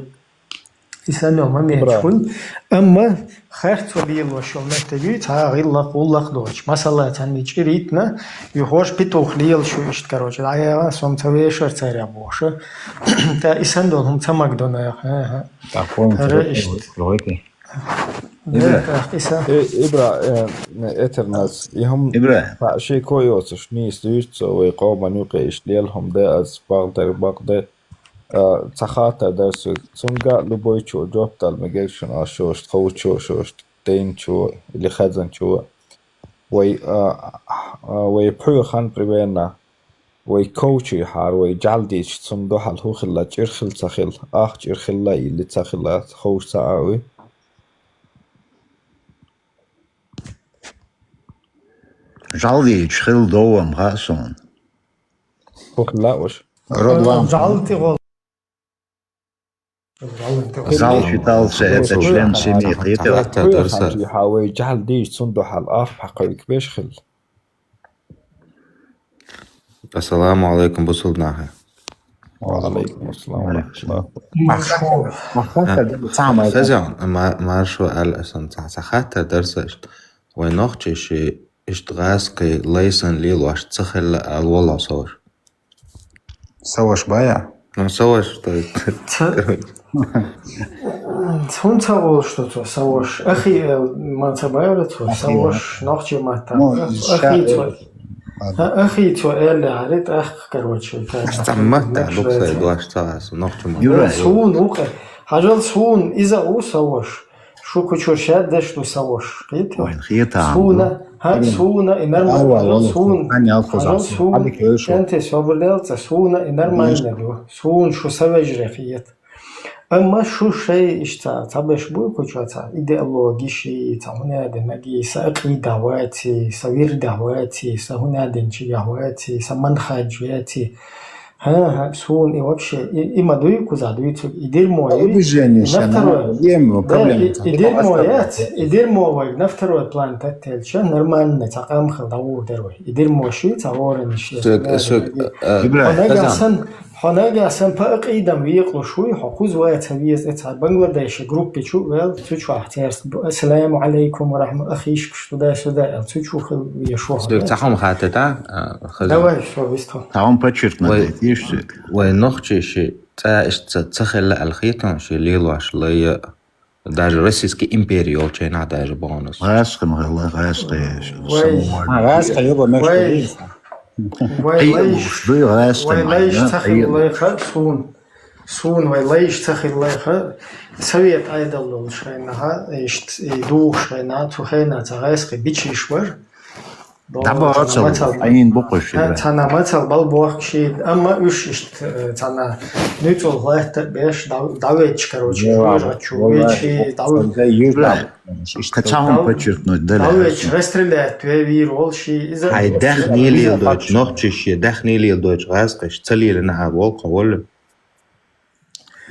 И санна йолу момент хуьлу. Амма харцо лелош йолу меттиг ю, цхьа гӀиллакх, гӀуллакх доцуш. Масала, цхьаьнний чӀир йитина, юхош петух лелаш ю иштта, короче, дӀаяха, со-м ца вешара царех бохуш. ТӀаккха и санна долу хӀума ца магадо наха. ХӀара иштта. Ибра. ТӀаккха и сан. Э, Ибра, э, Этерназ, и хӀума Ибра. Шеко йоцуш, нийса дуьйцу, вай къоман юкъе иштта лела хӀума де, аз бакъдер, бакъде. А, цхьа хаттар дара соьга. Цуьнга любойчо жоп дала мегар шуна, а шоьшта ховчо, шоьшта дайначо или хезначо. Вай, а, а, вай пхьоьхан примерно, вай ковчий хьара, вай жӀаьла дийча, цунна дуьхьал хӀун хилла, чӀир хилла ца хилла, ах чӀир хилла или ца хилла, ховш ца а вуй. ЖӀаьла дийча хилла довам хаьа суна. ХӀун хилла уьш? Родван. ЖӀаьла тӀе гӀол. Зал считался это член семьи, кхетий? Хьан вай жӀаьла дийча, цунна дуьхьал аф хьакхойкабеш хилла. Ассаламу алейкум, бусулба нахе. Ва алейкум ассалам ва рахматуллах. Хаза, ма-, маршо аьлла асан ца, ца хаттар дара сан иштта. Вай нохчий ши иштта гӀазкхий лай санна лелош ца хилла аьлла воллу со ваша. Сан ваша бая? Ну, сан ваша, то есть. Ца-, короче. ХӀунда ца волуш ду цо, сан ваша? Ахи, э, ма ца бара цо, сан ваша, нохчий маттахь. Ну, ахи цо. Ладно. Ахи цо аьлла хьари, тӀаккха, короче, ца-, ца маттахь дукха сай дош ца васа, нохчий маттахь. Юра. Суна ву-кх. Хьажал суна, иза а ву сан ваша. Шу кучур шаьддаш ду сан ваша, кхетий? Вайн хетам ду. Суна, хӀа, суна и нормально ду, суна. Хьан ялх хоза, хьан суна. Кенте собар делца, суна и нормально ду. Суна шу сан вежарий хета. Амма шу шай иштта ца беш буй кучу ца идеологи ши, ца хӀунадина ги, сан акъида ваци, сан вирда ваци, сан хӀунадинчигахь ваци, сан манхадж ваци. ХӀан-хӀа, суна и вообще, и, и ма дуй кхуза дуьйцург, и дерьмо ю. Движение, и на второе, да, проблема. И, и дерьмо яц, и дерьмо вай на второй план таттелча, нормально, ца къам хила дӀагӀур дер вай. И дерьмо ши, ца гӀоранаш ши. Сог, сог, э, Ибрахим. Хьо нагахь сан, хьо нагахь сан па акъидам векъалуш вуй, хьо кхуза вай ца веза, э, ца Бангладеши группи чу вел, цу чохь церс, ассаламу алейкум ва рахматуллах, ахишкаш туда-сюда, эл цу чу хила вешо. Сог ца хьо ма хатта, а, хаза. Давай, всё, вистхьо. Таван подчеркнуть дайтийша соьга. Вай нохчий ши цӀа иштта ца хилла аьлла хеташ ши лелош лайя, даже Российский импери йолчу хенахь даже бахьанас. ГӀаскхи ма хилла, гӀаскхи. Вай. А, гӀаскхи юба мегаш вай. Вай лайш, дуй гӀаскхи вай лайш ца хилла лайха суна. Суна вай лайш ца хилла лайха. Совет Ӏедал долуш хенахь, иштта, и духуш хенахь, цу хенахь ца гӀаскхи бичиш вар. ДӀабоцал, Ӏийна бу кхуьш, цхьана мацал бал бохкуш, амма уьш иштта, э, цхьана нуьцкъала хӀотта а беш, дӀа-, дӀавечча, короче, хьожа чу вечи, дӀа-, кхин цхьа хӀума подчеркнуть дала. ДӀавечча, расстрелять ве вийр волу ши, иза. Хьайн даьхни леладойту, нохчий шен даьхни леладойту гӀазкхиш, ца лелина хьара волу кхо волу.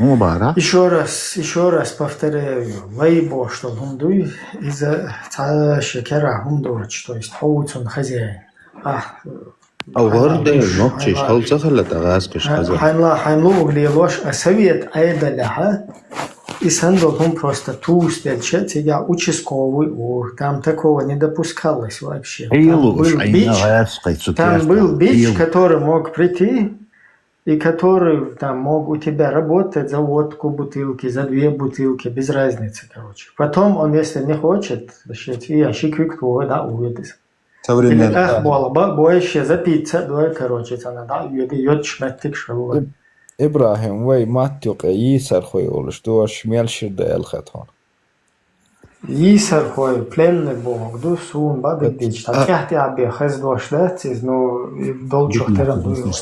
ХӀун бара? Ещё раз, ещё раз повторяю, лай бохуш долу хӀума дуй, иза цхьа шен керахь хӀума доцуш, то есть хьо ву цунна хозяин. Ахь, а, вар де, нохчиш хьайн хьал ца хилла тӀе гӀазкхиш хьайн хаза. Хьайн ла-, хьайн луъург лелош, а совет Ӏедалехьа, и санна долу хӀума просто тус делча, цигахь участковый ву, там такого не допускалось вообще. Там был бич, там был бич, который мог прийти, и который там мог у тебя работать за водку бутылки, за две бутылки, без разницы, короче. Потом он, если не хочет, значит, и ши куьг тӀе да увидит. Современный. Или ах болба, больше запиться, да, короче, цана, да, йоди, йодш меттик шалла. Иб-, ИбрахӀим, вай матта юкъе йийсархой олуш дош мел шира да аьлла хет хьуна? Йийсархой, пленный бохург ду, суна баддигдича, тӀехь-тӀехь бе хаза дош дац иза, ну, долчух теран ду. Дика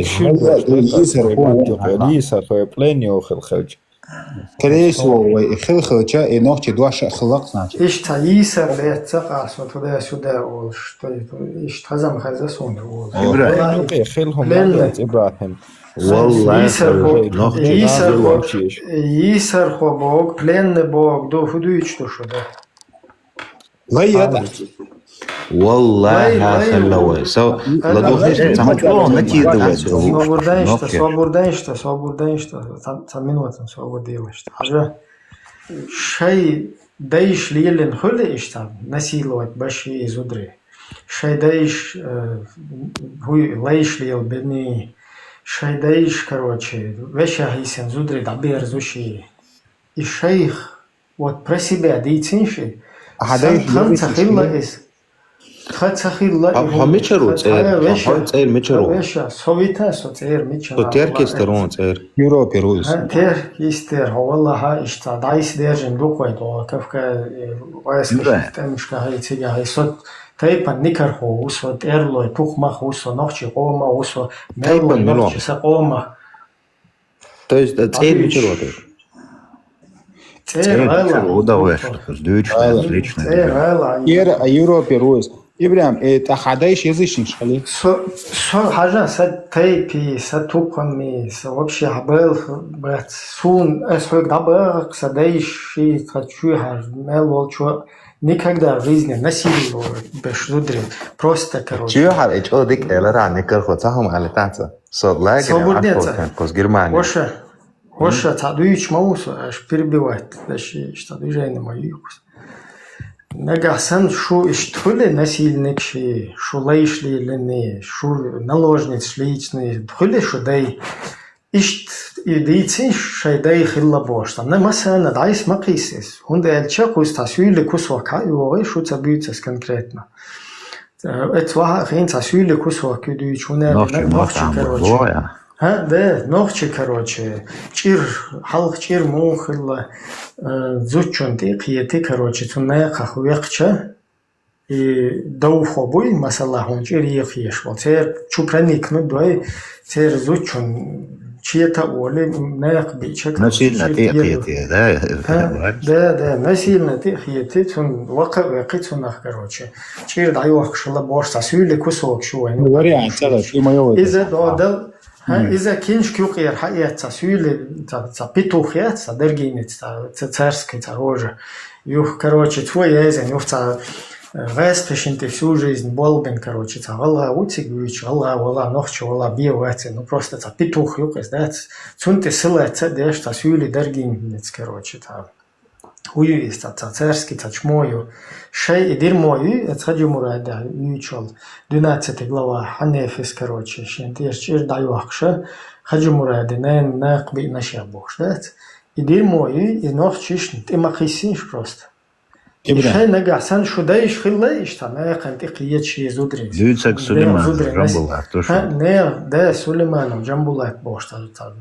шира дош дац, йийсархой, пленный хила хилча. Скорее всего, вай и хила хилча, и нохчий дош а хилла, значит. Иштта йийсар лаьцна къа со туда-сюда олуш, что это, иштта хаза-м хаза суна олуш. ИбрахӀим. Валлахьи, хила хӀума дац, ИбрахӀим. Валлахьи, йийсархо, нохчий йийсархо, йийсархо боху, пленный боху, ду, хӀу дуьйцуш ду шу, да? Лай яда. Валлахьи, лай, лай, хилла вай. Со, ладувгӀа, ца ма чӀогӀа накидывать. Собур дайшта, собур дайшта, собур дайшта, ца, ца минутан собур делашта. Хьажа, шай дайш лелин хуьлу иштта, насиловать баши зудри. Шай дайш, э, хӀуй лайш лелбини. Шай дайш, короче, вешахьийсин зудри дӀаберзуши. И шайх Вот про себя дийцинши. Сан тхан ца хилла иза. Тха ца хилла иза. Хьо мичара ву цӀера? Хьо цӀера мичара ву? Веша, со вита, со цӀера мичара. Со теркистер ву цӀера. Европе ву иза. Ха, теркистер, хьо валлахьа иштта дӀайса держин дукхой догӀа, Кавка, э, вайскаш тӀемашка хьай, цига хьай. Со тайпан никархо ву, со тӀерлой, тухмах ву, со нохчи къомах ву, со меллой нохчи са къомах. То есть, э, цӀера мичара ву? ЦӀера гӀайла. Удовольствие, то есть, дуьйцуш гӀайла. Лично. ЦӀера гӀайла. Ера, а Европе ву иза. ИбрахӀим, э, тӀаккха хьан дайш язычникаш хили? Со, со хьажа, са тайпи, са тукхами, са вообще хьабайла бац. Сун, ас хьоьга дӀабагӀа, са дайш, ши, тха чуьхьар, мел волчо, никогда в жизни насилие беш зудри. Просто, короче. Чуьхьар, э, чӀо дика, элара, никархо, ца хӀума али таца. Со лагере Германия. Ваша, ваша, цхьа дуьйцуш ма ву со, аш перебивать, даши, иштта движение ма юкус. Нагахь сан шу иштта хуьле насильник ши, шу лайш лелини, шу наложниц личный, хуьле шу дай. Иштта и дийцин шай дай хилла бошта. На масана дайс ма кхийсис. ХӀунда аьлча кхуз та суьйле кусок хьа йогӀи, шу ца буьйцас конкретно. Э, эц ваха хин ца суьйле кусок ю дуьйцу, хӀунда аьлча нохчи, короче. Ха, да, нохчи, короче. ЧӀир, хьалха чӀир муха хилла, э, зудчун тӀе кхети, короче, цу наькхах векхча, и довхо буй, масала, хьуна чӀир ехъеш вол. Цер чу проникнуть дой, цер зудчун чета оли, наькх бича, короче, насильно тӀе кхети, да? Ха, да, да, насильно тӀе кхети, цун вакха векхи цунах, короче. ЧӀир дӀайохкуш хила бошта, суьйле кусок шу вайн. Ну, вариант, ца, шу моё. Иза додал, ха, иза киншка юкъера хьаэц ца суьйле, ца, ца петух яц, ца даргинец, ца, ца царский, ца рожа. Юх, короче, цо езен, юх, ца, э, гӀаьс пешин тӀе всю жизнь болбин, короче, ца гӀалгӀа вуциг вуьйч, гӀалгӀа вала, нохчи вала, бе ваци, ну, просто ца петух юкъес, да, ц-, цун тӀе силаца деш, ца суьйле даргинец, короче, ца. ХӀу ю иза, ца, ца царский, ца чмо ю. Шай и дирмо ю, эц Хаджимураде юьйчул, двенадцатая глава, Хьанефис, короче, шен тӀера чӀир дӀайохкуша, Хаджимураде найн накъ биъна шех бохуш дац. И дирмо ю, и нохчишна тӀе ма кхиссинш просто. И шай нагахь сан шу дайш хилла иштта, наькхан тӀе кхечи зудри. Дуьйцаг Сулейман, зудри Жамбулат, то шу. Ха, не, да, Сулейманов Жамбулат бохуш ца, ца,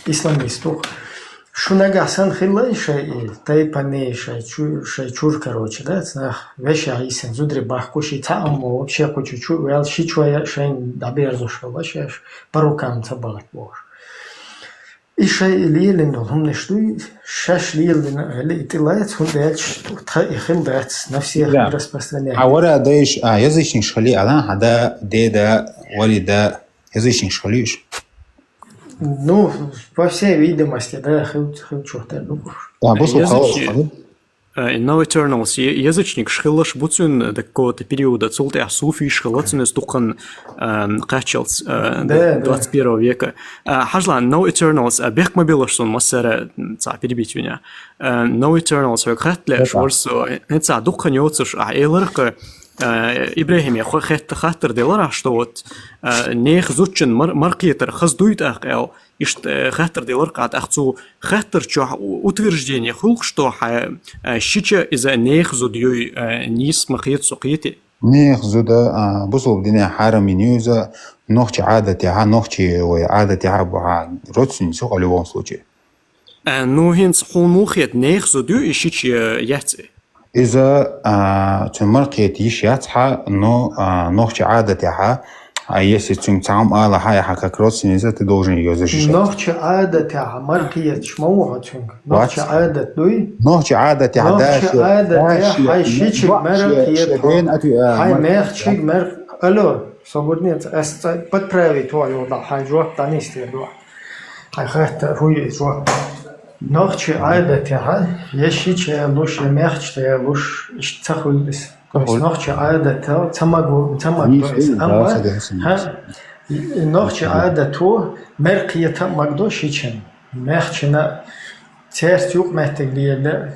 исламист ву. Шу нагахь сан хилла и шай, и тайпане шай, чу-, шай чур, короче, да, цнах вешахьийсин зудри бахкуш, и цхьа аммо вообще кху чу чу вел, ши чоя шайн дӀаберзуш хилла шаьш, по рукам ца бахат бохуш. И шай и лелин долу хӀуманаш дуй, шаьш леладина аьлла, и тӀелаца, хӀунда аьлча тха и хила дац, на всех не распространяй. А вара дайш, а, язычникаш хили ала, хьан да, деда, вари да, язычникаш хилиш? Ну, по всей видимости, да, хил-, хилчух тера ду. А, бусу халас хили? Э, No Eternals, е-, язычникаш хиллаш бу цуьнан до какого-то периода, цул тӀаьхьа суфиш хилла цуьнан иза дуккхан, эм, кхаччалц, э, двадцать первого века. Э, хьажла, No Eternals, э, бехк ма белаш суна массара, м, цхьа перебить вина. Э, No Eternals, хьоьга хатта лаьаш вара со, э, цхьа дуккхан йоцуш, ахь эларх, э, Ибрахиме хо-, хетта хаттар делара, что вот, э, нехан зудчун мар-, маркхетар хаза дуй тӀаккха аьлла, иштта, э, хаттар делара кхата, ахь цу хаттар чохь у-, утверждение хуьлуш тохьа, э, шича иза нехан зуда юй, э, нийса ма хета со кхетий. Нех зуда, а, бусулба дине хьарам йина ю иза, нохчи Ӏадатехьа, нохчи вай Ӏадатехьа бу хьа родственница ю хьо в любом случае. А, ну, хӀинца хьуна муха хет, нех зуда ю, и шича, э, яц и? Иза, а, цуьнан мара кхета йиш яц хьа, но, а, нохчи Ӏадатехьа, а, если цуьнга цхьа хӀума ала хьа, и хьа как родственница, ты должен её защищать. Нохчи Ӏадатехьа мара кхеташ ма ву хьо цуьнга. Нохчи Вац. Ӏадат дуй? Нохчи Ӏадатехьа Нохчи даше, Ӏадатехьа даше, хьай шичиг мара шен кхета хьо. Ден ату, а, Хьай мара мехчиг мара. Алло, собурнец, ас цӀа подправить вай йолда, хьай жоп дӀанийсте дуа. Хьай хатта хуй жоп. Нохчи Ӏадатехьа, я шича луш, я мехча луш, иштта ца хуьлда иза. Ца хуьлда. Нохчи Ӏадатал ца магу, ца магу Нийса иза, амма, да, ца десна. Хьа, нохчи Ӏадату, мара кхета магу шичан. Мехчина церт юкъ меттиг лела,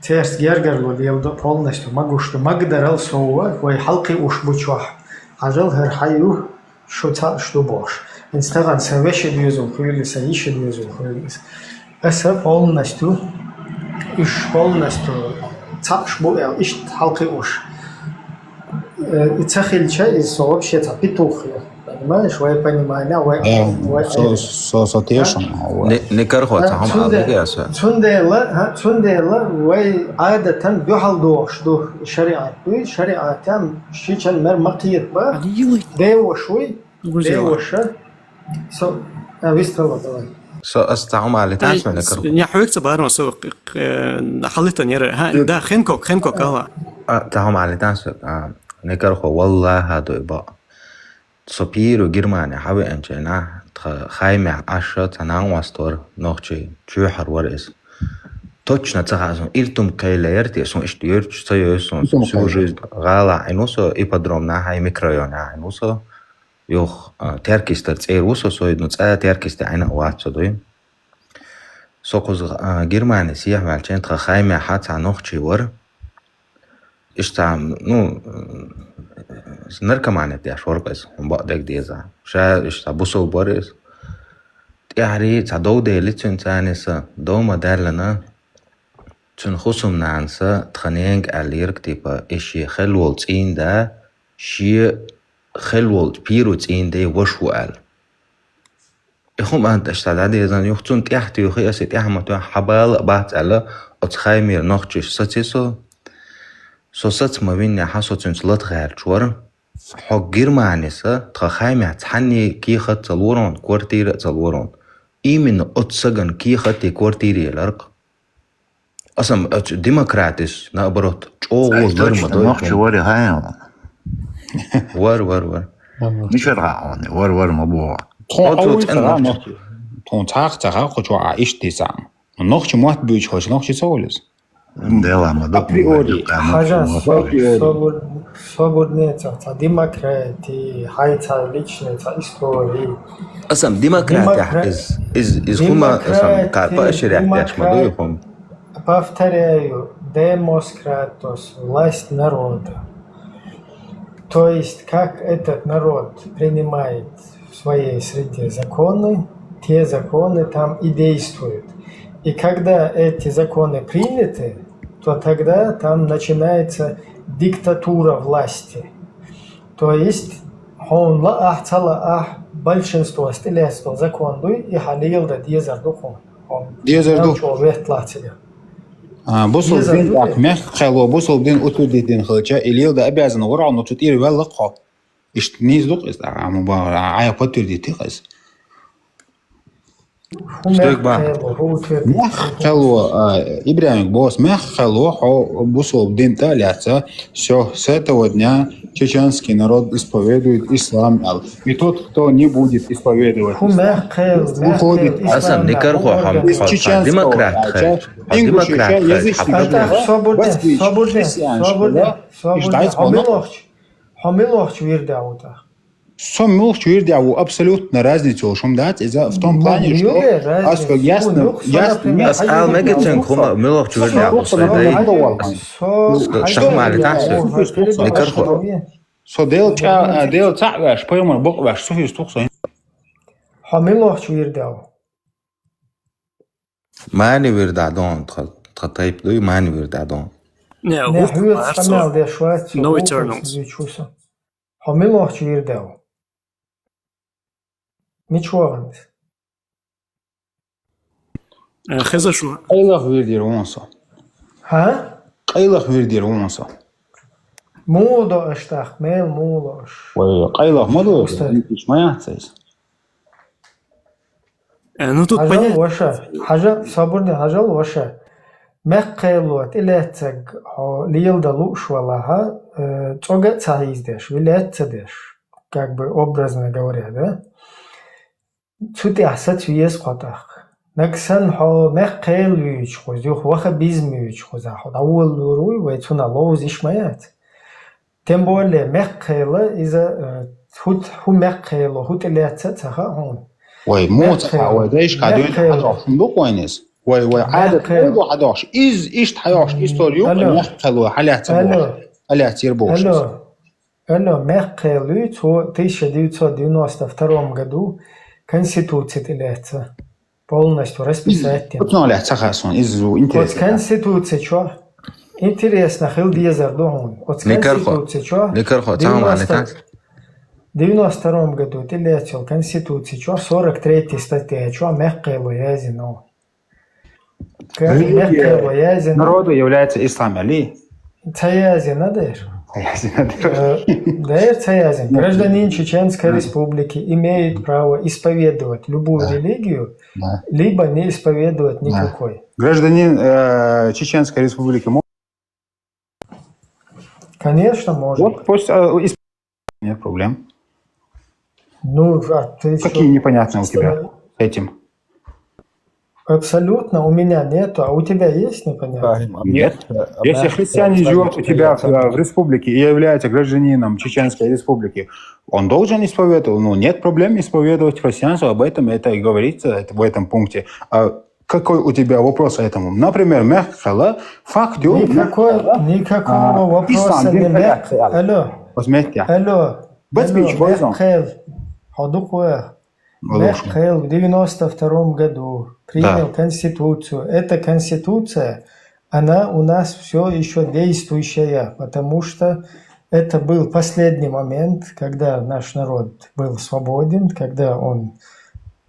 церт гергарло лела до полностью, магуш ду, магадарал сова, вай хьалкхи уш бу чохь. Хьажал хӀара хьай ю, шу цхьаъ шу ду бохуш. ХӀинца тахана сан вешан доьзал хуьлу, сан йишан доьзал хуьлу. Аса полностью, уьш полностью цхьаъ шу бу аьлла, иштта хьалкхи уш. Э, и ца хилча, иза со вообще цхьа петух ю. Понимаешь, вай понимание, вай, да, вай со, со, со тешам, а? Вай. Не, не кархо, а, цхьа хӀума цунде-, алига аса. Цундела, а, цундела вай Ӏадатан дуьхьал дохуш ду шариат. Дуй, шариатан шичан мер ма кхета ба. Али йилай. Девош вуй, Гузела. Девоша. Со, а, вистала, давай. Со ас цхьа хӀума али, тас мена кархо. Я хьоьга ца барон со, э, хьалитан яра. Ха, да, Хэнкок, Хэнкок, ала. А, цхьа хӀума али, тас, а, не кархо, валлаха, дуй ба. Со пиру Германия хьавеанчайна, тха хаймехь аша, ца нан вастор, нохчий, чуьхьар вар эс. Точно ца хазун, ил тум кхайла ярте, сон иштта йорчу ца йойсун, Ил тум сужи кхайла. Гала айну со, ипподромна хай микрорайона айну со. Юх, а, Теркистер цӀер ву со, союз, ну, цӀа Теркисте айна вац со дуй. Со кхуза, а, Германия сехьа ваьлча, тха хаймехьа цхьа нохчий вар. Иштта, ну, наркомания деш вар кхуза, хӀун бакъ дег деза. Ша иштта бусул бар иза. ТӀаьхьари цхьа дов дели цуьнан царни са, дов ма даьллана, цуьнан хусумнанаса тхан ненга аьллера, типа, и шен хелвол цӀийна да, шен хелвол пиру цӀийна дей ваша ву аьлла. И хӀума ан тӀе ша дӀадезан, юха цунна тӀаьхьа туьйхи, аса тӀаьхьа ма тоьхна, хьан бала а бац аьлла, оцу хаймера нохчаш саци со. Со саца ма виннехьа, со цуьнца лата гӀерташ вара. Хьо Германеса, тха хаймехь цхьанне кехат ца лорон, квартира а ца лорон. Именно оцу сагана кехат и квартира еларх. Аса ма оцу демократис, наоборот, чӀогӀа лар ма дой. Нохчи вари хьайна. Вар, вар, вар. Мишар гӀа хьуна, вар, вар ма боху. Тхуна Оцу хьо цӀен вуй нохчи. Нохчи. Тхуна цхьаъ ца хаьа, кху чохь а иштта дисахь. Нохчи мотт буьйчу хилча, нохчи ца волу иза? Дела ма ду. Априори. Хьажа, со-, собур-, собурнеца, цхьа демократи, хьай цхьа личный, цхьа истори. Аса ма демократия, демокра-, из, из, из хӀума, аса ма демократи, кхапа аширя деш ма дуй хӀума. Повторяю, демоскратос, власть народа. То есть, как этот народ принимает в своей среде законы, те законы там и действуют. И когда эти законы приняты, то тогда там начинается диктатура власти. То есть, хьуна лаахь, ца лаахь, большинство стилесто закон дуй, и хьан лелда дезар ду хьуна. Дезар ду. Чо ветлахь цига. А, бусул дин тӀаккха мягко кхело, бусул дин утвердить дина хилча, и лелда обязан вара, но цу тӀера ваьлла хьо. Иштта нийса ду-кх иза, а, ма бахара, а, а, подтвердить ди-кх иза. Стойк ба. Мягко кхело, а, Ибрахим бос, мягко кхело, хьо бусул дин тӀа а лаьцна, всё, с этого дня чеченский народ исповедует ислам, ал. И тот, кто не будет исповедовать ислам, пусть выходит из чеченского, из чеченского, а, ингуши, язычники, собур де, собур де, собур де, хьо муьлхача, хьо муьлхача вирда ву тӀаккха? Со муьлхача вирда ву, абсолютно разница йолуш хӀума дац иза, в том плане, что ас ясно, ясно, ас ала мега цуьнга хӀума муьлхача вирда ву, со дай. Шахмали тахса, микархо. Со Дела чӀа, Дела цхьаъ веш, пайхамар бакъ веш, сухиз тухса. Хьо муьлхача вирда ву? Мани вирда дон, тха, тха тайп дуй, мани вирда дон. Не, Не, гурт хьоьца къамел деш вац, no eternals. Хьо мила вахча вийр дел? Мича ваханас? Э, хеза шу. Къайлах вийр дер вон со. Хьа? Къайлах вийр дер вон со. Муха до аш тахк, мел муха ло аш? Вай, къайлах ма до, устар. Ма яц из. Э, ну тут хьажал понятно. Ваша, хьажал, сабурни хьажал ваша. Мехкхело, тӀелеццаг хьо леладала лууш валахьа, э, цӀога а ца хьийздеш, вилет ца деш, как бы образно говоря, да? Цу тӀехь саца веза кхо тӀаккха. Нагахь санна хьо мехкхел вуьйчу кхуза, юха ваха бизма вуьйчу кхуза, хьо дӀаволалур вуй, вай цунах ловза йиш ма яц. Тем более, мехкхела иза, э, хӀу, хӀу мехкхело, хӀу тӀелецца а ца хаьа хьуна. Вай, муха ца хаьа, вай, дайшка дуьйна хьадохуш хӀума ду-кх вайна иза? Вай, вай, Ӏадат хӀума ду хьадохуш? Из, иштта хьайохуш, история ю-кх вай, мехкхело, хьалаьцна бохуш. Хьалаьцна бохуш. Алло, мехкхел вуй, цо тысяча девятьсот девяносто втором году Конституци тӀелецна. Полностью расписать дина. Оцу нолехь ца хаьа суна, иза ву интересно. Оцу Конституци чохь, интересно, хила дезар ду хьуна. Оцу Конституци чохь девяносто, девяносто втором году тӀелецна йолу Конституци чохь сорок третья статья чохь мехкхело яздина. Религия народа является ислам, али? Ца яздина дера. Ца яздина дера. Э, дера ца яздина. Гражданин Чеченской Республики имеет право исповедовать любую религию, либо не исповедовать никакой. Гражданин, э, Чеченской Республики мо- Конечно, может. Вот пусть, э, исп- нет проблем. Ну, а ты чё? Какие непонятные у тебя с этим? Абсолютно у меня нету, а у тебя есть непонятно? Нет. Если христианин живет у тебя в, в республике и является гражданином Чеченской Республики, он должен исповедовать. Ну, нет проблем исповедовать христианство, об этом это и говорится, это в этом пункте. А какой у тебя вопрос к этому? Например, мехкхела, факт ю, никакой, мехкхела, никакого вопроса не мех-, алло. Алло. Бац бича, хӀо иза? Мехкхел, хьо дукха веха. Мехкхел в девяносто втором году принял Конституцию. Эта Конституция, она у нас всё ещё действующая, потому что это был последний момент, когда наш народ был свободен, когда он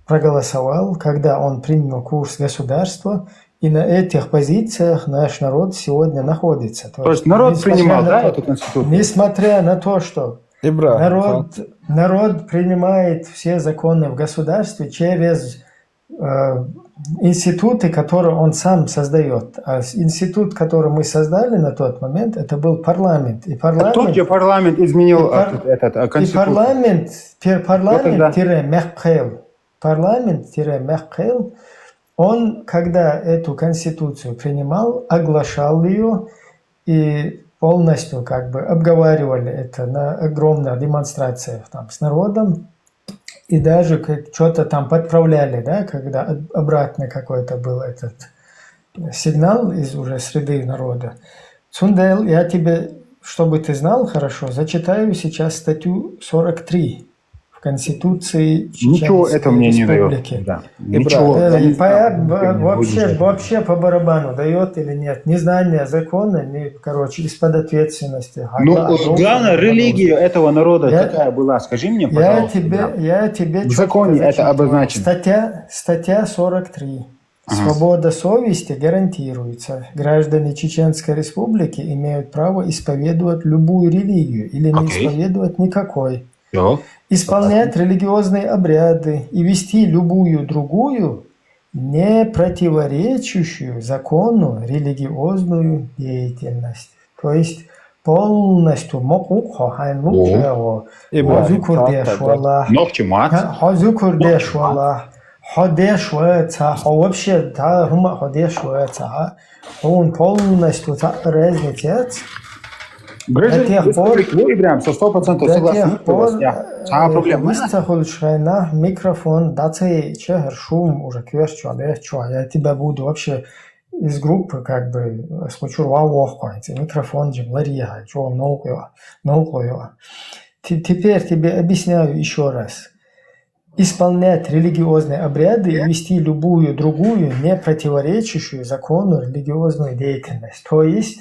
проголосовал, когда он принял курс государства, и на этих позициях наш народ сегодня находится. То есть народ принимал, да, эту Конституцию? Несмотря на то, что народ, народ принимает все законы в государстве через, э, институты, которые он сам создаёт. А с-, институт, который мы создали на тот момент, это был парламент. И парламент, тот же парламент изменил и пар-, этот, этот, э, и Конституцию. Парламент, пер-, парламент-тире мехкхел. Парламент-тире мехкхел, он, когда эту конституцию принимал, оглашал её и полностью как бы обговаривали это на огромных демонстрациях там с народом, и даже как, что-то там подправляли, да, когда об-, обратно какой-то был этот сигнал из уже среды народа. Цундел, я тебе, чтобы ты знал хорошо, зачитаю сейчас статью сорок три в Конституции Чеченской Республики. Ничего это мне не даёт. Да. Ничего. Э, вообще, вообще по барабану, даёт или нет. Незнание закона, не, короче, из-под ответственности. Ну, вот главная религия этого народа какая была, скажи мне, пожалуйста. Я тебе, я тебе чётко зачитываю. В законе это обозначено. Статья, статья сорок три. Ага. Свобода совести гарантируется. Граждане Чеченской Республики имеют право исповедовать любую религию или не исповедовать никакой. Окей. Исполнять религиозные обряды и вести любую другую, не противоречащую закону религиозную деятельность. То есть полностью мокъу-кх хьо, хьайна луъучу агӀо. Хьо зуькар деш валахь. Нохчи мац. Хьо зуькар деш валахь. Хьо деш вацахь, хьо вообще цхьа хӀума а хьо деш вацахь, хьуна полностью цхьаъ разница яц. Гражданин республики ву и прям со сто процентов согласен. До тех пор, э, вист ца хуьлучу хенахь микрофон дӀа ца яйча, хӀара шум уже коьрта чохь, лаьтта чохь, я тебя буду вообще из группы, как бы, ас кху чуьра ван вохкхой, цӀе микрофон же ларъе хьайн, чӀогӀа новкъа йо, новкъа йо. Те-, теперь тебе объясняю ещё раз. Исполнять религиозные обряды и вести любую другую, не противоречащую закону религиозную деятельность. То есть,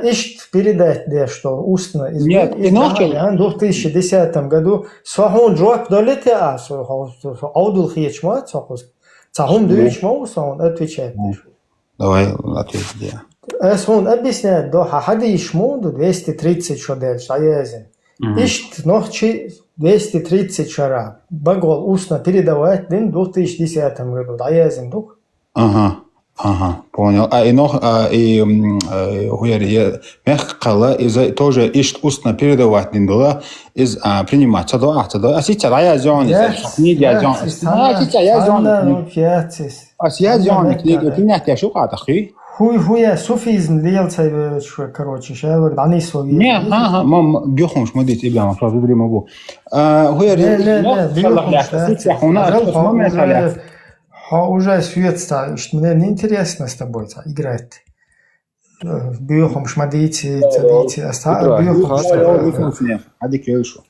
Ага, иштта передать де, что устно из Нет, из и ночью- Германии, а, в две тысячи десятом году. Со хьуна жоп далле те а, со хьо- со- со Ӏовдал хеташ ма ца хьуз. Ца хьуна дуьйш ма ву со хьуна отвечать деш. Давай ответь де. Ас хьуна объяснять до, хьа хьадийш ма ду двести тридцать шо делш, а язин. Мгм. Иштта нохчий двести тридцать шера багол устно передавать дин две тысячи десятом году, дӀаяздина ду-кх. Ага, ага, понял. А и нох, а, и, м, э, хуяри, э, мехкахой, иза тоже иштта устно передавать дин дала, из, а, принимать ца до, а, ца до. А сица дӀаязйон, иза, книги язйон. А, сица язйон. Ас язйон книги, принять яш ю къатахи. Хуй, хуя, суфизм лел цай веш, короче, шавар дӀанисо. Не, ага, ма, ма, бюхумш ма дийца, Ибрахим, сразу время бу. А, хуяри, не, не, не, бюхумш, да. Сица хуна, а то момент уже, хо, уже светца, что мне неинтересно с тобой ца играть. Э, бюхумш ма дийца, ца дийца, а ста, бюхумш. Хадик елшу.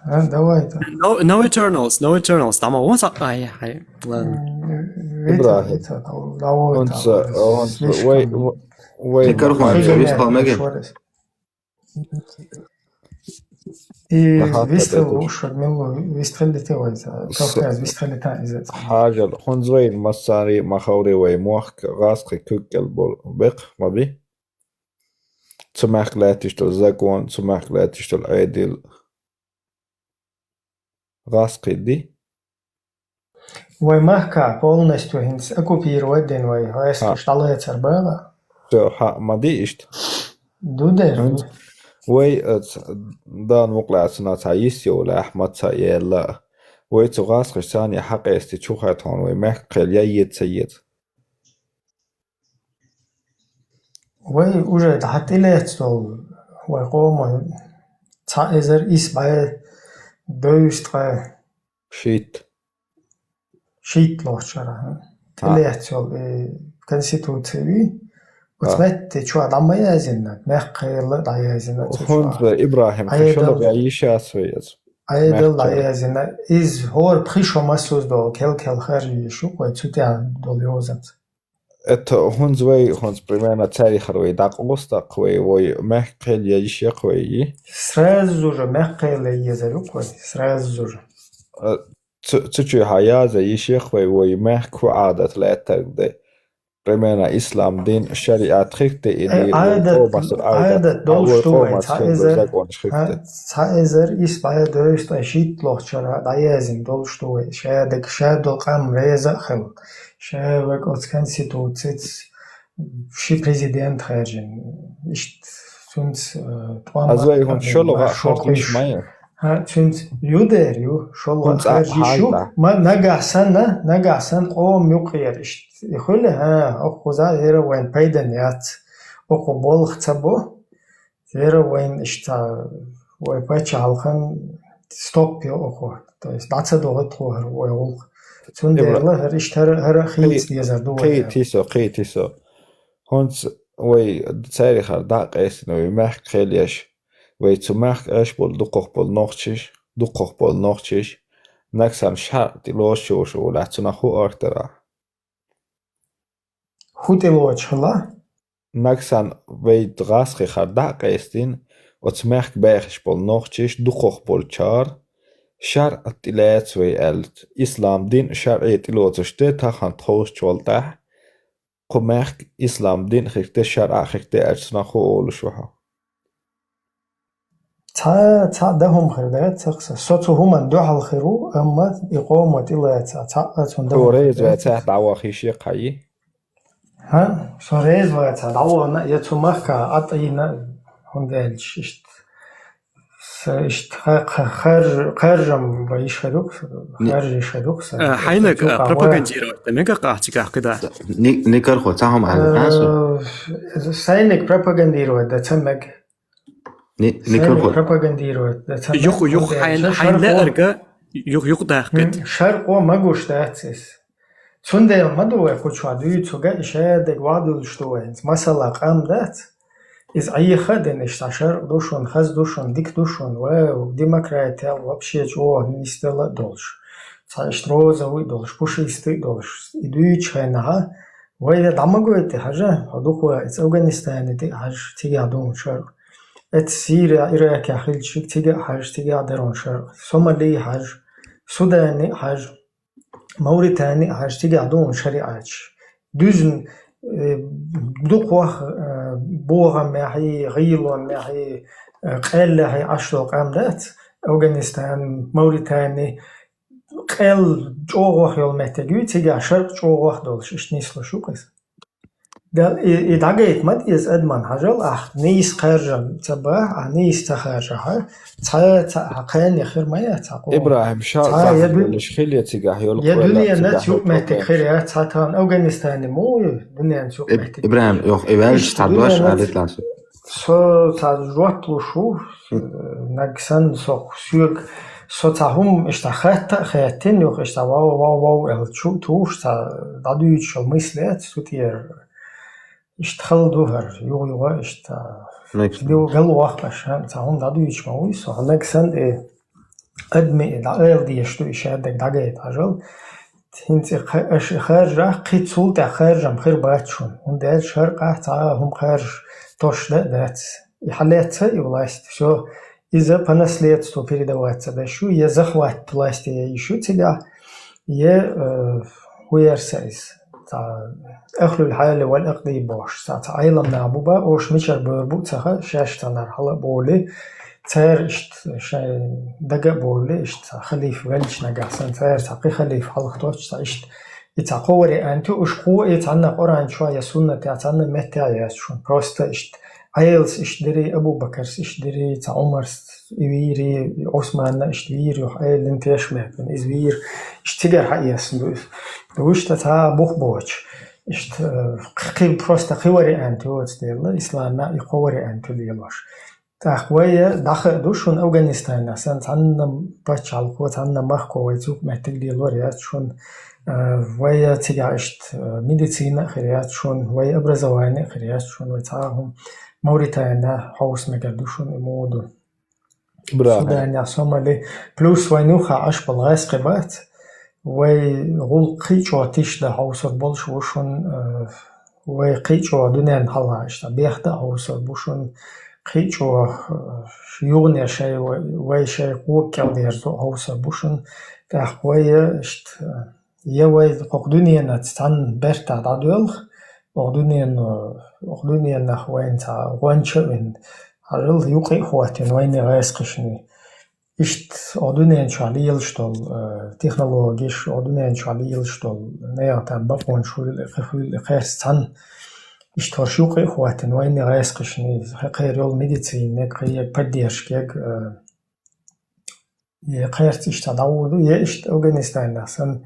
А, давай так. No, no Eternals, no Eternals. Там он са-, ай, ай, ладно. М, Ибрахим. Давай, он так, ца, он слишком. Вай, вай, вай. Ты корхун, вистал мегин. И вистал луш, милу, вистал лите вай, ца, Кавказ, вистал лите иза. Хьажал, хӀунз вайн массари, ма хаври вай мохк, гӀазкхи куьккел бол бекх, ма би. Цу мехка лаьтташ дола закон, цу мехка лаьтташ дола Ӏедал гӀазкхий ди. Вай махка полностью хӀинца оккупировать дина вай, гӀазкхаша дӀалецар бала. Всё, хьа, ма ди иштта. Ду дер. ХӀинца вай, э, ц-, дан мукълаьцна ца йис йолахь, ма ца елла. Вай цу гӀазкхаша царна хьакъести чу хатон, вай мехка кхел я еза, ца еза. Вай уже дӀа тӀелаьцна дола вай къомо цхьа эзар исс бӀе дойсткъа шийтта. ШийтталгӀача шера, хӀа. ТӀелаьцна йола, э, конституци вий? Оцу метте чохь дӀа ма яздина, мехкахой дӀаяздина оцу чохь. ХӀунда, Ибрахим, Ӏедал, кхин шо бен йиш яц вай иза. Ӏедал дӀаяздина. Иза хӀора пхи шо массо а долу кел-кел харжа йиш ю-кх вай цу тӀехь долу йозанца. Это хӀунда вай, хӀунда примерно царихара вай дӀакъоста-кх вай, вай мехкахой я йиш я-кх вай и? Сразу же мехкахой езар ю-кх вай, сразу же. Э, цу, цу чу хьа яза йиш я-кх вай, вай мехка хӀун Ӏадат лаьттарг ду. Примерно ислам дин, шариат хир ду и, э, ди, Ӏадат, Ӏадат долуш ду вай, цхьа эзар, законаш хир ду. Цхьа эзар исс бӀе дойсткъа шийтталгӀача шера дӀаяздина долуш ду вай. Ша дерг, ша долу къам реза а хилла. Ша вай оцу конституцица ши президент хаьржина. Иштта цуьнца, э, тӀом а, аз вай хӀунда шолгӀа а харжа йиш ма ю? ХӀа, цуьнца ю дер ю, шолгӀа а харжа йиш ю. Ма нагахь санна, нагахь санна къоман юкъера иштта и хуьлу, хӀа, оха кхуза яра вайн пайдан яц. Оха болх ца бо. Яра вайн иштта вай паччахьалкхан стоп йо оха. То есть дӀа ца догӀу тхо хӀара вай гӀуллакх. Цундела хӀара иштта хӀара, хӀара хийца дезар ду вай. Кхийти со, кхийти со. ХӀунца вай царихара дӀа а къестина, вай мехкахой еш, вай цу мехка Ӏеш болу дукхах болу нохчаш, дукхах болу нохчаш, нагахь санна шарӀ тӀелоцуш йолуш волахь, цунах хӀун артара? ХӀун тӀелоцуш хила? Нагахь санна вай гӀазкхихара дӀа а къестина, оцу мехка бехаш болу нохчаш дукхах болчара, шарӀ тӀелаьцна вай аьлла, ислам дин а шарӀе тӀелоцуш де тахана тховсачу валтӀахь, кху мехка ислам дин хир де, шарӀа хир де аьлча, цунах хӀун олуш ву хьо? Цхьа, цхьа дан хӀума хир дац, цхьа, со цу хӀуманна дуьхьал хир ву, амма и къомо тӀелаьцна, цхьа а цунна дан хӀума хир дац. Хьо реза вацахь дӀаваха йиш я-кх хьан? ХӀа? Со реза вацахь дӀавахана, я цу махка а тӀаийна, хӀунда аьлча иштта. Са иштта ха-, ха-, харж-, харжам ба йиш хир ю-кх, харжа йиш хир ю-кх сан. Э, хьайниг, э, пропагандировать дан мега-кх ахь цигахь кхидӀа? Ни-, никархо, цхьа хӀума аьлла, а, со? Э, сайниг пропагандировать дан ца мега. Ни-, никархо. Сайниг пропагандировать дан ца мега. Юха, юха хьайн, хьайн лаьарга, юха, юха даккхийта. М, шарӀо ма гуш дац иза. Цундела ма ду вай кху чохь дуьйцург а, и шадерг вадуьллуш ду вай хӀинца. Масала, къам дац, иза Ӏеха а дина, иштта шарӀ ду шуна, хаза ду шуна, дика ду шуна, вау, демократия вообще чӀогӀа нисдала а долуш, цхьа иштта розовый а долуш, пушистый а долуш. И дуьйцучу хенахь, вай дӀа ма гойту, хьажа, хьо дукха ваица Афганистане тӀе а хьажа, цигахь ду шарӀ. Эцу Сирия, Иракехь хилча, цигахь а хьажа, цигахь а дара шарӀ. Сомали хьажа, Судане а хьажа. Мавритани а хьажа, цигахь ду шариӀаташ. Дуьзна, э, дукхох, э, богӀамехьи, гӀийлонехьи, э, къеллехьи Ӏаш долу къам дац, Афганистан, Мавритани, къел чӀогӀох йолу меттиг ю, цигахь шаркъ чӀогӀох долуш, иштта нислуш ю-кх иза. Дала и, и дӀагайта ма деза адаман хьажал, ахь нийса кхержам ца бахь, ахь нийса ца харжахь, цхьа, цхьа, хьан кхане хир ма яц, хьан кхо. ИбрахӀим, ша цхьа я ду-, бахьанаш хиле цигахь йолу я къойлла дуьненан цигахь юкъ йолу меттиг проблемаш. Хир яц, цхьа тахана Афганистане муха ю дуьненан юкъ Иб-, меттиг? ИбрахӀим, йох, и ваьлча иштта цхьа дош дуьненан алийталаш. Со цхьа жоп луш ву, М. наг санна со соьга, со цхьа хӀума иштта хатта а хаьттина, юха иштта вав, вав, вав аьлла чу тухуш цхьа дӀадуьйцуш йолу мысль яц, цу тӀера иштта хала ду хӀара, юха-юха иштта Мегаш. Ду галваккха аша, цхьа хӀума дӀадуьйцуш ма вуй со, хьан наг санна, э, адми и дӀаала дезаш ду, и шадерг дӀагайта хьажал. ХӀинца и кха-, аша и харжахь, кхин цул тӀаьхьа харжам хир бац шуна. ХӀунда аьлча шаркъахь цхьа а хӀума харжа тош дан а дац. И хьалаьцна и власть, всё, иза по наследству передаваться деш ю, я захват власти я йиш ю цигахь, я, э, хӀун яра сан иза, цхьа ахлул хьали вал акъди бохуш, цхьа, цхьа Ӏелам нах бу бан, оша мичара бевр бу а ца хаьа, шаьш цхьанхьара хьала а бовлий, цара иштта шайн дага а бовлий, иштта халифа веллачу нагахь санна, цара цхьа кхин халифа хьалха тоттуш цхьа иштта. И цхьа кхо вариант ю, уьш кхо и цхьанна Къуръан чохь я суннатехь, цхьанна меттехь яц шуна. Просто иштта Ӏелас иштта дирий, Абу Бакарс иштта дирий, цхьа Ӏумарс и вийрий, Ӏусманна иштта вийр, юха Ӏелин тешаме бина, иза вийр, иштта цигара хьаэцна ду иза. Вуьшта цхьа бух боцуш. Иштта, э, кхин, просто кхин вариант ю оцу дела, ислама и кхо вариант ю лелош. ТӀаккха вай дӀахаа ду шуна Афганистанехь санна, цхьанна пачхьалкхо, цхьанна махко вай цу меттиг лелор яц шуна, э, вай цигахь иштта, э, медицина а хир яц шуна, вай образование а хир яц шуна, вай цхьа а хӀума Мавританехь хьовса мегар ду шуна и муха ду. ИбрахӀим. Суданехь, Сомали. Плюс вайн юххехь Ӏаш болу гӀаскхи бац. Вай гӀуллакх кхин а чӀогӀа тиша дан хьовсур болуш ву шуна, э, вай кхин а чӀогӀа дуьненна хьалха иштта бех дан а хьовсур бу шуна, кхин а чӀогӀа, э, юхане шай вай, вай шай къога кӀел дерзо а хьовсур бу шуна. ТӀаккха вай иштта, э, я вай кху дуьненаца цхьанна бертахь дӀадоьлху, оха дуьнено, оха дуьненах вайна цхьа гӀонча а вина, хьажал юкъа а хӀоттийна вайна гӀаскхишна. Иштта оха дуьнен чохь лелаш долу, э, технологиш, оха дуьнен чохь лелаш долу нехан там бакъонаш хуьлу, кхин хуьлу, кхерца цхьанна. Иштта хӀорш юкъа а хӀоттийна вайна гӀаскхишна, кхин кхеран йолу медицина, кхин поддержка, э, я кхерца иштта дӀагӀур ду, я иштта Афганистанехь санна,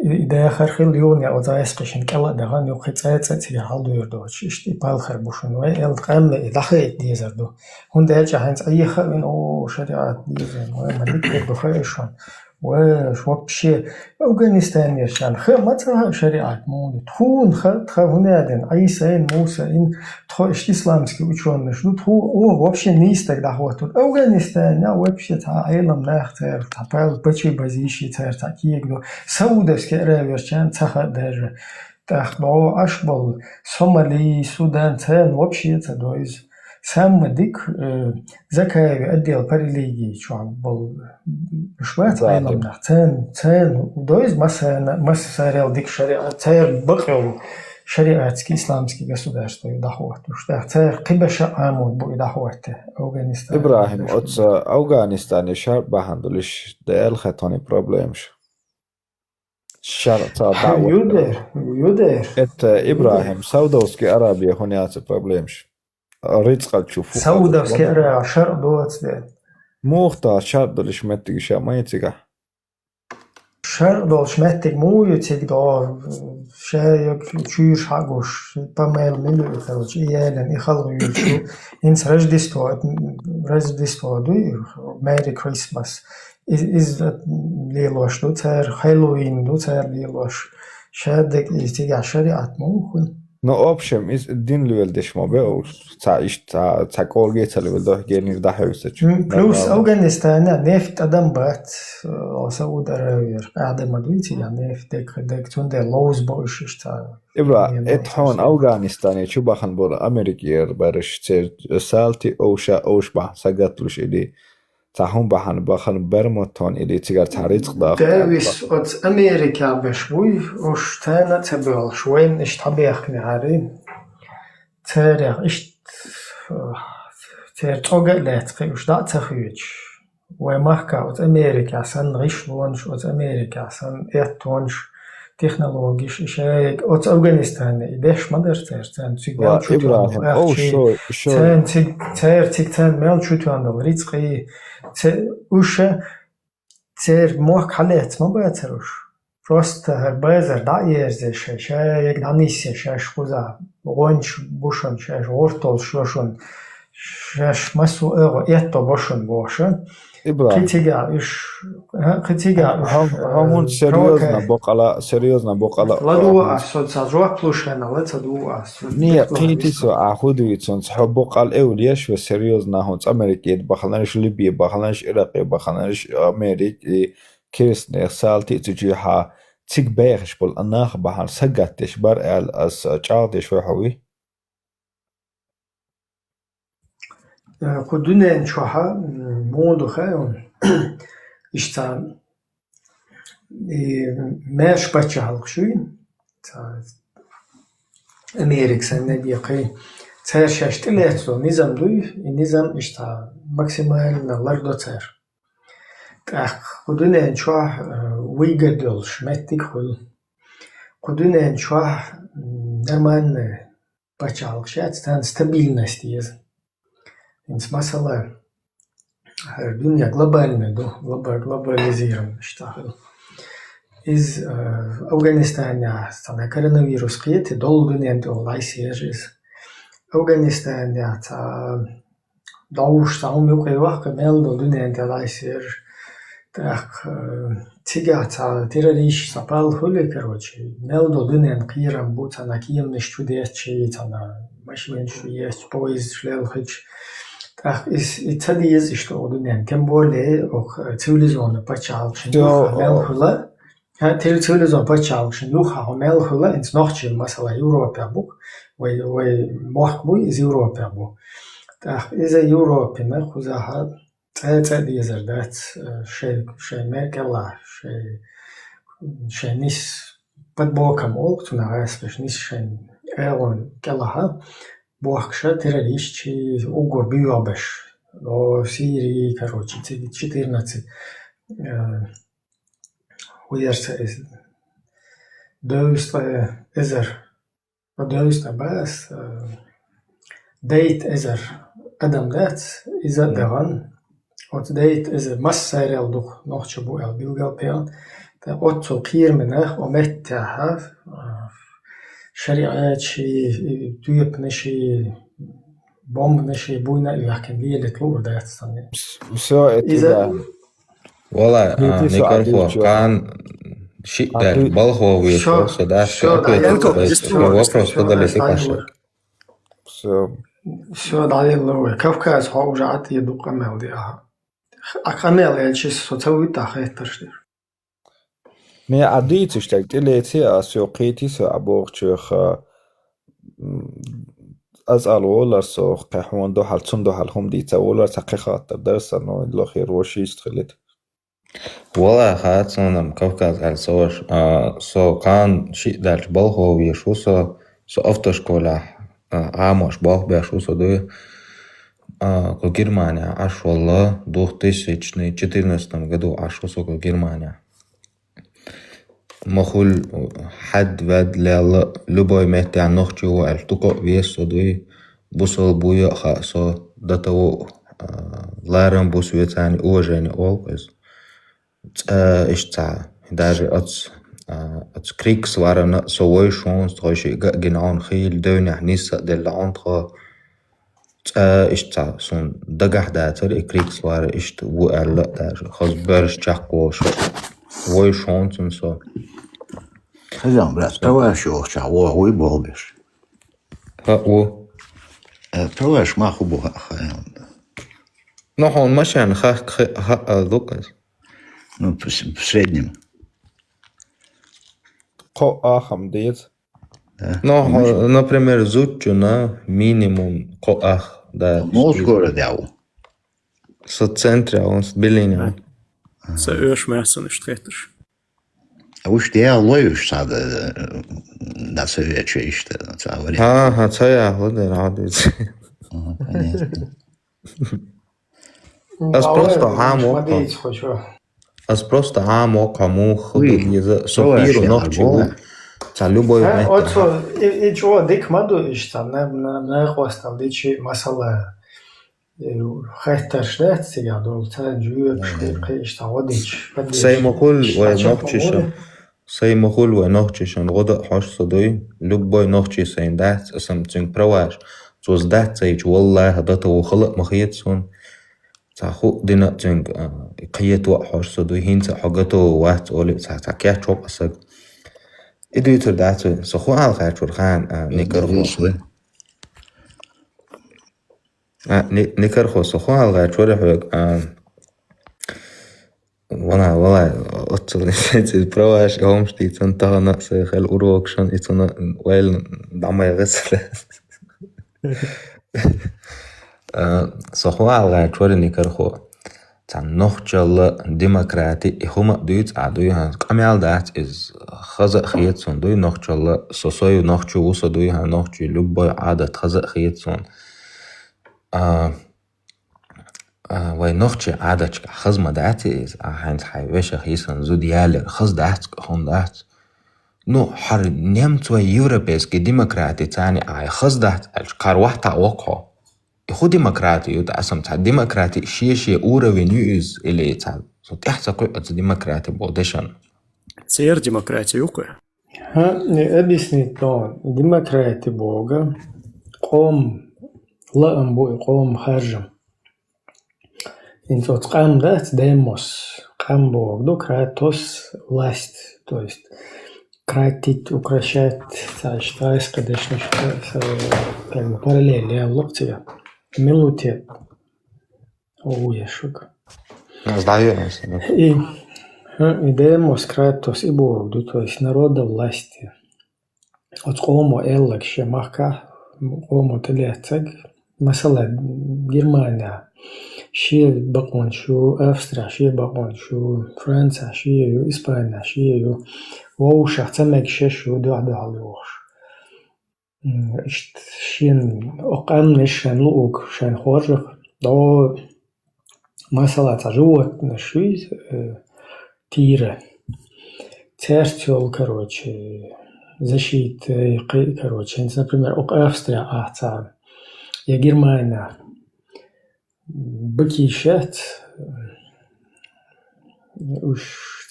и, и дахар хилла юхане оцу гӀаскхишна кӀел а дахана, юккъе цӀе-цӀе цига хьалдуьйр доцуш, иштта и палхар бу шуна. Вай аьлла къаьмнийн и дӀахаийта дезар ду. ХӀунда аьлча хьайна цкъа еха а вина, о, шариӀат деза, вай ма дика хир ду хаьа шуна. Вай, вообще, Афганистанера шайна хаа ма ца хаьа шариӀат муха ду. Тхуна хаьа, тхан хӀунда аьлла, Ӏийсайн, Мусайн, тхо иштта исламский учёныш ду, тхо, о, вообще нийса стаг дӀахӀоттур. Афганистанехь вообще цхьа Ӏелам нах цара, цхьа пал пачи базийш цара, цхьа кега ду. Саудовский Аравиерчарна ца хаьа даже. ТӀаккха дӀо Ӏаш болу Сомали, Судан, царна вообще ца дойзу. Самма дика, э, Закаеви отдел по религии чохь болу, уьш бац Ӏелам нах, царна, царна дойзу массарна, массарел дика шариӀат, церан бакъ йолу шариатский исламский государство ю дӀахӀоттуш. ТӀаккха цара кхин беша Ӏамор бу и дӀахӀотта Афганистан. ИбрахӀим, оцу Афганистане шарт бахьана долуш даьлла хьан тхуна проблемаш? Шарт ца дӀа а Ю дер, ю дер. Это, ИбрахӀим, Саудовский Аравия хӀун яц проблемаш? Рицкъал чу фу Саудовский Аравия шарт доцу дер. Муха та шарт долуш меттиг ша ма ю цигахь? Шарт долуш меттиг муха ю цига догӀу? Ша йог чуьйраш хьагуш, по мейлу мила ю, короче, и ялан, и халгӀа юьйцу. ХӀинца Рождество, Рождество дуй, Merry Christmas. Из-, иза лелош ду цара, Хэллоуин ду цара лелош. Шадерг иза цигахь шариӀат ма ву хӀун. Ну, в общем, иза дин леладеш ма бе уж. Цхьа иштта, цхьа, цхьа кӀорге ца леладо, генира дӀахьевсача. М, плюс Афганистане нефть адам бац, э, Сауд Аравиера. Адам а дуй цигахь нефть, дег, дег, цундела ловза бо уьш иштта. Ибра, это хьуна Афганистане чу бахана болу Америкера бараш, церан салти овша, овш бахьана сагатлуш или Цхьа хӀун бахьана бахана бар ма тхуна или цигара цхьа рицкъ даха Дэвис аьлла. Оцу Америкехь беш буй, уьш тайна а ца боьлхуш, вайна иштта хьабехканехьарий. Царех иштта, э, церан цӀога а лаьцна кхы уж дӀа а ца хьоьдуш, вай махкахь оцу Америкехь санна гӀишлонаш, оцу Америкехь санна эттонаш, технологиш, и шайга, оцу Афганистане и беш ма дара церан, царна цига мел чу тоьхна долу ахчий, царна цига, церан цига царна мел чу тоьхна долу рицкъий, ца-, уьш а церан мохк хьалаьцна ма бацара уж. Просто хӀара базар дӀа а ерзеш, шайн шайга дӀанисъеш, шаьш кхузахь гӀончаш бу шуна, шаьш гӀорталш йо шуна, шаьш массо а агӀо этто бо шуна бохуш. Ибрахим. Кхин цигахь уьш, а, кхин цигахь уьш, хьо, хьо, э, хӀунда серьёзно провокай-, боккъала, серьёзно боккъала, ладугӀу ас, со цхьа жоп луш хенахь ла ца дугӀу ас. Не, кхин тӀе со а хӀун дуьйцу, хьо боккъала эвла еш, вай серьёзно хӀун цӀа Америкехь баханарш, Либе баханарш, Иракъе баханарш, Америка, и керстанех салтий цу чуьхьа цига бехаш болу а нах бахьана сагатдеш бара аьлла, ас чӀагӀдеш вай хьо вуй? Э, кху дуьнен чохьа, м, муха ду хаьий хьуна? Иштта, и маьрша паччахьалкхаш юй, ца-, Америка санна бен кхин. Цара шаьш тӀелаьцна долу низам дуй, и низам иштта максимально лардо цара. ТӀаккха кху дуьнен чохь, э, выгода йолуш меттиг хуьлу. Кху дуьнен чохь, м, нормальный пачхьалкхаш яц, царна стабильность еза. ХӀинца масала, хӀара дуьне глобальный ду, глоба-, глобализированный иштта хуьлу. Иза, э, Афганистанехь цхьана коронавирус кхета, долу дуьнен тӀе лайсера иза. Афганистанехь цхьа дӀовш цхьа хӀума юкъе ваккха, мел долу дуьнен тӀе лайсера. ТӀаккха, э, цигахь цхьа террористаш цхьа пал хуьлий, короче, мел долу дуьнен кхерам бу, цхьана кеманаш чу детташ, цхьана машинаш чу етташ, поездаш лелхича. ТӀаккха иза, и ца деза иштта оха дуьнен, тем более оха, э, цивилизованный пачхьалкхашна юххе мел хуьла. ХӀа, тера цивилизованный пачхьалкхашна юххе хьо мел хуьла, хӀинца нохчий, масала, Европехь бу, вай, вай мохк буй, иза Европехь бу. ТӀаккха иза Европина кхузахьа цӀа, цӀа дезар дац, э, шайн, шайн мекъалахь, шайн, шайн нис под боком олу, цунах гӀаьсбеш нис шайн агӀон кӀелахьа, бохкаша террористчий уггар буьйгӀ беш. О, Сирии, короче, цига четырнадцать, э, хӀун яра сан иза, дезткъа эзар, дезткъа бац, э, дейтта эзар адам дац, иза а дахана. Оцу дейтта эзар массарел дукха нохчий бу аьлла билгал пел. ТӀаккха оццул кхераме нах, о меттехьа, э, шариӀатший, тоьпанаший, бомбанаший буйна а йоьхкина лелийта луур дац санна. Всё, это иза да. Вала, а, Николхо, кхана шиъ даьлча балхо везаш ву со, да, всё, всё, да, ответ Янко, дать. Вопрос задали, ты пошёл. Всё. Всё, дӀаелла вай. Кавказ хьо уже Ӏад е дукха къамел де, аха. А къамел элчис со ца вуьту а хеттарш деш. Ме а дийцуш тӀе тӀелеций ас, йо, кхийти со а бохучух, а, м, аз ала волар со, кхе хьуна дуьхьал, цунна дуьхьал хӀума дийца волар, сан кхин хаттар дара сан, но лохера вошист хилита. Вала, хаьа суна-м Кавказ аьлла со ваша, а, со кхана шиъ даьлча балхо везаш ву со, со автошколехь, а, Ӏамош болх беш ву со дуй. А, кху Германехь Ӏаш валла, двух тысячный четырнадцатом году Ӏаш ву со кху Германехь. Ма хуьлу хьаьдда-ваьдда лелла, любой меттехь нохчи ву аьлла, дукха а веза со дуй, бусалба вуй а хаьа со, до того, а, ларам бу соьца, уважение олу иза. ЦӀа иштта цхьа, даже оцу, а, оцу Крикс варана со вуй шуна, тхо шиъ ган а гина хьуна хийла, девнехь нисса а делла хьуна тхо. ЦӀа иштта цхьа суна дагахь дацара и Крикс вара иштта ву аьлла а даже. Хаза боьрша чекхволуш вуй шуна цунна со. Хаза, брат, товарищ йохучохь вогӀу вуй болх беш? ХӀаъ, ву. Э, товарищ ма хӀун бу хаьа, хаьа. Ну, хьуна машен хахка хи-, хаьа ду-кх иза. Ну, в с-, в среднем. Кхо ахам деза. Да. Ну, например, зудчунна минимум кхо ах, да. Мол скоро дяу. Со центре, он с Белине. Со оьш маьссанаш тхетташ. А уж дяу лоюш сада, э, да, советче иштта, ца вариант. Ага, ца яхла, да, радуется. Ага, понятно. Ас просто Ӏамо ма дийца хо чо. Ас просто Ӏамо хо муха хӀама деза, со хӀара нохчи ву. Ца любой метта. Оцо и чо дика ма ду иштта, на на на къостал дичи масала. Хеттарш дац цигахь долу, царна жоьпаш деккхий иштта гӀо дичи. Сай ма хуьлу вай нохчишан. Сай ма хуьлу вай нохчишан гӀо дан хьожуш со дуй. Любой нохчи сайн дац, аса цуьнга праваш. Цо дац сайчу, валлахӀи, дата ву хала а ма хета суна. Цхьа хӀу дина цуьнга кхета а хьожуш со дуй, хӀинца а хьо готов вац олий, цхьа цхьа кечвоккху аса. И дуьйцур дац вай, со хӀу ала гӀерташ вара хьан, Никархо? А, Никархо, со хӀу ала гӀерташ вара хьоьга? Вала, вала, оццул ницкъ праваш, хӀумаш дийцина тахана, сайн хила урокашна, и цунна вайла дӀа ма яхица. Со хӀу ала гӀерташ вара, Никархо? Цхьа нохчалла, демократи, и хӀума а дуьйцу, а дуй хьан къамел дац иза, хаза а хета суна дуй нохчалла, со сой нохчи ву со дуй хьан нохчи, любой Ӏадат хаза а хета суна. А, а, вай нохчи Ӏадатчка хаза ма дац иза, а хьайнца хьайн вешах йисана зуда ялар хаза дац, хӀун дац? Ну, хьара немцой европейский демократи царни а хаза дац аьлча, кхара вахьта вокхо. И хӀу демократи ю, тӀе аса цхьа демократи шен-шен уровень ю иза, или цхьа со тӀехь ца кхуьу оцу демократи боху дешан? Церан демократи ю кхуьу. ХӀа, объяснить дон. Демократи боху, къом лаам бу и къом харжам. ХӀинца оцу къам дац, демос, къам боху ду, кратос власть, то есть кратить, укращать, цхьа иштта вайскха дешнаш, как бы параллель ял локху цига. Милутет. О, я шук. Сдаю. И, хӀа, и демос, кратос и боху ду, то есть народа власти. Оцу къомо эллаг шен махкахь, къомо тӀелеццаг, масала, Германия шен бакъонаш ю, Австрия шен бакъонаш ю, Франция шен ю, Испания шен ю, вовшах ца мегаш ю, дуьхьа-дуьхьал йохуш. Иштта шен, оха къаьмнаш шайн луург шайн хоржах, дӀо масала, цхьа животнаш ю иза, э, тира. Цаьрца йолу, короче, защита, э, кхин, короче, хӀинца, например, окху Австрия ахь царна, я Германия, бакийша яц, уьш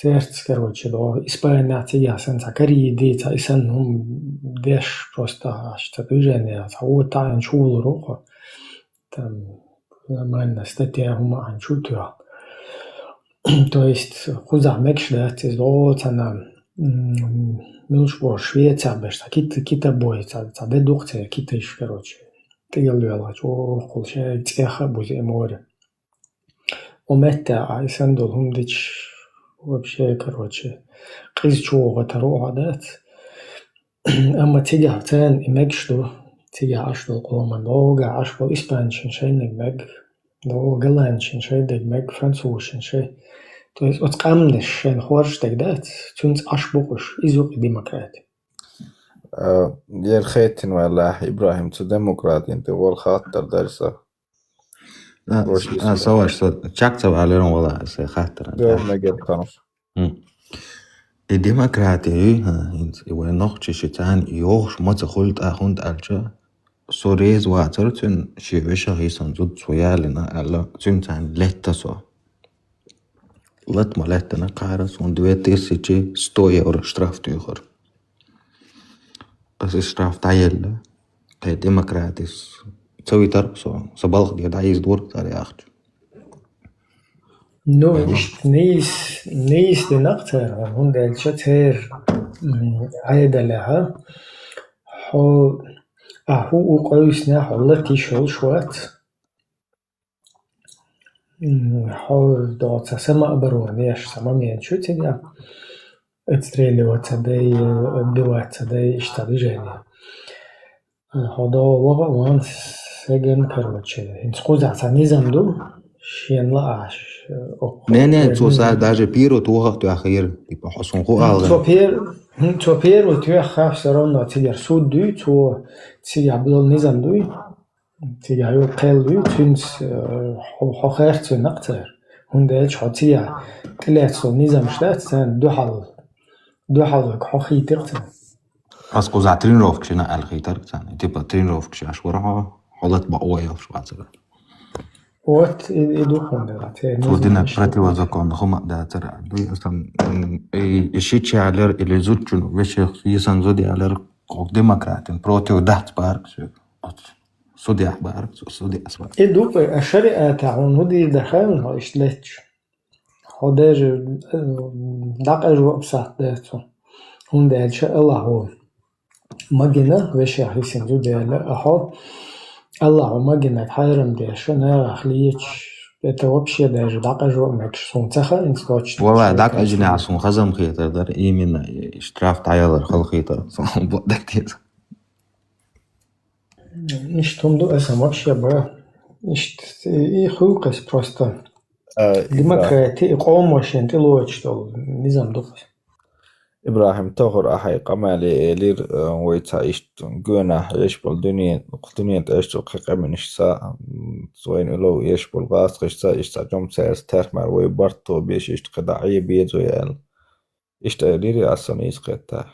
цаьрца, короче, дӀо Испания цигахь санна цхьа карийди, цхьа и санна хӀума деш, просто аш цхьа движение, цхьа вон таӀийна чу вулур ву хьо. Там нормально статья хӀума ахьа чу тоьхна. То есть, кхузахь мегаш дац иза дӀо цхьана, м, муьлш боху Швецехь берш цхьа кита-, кита бой, цхьа, цхьа де дукха церан китайш, короче. ТӀигал йоьлхучу, охьахула шайга цӀеха а буза и море. О метта а и санна долу хӀума дича, вообще, короче, къиза чу вогӀу тара а хьо дац. Амма цигахь царна и мегаш ду, цигахь Ӏаш долу къоман, догахь Ӏаш болу испанчин шайниг мег, догу голландчин шайниг мег, французчин шай. То есть оцу къаьмнаш шайна хоржуш дерг дац, цуьнца Ӏаш бу уьш, иза ю-кх демократи. А, яра хеттина ваьллахь, Ибрахим, цу демократин тӀе вала хаттар дара сан. А, а, со ваш, со чак ца валерон вала, аса хаттар. Дел мегар ханаш. Хм. И демократи, а, хӀинца, и вай нохчаша царна йохуш ма ца хуьлу тӀаккха, хӀунда аьлча, со реза вацара цуьнан шен вешах йисан зуда цо ялина аьлла, цуьнан царна летта со. Лата ма леттана кхара, суна две тысячи сто евро штраф туьйхира. Аса и штраф дӀаелла. Кхин демократис ца витар со, сан балха де дӀаийза дора цара яхча. Ну, иштта нийса, нийса дина-кх цара, хӀунда аьлча церан, м, Ӏедалехь, хьо, ахь хӀу у къевсинехь, хьо лата йиш йолуш вац. М, хьо доцца самооборона еш, самомент шу цига. Отстреливаться дай, отбиваться дай, иштта движение. Хьо до ваха ван сеган, короче. ХӀинца кхузахь цхьа низам ду, шен лааш, окху Не, не, цо са даже пирот ваха тоьхира, типа, хьо сун ху М, алгӀа. Цо пер-, м, цо первый тоьхна, всё равно цигара суд дуй, цо цигахь болу низам дуй. Цига хьо кхел ву, цуьнца, э, хьо, хьо харцвина-кх цара. ХӀунда аьлча хьо цига тӀелаьцна низамаш дац, царна дуьхьал, дуьхьал хьо хийтира-кх царна. Ас кхузахь тренировкаш йина аьлла хийтар царна. Типа тренировкаш еш вара хьо, хьо лата бакъо йолуш вацара. Вот, и, и ду хьуна дела, те, Цо дина низамаш противозаконно хӀума а дацара. Дуй ас там, м, и, и шича ялар, или зудчун, вешех йисан зуда ялар, кху демократин против дац бара-кх соьга. Оцу судьях бара-кх, цу судьяс бара. И ду-кх, а шариатехь хьуна хӀун дийр дара хаьий хьо иштта летташ? Хьо даже, э, дӀакъажо а сахьт дац хьуна. ХӀунда аьлча Аллахьо ма гина, вешех йисина зуда яьлла, а хьо Аллахьо ма гинарг хьарам деш, нахах леташ, это вообще даже дӀакъажо а мегаш, суна ца хаьа, инца точно. Валлай, дӀакъажинехь суна хаза ма хетар дара, именно и штраф дӀаялар хала хетар, суна бакъдерг деза. Иштта хӀума ду, аса вообще бара. Иштта и, и хуьлу-кх аса просто. А, Ибра- Демократи, и къоман шен тӀелоцуш долу низам ду-кх аса. ИбрахӀим, тохар ахьа и къамеле элира, а, вай цхьа иштта гоьнахь еш болу дуьне, дуьнен тӀе еш цу кхин къаьмнашца, м, вайна улло еш болу гӀазкхашца, иштта цхьа жом цаьрца терхмара вай барт тобеш, иштта кхин дӀа Ӏе безо аьлла. Иштта элира аса нийса кхетта.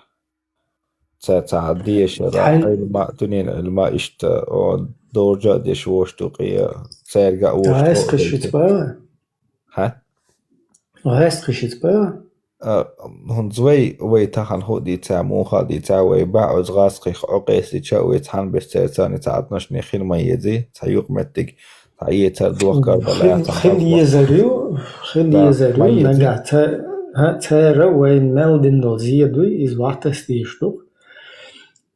Ца, ца дешара, Хьайн- Ӏилма, дуьненан Ӏилма иштта, о, доржа а деш вуьш ду кхе, цаьрга а вуьш ду. ГӀазкхашца бара? ХӀа? ГӀазкхашца бара? А, хӀунда вай, вай тахана хӀу дийца, муха а дийца, вай баьӀ оцу гӀазкхих Ӏокъестича а, вай цхьаьна бес цаьрца ницкъ Ӏатнашний хила ма езий, цхьа юкъаметтиг, цхьа ецар дохкар бала Хил-, яцахь хила хьан езар ю, хила Да, езар ю, ма езий. Нагахь ца-, хӀа, цара вайна мел дина долу зе дуй, иза вахтас дийш ду.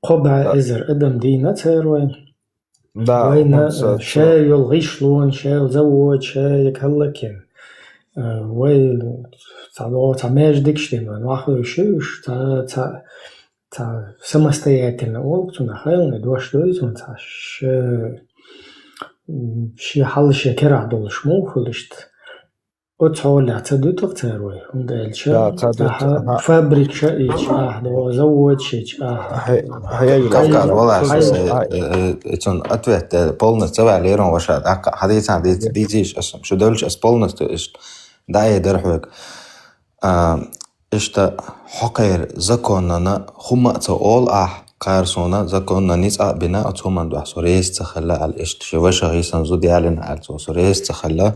Кхо бӀе Да. эзар адам дийна цара вайна. Да, Вайна, хӀунца э, ша йолу гӀишлон, ша йолу завод, ша я каллакин. Э, вай цхьа ло-, цхьа междигаш дина вайна, вахуьйш уьш, цхьа, цхьа, цхьа самостоятельно олу цунах хайлани дош дуй цунна цхьа ш-, м, шен хьал шен керахь долуш муха хуьлу иштта. Оцу хьолехь ца дуьту-кх цара вай, хӀунда аьлча Да, ца дуьту, ахьа ага. Фабрикаш а ича ахьа, до заводаш ича ахьа. Хье-, хье-, Кавказ хье-, валахь, хье-, э, э, э, цунна ответ, э, полностью ца ваьллера ваша, даккха хьадийцахь, дийц-, Е. Дийцийша аса, шу девлча аса полностью иштта дӀаэдар хьоьга. А, иштта хьо кхеран законана хӀумма а ца олу ахь, кхара суна законана ницкъ а бина, оцу хӀуманна дуьхьа со реза ца хилла аьлла, иштта шен ваша гӀийсан зуда ялина аьлла, цо со реза ца хилла.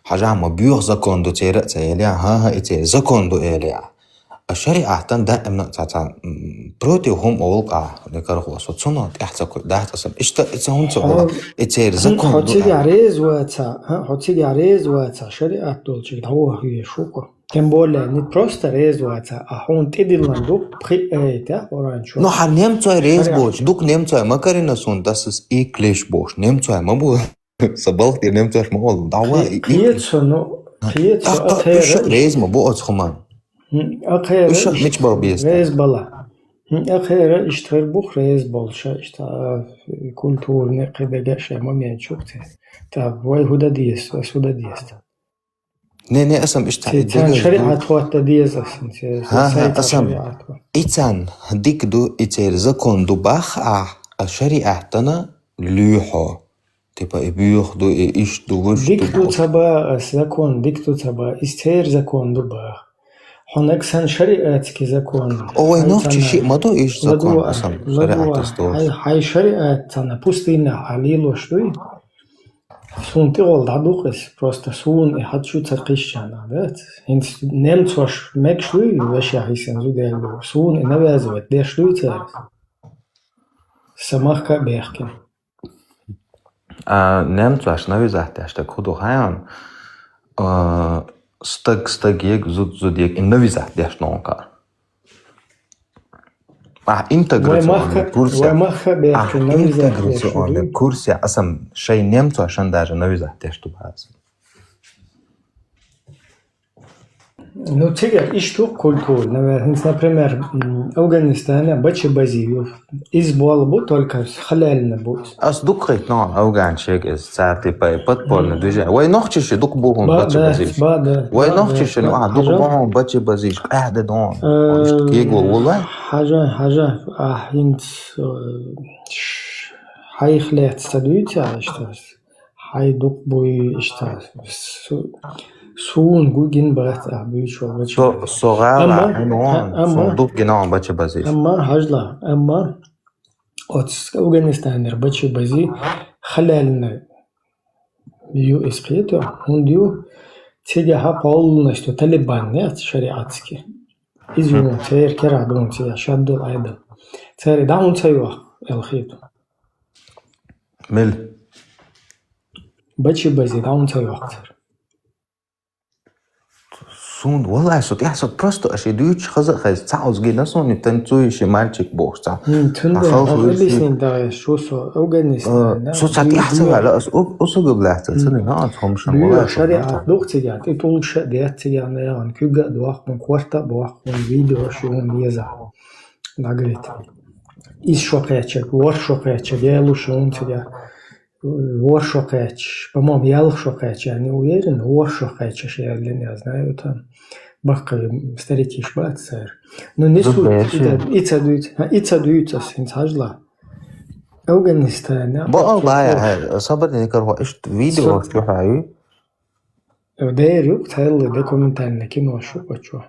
Хьажахь, ма боьха закон ду церан а ца элехь, хӀан-хӀа, и церан закон ду элехь. А шариатан даимна цхьа, цхьа, м, против хӀума олу-кх ахь, декархо, со цунах тӀаьхьа ца кхуьу, дац аса. Иштта и ца хӀунда ца хуьлу, Хьо-, и церан хьо закон ду цигахь аьлла. Реза вацахь, хьо цигахь реза вацахь, шариат долчуьнга дӀавахавеш ву-кх. Тем более, не просто реза вацахь, а хьуна тӀедиллина ду пхи аят, Къуръан чохь. Ну, хьан немцой реза Шариат. Боцуш, дукха немцой ма карийна суна, dass es eklig бохуш, немцой ма бу. Сан балха тӀера немцойш ма олу, дӀа ван, Кхе-, и, и. Кхета со, ну, кхета со, а, а кхера уьш а реза ма бу оцу хӀуманна. ХӀм, а кхера Уьш а иштта мича бала беза? Реза бала. ХӀм, а кхера иштта хир бу-кх реза болуш, иштта, а, культурный кхин дерг а шайн момент чу-кх те. ТӀаккха вай хӀун дан деза, ас хӀун дан деза? Не, не, аса-м иштта Ци-, и царна дегаза ду. Шариат хӀотта деза аса, ци-, ХӀан-хӀа, сайца аса-м шариат хӀотта. И царна дика ду, и церан закон ду бахахь, а шариатана луьйхьо. Типа, и боьха ду, и иштта ду, вуьш ду. Дика ду ца бан ас закон, дика ду ца бан, иза церан закон ду бан. Хьо нагахь санна шариатский закон. О, вай нохчий шиъ ма ду, иштта закон асан, шариат ас ду. Хьай, хьай шариат царна пустынехь а лелош дуй? Суна тӀехула дӀадукъу иза, просто суна и хьан чу ца кхиссина, дац? ХӀинца немцош мегаш дуй, вешех йисина зуда яьлла ду. Суна и навязывать деш дуй цара? Сан махка а бехкина. А, немцош навязать деш дерг хӀун ду хаьий? А, стаг стаге, зуда зуде, и навязать деш нохчо. Ахь интеграционный курсе, вай махка а бехкина, ахь интеграционный курсе, аса-м шайн немцошна даже навязать деш ду база. Ну, цигара иштта ду культура, наверное, хӀинца, например, м, Афганистане бачи базий ю. Иза болу бу, только халялина бу иза. Ас дукха хӀиттина афганчег иза, цара типа подпольный движение. Вай нохчий шиъ дукха бу хӀума бачи базийш. Ба, да, вай нохчий шиъ, ну, а, дукха бу хӀума бачи базийш, къаьхьа де дон. Э, иштта кего вулла? Хьажа, хьажа, а, хӀинца, э, ш-, Айхлет ца дуьйцу аьлла иштта. Хьайн дукха буй иштта. Су-, суна гу гин бац а буьйчу вала вача. Со, со гӀала, амма, амма, сон дукха гина бача базиш. Амма, хьажла, амма, оцу Афганистанера бача бази халялина ю иза кхету, хӀунда ю, цигахьа полностью талибан яц шариатски. Иза ю, церан кера дуна цигахь шаддул айдал. Церан дӀа хӀун ца йоху, аьлла хету. Мел? Бачи бази дӀа хӀун ца йоху церан. Сун, валлай, со тӀехь со просто аша дуьйцуш хаза а хеза, цхьа оцу гина суна, танцующий мальчик бохуш цхьа. М, цундела хьалха хьалха вуьйцу объяснить даьлла, шу со Афганистан, а, да, со цхьа тӀехь ца ваьлла, ас у-, усугуб лаьцна, ца дина, а, цхьа хӀума шан валлай, со шариат дух цигахь, тӀе тулуша а дет цигахь, наяван, куьга а дохкун, корта а бохкун, видео шун еза. Дагавит. Ис шо кхеча, вор шо кхеча, гелу шун цигахь. Вор шо кхаьчча, по-моему, ялх шо кхаьчча, я не уверен, вор шо кхаьчча, я для меня, знаю, там баккхий старикиш бац цара. Ну, не суть, и ца дуьйцу, а, и ца дуьйцу ас хӀинца хьажла. Афганистан, а, Бо алла, я, собар не кархо, ишт видео чухаю. Дер юк, цхьаьлла документальное кино шу почу.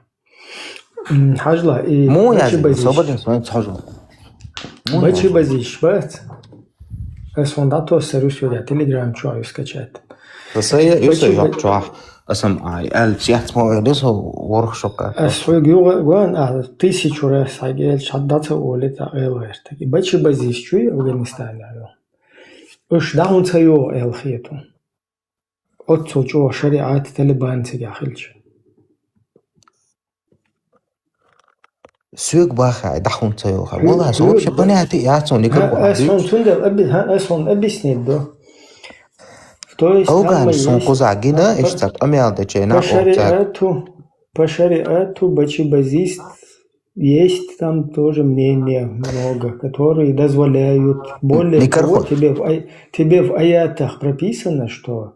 М, хьажла, и Мун бачи язин, базиш. Собарин сон хьажла. Мун Бачи язин. Базиш бац. Ас вон датос сарус юга Telegram чуа скачать. Сая Бачи юса ба- чуа. Асам ай, ал чат мо дес ворх шока. Ас хьуг юга гуан, а, тысячу раз хьагел шад даца оле та эл вертаги. Бачи базиш чуй Афганистан аю. Уж даун цаю эл хету. Оццул чӀогӀа шариат талибан цигахь хилча. Соьга бахахь, дахун ца йолу хьан. Хьо-, Валлай, со хьо-, вообще понятие яц хьуна, никак Хьа, ас хьуна цундела аби-, хьа, ас хьуна объяснить до. То есть, Афгани амма сон есть кхузахь гина, по, иштта къамел дечу по айна оццаьрга. Шариату, по шариату бачи базист Есть там тоже мнения много, которые дозволяют. Более того, Никархо. тебе в ай-, тебе в аятах прописано, что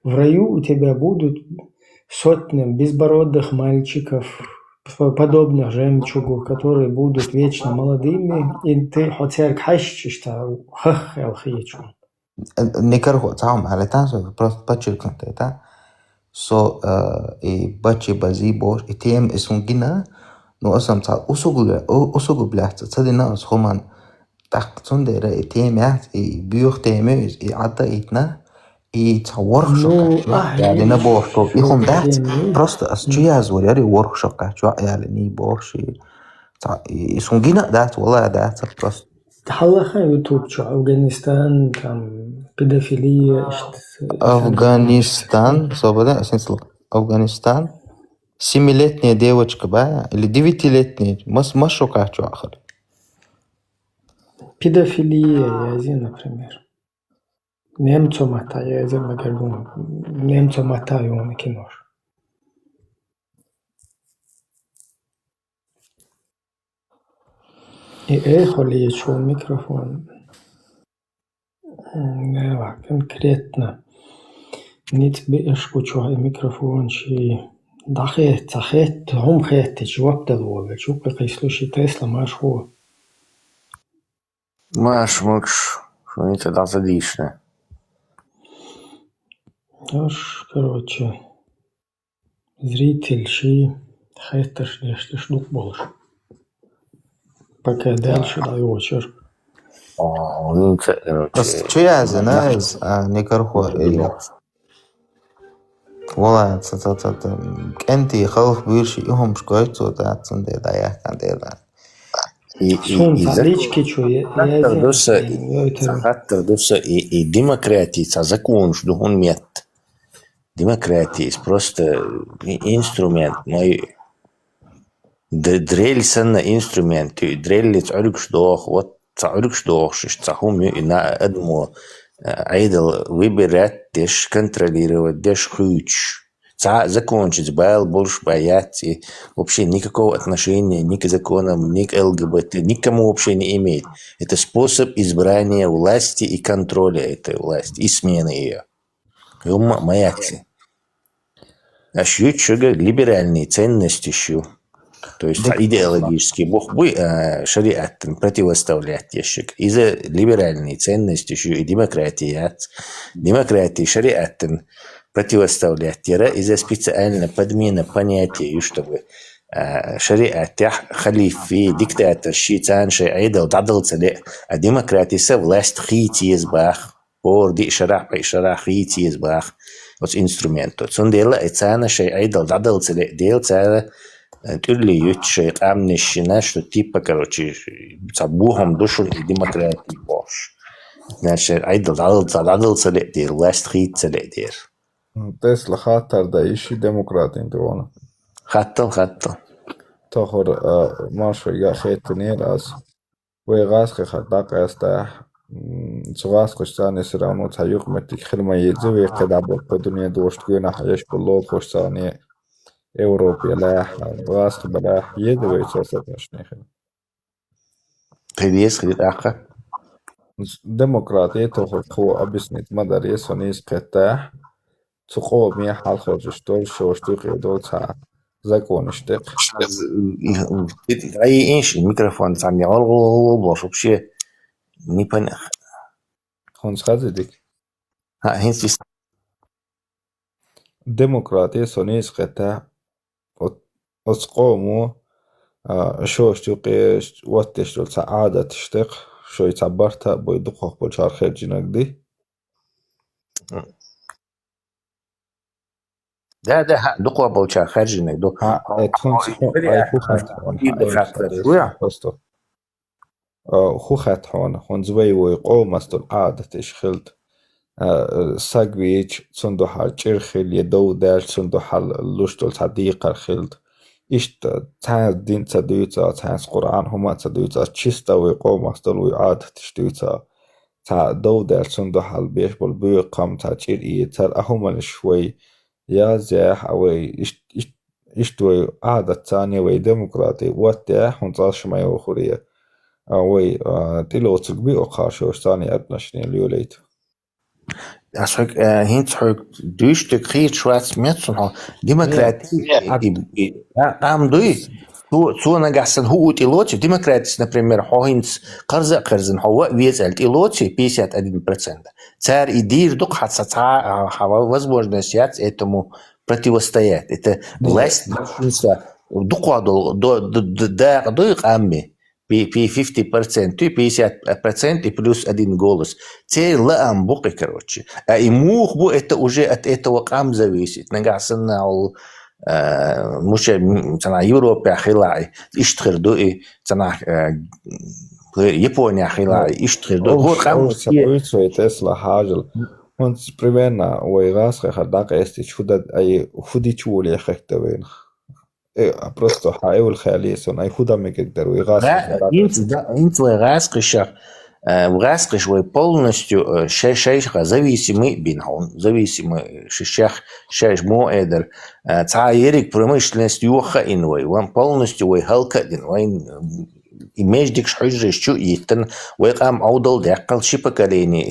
в раю у тебя будут сотни безбородых мальчиков, п-, подобных жемчугу, которые будут вечно молодыми, и ты хотя хьаьшчишта хах хьалхечу. Никархо, цхьа хӀума аьлла, тан со просто подчеркнуть это. Со, э, и бачи бази бош, и тема и сун гина, но асам цхьа усугуб-, у-, усугубляхца ца дина ас хӀуман. ТӀаккха цундела и тема яц, и буьйха тема ю иза, и Ӏадда итна, и цхьа ворхӀ шо Ну, кхаьчна, ахь я дина боху, и хӀума дац, тема ю. Просто ас чу язвар яри ворхӀ шо кхаьчва, яли ни боху ши. Цхьа, и, и сун гина а дац, вала а дац, просто. Хьалаха YouTube чу Афганистан, там, педофилия, ишт-, Афганистан, собадан, сенцло. Афганистан. Семилетняя девочка, ба? Или девятилетняя? Мас, мас шо кхачу ахар. Педофилия язи, например. Немцо мата язи, магар гун. Немцо мата юна кинош. И эхо лечу микрофон. М, эва, конкретно. Ниц биэш гучу и микрофон ши. ДӀахетта, хетта, хӀума хеттича, жоп дала волчу, кхийслу ши Тесла марш хо. Марш, мукш, шуница дӀа ца дийшина. Аш, короче. Зритель ши хетташ деш деш дукха болуш. Пока дальше дӀайочур. О, ну, ца-, короче, Ас чу язина, ас, а, никархо, э, Вала, ца, ца, ца, ца, кӀентий халх буьйрши и хӀумаш гойту, цо дац, цундела дӀаяьккхина дела. И, и, Сун и цхьа зак-, лички чу е-, хаттар яза, ду са, и, йойтар. Цхьа хаттар ду са, и, и демократия, цхьа законаш ду хӀун метта. Демократия, иза просто и-, инструмент, мой д-, дрель санна инструмент, и дреллица Ӏуьргаш доху, вот ца Ӏуьргаш дохуш, иштта ца хӀума ю, и на-, адамо, э, Ӏедал выбирать деш, контролировать деш хуьйцуш. Цхьа а закончица бала болуш бан яц, и вообще никакого отношения ни к законам, ни к Л Г Б Т, никому вообще не имеет. Это способ избрания власти и контроля этой власти, и смены её. ХӀумма а ма яц и. Аш ю чуьга либеральные ценности шу. То есть цхьа идеологический бух буй, а, шариаттан противоставлять дешиг. Иза либеральный ценности шу и демократия яц. Демократия шариаттан противоставлять яра, иза специально подмена понятия ю, чтобы, а, шариаттех халифи, диктатор ши цан шай айдал дадал цале, а демократия са власть хитиез бах. Ор ди шарах, пай шарах хитиез бах. Оц инструменту. Цун дела и цана шай айдал дадал цале, дел цара, э, тюрли ют шай камнешина, что типа, короче, ца бухом душу и демократии бош. Значит, айдал дадал ца дадал цале дер, власть хит цале дер. Тесла хаттар да иши демократин дона. Хаттал, хаттал. Тохор, э, маршо я хеттнер аз. Вай гӀазкхи хатта къаьстахь, м, цу гӀазкхашца цхьана всё равно цхьа юкъаметтиг хир ма еза, вай кхидӀа боккха дуне дошт гуьнахь еш боллол хӀуш цхьана Европе лаьхьа, гӀазкхи балахь, еза вай цо саташне хир. Хир еза хир тӀаккха. Демократия тоху кхо объяснить ма даре, со нийса кхеттахь. Цу къоме хьалхаржаш долу шоаш юкъе долу цхьа законаш тӀекх. Ай, инш, микрофон цхьанне гӀол-гӀол-гӀол-гӀол бош, вообще непонятно. ХӀунца хаза дика? ХӀа, хӀинца ис- Демократия со нийса кхетта, оц-, оцу къомо, а, шоаш юкъе оттеш долу цхьа Ӏадаташ тӀекх, шой цхьа барта а бой дукхах болчара хержинарг ди. Да, да, хӀа, дукха болча хаьржинарг ду. ХӀа, э, тхунца хӀу-, ай, хӀу хаьттахьона, хӀа, ай, хаттар, ай, хаттар, просто. Э, хӀу хаьттахьона, хӀунца вай вой къомастул Ӏадаташ хилда. Э, саг вийча, цун дуьхьал чӀир хила, я дов даьлча, цун дуьхьал луш долу цхьа декхар хилда. Иштта цхьаьнца дин ца дуьйцу, цхьаьнца Къуръан хӀума ца дуьйцу, чиста вай къомастул вай Ӏадаташ дуьйцу. Цхьа дов даьлча, цунна дуьхьал беш болу боьха кхам, цхьа чӀир ийца, цара а хӀуманаш вай язъяхь, а вай ишт-, ишт-, иштта вай Ӏадатца царна вай демократия оттаяхь, хӀунда аьлча ма йохуре, а вай, а, тӀелоцург биъ кхаршош царна отношение лелайта. Ас хьоьг, а, хӀинца хьоьг дуьйш дерг хийраш вац, мет цунна хьо демократия, не, не, а и, и, а, къам дуй? Цо, цо нагахь санна хӀу у тӀелоций, демократис, например, хьо хӀинца кхарза а кхарзина, хьо ва а веза аьлла тӀелоций, пятьдесят один процент. Цара и дийр ду-кх хьан ца цхьа, а, хьан ва-, возможность яц этому противостоять. Это власть большинства. Дукха долу, до, д-, д-, дакъа дуй къамми? Пи-, пи-, фифти процент, пятьдесят процент и плюс один голос. Церан лаам бу-кх, короче. А и муха бу, это уже от этого къам зависит. Нагахь санна хьо, а, муше, м, цхьана Европехь хила, иштта хир ду и, цхьана, а, Японехь хила, иштта хир ду. ХӀора къам ца буьйцу вай тӀесла хьажал. ХӀунца примерно вай гӀазкхехьара дӀакъестича хӀу дан, ай, хӀу дича воле хехта вайнах. Э, а просто хьан эвла хаьллий сон, ай хӀу дан мегар дара вай гӀазкхех? ХӀинца да-, хӀинца вай гӀазкхишах, э, гӀазкхиш вай полностью, э, шай-, шайха зависимый бина хьуна, зависимый ши-, шех, шайш мо эдар, э, цхьа ерриг промышленность йохаийна вай, ван полностью вай хӀаллакдина, вайн, м, и междигаш хьуьжараш чу а йиттина, вай къам Ӏовдал даьккхал ши поколение,